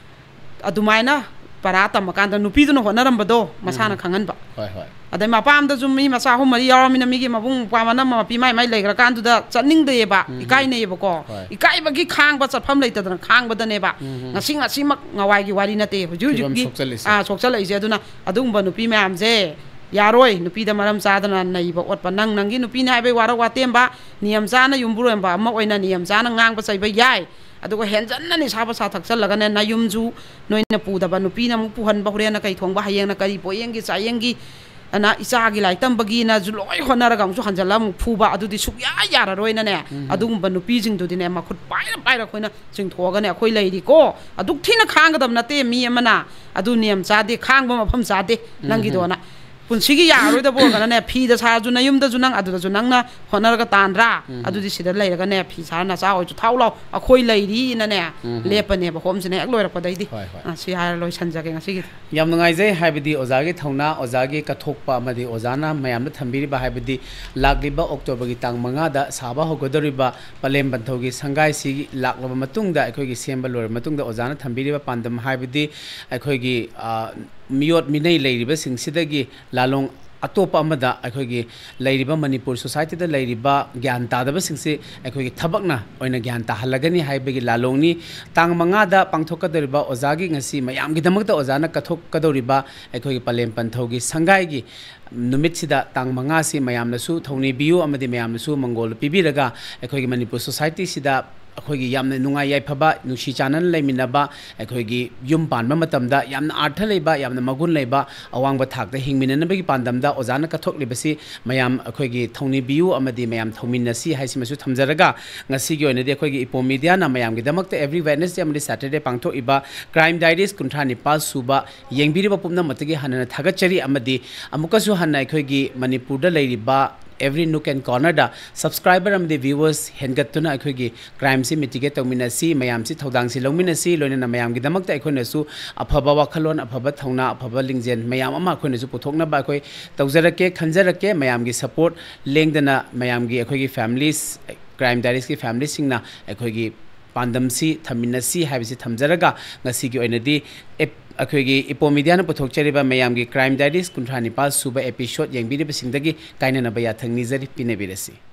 ꯑꯗꯨꯃꯥꯏꯅ ꯄꯔꯥ ꯇꯝꯃꯀꯥꯟꯗ ꯅꯨꯄꯤꯗꯨꯅ ꯍꯣꯠꯅꯔꯝꯕꯗꯣ ꯃꯁꯥꯅ ꯎꯝ꯫ ꯈꯪꯍꯟꯕ꯫ ꯍꯣꯏ, ꯍꯣꯏ꯫ ꯑꯗꯩ ꯃꯄꯥꯝꯗꯁꯨ ꯃꯤ ꯃꯆꯥ ꯑꯍꯨꯝ ꯃꯔꯤ ꯌꯥꯎꯔꯃꯤꯅ, ꯃꯤꯒꯤ ꯃꯕꯨꯡ ꯃꯧꯄ꯭ꯋꯥ ꯃꯅꯝ ꯃꯄꯤ ꯃꯥꯏ ꯃꯥꯏ ꯂꯩꯈ꯭ꯔꯀꯥꯟꯗꯨꯗ ꯆꯠꯅꯤꯡꯗꯦꯕ, ꯎꯝ꯫ ꯏꯀꯥꯏꯅꯩꯌꯦꯕꯀꯣ꯫ ꯍꯣꯏ꯫ ꯏꯀꯥꯏꯕꯒꯤ ꯈꯥꯡꯕ ꯆꯠꯐꯝ ꯂꯩꯇꯗꯅ ꯈꯥꯡꯕꯗꯅꯦꯕ꯫ ꯎꯝ꯫ ꯉꯁꯤ ꯉꯁꯤꯃꯛ ꯉꯋꯥꯏꯒꯤ ꯋꯥꯔꯤ ꯅꯠꯇꯦ, ꯍꯧꯖꯤꯛ ꯐꯤꯕꯝ ꯍꯧꯖꯤꯛꯀꯤ, ꯁꯣꯛꯆꯜꯂꯤꯁꯦ꯫ ꯑꯥ, ꯁꯣꯛꯆꯜꯂꯛꯏꯁꯦ꯫ ꯑꯗꯨꯅ ꯑꯗꯨꯒꯨꯝꯕ ꯅꯨꯄꯤ ꯃꯌꯥꯝꯁꯦ ꯌꯥꯔꯣꯏ꯫ ꯅꯨꯄꯤꯗ ꯃꯔꯝ ꯆꯥꯗꯅ ꯅꯩꯕ ꯑꯣꯠꯄ, ꯅꯪ ꯅꯪꯒꯤ ꯅꯨꯄꯤꯅꯤ ꯍꯥꯏꯕꯒꯤ ꯋꯥꯔꯧ ꯋꯥꯇꯦꯝꯕ, ꯅꯤꯌꯝ ꯆꯥꯅ ꯌꯨꯝꯕꯨꯔꯦꯝꯕ ꯑꯃ ꯑꯣꯏꯅ ꯅꯤꯌꯝ ꯆꯥꯅ ꯉꯥꯡꯕ ꯆꯩꯕ ꯌꯥꯏ꯫ ꯑꯗꯨꯒ ꯍꯦꯟꯖꯟꯅ ꯅꯤꯁꯥ ꯄꯁꯥ ꯊꯛꯆꯜꯂꯒꯅꯦ, ꯅꯌꯨꯝꯁꯨ ꯅꯣꯏꯅ ꯄꯨꯗꯕ, ꯅꯨꯄꯤꯅ ꯑꯃꯨꯛ ꯄꯨꯍꯟꯕ, ꯍꯣꯔꯦꯟꯅ ꯀꯔꯤ ꯊꯣꯡꯕ, ꯍꯌꯦꯡꯅ ꯀꯔꯤ ꯄꯣꯠꯌꯦꯡꯒꯤ ꯆꯥꯌꯦꯡꯒꯤ, ꯑꯅ ꯏꯆꯥꯒꯤ ꯂꯥꯏꯔꯤꯛ ꯇꯝꯕꯒꯤꯅꯁꯨ ꯂꯣꯏ ꯍꯣꯠꯅꯔꯒ ꯑꯃꯨꯛꯁꯨ ꯍꯟꯖꯜꯂꯒ ꯑꯃꯨꯛ ꯐꯨꯕ, ꯑꯗꯨꯗꯤ ꯁꯨꯛꯌꯥ ꯌꯥꯔꯔꯣꯏꯅꯅꯦ꯫ ꯎꯝ꯫ ꯑꯗꯨꯒꯨꯝꯕ ꯅꯨꯄꯤꯁꯤꯡꯗꯨꯗꯤꯅꯦ, ꯃꯈꯨꯠ ꯄꯥꯏꯔ ꯄꯥꯏꯔ ꯑꯩꯈꯣꯏꯅ ꯆꯤꯡꯊꯣꯛꯑꯒꯅꯦ, ꯑꯩꯈꯣꯏ ꯂꯩꯔꯤꯀꯣ꯫ ꯑꯗꯨꯛ ꯊꯤꯅ ꯈꯥꯡꯒꯗꯕ ꯅꯠꯇꯦ ꯃꯤ ꯑꯃꯅ꯫ ꯑꯗꯨ ꯅꯤꯌꯝ ꯆꯥꯗꯦ, ꯈꯥꯡꯕ ꯃꯐꯝ ꯆꯥꯗꯦ ꯎꯝ꯫ ꯅꯪꯒꯤꯗꯣꯅ꯫ ꯄꯨꯟꯁꯤꯒꯤ ꯌꯥꯔꯔꯣꯏꯗꯕ ꯑꯣꯏꯔꯒꯅꯅꯦ, ꯐꯤꯗ ꯁꯥꯔꯁꯨ ꯅꯌꯨꯝꯗꯁꯨ ꯅꯪ, ꯑꯗꯨꯗꯁꯨ ꯅꯪꯅ ꯍꯣꯠꯅꯔꯒ ꯇꯥꯟꯗ꯭ꯔꯥ? ꯎꯝ꯫ ꯑꯗꯨꯗꯤ ꯁꯤꯗ ꯂꯩꯔꯒꯅꯦ, ꯐꯤ ꯁꯥꯔ ꯅꯆꯥ ꯑꯣꯏꯔꯁꯨ ꯊꯥꯎ ꯂꯥꯎ, ꯑꯩꯈꯣꯏ ꯂꯩꯔꯤꯅ ꯎꯝ꯫ ꯂꯦꯞꯄꯅꯦꯕ ꯍꯣꯝꯁꯤꯅ ꯍꯦꯛ ꯂꯣꯏꯔꯛꯄꯗꯩꯗꯤ꯫ ꯍꯣꯏ, ꯍꯣꯏ꯫ ꯑ, ꯁꯤ ꯍꯥꯏꯔ ꯂꯣꯏꯁꯟꯖꯒꯦ ꯉꯁꯤꯒꯤꯗꯤ꯫ ꯌꯥꯝ ꯅꯨꯡꯉꯥꯏꯖꯩ, ꯍꯥꯏꯕꯗꯤ ꯑꯣꯖꯥꯒꯤ ꯊꯧꯅꯥ, ꯑꯣꯖꯥꯒꯤ ꯀꯠꯊꯣꯛꯄ ꯑꯃꯗꯤ ꯑꯣꯖꯥꯅ ꯃꯌꯥꯝꯗ ꯊꯝꯕꯤꯔꯤꯕ, ꯍꯥꯏꯕꯗꯤ ꯂꯥꯛꯂꯤꯕ ꯑꯣꯛꯇꯣꯕꯔꯒꯤ ꯇꯥꯡ ꯃꯉꯥꯗ ꯁꯥꯕ ꯍꯧꯒꯗꯧꯔꯤꯕ ꯄꯂꯦꯝ ꯄꯟꯊꯧꯒꯤ ꯁꯪꯒꯥꯏꯁꯤ ꯂꯥꯛꯂꯕ ꯃꯇꯨꯡꯗ, ꯑꯩꯈꯣꯏꯒꯤ ꯁꯦꯝꯕ ꯂꯣꯏꯔꯕ ꯃꯇꯨꯡꯗ ꯑꯣꯖꯥꯅ ꯊꯝꯕꯤꯔꯤꯕ ꯄꯥꯟꯗꯝ ꯍꯥꯏꯕꯗꯤ ꯑꯩꯈꯣꯏꯒꯤ, ꯑ, ꯃꯤꯑꯣꯠ ꯃꯤꯅꯩ ꯂꯩꯔꯤꯕꯁꯤꯡꯁꯤꯗꯒꯤ ꯂꯥꯂꯣꯡ ꯑꯇꯣꯞꯄ ꯑꯃꯗ ꯑꯩꯈꯣꯏꯒꯤ ꯂꯩꯔꯤꯕ ꯃꯅꯤꯄꯨꯔ ꯁꯣꯁꯥꯏꯇꯤꯗ ꯂꯩꯔꯤꯕ ꯒ꯭ꯌꯥꯟ ꯇꯥꯗꯕꯁꯤꯡꯁꯤ ꯑꯩꯈꯣꯏꯒꯤ ꯊꯕꯛꯅ ꯑꯣꯏꯅ ꯒ꯭ꯌꯥꯟ ꯇꯥꯍꯜꯂꯒꯅꯤ ꯍꯥꯏꯕꯒꯤ ꯂꯥꯂꯣꯡꯅꯤ꯫ ꯇꯥꯡ ꯃꯉꯥꯗ ꯄꯥꯡꯊꯣꯛꯀꯗꯧꯔꯤꯕ ꯑꯣꯖꯥꯒꯤ, ꯉꯁꯤ ꯃꯌꯥꯝꯒꯤꯗꯃꯛꯇ ꯑꯣꯖꯥꯅ ꯀꯠꯊꯣꯛꯀꯗꯧꯔꯤꯕ ꯑꯩꯈꯣꯏꯒꯤ ꯄꯂꯦꯝ ꯄꯟꯊꯧꯒꯤ ꯁꯪꯒꯥꯏꯒꯤ ꯅꯨꯃꯤꯠꯁꯤꯗ, ꯇꯥꯡ ꯃꯉꯥꯁꯤ ꯃꯌꯥꯝꯅꯁꯨ ꯊꯧꯅꯤꯕꯤꯌꯨ ꯑꯃꯗꯤ ꯃꯌꯥꯝꯅꯁꯨ ꯃꯪꯒꯣꯜ ꯄꯤꯕꯤꯔꯒ ꯑꯩꯈꯣꯏꯒꯤ ꯃꯅꯤꯄꯨꯔ ꯁꯣꯁꯥꯏꯇꯤꯁꯤꯗ ꯑꯩꯈꯣꯏꯒꯤ ꯌꯥꯝꯅ ꯅꯨꯡꯉꯥꯏ ꯌꯥꯏꯐꯕ, ꯅꯨꯡꯁꯤ ꯆꯥꯟꯅꯅ ꯂꯩꯃꯤꯟꯅꯕ, ꯑꯩꯈꯣꯏꯒꯤ ꯌꯨꯝ ꯄꯥꯟꯕ ꯃꯇꯝꯗ ꯌꯥꯝꯅ ꯑꯥꯔꯊ ꯂꯩꯕ, ꯌꯥꯝꯅ ꯃꯒꯨꯟ ꯂꯩꯕ, ꯑꯋꯥꯡꯕ ꯊꯥꯛꯇ ꯍꯤꯡꯃꯤꯟꯅꯅꯕꯒꯤ ꯄꯥꯟꯗꯝꯗ ꯑꯣꯖꯥꯅ ꯀꯠꯊꯣꯛꯂꯤꯕꯁꯤ ꯃꯌꯥꯝ ꯑꯩꯈꯣꯏꯒꯤ ꯊꯧꯅꯤꯕꯤꯌꯨ ꯑꯃꯗꯤ ꯃꯌꯥꯝ ꯊꯧꯃꯤꯟꯅꯁꯤ ꯍꯥꯏꯁꯤꯃꯁꯨ ꯊꯝꯖꯔꯒ, ꯉꯁꯤꯒꯤ ꯑꯣꯏꯅꯗꯤ ꯑꯩꯈꯣꯏꯒꯤ ꯏꯄꯣꯝ ꯃꯤꯗꯤꯌꯥꯅ ꯃꯌꯥꯝꯒꯤꯗꯃꯛꯇ every Wednesday ꯑꯃꯗꯤ Saturday ꯄꯥꯡꯊꯣꯛꯏꯕ Crime Diaries ꯀꯨꯟꯊ꯭ꯔꯥ ꯅꯤꯄꯥꯜ ꯁꯨꯕ ꯌꯦꯡꯕꯤꯔꯤꯕ ꯄꯨꯝꯅꯃꯛꯇꯒꯤ ꯍꯟꯅ ꯊꯥꯒꯠꯆꯔꯤ꯫ ꯑꯃꯗꯤ ꯑꯃꯨꯛꯀꯁꯨ ꯍꯟꯅ ꯑꯩꯈꯣꯏꯒꯤ ꯃꯅꯤꯄꯨꯔꯗ ꯂꯩꯔꯤꯕ every nook and cornerꯗ subscriber ꯑꯃꯗꯤ viewers ꯍꯦꯟꯒꯠꯇꯨꯅ ꯑꯩꯈꯣꯏꯒꯤ crimeꯁꯤ mitigate ꯇꯧꯃꯤꯟꯅꯁꯤ, ꯃꯌꯥꯝꯁꯤ ꯊꯧꯗꯥꯡꯁꯤ ꯂꯧꯃꯤꯟꯅꯁꯤ, ꯂꯣꯏꯅꯅ ꯃꯌꯥꯝꯒꯤꯗꯃꯛꯇ ꯑꯩꯈꯣꯏꯅꯁꯨ ꯑꯐꯕ ꯋꯥꯈꯜꯂꯣꯟ, ꯑꯐꯕ ꯊꯧꯅꯥ, ꯑꯐꯕ ꯂꯤꯡꯖꯦꯜ ꯃꯌꯥꯝ ꯑꯃ ꯑꯩꯈꯣꯏꯅꯁꯨ ꯄꯨꯊꯣꯛꯅꯕ ꯑꯩꯈꯣꯏ ꯇꯧꯖꯔꯛꯀꯦ, ꯈꯟꯖꯔꯛꯀꯦ꯫ ꯃꯌꯥꯝꯒꯤ support ꯂꯦꯡꯗꯅ ꯃꯌꯥꯝꯒꯤ ꯑꯩꯈꯣꯏꯒꯤ families, Crime Diariesꯀꯤ familyꯁꯤꯡꯅ ꯑꯩꯈꯣꯏꯒꯤ ꯄꯥꯟꯗꯝꯁꯤ ꯊꯝꯃꯤꯟꯅꯁꯤ ꯍꯥꯏꯕꯁꯤ ꯊꯝꯖꯔꯒ, ꯉꯁꯤꯒꯤ ꯑꯣꯏꯅꯗꯤ ꯑꯦꯞ-, ꯑꯩꯈꯣꯏꯒꯤ ꯏꯄꯣꯝ ꯃꯤꯗꯤꯌꯥꯅ ꯄꯨꯊꯣꯛꯆꯔꯤꯕ ꯃꯌꯥꯝꯒꯤ Crime Diaries ꯀꯨꯟꯊ꯭ꯔꯥ ꯅꯤꯄꯥꯜ ꯁꯨꯕ episode ꯌꯦꯡꯕꯤꯔꯤꯕꯁꯤꯡꯗꯒꯤ ꯀꯥꯏꯅꯅꯕ ꯌꯥꯊꯪ ꯅꯤꯖꯔꯤ, ꯄꯤꯅꯕꯤꯔꯁꯤ꯫